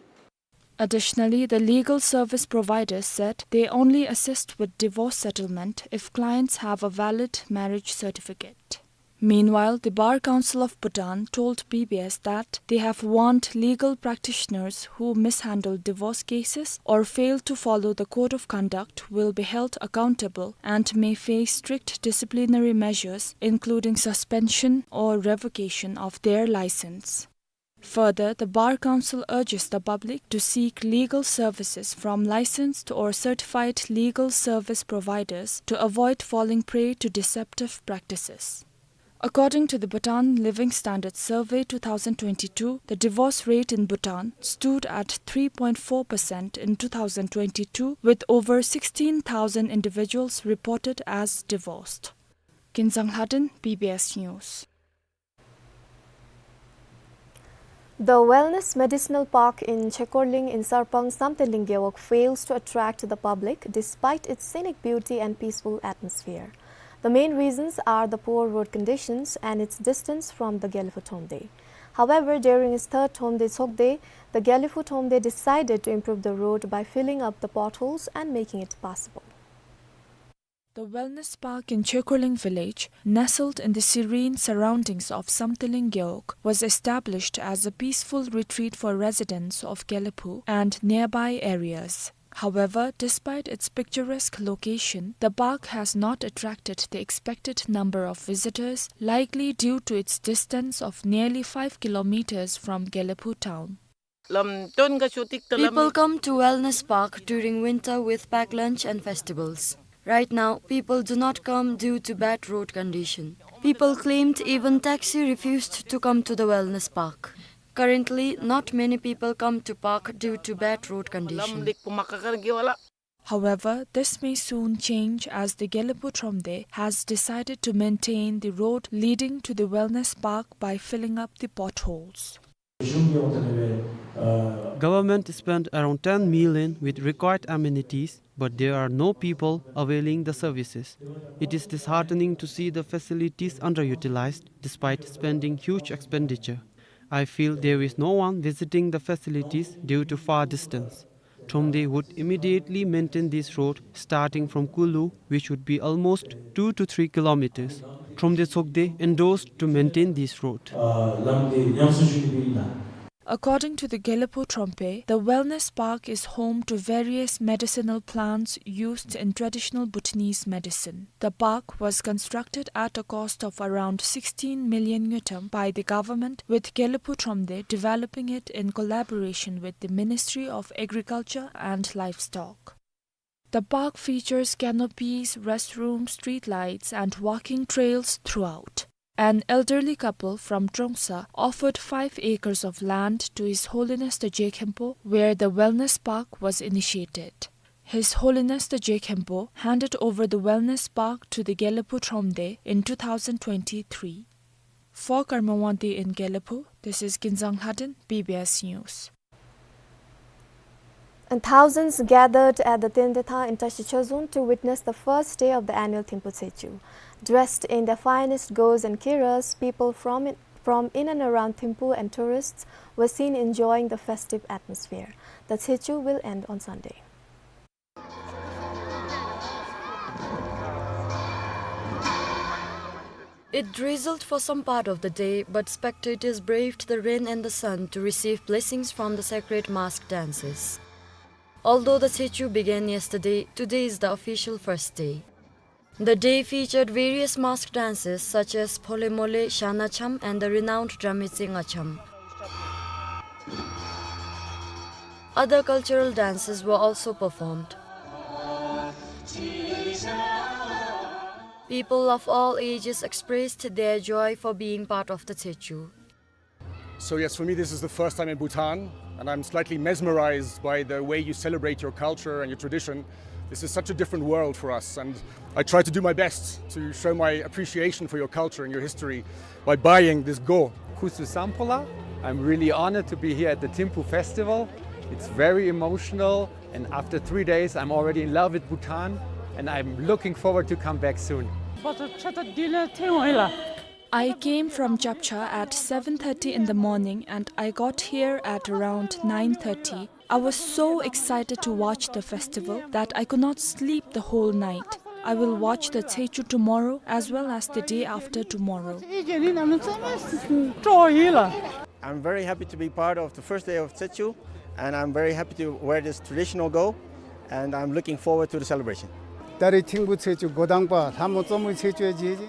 Additionally, the legal service providers said they only assist with divorce settlement if clients have a valid marriage certificate. Meanwhile, the Bar Council of Bhutan told B B S that they have warned legal practitioners who mishandle divorce cases or fail to follow the code of conduct will be held accountable and may face strict disciplinary measures, including suspension or revocation of their license. Further, the Bar Council urges the public to seek legal services from licensed or certified legal service providers to avoid falling prey to deceptive practices. According to the Bhutan Living Standards Survey two thousand twenty-two, the divorce rate in Bhutan stood at three point four percent in two thousand twenty-two, with over sixteen thousand individuals reported as divorced. Kinzang Lhaden, B B S News. The Wellness Medicinal Park in Chekorling in Sarpang Samtenling Gewog fails to attract the public despite its scenic beauty and peaceful atmosphere. The main reasons are the poor road conditions and its distance from the Gelephu Thromde. However, during its third Thromde Tshogde, the Gelephu Thromde decided to improve the road by filling up the potholes and making it passable. The Wellness Park in Chekorling village, nestled in the serene surroundings of Samtenling Gewog, was established as a peaceful retreat for residents of Gelephu and nearby areas. However, despite its picturesque location, the park has not attracted the expected number of visitors, likely due to its distance of nearly five kilometers from Gelephu town. People come to Wellness Park during winter with packed lunch and festivals. Right now, people do not come due to bad road condition. People claimed even taxi refused to come to the wellness park. Currently, not many people come to park due to bad road condition. However, this may soon change as the Gelephu Thromde has decided to maintain the road leading to the wellness park by filling up the potholes. Government spent around ten million with required amenities, but there are no people availing the services. It is disheartening to see the facilities underutilized despite spending huge expenditure. I feel there is no one visiting the facilities due to far distance. Thromde would immediately maintain this road starting from Kulu, which would be almost two to three kilometers. Thromde Tshogde endorsed to maintain this road. According to the Gelephu Thromde, the wellness park is home to various medicinal plants used in traditional Bhutanese medicine. The park was constructed at a cost of around sixteen million ngultrum by the government, with Gelephu Thromde developing it in collaboration with the Ministry of Agriculture and Livestock. The park features canopies, restrooms, street lights, and walking trails throughout. An elderly couple from Trongsa offered five acres of land to His Holiness the Je Khenpo, where the wellness park was initiated. His Holiness the Je Khenpo handed over the wellness park to the Gelephu Thromde in two thousand twenty-three. For Karma Wangdi in Gelephu, this is Kinzang Lhaden, B B S News. And thousands gathered at the Tendetan in Tashi Chorzong to witness the first day of the annual Thimphu Tsechu. Dressed in their finest gos and kiras, people from in, from in and around Thimphu and tourists were seen enjoying the festive atmosphere. The Tsechu will end on Sunday. It drizzled for some part of the day, but spectators braved the rain and the sun to receive blessings from the sacred mask dances. Although the Tsechu began yesterday, today is the official first day. The day featured various mask dances such as Phole Mole, Shana Cham, and the renowned Dramitse Ngacham. Other cultural dances were also performed. People of all ages expressed their joy for being part of the Tsechu. So yes, for me this is the first time in Bhutan, and I'm slightly mesmerized by the way you celebrate your culture and your tradition. This is such a different world for us, and I try to do my best to show my appreciation for your culture and your history by buying this go. Khusu Samphola. I'm really honored to be here at the Thimphu Festival. It's very emotional, and after three days, I'm already in love with Bhutan, and I'm looking forward to come back soon. I came from Japcha at seven thirty in the morning and I got here at around nine thirty. I was so excited to watch the festival that I could not sleep the whole night. I will watch the Tsechu tomorrow as well as the day after tomorrow. I'm very happy to be part of the first day of Tsechu, and I'm very happy to wear this traditional go, and I'm looking forward to the celebration. ད་རེས་ཐིམ་ཕུ་ཚེས་བཅུ་འགོ་དང་པ་ལྷ་མོ་གཙོ་མོའི་ཚེས་བཅུ་ཡང་མཇལ་ཅི།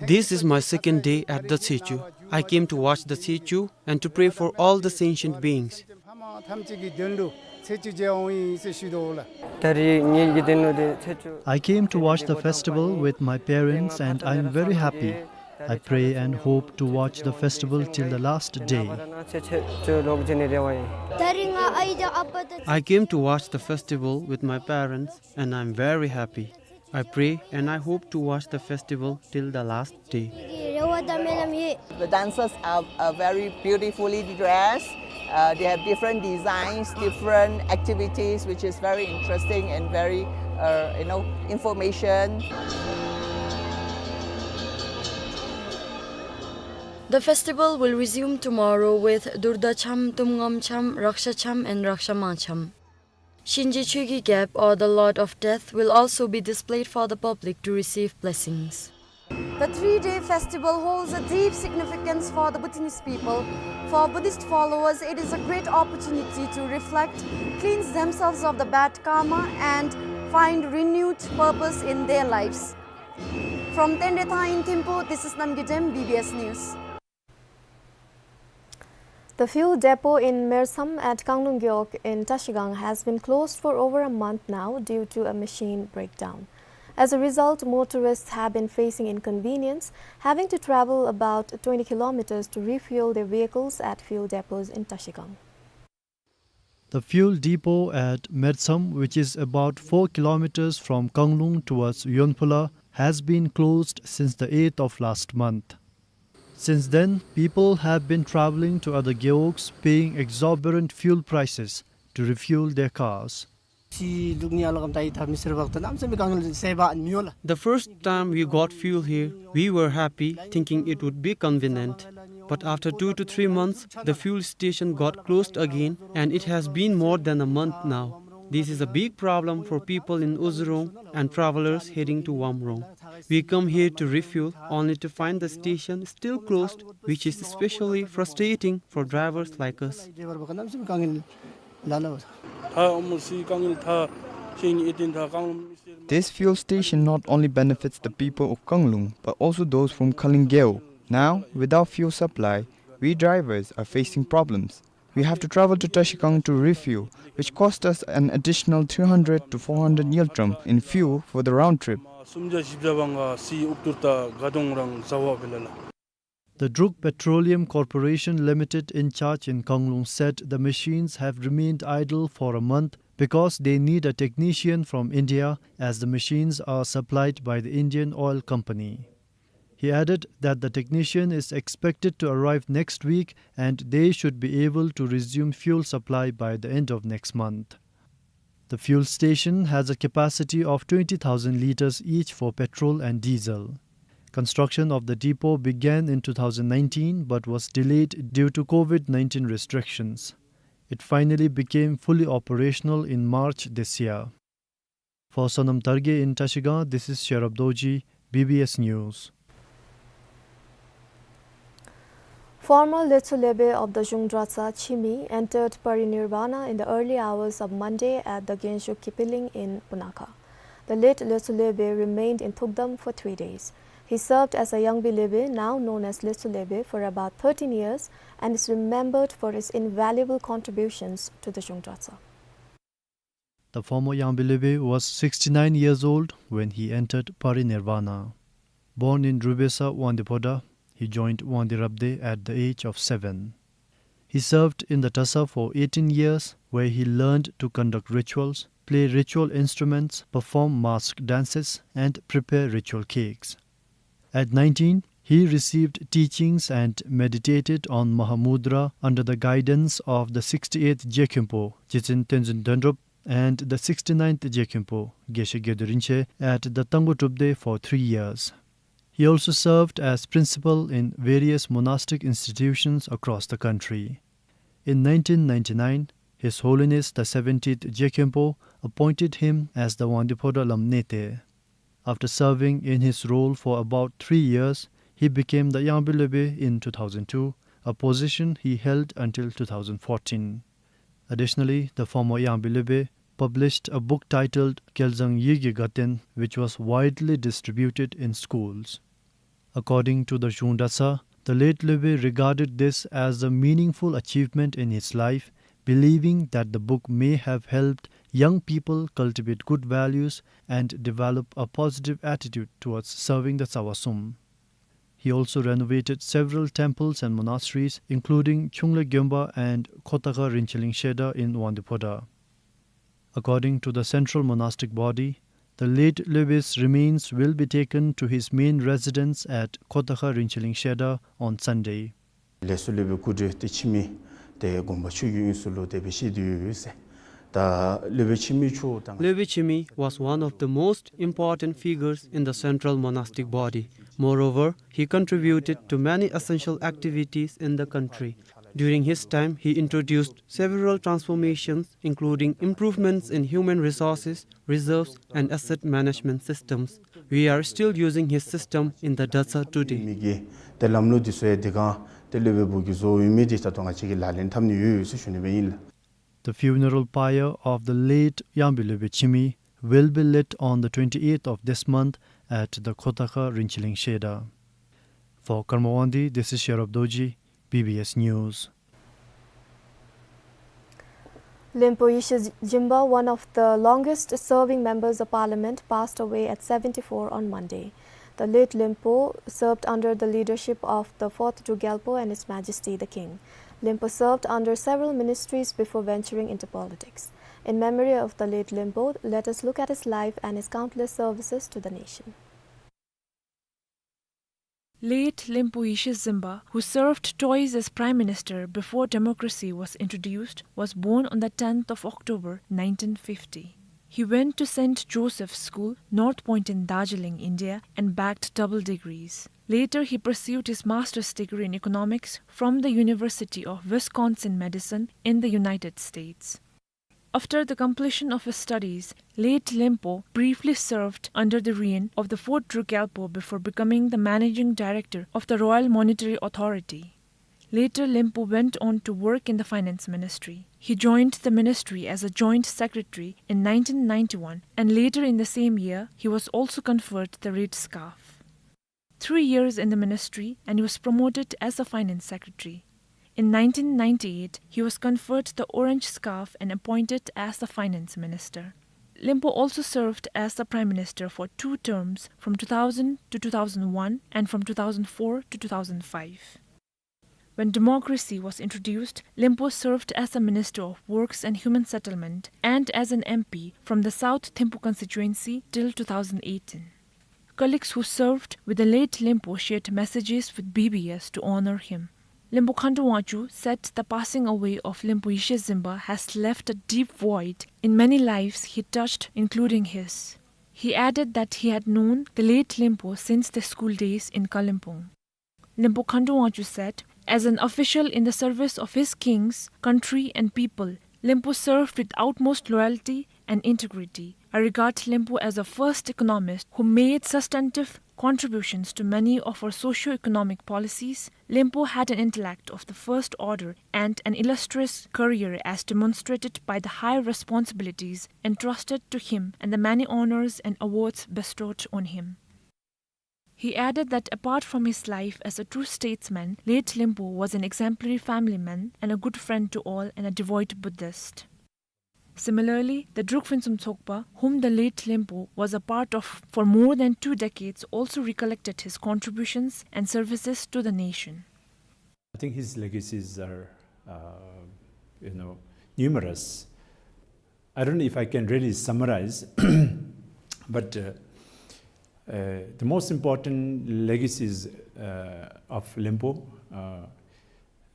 This is my second day at the Tsechu. I came to watch the Tsechu and to pray for all the sentient beings. ལྷ་མོ་ཐམས་ཅད་ཀྱི་དོན་ལུ་ཚེས་བཅུ་མཇལ་འོང་ཡི་ཟེར་ཞུ་དོ་ལགས། ད་རེས་ངེ་གི་དོན་ལུ་འདི་ཚེས་བཅུ། I came to watch the festival with my parents and I am very happy. I pray and hope to watch the festival till the last day. I came to watch the festival with my parents and I am very happy. I pray and I hope to watch the festival till the last day. The dancers are, are very beautifully dressed. Uh, they have different designs, different activities, which is very interesting and very, uh, you know, information. The festival will resume tomorrow with Durda Cham, Tumngam Cham, Raksha Cham, and Raksha Ma Cham. Shinje Chökyi Gyep, or the Lord of Death, will also be displayed for the public to receive blessings. The three-day festival holds a deep significance for the Bhutanese people. For Buddhist followers, it is a great opportunity to reflect, cleanse themselves of the bad karma, and find renewed purpose in their lives. From Tendetan in Thimphu, this is Namgay Dem, B B S News. The fuel depot in Mersam at Kanglung Gewog in Trashigang has been closed for over a month now due to a machine breakdown. As a result, motorists have been facing inconvenience, having to travel about twenty kilometers to refuel their vehicles at fuel depots in Trashigang. The fuel depot at Mertsam, which is about four kilometers from Kanglung towards Yonphula, has been closed since the eighth of last month. Since then, people have been traveling to other gewogs, paying exorbitant fuel prices to refuel their cars. The first time we got fuel here, we were happy, thinking it would be convenient. But after two to three months, the fuel station got closed again, and it has been more than a month now. This is a big problem for people in Uzurong and travelers heading to Wamrong. We come here to refuel, only to find the station still closed, which is especially frustrating for drivers like us. This fuel station not only benefits the people of Kanglung, but also those from Khaling Gewog. Now, without fuel supply, we drivers are facing problems. We have to travel to Trashigang to refuel, which cost us an additional three hundred to four hundred ngultrum in fuel for the round trip. The Druk Petroleum Corporation Limited in charge in Kanglung said the machines have remained idle for a month because they need a technician from India, as the machines are supplied by the Indian Oil Company. He added that the technician is expected to arrive next week and they should be able to resume fuel supply by the end of next month. The fuel station has a capacity of twenty thousand liters each for petrol and diesel. Construction of the depot began in two thousand nineteen but was delayed due to COVID nineteen restrictions. It finally became fully operational in March this year. For Sonam Targe in Trashigang, this is Sherab Dorji, B B S News. Former Letsho Lebe of the Zhung Dratsa Chimi entered parinirvana in the early hours of Monday at the Genshuk Kipiling in Punakha. The late Letsho Lebe remained in Thukdam for three days. He served as a Yangbi Lebe, now known as Letsho Lebe, for about thirteen years and is remembered for his invaluable contributions to the Zhung Dratsa. The former Yangbi Lebe was sixty-nine years old when he entered parinirvana. Born in Rubesa, Wangdue Phodrang, he joined Wangdue Rabdey at the age of seven. He served in the Dratsa for eighteen years, where he learned to conduct rituals, play ritual instruments, perform mask dances, and prepare ritual cakes. At nineteen, he received teachings and meditated on Mahamudra under the guidance of the sixty-eighth Jekhenpo, Jitsen Tenzin Dendrop, and the sixty-ninth Jekhenpo, Geshe Gyaldo Rinpoche, at the Tangkhul Drupdey for three years. He also served as principal in various monastic institutions across the country. In nineteen ninety-nine, His Holiness the seventeenth Jekhenpo appointed him as the Wangdue Phodrang Lam Nete. After serving in his role for about three years, he became the Yangbi Lebe in two thousand two, a position he held until two thousand fourteen. Additionally, the former Yangbi Lebe published a book titled Gelzang Yige Gaten, which was widely distributed in schools. According to the Zhung Dratsa, the late Lebe regarded this as a meaningful achievement in his life, believing that the book may have helped young people cultivate good values and develop a positive attitude towards serving the Tsawa Sum. He also renovated several temples and monasteries, including Chungle Gyonpa and Khotakha Rincheling Shedar in Wangdue Phodrang. According to the Central Monastic Body, the late Lebe's remains will be taken to his main residence at Khotakha Rincheling Shedar on Sunday. ལེགས་སོ་ལེགས་པའི་སྐུ་བགྲེས་ཏེ་ཕྱི་མི་ཏེ་དགོངས་པ་ཆོས་ཀྱི་དབྱིངས་སུ་ལུ་དེ་སྦེ་བཞེས་ཏེ་ཡོད་ཟེར། ད་ལེགས་པའི་ཕྱི་མི་ཚུ་དང་། Lebe Chimi was one of the most important figures in the Central Monastic Body. Moreover, he contributed to many essential activities in the country. During his time, he introduced several transformations, including improvements in human resources, reserves, and asset management systems. We are still using his system in the Dratsa today. མི་གི་ཏེ་ལམ་ལུགས་འདི་ཚུ་ཡང་དེ་སྒང་ཏེ་ལེགས་པའི་བུ་གིས་བཟོ་ཡོད་མི་འདི་ད་ལྟོ་ང་བཅས་ཀྱིས་ལག་ལེན་འཐབ་ནི་ཡོད་ཟེར་ཞུ་ནི་སྦེ་ཨིན་ལགས། The funeral pyre of the late Yangbi Lebe Chimi will be lit on the twenty-eighth of this month at the Khotakha Rincheling Shedar. For Karma Wangdi, this is Sherab Dorji, B B S News. Limpo Yeshe Zimba, one of the longest serving members of parliament, passed away at seventy-four on Monday. The late Limpo served under the leadership of the fourth Druk Gyalpo and His Majesty the King. Limpo served under several ministries before venturing into politics. In memory of the late Limpo, let us look at his life and his countless services to the nation. Late Limpo Yeshe Zimba, who served twice as Prime Minister before democracy was introduced, was born on the tenth of October nineteen fifty. He went to Saint Joseph's School, North Point in Darjeeling, India, and bagged double degrees. Later, he pursued his master's degree in economics from the University of Wisconsin-Madison in the United States. After the completion of his studies, late Limpo briefly served under the reign of the fourth Druk Gyalpo before becoming the managing director of the Royal Monetary Authority. Later, Limpo went on to work in the finance ministry. He joined the ministry as a joint secretary in nineteen ninety-one, and later in the same year, he was also conferred the Red Scarf. Three years in the ministry, and he was promoted as a finance secretary. In nineteen ninety-eight, he was conferred the Orange Scarf and appointed as the finance minister. Limpo also served as the prime minister for two terms, from two thousand to two thousand one and from two thousand four to two thousand five. When democracy was introduced, Limpo served as the Minister of Works and Human Settlement and as an M P from the South Thimphu constituency till two thousand eighteen. Colleagues who served with the late Limpo shared messages with B B S to honor him. Limpo Khandu Wangchuck said the passing away of Limpo Yeshe Zimba has left a deep void in many lives he touched, including his. He added that he had known the late Limpo since their school days in Kalimpong. Limpo Khandu Wangchuck said, "As an official in the service of his kings, country and people, Limpo served with utmost loyalty and integrity. I regard Limpo as a first economist who made substantive contributions to many of our socio-economic policies. Limpo had an intellect of the first order and an illustrious career as demonstrated by the high responsibilities entrusted to him and the many honors and awards bestowed on him." He added that apart from his life as a true statesman, late Limpo was an exemplary family man and a good friend to all and a devout Buddhist. Similarly, the Druk Fintsum Tsokpa, whom the late Limpo was a part of for more than two decades, also recollected his contributions and services to the nation. I think his legacies are, uh, you know, numerous. I don't know if I can really summarize, but, uh, uh, the most important legacies, uh, of Limpo, uh,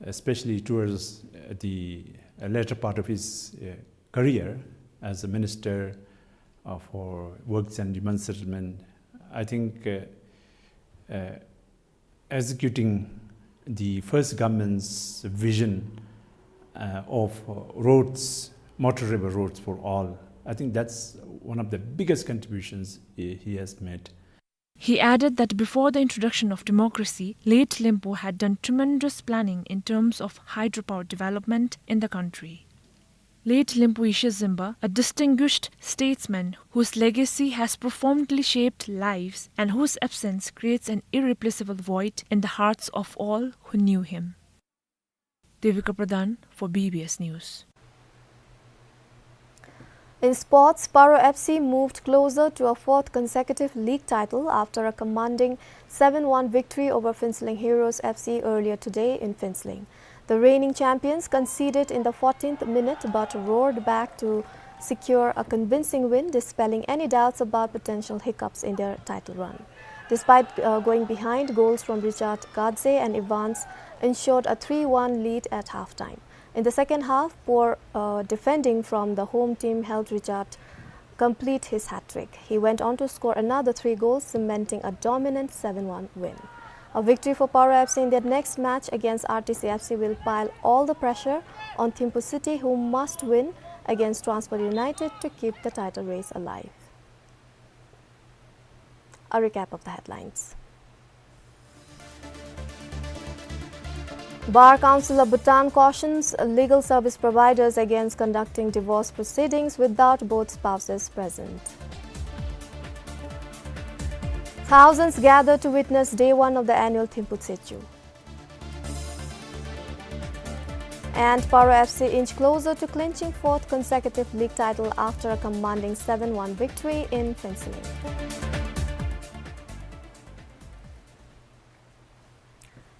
especially towards, uh, the, uh, later part of his, uh, career as a minister, uh, for works and human settlement, I think, uh, uh, executing the first government's vision, uh, of, uh, roads, motorable roads for all. I think that's one of the biggest contributions he, he has made. He added that before the introduction of democracy, late Limpo had done tremendous planning in terms of hydropower development in the country. Late Limpo Yeshe Zimba, a distinguished statesman whose legacy has profoundly shaped lives and whose absence creates an irreplaceable void in the hearts of all who knew him. Devika Pradhan for B B S News. In sports, Paro F C moved closer to a fourth consecutive league title after a commanding seven one victory over Phuentsholing Heroes F C earlier today in Phuentsholing. The reigning champions conceded in the fourteenth minute but roared back to secure a convincing win, dispelling any doubts about potential hiccups in their title run. Despite, uh, going behind, goals from Richard Gadze and Evans ensured a three one lead at halftime. In the second half, poor, uh, defending from the home team helped Richard complete his hat-trick. He went on to score another three goals, cementing a dominant seven one win. A victory for Paro F C in their next match against R T C F C will pile all the pressure on Thimphu City, who must win against Transport United to keep the title race alive. A recap of the headlines. Bar Council of Bhutan cautions legal service providers against conducting divorce proceedings without both spouses present. Thousands gather to witness day one of the annual Thimphu Tshetshu. And Paro F C inch closer to clinching fourth consecutive league title after a commanding seven one victory in Phuentsholing.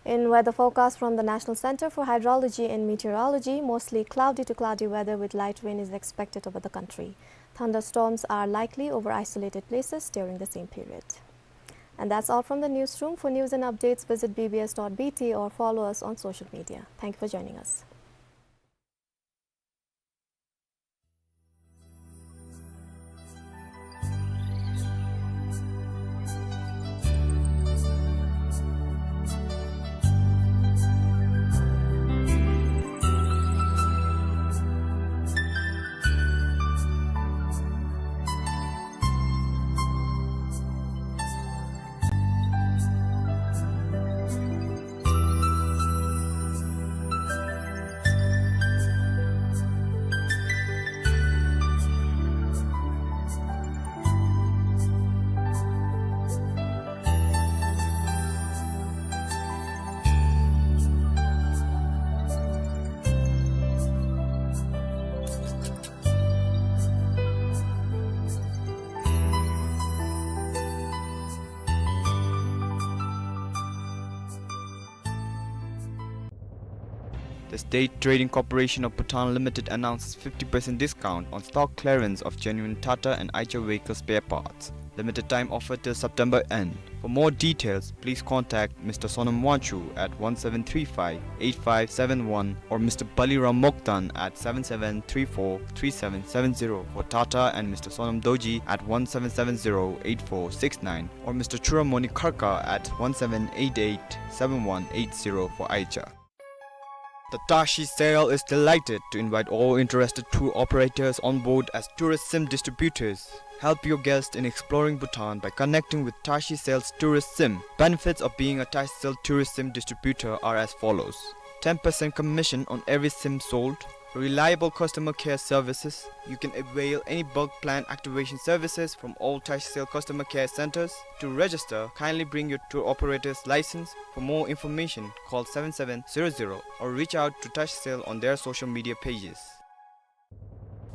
In weather forecast from the National Center for Hydrology and Meteorology, mostly cloudy to cloudy weather with light rain is expected over the country. Thunderstorms are likely over isolated places during the same period. And that's all from the newsroom. For news and updates, visit B B S dot B T or follow us on social media. Thank you for joining us. The State Trading Corporation of Bhutan Limited announces fifty percent discount on stock clearance of genuine Tata and Eicher vehicle spare parts. Limited time offer till September end. For more details, please contact Mister Sonam Wangchuk at one seven three five eight five seven one or Mister Baliram Moktan at seven seven three four three seven seven zero for Tata and Mister Sonam Dorji at one seven seven zero eight four six nine or Mister Churamoni Kharka at one seven eight eight seven one eight zero for Eicher. The Tashi Sail is delighted to invite all interested tour operators on board as tourist sim distributors. Help your guests in exploring Bhutan by connecting with Tashi Sail's tourist sim. Benefits of being a Tashi Sail tourist sim distributor are as follows: ten percent commission on every sim sold, reliable customer care services. You can avail any bulk plan activation services from all Tashi Sail customer care centers. To register, kindly bring your tour operator's license. For more information, call seven seven zero zero or reach out to Tashi Sail on their social media pages.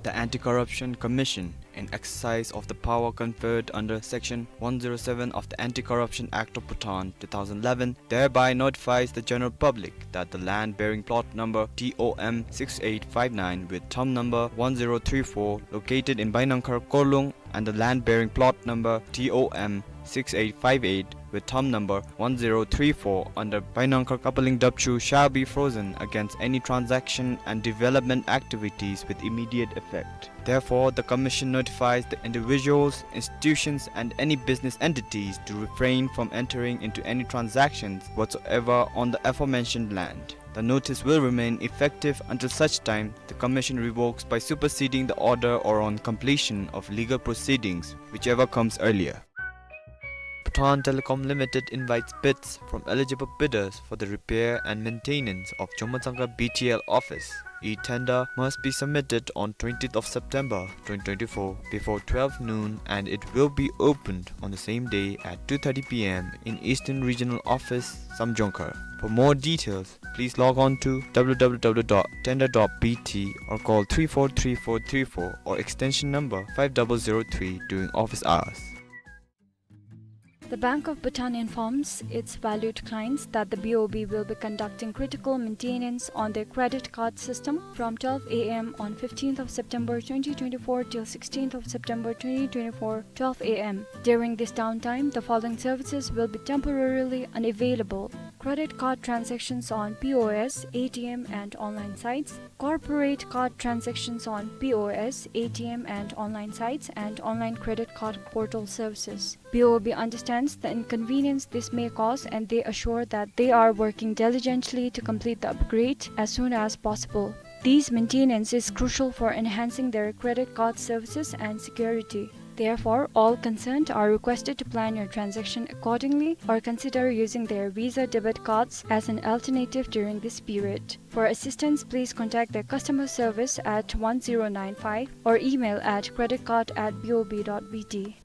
The Anti-Corruption Commission, in exercise of the power conferred under Section one zero seven of the Anti-Corruption Act of Bhutan two thousand eleven, thereby notifies the general public that the land bearing plot number T O M six eight five nine with thumb number one zero three four, located in Bainangkhar Kolung, and the land bearing plot number T O M six eight five eight with thumb number one zero three four under Bainangkhar Kapaling Dapchu shall be frozen against any transaction and development activities with immediate effect. Therefore, the Commission notifies the individuals, institutions, and any business entities to refrain from entering into any transactions whatsoever on the aforementioned land. The notice will remain effective until such time the Commission revokes by superseding the order or on completion of legal proceedings, whichever comes earlier. Bhutan Telecom Limited invites bids from eligible bidders for the repair and maintenance of Jommatsangkhar B T L office. E-tender must be submitted on twentieth of September twenty twenty-four before twelve noon, and it will be opened on the same day at two thirty P M in Eastern Regional Office, Samjongkhar. For more details, please log on to W W W dot tender dot B T or call three four three four three four or extension number five double zero three during office hours. The Bank of Bhutan informs its valued clients that the B O B will be conducting critical maintenance on their credit card system from twelve A M on fifteenth of September twenty twenty-four till sixteenth of September twenty twenty-four, twelve A M. During this downtime, the following services will be temporarily unavailable: credit card transactions on P O S, A T M, and online sites, corporate card transactions on P O S, A T M, and online sites, and online credit card portal services. B O B understands the inconvenience this may cause, and they assure that they are working diligently to complete the upgrade as soon as possible. This maintenance is crucial for enhancing their credit card services and security. Therefore, all concerned are requested to plan your transaction accordingly or consider using their Visa debit cards as an alternative during this period. For assistance, please contact their customer service at one zero nine five or email at credit card at B O B dot B T.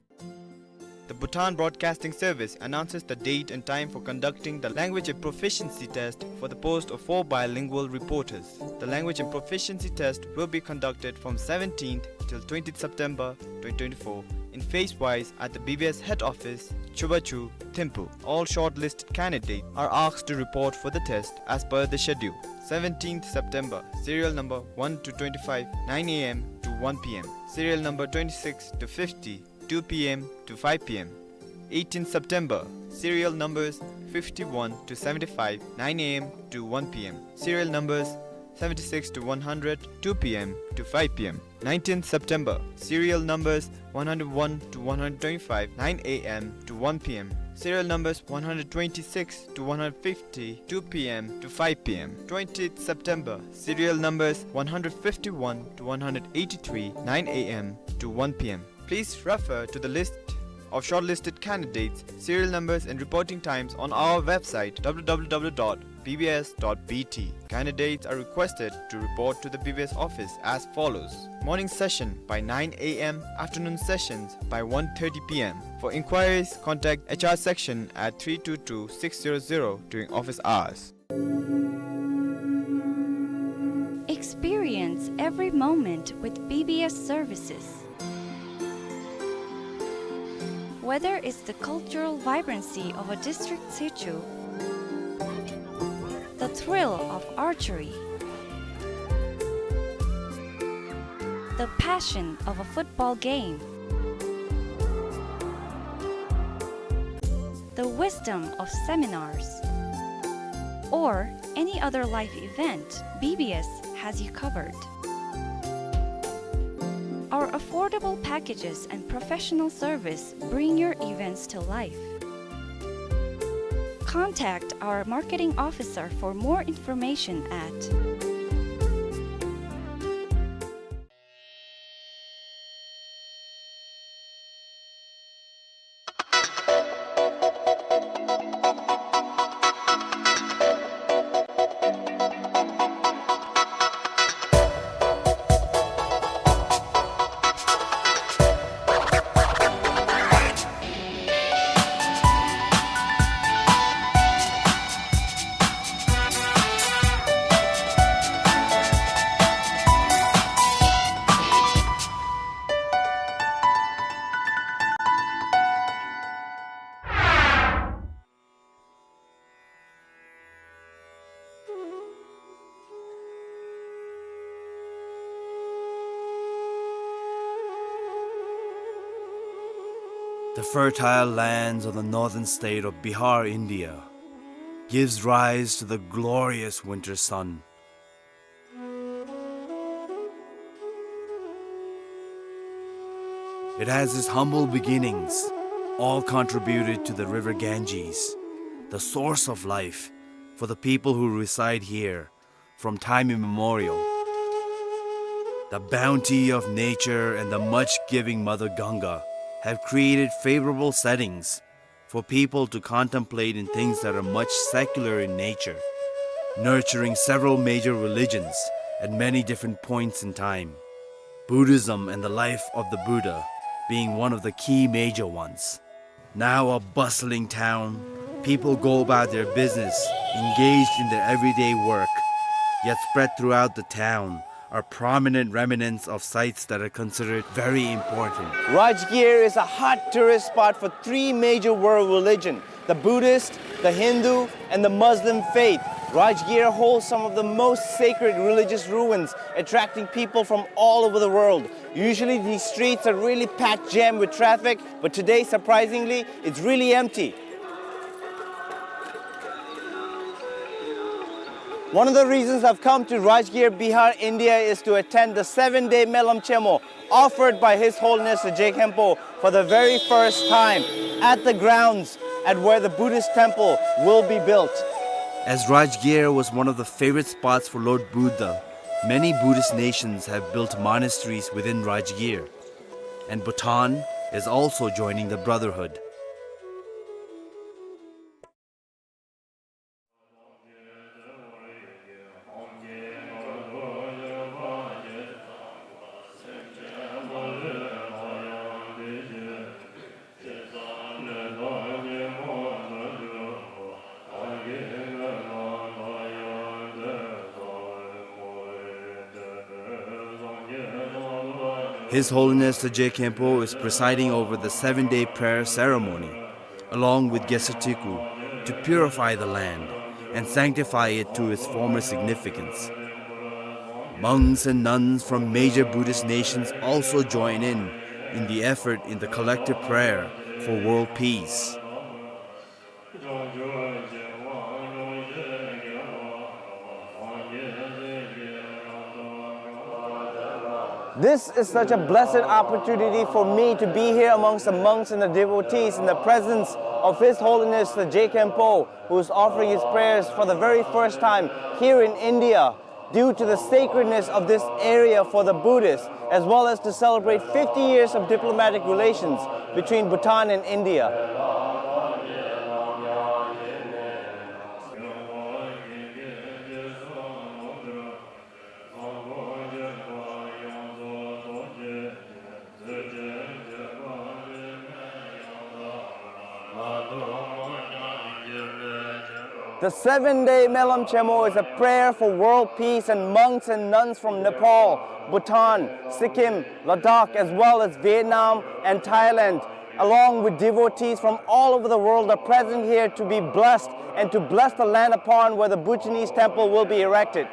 The Bhutan Broadcasting Service announces the date and time for conducting the language and proficiency test for the post of four bilingual reporters. The language and proficiency test will be conducted from seventeenth till twentieth September twenty twenty-four in phase wise at the B B S head office, Chubachu, Thimphu. All shortlisted candidates are asked to report for the test as per the schedule. Seventeenth September, serial number one to twenty-five, nine A M to one P M. Serial number twenty-six to fifty, two P M to five P M. Eighteenth September, serial numbers fifty-one to seventy-five, nine A M to one P M. Serial numbers seventy-six to one hundred, two P M to five P M. Nineteenth September, serial numbers one hundred one to one hundred twenty-five, nine A M to one P M. Serial numbers one hundred twenty-six to one hundred fifty, two P M to five P M. Twentieth September, serial numbers one hundred fifty-one to one hundred eighty-three, nine A M to one P M. Please refer to the list of shortlisted candidates, serial numbers and reporting times on our website, W W W dot B B S dot B T. Candidates are requested to report to the B B S office as follows. Morning session by nine A M, afternoon sessions by one thirty P M. For inquiries, contact H R section at three two two six zero zero during office hours. Experience every moment with B B S services. Whether it's the cultural vibrancy of a district situ, the thrill of archery, the passion of a football game, the wisdom of seminars, or any other life event, B B S has you covered. Our affordable packages and professional service bring your events to life. Contact our marketing officer for more information at The fertile lands of the northern state of Bihar, India, gives rise to the glorious winter sun. It has its humble beginnings, all contributed to the river Ganges, the source of life for the people who reside here from time immemorial. The bounty of nature and the much-giving Mother Ganga have created favorable settings for people to contemplate in things that are much secular in nature, nurturing several major religions at many different points in time, Buddhism and the life of the Buddha being one of the key major ones. Now a bustling town, people go about their business, engaged in their everyday work, yet spread throughout the town are prominent remnants of sites that are considered very important. Rajgir is a hot tourist spot for three major world religion, the Buddhist, the Hindu, and the Muslim faith. Rajgir holds some of the most sacred religious ruins, attracting people from all over the world. Usually these streets are really packed jam with traffic, but today, surprisingly, it's really empty. One of the reasons I've come to Rajgir, Bihar, India is to attend the seven-day Melam Chemo offered by His Holiness the Je Khenpo for the very first time at the grounds at where the Buddhist temple will be built. As Rajgir was one of the favorite spots for Lord Buddha, many Buddhist nations have built monasteries within Rajgir, and Bhutan is also joining the brotherhood. His Holiness the Je Khenpo is presiding over the seven-day prayer ceremony, along with Gesatiku, to purify the land and sanctify it to its former significance. Monks and nuns from major Buddhist nations also join in in the effort in the collective prayer for world peace. This is such a blessed opportunity for me to be here amongst the monks and the devotees in the presence of His Holiness the Je Khenpo, who is offering his prayers for the very first time here in India, due to the sacredness of this area for the Buddhists, as well as to celebrate fifty years of diplomatic relations between Bhutan and India. The seven-day Melam Chenmo is a prayer for world peace, and monks and nuns from Nepal, Bhutan, Sikkim, Ladakh, as well as Vietnam and Thailand, along with devotees from all over the world, are present here to be blessed and to bless the land upon where the Bhutanese temple will be erected.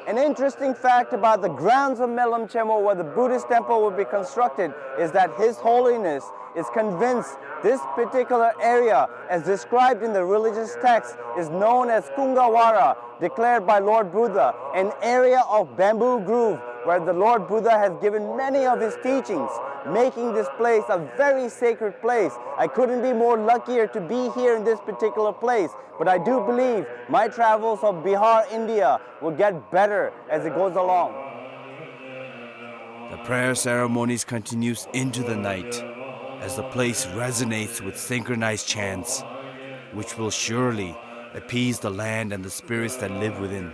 An interesting fact about the grounds of Melam Chenmo, where the Buddhist temple will be constructed, is that His Holiness is convinced this particular area, as described in the religious text, is known as Kungawara, declared by Lord Buddha, an area of bamboo grove where the Lord Buddha has given many of his teachings, making this place a very sacred place. I couldn't be more luckier to be here in this particular place, but I do believe my travels of Bihar, India will get better as it goes along. The prayer ceremonies continues into the night as the place resonates with synchronized chants, which will surely appease the land and the spirits that live within.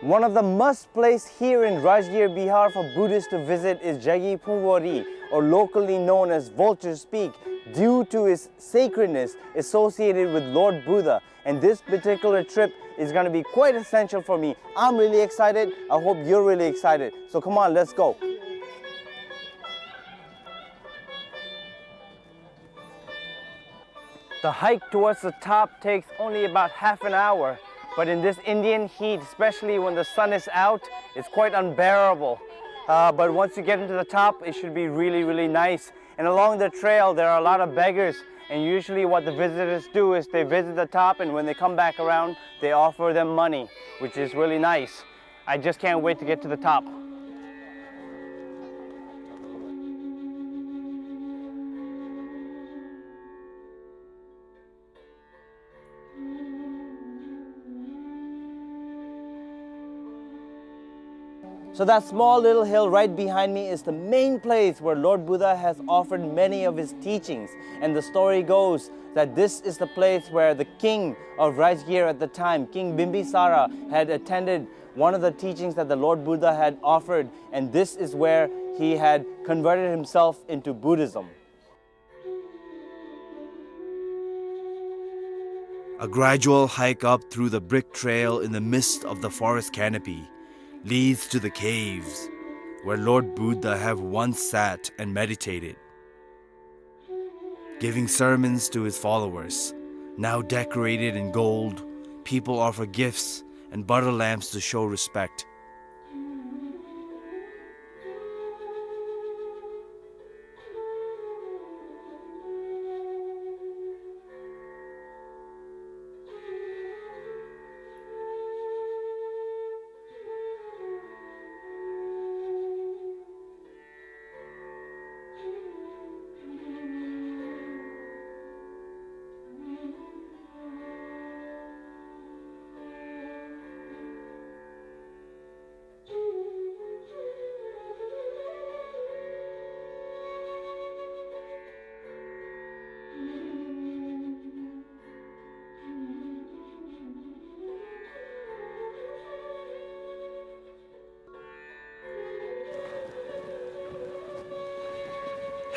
One of the must place here in Rajgir, Bihar for Buddhists to visit is Jagi Phungwari, or locally known as Vulture's Peak, due to its sacredness associated with Lord Buddha. And this particular trip is gonna be quite essential for me. I'm really excited. I hope you're really excited. So come on, let's go. The hike towards the top takes only about half an hour, but in this Indian heat, especially when the sun is out, it's quite unbearable. Uh, but once you get into the top, it should be really, really nice. And along the trail, there are a lot of beggars, and usually what the visitors do is they visit the top, and when they come back around, they offer them money, which is really nice. I just can't wait to get to the top. So that small little hill right behind me is the main place where Lord Buddha has offered many of his teachings. And the story goes that this is the place where the king of Rajgir at the time, King Bimbisara, had attended one of the teachings that the Lord Buddha had offered, and this is where he had converted himself into Buddhism. A gradual hike up through the brick trail in the midst of the forest canopy leads to the caves where Lord Buddha have once sat and meditated. Giving sermons to his followers, now decorated in gold, people offer gifts and butter lamps to show respect.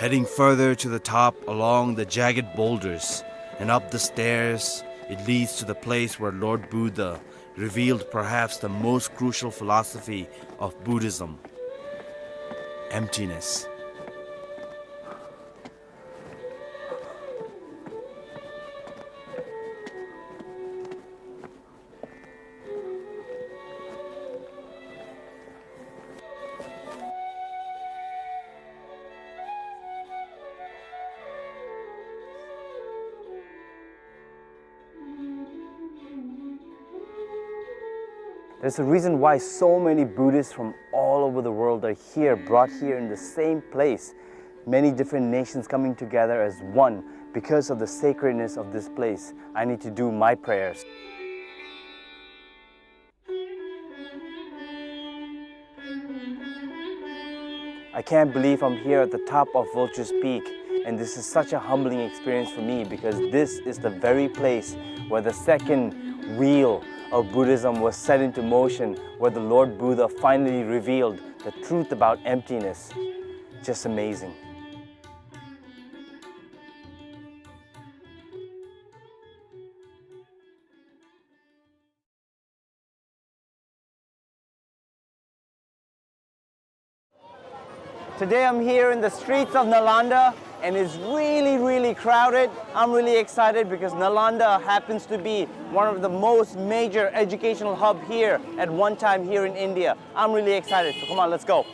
Heading further to the top along the jagged boulders and up the stairs, it leads to the place where Lord Buddha revealed perhaps the most crucial philosophy of Buddhism: emptiness. There's a reason why so many Buddhists from all over the world are here, brought here in the same place. Many different nations coming together as one because of the sacredness of this place. I need to do my prayers. I can't believe I'm here at the top of Vulture's Peak, and this is such a humbling experience for me because this is the very place where the second wheel of Buddhism was set into motion, where the Lord Buddha finally revealed the truth about emptiness. Just amazing. Today I'm here in the streets of Nalanda, and it's really, really crowded. I'm really excited because Nalanda happens to be one of the most major educational hub here at one time here in India. I'm really excited. So come on, let's go.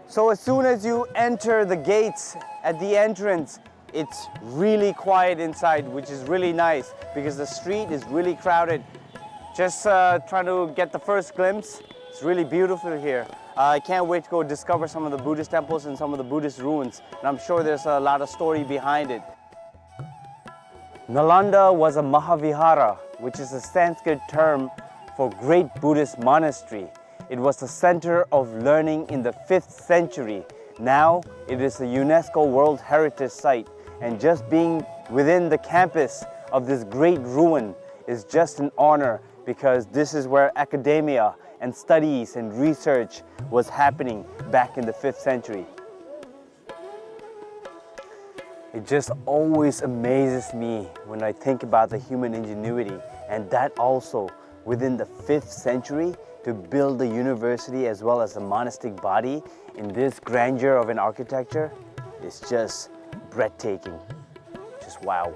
So as soon as you enter the gates at the entrance, it's really quiet inside, which is really nice because the street is really crowded. Just, uh, trying to get the first glimpse. It's really beautiful here. Uh, I can't wait to go discover some of the Buddhist temples and some of the Buddhist ruins. And I'm sure there's a lot of story behind it. Nalanda was a Mahavihara, which is a Sanskrit term for great Buddhist monastery. It was the center of learning in the fifth century. Now it is a UNESCO World Heritage Site, and just being within the campus of this great ruin is just an honor, because this is where academia and studies and research was happening back in the fifth century. It just always amazes me when I think about the human ingenuity, and that also within the fifth century, to build the university as well as the monastic body in this grandeur of an architecture is just breathtaking. Just wow.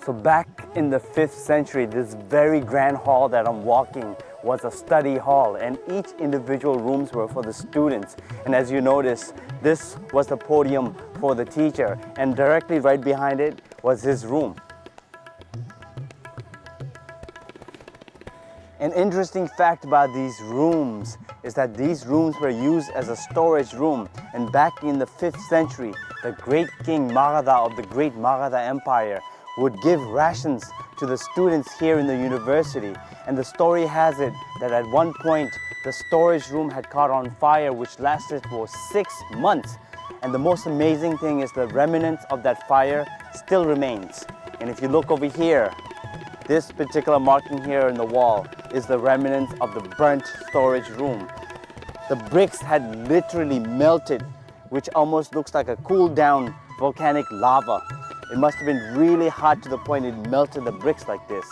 So back in the fifth century, this very grand hall that I'm walking was a study hall, and each individual rooms were for the students. And as you notice, this was the podium for the teacher, and directly right behind it was his room. An interesting fact about these rooms is that these rooms were used as a storage room, and back in the fifth century, the great king Magadha of the great Magadha Empire would give rations to the students here in the university. And the story has it that at one point, the storage room had caught on fire, which lasted for six months. And the most amazing thing is the remnants of that fire still remains. And if you look over here, this particular marking here in the wall is the remnants of the burnt storage room. The bricks had literally melted, which almost looks like a cooled down volcanic lava. It must have been really hot to the point it melted the bricks like this.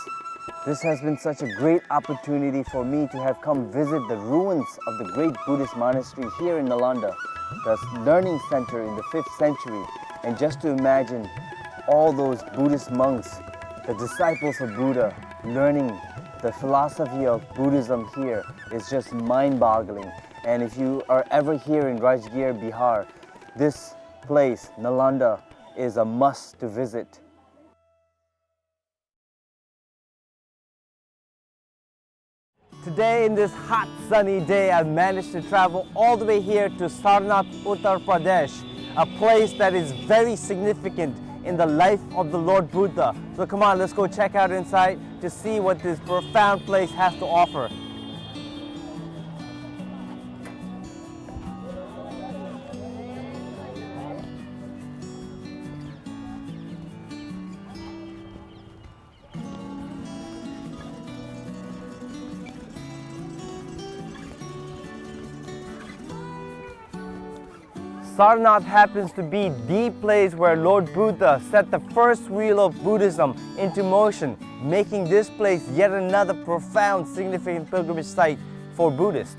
This has been such a great opportunity for me to have come visit the ruins of the great Buddhist monastery here in Nalanda, the learning center in the fifth century, and just to imagine all those Buddhist monks, the disciples of Buddha, learning the philosophy of Buddhism here is just mind-boggling. And if you are ever here in Rajgir, Bihar, this place, Nalanda, is a must to visit. Today, in this hot sunny day, I've managed to travel all the way here to Sarnath, Uttar Pradesh, a place that is very significant in the life of the Lord Buddha. So come on, let's go check out inside to see what this profound place has to offer. Sarnath happens to be the place where Lord Buddha set the first wheel of Buddhism into motion, making this place yet another profound, significant pilgrimage site for Buddhists.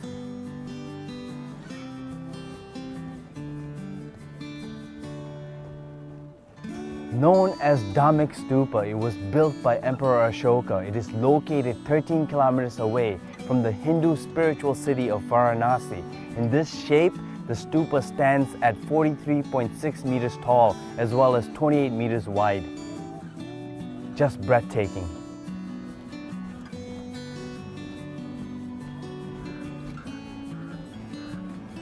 Known as Dhammek Stupa, it was built by Emperor Ashoka. It is located thirteen kilometers away from the Hindu spiritual city of Varanasi. In this shape, the stupa stands at forty-three point six meters tall as well as twenty-eight meters wide. Just breathtaking.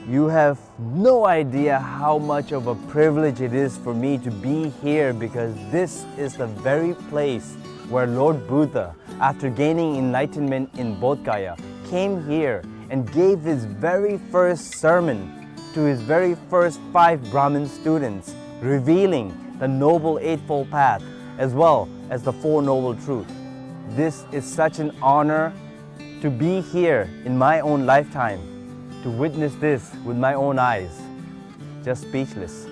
You have no idea how much of a privilege it is for me to be here, because this is the very place where Lord Buddha, after gaining enlightenment in Bodh Gaya, came here and gave his very first sermon to his very first five Brahmin students, revealing the Noble Eightfold Path as well as the Four Noble Truths. This is such an honor to be here in my own lifetime, to witness this with my own eyes. Just speechless.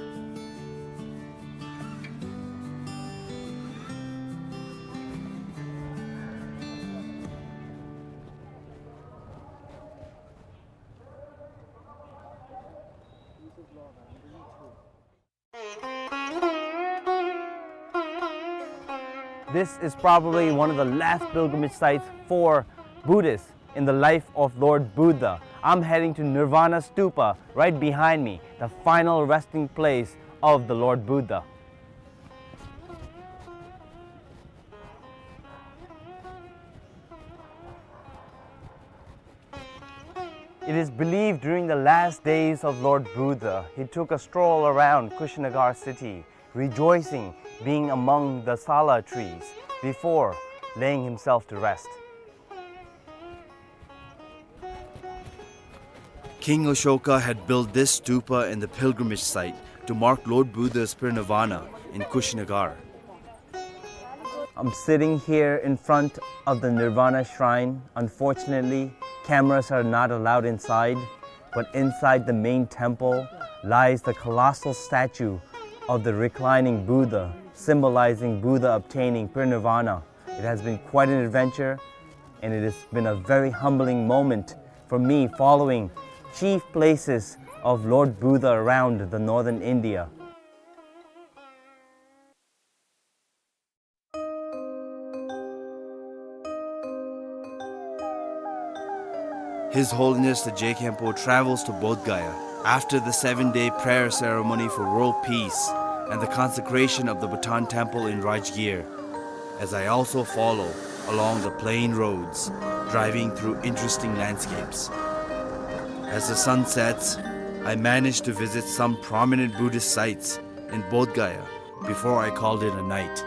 This is probably one of the last pilgrimage sites for Buddhists in the life of Lord Buddha. I'm heading to Nirvana Stupa right behind me, the final resting place of the Lord Buddha. It is believed during the last days of Lord Buddha, he took a stroll around Kushinagar city, rejoicing being among the sala trees, before laying himself to rest. King Ashoka had built this stupa in the pilgrimage site to mark Lord Buddha's parinirvana in Kushinagar. I'm sitting here in front of the Nirvana Shrine. Unfortunately, cameras are not allowed inside, but inside the main temple lies the colossal statue of the reclining Buddha, symbolizing Buddha obtaining parinirvana. It has been quite an adventure, and it has been a very humbling moment for me following chief places of Lord Buddha around the northern India. His Holiness the Je Khenpo travels to Bodh Gaya after the seven-day prayer ceremony for world peace and the consecration of the Bhutan Temple in Rajgir, as I also follow along the plain roads, driving through interesting landscapes. As the sun sets, I manage to visit some prominent Buddhist sites in Bodh Gaya before I called it a night.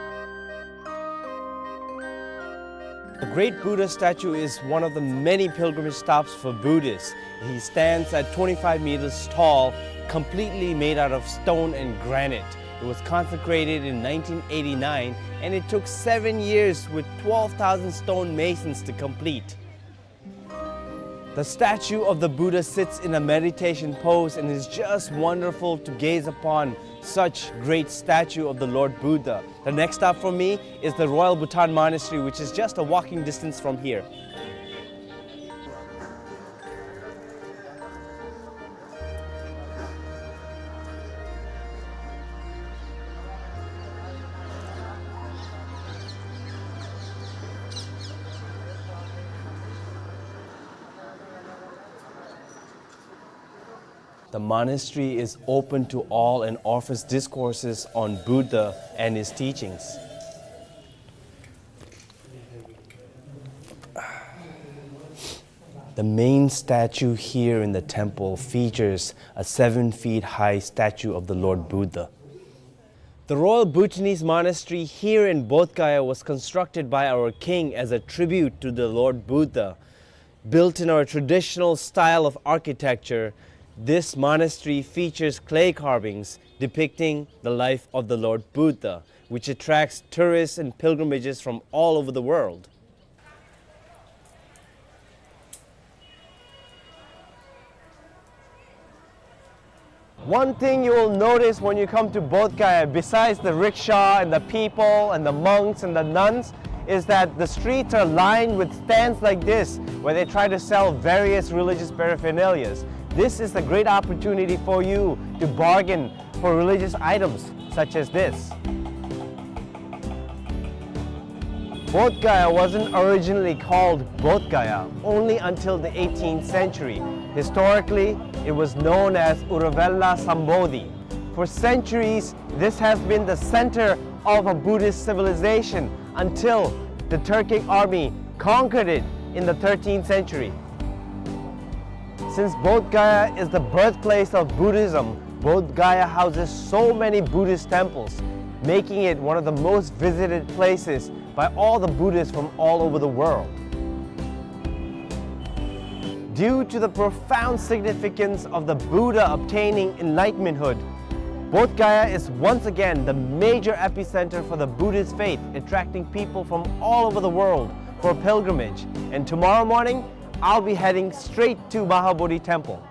The great Buddha statue is one of the many pilgrimage stops for Buddhists. He stands at twenty-five meters tall, completely made out of stone and granite. It was consecrated in nineteen eighty-nine, and it took seven years with twelve thousand stone masons to complete. The statue of the Buddha sits in a meditation pose, and it's just wonderful to gaze upon such great statue of the Lord Buddha. The next stop for me is the Royal Bhutan Monastery, which is just a walking distance from here. The monastery is open to all and offers discourses on Buddha and his teachings. The main statue here in the temple features a seven feet high statue of the Lord Buddha. The Royal Bhutanese Monastery here in Bodh Gaya was constructed by our king as a tribute to the Lord Buddha. Built in our traditional style of architecture, this monastery features clay carvings depicting the life of the Lord Buddha, which attracts tourists and pilgrimages from all over the world. One thing you will notice when you come to Bodh Gaya, besides the rickshaw and the people and the monks and the nuns, is that the streets are lined with stands like this, where they try to sell various religious paraphernalias. This is a great opportunity for you to bargain for religious items such as this. Bodh Gaya wasn't originally called Bodh Gaya only until the eighteenth century. Historically, it was known as Uruvela Sambodhi. For centuries, this has been the center of a Buddhist civilization until the Turkic army conquered it in the thirteenth century. Since Bodh Gaya is the birthplace of Buddhism, Bodh Gaya houses so many Buddhist temples, making it one of the most visited places by all the Buddhists from all over the world. Due to the profound significance of the Buddha obtaining enlightenmenthood, Bodh Gaya is once again the major epicenter for the Buddhist faith, attracting people from all over the world for pilgrimage. And tomorrow morning, I'll be heading straight to Mahabodhi Temple.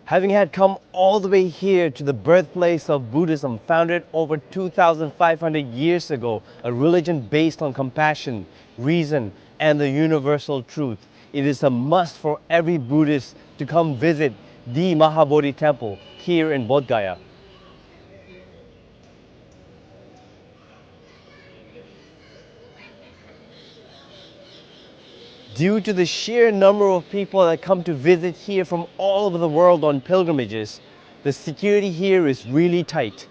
Having had come all the way here to the birthplace of Buddhism, founded over two thousand five hundred years ago, a religion based on compassion, reason, and the universal truth, it is a must for every Buddhist to come visit the Mahabodhi Temple here in Bodh Gaya. Due to the sheer number of people that come to visit here from all over the world on pilgrimages, the security here is really tight.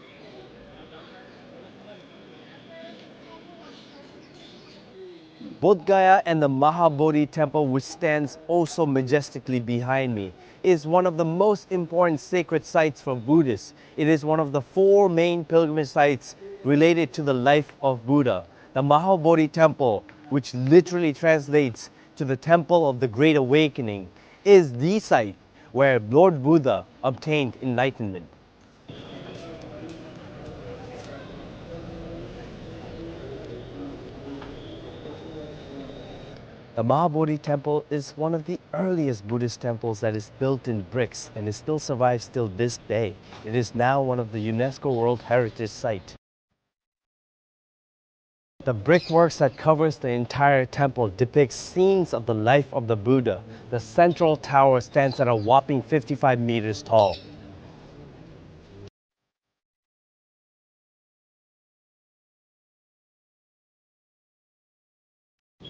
Bodh Gaya and the Mahabodhi Temple, which stands also majestically behind me, is one of the most important sacred sites for Buddhists. It is one of the four main pilgrimage sites related to the life of Buddha. The Mahabodhi Temple, which literally translates to the Temple of the Great Awakening, is the site where Lord Buddha obtained enlightenment. The Mahabodhi Temple is one of the earliest Buddhist temples that is built in bricks, and it still survives till this day. It is now one of the UNESCO World Heritage Site. The brickworks that covers the entire temple depicts scenes of the life of the Buddha. The central tower stands at a whopping fifty-five meters tall.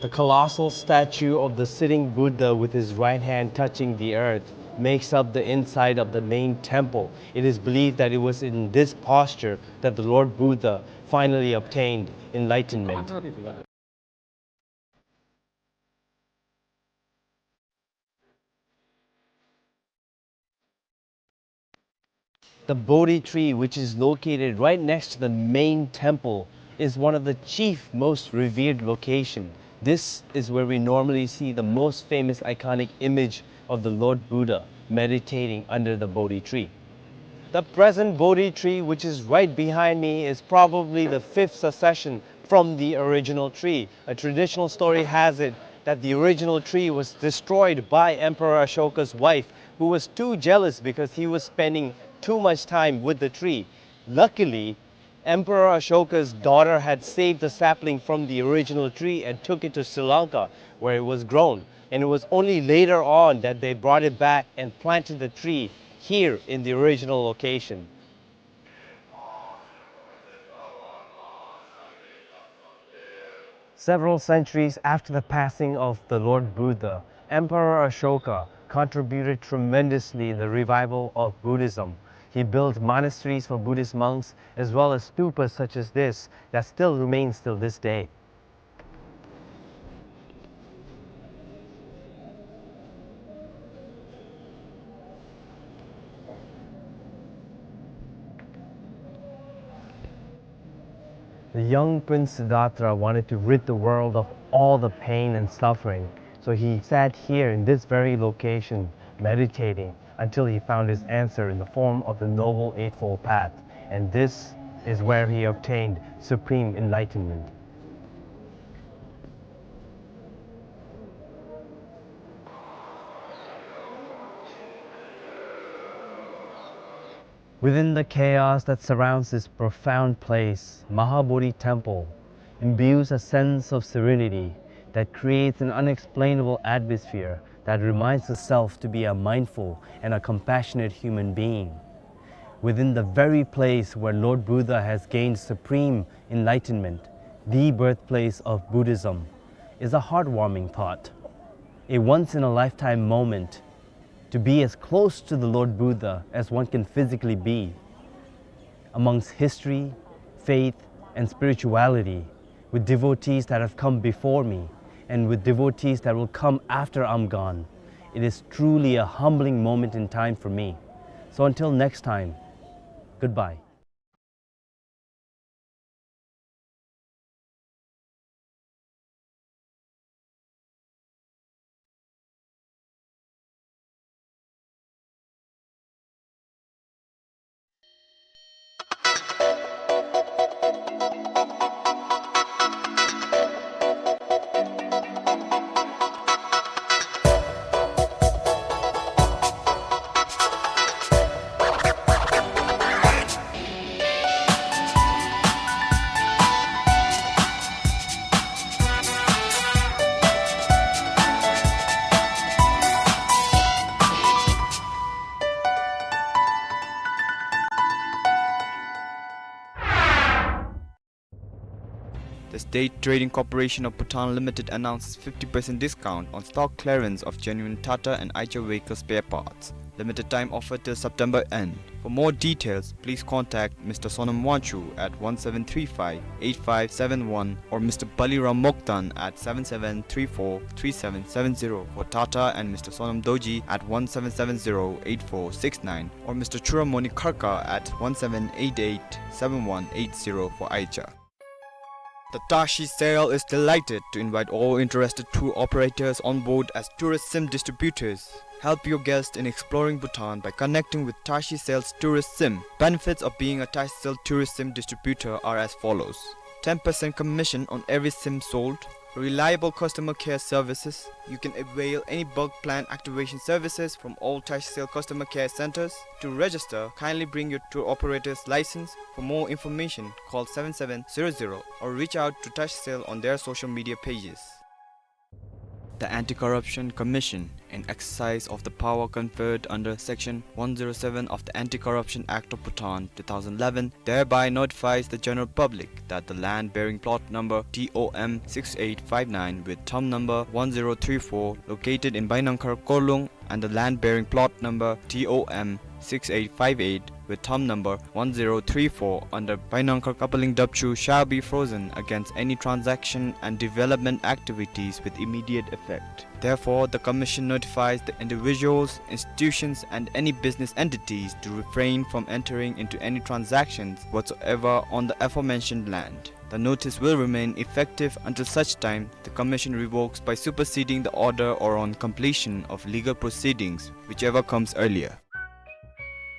The colossal statue of the sitting Buddha with his right hand touching the earth makes up the inside of the main temple. It is believed that it was in this posture that the Lord Buddha finally obtained enlightenment. The Bodhi tree, which is located right next to the main temple, is one of the chief, most revered location. This is where we normally see the most famous iconic image of the Lord Buddha meditating under the Bodhi tree. The present Bodhi tree, which is right behind me, is probably the fifth succession from the original tree. A traditional story has it that the original tree was destroyed by Emperor Ashoka's wife, who was too jealous because he was spending too much time with the tree. Luckily, Emperor Ashoka's daughter had saved the sapling from the original tree and took it to Sri Lanka, where it was grown. And it was only later on that they brought it back and planted the tree here in the original location. Several centuries after the passing of the Lord Buddha, Emperor Ashoka contributed tremendously in the revival of Buddhism. He built monasteries for Buddhist monks, as well as stupas such as this that still remains till this day. The young Prince Siddhartha wanted to rid the world of all the pain and suffering, so he sat here in this very location, meditating, until he found his answer in the form of the Noble Eightfold Path, and this is where he obtained supreme enlightenment. Within the chaos that surrounds this profound place, Mahabodhi Temple imbues a sense of serenity that creates an unexplainable atmosphere that reminds the self to be a mindful and a compassionate human being. Within the very place where Lord Buddha has gained supreme enlightenment, the birthplace of Buddhism, is a heartwarming thought. A once-in-a-lifetime moment to be as close to the Lord Buddha as one can physically be, amongst history, faith, and spirituality, with devotees that have come before me, and with devotees that will come after I'm gone. It is truly a humbling moment in time for me. So until next time, goodbye. The State Trading Corporation of Bhutan Limited announces fifty percent discount on stock clearance of genuine Tata and Eicher vehicle spare parts. Limited time offer till September end. For more details, please contact Mister Sonam Wangchuk at one seven three five eight five seven one or Mister Baliram Moktan at seven seven three four three seven seven zero for Tata and Mister Sonam Dorji at one seven seven zero eight four six nine or Mister Churamoni Kharka at one seven eight eight seven one eight zero for Eicher. The Tashi Sail is delighted to invite all interested tour operators on board as tourist sim distributors. Help your guests in exploring Bhutan by connecting with Tashi Sail's tourist sim. Benefits of being a Tashi Sail tourist sim distributor are as follows. Ten percent commission on every sim sold, reliable customer care services. You can avail any bulk plan activation services from all Tashi Sail customer care centers. To register, kindly bring your tour operator's license. For more information, call seven seven zero zero or reach out to Tashi Sail on their social media pages. The Anti-Corruption Commission, in exercise of the power conferred under Section one zero seven of the Anti-Corruption Act of Bhutan two thousand eleven, thereby notifies the general public that the land bearing plot number T O M six eight five nine with thumb number one zero three four, located in Bainangkhar Korlung, and the land bearing plot number T O M six eight five eight with thumb number one zero three four under Bainangkhar Kapaling Dapchu shall be frozen against any transaction and development activities with immediate effect. Therefore, the Commission notifies the individuals, institutions, and any business entities to refrain from entering into any transactions whatsoever on the aforementioned land. The notice will remain effective until such time the Commission revokes by superseding the order or on completion of legal proceedings, whichever comes earlier.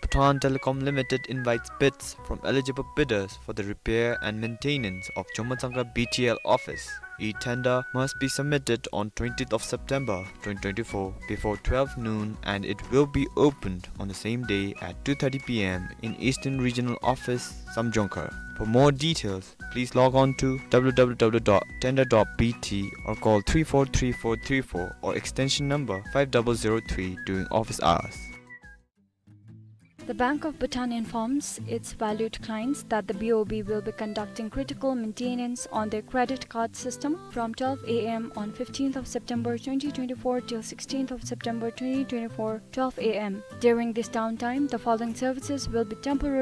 Bhutan Telecom Limited invites bids from eligible bidders for the repair and maintenance of Chomatsangka B T L office. E-tender must be submitted on twentieth of September twenty twenty-four before twelve noon, and it will be opened on the same day at two thirty P M in Eastern Regional Office, Samjongkhar. For more details, please log on to W W W dot tender dot B T or call three four three four three four or extension number five double zero three during office hours. The Bank of Bhutan informs its valued clients that the B O B will be conducting critical maintenance on their credit card system from twelve a m on fifteenth of September twenty twenty-four till sixteenth of September twenty twenty-four, twelve a m. During this downtime, the following services will be temporarily